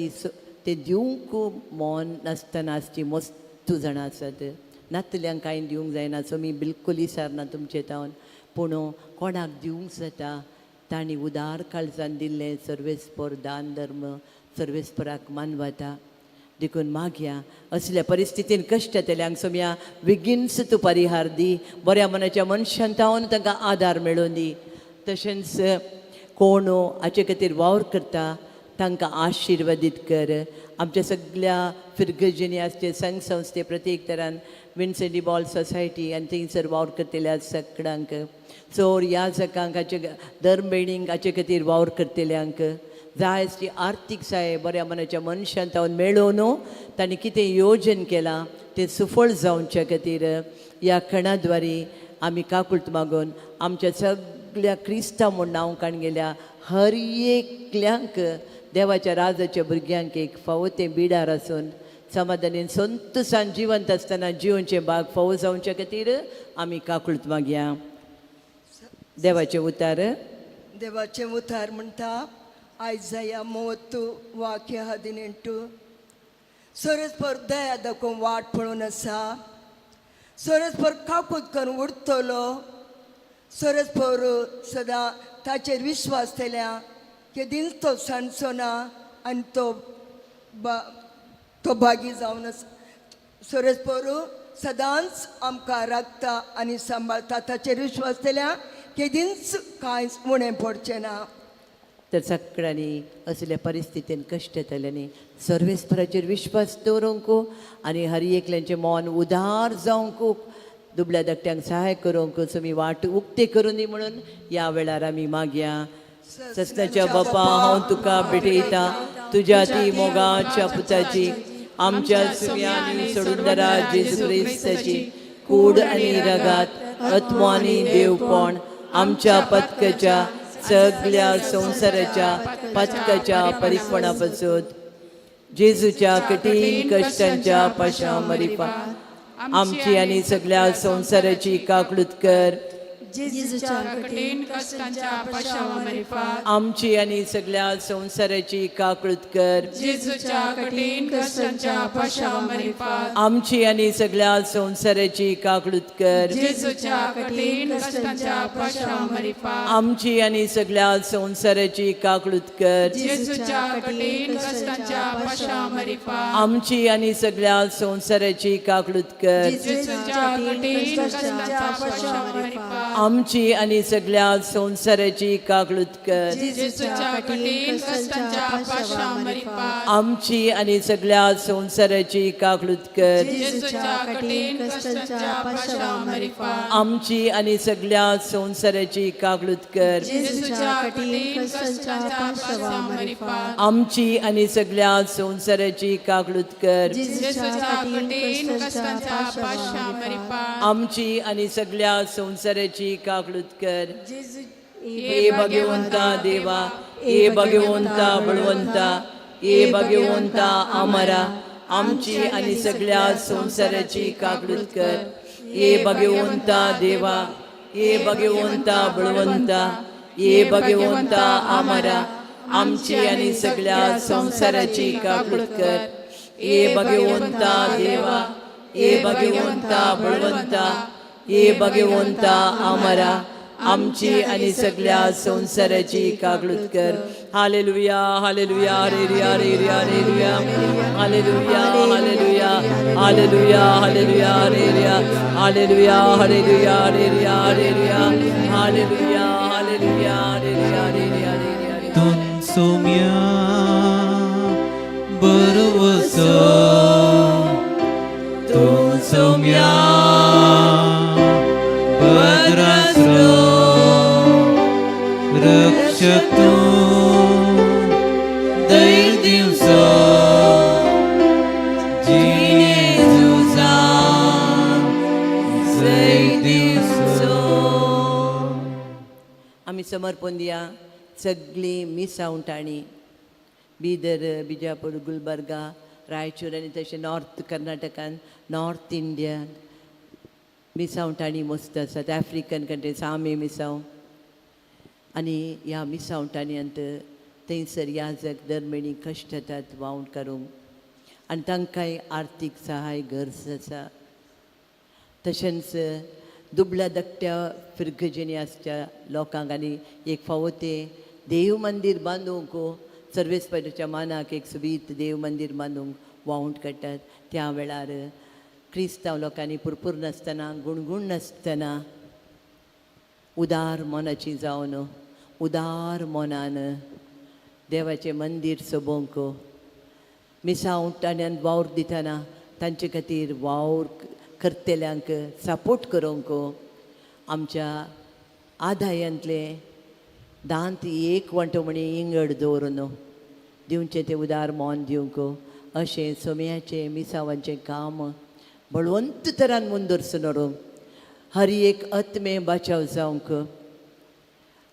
ते दिवंक मन नासतना आसची मस्त जाणां आसात. नातल्यांक कांय दिवंक जायना, सो मी बिलकूल विसारना तुमचे तावन, पूण कोणाक दिवंक जाता तांणी उदार काळजान दिल्लें सर्वेस्पर दान धर्म सर्वेस्पराक मानवता. देखून मागया असल्या परिस्थितीन कश्ट जातल्यांक सोम्या बेगीनच तूं परिहार दी, बऱ्या मनाच्या मनशान तावन तांकां आदार मेळोवन दी. तशेंच कोण हाचे खातीर वावर करता तांकां आशिर्वादीत कर आमच्या सगळ्या फिरगर्जींनी आसचे संघ संस्थे प्रत्येक तरान विन्सेंट डी पॉल सोसायटी आनी थंयसर वावर करतल्या सगळ्यांक चोर याजकांक हाचे धर्म हाचे खातीर वावर करतल्यांक जाय ती आर्थीक साय बऱ्या मनाच्या मनशान तावन मेळोवन तांणी कितें योजन केलां तें सुफळ जावच्या खातीर ह्या खणाद्वारी आमी काकूळट मागून आमच्या सगळ्या क्रिस्तांव म्हूण नांव काण गेल्या हर एकल्यांक देवाच्या राजाच्या भुरग्यांक एक फावो तें बिडार आसून समाधानीन संतोसान जिवंत आसतना जिवनचें भाग फावो जावच्या खातीर आमी काकूळट मागया. देवाचें उतार. देवाचें उतार म्हणटा आयजया 30:18 सोरसपर दया दाखोवन वाट पळोवन आसा, सोरसपर काकूत करून उरतलो, सोरसपर सदां ताचेर विश्वास केल्या केदींच तो सांडचो ना आनी तो भागी जावन आसा. सोरसपर सदांच आमकां राखता आनी सांबाळता, ताचेर विश्वास केल्या केदींच कांयच उणें पडचें ना. तर सगळ्यांनी असल्या परिस्थितीन कश्ट येतल्यांनी सर्वेस्पराचेर विश्वास दवरूंक आनी हर एकल्यांचें मन उदार जावंक दुबल्या धाकट्यांक सहाय करूंक तुमी वाट उक्ती करूं दी म्हणून ह्या वेळार आमी मागया. ससनाच्या बापा, हांव तुका भेटयता तुज्या ती मोगाच्या पुताची आमच्या सुम्यांनी सोडून जेजू क्रिस्ताची कूड आनी रगात आत्मो आनी देवपण आमच्या पत्कच्या सगळ्या संवसाराच्या पत्कच्या परिपणा पासून जेजूच्या कठीण कश्टांच्या पाशा मरिपा आमची आनी सगळ्या संवसाराची काकळूत कर. जेजूच्या कठीण कश्टांच्या पाशावा मरिफात आमची आनी सगळ्या संवसाराची काकळूत कर. जेजूच्या कठीण कश्टांच्या पाशावा मरिफात आमची आनी सगळ्या संवसाराची काकळूत कर. जेजूच्या कठीण कश्टांच्या पाशावा मरिफात आमची आनी सगळ्या संवसाराची काकळूत कर. जेजूच्या कठीण कश्टांच्या पाशावा मरिफात आमची आनी सगळ्या संवसाराची काकळूत कर. जेजूच्या कठीण कश्टांच्या पाशावा मरिफात आमची आनी सगळ्या संवसाराची काकळूत कर. जेजूच्या कठीण कश्टांच्या पाशावा मरिफात आमची आनी सगळ्या संवसाराची काकळूत कर. जेजूच्या कठीण कश्टांच्या पाशावा मरिफात आमची आनी सगळ्या संवसाराची काकळूत कर. जेजूच्या कठीण कश्टांच्या पाशावा मरिफात आमची आनी सगळ्या संवसाराची काकळूत कर. जेजूच्या कठीण कश्टांच्या पाशावा मरिफात आमची आनी सगळ्या संवसाराची काकळूत कर. ए भगवंता देवा, ए भगवंता बळवंता, ए भगवंता अमरा, आमची आनी सगळ्या संवसाराची काकळूत कर. ए भगवंता देवा, ए भगवंता बळवंता, ए भगवंता अमरा, आमची आनी सगळ्या संवसाराची काकळूत कर. ए भगवंता देवा, ए भगवंता बळवंता, ए भगवंता अमरा, आमची आनी सगळ्या संवसाराची काकळूत कर. Hallelujah, hallelujah, hallelujah, hallelujah, hallelujah, hallelujah, hallelujah, hallelujah, hallelujah, hallelujah, hallelujah, hallelujah, hallelujah, hallelujah, hallelujah, hallelujah, hallelujah, hallelujah. तूं सोम्या बरवसो, तूं सोम्या भद्रास्रो, रक्षक तूं धैर्य दिवसो, जिणे जय दिवसो. आमी समर्पण दिया सगळीं मिसावटांनी बिदर, बिजापूर, गुलबर्गा, रायचूर आनी तशें नॉर्थ कर्नाटकान, नॉर्थ इंडियान मिसावटांनी मस्त आसात. आफ्रिकन कंट्री सामे मिसांव आनी ह्या मिसावटांनी थंयसर याजक धर्मेणी कश्ट येतात वावण करूंक आनी तांकांय आर्थीक सहाय गरज आसा. तशेंच दुबळ्या धाकट्या फिरगजेनी आसच्या लोकांक आनी एक फावो तें देव मंदीर बांदूंक सर्वेस्पराच्या मानाक एक सोबीत देव मंदीर बांदूंक वावंट काडटात. त्या वेळार क्रिस्तांव लोकांनी पुरपूर नासतना, गुणगुण नासतना, उदार मनाची जावन उदार मनान देवाचें मंदीर सोबोवंक मिसांव टाण्यान वावर दितना तांचे खातीर वावर करतल्यांक सपोर्ट करूंक आमच्या आदायांतले दांत एक वांटो म्हणी इंगड दवरून दिवचें तें उदार मोन दिवंक अशें सोम्याचें मिसावांचें काम बळवंत तरान मुंदरसून व्हरूंक हर एक आत्मे बाचाव जावंक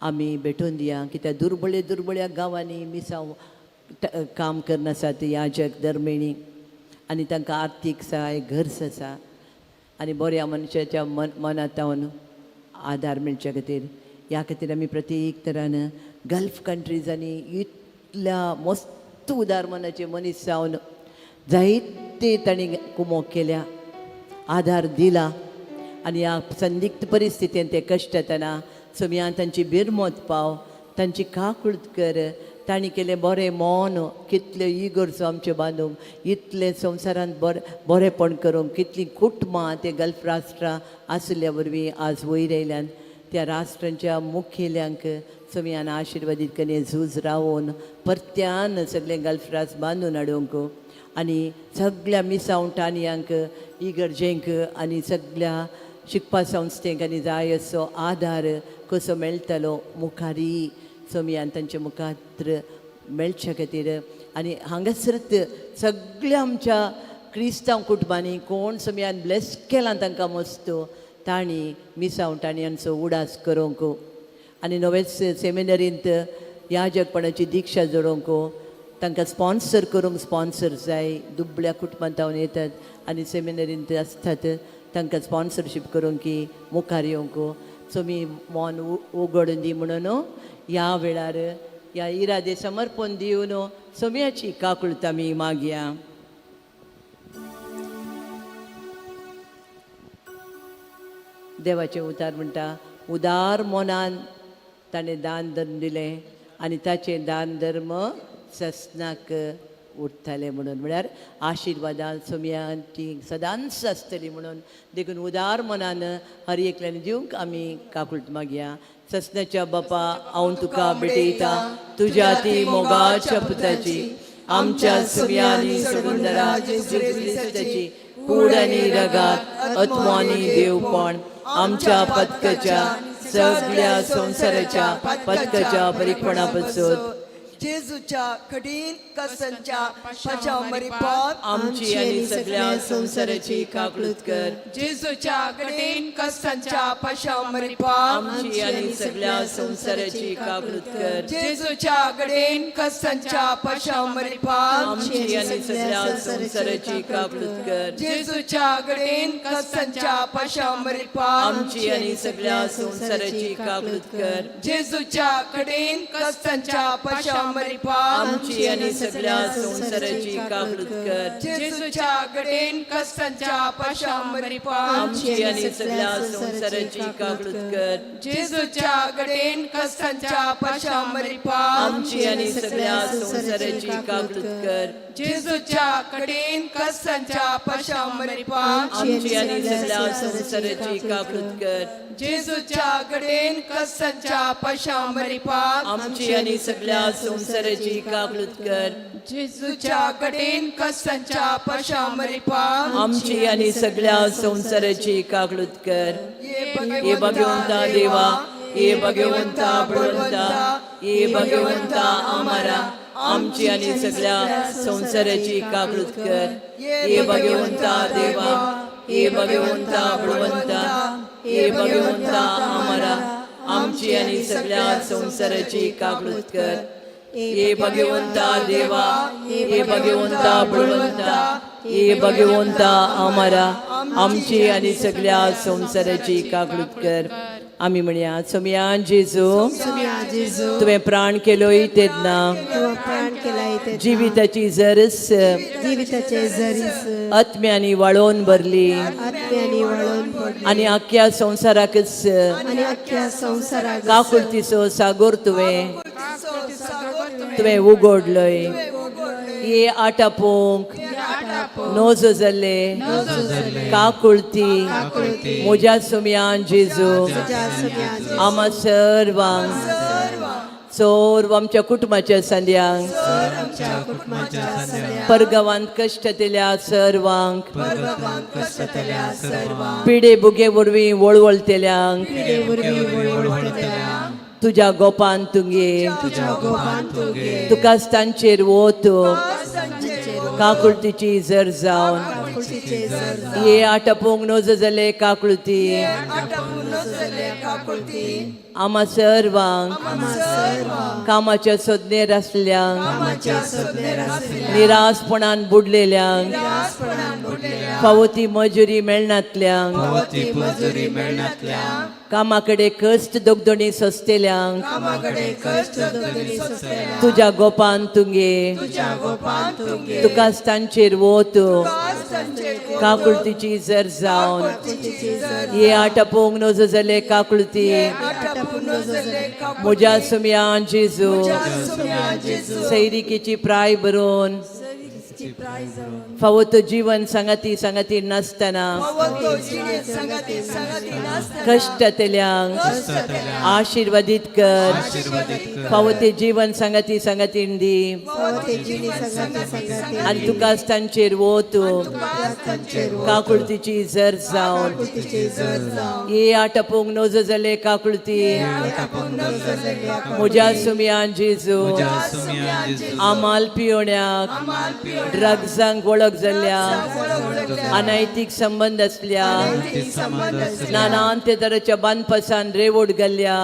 आमी भेटून दिया. कित्याक दुर्बळे दुर्बळ्या गांवांनी मिसांव काम करनासात याजक धर्मिणी आनी तांकां आर्थीक सहाय गरज आसा आनी बऱ्या मनशाच्या मनांत आदार मेळच्या खातीर ह्या खातीर आमी प्रत्येक तरान गल्फ कंट्रीजांनी इतल्या मस्त उदार मनाचे मनीस जावन जायते तांणी कुमोक केल्या, आदार दिला आनी ह्या संदिग्ध परिस्थितीन ते कश्ट येतना सोमयान तांची बिरमत पाव, तांची काकूळत कर. तांणी केलें बरें मन कितल्यो इगर्जो आमच्यो बांदूंक, इतलें संवसारांत बरेंपण करूंक, कितलीं कुटुंबां ते गल्फ राष्ट्रां आशिल्ल्या वरवीं आज वयर आयल्यान. त्या राष्ट्रांच्या मुखेल्यांक सोमयान आशिर्वादीत करून झूज रावोवन परत्यान सगळें गल्फ राष्ट्र बांदून हाडूंक आनी सगळ्या मिसांव टानयांक इगर्जेंक आनी सगळ्या शिकपा संस्थेक आनी जाय असो आदार कसो मेळटलो मुखारी सोमयान तांचे मुखार मेळचे खातीर. आनी हांगासरत सगळ्या आमच्या क्रिस्तांव कुटुंबांनी कोण सोमयान ब्लेस केला तांकां मस्त तांणी मिसांव टाणयांचो उडास करूंक आनी नवेच सेमिनरींत याजकपणाची दिक्षा जोडोवंक तांकां स्पॉन्सर करूंक स्पॉन्सर जाय. दुबळ्या कुटुंबांत येतात आनी सेमिनरींत आसतात तांकां स्पॉन्सरशीप करूंक की मुखार येवंक. सो मी मन उगडून दी म्हणून ह्या वेळार ह्या इरादे समर्पण दिवन सोम्याची काकूळत आमी मागया. देवाचें उतार म्हणटा उदार मनान ताणें दान धर्म दिलें आनी ताचें दान धर्म ससनाक उरतालें म्हणून, म्हळ्यार आशिर्वादान सोमयान ती सदांच आसतली म्हणून. देखून उदार मनान हर एकल्यान दिवंक आमी काकूळत मागया. ससनाच्या बापा हांव तुका भेटयता तुज्या ती मोगाच्या पुताची आमच्या सोमयानी सगुंदरा जेजू क्रिस्ताची कूड आनी रगात आत्मो आनी देवपण आमच्या पत्कच्या सगळ्या संवसाराच्या पत्कच्या बरीपणा पासून जेजूच्या कठीण कष्टांच्या पाचाव मरिपाक आमची आनी सगळ्या संवसाराची काकूळत कर. जेजूच्या कठीण कष्टांच्या पाचाव मरिपाक आमची आनी सगळ्या संवसाराची काकूळत कर. जेजूच्या कठीण कष्टांच्या पाचाव मरिपाक आमची आनी सगळ्या संवसाराची काकूळत कर. जेजूच्या कठीण कष्टांच्या पाचाव मरिपाक आमची आनी सगळ्या संवसाराची काकूळत कर. जेजूच्या कठीण कष्टांच्या पाचाव मरिपाक आमची आनी सगळ्या संवसाराची काकूळत कर. जेजूच्या कठीण कष्टांच्या पाचाव मरिपाक आमची आनी सगळ्या संवसाराची काकूळत कर. जेजूच्या कठीण कष्टांच्या पाचाव मरिपाक आमची आनी सगळ्या संवसाराची काकूळत कर. जेजूच्या कठीण कष्टांच्या पाचाव मरिपाक आमची आनी सगळ्या संवसाराची काकूळत कर. जेजूच्या कठीण कष्टांच्या पाचाव मरिपाक आमची आनी सगळ्या संवसाराची काकूळत कर. जेजूच्या कठीण कष्टांच्या पाचाव मरिपाक आमची आनी सगळ्या संवसाराची काकूळत कर. ये भगवंता देवा, ये भगवंता बळवंता, ये भगवंता आमारा आमची आनी सगळ्या संवसाराची काकूळत कर. ये भगवंता देवा, ये भगवंता बळवंता, ये भगवंता आमारा आमची आनी सगळ्या संवसाराची काकूळत कर. ये भगवंता देवा, ये भगवंता बळवंता, ये भगवंता आमारा आमची आनी सगळ्या संवसाराची काकूळत कर. आमी म्हणया सोमयान जेजू, तुवें प्राण केलोय तेन्ना जिविताची जरस आत्म्यांनी वाळोवन भरली आनी आख्या संवसाराकच काकुळतीचो सागोर तुवें तुवें उगडलोय. ये आटापोंक नोजो जाल्ले काकुळती म्हज्या सोमयान जेजू आमा सर्वांक सर्व आमच्या कुटुंबाच्या सांद्यांक, परगावांत कश्ट दिल्या सर्वांक, पिडे बुगे वरवीं वळवळतेल्यांक, तुज्या गोपान तुगे तुकाच तांचेर वत काकुळतीची जर जावन ये आटपूंक नजो जाले काकुळती आमा सर्वांक, कामाच्या सोदनेर आसल्यांक, निरासपणान बुडलेल्यांक, फावो ती मजुरी मेळनातल्यांक, कामा कडेन कश्ट दोगदणी सोंसतेल्यांक, तुज्या गोपान तुगे तुकाच तांचेर वत काकुळतीची जर जावन ये आटपूंक नजो जाले काकुळती म्हज्या सुमयान जेजू सैरिकेची प्राय भरून फावो तो जीवन सांगाती सांगाती नासतना कश्टांतल्यांक आशिर्वादीत कर, फावो ते जीवन सांगाती सांगाती दी आनी तुकाच तांचेर वत काकुळतीची जर जावन ये आटपूंक नजो जाले काकुळती म्हज्या सुमयान जेजू आमाल पियोण्याक, ड्रग्सांक वळख जाल्ल्या, अनैतीक संबंद आसल्या, नानांत तरेच्या बांदपासान रेवोड घाल्ल्या,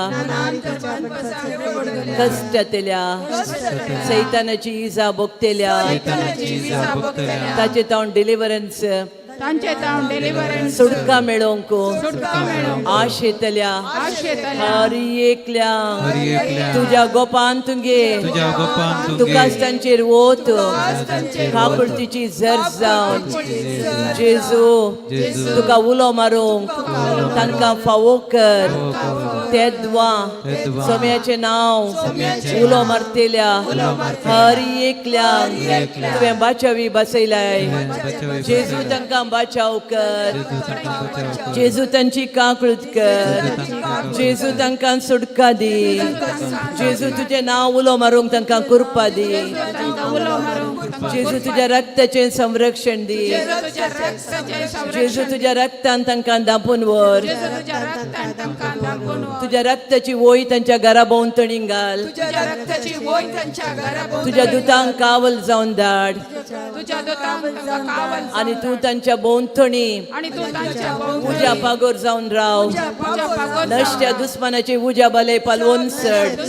कश्टांतल्या, सैतानाची इजा भोगतेल्या, ताचे तावन डिलिव्हरन्स सुटका मेळोवंक आश येतल्या हर एकल्या तुज्या गोपान तुगे तुकाच तांचेर वत काकुळतीची जर जावन जेजू तुका उलो मारूंक तांकां फावो कर, तेद्वा सोम्याचें नांव उलो मारतेल्या हर एकल्या तुवें बाचावी बसयलाय जेजू तांकां बाचाव कर, जेजू तांची काकुळत कर, जेजू तांकां सुटका दी, जेजू तुजें नांव उलो मारूंक तांकां कृपा दी, जेजू तुज्या रक्ताचें संरक्षण दी, जेजू तुज्या रक्तान तांकां दापून व्हर, तुज्या रक्ताची वय तांच्या घरा भोंवतणी घाल, तुज्या दुतांक कावल जावन धाड आनी तूं तांच्या भोंवतणी उज्या पागोर जावन राव, नश्ट्या दुस्मानाचे उज्या बले पालवून सड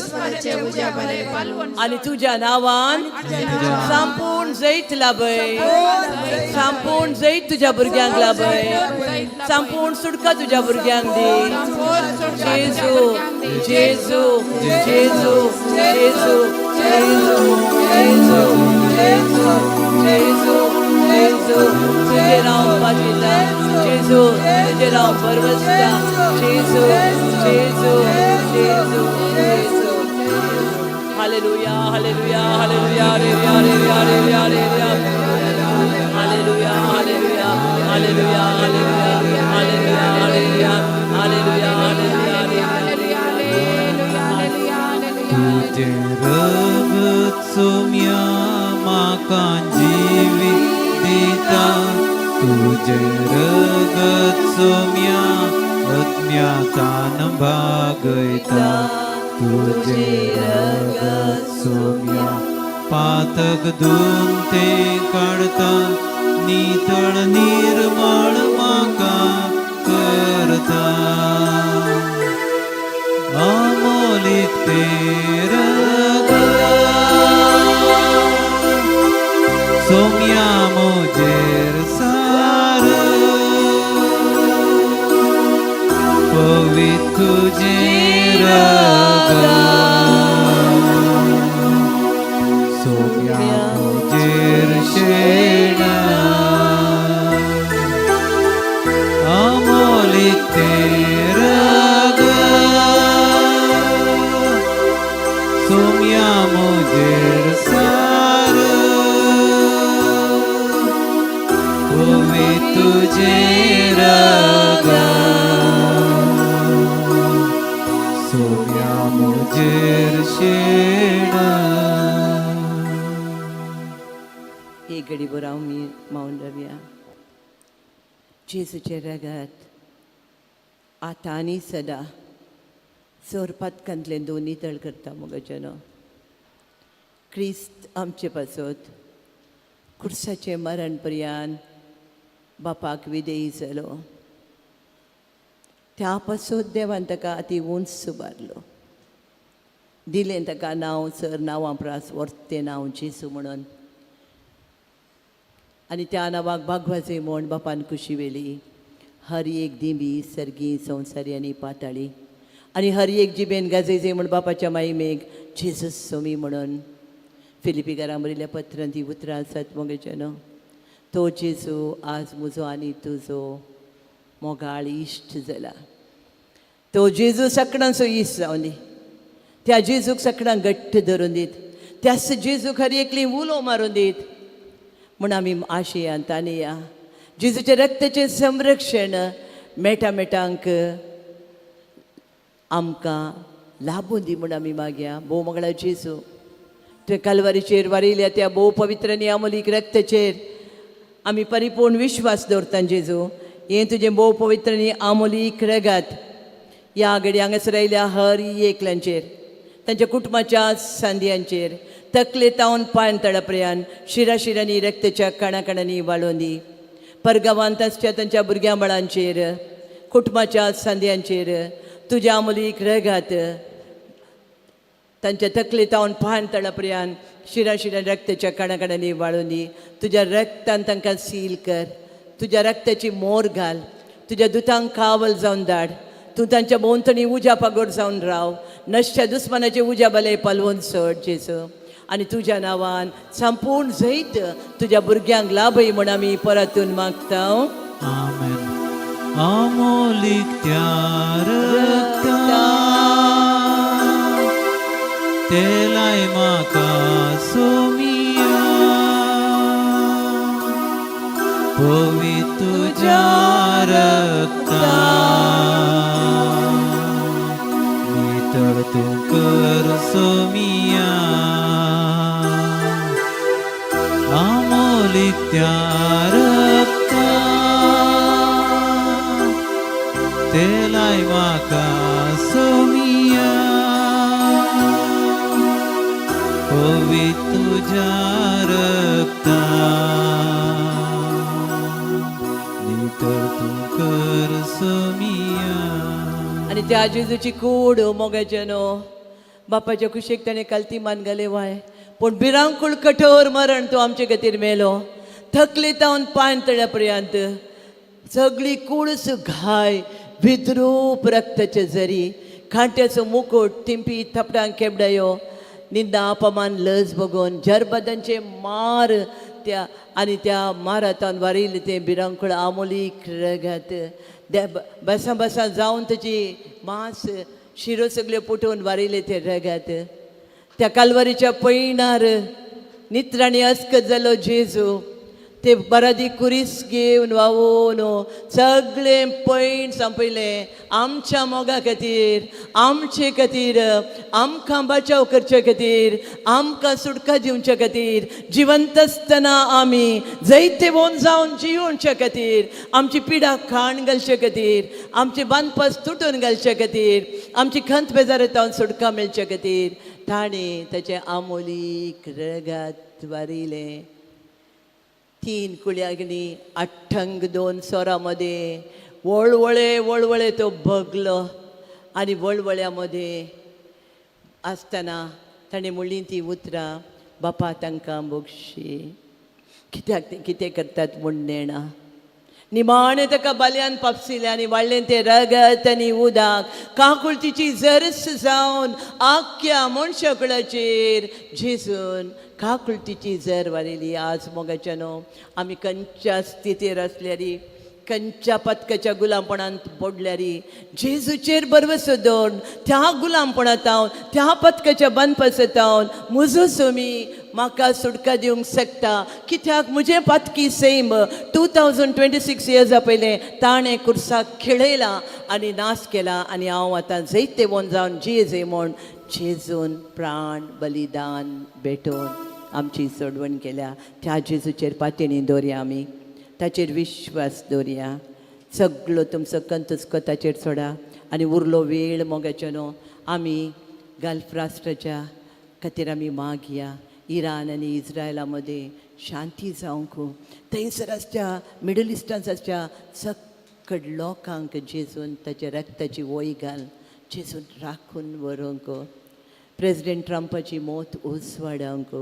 आनी तुज्या नांवान संपूर्ण जैत लाभय, संपूर्ण जैत तुज्या भुरग्यांक लाभय, संपूर्ण सुटका तुज्या भुरग्यांक दी. जेजू जेजू जेजू जेजू जेजू जेजू जेजू जेजू जेजू तुझे नांव पाजिता, जेजू तुझे नांव परवसता, जेजू जेजू जेजू जेजू. Hallelujah hallelujah hallelujah hallelujah hallelujah hallelujah hallelujah hallelujah hallelujah hallelujah hallelujah hallelujah. तुझे रगत सोम्या म्हाका जीवी दिता, तुझे रगत सोम्या अज्ञातान भागयता, तुझे रगत सोम्या पातक धुवन तें काडता, नितळ निर्मळ म्हाका करता. अमोलीक तें रगत सोम्या म्हजेर सार, पवित्र तुजें रगत सोम्या म्हजेर शेणा. अमोलीक तें रगत सोम्या म्हजेर सार, पवित्र तुजें रगत सोम्या म्हजेर भशेन. एक घडी बरो आमी मावन रावया. जेजूचें रगत आतां आनी सदां सोरपातकांतलें दोन नितळ करता मोगाच्यानो. क्रिस्त आमचे पासत कुर्साचें मरण पर्यान बापाक विदेयी जालो. त्या पासत देवान ताका अती उंच सुबारलो, दिलें ताका नांव सर नांवां प्रास वर्तें नांव जेजू म्हणून. आनी त्या नांवाक बागवाजे म्हूण बापान खुशी व्हेली. हर एक दिंबी सर्गी संवसारी आनी पाताळी आनी हर एक जिबेन गाजयजे म्हूण बापाच्या माईमेक जेजूस सोमी म्हणून. फिलिपीकारां बरयल्ल्या पत्रांत ती उतरां आसात मोगेच्यानो. तो जेजू आज म्हजो आनी तुजो मोगाळ इश्ट जाला. तो जेजू सगळ्यांचो इश्ट जावन दी. त्या जेजूक सगळ्यांक घट्ट धरून दीत. त्याच जेजूक हर एकली उलो मारून दीत म्हूण आमी आशयान तानया. जेजूच्या रक्ताचें संरक्षण मेटा मेटांक आमकां लाबून दी म्हूण आमी मागया. भोव मंगळा जेजू, तुवें कालवारीचेर वारयल्या त्या भोव पवित्र आनी अमोलीक रक्ताचेर आमी परिपूर्ण विश्वास दवरता जेजू. हें तुजें भोव पवित्र आनी आमोलीक रगात ह्या घडी हांगासर आयल्या हर एकल्यांचेर, तांच्या कुटुंबाच्या सांद्यांचेर, तकले तावन पांय तळा पर्यंत शिरा शिरांनी रक्ताच्या कणा कणांनी वाळोवन दी. परगांवांत आसच्या तांच्या भुरग्यां बाळांचेर, कुटुंबाच्या सांद्यांचेर तुज्या अमोलीक रगात तांच्या तकले तावन पांय तळा पर्यंत शिरा शिरा रक्ताच्या कणा कणांनी वाळोवन दी. तुज्या रक्तान तांकां सील कर, तुज्या रक्ताची मोर घाल, तुज्या दुतांक कावल जावन धाड. तूं तांच्या भोंवतणी उज्या पागोर जावन राव. नश्या दुस्मानाचे उज्या बले पालवून सोड जेजू. आनी तुज्या नांवान संपूर्ण जैत तुज्या भुरग्यांक लाभय म्हूण आमी परतून मागता. आमेन. अमोलीक त्या रक्ता तेलाय म्हाका सोमिया, पवित्र तुज्या रक्ता नितळ तूं कर सोमिया. अमोलीक त्या रक्ता तेलाय म्हाका सोमिया, पवित्र तुज्या रक्ता नितळ तूं कर सोमिया. आनी त्या जेजूची कूड मोगाचे न्हू बापाच्या कुशीक ताणें कालती मान घाले वाय, पूण भिरांकूळ कठोर मरण तो आमचे खातीर मेलो. थकले तावन पांय तळ्या पर्यंत सगळी कूडच घाय विद्रूप रक्ताचे जरी, कांट्याचो मुकुट तिंपी थपडांक केबडायो, निंदा अपमान लज बगोवन जरबदांचे मार त्या आनी त्या मारातान वारयले तें भिरांकूळ आमोलीक रगत बसां बसां जावन ताची मांस शिरो सगल्यो पुटोवन वारयले ते रगत. त्या कालवारीच्या पयणार नित्राणी अस्कत जालो जेजू. ते बरादी कुरीस घेवन वावोवन सगळें पैण संपयलें आमच्या मोगा खातीर, आमचे खातीर, आमकां बचाव करचे खातीर, आमकां सुटका दिवचे खातीर, जिवंत आसतना आमी जैते वोन जावन जियोवचे खातीर, आमची पिडा खाण घालचे खातीर, आमचे बांदपास तुटून घालचे खातीर, आमची खंत बेजारांत सुटका मेळचे खातीर ताणें ताचें आमोलीक रगात वारिलें. 3 कुळ्यांनी अठ्ठंग 2 सोरां मदें वळवळे वळवळे तो बगलो आनी वळवळ्या मदें आसतना ताणें म्हणलीं ती उतरां, बापा तांकां बोगशी, कित्याक ते कितें करतात म्हूण नेणा. निमाणें ताका बालयान पापसिलें आनी वाडलें तें रगत आनी उदक काकुळतीची जरस जावन आख्ख्या मनशाकुळाचेर जेजून काकुळतीची जर वारयली. आज मोगाच्या न्हू आमी खंयच्या स्थितीर आसल्यारी, खंयच्या पतकाच्या गुलामपणांत पडल्यारी जेजूचेर भरवसो दवरून त्या गुलामपणांत हांव, त्या पतकाच्या बांदपासत हांव म्हजो सोमी म्हाका सुटका दिवंक शकता. कित्याक म्हजें पातकी सेम 2026 इयर्सां पयलें ताणें कुर्साक खेळयला आनी नाश केला आनी हांव आतां जैतेवंत जावन जेजे म्हूण जेजून प्राण बलिदान भेटोवन आमची सोडवण केल्या. त्या जेजूचेर पातयेणी दवरया, आमी ताचेर विश्वास दवरया. सगळो तुमचो कंतुस्को ताचेर सोडा आनी उरलो वेळ मोगाचो न्हू आमी गल्फ राष्ट्राच्या खातीर आमी मागया. इराण आनी इस्रायला मदें शांती जावंक, थंयसर आसच्या मिडल इस्टांत आसच्या सकड लोकांक जेजून ताच्या रक्ताची वय घाल, जेजून राखून व्हरूंक. प्रेजिडेंट ट्रंपाची मौत उजवाडावंक,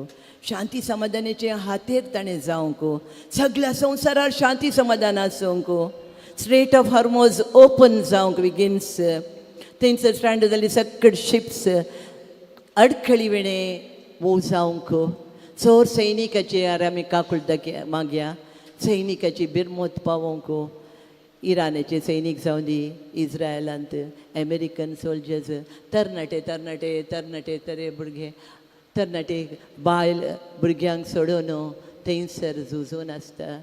शांती समाधानाचे हातेर ताणें जावंक, सगळ्या संवसारार शांती समाधान आसूंक, स्ट्रेट ऑफ हॉर्मोज ओपन जावंक बेगीनच, थंयसर स्ट्रँड जाल्ली सकड शिप्स अडखळी विणें वो जावंक. चोर सैनिकाचे आमी काकुळटा मागया, सैनिकाची बिरमोत पावोवंक. इराणाचे सैनीक जावं दी, इस्रायलांत अमेरिकन सोल्जर्स, तरणाटे तरणाटे तरणाटे तरे भुरगे तरणाटे बायल भुरग्यांक सोडून थंयसर झुजून आसता.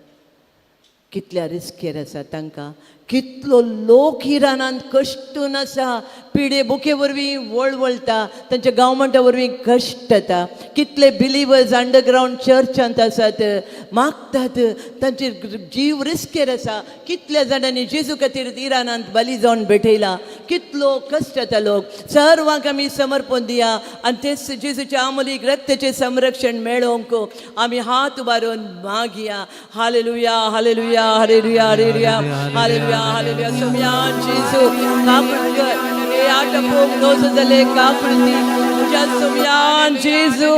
कितल्या रिस्केर आसा तांकां, कितलो लोक इराणांत कश्टून आसा, पिडे बुके वरवीं वळवळटा, तांच्या गव्हर्मेंटा वरवीं कश्ट जाता. कितले बिलिवर्स अंडरग्रावंड चर्चांत आसात, मागतात, तांचे जीव रिस्केर आसा. कितल्या जाणांनी जेजू खातीर इराणांत बली जावन भेटयला, कितलो कश्ट जाता लोक. सर्वांक आमी समर्पण दिया आनी तेच जेजूच्या आमोलीक रक्ताचें संरक्षण मेळोवंक आमी हात उबारून मागया. Hallelujah hallelujah hallelujah hallelujah hallelujah hallelujah. Saumya जेजू काकूळ कर, हे आटपोक नोजो जाले काकूळती तुज्या सोम्यान जेजू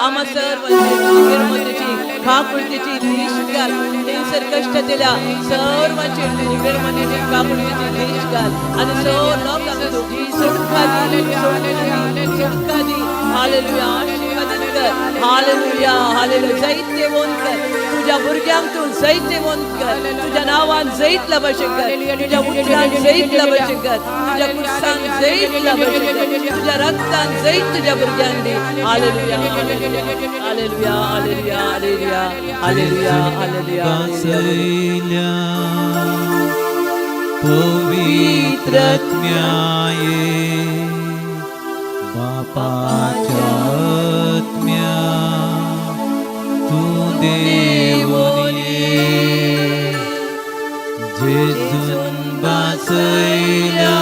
आमा सर्वांची बिरमतीची काकूळतीची देश घाल. थंयसर कश्ट दिल्या सर्वांची बिरमतीची काकूळतीची देश घाल आनी सर्व लोकांक तूं सुटका दी, सुटका दी, सुटका दी. हालेलुया, आशीर्वाद कर. Hallelujah hallelujah. जैतेवंत कर तुझ्या भुरग्यांक, तूं जैतेवंत कर. तुझ्या नांवान जैत लाभाशें कर, तुझ्या उतरान जैत लाभाशें कर, तुझ्या कुर्सान जैत लाभाशें कर, तुझ्या रक्तान जैत तुझ्या भुरग्यांक दी. Hallelujah hallelujah hallelujah hallelujah hallelujah hallelujah. वासयल्या पवित्र आत्म्याये बापाच्या आत्म्या तूं देवून ये, जेजून वासयल्या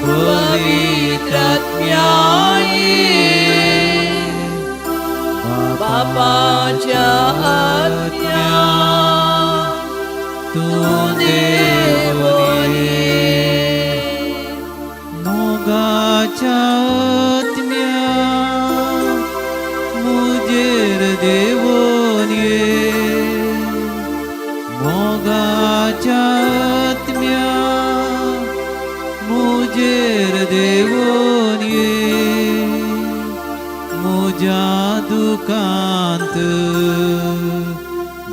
पवित्र आत्म्याये बापाच्या आत्म्या तूं देवून ये, मोगाच्या आत्म्या मुजेर देवून ये, मोगाच्या आत्म्या मुजेर देवून ये, मुज्या दुकांत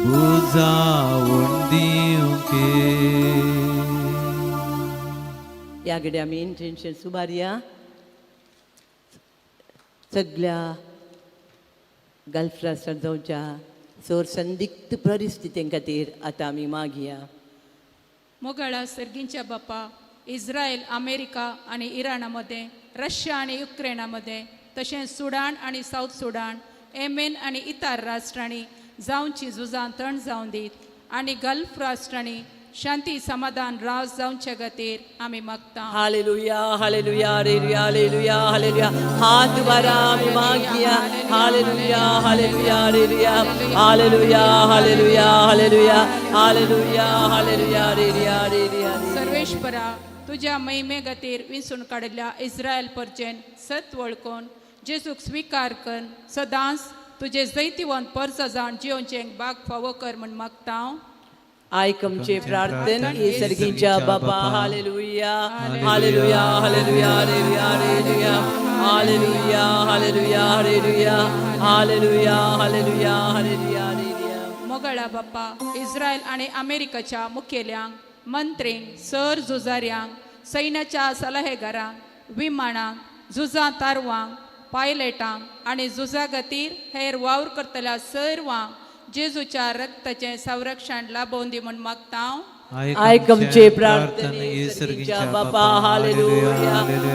बुजावण दिवंके. ह्या घडये आमी इंटेन्शन सुबारया. सगळ्या गल्फ राष्ट्रांत जावच्या चड संदिग्ध परिस्थिती खातीर आतां आमी मागया. मोगाळा सर्गींच्या बापा, इस्रायल, अमेरिका आनी इराणा मदें, रशिया आनी युक्रेना मदें, तशेंच सुडान आनी सावथ सुडान, येमेन आनी इतर राष्ट्रांनी जावची झुजां थंड जावन दीत आनी गल्फ राष्ट्रांनी शांती समाधान राज जावचे खातीर आमी मागता. Hallelujah hallelujah hallelujah hallelujah hallelujah. हात उबारा आमी मागया. Hallelujah hallelujah hallelujah hallelujah hallelujah hallelujah hallelujah hallelujah hallelujah hallelujah. Sarveshwara, तुज्या महिमे खातीर विंचून काडिल्ल्या इस्रायल परचेन सत वळखून जेजूक स्विकार कर सदांच तुजे जैतिवंत परचा जावन जियोवचें बाग फावो कर म्हूण मागता हांव. आयक आमचे प्रार्थन हे सर्गीच्या बाबा. Hallelujah hallelujah hallelujah hallelujah hallelujah hallelujah hallelujah hallelujah hallelujah hallelujah hallelujah. मोगाळा बाप्पा, इस्रायल आनी अमेरिकाच्या मुखेल्यांक, मंत्रींक, सर झुजाऱ्यांक, सैन्याच्या सलाहेगारांक, विमानांक, झुजां तारवांक, पायलटांक आनी झुजा खातीर हेर वावर करतल्या सर्वांक जेजूच्या रक्ताचें संरक्षण लाभोवन दी म्हूण मागता. आयक आमचे प्रार्थने सर्गीच्या बापा. Hallelujah,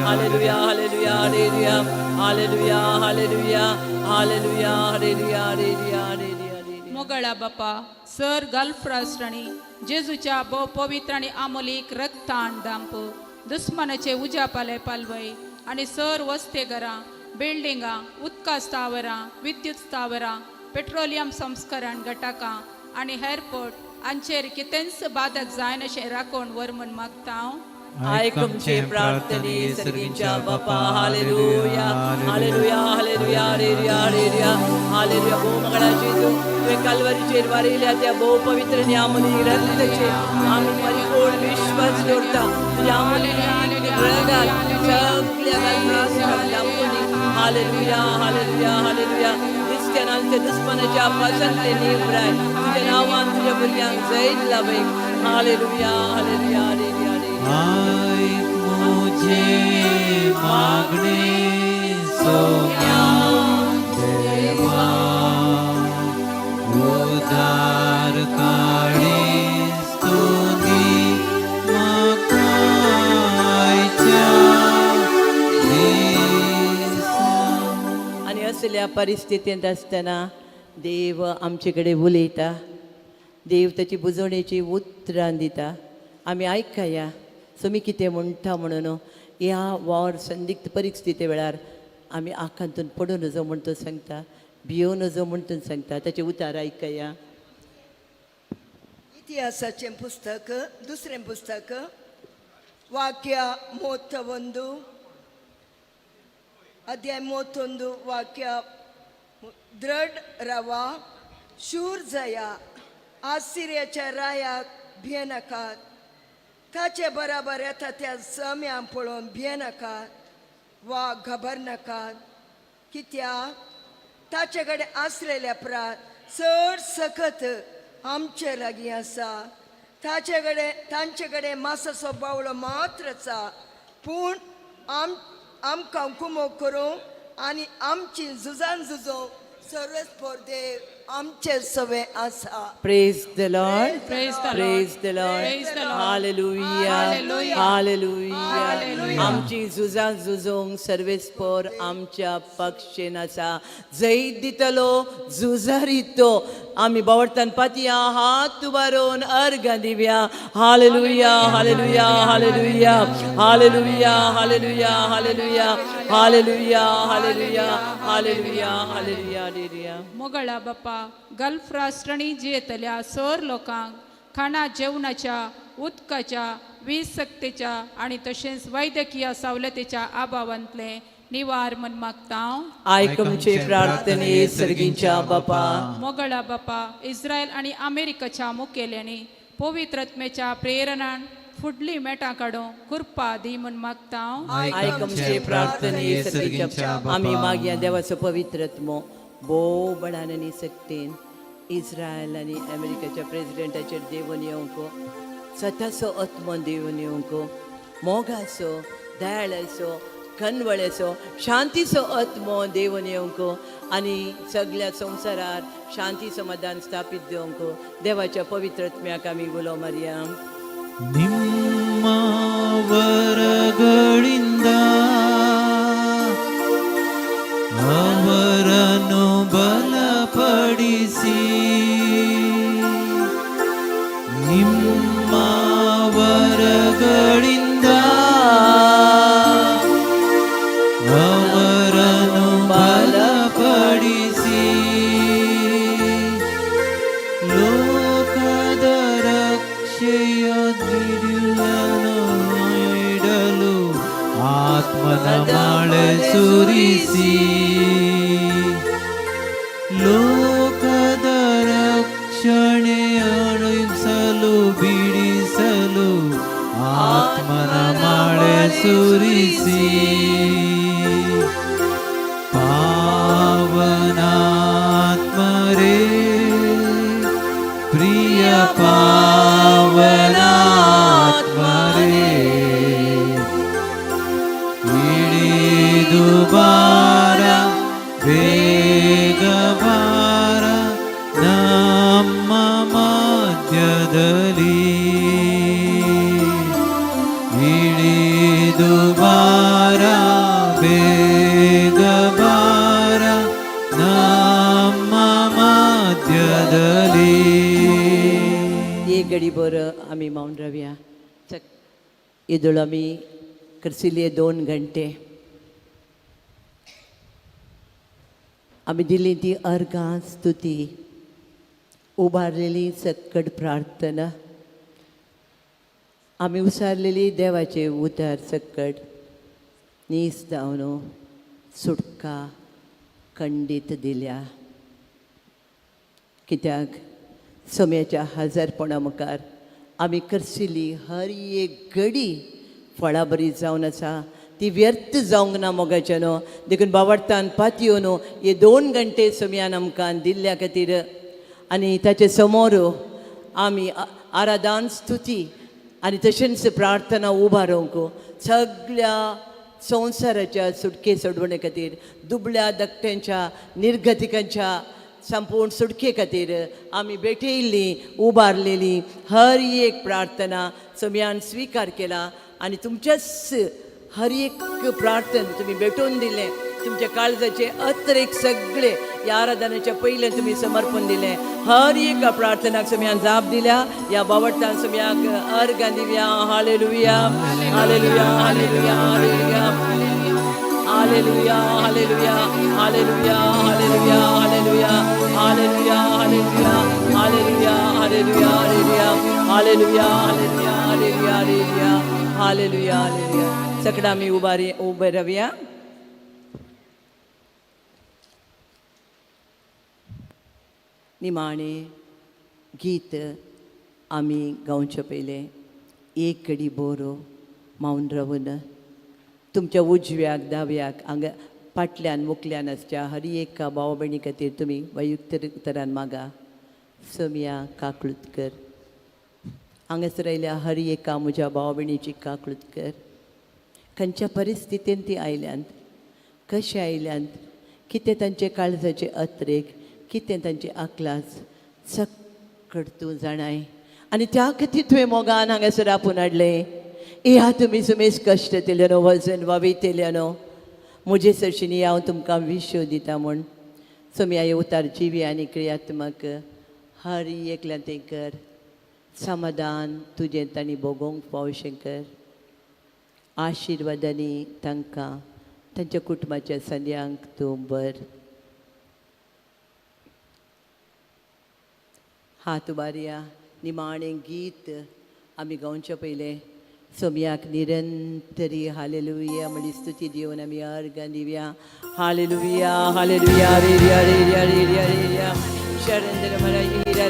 hallelujah, hallelujah, hallelujah, hallelujah, hallelujah, hallelujah, hallelujah, hallelujah, hallelujah. मोगळा बापा, सर गल्फ राष्ट्रांनी जेजूच्या भोव पवित्र आनी आमोलीक रक्तान दांप दुस्मानाचे उज्या पाले पालवय आनी सर वस्ते घरां, बिल्डिंगां, उदका स्थावरां, विद्युत स्थावरां, पेट्रोलियम संस्करण घटकां आनी एअरपोर्ट हांचेर कितेंच बाधक जायनाशें राखून वर म्हूण मागता हांव. आयक आमचे प्रार्थने सर्गीच्या बापा. Hallelujah, hallelujah, hallelujah, hallelujah, hallelujah, hallelujah. भोव मंगळा जेजू, तुवें कालवारीचेर वारयल्या त्या भोव पवित्र आनी आमोली रक्ताचेर आमी परिपूर्ण विश्वास दवरता. तुज्या आमोली रगात सगल्या गल्फाक दामपुनी. Hallelujah, hallelujah, hallelujah. क्रिस्तियनांच्या दुस्मनाच्या पासांतले निवराय तुज्या नांवान तुज्या भुरग्यांक जैत लाभय. Hallelujah, hallelujah, hallelujah. आयक मुझे मागणे सोम्या देवा, उदार काळीज तूं दी म्हाका आयच्या दिसा. आनी असल्या परिस्थितींत आसतना देव आमचे कडेन उलयता. देव ताची बुजवणेची उतरां दिता. आमी आयकया सोमी कितें म्हणटा म्हणून ह्या वावर संदिग्ध परिस्थिती वेळार आमी आखांतून पडूं नजो म्हूण तो सांगता, भियों नजो म्हूण तो सांगता. ताचें उतार आयकया. इतिहासाचें पुस्तक, दुसरें पुस्तक, वाक्य 31, अध्याय 31, वाक्य. दृढ रवा, शूर जया, आसिर्याच्या रायाक भियेनाकात, ताचे बराबर येता त्या सम्यां पळोवन भियेनाकात वा घबरनाकात, कित्याक ताचे कडेन आसलेल्या प्रात चड सखत आमचे लागीं आसा. ताचे कडेन तांचे कडेन मासाचो बावलो मात्र आसा, पूण आमकां कुमोक करूंक आनी आमची झुजान झुजोवंक सर्वेस्पर देव आमचे सवे आसा. Praise the Lord. Praise the Lord. Praise the Lord. Praise the Lord. Hallelujah. Hallelujah. Hallelujah. Hallelujah. आमची झुजां झुजोवंक सर्वेस्पर आमच्या पक्षेन आसा. जैत दितलो झुजारी तो. आमी बावडतान पातया हात उबारून अर्घां दिवया. Hallelujah, hallelujah, hallelujah, hallelujah, hallelujah, hallelujah, hallelujah, hallelujah, hallelujah, hallelujah, hallelujah. मोगळा बापा, गल्फ राष्ट्रांनी जियेतल्या सर लोकांक खाणा जेवणाच्या, उदकाच्या, वीज सक्तेच्या आनी तशेंच वैद्यकीय सवलतीच्या अभावांतलें निवार म्हूण मागता हांव. आयक आमचे प्रार्थने सर्गीच्या बापा. मोगळा बापा, इस्रायल आनी अमेरिकाच्या मुखेल्यांनी पवित्रत्मेच्या प्रेरणान फुडली मेटां काडूंक कृपा दी म्हूण मागता हांव. आयक आमचे प्रार्थने सर्गीच्या. आमी मागया देवाचो पवित्रत्मो भोव बळान आनी सक्तेन इस्रायल आनी अमेरिकाच्या प्रेजिडेंटाचेर देवून येवंक, सताचो आत्मो देवून येवंक, मोगाचो, दयाळाचो, कनवळेचो, शांतीचो आत्मो देवून येवंक आनी सगल्या संवसारार शांती समाधान स्थापीत दिवंक देवाच्या पवित्र आत्म्याक आमी उलो मारया. ನಿಮ್ಮ ವರಗಳಿಂದ ಅವರನ್ನು ಬಲಪಡಿಸಿ, ನಿಮ್ಮ ವರಗಳಿಂದ ಅವರನ್ನು ಬಲಪಡಿಸಿ, ಲೋಕದ ರಕ್ಷೆಯ ದಿಡಿಲನ್ನು ಇಡಲು ಆತ್ಮನ ಮಳೆ ಸುರಿಸಿ, ಲೋಕದ ರಕ್ಷಣೆ ಅಣಿಸಲು ಬಿಡಿಸಲು ಆತ್ಮನ ಮಳೆ ಸುರಿಸಿ, ಪಾವನಾತ್ಮರೇ, ಪ್ರಿಯ ಪಾವನಾತ್ಮರೇ, ಇಳಿದು ಬಾರ. दुबारा ಬೇಗ ಬಾರ ನಮ್ಮ ಮಧ್ಯದಲ್ಲಿ. एक घडी भर आमी मावन रावया. येदोळ आमी करसिले 2 घंटे आमी दिली ती अर्घां स्तुती, उबारलेली सक्कड प्रार्थना, आमी उसारलेली देवाचे उतार सक्कड नीस जावन सुटका खंडीत दिल्या. कित्याक सोम्याच्या हजारपणा मुखार आमी करसिली हर एक घडी फळां बरी जावन आसा, ती व्यर्थ जावंक ना मोगाच्या न्हू. देखून बावडतान पातयो न्हू हे 2 घंटे सोम्यान आमकां दिल्ल्या खातीर आनी ताचे समोर आमी आराधन स्तुती आनी तशेंच प्रार्थना उबारूंक सगळ्या संवसाराच्या सुटके सोडवणे खातीर, दुबळ्या धाकट्यांच्या निर्गतिकांच्या संपूर्ण सुटके खातीर आमी भेटयल्ली उबारलेली हर एक प्रार्थना सोम्यान स्विकार केला आनी तुमच्याच हर एक प्रार्थना तुमी भेटोवन दिलें. तुमच्या काळजाचे अत्रेक सगळे ह्या आराधनेच्या पयलें तुमी समर्पण दिलें. हर एका प्रार्थनाक सोम्यान जाप दिल्या. ह्या बावडतान सोम्याक अर्घां दिवया. Hallelujah, hallelujah, hallelujah, hallelujah, hallelujah, hallelujah, hallelujah, hallelujah, hallelujah, hallelujah, hallelujah, hallelujah, hallelujah, hallelujah, hallelujah, hallelujah, hallelujah, hallelujah, hallelujah. सगळं आमी उबे रावया. निमाणें गीत आमी गावचें पयलें एक घडी बोरो मावन रावून तुमच्या उजव्याक दाव्याक हांगा फाटल्यान मुखल्यान आसच्या हर एका भाव भयणी खातीर तुमी वयुक्त तरान मागा. सोम्या काकळूत कर. हांगासर आयल्या हर एका म्हज्या भाव भयणीची काकळूत कर. खंयच्या परिस्थितीन ती आयल्यांत, कशें आयल्यांत, कितें तांचे काळजाचे अत्रेक, कितें तांचे आकलास सक्कड तूं जाणाय आनी त्या खातीर तुवें मोगान हांगासर आपोवन हाडलें. ह्या तुमी सुमेस कश्ट केले न्हू, वजन वावयतले न्हू, म्हजे सरशींनी हांव तुमकां विश्व दिता म्हूण. सोम्या हे उतार जिवी आनी क्रियात्मक हर एकल्यान तें कर. समाधान तुजें तांणी भोगोवंक फावशें कर. आशिर्वादांनी तांकां तांच्या कुटुंबाच्या संद्यांक तूं बर. हात उबारया. निमाणें गीत आमी गावचें पयलें सोम्याक निरंतरी हालेलुया म्हळी स्तुती दिवन आमी अर्घां दिवया. हालेलुया, हालेलुया, रेरिया रेरिया रेरिया रेरिया शरण मरा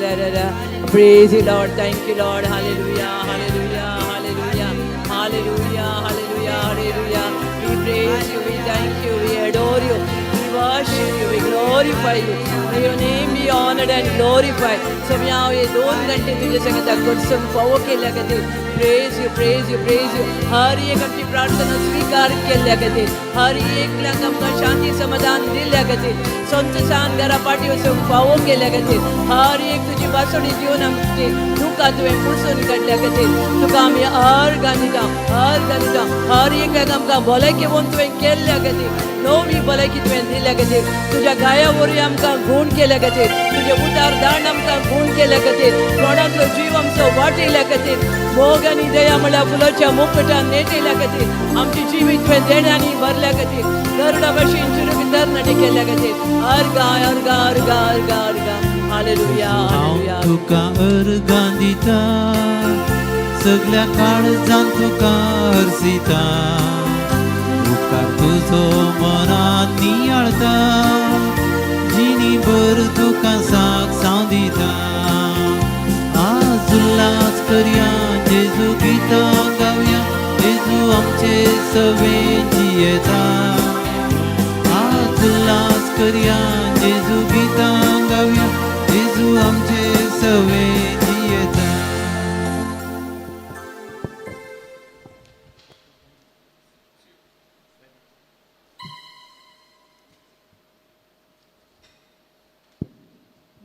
रा रा रा. Praise you Lord, thank you Lord. Hallelujah, hallelujah, hallelujah, hallelujah, hallelujah, hallelujah. We praise you, we thank you, we adore you, we worship you, we glorify you. May your name be honored and glorified. Saumya हे 2 घंटे तुझ्या संगता करसून फावो केल्ल्या खातीर praise you, praise you, praise you. हर एक आमची प्रार्थना स्वीकार केल्ल्या खातीर, हर एकल्याक आमकां शांती समाधान दिल्ल्या खातीर, संतोशान घरा पाटी वचूंक फावो केल्ल्या खातीर, हर एक तुजी बासोणी दिवन आमची दुकां तुवें पुसून काडल्या खातीर तुका आमी अर्घां दिता, अर्घां दिता. हर एकल्याक आमकां भलायकी म्हणून तुवें केल्ल्या खातीर, नवी भलायकी तुवें दिल्ल्या खातीर, तुज्या गाया वरवीं आमकां गूण केल्या खातीर, तुजे उतार दांड आमकां गूण केल्या खातीर, कोणांतलो जीव आमचो वाटयल्या खातीर, मोग आनी दया म्हळ्यार फुलाच्या मुकुटान नेटयल्या खातीर, आमची जिवीत तुवें देण्यांनी भरल्या खातीर, गरुडा भशेन चुरूक तरणाटे केल्या खातीर अर्घां अर्घां अर्घां अर्घां अर्घां. Hallelujah, hallelujah. हांव तुका अर्घां दिता, सगल्या काळजान तुका अर्जिता, उपकार तुजो मनान नियाळता, जिणी भर तुका साक साव दिता. आज उल्लास करया, जेजू गितां गावया, जेजू आमचे सवे जियेता. आज उल्लास करया, जेजू गितां गावया, जेजू आमचे सवे जियेता.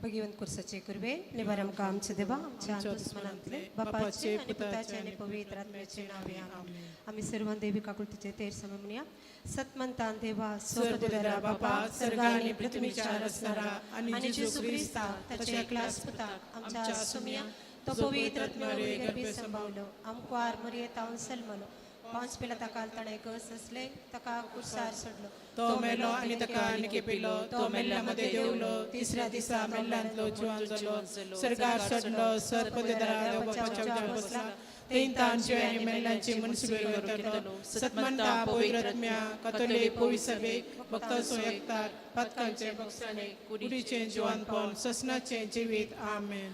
भगवंत कुर्साचे कुर्वे निवार आमकां आमचे देवा आमच्या दुस्मनांतले बापाचे आनी पुताचे आनी पवित्र आत्म्याचे नावे आमेन. आमी सर्वां देवी काकुळतीचे तेर सम म्हणया सतमंतान देवा सर्वदरा बापा सर्गा आनी पृथ्वीच्या रचणारा आनी जेजू क्रिस्ता ताच्या एकल्याच पुताक आमच्या सुमया तो पवित्र आत्म्या गर्भी संभावलो आमकां मरये तावन सलमलो पावस पिला ताका ताणें कस असले ताका कुर्सार सोडलो तो मेलो आनी ताका निकेपिलो तो मेल्ल्या मदें देवलो तिसऱ्या दिसा मेल्ल्यांतलो जिवन जालो सर्गार चडलो सर्पदेदरा देवबापाच्या उजव्या बसला तें तांचे आनी मेल्ल्यांची मनसुबेर वतलो सतमंता पवित्र आत्म्या कथोलीक पवित्र सभेक भक्तांचो एकतार पातकांचे बक्षाणे कुडीचें जिवनपण ससनाचें जिवीत आमेन.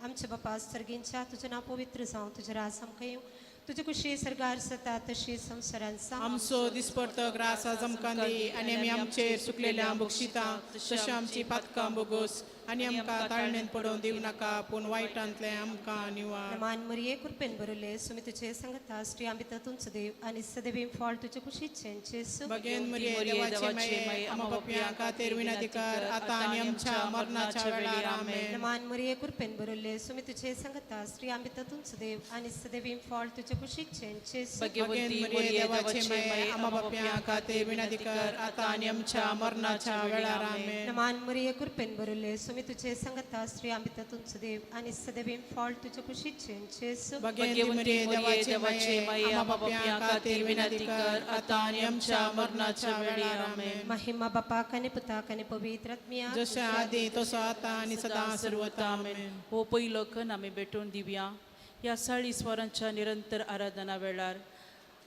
आमच्या बापा सर्गींच्या तुजें नांव पवित्र जावं तुजें राज आमकां येवं तुजे कुशी सर्गार जाता तशी संवसारांत जावं. आमचो दिसपडतो ग्रास आज आमकां दी आनी आमी आमचेर सुकलेल्या बक्षिता तशें आमची पातकां बोगोस आनी आमकां ताळणेन पडोवन दिवं नाका पूण वायटांतलें आमकां निवार. मान मरिये कृपेन भरले सुमी तुझे संगता स्त्री आमी तुमचो देव आनी सदैव फळ तुजे कुशीचें जेजू. भगेन मरिये देवाचे माये आमा पापयां खातीर विनंती कर आतां आनी आमच्या मरणाच्या वेळार आमेन. मान मरिये कृपेन भरले सुमी तुझे संगता स्त्री आमी तुमचो देव आनी सदैव फळ तुजे कुशीचें जेजू. भगेन मरिये देवाचे माये आमा पापयां खातीर विनंती कर आतां आनी आमच्या मरणाच्या वेळार आमेन. मान मरिये कृपेन भरले सुमी तुझे संगता स्त्री आमी तुमचो देव आनी सदैव फळ तुजे कुशीचें जेजू. भगेन मरिये देवाचे माये आमा पापयां खातीर विनंती कर आतां आनी आमच्या मरणाच्या वेळार आमेन. महिमा बापाक आनी पुताक आनी पवित्र आत्म्याक जशें आदी तसो आतां आनी सदां सर्वता आमेन. हो पयलो खण आमी भेटोवन दिवया ह्या 40 वरांच्या निरंतर आराधना वेळार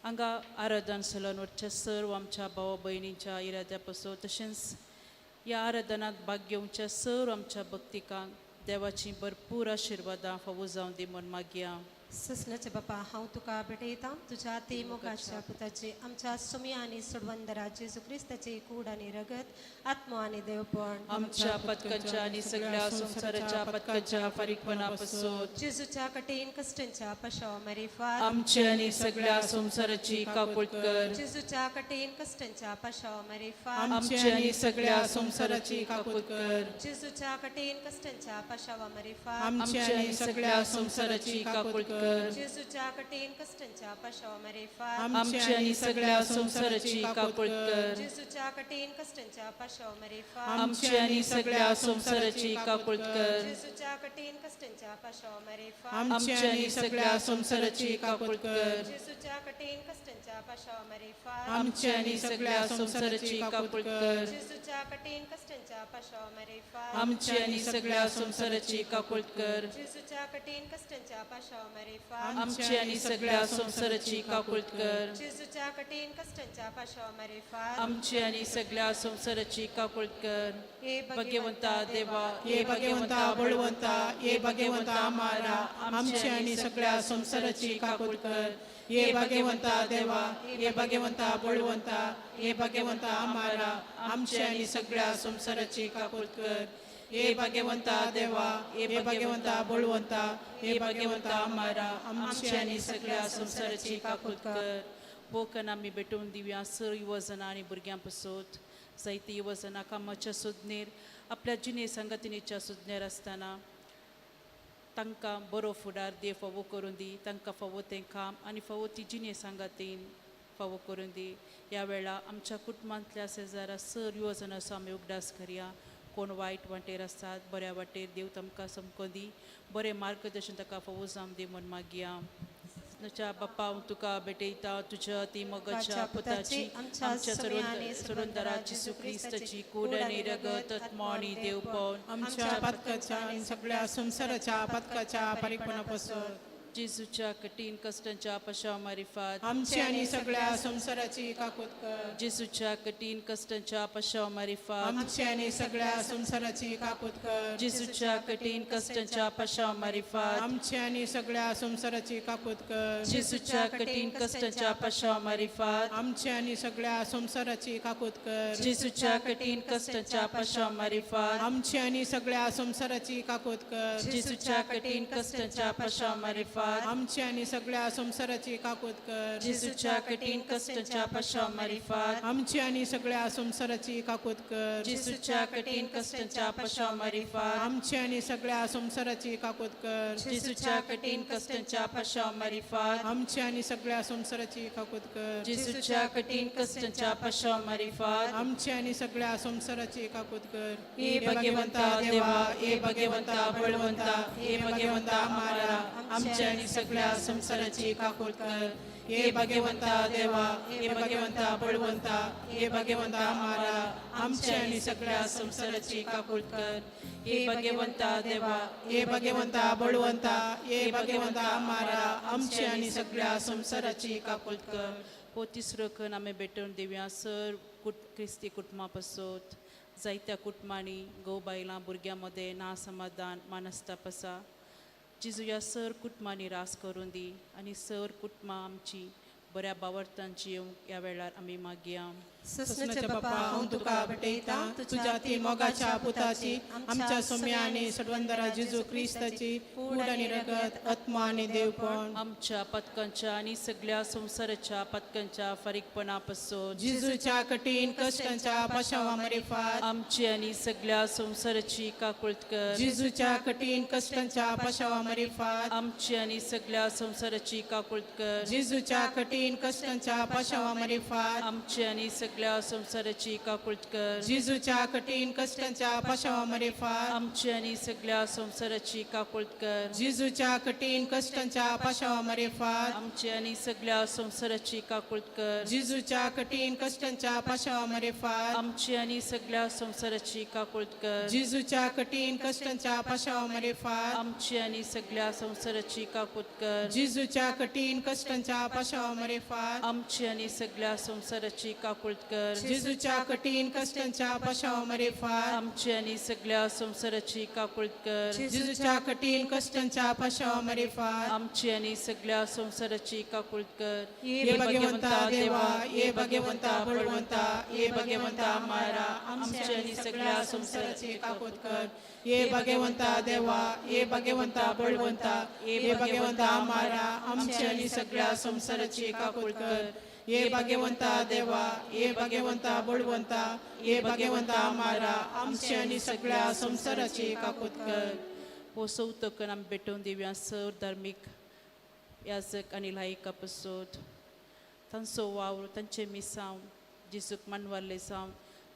हांगा आराधन सलन वचच्या सर्व आमच्या भावा भयणींच्या इराद्या पासून तशेंच ह्या आराधनांत भाग घेवच्या सर्व आमच्या भक्तिकांक देवाची भरपूर आशिर्वादां फावो जावं दी म्हूण मागया. ससनाचे बापा हांव तुका भेटयता तुज्या ते मोगाच्या पुताचे आमच्या सुमया आनी सोडवंदरा जेजू क्रिस्ताचे कूड आनी रगत आत्मो आनी देवपण आमच्या पथकाच्या आनी सगळ्या संवसाराच्या पथकाच्या फारीकपणा पासून जेजूच्या कठीण कश्टांच्या पशाव मारिफात आमच्या आनी सगळ्या संवसाराची काकूट कर. जेजूच्या कठीण कश्टांच्या पशाव मारिफात आमच्या आनी सगळ्या संवसाराची काकूट कर. जेजूच्या कठीण कश्टांच्या पशाव मारिफात आमच्या आनी सगळ्या संवसाराची काकूट कर. जेजूच्या कठीण कश्टांच्या पशाव मारिफात आमच्या आनी सगळ्या संवसाराची काकूट कर. जेजूच्या कठीण कश्टांच्या पशाव मारिफात आमच्या आनी सगळ्या संवसाराची काकूट कर. जेजूच्या कठीण कश्टांच्या पशाव मारिफात आमच्या आनी सगळ्या संवसाराची काकूट कर. जेजूच्या कठीण कश्टांच्या पशाव मारिफात आमच्या आनी सगळ्या संवसाराची काकूट कर. जेजूच्या कठीण कश्टांच्या पशाव मारिफात आमच्या आनी सगळ्या संवसाराची काकूट कर. जेजूच्या कठीण कश्टांच्या पशाव मारिफात आमची आनी सगळ्या संवसाराची काकूट कर. जेजूच्या कठीण कश्टांच्या पशाव मारिफात आमची आनी सगळ्या संवसाराची काकूट कर. हे भगवंता देवा हे भगवंता बळवंता हे भगवंता मारा आमची आनी सगळ्या संवसाराची काकूट कर. हे भगवंता देवा हे भगवंता बळवंता हे भगवंता मारा आमची आनी सगळ्या संवसाराची काकूट कर. हे भगवंता देवा हे भगवंता बळवंता हे भगवंता मारा आमची आनी सगळ्या संवसाराची काकूट कर. पोकन आमी भेटोवन दिवया सर युवजनां आनी भुरग्यां पासत जायती युवजनां कामाच्या सुदनेर आपल्या जिणे संगतिनेच्या सुदनेर आसतना तांकां बरो फुडार देव फावो करून दी. तांकां फावो तें काम आनी फावो ती जिणे सांगातीन फावो करून दी. ह्या वेळार आमच्या कुटुंबांतल्या शेजारा सर युवजनांचो आमी उगडास करया. कोण वायट वाटेर आसात बऱ्या वाटेर देव तांकां समको दी बरें मार्गदर्शन ताका फावो जावं दी म्हूण मागया. तुज्या बाप्पा हांव तुका भेटयता तुज्या ती मोगाच्या पुताची आमच्या सर्वंदरा जेजू क्रिस्ताची कूड आनी रगत आत्मो आनी देवपण आमच्या पातकाच्या आनी सगळ्या संवसाराच्या पातकाच्या फारीकपणा पासून जेजूच्या कठीण कश्टांच्या पशाव मारिफात आमची आनी सगळ्या संवसाराची काकूत कर. जेजूच्या कठीण कश्टांच्या पशाव मारिफात आमची आनी सगळ्या संवसाराची काकूत कर. जेजूच्या कठीण कश्टांच्या पशाव मारिफात आमची आनी सगळ्या संवसाराची काकूत कर. जेजूच्या कठीण कश्टांच्या पशाव मारिफात आमची आनी सगळ्या संवसाराची काकूत कर. जेजूच्या कठीण कश्टांच्या पशाव मारिफात आमची आनी सगळ्या संवसाराची काकूत कर. जेजूच्या कठीण कश्टांच्या पशाव मारिफात मारिफात आमची आनी सगळ्या संवसाराची काकूत कर. जेजूच्या कठीण कश्टांच्या पाशांव मारिफात आमची आनी सगळ्या संवसाराची काकूत कर. जेजूच्या कठीण कश्टांच्या पाशांव मारिफात आमची आनी सगळ्या संवसाराची काकूत कर. जेजूच्या कठीण कश्टांच्या पाशांव मारिफात आमची आनी सगळ्या संवसाराची काकूत कर. जेजूच्या कठीण कश्टांच्या पाशांव मारिफात आमची आनी सगळ्या संवसाराची काकूत कर. हे भगवंता देवा, हे भगवंता बळवंता, हे भगवंता मारा, आमच्या आनी सगळ्या संवसाराची काकूत कर. हे भगवंता देवा, हे भगवंता बळवंता, हे भगवंता मारा, आमच्या आनी सगळ्या संवसाराची काकूत कर. हे भगवंता देवा, हे भगवंता बळवंता, हे भगवंता मारा, आमच्या आनी सगळ्या संवसाराची काकूत कर. हो तिसरो कण आमी भेटोवन दिवया सर क्रिस्ती कुटुंबा पासत. जायत्या कुटुंबांनी घोव बायलां भुरग्यां मदें ना समाधान मानसताप आसा. जेजू ह्या सर कुटुंबांनी रास करून दी आनी सर कुटुंबां आमची बऱ्या बावर्थांची येवंक ह्या वेळार आमी मागया. ससनाच्या बापा, हांव तुका भेटयता तुज्या ती मोगाच्या पुताची, आमच्या सोम्या आनी सडवंदरा जेजू क्रिस्ताची कूड आनी रगत, आत्मा आनी देवपण आमच्या पथकांच्या आनी सगळ्या संवसाराच्या पथकांच्या फारीकपणा पासून जेजूच्या कठीण कश्टांच्या पाशांवा मारिफात आमची आनी सगळ्या संवसाराची काकूळत कर. जेजूच्या कठीण कश्टांच्या पाशांवा मारिफात आमची आनी सगळ्या संवसाराची काकूळत कर. जेजूच्या कठीण कश्टांच्या पाशांवा मारिफात आमची आनी सगळ्या संवसाराची काकूळत कर. जेजूच्या कठीण कश्टांच्या पाशांवा मारिफात आमची आनी सगळ्या संवसाराची काकूळत कर. जेजूच्या कठीण कश्टांच्या पाशांवा मारिफात आमची आनी सगळ्या संवसाराची काकूळत कर. जेजूच्या कठीण कश्टांच्या पाशांवा मारिफात आमची आनी सगळ्या संवसाराची काकूळत कर. जेजूच्या कठीण कश्टांच्या पाशांवा मारिफात आमची आनी सगळ्या संवसाराची काकूत कर. जेजूच्या कठीण कश्टांच्या पाशांवा मारिफात आमची आनी सगळ्या संवसाराची काकूळत कर. जेजूच्या कठीण कश्टांच्या पाशांवा मारिफात आमची आनी सगळ्या संवसाराची काकूळत कर. जेजूच्या कठीण कश्टांच्या पाशांवा मारिफात आमची आनी सगळ्या संवसाराची काकूळत कर. हे भगवंता देवा, हे भगवंता बळवंता, हे भगवंता मारा, आमची आनी सगळ्या संवसाराची काकूत कर. हे भगवंता देवा, हे भगवंता बळवंता, हे भगवंता मारा, आमची आनी सगळ्या संवसाराची काकूत कर. हे भगवंता देवा, हे भगवंता बळवंता, हे भगवंता मारा, आमची आनी सगळ्या संवसाराची काकूत कर. हो चवथो कण आमी भेटोवन दिवया सर धार्मीक याजक आनी लायका पासत. तांचो वावर, तांचें मिसांव जेजूक मानवाल्लें जावं,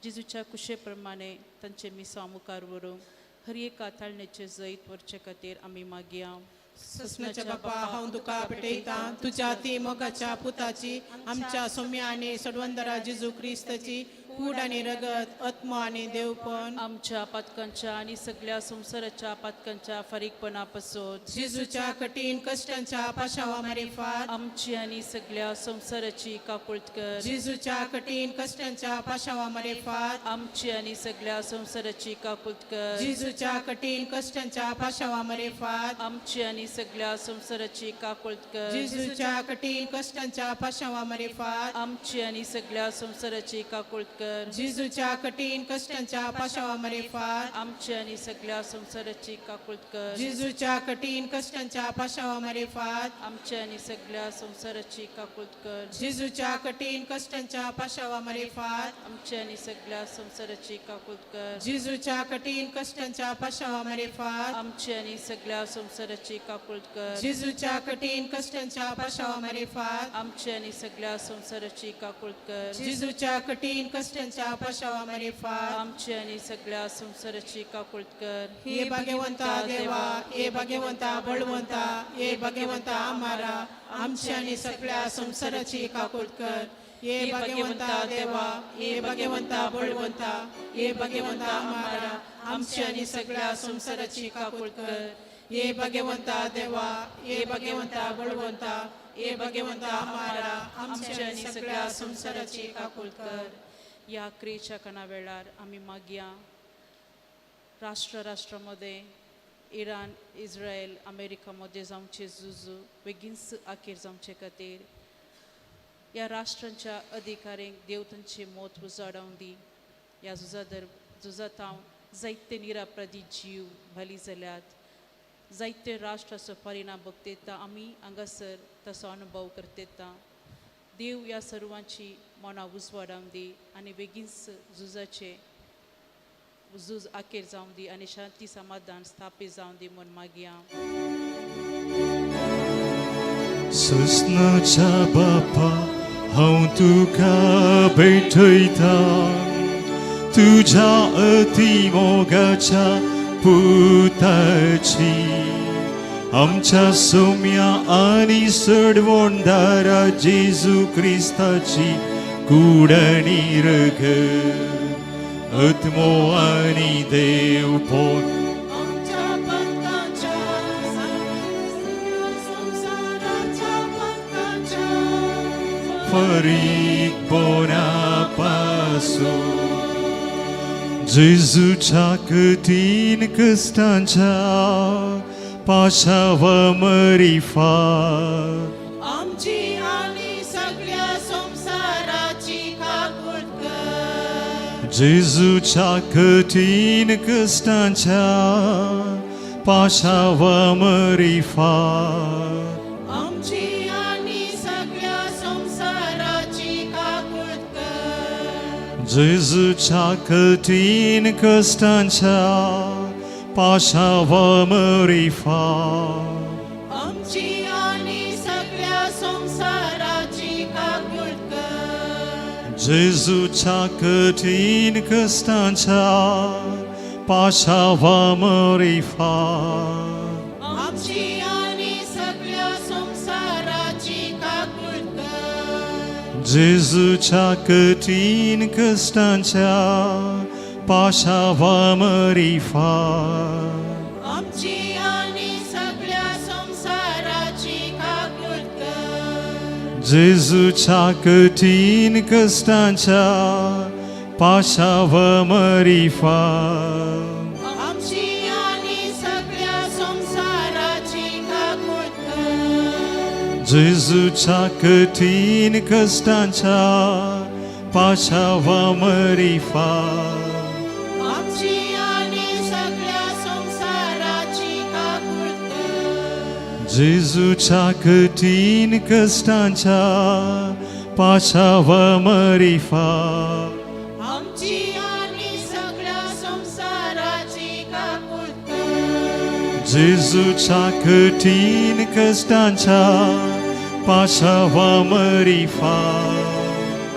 जेजूच्या कुशे प्रमाणे तांचें मिसांव मुखार व्हरूंक हर एका ताळण्याचें जैत व्हरचे खातीर आमी मागया. ससनाच्या बापा, हांव तुका भेटयता तुज्या ती मोगाच्या पुताची, आमच्या सोम्या आनी सडवंदरा जेजू क्रिस्ताची कूड आनी रगत, आत्मा आनी देवपण आमच्या पातकांच्या आनी सगळ्या संवसाराच्या पातकांच्या फारीकपणा पासून जेजूच्या कठीण कश्टांच्या पाशांवा मारिफात आमची आनी सगळ्या संवसाराची काकूळत कर. जेजूच्या कठीण कश्टांच्या पाशांवा मारिफात आमची आनी सगळ्या संवसाराची काकूळत कर. जेजूच्या कठीण कश्टांच्या पाशांवा मारिफात आमची आनी सगळ्या संवसाराची काकूळत कर. जेजूच्या कठीण कश्टांच्या पाशांवा मारिफात आमची आनी सगळ्या संवसाराची काकूळत कर. जेजूच्या कठीण कश्टांच्या पाशांवा मारिफात आमची आनी सगळ्या संवसाराची काकूळत कर. जेजूच्या कठीण कश्टांच्या पाशांवा मारिफात आमची आनी सगळ्या संवसाराची काकूळत कर. जेजूच्या कठीण कश्टांच्या पाशांवा मारिफात आमची आनी सगळ्या संवसाराची काकूळत कर. जेजूच्या कठीण कश्टांच्या पाशांवा मारिफात आमची आनी सगळ्या संवसाराची काकूळत कर. जेजूच्या कठीण कश्टांच्या पाशांवा मारिफात आमची आनी सगळ्या संवसाराची काकूळत कर. जेजूच्या कठीण कश्टांच्या पाशांवा मारिफात आमची आनी सगळ्या संवसाराची काकूळत कर. हे भगवंता देवा, हे भगवंता बळवंता, हे भगवंता मारा, आमची आनी सगळ्या संवसाराची काकूळत कर. हे भगवंता देवा, हे भगवंता बळवंता, हे भगवंता मारा, आमची आनी सगळ्या संवसाराची काकूळत कर. हे भगवंता देवा, हे भगवंता बळवंता, हे भगवंता मारा, आमची आनी सगळ्या संवसाराची काकूळत कर. ह्या क्रियेच्या कणा वेळार आमी मागया राष्ट्र राष्ट्रामध्ये इराण, इस्रायल, अमेरिका मध्ये जावचे झुजू बेगीनच अखेर जावचे खातीर ह्या राष्ट्रांच्या अधिकाऱ्यांक देव तांचे मत उजाडावन दी. ह्या झुजातांव जायते निरापराधी जीव बली जाल्यात. जायते राष्ट्राचो परिणाम भोगतेता आमी हांगासर तसो अनुभव करतेता. देव ह्या सर्वांची मनां उजवाडावन दी आनी बेगीनच झुजाचें झूज अखेर जावं दी आनी शांती समाधान स्थापीत जावं दी म्हूण मागया. सस्नाच्या बापा हांव तुका भेटयता, तुज्या अति मोगाच्या पुताची आमच्या सोम्या आनी सडवणदारा जेजू क्रिस्ताची कूड आनी रगत आत्मो आनी देवपोत आमच्या पातकांच्या संवसाराच्या पातकांच्या फरीकपणा पासून जेजूच्या कठीण कश्टांच्या पाशावा मरिफात आमची आनी सगळ्या संवसाराची काकूट कर. जेजूच्या कठीण कश्टांच्या पाशावा मरिफात आमची आनी सगळ्या संवसाराची काकूट कर. जेजूच्या कठीण कश्टांच्या पाशावा मरिफात आमची आनी सगळ्या संवसाराची काकूट कर. जेजूच्या कठीण कश्टांच्या पाशावा मरिफात आमची आनी सगळ्या संवसाराची काकूट कर. जेजूच्या कठीण कश्टांच्या पाशावा मरिफात आमची आनी सगळ्या संवसाराची काकूट कर. जेजूच्या कठीण कश्टांच्या पाशावा मरिफात आमची आनी सगळ्या संवसाराची काकूट कर. जेजूच्या कठीण कश्टांच्या पाशावा मरिफात आमची आनी सगळ्या संवसाराची काकूट कर. जेजूच्या कठीण कश्टांच्या पाशावा मरिफात आमची आनी सगळ्या संवसाराची काकूट कर. जेजूच्या कठीण कश्टांच्या पाशावा मरिफात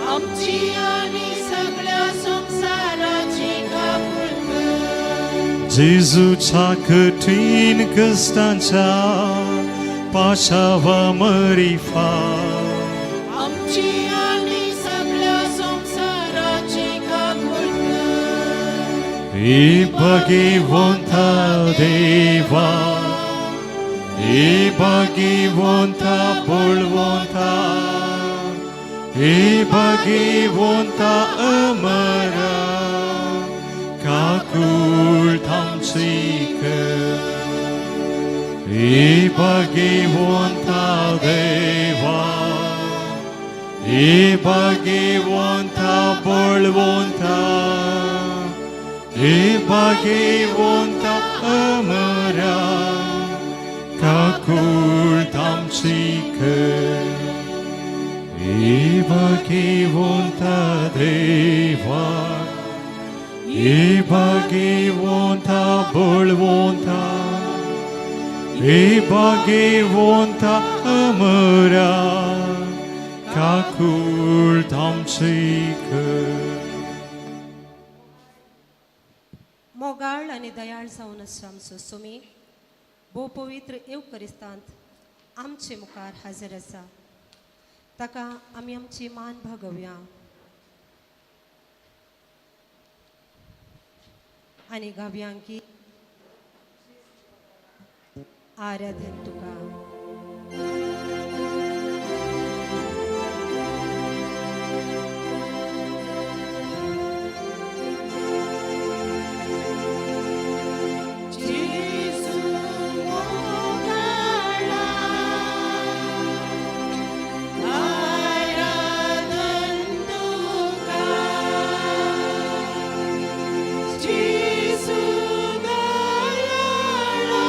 आमची आनी सगळ्या संवसाराची काकूट कर. जेजूच्या कठीण कश्टांच्या पाशावा मरिफात आमची आनी सगळ्या संवसाराची काकूट कर. हे भगवंता देवा, हे भगवंता बळवंता, हे भगवंता अमरा, काकूट आमची कर. हे भगवंता देवा, हे भगवंता बळवंता, हे भगवंता अमरा, काकूट आमची कर. हे भगवंता देवा, हे भगवंता बळवंता, हे भगवंता अमरा, काकूट आमची कर. मोगाळ आनी दयाळ जावन आसा आमचो सुमी भोव पवित्र येवकरिस्तांत आमचे मुखार हाजीर आसा. ताका आमी आमची मान भागोवया आनी गावया की आराधन तुका. जेजू मोगाळा आराधन तुका, जेजू दयाळा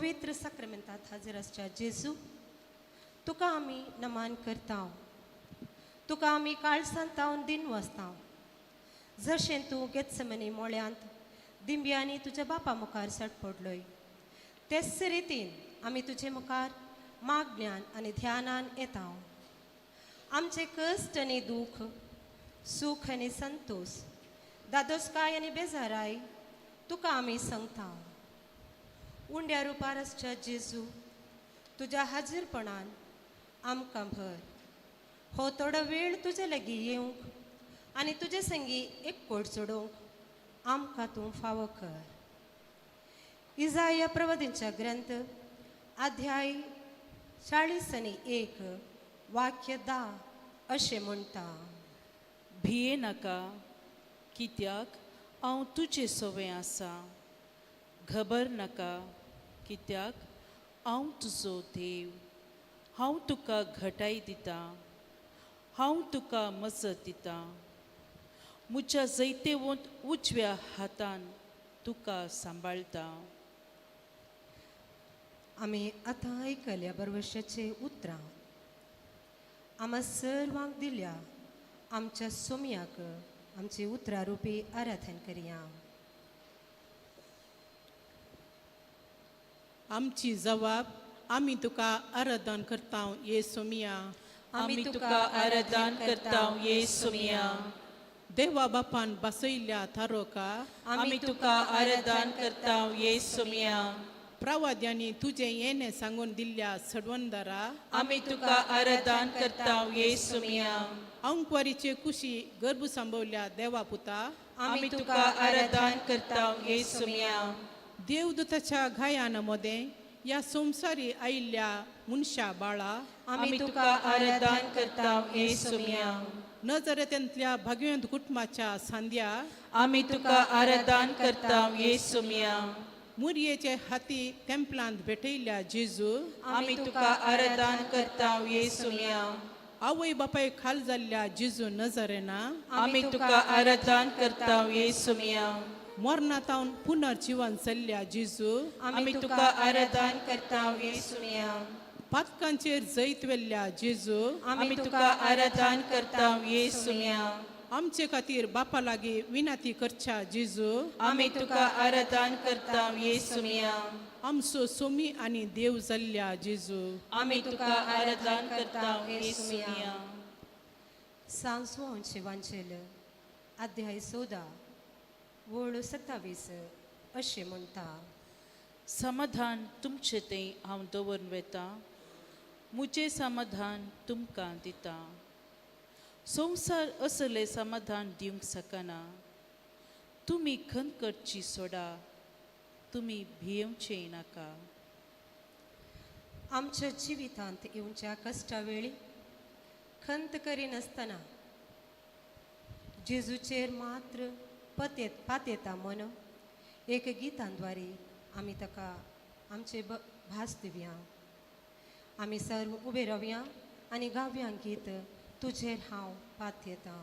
पवित्र साक्रामेंतात हाजीर आसच्या जेजू, तुका आमी नमान करता, तुका आमी काळसान तावन दिन वाचता. जशें तूं गेत्समनी मोळ्यांत दिंब्यांनी तुज्या बापा मुखार सट पडलोय, तेच रितीन आमी तुजे मुखार मागण्यान आनी ध्यानान येता. आमचे कश्ट आनी दूख, सूख आनी संतोश, दादोसकाय आनी बेजाराय तुका आमी सांगता. उंड्या रुपार आसच्या जेजू, तुज्या हाजीरपणान आमकां भर. हो थोडो वेळ तुजे लागीं येवंक आनी तुजे संगी एकवट जोडोवंक आमकां तूं फावो कर. इजाया प्रवादींच्या ग्रंथ अध्याय 41 वाक्य 10 अशें म्हणटा, भिये नाका, कित्याक हांव तुजे सवें आसा. घबर नाका, कित्याक हांव तुजो देव. हांव तुका घटाय दितां, हांव तुका मजत दितां. म्हज्या जैतेवंत उजव्या हातान तुका सांबाळटा. आमी आतां आयकल्या बरवशाचे उतरां आमा सर्वांक दिल्या आमच्या सोम्याक आमची उतरां रुपी आराधन करया. आमची जवाब आमी तुका आराधन करता ये सोमिया. आमी तुका आराधन करता ये सोमिया. देवा बापान बसयल्ल्या थारोका आमी तुका आराधन करता ये सोमिया. प्रवाद्यांनी तुजें येणें सांगून दिल्ल्या सडवंदरा आमी तुका आराधन करता ये सोमिया. अंकवारीचे कुशी गर्भ सांबवल्या देवा पुता आमी तुका आराधन करता ये सोमिया. देवदूताच्या घायान मदें ह्या संवसारी आयिल्ल्या मनशा बाळा आमी तुका आराधन करता ये सोमिया. नजरेंतल्या भाग्यवंत कुटुंबाच्या सांद्या आमी तुका आराधन करता ये सोमिया. मुरयेचे हाती तेंपलांत भेटयल्ल्या जेजू आमी तुका आराधन करता ये सोमिया. आवय बापाय खाल जाल्ल्या जेजू नजरेना आमी तुका आराधन करता ये सोमिया. मरणातावन पुनर्जिवन जाल्ल्या जेजू आमी तुका आराधन करता ये सोमिया. पातकांचेर जैत वेल्ल्या जेजू आमी तुका आराधन करता ये सोमिया. आमचे खातीर बापा लागीं विनंती करच्या जेजू आमी तुका आराधन करता ये सोमिया. आमचो सोमी आनी देव जाल्ल्या जेजू आमी तुका आराधन करता ये सोमिया. सांसवांचे वांचेल अध्याय 14 वळ 27 अशें म्हणटा, समाधान तुमचें तें हांव दवरून वेता, म्हजें समाधान तुमकां दिता. संवसार असलें समाधान दिवंक शकना. तुमी खंत करची सोडा, तुमी भियेवचें नाका. आमच्या जिवितांत येवच्या कश्टा वेळी खंत करिनासतना जेजूचेर मात्र पातेता मन एक गितांद्वारे आमी ताका आमचे भास दिवया. आमी सर्व उबे रावया आनी गावया गीत तुजेर हांव पातेता.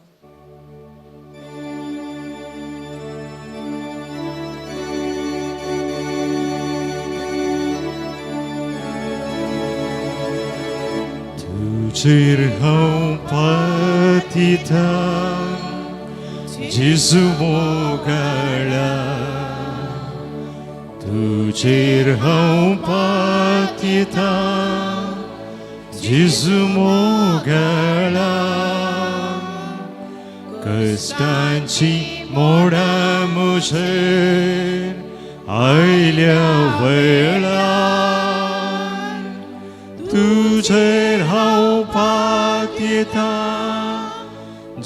तुजेर हांव पातेता जेजू मोगाळा, तुजेर हांव पातेता जेजू मोगाळा. कश्टांची मोडां म्हजेर आयल्या वेळार तुजेर हांव पातेता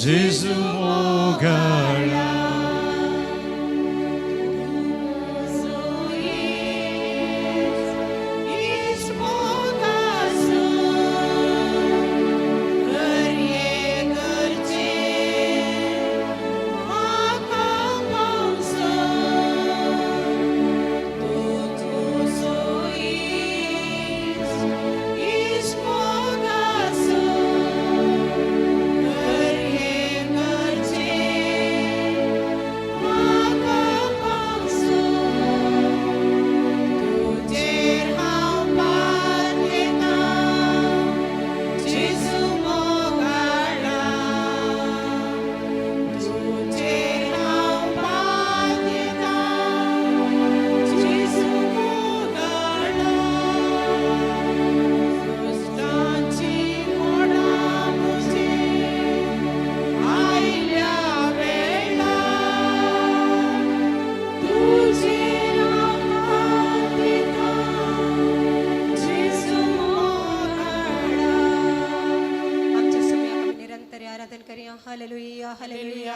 जेजू मोगाळा. Is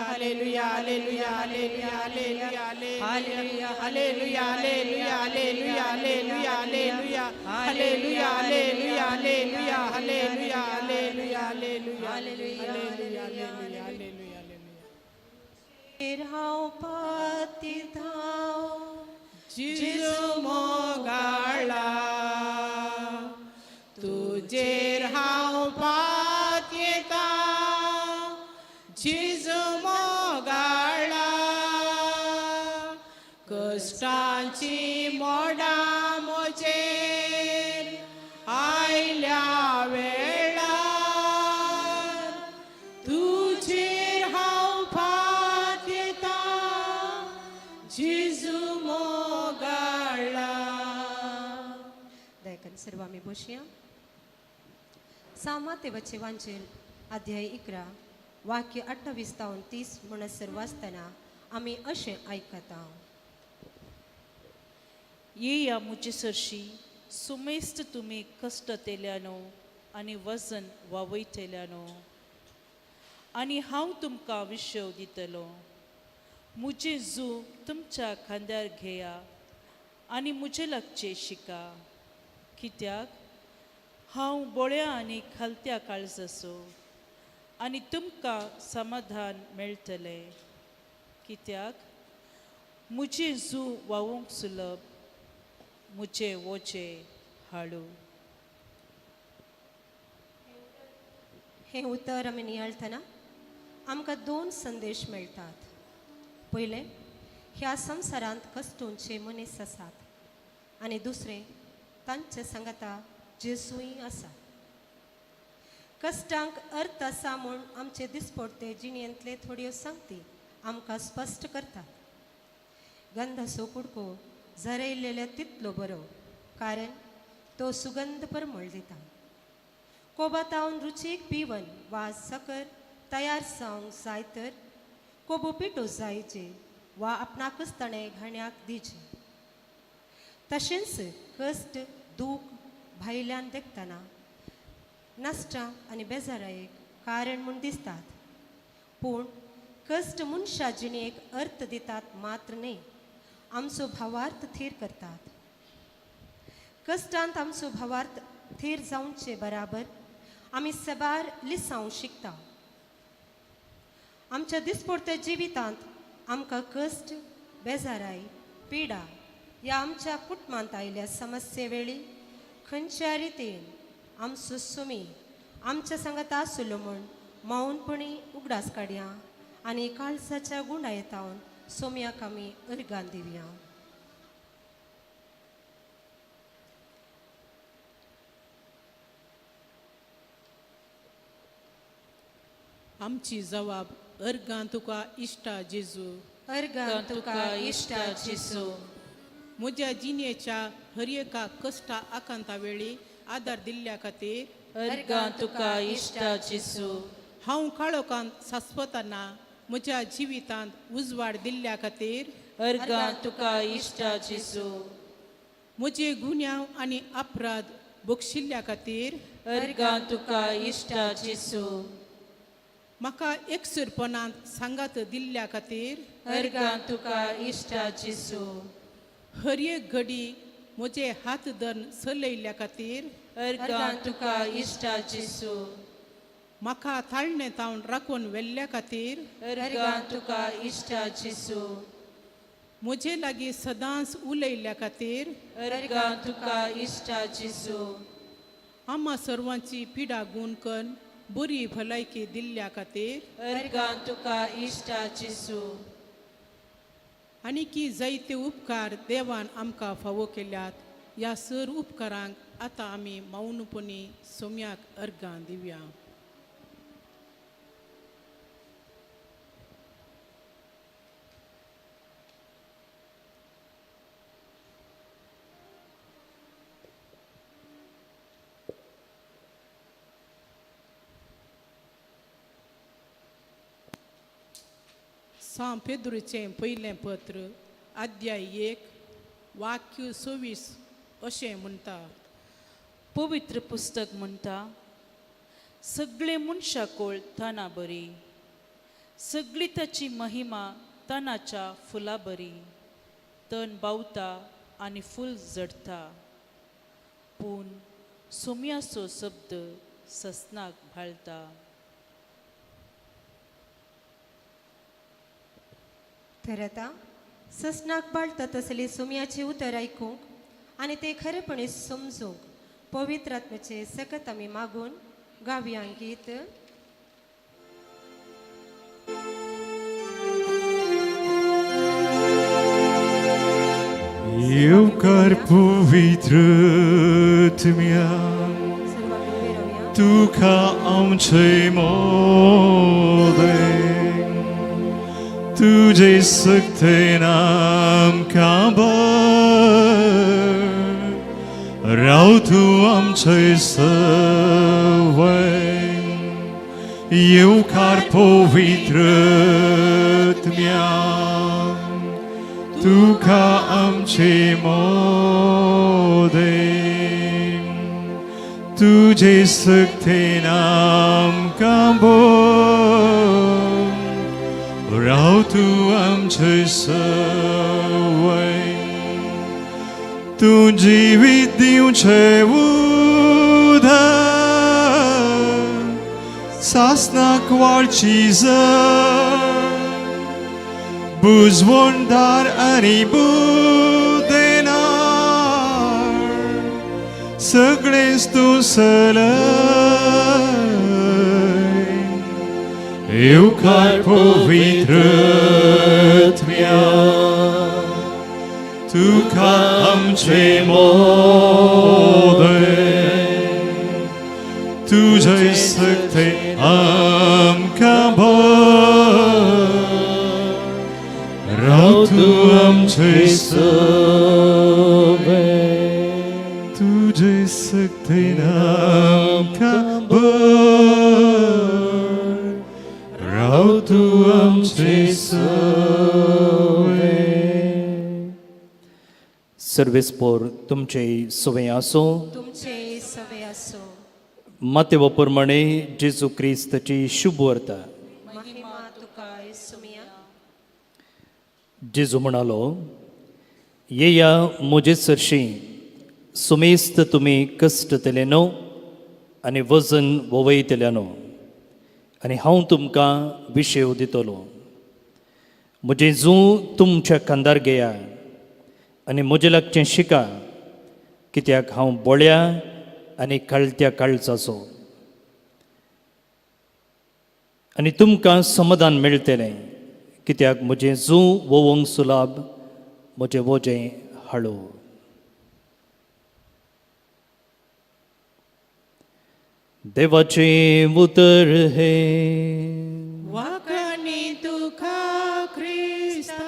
Hallelujah hallelujah hallelujah hallelujah hallelujah hallelujah hallelujah hallelujah hallelujah hallelujah hallelujah hallelujah hallelujah hallelujah hallelujah hallelujah hallelujah hallelujah. हांव पातितांव जेजू मोगाळा तुजेर हांव पातयेता जेजू मोगाळा कश्टांची मोडां म्हजेर आयल्या वेळार तुजेर हांव पातयेता जेजू मोगाळा. दयाकन सर्व आमी बसया. सामातेवाचे वांजेल अध्याय 11 वाक्य 28 तावन 30 म्हणसर वाचतना आमी अशें आयकता. येया म्हजे सरशी सुमेस्त तुमी कश्टतेल्यानो आनी वजन वावयतेल्यानो आनी हांव तुमकां विशव दितलो. म्हजें जू तुमच्या खांद्यार घेया आनी म्हजे लागचें शिका, कित्याक हांव बोळ्या आनी खालत्या काळजाचो आनी तुमकां समाधान मेळटलें, कित्याक म्हजें जू वावूंक सुलभ, म्हजें वोजें हाडू. हें उतर आमी नियाळतना आमकां दोन संदेश मेळटात. पयलें, ह्या संवसारांत कश्टोंचे मनीस आसात आनी दुसरें, तांचे सांगाता जेजूय आसा. कश्टांक अर्थ आसा म्हूण आमचे दिसपडते जिणेंतले थोड्यो सांगती आमकां स्पश्ट करतात. गंधाचो कुडको झरयलेल्या तितलो बरो, कारण तो सुगंध परमळ दिता. कोबातावन रुचीक पिवन वा सकर तयार जावंक जाय तर कोबो पिठो जायचे वा आपणाकच ताणें घाण्याक दिवचें. तशेंच कश्ट दूख भायल्यान देखतना नश्टां आनी बेजारायेक कारण म्हूण दिसतात, पूण कश्ट मनशा जिणेक अर्थ दितात मात्र न्हय, आमचो भावार्थ थीर करतात. कश्टांत आमचो भावार्थ थीर जावचे बराबर आमी सबार लिसांव शिकता. आमच्या दिसपडत्या जिवितांत आमकां कश्ट, बेजाराय, पिडा ह्या आमच्या कुटुंबांत आयिल्ल्या समस्ये वेळी खंयच्या रितीन आमचो सुमी आमच्या सांगात आसलो म्हूण मौनपणी उगडास काडया आनी काळजाच्या गुंडायतावन सोम्याक आमी अर्गान दिवया. आमची जवाब अर्गां तुका इश्टा जेजू, अर्गां तुका इश्टा जेजू. म्हज्या जिणेच्या हर एका कश्टा आकांता वेळी आदार दिल्ल्या खातीर अर्गां तुका इश्टा जेजू. हांव काळोखांत सासपतना म्हज्या जिवितांत उजवाड दिल्ल्या खातीर अर्गां तुका इश्टा जेजू. म्हजे गुन्यांव आनी अपराध बक्षिल्ल्या खातीर अर्गां तुका इश्टा जेजू. म्हाका एकसूरपणांत सांगात दिल्ल्या खातीर अर्गां तुका इश्टा जेजू. हर एक घडी म्हजे हात धरून चलयल्ल्या खातीर अर्गां तुका इश्टा जेजू. म्हाका ताळणे तावन राखून व्हेल्ल्या खातीर अर्गां तुका इश्टा जेजू. म्हजे लागीं सदांच उलयल्ल्या खातीर अर्गां तुका इश्टा जेजू. आम्हा सर्वांची पिडा गूण करून बरी भलायकी दिल्ल्या खातीर अर्गां तुका इश्टा जेजू. आनी की जायते उपकार देवान आमकां फावो केल्यात, ह्या सर उपकारांक आतां आमी मौनपणी सोम्याक अर्गां दिवया. सांत पेद्रूचें पयलें पत्र अध्याय 1 वाक्य 26 अशें म्हणटा. पवित्र पुस्तक म्हणटा, सगळे मनशाकोळ थाना बरी, सगळी ताची महिमा तणाच्या फुलां बरी. तण बावता आनी फूल जडता, पूण सोम्याचो शब्द ससनाक भाळटा. तर आतां ससनाक बाळटा तसली सुम्याची उतर आयकूंक आनी ते खरेपणी समजूंक पवित्र आत्म्याचे सकत आमी मागून गावया गीत. येवकार पवित्र आत्म्या, तुका आमचे मोदे, तुझे सक्तेन आमकां भर, राव तूं आमचे सवय. येवकार पवित्र आत्म्या, तुका आमचे मोदे, तुझे सक्तेन आमकां भर, राव तूं आमचे सवय. तूं जिवीत दिवचें उदक, सासणाक वाळची जर, बुजवणदार आनी बुदेनार, सगळेंच तूं सलय. येवकार पवित्र आत्म्या, तुका आमचे मोदे, तुझे सक्ते आमकां भर, राव तूं आमचे सवय. तुझे सक्ते आमकां भर, राव तूं आमचे सवय. सर्वेस्पोर तुमचे सवय आसूं. तुमचे सवय आसूं. मातेव प्रमाणे जेजू क्रिस्ताची शुभ वार्ता. महिमा तुका सुमिया. जेजू म्हणालो, येया म्हजे सरशीं सुमेस्त तुमी कश्टतले न्हू आनी वजन ववयतले न्हू, आनी हांव तुमकां विशेव दितलो. म्हजें जूं तुमच्या खांदार घेया आनी म्हजें लागचें शिका, कित्याक हांव बोळ्या आनी काळत्या काळजाचो, आनी तुमकां समाधान मेळटलें, कित्याक म्हजें जूं वोवंक सुलाभ, म्हजें वजें हाळू. देवाचें उतर हें. वाखाणी तुका क्रिस्ता.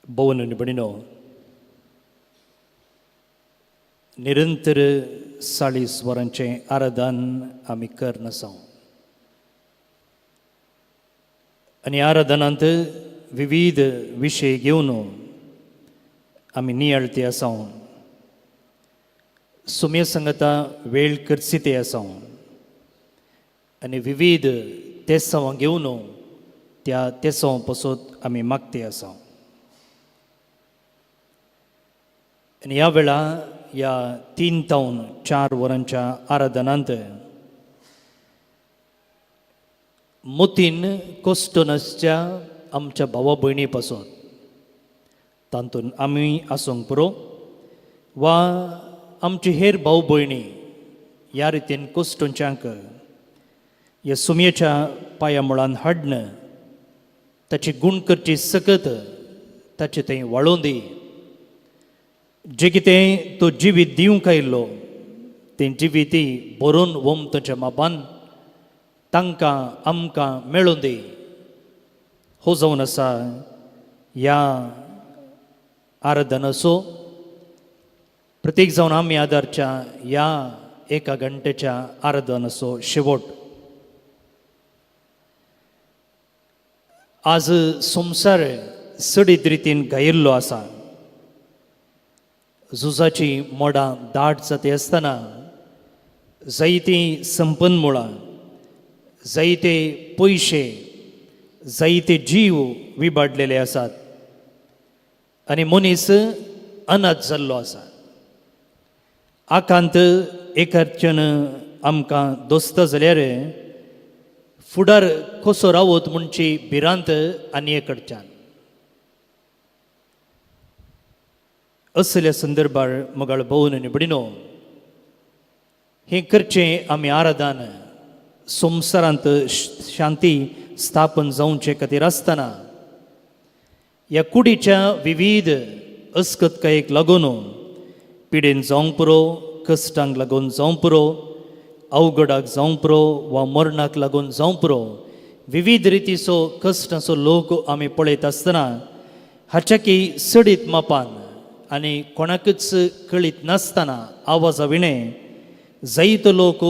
भोवन आनी भयणीनो, निरंतर 40 वरांचें आराधन आमी करनासां आनी आराधनांत विविध विशय घेवन आमी नियाळते आसा. सुम्या संगता वेळ करसिते आसा आनी विविध तेसांवां घेवन त्या तेसांव पसत आमी मागते आसा. आनी ह्या वेळा ह्या 3 तावन 4 वरांच्या आराधनांत मोतीन कोस्टोनसच्या आमच्या भावा भयणी पासून तातूंत आमी आसूंक पुरो वा आमची हेर भाव भयणी ह्या रितीन कोस्टोनच्यांक ह्या सुमयेच्या पांया मुळान हाडन ताची गूण करची सकत ताचे थंय वाळोवन दी. जे कितें तो जिवीत दिवंक आयिल्लो तें जिवीतय बरोवन वमताच्या मापान तांकां आमकां मेळोवन दी. हो जावन आसा ह्या आराधनाचो प्रत्येक जावन आमी आदारच्या ह्या एका घंटेच्या आराधनाचो शेवट. आज संवसार सडीत रितीन गायिल्लो आसा. झुजाचीं मोडां दाट जाता आसतना जायतीं संपन्न मुळां, जायते पयशे, जायते जीव विबाडलेले आसात आनी मनीस अनाथ जाल्लो आसा. आकांत एकाच्यान आमकां दोस्ता जाल्यार फुडार कसो रावत म्हणची भिरांत आनी एकडच्यान. असल्या संदर्भार मगाळ भोवन आनी भयणीनो, हें करचें आमी आराधन संवसारांत शांती स्थापन जावचे खातीर आसतना ह्या कुडीच्या विविध अस्कतकायेक लागून पिडेन जावंक पुरो, कश्टांक लागून जावंक पुरो, अवघडाक जावंक पुरो वा मरणाक लागून जावंक पुरो, विविध रितीचो कश्टांचो लोक आमी पळयत आसतना हाच्याकी चडीत मापान आनी कोणाकूच कळीत नासतना आवाजा विणें जायतो लोक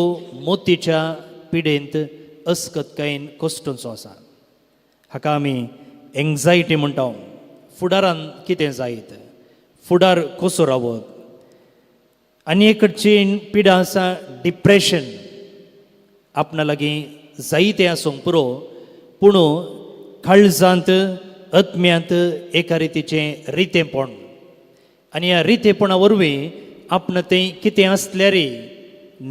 मोतीच्या पिडेंत अस्कतकायेन कश्टांचो आसा. हाका आमी एंग्जायटी म्हणटा. फुडारान कितें जायत, फुडार कसो रावत. आनी एक कडची पिडा आसा डिप्रेशन. आपणा लागीं जायतें आसूंक पुरो, पूण काळजांत आत्म्यांत एका रितीचें रितेंपण आनी ह्या रितेपणा वरवीं आपणा तें कितें आसल्यार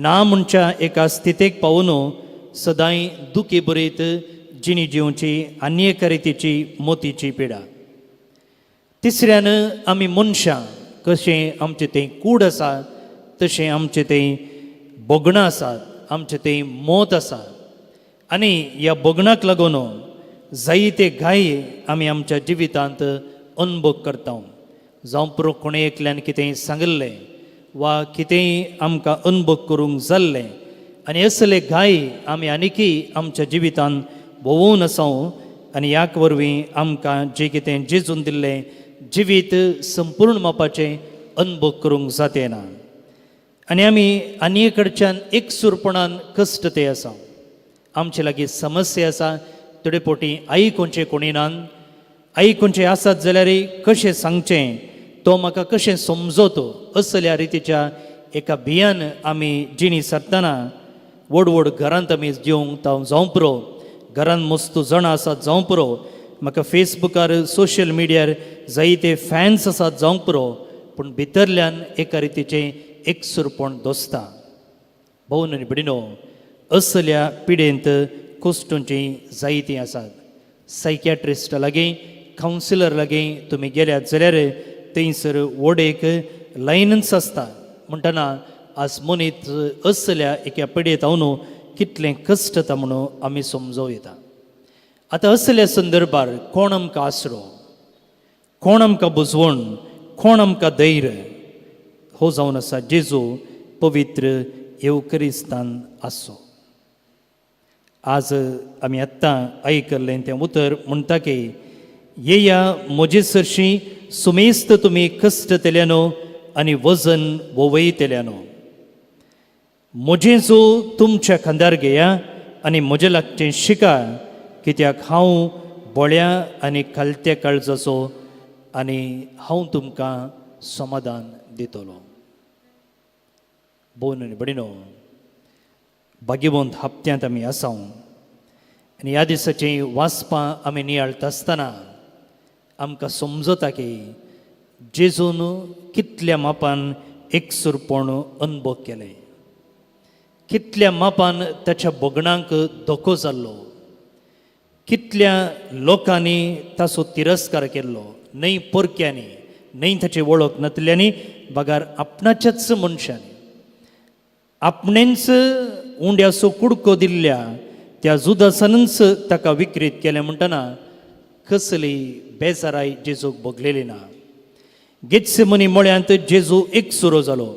ना म्हणच्या एका स्थितेक पावून सदांय दुखी बरयत जिणी जिवची आनी एका रितीची मोतीची पिडा. तिसऱ्यान आमी मनशां कशें आमचें तें कूड आसा तशें आमचें तें भोगणां आसात, आमचें तें मत आसा आनी ह्या भोगणाक लागून जायते घाय आमी आमच्या जिवितांत अनुभव करता. जावं पुरो कोणें एकल्यान कितेंय सांगिल्लें वा कितेंय आमकां अनुभव करूंक जाल्लें आनी असले घाय आमी आनीकय आमच्या जिवितांत भोंवून आसा आनी ह्या वरवीं आमकां जें कितें जेजून दिल्लें जिवीत संपूर्ण मापाचें अनुभव करूंक जाते ना. आनी आमी आनी कडच्यान एकसूरपणान कश्ट ते आसा. आमचे लागीं समस्या आसा, थोडे पोटी आयकुचें कोणी ना, आयकुचें आसात जाल्यार कशें सांगचें, तो म्हाका कशें समजतो असल्या रितीच्या एका भियान आमी जिणी सरतना व्हड व्हड घरांत आमी जेवंक जावं पुरो, घरांत मस्त जाणां आसात जावं पुरो, म्हाका फेसबुकार सोशल मिडियार जायते फॅन्स आसात जावंक पुरो, पूण भितरल्यान एका रितीचें एकसूरपण दोसता. भोवन आनी भयणीनो, असल्या पिडेंत कोश्टूंचीं जायतीं आसात. सायकॅट्रिस्ट लागीं, कावन्सिलर लागीं तुमी गेल्यात जाल्यार थंयसर व्हड एक लायनच आसता. म्हणटना आज मनीस असल्या एका पिडेंत हांव न्हू कितलें कश्ट येता म्हणून आमी समजूं येता. आतां असल्या संदर्भार कोण आमकां आसरो, कोण आमकां बुजवण, कोण आमकां धैर्य, हो जावन आसा जेजू पवित्र येवकरिस्तान आसो. आज आमी आत्तां आयकल्लें तें उतर म्हणटा की येया म्हजे सरशीं सुमेस्त तुमी कश्ट तेल्यानो आनी वजन वोवयतेल्यानो, म्हजें जो तुमच्या खांदार घेया आनी म्हजें लागचें शिका, कित्याक हांव बोळ्या आनी खालत्या काळजाचो आनी हांव तुमकां समाधान दितलो. भोवन आनी भयणीनो, भाग्यवंत हप्त्यांत आमी आसा आनी ह्या दिसाचीं वाचपां आमी नियाळटा आसतना आमकां समजता की जेजून कितल्या मापान एकसूरपण अनुभव केलें, कितल्या मापान ताच्या भोगणांक धोको जाल्लो, कितल्या लोकांनी ताचो तिरस्कार केल्लो, न्हय परक्यांनी, न्हय ताची वळख नातल्यांनी, बगार आपणाच्याच मनशांनी आपणेंच उंड्याचो कुडको दिल्ल्या त्या जुदासानूच ताका विक्रीत केलें. म्हणटना कसली बेजाराय जेजूक भोगलेली ना. गेत्सेमनी मळ्यांत जेजू एकसुरो जालो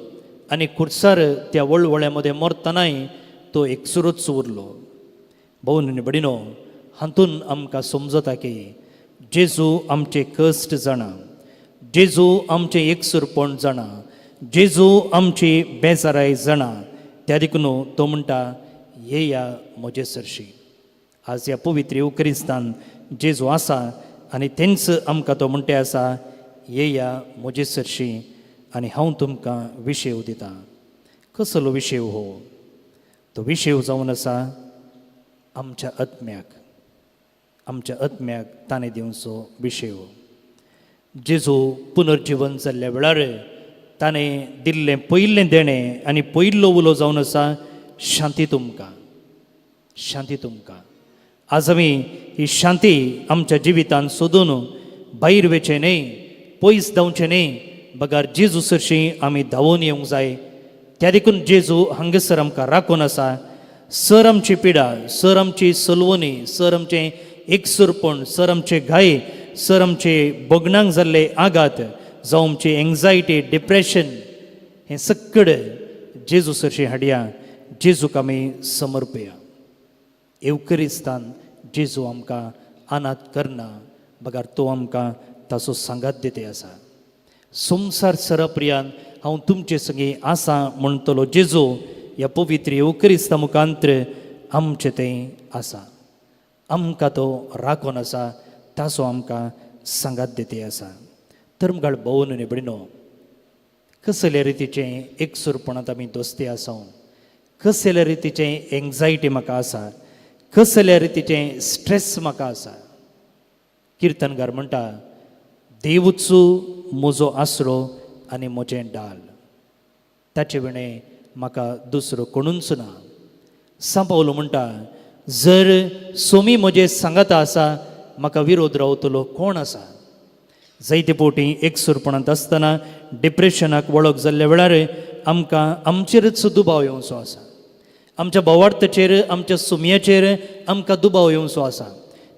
आनी खुर्सार त्या वळवळ्या मदें मरतनाय तो एकसुरोच उरलो. भोवन आनी भयणीनो, हातून आमकां समजता की जेजू आमचे कश्ट जाणा, जेजू आमचें एकसूरपण जाणा, जेजू आमची बेजाराय जाणा. त्या देखून तो म्हणटा येया म्हजे सरशी. आज ह्या पवित्र येवकरिस्तान जेजू आसा आनी तेंच आमकां तो म्हणटा आसा येया म्हजे सरशी आनी हांव तुमकां विशेव दितां. कसलो विशेव हो? तो विशेव जावन आसा आमच्या आत्म्याक, आमच्या आत्म्याक ताणें दिवचो विशेव. जेजू पुनर्जिवन जाल्ल्या वेळार ताणें दिल्लें पयलें देणें आनी पयलो उलो जावन आसा शांती तुमकां, शांती तुमकां. आज आमी ही शांती आमच्या जिवितान सोदून भायर वेचें न्हय, पयस धांवचें न्हय, बगार जेजू सरशीं आमी धांवून येवंक जाय. त्या देखून जेजू हांगासर आमकां राखून आसा. सर आमची पिडा, सर आमची सलवणी, सर आमचें एकसुरपण, सर आमचे घाय, सर आमचे बगणांक जाल्ले आघात, जावं आमची एंग्जायटी, डिप्रेशन, हें सगळें जेजू सरशीं हाडया. जेजूक आमी समर्पया. येवकरिस्तान जेजू आमकां अनाथ करना, बगार तो आमकां ताचो सांगात दिते आसा. संवसार सरप्रियान हांव तुमचे संगी आसा म्हणटलो जेजू ह्या पवित्र येवकरिस्ता मुखांत्र आमचें तें आसा. आमकां तो राखून आसा, ताचो आमकां सांगात दिते आसा. तर मुखार भोवन निबडिनो कसल्या रितीचें एकसुरपणांत आमी दोस्ती आसा, कसल्या रितीचें एंग्जायटी म्हाका आसा, कसल्या रितीचें स्ट्रेस म्हाका आसा. किर्तनकार म्हणटा, देवूच म्हजो आसरो आनी म्हजें डाल, ताचे विणें म्हाका दुसरो कोणूच ना. सांव पावलो म्हणटा, जर सोमी म्हजे सांगाता आसा, म्हाका विरोध रावतलो कोण आसा. जायते फावटी एकसुरपणांत आसतना डिप्रेशनाक वळख जाल्ल्या वेळार आमकां आमचेरच दुबाव येवचो आसा, आमच्या भावार्थाचेर, आमच्या सुमयाचेर आमकां दुबाव येवचो आसा.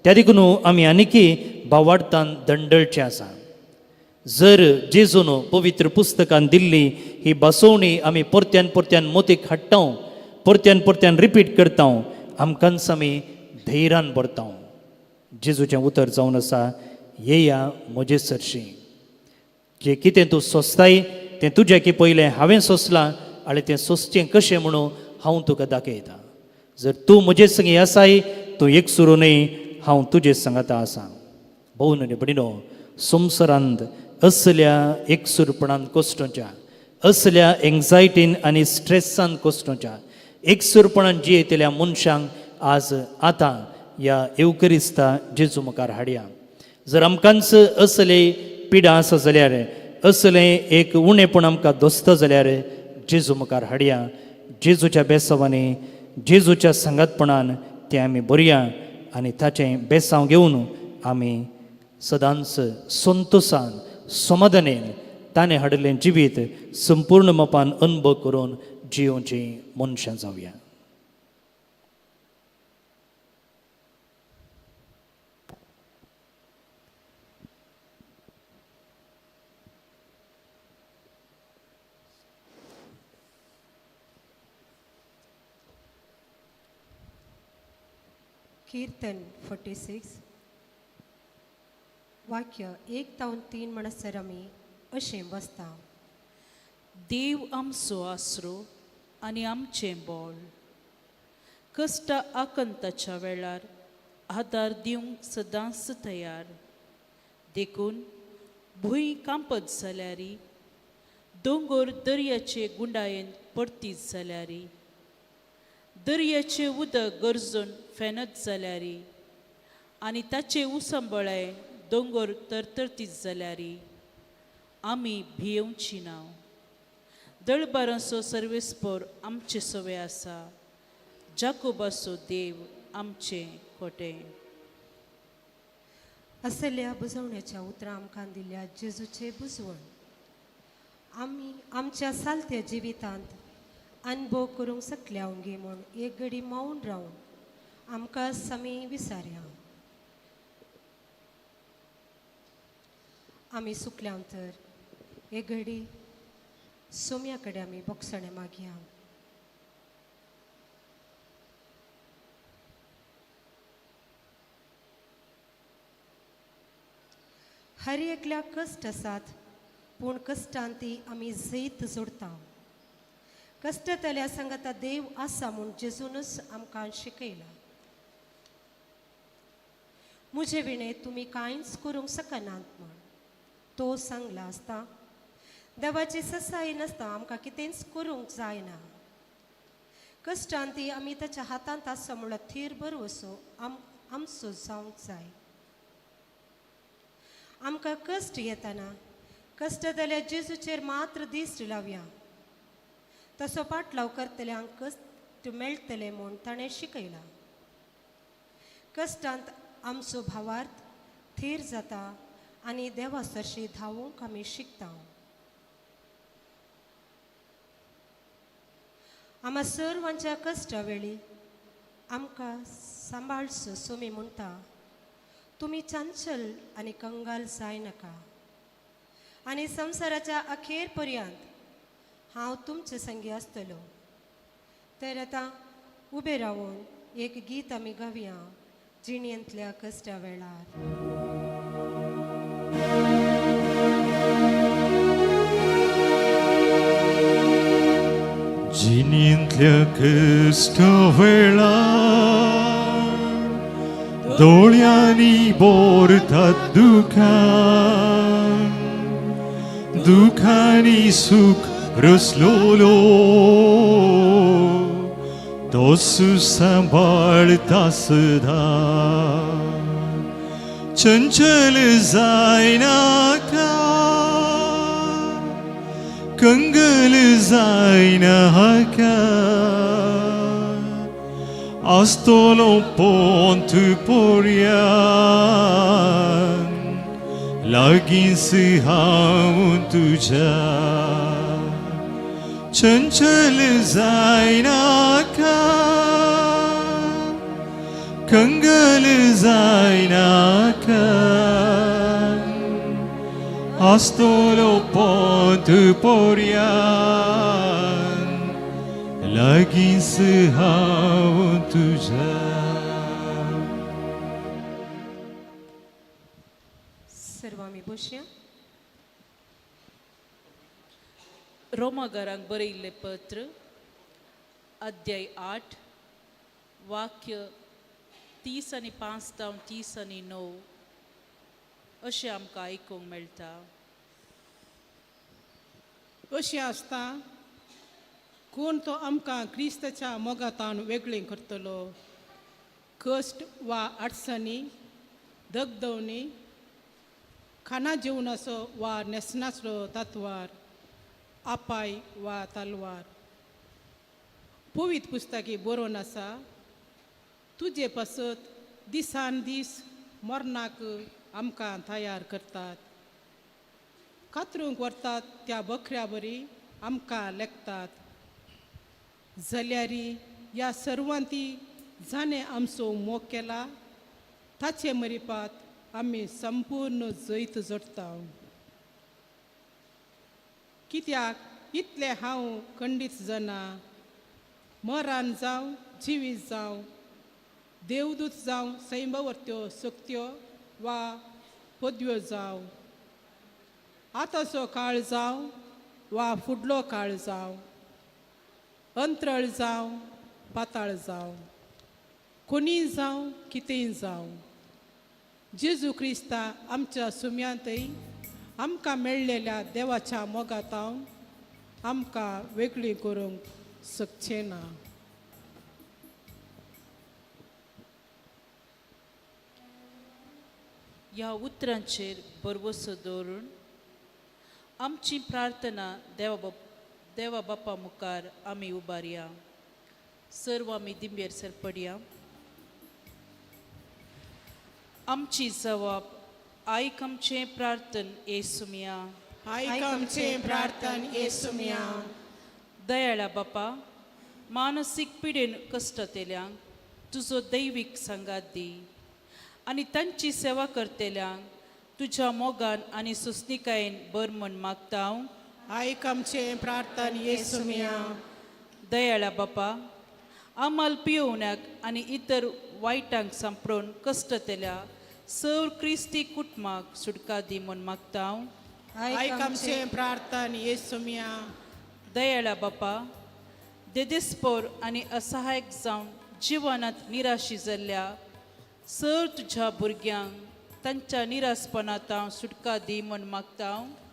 त्या देखून आमी आनीकी भावार्थान दंडळचें आसा. जर जेजून पवित्र पुस्तकान दिल्ली ही बसोवणी आमी परत्यान परत्यान मोतीक हाडटा, परत्यान परत्यान रिपीट करता, आमकांच आमी धैर्यान भरता. जेजूचें उतर जावन आसा, येया म्हजे सरशीं, जें कितें तूं सोंसताय तें तुज्या की पयलें हांवें सोंसलां आनी तें सोंसचें कशें म्हणून हांव तुका दाखयतां. जर तूं म्हजे संगी आसाय, तूं एकसुरो न्हय, हांव तुजे सांगाता आसा. भोवन निबडिनो संवसारांत असल्या एकसुरपणान कोसटोच्या, असल्या एंग्जायटीन आनी स्ट्रेसान कोसटोच्या, एकसुरपणान जियेतल्या मनशांक आज आतां ह्या येवकरिस्ता जेजू मुखार हाडया. जर आमकांच असले पिडा आसा जाल्यार, असलें एक उणेपण आमकां दोसता जाल्यार जेजू मुखार हाडया. जेजूच्या बेसांवांनी, जेजूच्या सांगातपणान तें आमी भरया आनी ताचें बेसांव घेवन आमी सदांच संतोसान समाधानेन ताणें हाडिल्लें जिवीत संपूर्ण मपान अनुभव करून जियोवचीं मनशां जावया. कीर्तन 46 वाक्य 1 तावन 3 म्हणसर आमी अशें बसता. देव आमचो आसरो आनी आमचें बोळ, कश्टा आकंताच्या वेळार आदार दिवंक सदांच तयार. देखून भूंय कांपत जाल्यारी, दोंगर दर्याचे गुंडायेन परतीत जाल्यारी, दर्याचें उदक गरजून फेनत जाल्यारी आनी ताचे उसंबळे दोंगर तरतरतीत जाल्यारी आमी भियेवची ना. दळबारांचो सर्वेस्पोर आमचे सवे आसा, जाकोबाचो देव आमचे कोटे. असल्या बुजवण्याच्या उतरां आमकां दिल्या जेजूचे बुजवण आमी आमच्या सालत्या जिवितांत अनुभव करूंक शकल्या उंगी म्हूण एक घडी मौन रावन आमकां आमी विसारया. आमी सुकल्या तर एक घडी सोम्या कडेन आमी बोगसणें मागया. हर एकल्याक कश्ट आसात, पूण कश्टान ती आमी जैत जोडता. कश्टतल्या सांगाता देव आसा म्हूण जेजूनच आमकां शिकयला. म्हजे विणें तुमी कांयच करूंक शकनात म्हूण तो सांगला आसता. देवाची ससाई नासता आमकां कितेंच करूंक जायना. कश्टान ती आमी ताच्या हातांत आसा म्हणलो थीर भरवसो आमचो जावंक जाय. आमकां कश्ट येताना कश्ट जाल्यार जेजूचेर मात्र दिश्ट लावया. तसो पाटलाव करतल्यांक कश्ट मेळटले म्हूण ताणें शिकयलां. कश्टांत आमचो भावार्थ थीर जाता आनी देवा सरशी धांवूंक आमी शिकता. आमा सर्वांच्या कश्टा वेळी आमकां सांबाळचो सोमी म्हणटा, तुमी चांचल आनी कंगाल जायनाका आनी संवसाराच्या अखेर पर्यंत हांव तुमचे संगी आसतलो. तर आतां उबे रावून एक गीत आमी गावया जिणेंतल्या कश्टा वेळार. जिणेंतल्या कश्टा वेळार दोळ्यांनी बोरतात दुखान, दुखांनी सुख रसलोलो तो सांबाळता सदां. चंचल जायनाका, कंगल जायनाका, आसतलो पोंत पोरयान लागींच हांव तुज्या. चंचल जायनाका, कंगल जायनाका, आसतलो पोंत पोरयान लागींच हांव तुज्या. सर्व आमी बसया. रोमागारांक बरयिल्लें पत्र अध्याय 8 वाक्य 30 आनी 5 जावन 30 आनी 9 अशें आमकां आयकूंक मेळटा. अशें आसता कोण तो आमकां क्रिस्ताच्या मोगातान वेगळें करतलो? कश्ट वा अडचणी, दगदवणी, खाना जेवणाचो वा न्हेसणाचो तत्वार, आपाय वा तलवार. पवित्र पुस्तकी बरोवन आसा, तुजे पासत दिसान दीस मरणाक आमकां तयार करतात, कातरूंक व्हरतात त्या बकऱ्या बरी आमकां लेखतात. जाल्यारी ह्या सर्वांती जाणें आमचो मोग केला ताचे मरिपात आमी संपूर्ण जैत जोडटा. कित्याक इतलें हांव खंडीत जाणा, मरान जावं जिवीत जावं, देवदूत जावं, सैमवर्त्यो सक्त्यो वा पदव्यो जावं, आतांचो काळ जावं वा फुडलो काळ जावं, अंतरळ जावं पाताळ जावं, कोणीय जावं कितेंय जावं, जेजू क्रिस्ता आमच्या सुम्यांतय आमकां मेळ्ळेल्या देवाच्या मोगातावन आमकां वेगळी करूंक शकचें ना. ह्या उतरांचेर भरवसो दवरून आमची प्रार्थना देवा बापा मुखार आमी उबारया. सर्व आमी दिंबेर सरपडया. आमची जवाब आयक आमचें प्रार्थन येसुमिया. आयक आमचें प्रार्थन येसुमिया. दयाळा बापा, मानसीक पिडेन कश्टतेल्यांक तुजो दैवीक सांगात दी आनी तांची सेवा करतल्यांक तुज्या मोगान आनी सुस्निकायेन बर म्हण मागता हांव. आयक आमचें प्रार्थन येसुमिया. दयाळा बापा, आमाल पियोवण्याक आनी इतर वायटांक सांपडून कश्टतेल्या सर क्रिस्ती कुटुंबाक सुटका दी म्हूण मागता हांव. आयक आमचें प्रार्थन येसुमिया. दयाळा बापा, देदेस्पोर आनी असहायक जावन जिवनांत निराशी जाल्ल्या सर तुज्या भुरग्यांक तांच्या निरासपणांत सुटका दी म्हूण मागता.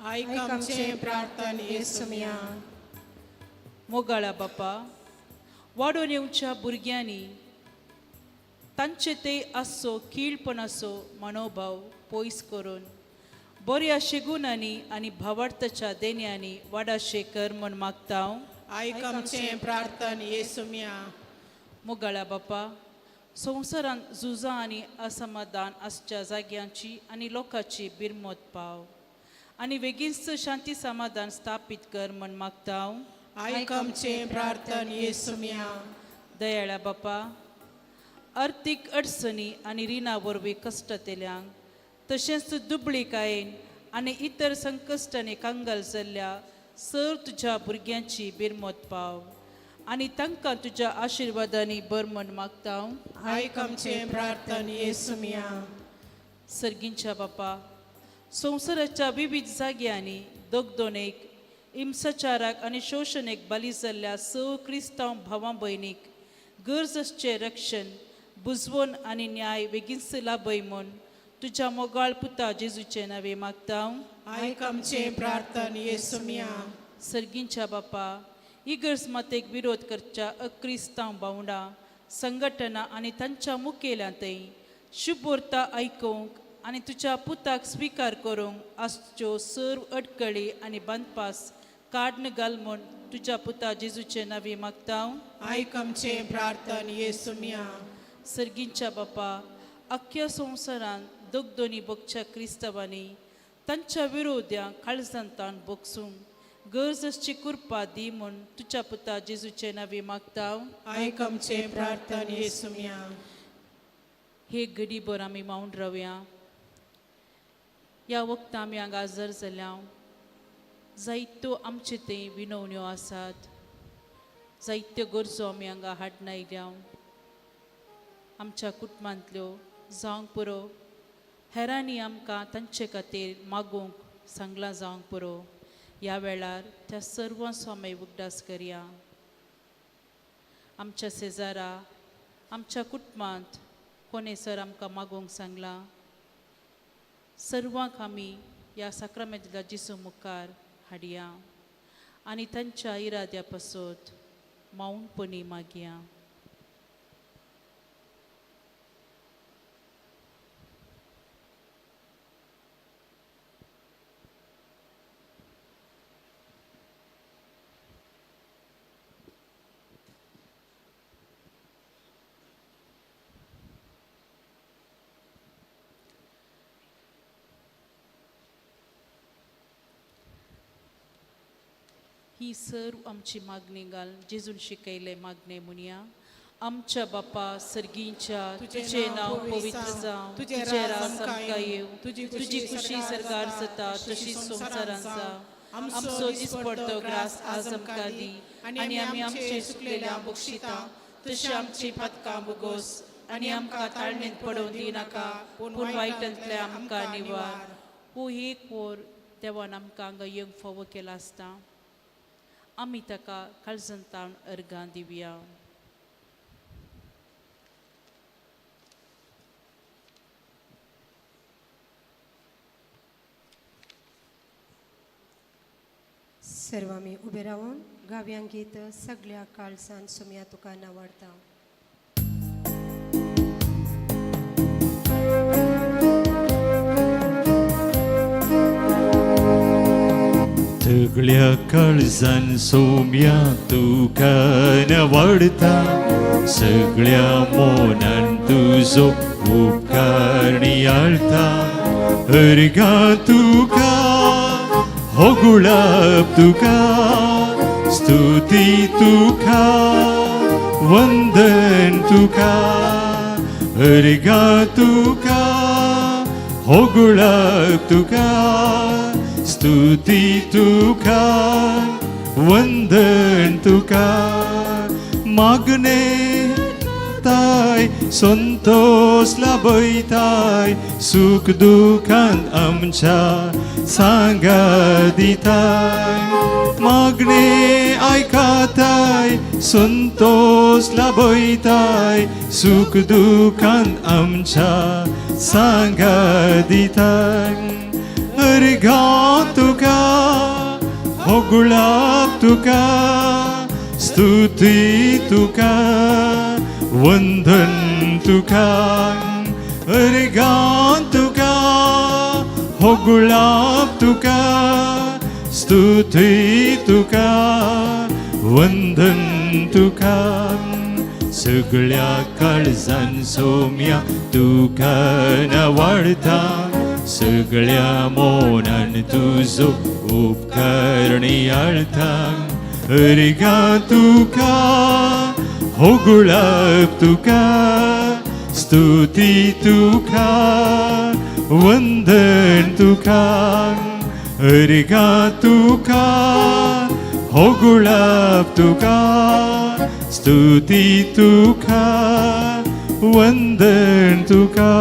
आयक आमचें प्रार्थन येसुमिया. मोगाळा बापा, वाडोवन येवच्या भुरग्यांनी तांचे ते आसचो किळपणाचो मनोभाव पयस करून बऱ्या शेगुणांनी आनी भावार्थाच्या देण्यांनी वाडाशे कर म्हूण मागता. आयक आमचें प्रार्थन येसुमिया. मोगाळा बापा, संवसारांत झुजां आनी असमाधान आसच्या जाग्यांची आनी लोकांची बिरमत पाव आनी बेगीनच शांती समाधान स्थापीत कर म्हूण मागता. आयक आमचें प्रार्थन येसुमिया. दयाळा बापा, अर्थीक अडचणी आनी रिणा वरवीं कश्टतेल्यांक तशेंच दुबळीकायेन आनी इतर संकश्टांनी कंगाल जाल्ल्या सर तुज्या भुरग्यांची बिरमत पाव आनी तांकां तुज्या आशिर्वादांनी बर म्हूण मागता. आयक आमचें प्रार्थन येसुमिया. सर्गींच्या बापा, संवसाराच्या विविध जाग्यांनी दगदोनेक हिंसाचाराक आनी शोशणेक बली जाल्ल्या स क्रिस्तांव भावां भयणीक गरज आसचें रक्षण बुजवण आनी न्याय बेगीनच लाभय म्हूण तुज्या मोगाळ पुता जेजूचें नांवे मागता. आयक आमचें प्रार्थन येसुमिया. सर्गींच्या बापा, इगर्ज मातेक विरोध करच्या अक्रिस्तांव भावंडां संघटना आनी तांच्या मुखेल्यांतय शुभोर्ता आयकूंक आनी तुज्या पुताक स्विकार करूंक आसच्यो सर्व अडकळी आनी बांदपास काड्न घाल म्हूण तुज्या पुता जेजूचें नांवे मागता. आयक आमचें प्रार्थन येसुमिया. सर्गींच्या बापा, अख्ख्या संवसारांत दगदोनी भोगच्या क्रिस्तांवांनी तांच्या विरोध्यांक काळजांतान भोगसूंक गरज आसची कृपा दी म्हूण तुज्या पुता जेजूचें नांवे मागता. आयक आमचें प्रार्थन येसुमिया. हे घडीभर आमी मावन रावया. ह्या वखदां आमी हांगा हजर जाल्या जायत्यो आमचे थंय विनवण्यो आसात, जायत्यो गरजो आमी हांगा हाडून आयल्या. आमच्या कुटुंबांतल्यो जावंक पुरो, हेरांनी आमकां तांचे खातीर मागूंक सांगलां जावंक पुरो. ह्या वेळार त्या सर्वांचो आमी उगडास करया. आमच्या शेजारा आमच्या कुटुंबांत कोणें सर आमकां मागूंक सांगलां, सर्वांक आमी ह्या साक्रामेंतल्या जेजू मुखार हाडया आनी तांच्या इराद्या पासत मावनपणी मागया. ही सर्व आमची मागणी घाल जेजून शिकयले मागणे म्हणया. आमच्या बापा सर्गींच्या, तुजें नांव पवित्र जावं, तुजें राज आमकां येवं, तुजी खुशी सरकार जाता तशी संवसारांत जावं. आमचो दिसपडतो ग्रास आज आमकां दी आनी आमी आमचे चुकलेल्या बक्षिता तशी आमची पातकां बोगोस आनी आमकां ताळणेंत पडोवन दिनाका पूण वायटांतल्या आमकां निवार. हो एक वर देवान आमकां हांगा येवंक फावो केला आसता, आमी ताका काळजांतावन अर्गां दिवया. सर्व आमी उबे रावन गाव्यां गीत सगळ्या काळजान सुमया तुका नावाडता. सगळ्या काळजान सोम्या तुका नवडता, सगळ्या मोनान तुजो उपकार नियाळता. अर्गा तुका हो गुलाब तुका, स्तुती तुका, वंदन तुका. अर्गा तुका हो गुलाब तुका, स्तुती तुका, वंदन तुका. मागणे ताय संतोष लाभयताय, सुख दुखान आमच्या सांगा दिताय. मागणे आयकताय संतोष लाभयताय, सुख दुखान आमच्या सांगा दिता अर्गां तुका होगुळाप तुका स्तुती तुका वंदन तुका अर्गां तुका होगुळाप तुका स्तुती तुका वंदन तुका सगळ्या काळजान सोम्या तुका नवाळता सगळ्या मोनान तुजो उपकार नियाळता अर्गां तुका होगुळाप तुका स्तुती तुका वंदन तुका अर्गां तुका होगुळाप तुका स्तुती तुका वंदन तुका.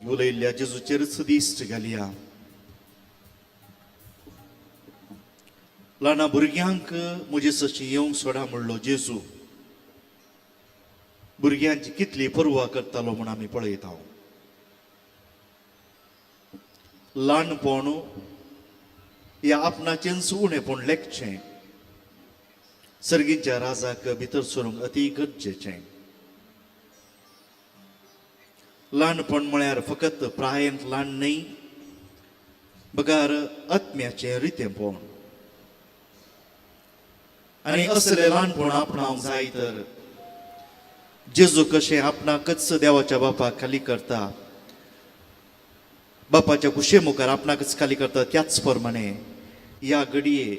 उलयल्ल्या जेजूचेरच दिश्ट घालया. ल्हाना भुरग्यांक म्हजे सशी येवंक सोडा म्हणलो जेजू. भुरग्यांची कितली पर्वा करतालो म्हूण आमी पळयता. ल्हानपण ह्या आपणाचेंच उणेपण लेखचें सर्गीच्या राजाक भितर सरूंक अती गरजेचें. ल्हानपण म्हळ्यार फकत प्रायेंत ल्हान न्हय बगर आत्म्याचें रितेंपण. आनी असलें ल्हानपण आपणावंक जाय तर जेजू कशें आपणाकच देवाच्या बापाक खाली करता, बापाच्या कुशे मुखार आपणाकच खाली करता, त्याच प्रमाणे ह्या घडये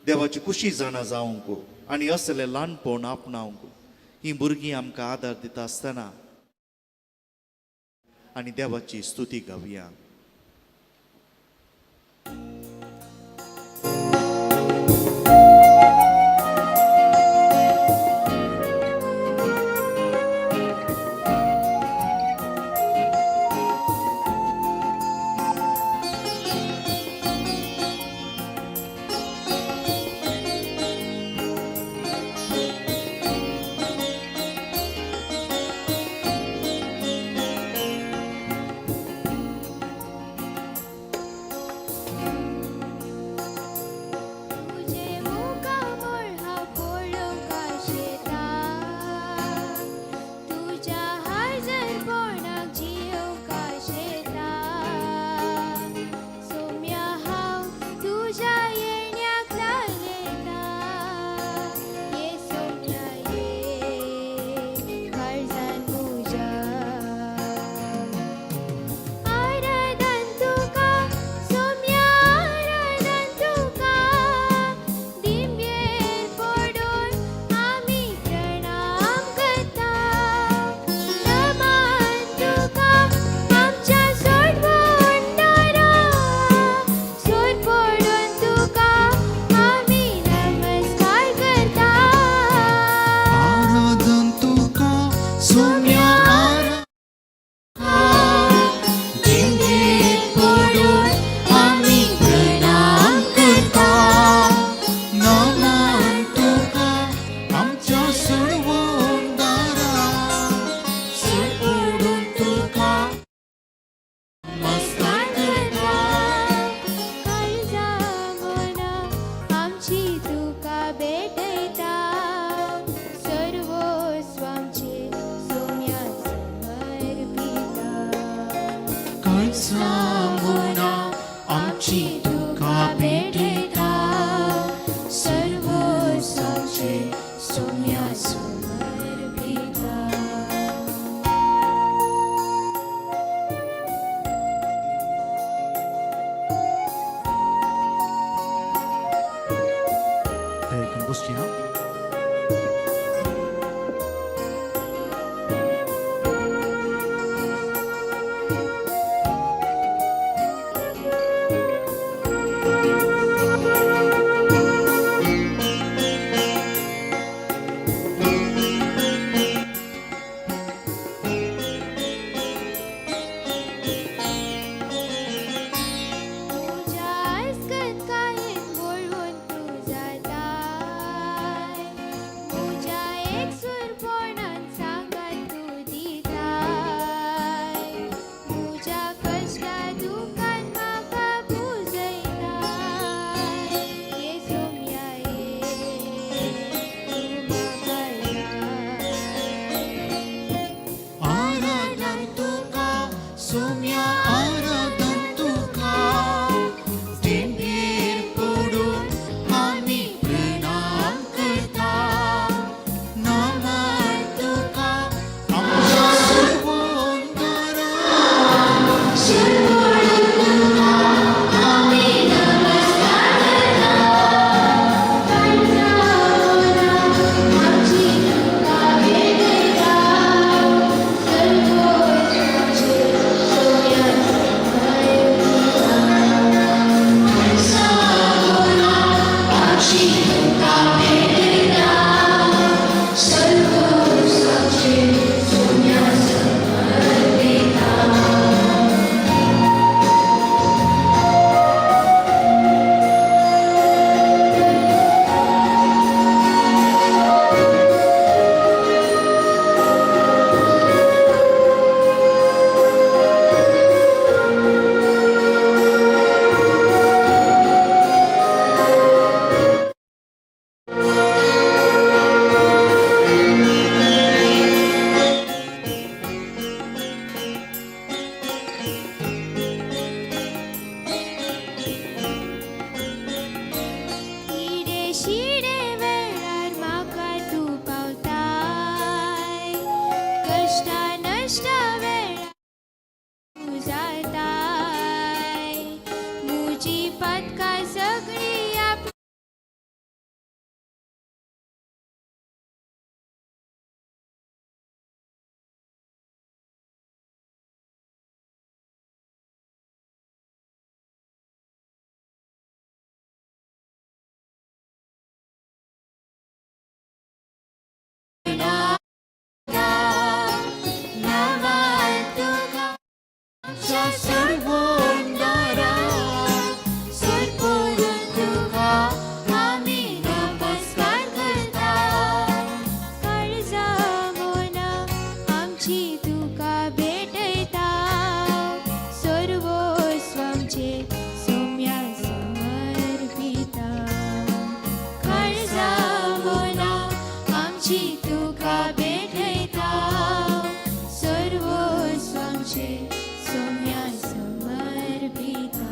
देवाची कुशी जाणा जावंक आनी असलें ल्हानपण आपणावंक हीं भुरगीं आमकां आदार दिता आसतना आनी देवाची स्तुती गावया. Yeah. पातकां सगळीं आप नांवान तुका आमच्या सर्वोंदारा सरपडून तुका आमी नमस्कार करता. काळजा मना आमची तुका भेटयता, सर्वस्व आमचें सोम्या समर्पिता. काळजा मना आमची तुका भेटयता, सर्वस्व आमचें सोम्या समर्पिता.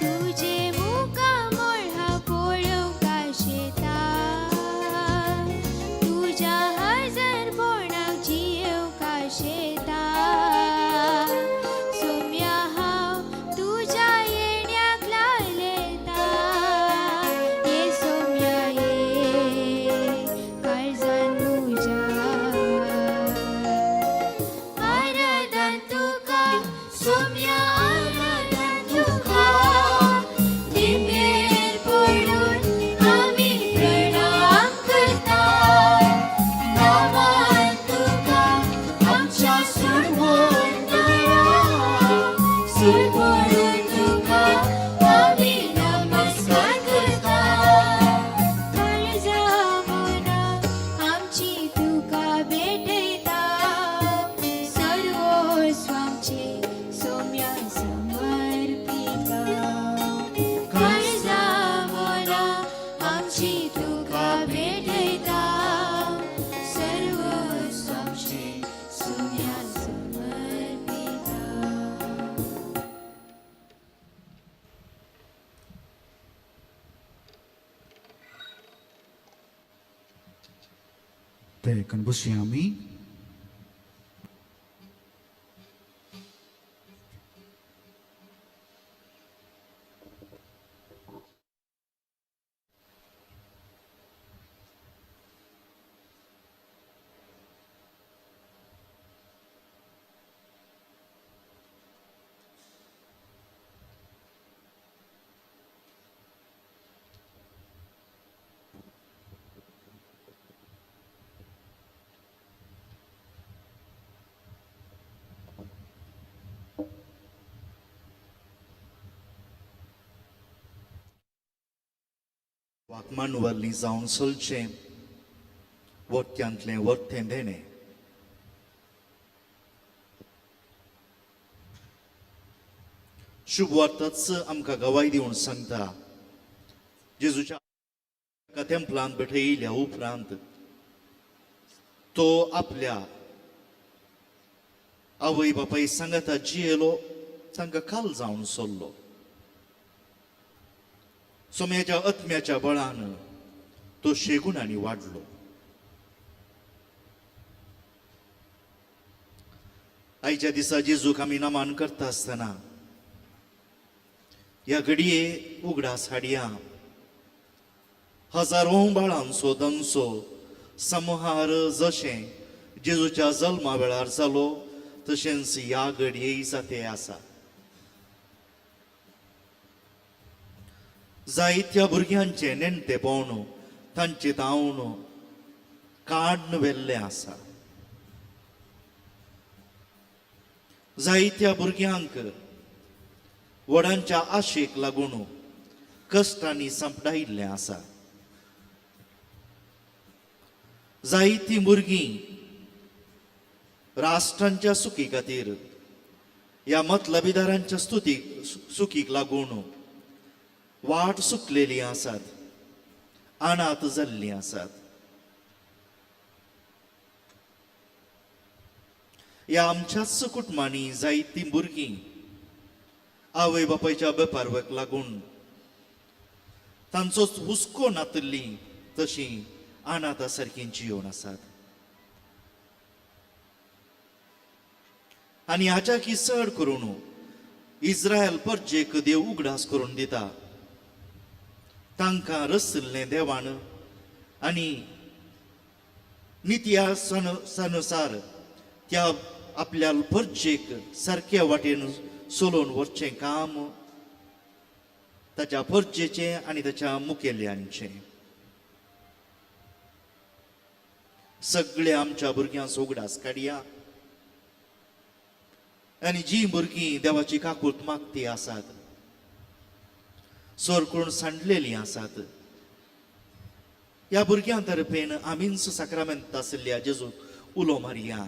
तुजे मुखामळ हांव पळोवंक आशेता, तुज्या हजरपणाक जियेवंक आशेता. सोम्या हांव तुज्या येण्याक लायलेता, ये सोम्या ये काळजान म्हज्या. आराधन तुका सोम्या, आराधन तुका, दिमेर पडून आमी प्रणाम करता. नांवान तुका आमच्या सर्वोंदारा सरपडून तुका आमी नमस्कार करता. काळजा मना आमची तुका भेटयता, सर्वस्व आमचें सोम्या समर्पिता. काळजा मना आमची तुका भेटयता, सर्वस्व आमचें सोम्या समर्पिता. ते बसया आमी. वाकमानवल्ली जावन चलचें वर्त्यांतलें वर्तें देणें. शुभ वार्ताच आमकां गवाय दिवन सांगता, जेजूच्या तेंपलांत भेटयल्या उपरांत तो आपल्या आवय बापाय सांगाता जियेलो, तांकां काल जावन सोल्लो. सोम्याच्या आत्म्याच्या बळान तो शेगुणांनी वाडलो. आयच्या दिसा जेजूक आमी नमन करता आसतना ह्या घडये उगडास हाडया हजारो बाळांचो दंसो समहार जशें जेजूच्या जल्मा वेळार जालो तशेंच ह्या घडये जाते आसा. जायत्या भुरग्यांचें नेणटेपण तांचे तावन काड्न व्हेल्लें आसा. जायत्या भुरग्यांक व्हडांच्या आशेक लागून कश्टांनी सांपडायिल्लें आसा. जायतीं भुरगीं राष्ट्रांच्या सुखी खातीर, ह्या मतलबीदारांच्या स्तुतीक सुखीक लागून वाट सुकलेली आसात, अनाथ जाल्लीं आसात. ह्या आमच्याच कुटुंबांनी जायतीं भुरगीं आवय बापायच्या बेपारवाक लागून तांचोच हुस्को नातिल्ली तशी अनाथा सारकीं जियोन आसात. आनी हाच्या की चड करून इस्रायल परजेक देव उगडास करून दिता, तांकां रसिल्लें देवान आनी नित्या सनुसार त्या आपल्या परजेक सारक्या वाटेन चलोवन व्हरचें काम ताच्या परजेचें आनी ताच्या मुखेल्यांचें. सगळे आमच्या भुरग्यांचो उगडास काडया आनी जी भुरगीं देवाची काकूत मागती आसात, सोर करून सांडलेलीं आसात, ह्या भुरग्यां तर्फेन आमींच साक्रामेंत आशिल्ल्या जेजूक उलो मारया.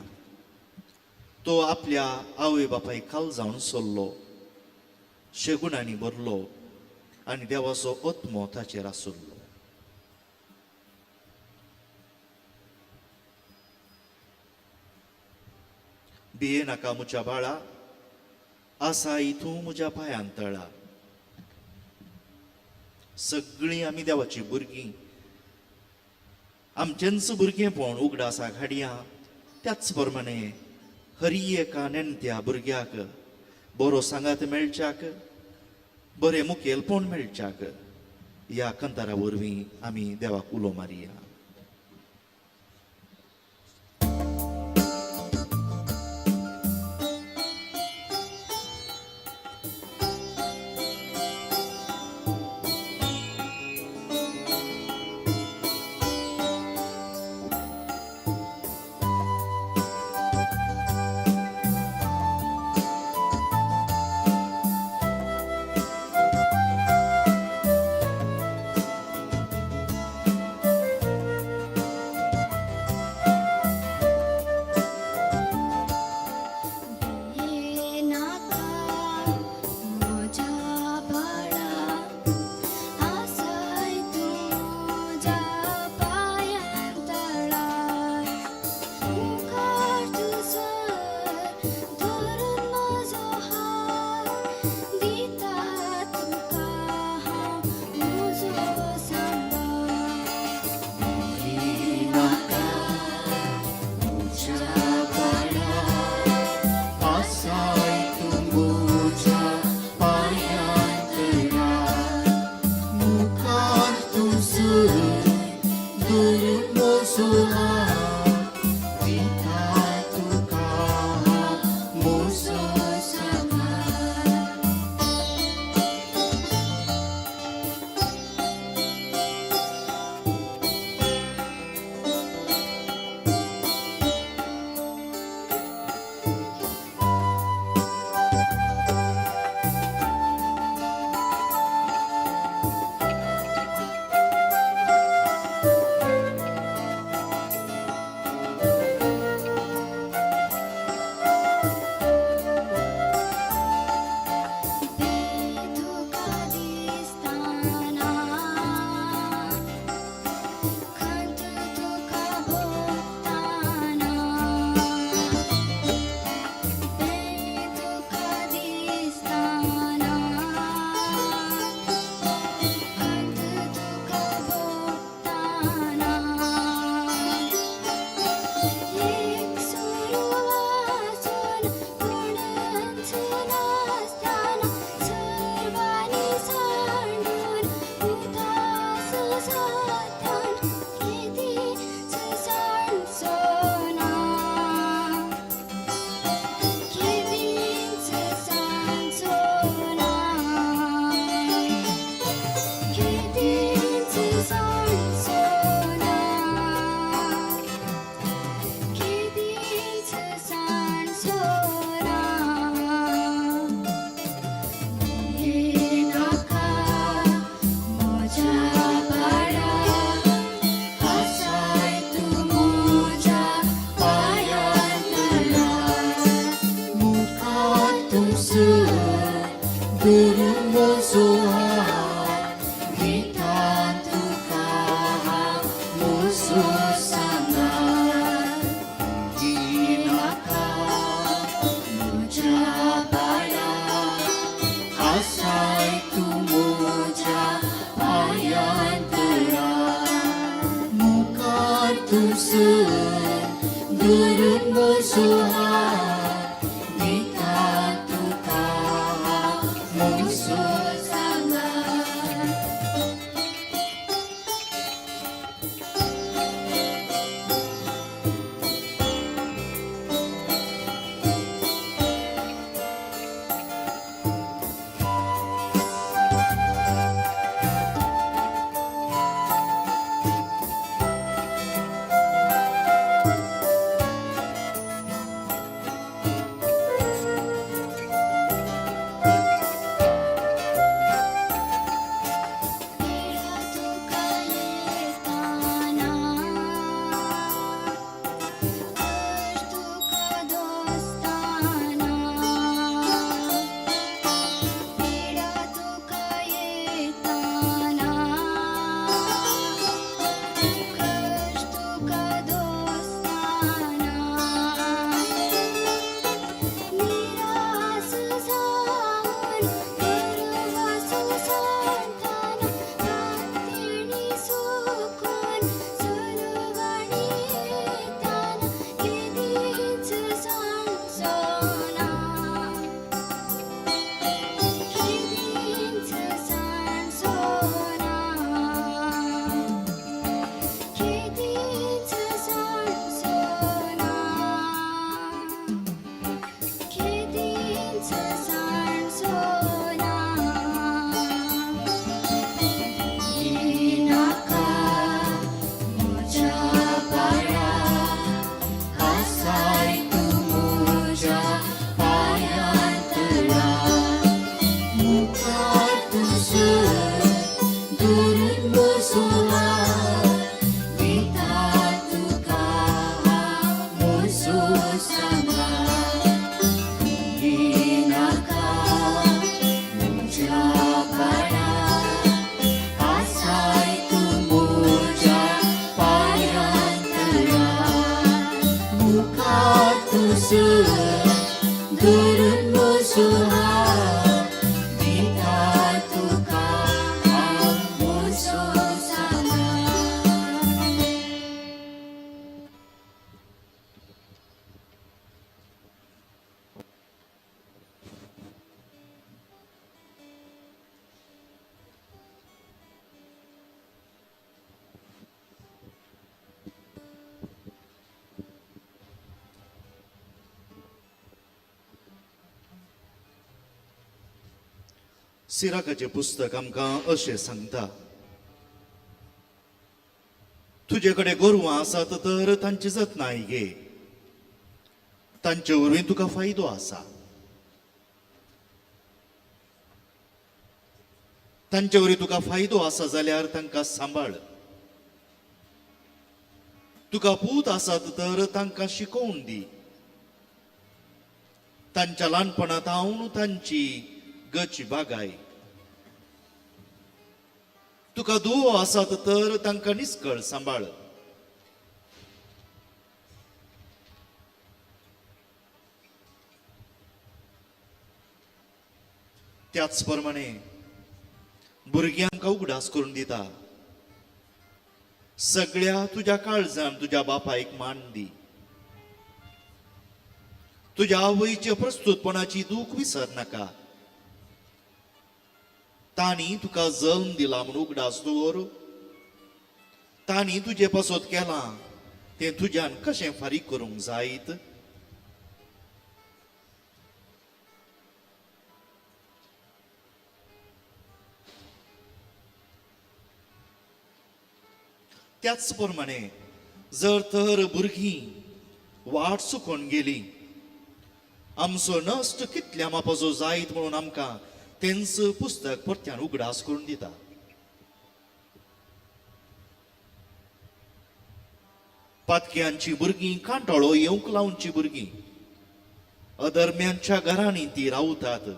तो आपल्या आवय बापाय खाल जावन सोल्लो, शेगुणांनी भरलो आनी देवाचो आत्मो ताचेर आसुल्लो. भिये नाका म्हज्या बाळा, आसा तूं म्हज्या पांयान तळा. सगळीं आमी देवाची भुरगीं, आमचेंच भुरगेंपण उगडासाक हाडया. त्याच प्रमाणे हरी एका नेणत्या भुरग्याक बरो सांगात मेळच्याक, बरें मुखेलपण मेळच्याक ह्या कंतारा वरवीं आमी देवाक उलो मारया. म्हजो सांगात दिनाका म्हज्या बाळा आसाय तूं म्हज्या पायांतरा मुखार तूं सर धरून म्हजो हात दिता तुका म्हजो सांगात. पीडा तुका येताना कश्ट तुका दोस्ताना पीडा तुका येताना कश्ट तुका दोस्ताना निरास जावन परवासो सांताना कांतीणी सुकून सुरवाणी येताना केदीच सांजोना केदीच सांजोना केदीच सांजोना केदीच सांजोना. दिनाका म्हज्या बाळा आसाय तूं म्हज्या पायांतरा मुखार तूं सर धरून म्हजो हात दिता तुका म्हजो सांगात. दिनाका म्हज्या बाळा आसाय तूं म्हज्या पायांतरा मुखार तूं सर धरून म्हजो हात दिता तुका हांव म्हजो सांगात. सिराकाचें पुस्तक आमकां अशें सांगता, तुजे कडेन गोरवां आसात तर तांची जतनाय घे, तांचे वरवीं तुका फायदो आसा. तांचे वरवीं तुका फायदो आसा जाल्यार तांकां सांबाळ. तुका पूत आसात तर तांकां शिकोवन दी. तांच्या ल्हानपणांत हांव तांची गची बागाय. तुका दुवो आसात तर तांकां निस्कळ सांबाळ. त्याच प्रमाणे भुरग्यांक उगडास करून दिता, सगळ्या तुज्या काळजान तुज्या बापायक मान दी. तुज्या आवयच्या प्रस्तुतपणाची दूख विसर नाका. तांणी तुका जल्म दिला म्हूण उगडास दवर. तांणी तुजे पासत केलां तें तुज्यान कशें फारीक करूंक जायत? त्याच प्रमाणे जर तर भुरगीं वाट चुकोवन गेली, आमचो नश्ट कितल्या मापाचो जायत म्हणून आमकां तेंच पुस्तक परत्यान उगडास करून दिता. पातक्यांची भुरगीं कांटाळो येवंक लावची भुरगीं अधर्म्यांच्या घरांनी ती रावतात.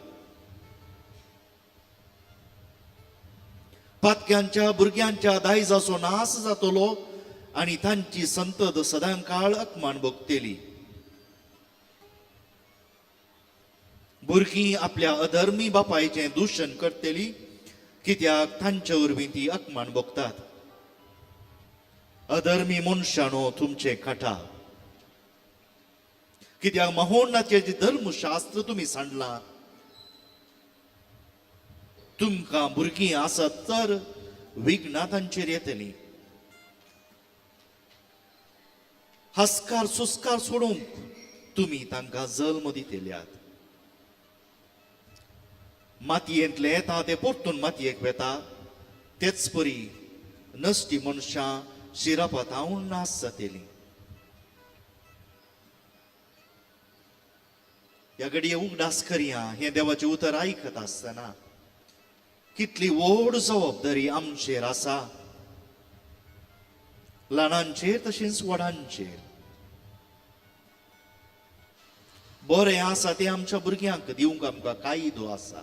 पातक्यांच्या भुरग्यांच्या दायजाचो नाश जातलो आनी तांची संतत सदां काळ अपमान भोगतली. भुरगीं आपल्या अधर्मी बापायचें दुशण करतली, कित्याक तांचे वरवीं ती अपमान भोगतात. अधर्मी मनशानो तुमचें खाटा, कित्याक महोन्नाचें धर्मशास्त्र तुमी सांडलां. तुमकां भुरगीं आसत तर विघ्नां तांचेर येतलीं. हस्कार सुस्कार सोडूंक तुमी तांकां जल्म दितल्यात. मातयेंतलें येता तें परतून मातयेक वेता, तेच परी नश्टी मनशां शिरापातावन नाश जातलीं. ह्या घडये उगडास करया, हें देवाचें उतर आयकत आसतना कितली व्हड जबाबदारी आमचेर आसा, ल्हानांचेर तशेंच व्हडांचेर. बरें आसा तें आमच्या भुरग्यांक दिवंक आमकां कायदो आसा,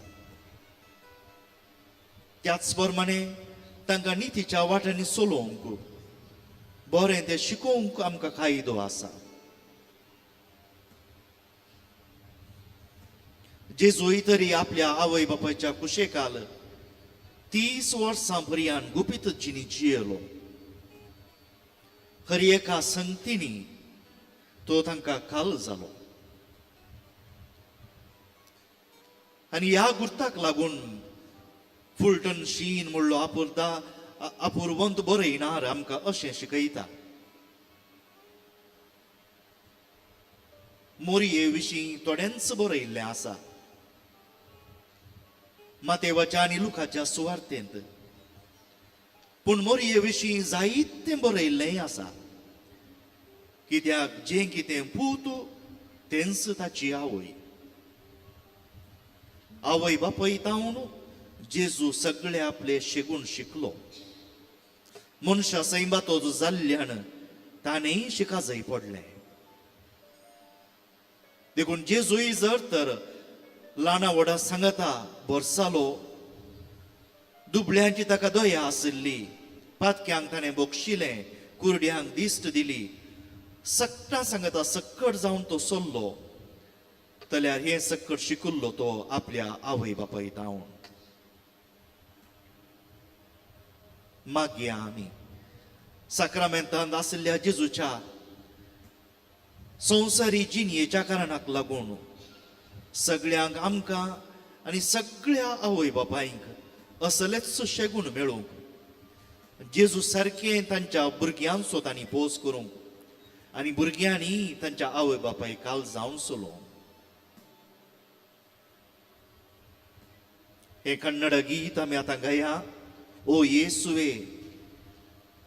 त्याच प्रमाणे तांकां नितीच्या वाटांनी चलोवंक, बरें तें शिकोवंक आमकां कायदो आसा. जेजूय तरी आपल्या आवय बापायच्या कुशेकाल 30 वर्सां पर्यंत गुपीत जिणी जियेलो. हर एका संगतींनी तो तांकां काल जालो आनी ह्या गुर्ताक लागून फुलटन शीन म्हणलो आपुरता अपुरवंत बरयणार आमकां अशें शिकयता. मोरये विशीं थोड्यांच बरयिल्लें आसा मातेवाच्या आनी लुकाच्या सुवार्तेंत, पूण मोरये विशीं जायतें बरयिल्लेंय आसा, कित्याक जें कितें पूत तेंच ताची आवय. आवय बापाय तावन जेजू सगळे आपले शेगूण शिकलो. मनशा सैमातो जाल्ल्यान ताणेंय शिकाजय पडलें. देखून जेजूय जर तर ल्हाना व्हडा सांगता भरसालो, दुबळ्यांची ताका दया आशिल्ली, पातक्यांक ताणें बक्षिलें, कुरड्यांक दिश्ट दिली, सगळ्यां सांगता सक्कड जावन तो सोल्लो, जाल्यार हें सक्कड शिकुल्लो तो आपल्या आवय बापाय तावन. मागया आमी साक्रामेंतांत आशिल्ल्या जेजूच्या संवसारी जिणयेच्या कारणाक लागून सगळ्यांक आमकां आनी सगळ्या आवय बापायंक असलेच शेगूण मेळूंक, जेजू सारकें तांच्या भुरग्यांचो तांणी पोस करूंक आनी भुरग्यांनी तांच्या आवय बापाय काल जावन चलोवंक. हें कन्नड गीत आमी आतां गाया. ओ येसुवे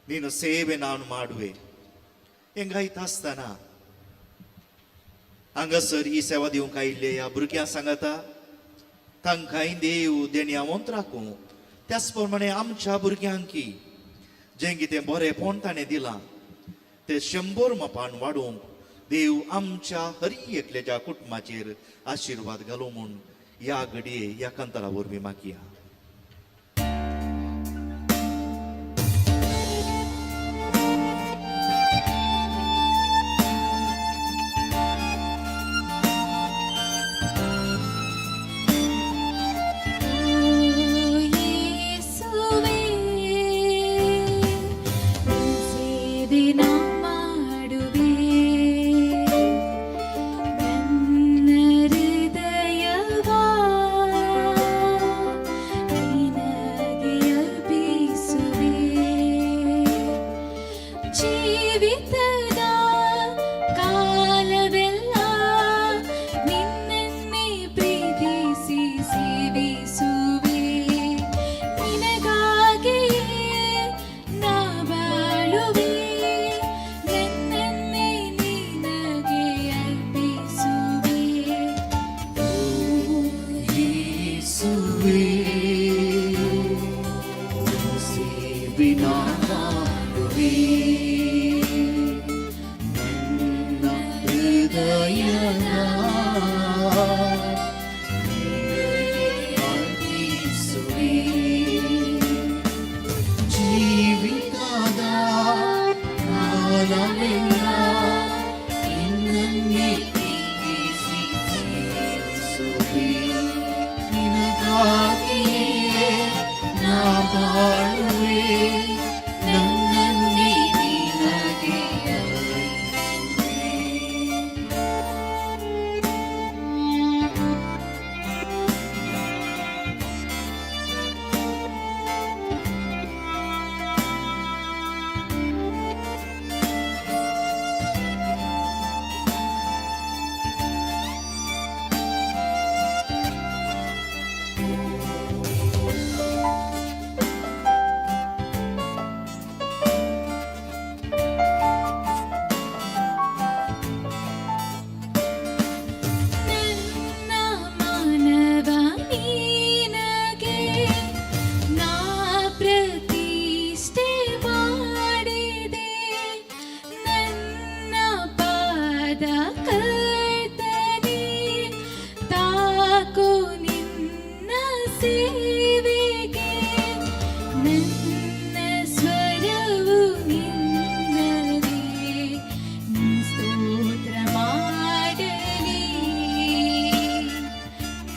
नीन सेवे नान माडवे, हें गायता आसतना हांगासर ही सेवा दिवंक आयिल्ले ह्या भुरग्यां सांगता तांकांय देव देणयावंत राखूं. त्याच प्रमाणे आमच्या भुरग्यांकी जें कितें बरेंपण ताणें दिलां तें 100 मापान वाडोवंक देव आमच्या हरी एकल्याच्या कुटुंबाचेर आशिर्वाद घालूं म्हूण ह्या घडये ह्या कांतारा वरवीं मागया. ಜೀವಿತದ ಕಾಲವೆಲ್ಲ ನಿನ್ನನ್ನೇ ಪ್ರೀತಿಸಿ ಸೇವಿಸುವೆ. ನಿನಗಾಗಿಯೇ ನಾ ಬಾಳುವೆ, ನನ್ನನ್ನೇ ನಿನಗೆ ಅರ್ಪಿಸುವೆ. ನನ್ನ ಮಾನವ ನಿನಗೆ ನಾ ಪ್ರತಿಷ್ಠೆ ಮಾಡಿದೆ, ನನ್ನ ಪಾದ ಕರ್ತನೆ ತಾಕು ನಿನ್ನ ಸೇವೆಗೆ, ನನ್ನ ಸ್ವರವು ನಿನ್ನದೇ ಸ್ತೋತ್ರ ಮಾಡಲಿ,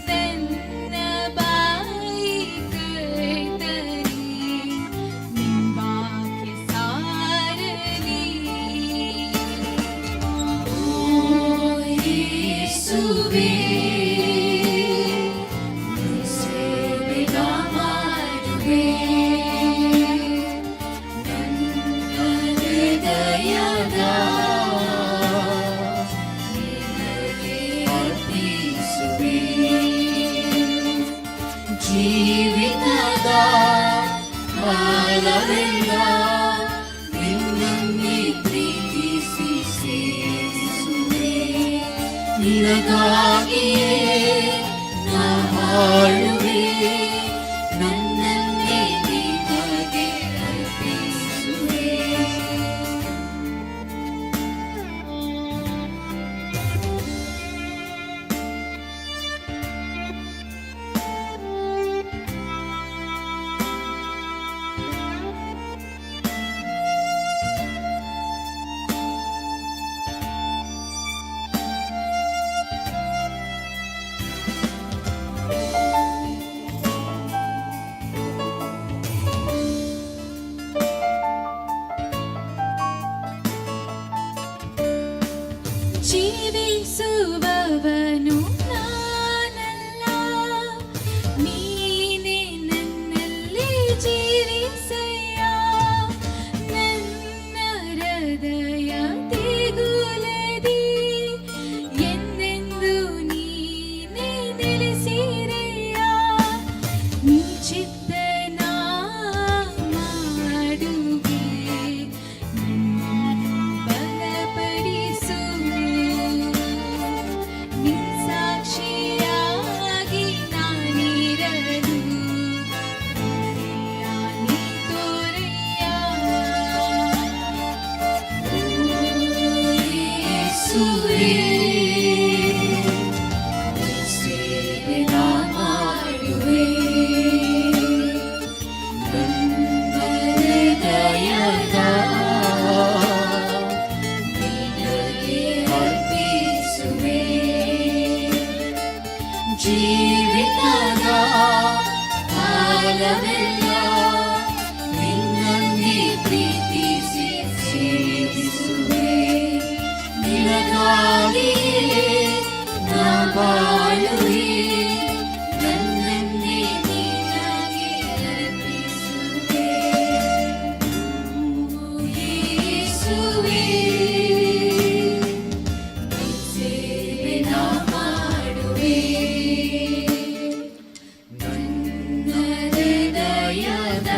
ನನ್ನ ಬಾಯಿ ಕರ್ತನೆ ನಿನ್ ವಾಕ್ಯ ಸಾರಲಿ. ಓ ಯೇಸುವೇ, ಸೇವೆ ನಾ ಮಾಡುವೆ, ನನ್ನ ಹೃದಯದ ನಿನಗೆ ಅರ್ಪಿಸುವೆ. ಜೀವಿತದ ಕಾಲವೆಲ್ಲ ನಿನ್ನನ್ನೇ ಪ್ರೀತಿಸಿ ಸೇವಿಸುವೆ. ನಿನಗಾಗಿಯೇ ನಾ ಬಾಳುವೆ, ನನ್ನನ್ನೇ ನಿನಗೆ ಅರ್ಪಿಸುವೆ. ಜೀವಿಸುವವನು ನಾನಲ್ಲ, ನೀನೇ ನನ್ನಲ್ಲಿ ಜೀವಿಸಯ್ಯ. ನನ್ನ ಹೃದಯ ತೆಗುಲದಿ ಎಂದೆಂದು ನೀನೇ ನೆಲೆಸಿರಯ್ಯ. ನೀ ಚಿತ್ತನ ಮಾಡುವೆ, ನನ್ನನ್ನು ಬಲಪಡಿಸು, ನಿನ್ ಸಾಕ್ಷಿಯಾಗಿ ನಾನಿರಲು ನೀ ತೋರಯ್ಯ. ಯೇಸುವೇ, ಸೇವೆ ನಾ ಮಾಡುವೆ, ನನ್ನ ಹೃದಯದ ನಿನಗೆ ಅರ್ಪಿಸುವೆ. ಜೀವಿತದ ಕಾಲವೆಲ್ಲ ನಿನ್ನನ್ನೇ ಪ್ರೀತಿಸಿ ಸೇವಿಸುವೆ. ನಿನಗಾಗಿಯೇ ನಾ ಬಾಳುವೆ, ನನ್ನನ್ನೇ ನಿನಗೆ ಅರ್ಪಿಸುವೆ. ಯೇಸುವೇ, ಸೇವೆ ನಾ ಮಾಡುವೆ, ನನ್ನ ಹೃದಯದ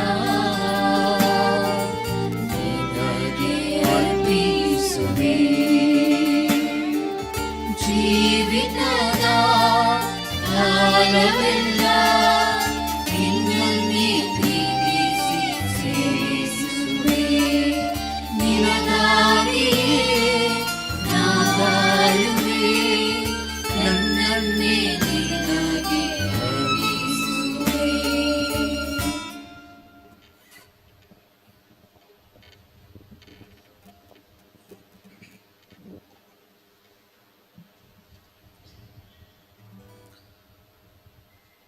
ನಿನಗೆ ಅರ್ಪಿಸುವೆ. ಜೀವಿತದ ಕಾಲವೆಲ್ಲ ನಿನ್ನನ್ನೇ ಪ್ರೀತಿಸಿ ಸೇವಿಸುವೆ. ನಿನಗಾಗಿಯೇ ನಾ ಬಾಳುವೆ, ನನ್ನನ್ನೇ ನಿನಗೆ ಅರ್ಪಿಸುವೆ.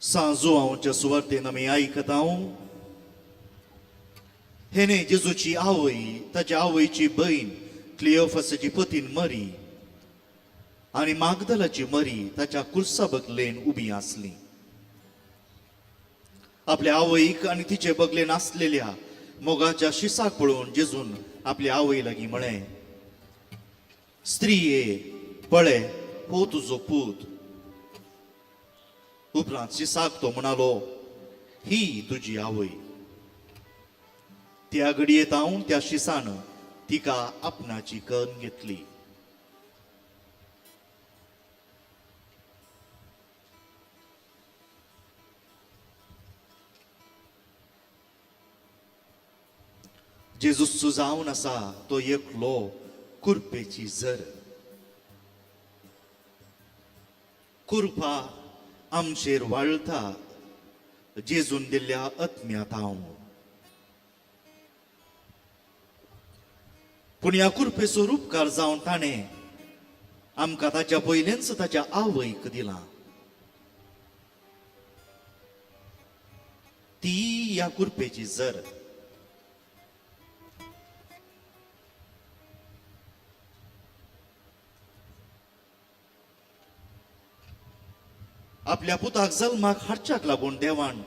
सांजुआंवच्या सुवार्तेन आमी आयकता हेणे जेजूची आवय, ताच्या आवयची बहीण क्लियोफासाची पतीन मरी आनी मागदलाची मरी ताच्या कुर्सा बगलेन उबी आसली. आपल्या आवयक आनी तिचे बगलेन आसलेल्या मोगाच्या शिसाक पळोवन जेजून आपल्या आवय लागीं म्हळें, स्त्रीये पळे हो तुजो पूत. उपरांत शिसाक तो म्हणालो, ही तुजी आवय. त्या घडयेत हांव त्या शिसान तिका आपणाची कन घेतली. जेजूस जावन आसा तो एकलो कुरपेची जर. कुरपा आमचेर वाळटा जेजून दिल्ल्या आत्म्यांत हांव. पूण ह्या कुरपेचो रुपकार जावन ताणें आमकां ताच्या पयलेंच ताच्या आवयक दिलां. ती ह्या कुरपेची जर. आपल्या पुताक जल्माक हाडच्याक लागून देवान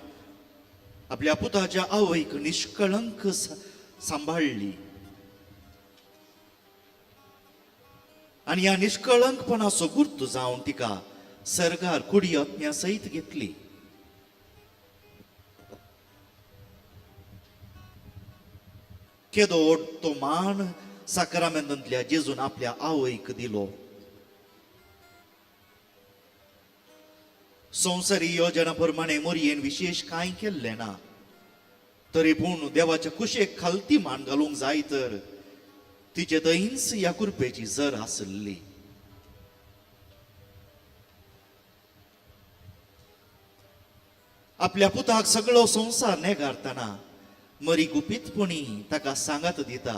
आपल्या पुताच्या आवयक निष्कळंक सांबाळ्ळी आनी ह्या निष्कळंकपणाचो गुर्त जावन तिका सर्गार कुडी आत्म्या सयत घेतली. केदो तो मान साक्रामेंतांतल्या जेजून आपल्या आवयक दिलो. संवसारी योजना प्रमाणे मोरयेन विशेश कांय केल्लें ना, तरी पूण देवाच्या कुशेक खालती मान घालूंक जाय तर तिचे थंयच ह्या कुरपेची जर आसली. आपल्या पुताक सगळो संवसार नेगारतना मरी गुपीतपणी ताका सांगात दिता,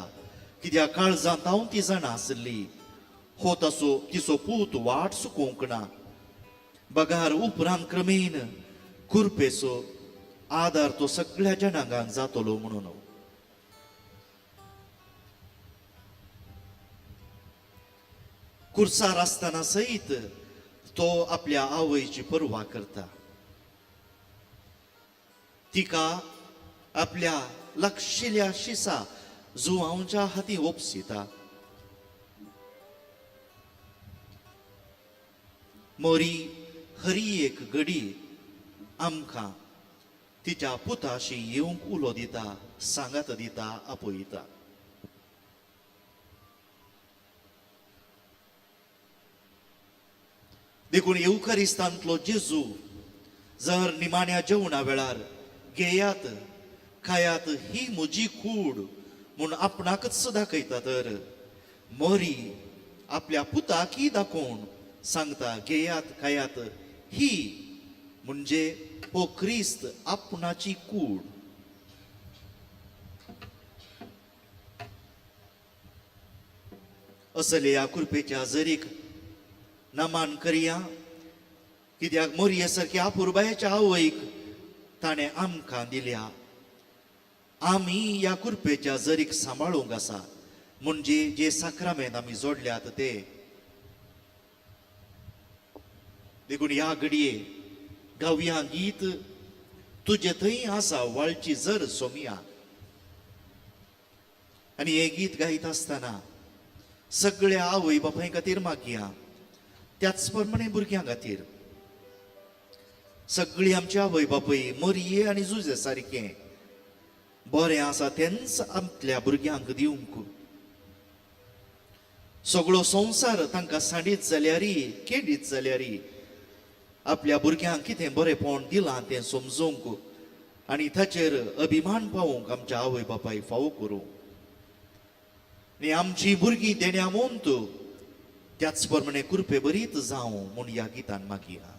कित्याक काळजांत हांव ती जाणा आसली हो ताचो तिचो पूत वाट चुकोवंक ना. बगार उपरांत क्रमेन कुरपेचो आदार तो सगळ्या जनांगांक जातलो म्हणून. कुर्सार आसतना सयत तो आपल्या आवयची पर्वा करता. तिका आपल्या लागशिल्ल्या शिसा जुवांच्या हाती ओपसिता. मोरी हरी एक घडी आमकां तिच्या पुताशी येवंक उलो दिता, सांगात दिता, आपयता. देखून येवकारिस्तांतलो जेजू जर निमाण्या जेवणा वेळार घेयात खायात ही म्हजी कूड म्हूण आपणाकच दाखयता, तर मोरी आपल्या पुताकय दाखोवन सांगता, घेयात खायात ही म्हणजे हो क्रिस्त आपणाची कूड. असले ह्या कृपेच्या जरीक नमान करया, कित्याक मोरये सारक्या अपुरबायेच्या आवयक ताणें आमकां दिल्या. आमी ह्या कुरपेच्या जरीक सांबाळूंक आसा, म्हणजे जे साक्रामेंत आमी जोडल्यात ते. देखून ह्या घडये गावया गीत तुजे थंय आसा वाळची जर सोमिया. आनी हें गीत गायत आसतना सगळ्या आवय बापाय खातीर मागया, त्याच प्रमाणे भुरग्यां खातीर. सगळी आमची आवय बापूय मोरये आनी जुजे सारकें बरें आसा तेंच आमच्या भुरग्यांक दिवंक. सगळो संवसार तांकां सांडीत जाल्यार केडीत जाल्यार आपल्या भुरग्यांक कितें बरेंपण दिलां तें समजूंक आनी ताचेर अभिमान पावोवंक आमच्या आवय बापाय फावो करूं. आनी आमची भुरगीं देण्या मोंत त्याच प्रमाणे कृपे बरीत जावं म्हूण ह्या गितान मागया.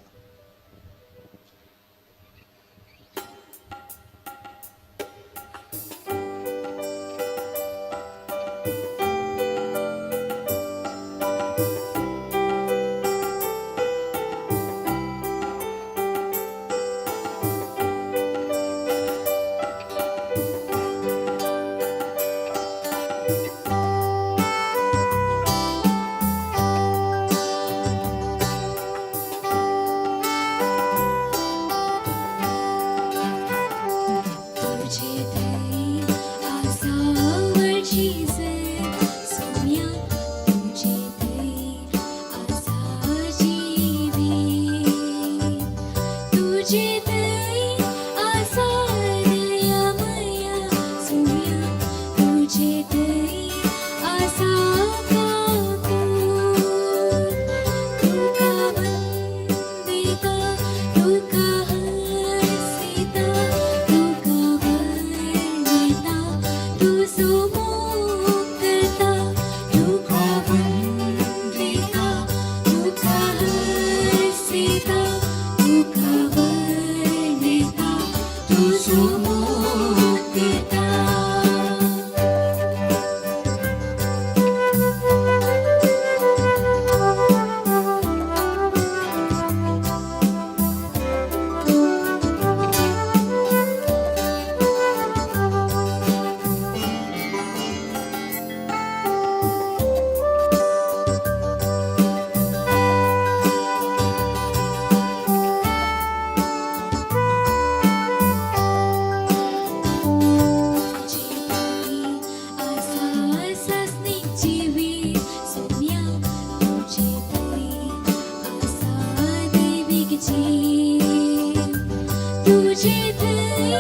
तुजे थंय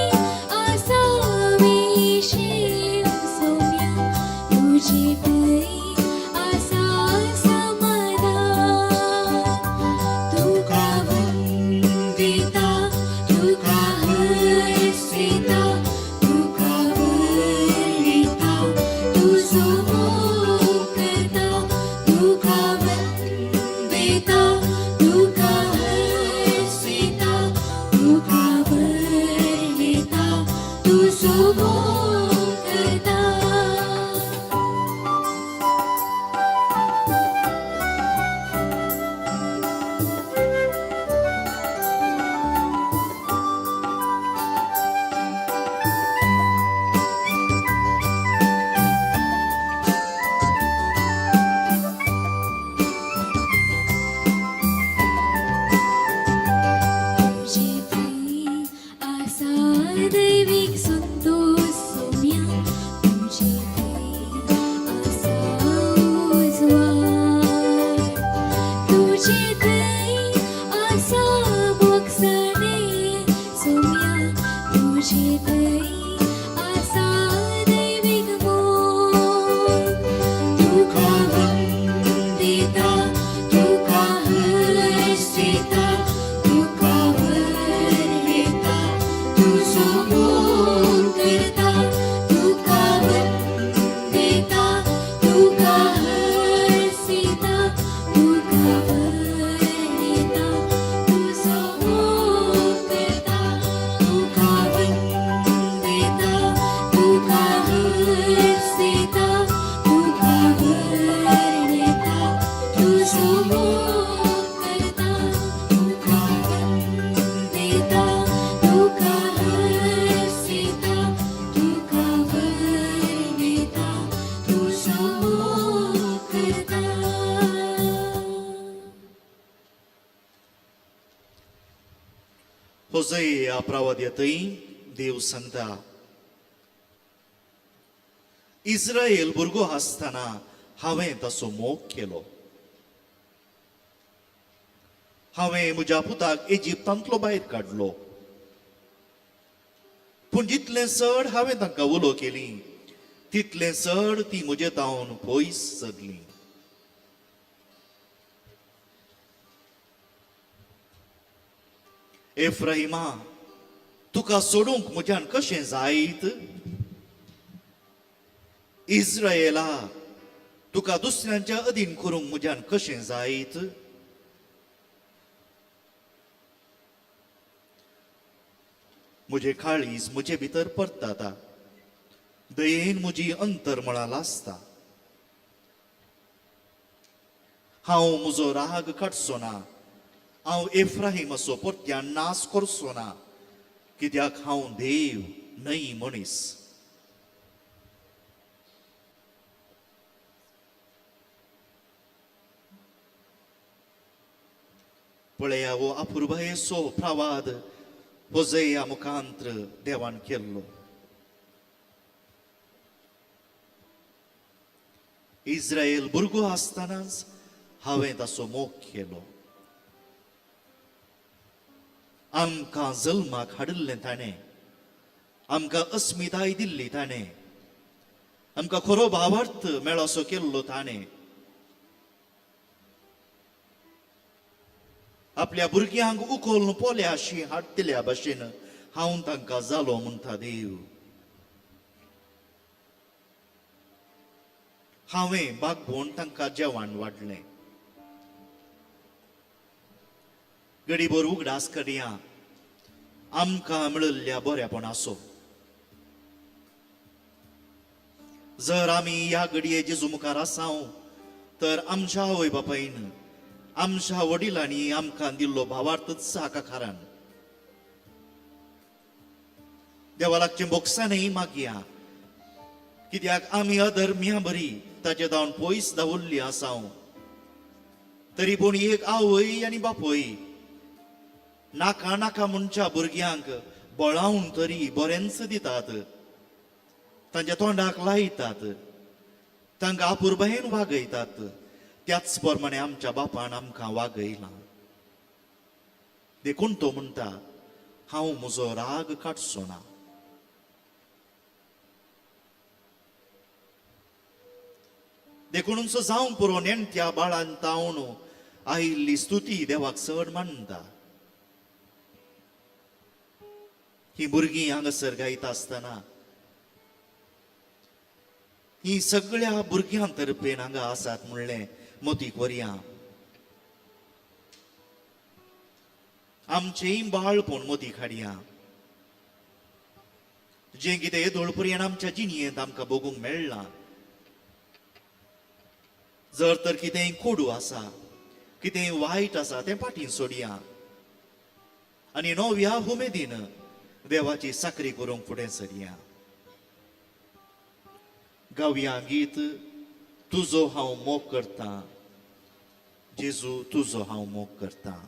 आसा विशेव सोम्या, तुजे थंय आसा समाधान. तुका वंदिता, तुका हर्षिता, तुका वर्णिता, तुजो मोग करता. तुका वंदिता, तुका हर्षिता, तुका वर्णिता, तुजो मोग करता. तुजे थंय आसा दैवीक संतोश सोम्या, तुजे थंय आसा उजवाड. तुजे थंय आसा भोगसणे सोम्या, तुजे थंय आसा दैवीक मोग. तुका वंदिता, तुका हर्षिता, तुका वर्णिता, तुजो मोग करता. तुका वंदिता, तुका हर्षिता, तुका वर्णिता, तुजो मोग करता. तुका वंदिता, तुका हर्षिता, तुका वर्णिता, तुजो मोग करता. तुका वंदिता, तुका हर्षिता, तुका वर्णिता, तुजो मोग करता. होजय प्रावाद्यतय देव सांगता, इस्रायल भुरगो आसतना हांवें ताचो मोग केलो. हांवें म्हज्या पुताक इजिप्तांतलो भायर काडलो. पूण जितलें चड हांवें तांकां उलो केली तितलें चड ती म्हजे तावन पयस सरली. एफ्राहिमा, तुका सोडूंक म्हज्यान कशें जायत? इस्रायला, तुका दुसऱ्यांच्या अधीन करूंक म्हज्यान कशें जायत? म्हजें काळीज म्हजे भितर परताता, दयेन म्हजी अंतरमळां लासता. हांव म्हजो राग काडचो ना, हांव एफ्राहिमाचो परत्यान नाश करचो ना, कित्याक हांव देव न्हय मनीस. पळया हो अपुरबायेचो प्रवाद होजया मुखांत्र देवान केल्लो. इस्रायल भुरगो आसतनाच हांवें ताचो मोग केलो. आमकां जल्माक हाडिल्लें ताणें, आमकां अस्मिताय दिल्ली ताणें, आमकां खरो भावार्थ मेळोसो केल्लो ताणें. आपल्या भुरग्यांक उखलून पोल्याशी हाडटल्या भाशेन हांव तांकां जालो म्हणटा देव. हांवें बागोवन तांकां जेवण वाडलें. गडीभर उगडास करया आमकां मेळिल्ल्या बऱ्यापणाचो. जर आमी ह्या घडये जेजू मुखार आसाव तर आमच्या आवय बापायन, आमच्या वडिलांनी आमकां दिल्लो भावार्थच हाका कारण. देवा लागचें बोगसानय मागया, कित्याक आमी अधर्म्या बरी ताचे धांवन पयस दावल्ली आसाव. तरी पूण एक आवय आनी बापूय नाका नाका म्हणच्या भुरग्यांक बळावन तरी बरेंच दितात, तांच्या तोंडाक लायतात, तांकां आपुरबायेन वागयतात. त्याच प्रमाणे आमच्या बापान आमकां वागयलां. देखून तो म्हणटा, हांव म्हजो राग काडचो ना. देखून जावंक पुरो नेणट्या बाळान तावन आयिल्ली स्तुती देवाक चड मानता. ही भुरगीं हांगासर गायता आसतना ही सगळ्या भुरग्यां तर्फेन हांगा आसात म्हणलें मतीक व्हरया. आमचेंय बाळपण मतीक हाडया. जें कितें येदोळपर्यंत आमच्या जिणेंत आमकां भोगूंक मेळ्ळां, जर तर कितेंय कोडू आसा, कितेंय वायट आसा तें फाटीं सोडया आनी नव्या उमेदीन देवाची चाकरी करूंक फुडें सरया. गावया गीत तुजो हांव मोग करतां, जेजू तुजो हांव मोग करतां.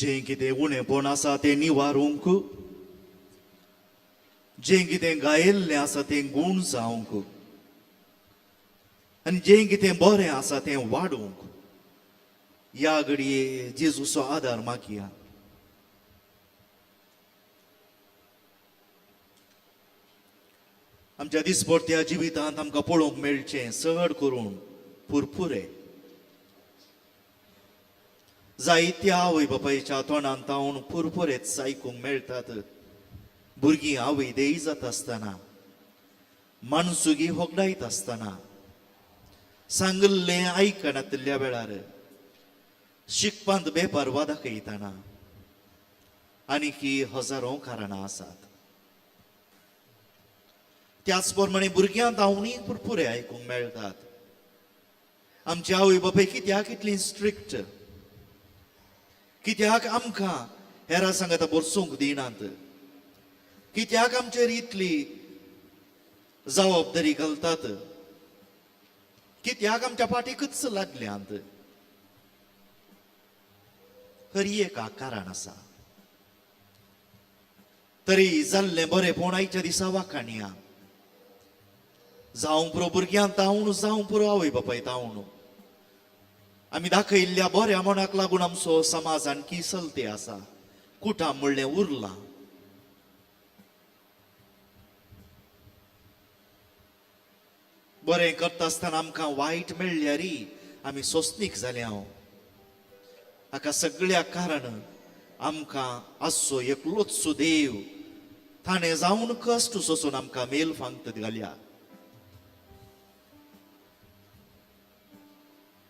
जें कितें उणेपण आसा तें निवारूंक, जें कितें गायिल्लें आसा तें गूण जावंक आनी जें कितें बरें आसा तें वाडूंक ह्या घडये जेजूचो आदार मागया. आमच्या दिसपडत्या जिवितांत आमकां पळोवंक मेळचें चड करून पुरपुरे जायत्या आवय बापायच्या तोंडान तावन पुरपुरेच आयकूंक मेळटात. भुरगीं आवय देय जाता आसतना, माणसुगी होगडायत आसतना, सांगिल्लें आयकनातिल्ल्या वेळार, शिकपांत बेपर्वा दाखयतना आनीकी हजारो कारणां आसात. त्याच प्रमाणे भुरग्यांक धांवणी पुरपुरे आयकूंक मेळटात. आमचे आवय बापाय कित्याक इतली स्ट्रिक्ट, कित्याक आमकां हेरां सांगाता बरसूंक दिनात, कित्याक आमचेर इतली जबाबदारी घालतात, कित्याक आमच्या फाटीकच लागल्यांत. हर एका कारण आसा. तरी जाल्लें बरेंपण आयच्या दिसा वाखाणया. जावं पुरो भुरग्यांक तावण, जावं पुरो आवय बापाय तावण, आमी दाखयल्ल्या बऱ्या मनाक लागून आमचो समाज आणखी चलते आसा, कुटां म्हणलें उरलां. बरें करता आसतना आमकां वायट मेळ्ळ्यारी आमी सोंसणीक जाल्या. हाका सगळ्या कारण आमकां आसचो एकलोच देव, ताणें जावन कश्ट सोसून आमकां मेल फांगत घाल्या.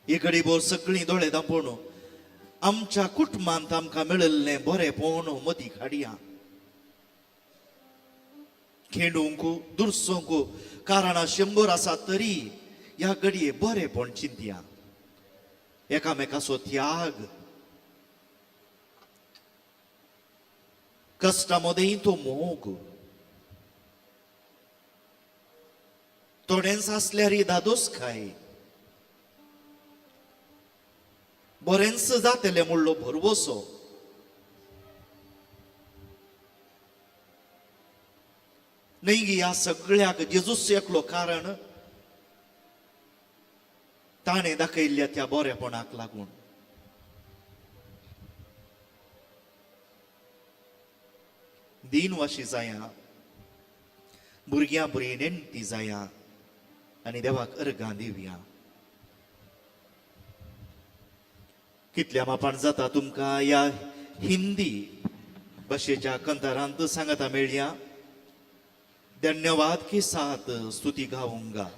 एक घडीभर सगळीं दोळे दांपून आमच्या कुटुंबांत आमकां मेळिल्लें बरेंपण मदीं हाडया. खेडूंक दुरसूंक कारणां 100 आसा तरी ह्या घडये बरेंपण चिंतया. एकामेकाचो त्याग, कश्टा मदें तो मोग, थोडेंच आसल्यार दादोसकाय, बरेंच जातलें म्हणलो भरवसो. न्हय गी ह्या सगळ्याक जेजूस एकलो कारण ताणें दाखयल्ल्या त्या बरेपणाक लागून. दिनवाशी जाया, भुरग्यां बरी नेणटी जाया आनी देवाक अर्गां दिवया. कितल्या मापान जाता तुमकां ह्या हिंदी भाशेच्या कंतारांत सांगाता मेळया. धन्यवाद के साथ स्तुति गाऊंगा.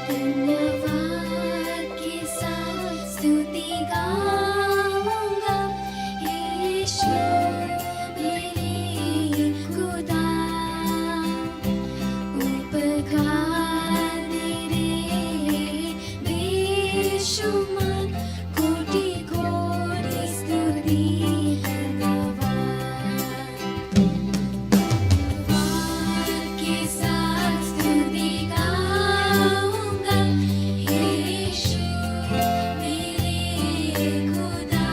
धन्यवाद के साथ स्तुति गाऊंगा, यीशु मेरे खुदा, उपकार तेरे बेशुमार, कोटि कोटि स्तुति धन्यवाद के साथ स्तुति गाऊंगा, यीशु मेरे खुदा,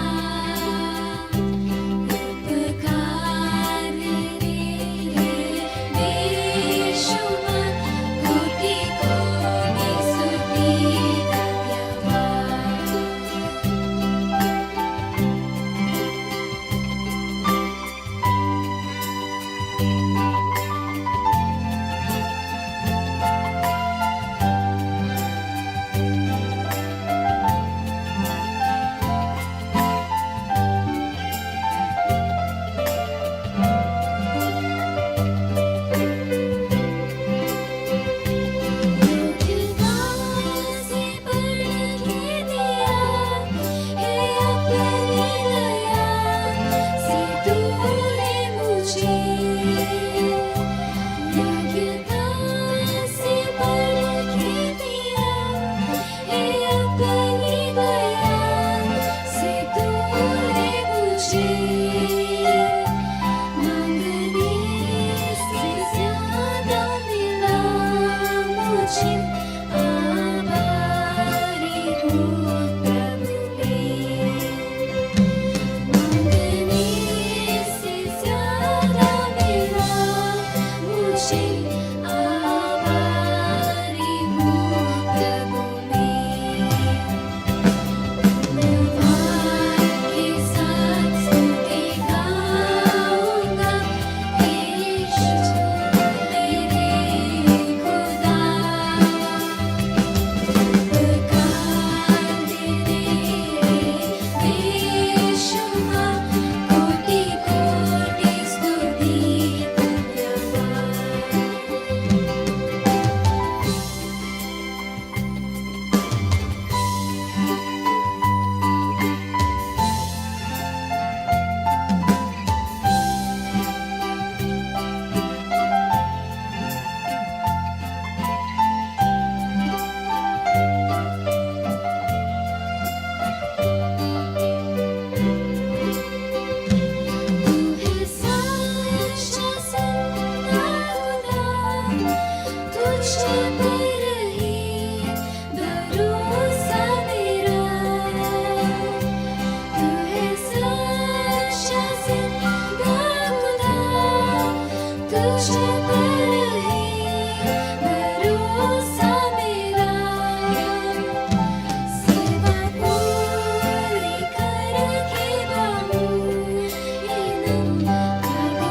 प्रभु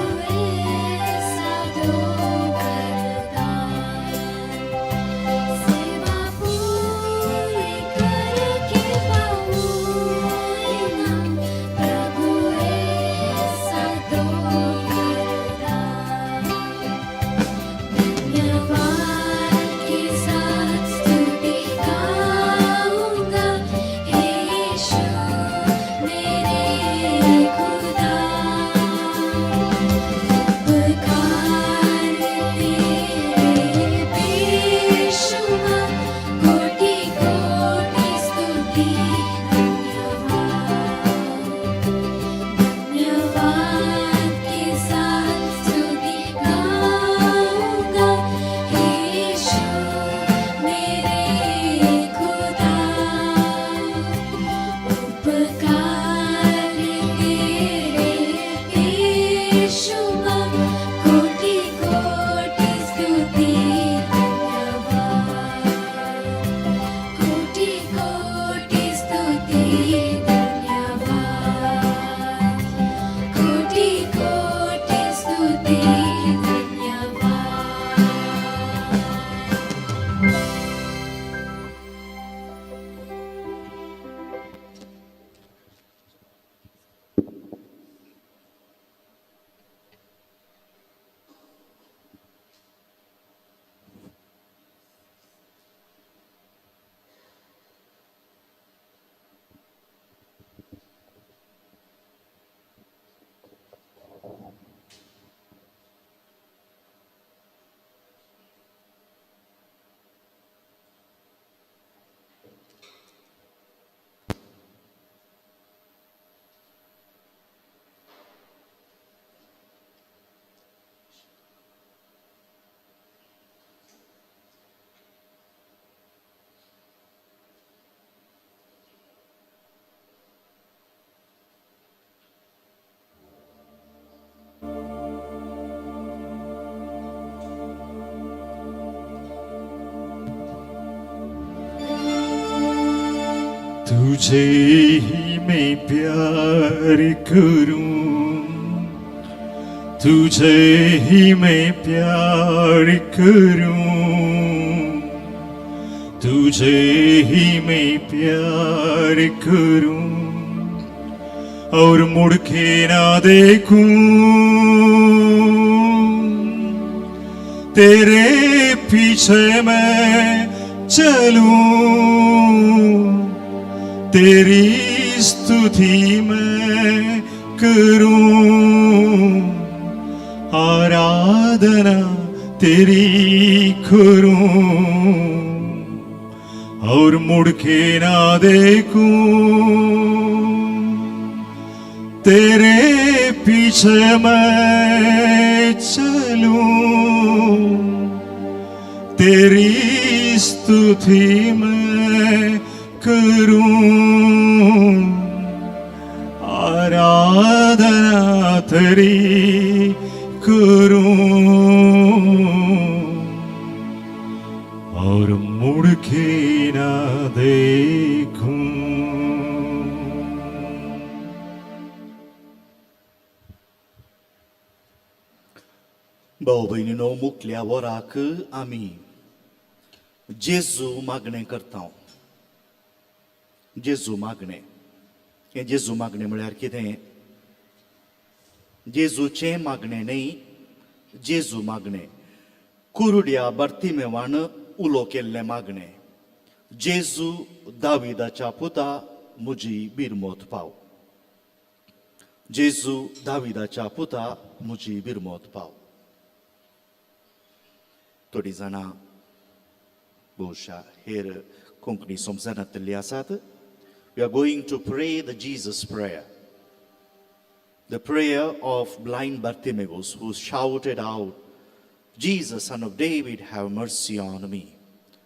ऐसा दो वरदान सेवा पूरी करके पाऊँ इनाम प्रभु ऐसा दो वरदान धन्यवाद के साथ स्तुति गाऊंगा हे यीशु मेरे खुदा उपकार तेरे बेशुमार कोटि कोटि स्तुति धन्यवाद धन्यवाद के साथ स्तुति गाऊंगा हे यीशु मेरे खुदा उपकार तेरे बेशुमार कोटि कोटि स्तुति धन्यवाद कोटि कोटि स्तुति धन्यवाद कोटि कोटि स्तुति धन्यवाद। तुझे ही मैं प्यार करूं, तुझे ही मैं प्यार करूं, तुझे ही मैं प्यार करूं और मुड़ के ना देखूं, तेरे पीछे मैं चलूं, तेरी स्तुति मैं करूं, आराधना तेरी करूं और मुड़ के ना देखूं, तेरे पीछे मैं चलूं, तेरी स्तुति मैं करूं, आराधना तेरी करूं और मुड़ के ना देखूं। भाव भयणीनो, मुखल्या वराक आमी जेजू मागणें करता। जेजू मागणें, हें जेजू मागणें म्हळ्यार कितें? जेजूचें मागणें न्हय, जेजू मागणें कुरुड्या बार्तिमेवान उलो केल्लें मागणें। जेजू दाविदाच्या पुता म्हजी बिरमोत पाव, जेजू दाविदाच्या पुता म्हजी बिरमोत पाव। थोडीं जाणां बहुशा हेर कोंकणी समजनातल्ली आसात। We are going to pray the Jesus prayer, the prayer of blind Bartimaeus who shouted out, Jesus, son of David, have mercy on me.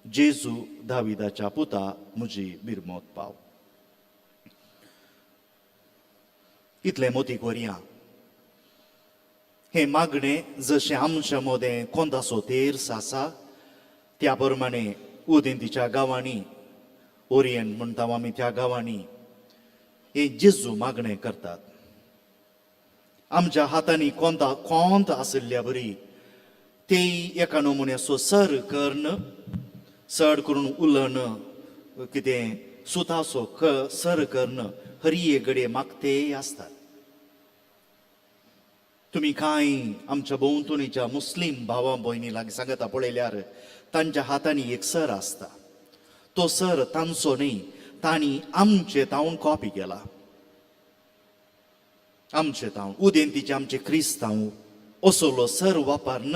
जेजू दाविदाच्या पुता म्हजी बिरमोत पाव। इतलें मोती कोरया, हें मागणें जशें आमच्या मदें कोंदाचो तेर्स आसा त्या प्रमाणे उदेंतीच्या गांवांनी, ओरियंट म्हणटा आमी त्या गांवांनी, हें जेजू मागणें करतात। आमच्या हातांनी कोंता कोंत आशिल्ल्या बरी तेय एका नमुन्याचो सर कर्ण चड करून उलन कितें सुताचो सर कर्ण हरये घडये मागते आसतात. तुमी कांय आमच्या भोंवतणीच्या मुस्लीम भावा भयणी लागीं सांगता पळयल्यार तांच्या हातांनी एक सर आसता. तो सर तांचो न्ही, तांणी आमचे तावन कॉपी केला. आमचे तावन उदेंतीचे आमचे क्रिस्तांव असलो सर वापरन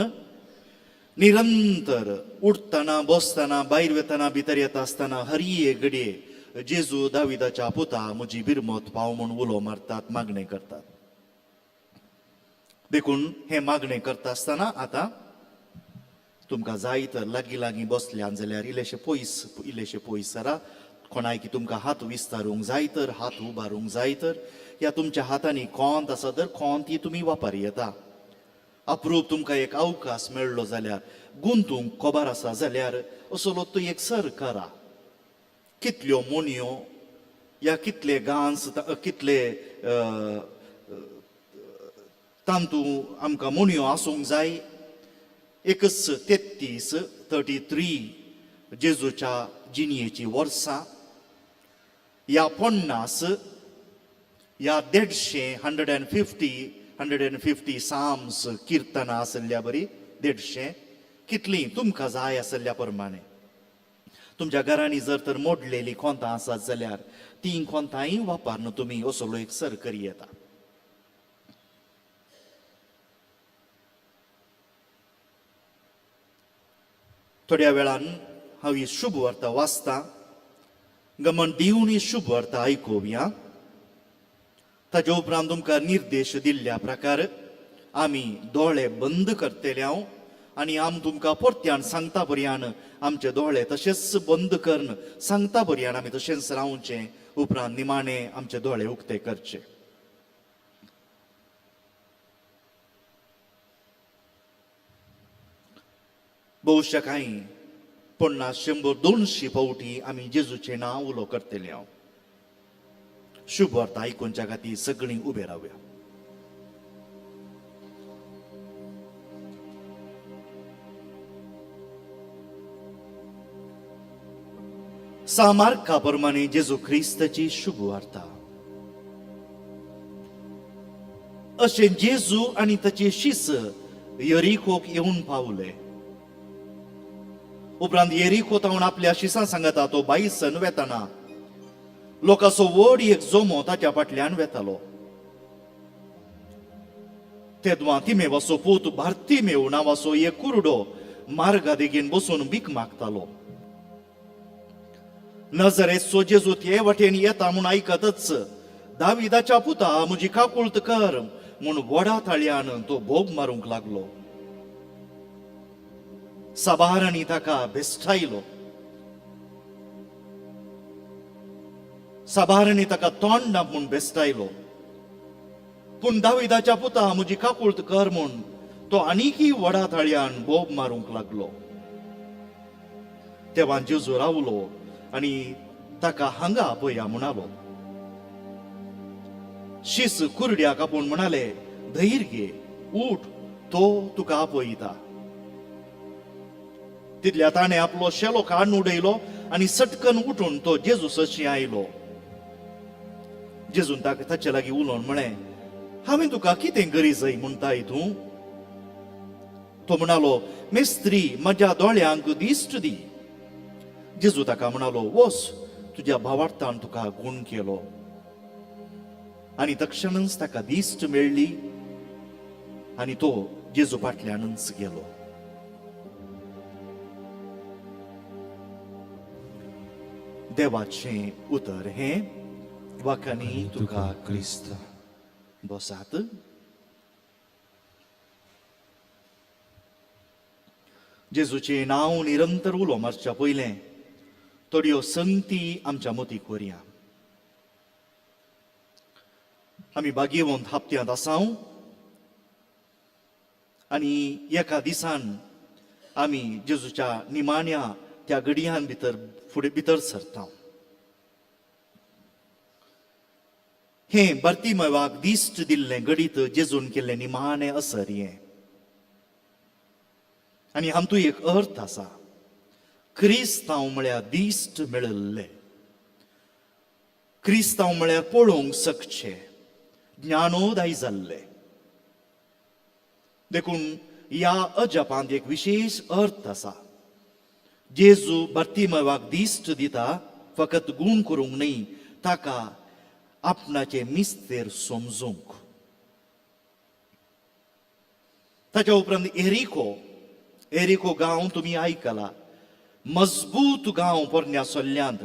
निरंतर उठतना बसतना भायर वतना भितर येता आसतना हरये घडये जेजू दाविदाच्या पुता म्हजी बिरमत पाव म्हूण उलो मारतात, मागणें करतात. देखून हें मागणें करता आसतना आतां तुमकां जाय तर लागीं लागीं बसल्यान जाल्यार इल्लेशे पयस इल्लेशे पयस सरा, कोणायकी तुमकां हात विस्तारूंक जाय तर हात उबारूंक जाय तर या तुमच्या हातांनी कोंत आसा तर कोंत ही तुमी वापर येता. अप्रूप तुमकां एक अवकाश मेळ्ळो जाल्यार गुंतूंक खबर आसा जाल्यार असलो तो एक सर करा. कितल्यो मोनयो या कितले गांस कितले तांतू आमकां मोनयो आसूंक जाय. एकच 33 33 जेजूच्या जिणयेची वर्सां या 50 या 150 150 150 साम्स किर्तनां आसल्या बरी 150 कितलीं तुमकां जाय आसल्या प्रमाणे. तुमच्या घरांनी जर तर मोडलेली कोंतां आसात जाल्यार तीं कोंतांय वापरून तुमी असलो एक सर करी येता. थोड्या वेळान हांव ही शुभ वार्ता वाचतां, गमन दिवन ही शुभ वार्ता आयकुया. ताच्या उपरांत तुमकां निर्देश दिल्ल्या प्रकार आमी दोळे बंद करतले हांव आनी आम तुमकां परत्यान सांगता पर्यान आमचे दोळे तशेंच बंद करून सांगता पर्यान आमी तशेंच रावचें. उपरांत निमाणें आमचे दोळे उक्ते करचे. बहुशा कांय 50 100 200 फावटी आमी जेजूचें नांव उलो करतले हांव. शुभ वार्ता आयकुच्या खातीर सगळीं उबे रावया. सामार्का प्रमाणे जेजू क्रिस्ताची शुभ वार्ता. अशें जेजू आनी ताचे शिस यरिकोक येवन पावले. उपरांत येरिको तावन आपल्या शिसां सांगता तो बायसन वेताना लोकांचो व्हड एक जोमो ताच्या फाटल्यान वेतालो. तेदवा तिमेवाचो पूत भारतीमेव नांवाचो एक कुरडो मार्गा देगेन बसून भीक मागतालो. नजरेचो जेजू ते वाटेन येता म्हूण आयकतच दाविदाच्या पुता म्हजी काकुळत कर म्हूण व्हडा ताळयान तो बोब मारूंक लागलो. साबारांनी ताका भेश्टायलो. साबारांनी ताका तोंड ना म्हूण भेश्टायलो. पूण दाविदाच्या पुता म्हजी काकुळत कर म्हूण तो आनीकय व्हडा ताळयान बोब मारूंक लागलो. तेवा जेजू रावलो आनी ताका हांगा आपया म्हणालो. शीस कुरड्याक आपोवन म्हणाले, धैर्य घे, उठ, तो तुका आपयता. तितल्या ताणें आपलो शेलो काडून उडयलो आनी सटकन उठून तो जेजू सशी आयलो. जेजून ताका ताचे लागीं उलोवन म्हळें, हांवें तुका कितें गरजय म्हणटाय तूं? तो म्हणालो, मेस्त्री, म्हज्या दोळ्यांक दिश्ट दी. जेजू ताका म्हणालो, वस, तुज्या भावार्थान तुका गूण केलो. आनी तक्षणच ताका दिश्ट मेळ्ळी आनी तो जेजू फाटल्यानच गेलो. देवाचें उतर हें. वाखाणी तुका क्रिस्त. बसात. जेजूचें नांव निरंतर उलो मारच्या पयलें थोड्यो संगती आमच्या मतीक व्हरया. आमी भाग्यवंत हप्त्यांत आसाव आनी एका दिसान आमी जेजूच्या निमाण्या त्या घडयान भितर फुडें भितर सरता. हें बर्तिमेवाक दिश्ट दिल्लें घडीत जेजून केल्लें निमाणें असर हें. आनी हातूंत एक अर्थ आसा. क्रिस्तांव म्हळ्यार दिश्ट मेळिल्ले, क्रिस्तांव म्हळ्यार पळोवंक शकचे, ज्ञानोदय जाल्ले. देखून ह्या अजापांत एक विशेश अर्थ आसा. जेजू बर्तिमेवाक दिश्ट दिता फकत गूण करूंक न्हय, ताका आपणाचें मिस्तेर समजूंक. ताच्या उपरांत एरिको, एरिको गांव तुमी आयकला, मजबूत गांव पोरण्या सल्ल्यांत.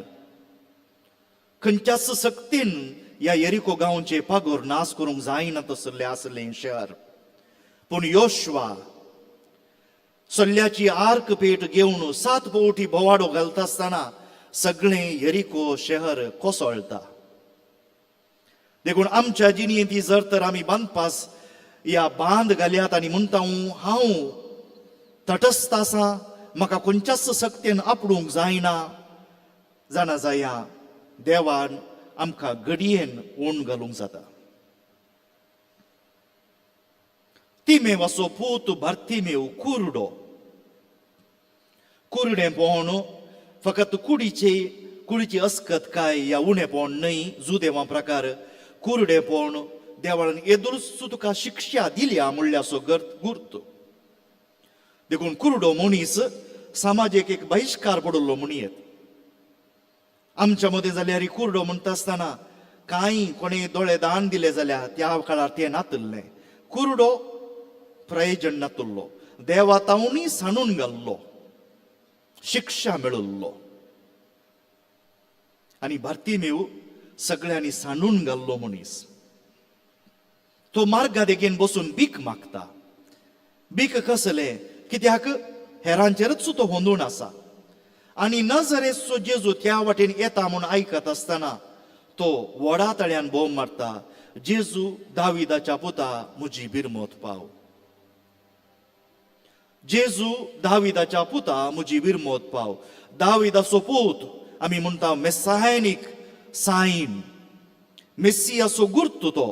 खंयच्याच सक्तीन ह्या एरिको गांवचे पागोर नाश करूंक जायना तसलें आसलें शहर. पूण योशवा सल्ल्याची आर्क पेट घेवन 7 पवटी भोवाडो घालता आसतना सगळें एरिको शहर कोसळटा. देखून आमच्या जिणेंत ती जर तर आमी बांदपास या बांद घाल्यात आनी म्हणटा हांव तटस्थ आसा, म्हाका खंयच्याच सक्तेन आपडूंक जायना, जाणा जाया देवान आमकां घडयेन ऊण घालूंक जाता. तिमेव असो पूत भरतिमेव कुरडो, कुरडें पोवन फकत कुडीची अस्कत काय या उणें पोवन न्हय, जुदेवा प्रकार कुरडें पोवन देवान येदुरूच तुका शिक्षा दिल्या म्हणल्याचो गुर्त. देखून कुरडो मनीस समाजेक एक बहिश्कार पडिल्लो म्हणयेत. आमच्या मदें जाल्यार कुरडो म्हणटा आसतना कांय कोणें दोळे दान दिले जाल्यार त्या काळार तें नातिल्लें. कुरडो प्रयोजन नातिल्लो, देवा तावणी सांडून घाल्लो, शिक्षा मेळिल्लो. आनी भारतीमेव सगळ्यांनी सांडून घाल्लो मनीस तो मार्गा देगेन बसून भीक मागता. भीक कसलें? कित्याक हेरांचेरच तो होंदून आसा. आनी नजरेचो जेजू त्या वाटेन येता म्हूण आयकत आसतना तो व्हडा तळ्यान बोम मारता, जेजू दाविदाच्या पुता म्हजी बिरमत पाव, जेजू दाविदाच्या पुता म्हजी बिरमत पाव. दाविदाचो पूत आमी म्हणटा मेसायनीक सायन, मेसियाचो गुर्त तो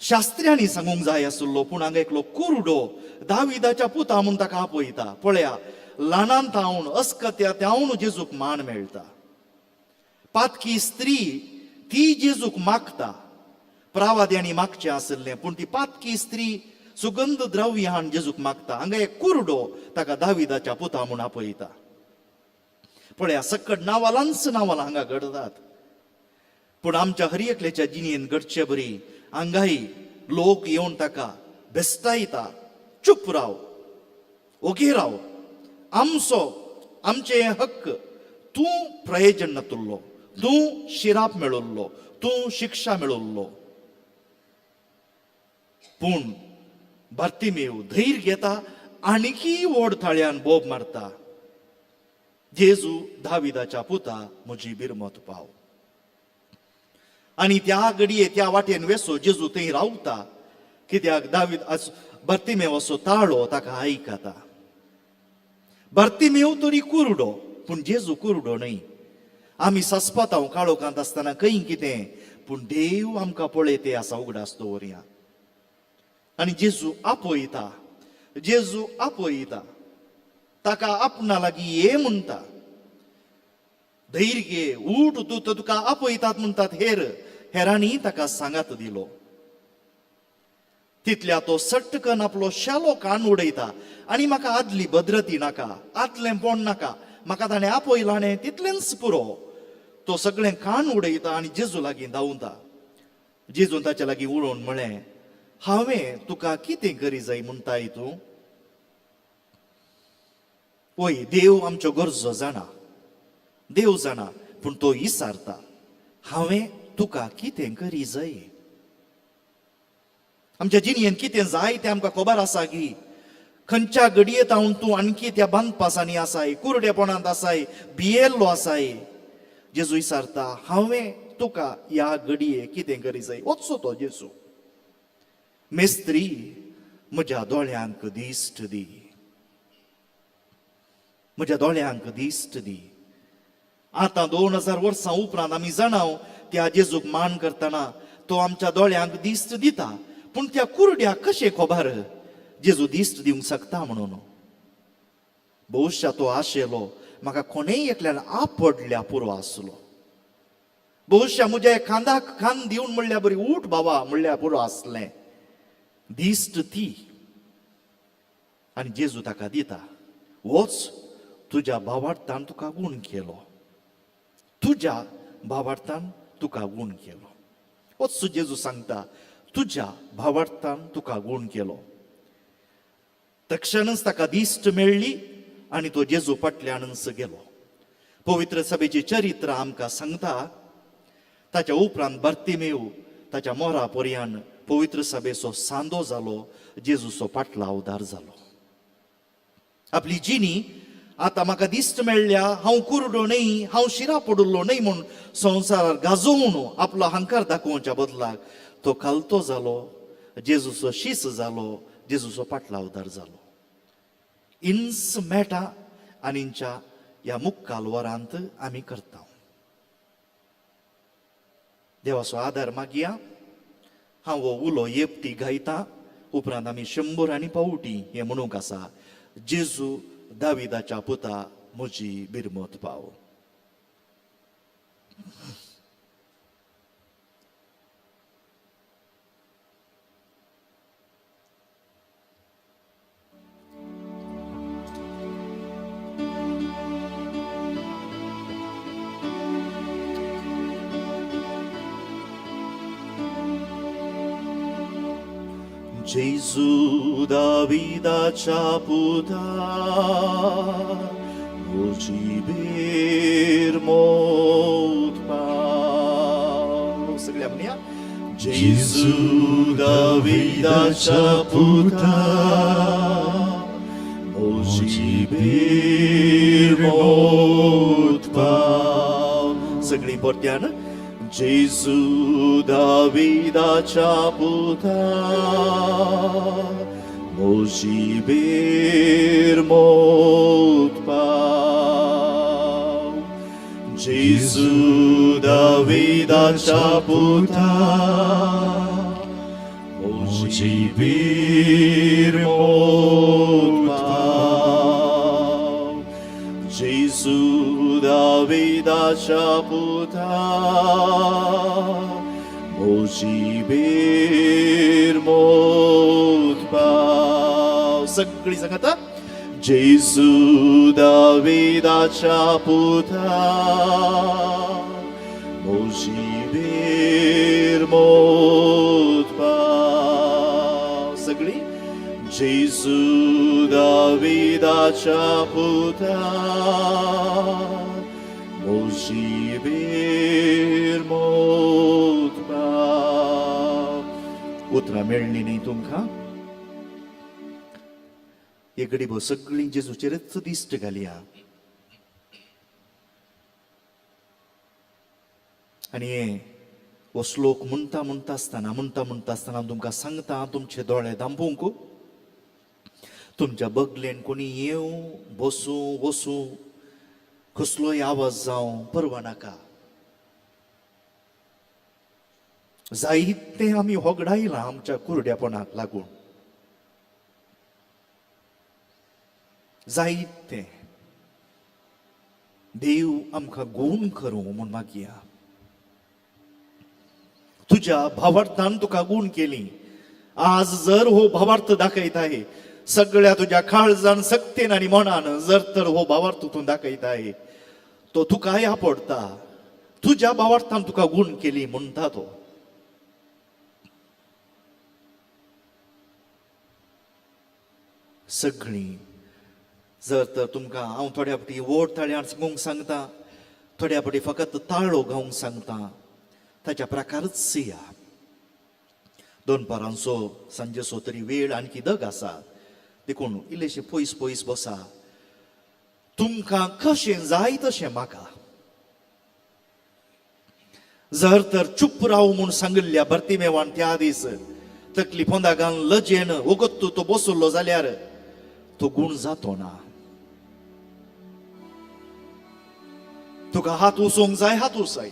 शास्त्र्यांनी सांगूंक जाय आशिल्लो. पूण हांगा एकलो कुरडो दाविदाच्या पुता म्हूण ताका आपयता. पळया, ल्हानान तावन अस्कत्या त्यावन जेजूक मान मेळटा. पातकी स्त्री ती जेजूक मागता, प्रावाद्यांनी मागचें आशिल्लें, पूण ती पातकी स्त्री सुगंध द्रव्य हाण जेजूक मागता. हांगा एक कुरडो ताका दाविदाच्या पुता म्हूण आपयता. पळया, सकट नावालांच नावालां हांगा घडतात. पूण आमच्या हर एकल्याच्या जिणेन घडचे बरी हांगाय लोक येवन ताका बेस्तायता, चूप राव, ओगी राव, आमचो आमचे हक्क, तूं प्रयोजन नातुल्लो, तूं शिराप मेळिल्लो, तूं शिक्षा मेळिल्लो. पूण भारतीमेव धैर्य घेता आणकी व्हड थाळ्यान बोब मारता, जेजू दाविदाच्या पुता म्हजी बिरमत पाव. आनी त्या घडये त्या वाटेन वेसो जेजू थंय रावता, कित्याक दावीद भरतीमेव असो ताळो ताका आयकता. भरतीमेव तरी कुरडो, पूण जेजू कुरडो न्हय. आमी सस्पात हांव काळोखांत आसतना खंय कितें, पूण देव आमकां पळयते आसा उगडास दवरया. आनी जेजू आपयता, जेजू आपयता ताका, आपणा लागीं ये म्हणटा. धैर्य घे, उठ, तूं तुका आपयतात म्हणटात हेर हेरांनी ताका सांगात दिलो. तितल्या तो सट्टकन आपलो शेलो कान उडयता आनी म्हाका आदली भद्रती नाका, आदलें पोण नाका, म्हाका ताणें आपयलां न्ही तितलेंच पुरो. तो सगळें कान उडयता आनी जेजू लागीं धांवता. जेजून ताच्या लागीं उलोवन म्हळें, हांवें तुका कितें करी जाय म्हणटाय तूं? पळय, देव आमच्यो गरजो जाणा, देव जाणा, पूण तो इसारता, हांवें तुका कितें करी जाय? आमच्या जिणेंत कितें जाय तें आमकां खबर आसा की खंयच्या घडयेत हांव तूं आणकी त्या बांदपासांनी आसाय, कुरडेपणांत आसाय, भियेल्लो आसाय. जेजू विचारता, हांवें तुका ह्या घडये कितें करी जाय? वचो तो जेजू, मेस्त्री म्हज्या दोळ्यांक दिश्ट दी, म्हज्या दोळ्यांक दिश्ट दी. आतां 2000 वर्सां उपरांत आमी जाणाव त्या जेजूक मान करतना तो आमच्या दोळ्यांक दिश्ट दिता, पूण त्या कुरड्याक कशें खबर जेजू दिश्ट दिवंक शकता म्हणून. बहुशा तो आशेलो म्हाका कोणेय एकल्यान आपडल्या पुरो आसलो, बहुशा म्हज्या खांदाक खांद दिवन म्हणल्यार बरी उठ बाबा म्हणल्यार पुरो आसलें. दिश्ट ती आनी जेजू ताका दिता, वच तुज्या भावार्थान तुका गूण केलो, तुज्या भावार्थान तुका गूण केलो. वच जेजू सांगता, तुज्या भावार्थान तुका गूण केलो. तक्षणच ताका दिश्ट मेळ्ळी आनी तो जेजू फाटल्यानच गेलो. पवित्र सभेची चरित्र आमकां सांगता, ताच्या उपरांत बार्तिमेव ताच्या मोरा पर्यान पवित्र सभेचो सांदो जालो, जेजूचो पाटलावदार जालो. आपली जिणी आतां म्हाका दिश्ट मेळ्ळ्या, हांव कुरडो न्हय, हांव शिरा पडिल्लो न्हय म्हूण संवसारार गाजोवन आपलो हंकार दाखोवच्या बदलाक तो खालतो जालो, जेजूचो शीस जालो, जेजूचो पाटलावदार जालो. इन्स मेळटा आनीच्या ह्या मुक्काल वरांत आमी करता. देवाचो आदार मागया. हांव हो उलो एकटी गायता, उपरांत आमी 100 आनी पावटी हें म्हणूंक आसा. जेजू दाविदाच्या पुता म्हजी बिरमत पाव. जेजू दाविदाच्या पुता म्हजी बिरमत पाव. सगळ्या म्हणया, जेजू दाविदाच्या पुता म्हजी बिरमत पाव. सगळीं परत्यान, जेजू दाविदाच्या पुता म्हजी बिरमत पाव. जेजू दाविदाच्या पुता म्हजी बिरमत पाव. जेजू दाविदाच्या पुता म्हजी बिरमत पाव. सगळी सांगता, जेजू दाविदाच्या पुता म्हजी बिरमत पाव. सगळी, जेजू दाविदाच्या पुता म्हजी बिरमत पाव. उतरां मेळ्ळीं न्ही तुमकां? एक घडी सगळीं जेजूचेरच दिश्ट घालया आनी हे हो श्लोक म्हणटा म्हणटा आसतना म्हणटा म्हणटा आसतना तुमकां सांगता, तुमचे दोळे धांपूंक, तुमच्या बगलेन कोणी येवं बसूं वसूं कसलोय आवाज जावं परवा नाका. जायतें आमी होगडायलां आमच्या कुरड्यापणाक लागून, जायतें. देव आमकां गूण करूं म्हूण मागया. तुज्या भावार्थान तुका गूण केली, आज जर हो भावार्थ दाखयत आहे सगळ्या तुज्या काळजान सक्तेन आनी मनान जर तर हो भावार्थ तूं दाखयत आहे, तो तुकाय आपडटा. तुज्या भावार्थान तुका गूण केली म्हणटा तो. सगळीं जर तर तुमकां हांव थोड्या फावटी व्हड ताळयान सांगूंक सांगता, थोड्या फावटी फकत ताळो गावंक सांगता, ताच्या प्रकारच या. दनपारांचो सांजेचो तरी वेळ आणखी दग आसा, देखून इल्लेशें पयस पयस बसा. तुमकां कशें जाय तशें म्हाका. जर तर चुप राव म्हूण सांगिल्ल्या भरतीमेवान त्या दीस तकली पोंदा घालून लजेन वगत तो बसलो जाल्यार तो गूण जातो ना. तुका हात उसोंक जाय हात उसय,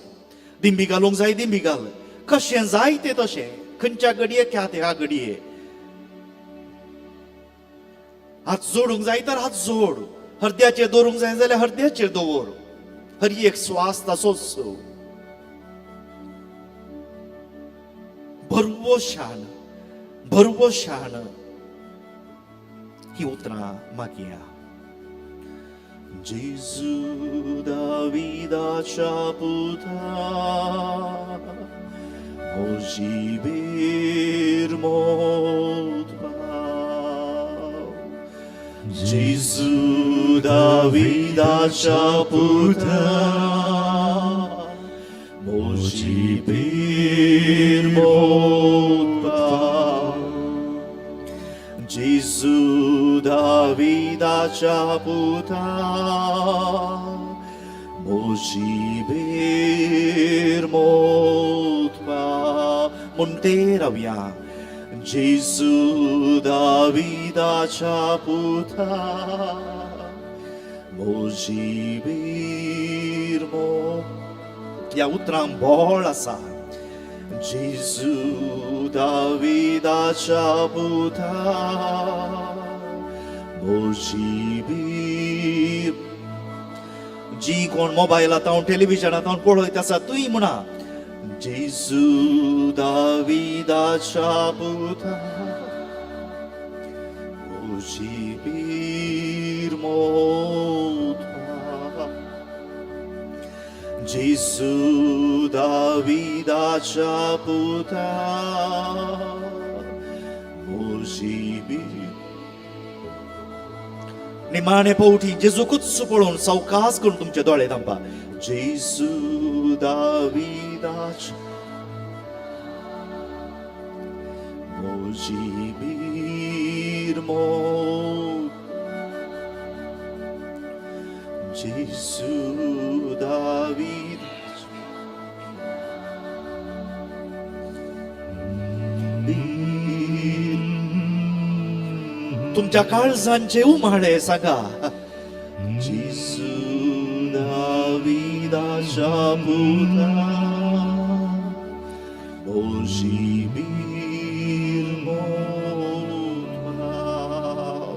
दिंबी घालूंक जाय दिंबी घाल, कशें जाय तें तशें, खंयच्या घडये ह्या त्या घडये. हात जोडूंक जाय तर हात जोड, हरद्याचेर दवरूंक जाय जाल्यार हरद्याचेर दवर. हर एक स्वास ताचोच. भरवशान भरवशान ही उतरां मागया. जेजू दाविदाच्या पुता म्हजी बिरमोत पाव. जेजू दाविदाच्या पुता म्हजी बिरमोत पाव. जेजू दाविदाच्या पुता म्हजी बिरमोत पाव. म्हणटे रावया. जेजू दाविदाच्या पुता म्हजी बिरमोत. ह्या उतरांक बोळ आसा. जेजू दाविदाच्या पुता म्हजी बीर. जी कोण मोबायला तावन टेलिव्हिजनां तावन पळयत आसा तूंय म्हणा, जेजू दाविदाच्या पुता म्हजी बिरमोत पाव. जेजू दाविदाच्या पुता म्हजी बीर. निमाणे पवठी जेजूकूच पळोवन सावकास करून तुमचे दोळे धांपा. जेजू दाविदाच्या म्हजी बिरमोत. जेजू दाविदाच्या बीर. तुमच्या काळजांचे उमाळे सांगा. जेजू दाविदाच्या पुता म्हजी बिरमोत पाव.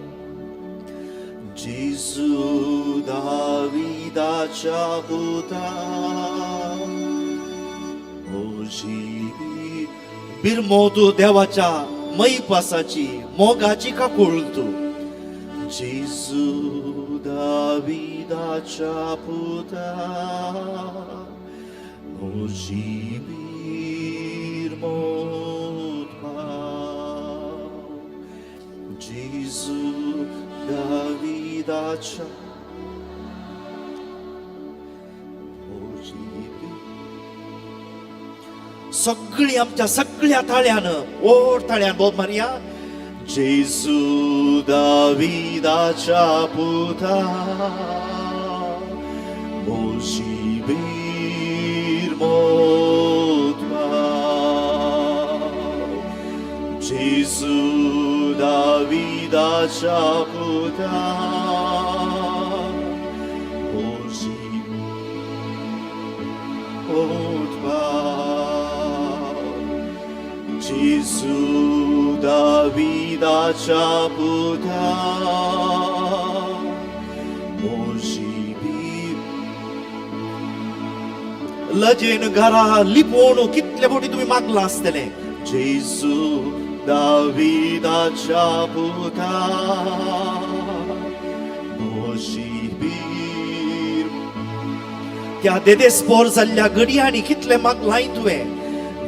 जेजू दाविदाच्या पुता म्हजी बिरमोत. देवाच्या मैपासाची मोगाची काकूळ तूं. जेजू दाविदाच्या पुता म्हजी बिरमोत पाव. जेजू दाविदाच्या म्हजी बीर. सगळी आमच्या सगळ्या ताळ्यान ओड ताळ्यान बोब मारया. जेजू दाविदाच्या पुता म्हजी बिरमोत पाव. जेजू दाविदाच्या पुता म्हजी बिरमोत पाव. जेजू दाविदाच्या पुता म्हजी बीर. लजेन घरा लिपोवन कितले फावटी तुमी मागलां आसतलें. जेजू दाविदाच्या पुता म्हजी बीर. त्या देदेस्पोर जाल्ल्या घडयांनी कितलें मागलांय तुवें.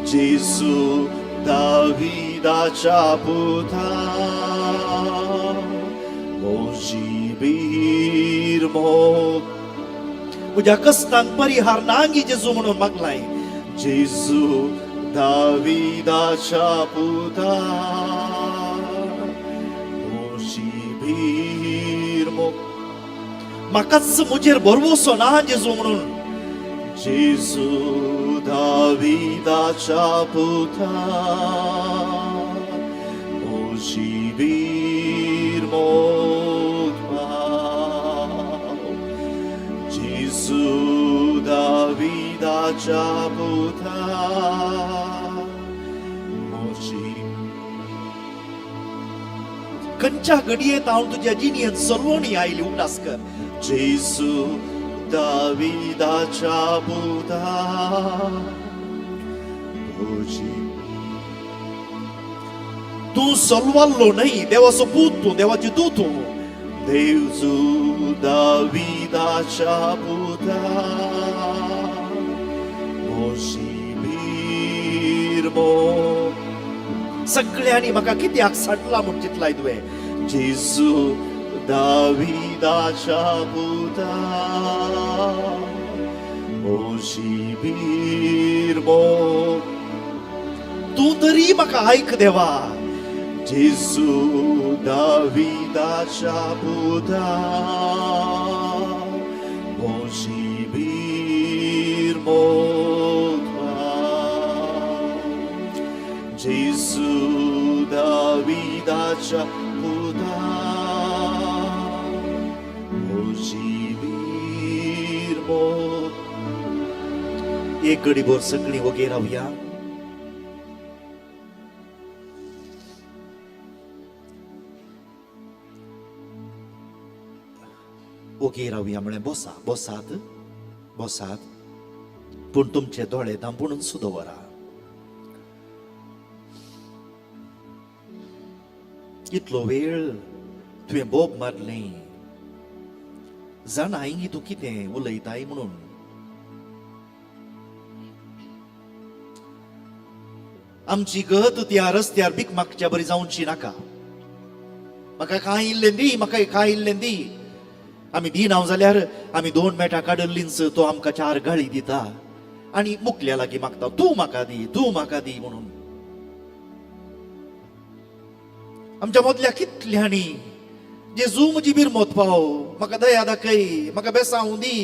जेजू दाविदाच्या पुता म्हजी बिरमोत. म्हज्या कश्टांक परिहार नांगी जेजू म्हणून मागलाय. जेजू दाविदाच्या पुता म्हजी बिरमोत. म्हाकाच म्हजेर भरवसो ना जेजू म्हणून. जेजू दाविदाच्या पुता म्हजी बिरमोत पाव. जेजू दाविदाच्या पुता खंयच्या घडयेत हांव तुज्या जिणयेंत सलवणी आयली उगडास कर. जेजू दाविदाच्या पुता म्हजी, तूं सलवाल्लो न्हय, देवाचो पूत तूं, देवाची दूत तूं. देवजू दाविदाच्या पुता म्हजी बिरमो. सगळ्यांनी म्हाका कित्याक सांडला म्हूण चिंतलाय तुवें? जेजू दाविदाच्या पुता म्हजी बिरमो. तूं तरी म्हाका आयक देवा. जेजू दाविदाच्या पुता म्हजी बिरमो. जेजू दाविदाच्या पुता म्हजी बिरमो. एक घडीभर सगळीं वगेर रावया. ओगे रावया म्हळें बसा, बसात बसात, पूण तुमचे दोळे धांपूनच दवरा. इतलो वेळ तुवें बोब मारलें, जाणाय तूं कितें उलयताय म्हणून. आमची गत त्या रस्त्यार भीक मागच्या बरी जावची नाका. म्हाका कांय इल्लें दी, म्हाका कांय इल्लें दी. आमी दिनाव जाल्यार आमी 2 मेटां काडल्लींच तो आमकां 4 गाळी दिता आनी मुकल्या लागीं मागता, तूं म्हाका दी, तूं म्हाका दी म्हणून. आमच्या मदल्या कितल्यांनी जेजू म्हजी बिरमोत पाव, म्हाका दया दाखय, म्हाका बेसांव दी.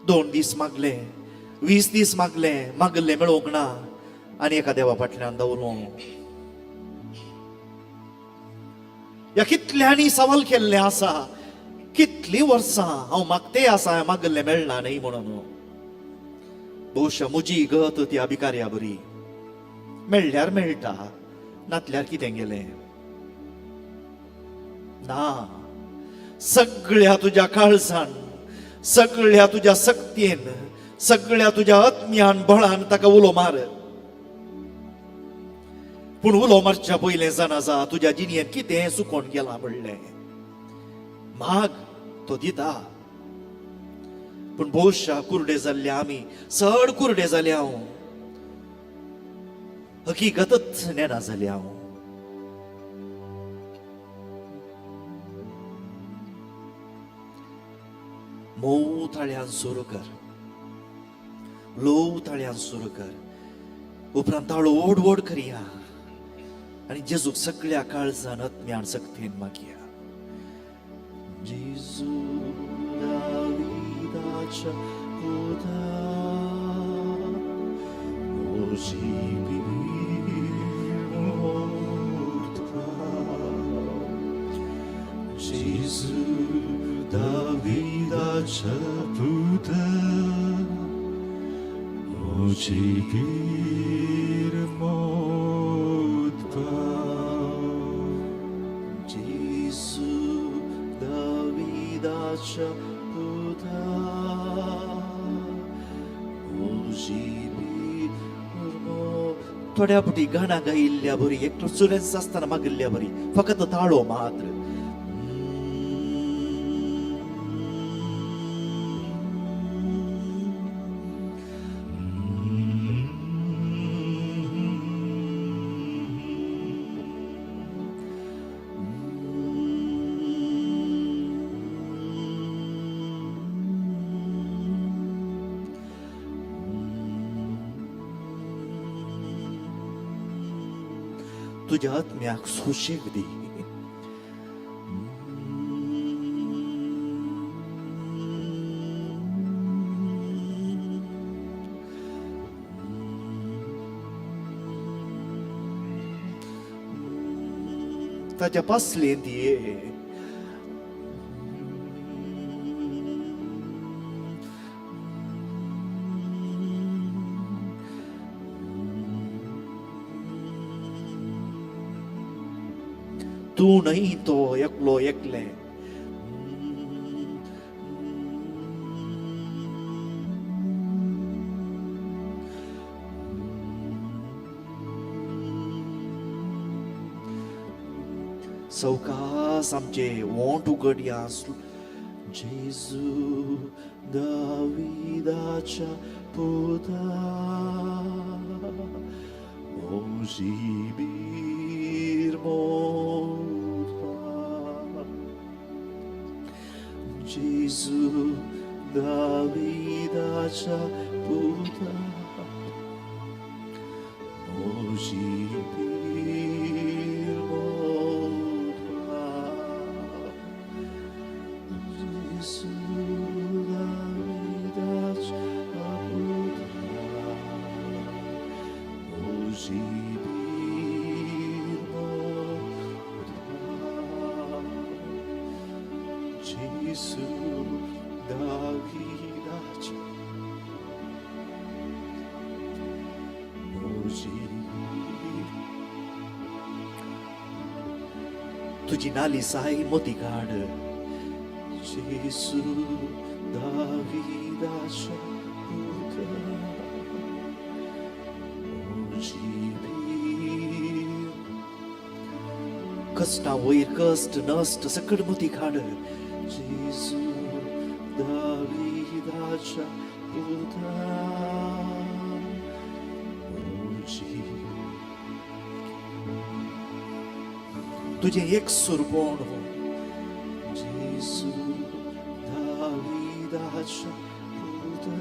2 दीस मागले, 20 दीस मागले, मागल्ले मेळोवंक ना आनी एका देवा फाटल्यान दवरलो. ह्या कितल्यांनी सवाल केल्लें आसा, कितलीं वर्सां हांव मागते आसा, मागल्लें मेळना न्हय म्हणून. बहुशा म्हजी गत त्या भिकाऱ्या बरी, मेळ्ळ्यार मेळटा, नातल्यार कितें गेलें ना. सगळ्या तुज्या काळजान, सगळ्या तुज्या शक्तीन, सगळ्या तुज्या आत्म्यान बळान ताका उलो मार. पूण उलो मारच्या पयलें जाणा जा तुज्या जिणयेंत कितें चुकोन गेलां म्हणलें. माग, तो दिता. पूण भोवशा कुरडे जाल्ले आमी, चड कुरडे जाले हांव, हकीकतच नेणा जाले हांव. मोव ताळ्यान सुरू कर, लोव ताळ्यान सुरू कर, उपरांत ताळो ओड ओड करया आनी जेजूक सगळ्या काळजान आत्म्यान शक्तीन मागया. जेजू दाविदाच्या पुता म्हजी बिरमोत पाव. जेजू दाविदाच्या पुता म्हजी बिरमोत पाव. जेजू दाविदाच्या पुता म्हजी बिरमोत. थोड्या फावटी गाणां गायिल्ल्या बरी, एकटो चुरेंच आसतना मागिल्ल्या बरी, फकत ताळो मात्र. तुज्या आत्म्याक सुशेग दी. ताच्या पासलेंत ये. तूं न्हय तो एकलो एकलें. सवकास आमचे वोंट उगडया. जेजू दाविदाच्या पुता म्हजी भीर मोदपा. जेजू दाविदाच्या पुता म्हजी भीर मोदपा. जेजू दाविदाच्या पुता म्हजी भीर मोदपा. जेजू दाविदाच्या म्हजी. तुजी नाली साय मोती काड. जेजू दाविदाच्या पुता म्हजी भीर. कश्टा वयर कश्ट नश्ट सकट मोती काड. जेजू दाविदाच्या पुता म्हजी. तुजें एक सुरपोण हो. जेजू दाविदाच्या पुता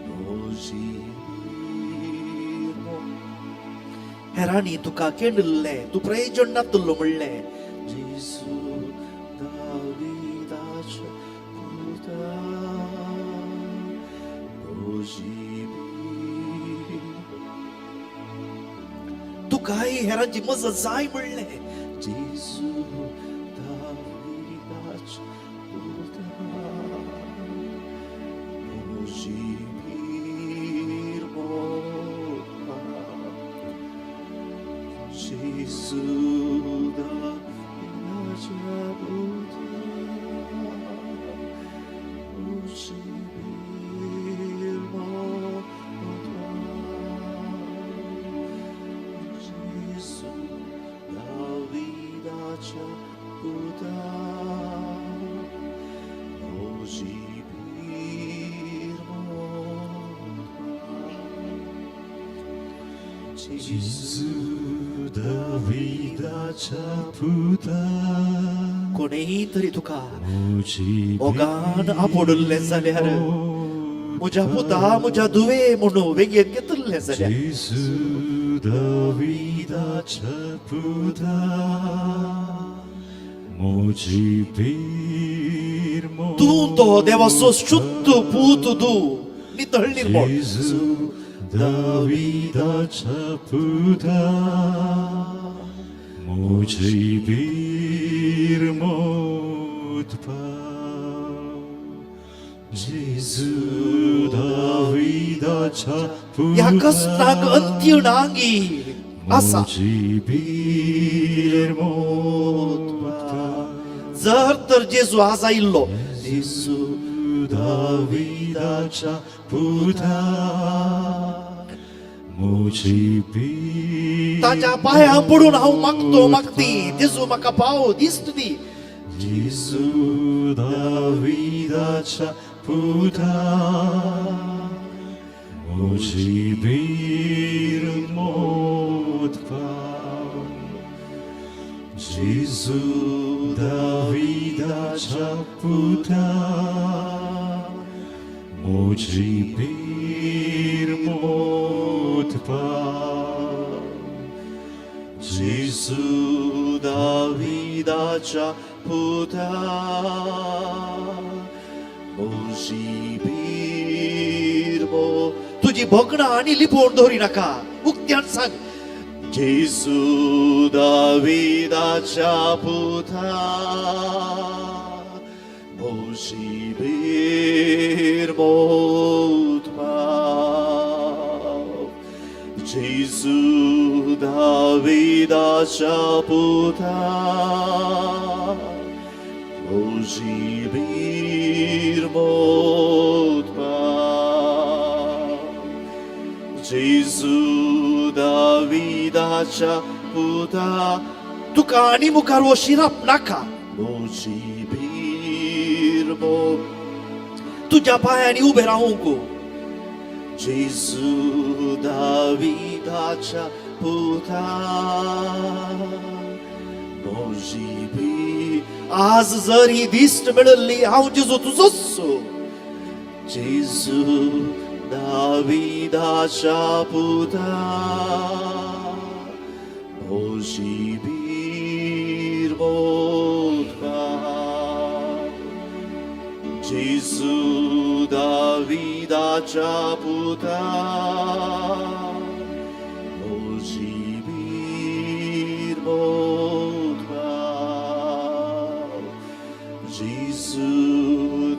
म्हजी भीर. हेरांनी तुका केंडल्लें, तूं प्रयोजन नातुल्लो म्हणलें. जेजू दाविदाच्या पुता म्हजी भीर. तुकाय हेरांची मजत जाय म्हणलें. जेजू दाविदाच्या पुता म्हजी भीर मोदपा. जेजू दाविदाच्या पुता म्हजी भीर मोदपा. जेजू दाविदाच्या पुता म्हजी भीर मोदपा. जेजू दाविदाच्या पुता. कोणेय तरी तुका मोगान आपोडल्लें जाल्यार, म्हज्या पुता म्हज्या दुवे म्हणून वेगेन घेतिल्लें जाल्यार, जेजू दाविदाच्या पुता म्हजी भीर. तूं तो देवाचो शुद्ध पूत तूं नितळ निर्मळ. जेजू दाविदाच्या पुता म्हजी भीर मोदपा. जेजू दाविदाच्या ह्या पुता कश्टांक अंत्य नांगी आसा. म्हजी भीर मोदपा. जर तर जेजू आज आयिल्लो, जेजू दाविदाच्या पुता म्हजी भीर. ताच्या पांयां पडून हांव मागतो मागती, जेजू म्हाका पाव दिस्त दी. जेजू दाविदाच्या पुता म्हजी भीर मोदपा. जेजू दाविदाच्या पुता म्हजी भीर मोदपा. जेजू दाविदाच्या पुता म्हजी भीर मो. तुजी भोगणां आनी लिपोवन दवरी नाका, उक्त्यान सांग. जेजू दाविदाच्या पुता म्हजी भीर मोदपा. जेजू दाविदाच्या पुता म्हजी भीर मोदपा जेजू दाविदाच्या पुता तुका आनी मुखार वो शिरप नाका म्हजी भीर मोद तुज्या पांयांनी उबें रावूंक जेजू दाविदाच्या पुता म्हजी भीर आज जर ही दिश्ट मेळिल्ली हांव जेजू तुजोच जेजू दाविदाच्या पुता म्हजी भीर मोदपा जेजू दाविदाच्या पुता म्हजी भीर मोदपा जेजू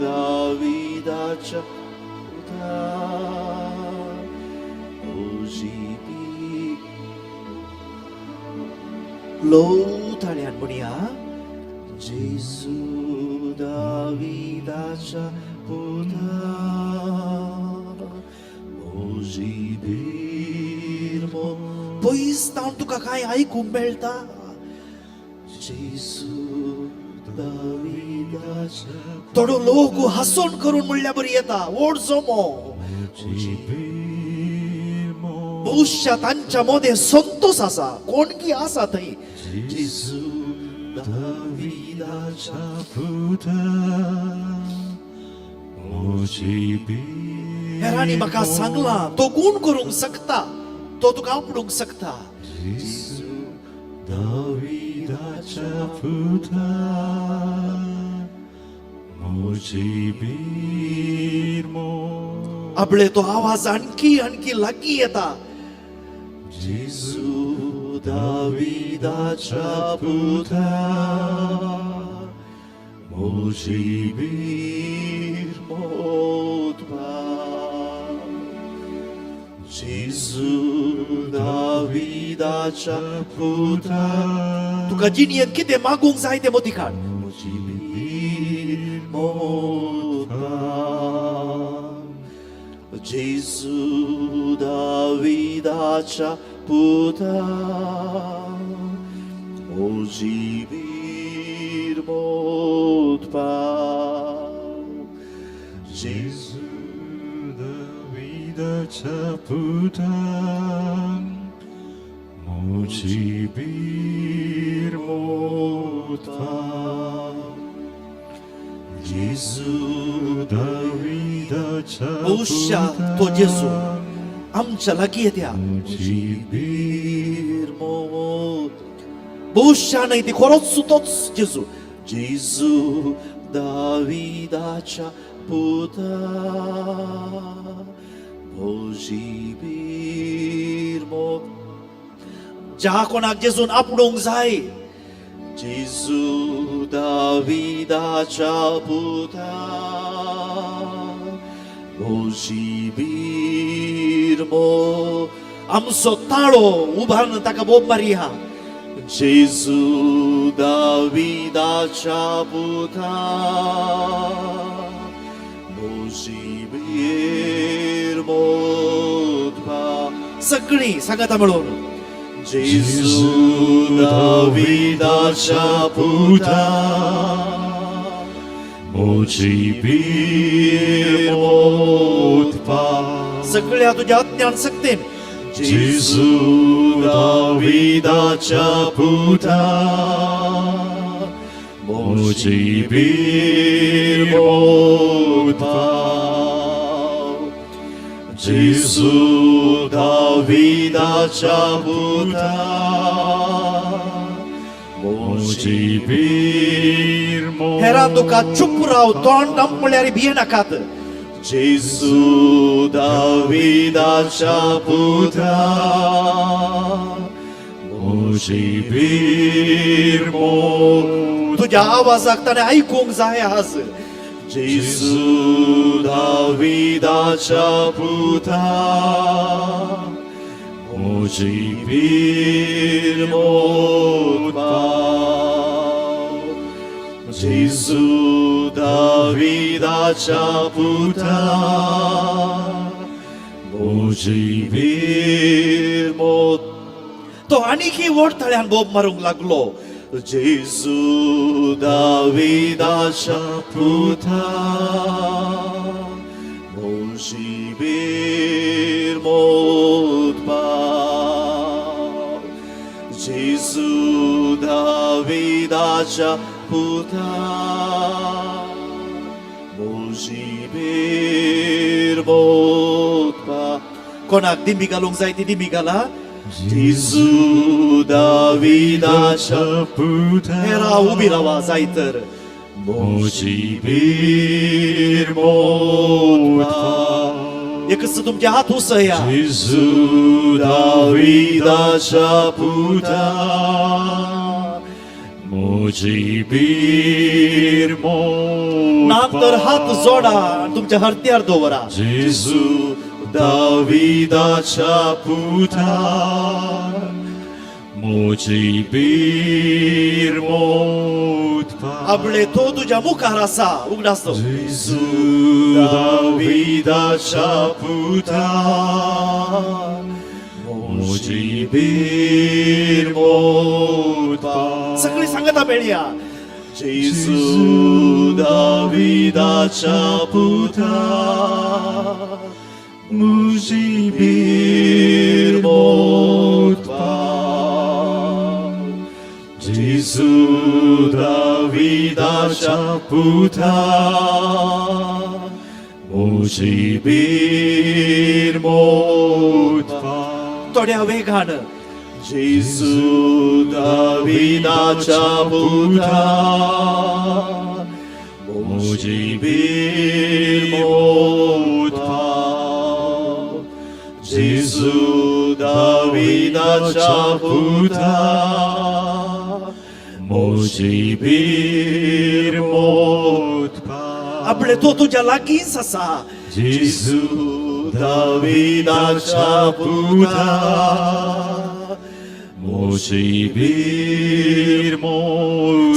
दाविदाच्या पुता म्हजी भीर ल्हव ताळ्यान म्हणया जेजू दाविदाच्या पुता म्हजी भीर पयस तावन तुका कांय आयकूंक मेळटा जेजू दाविदाच्या थोडो लोक हांसोन करून म्हणल्या बरी येता व्हड जमो बहुशा तांच्या मदें संतोश आसा कोणकी आसा थंय जेजू दाविदाच्या पुता म्हजी भीर हेरांनी म्हाका सांगलां तो गुण करूंक शकता तो तुका आपडूंक शकता जेजू दाविदाच्या पुता म्हजी भीर मोद आपले तो आवाज आणखी आणखी लागीं येता जेजू दाविदाच्या पुता म्हजी भीर मोदपा जेजू दाविदाच्या पुता तुका जिणयेंत कितें मागूंक जाय तें मोती काड म्हजी भीर मोदपा जेजू दाविदाच्या पुता म्हजी भीर मोदपा जेजू दाविदाच्या पुता म्हजी भीर मोदपा जेजू दाविदाच्या बहुशा तो जेजू आमच्या लागीं येत्या म्हजी भीर मोद बहुशा न्हय ती खरोच तोच जेजू जेजू दाविदाच्या पुता म्हजी भीर मोद ज्या कोणाक जेजून आपडूंक जाय जेजू दाविदाच्या पुता म्हजी भीर मोद आमचो ताळो उबारून ताका बोब मारया जेजू दाविदाच्या पुता म्हजी भीर मोदपा सगळीं सांगाता मेळून जेजू दाविदाच्या पुता म्हजी भीर मोदपा सगळ्या तुज्या अज्ञान सक्तेन जेजू दाविदाच्या पुता म्हजी भीर मोदपा जेजू दाविदाच्या पुता म्हजी भीर मोद हेरां तुका चुप राव तोंड म्हणल्यार भिये नाकात जेजू दाविदाच्या पुता म्हजी भीर मोद तुज्या आवाजाक ताणें आयकूंक जाय आज जेजू दाविदाच्या पुता म्हजी बिरमोत पाव जेजू दाविदाच्या पुता म्हजी बिरमोत. तो आणखी व्हड ताळ्यान बोब मारूंक लागलो, जेजू दाविदाच्या पुता म्हजी बिरमोत पाव, जेजू दाविदाच्या पुता म्हजी बिरमोत पाव. कोणाक दिंबी घालूंक जाय ती दिंबी घाला. जेजू दाविदाच्या पुता हेरा उबी रावा जाय तर. म्हजी बिरमोत पाव एकच तुमचे हात उसया. जेजू दाविदाच्या पुता म्हजी बिरमोत ना तर हात जोडा आनी तुमच्या हरत्यार दवरा. जेजू दाविदाच्या पुता म्हजी बिरमोत पाव. आपले तो तुज्या मुखार आसा, उगडास दवर. जेजू दाविदाच्या पुता म्हजी बिरमोत पाव. सगळी सांगता मेळया. जेजू दाविदाच्या पुता म्हजी बिरमोत पाव, जेजू दाविदाच्या पुता म्हजी बिरमोत पाव. थोड्या वेगान. जेजू दाविदाच्या पुता म्हजी बिरमोत पाव, जेजू दाविदाच्या पुता म्हजी बिरमोत पाव. आपले तो तुज्या लागींच आसा. जेजू दाविदाच्या पुता म्हजी बिरमोत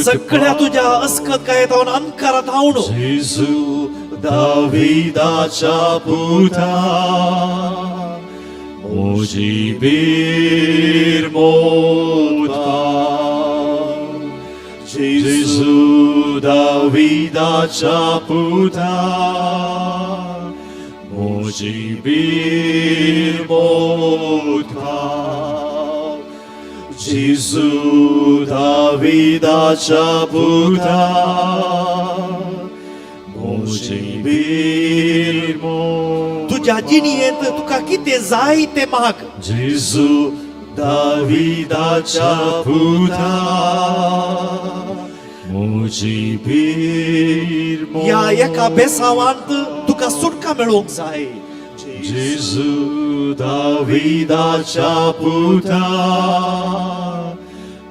सगळ्या तुज्या अस्कत काय धांवन अंकारात धांवन. जेजू दाविदाच्या पुता म्हजी बिरमोत पाव, जेजू दाविदाच्या पुता म्हजी बिरमोत पाव, जेजू दाविदाच्या पुता म्हजी बिरमोत. तुज्या जिणयेंत तुका कितें जाय तें माग. जेजू दाविदाच्या पुता म्हजी बिरमोत. ह्या एका बेसावांत तुका सुटका मेळोवंक जाय. जेजू दाविदाच्या पुता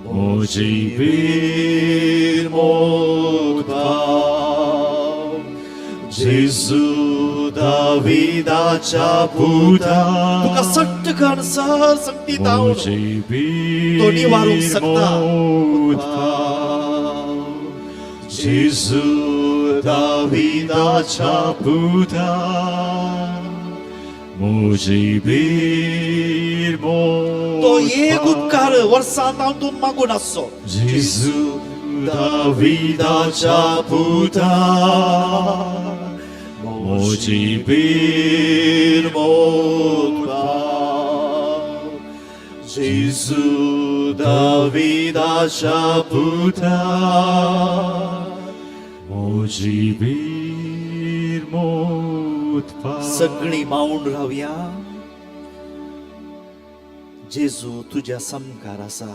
म्हजी बिरमोत पाव, जेजू दाविदाच्या पुता तुका सट्ट कण सर संगती धांवन म्हजी तो निवारूंक शकता. बिरमोत पाव, जेजू दाविदाच्या पुता म्हजी बिरमोत तो एक उपकार वर्सांत हांव तूं मागून आसचो. जेजू दाविदाच्या पुता म्हजी बिरमोत पाव, जेजू दाविदाच्या पुता म्हजी बिरमोत पाव. सगळी माऊन रावया. जेजू तुज्या सामकार आसा.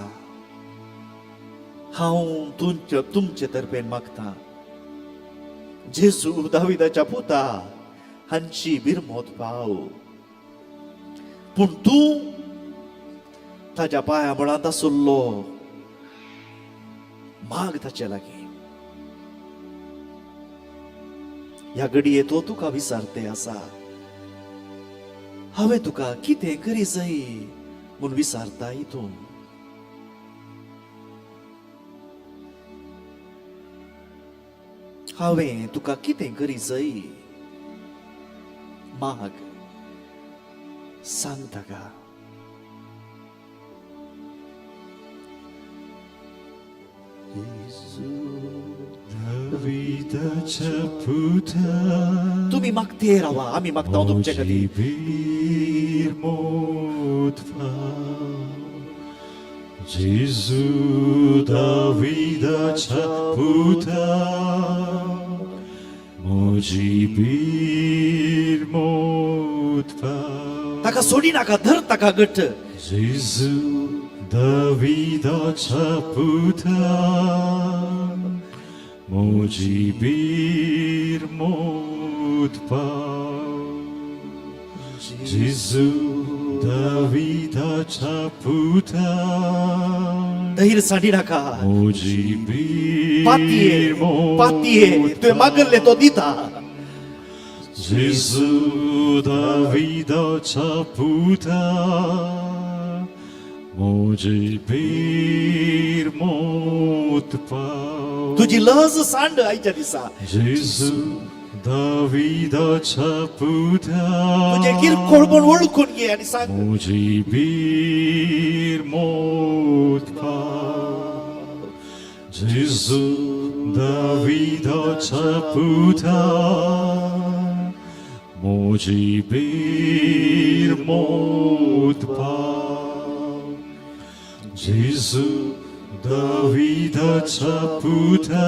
हांव तुमचे तर्फेन मागता, जेजू दाविदाच्या पुता हांची बिरमोत पाव. पूण तूं ताज्या पांया मुळांत आसुल्लो, माग ताचे लागीं. ह्या घडये तो तुका विचारते आसा, हांवें तुका कितें करी जाय? म्हूण विचारताय तूं. हांवें तुका कितें करी जाय माग, सांग ताका. तुमी मागते रावा, आमी मागता तुमचे खातीर. Gesù Davidaच्या पुता म्हजी भीर मोदपा. ताका सोडी नाका, धर ताका घट. जेजू दाविदाच्या पुता म्हजी भीर मोदपा. जेजू दाविदाच्या पुता धैर्य सांडी नाका. म्हजी भीर पातये पातये, तुवें मागल्लें तो दिता. जेजू दाविदाच्या पुता म्हजी भीर मोदपा. तुजी लज सांड आयच्या दिसा. जेजू दाविदाच्या पुता तुजें किरकोळ म्हूण वळखून घे आनी सांग. म्हजी भीर मोदपा. जेजू दाविदाच्या पुता म्हजी भीर मोदपा. जेजू दाविदाच्या पुता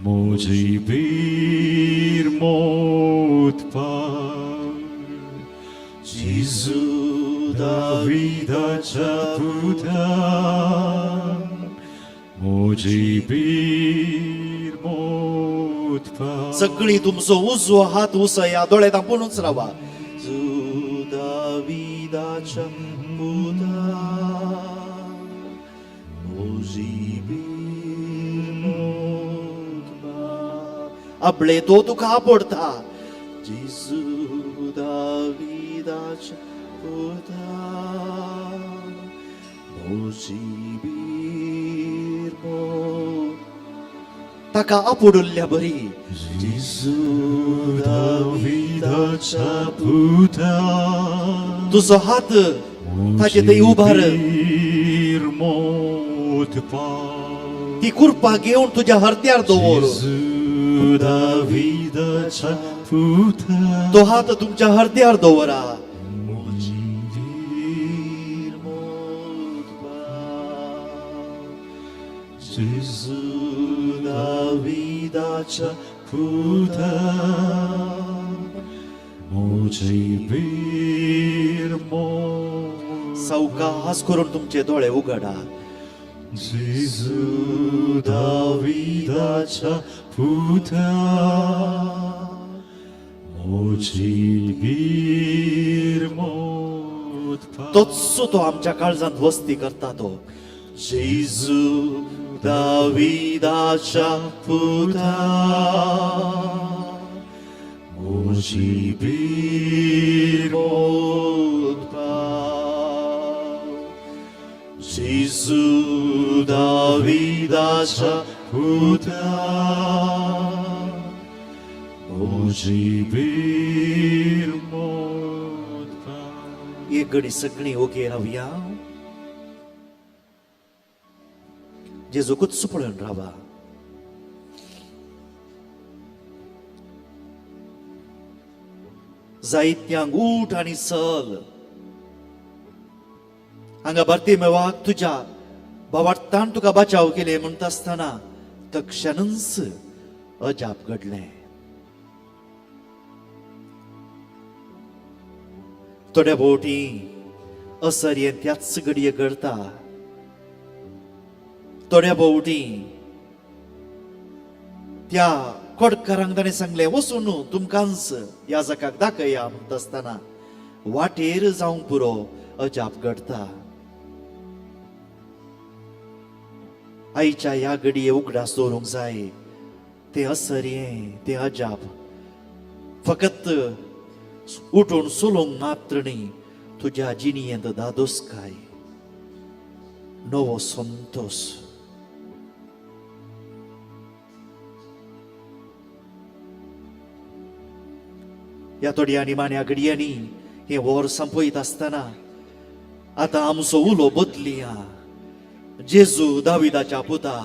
म्हजी भीर मोदपा. जेजू दाविदाच्या पुता म्हजी भीर मोदपा. सगळी तुमचो उजवो हात उसया, दोळे धांपुनूच रावा. जेजू दाविदाच्या पुता म्हजी भीर मोदपा. आपले तो तुका आपडता. जेजू दाविदाच्या पुता म्हजी भीर मोद. ताका आपुडुल्ल्या बरी. जेजू दाविदाच्या पुता तुजो हात ताचे थंय उबार. भीर मोदपा. ती कुरपा घेवन तुज्या हरत्यार दवर. जेजू दाविदाच्या पुता तो हात तुमच्या हरत्यार दवरा. जेजू दाविदाच्या पुता म्हजी भीर मोद. सावकास करून तुमचे दोळे उगडा. जेजू दाविदाच्या पुता म्हजी भीर मोदपा. तोच तो आमच्या काळजांत वस्ती करता तो. जेजू दाविदाच्या पुता म्हजी भीर मोदपा. जेजू दाविदाच्या पुता म्हजी भीर मोदपा. एक घडी सगळीं ओगे रावया. जेजूकूच पळोवन रावा. जायत्यांक ऊठ आनी चल. हांगा बार्तिमेवाक तुज्या भावार्थान तुका बचाव केले म्हणटा आसतना तक्षणच अजाप घडलें. थोड्या भोवटी असर हें त्याच घडये घडता. थोड्या भोवटी त्या कोडकारांक ताणें सांगलें वचून तुमकांच ह्या जाकाक दाखया म्हणटा आसतना वाटेर जावंक पुरो अजाप घडता. आयच्या ह्या घडये उगडास दवरूंक जाय तें असरयें तें अजाप फकत उठून चलोवंक मात्र न्ही, तुज्या जिणयेंत दादोसकाय, नवो संतोश. ह्या थोड्या निमाण्या घडयांनी हें वर संपयत आसतना आतां आमचो उलो बदलिया. जेजू दाविदाच्या पुता,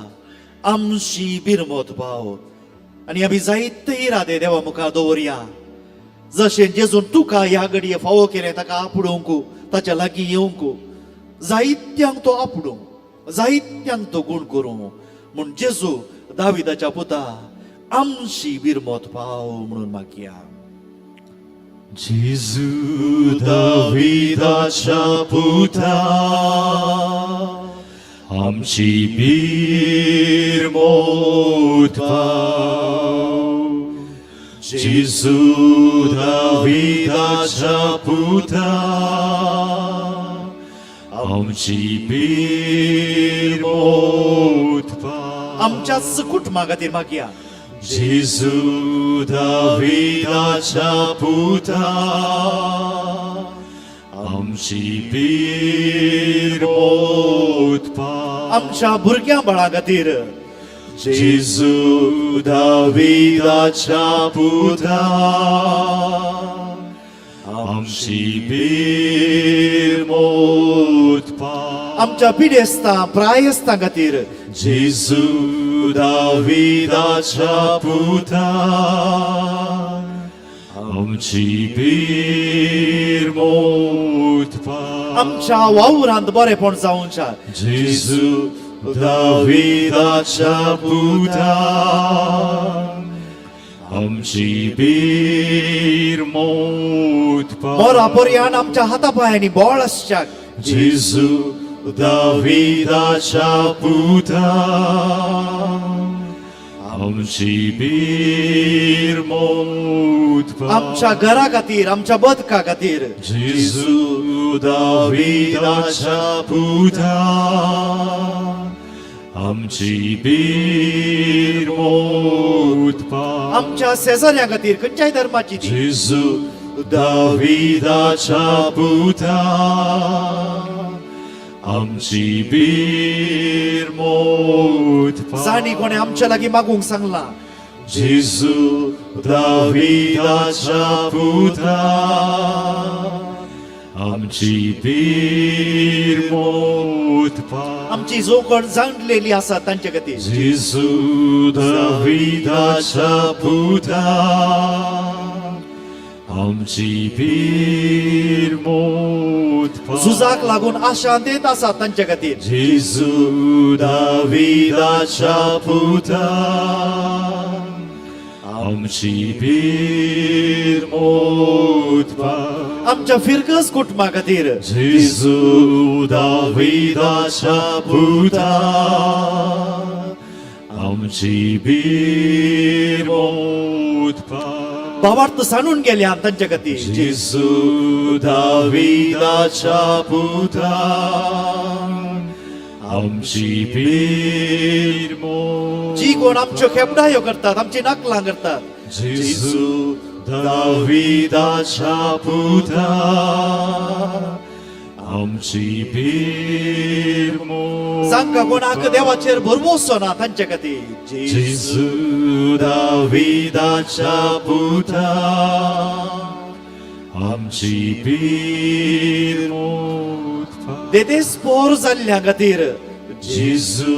आमची बिरमत पाव. आनी आमी जायते इरादे देवा मुखार दवरया. जशें जेजून तुका ह्या घडये फावो केलें ताका आपडूंक, ताच्या लागीं येवंक, जायत्यांक तो आपडूं, जायत्यांक तो गूण करूं म्हूण जेजू दाविदाच्या पुता आमची बिरमत पाव म्हणून मागया. जेजू दाविदाच्या पुता, आमची बिरमत पाव. जेजू दाविदाच्या पुता, आमची बिरमत पाव. आमच्याच कुटुंबा खातीर मागया. जेजू दाविदाच्या पुता, आमची बिरमत पाव. आमच्या भुरग्यां बाळां खातीर. जेजू दाविदाच्या पुता, आमची बिरमत पाव. आमच्या पिडेस्तां प्रायस्तां खातीर. जेजू दाविदाच्या पुता, आमची बिरमत पाव. आमच्या वावरांत बरेपण जावच्या. जेजू दाविदाच्या पुता, आमची बिरमत पाव. मोरा पर्यान आमच्या हाता पांयांनी बळ आसच्या. जेजू दाविदाच्या पुता, आमची बिरमत पाव. आमच्या घरा खातीर, आमच्या बदका खातीर. जेजू दाविदाच्या पुता, आमची बिरमत पाव. आमच्या शेजाऱ्यां खातीर, खंयच्याय धर्माची ती. जेजू दाविदाच्या पुता, आमची बिरमत पाव. जाणी कोणें आमच्या लागीं मागूंक सांगलां. जेजू दाविदाच्या पुता, आमची बिरमत पाव. आमची जो कोण जाणलेली आसा तांचे खातीर. जेजू दाविदाच्या पुता, आमची बिरमत पाव. झुजाक लागून आशांतेत आसा तांचे खातीर. जेजू दाविदाच्या पुता, आमची बिरमत पाव. आमच्या फिरगस कुटुंबा खातीर. जेजू दाविदाच्या पुता, आमची बिरमत पाव. भावार्थ सांडून गेल्या तांचे खातीर. जेजू दाविदाच्या पुता, आमची बिरमत. जी कोण आमच्यो खेपडायो करतात, आमची नकलां करतात. जेजू दाविदाच्या पुता, आमची बिरमत. जांकां कोणाक देवाचेर भरवंसो ना तांचे खातीर. जेजू दाविदाच्या पुता, आमची बिरमत पाव. देदेस पोर जाल्ल्या खातीर. जेजू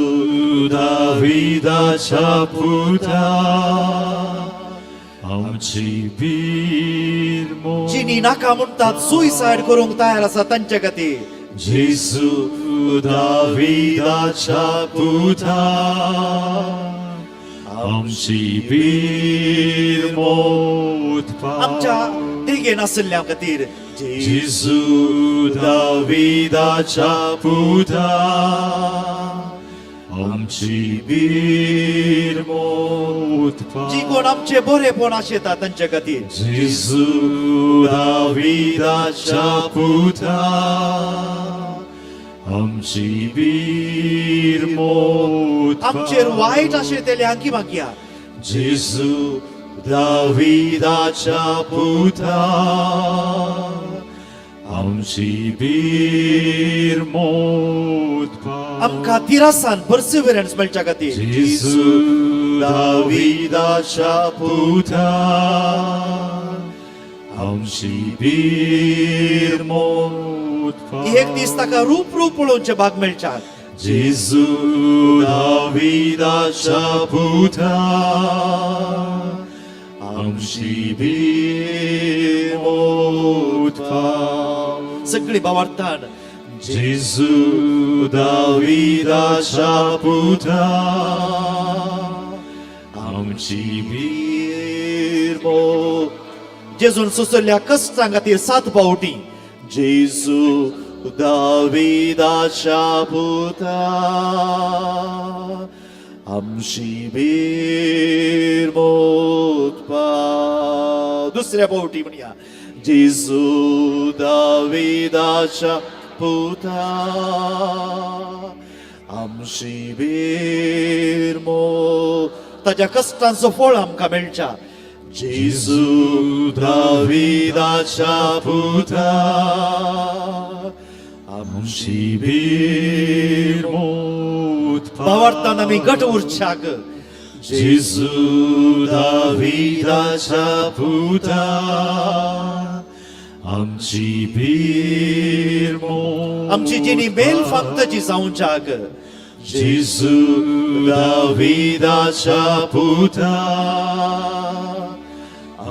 दाविदाच्या पुता, आमची बिरमत. जिनी नाका म्हणटात सुयसायड करूंक तयार आसा तांचे खातीर. जेजू दाविदाच्या पुता, आमची बिरमत पाव. आमच्या देगे नासल्या खातीर. जेजू दाविदाच्या पुता, आमची बिरमत पाव. जी कोण आमचे बरेपण आशेता तांचे खातीर. जेजू दाविदाच्या पुता, आमची बिरमत पाव. आमचेर वायट आशेतले हांकी मागया. जेजू दाविदाच्या पुता, आमची बीर मोत पाव. आमकां तिरासान पर्सिविरन्स मेळच्या खातीर. जेजू दाविदाच्या पुता आमची बीर मोत पाव. एक दीस ताका रूप रूप पळोवचें भाग मेळच्या. जेजू दाविदाच्या पुता आमची बीर मोत पाव. सगळी भावार्थान जेजू दाविदाच्या पुता आमची बीर मोत. जेजून सोंसल्या कश्टां खातीर 7 फावटी. जेजू दाविदाच्या पुता आमची बीर मोत पाव. दुसऱ्या फावटी म्हणया. जेजू दाविदाच्या पुता आमची बीर मोत. ताच्या कश्टांचो फळ आमकां मेळच्या. जेजू दाविदाच्या पुता आमची बीर मोत पाव. भावार्थान आमी घट उरच्याक. जेजू दाविदाच्या पुता आमची बीर मोत. आमची जिणी मेल फांकतची जावच्याक. जेजू दाविदाच्या पुता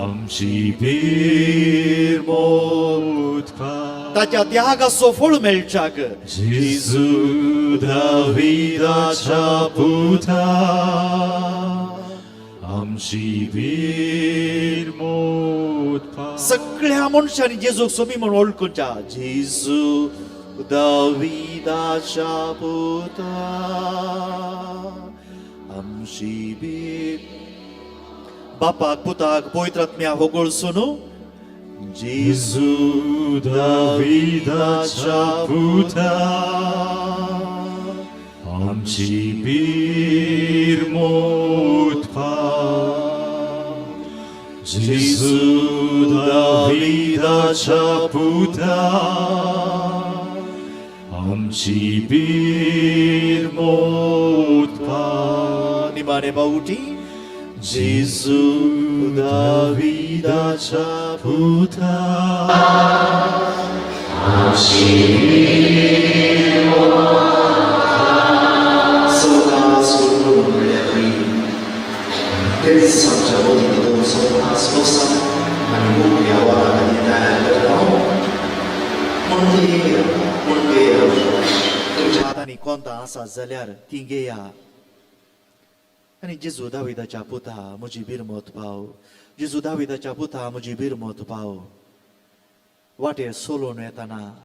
आमची बीर मोत पाव. ताच्या त्यागाचो फळ मेळच्याक. जेजू दाविदाच्या पुता आमची बीर मोत पाव. सगळ्या मनशांनी जेजूक सोमी म्हूण वळखुच्या. जेजू दाविदाच्या पुता आमची बीर. बापाक पुताक पवित्र आत्म्या होगळसून. जेजू दाविदाच्या पुता आमची बीर मोत पाव. जेजू दाविदाच्या पुता आमची बीर मोत पाव. निमाणे बावटी. जेजू दाविदाच्या पुता आमची बीर मोत पाव. सवकास करून म्हणल्यार तेच आमच्या वतीन दोन सवकास बसा आनी मुख्य आव्हानां खातीर तयार करता. म्हणून तुमच्या हातांनी कोंता आसा जाल्यार ती घेया आनी जेजू दाविदाच्या पुता म्हजी बिरमत पाव, जेजू दाविदाच्या पुता म्हजी बिरमत पाव. वाटेर सोलोवन येतना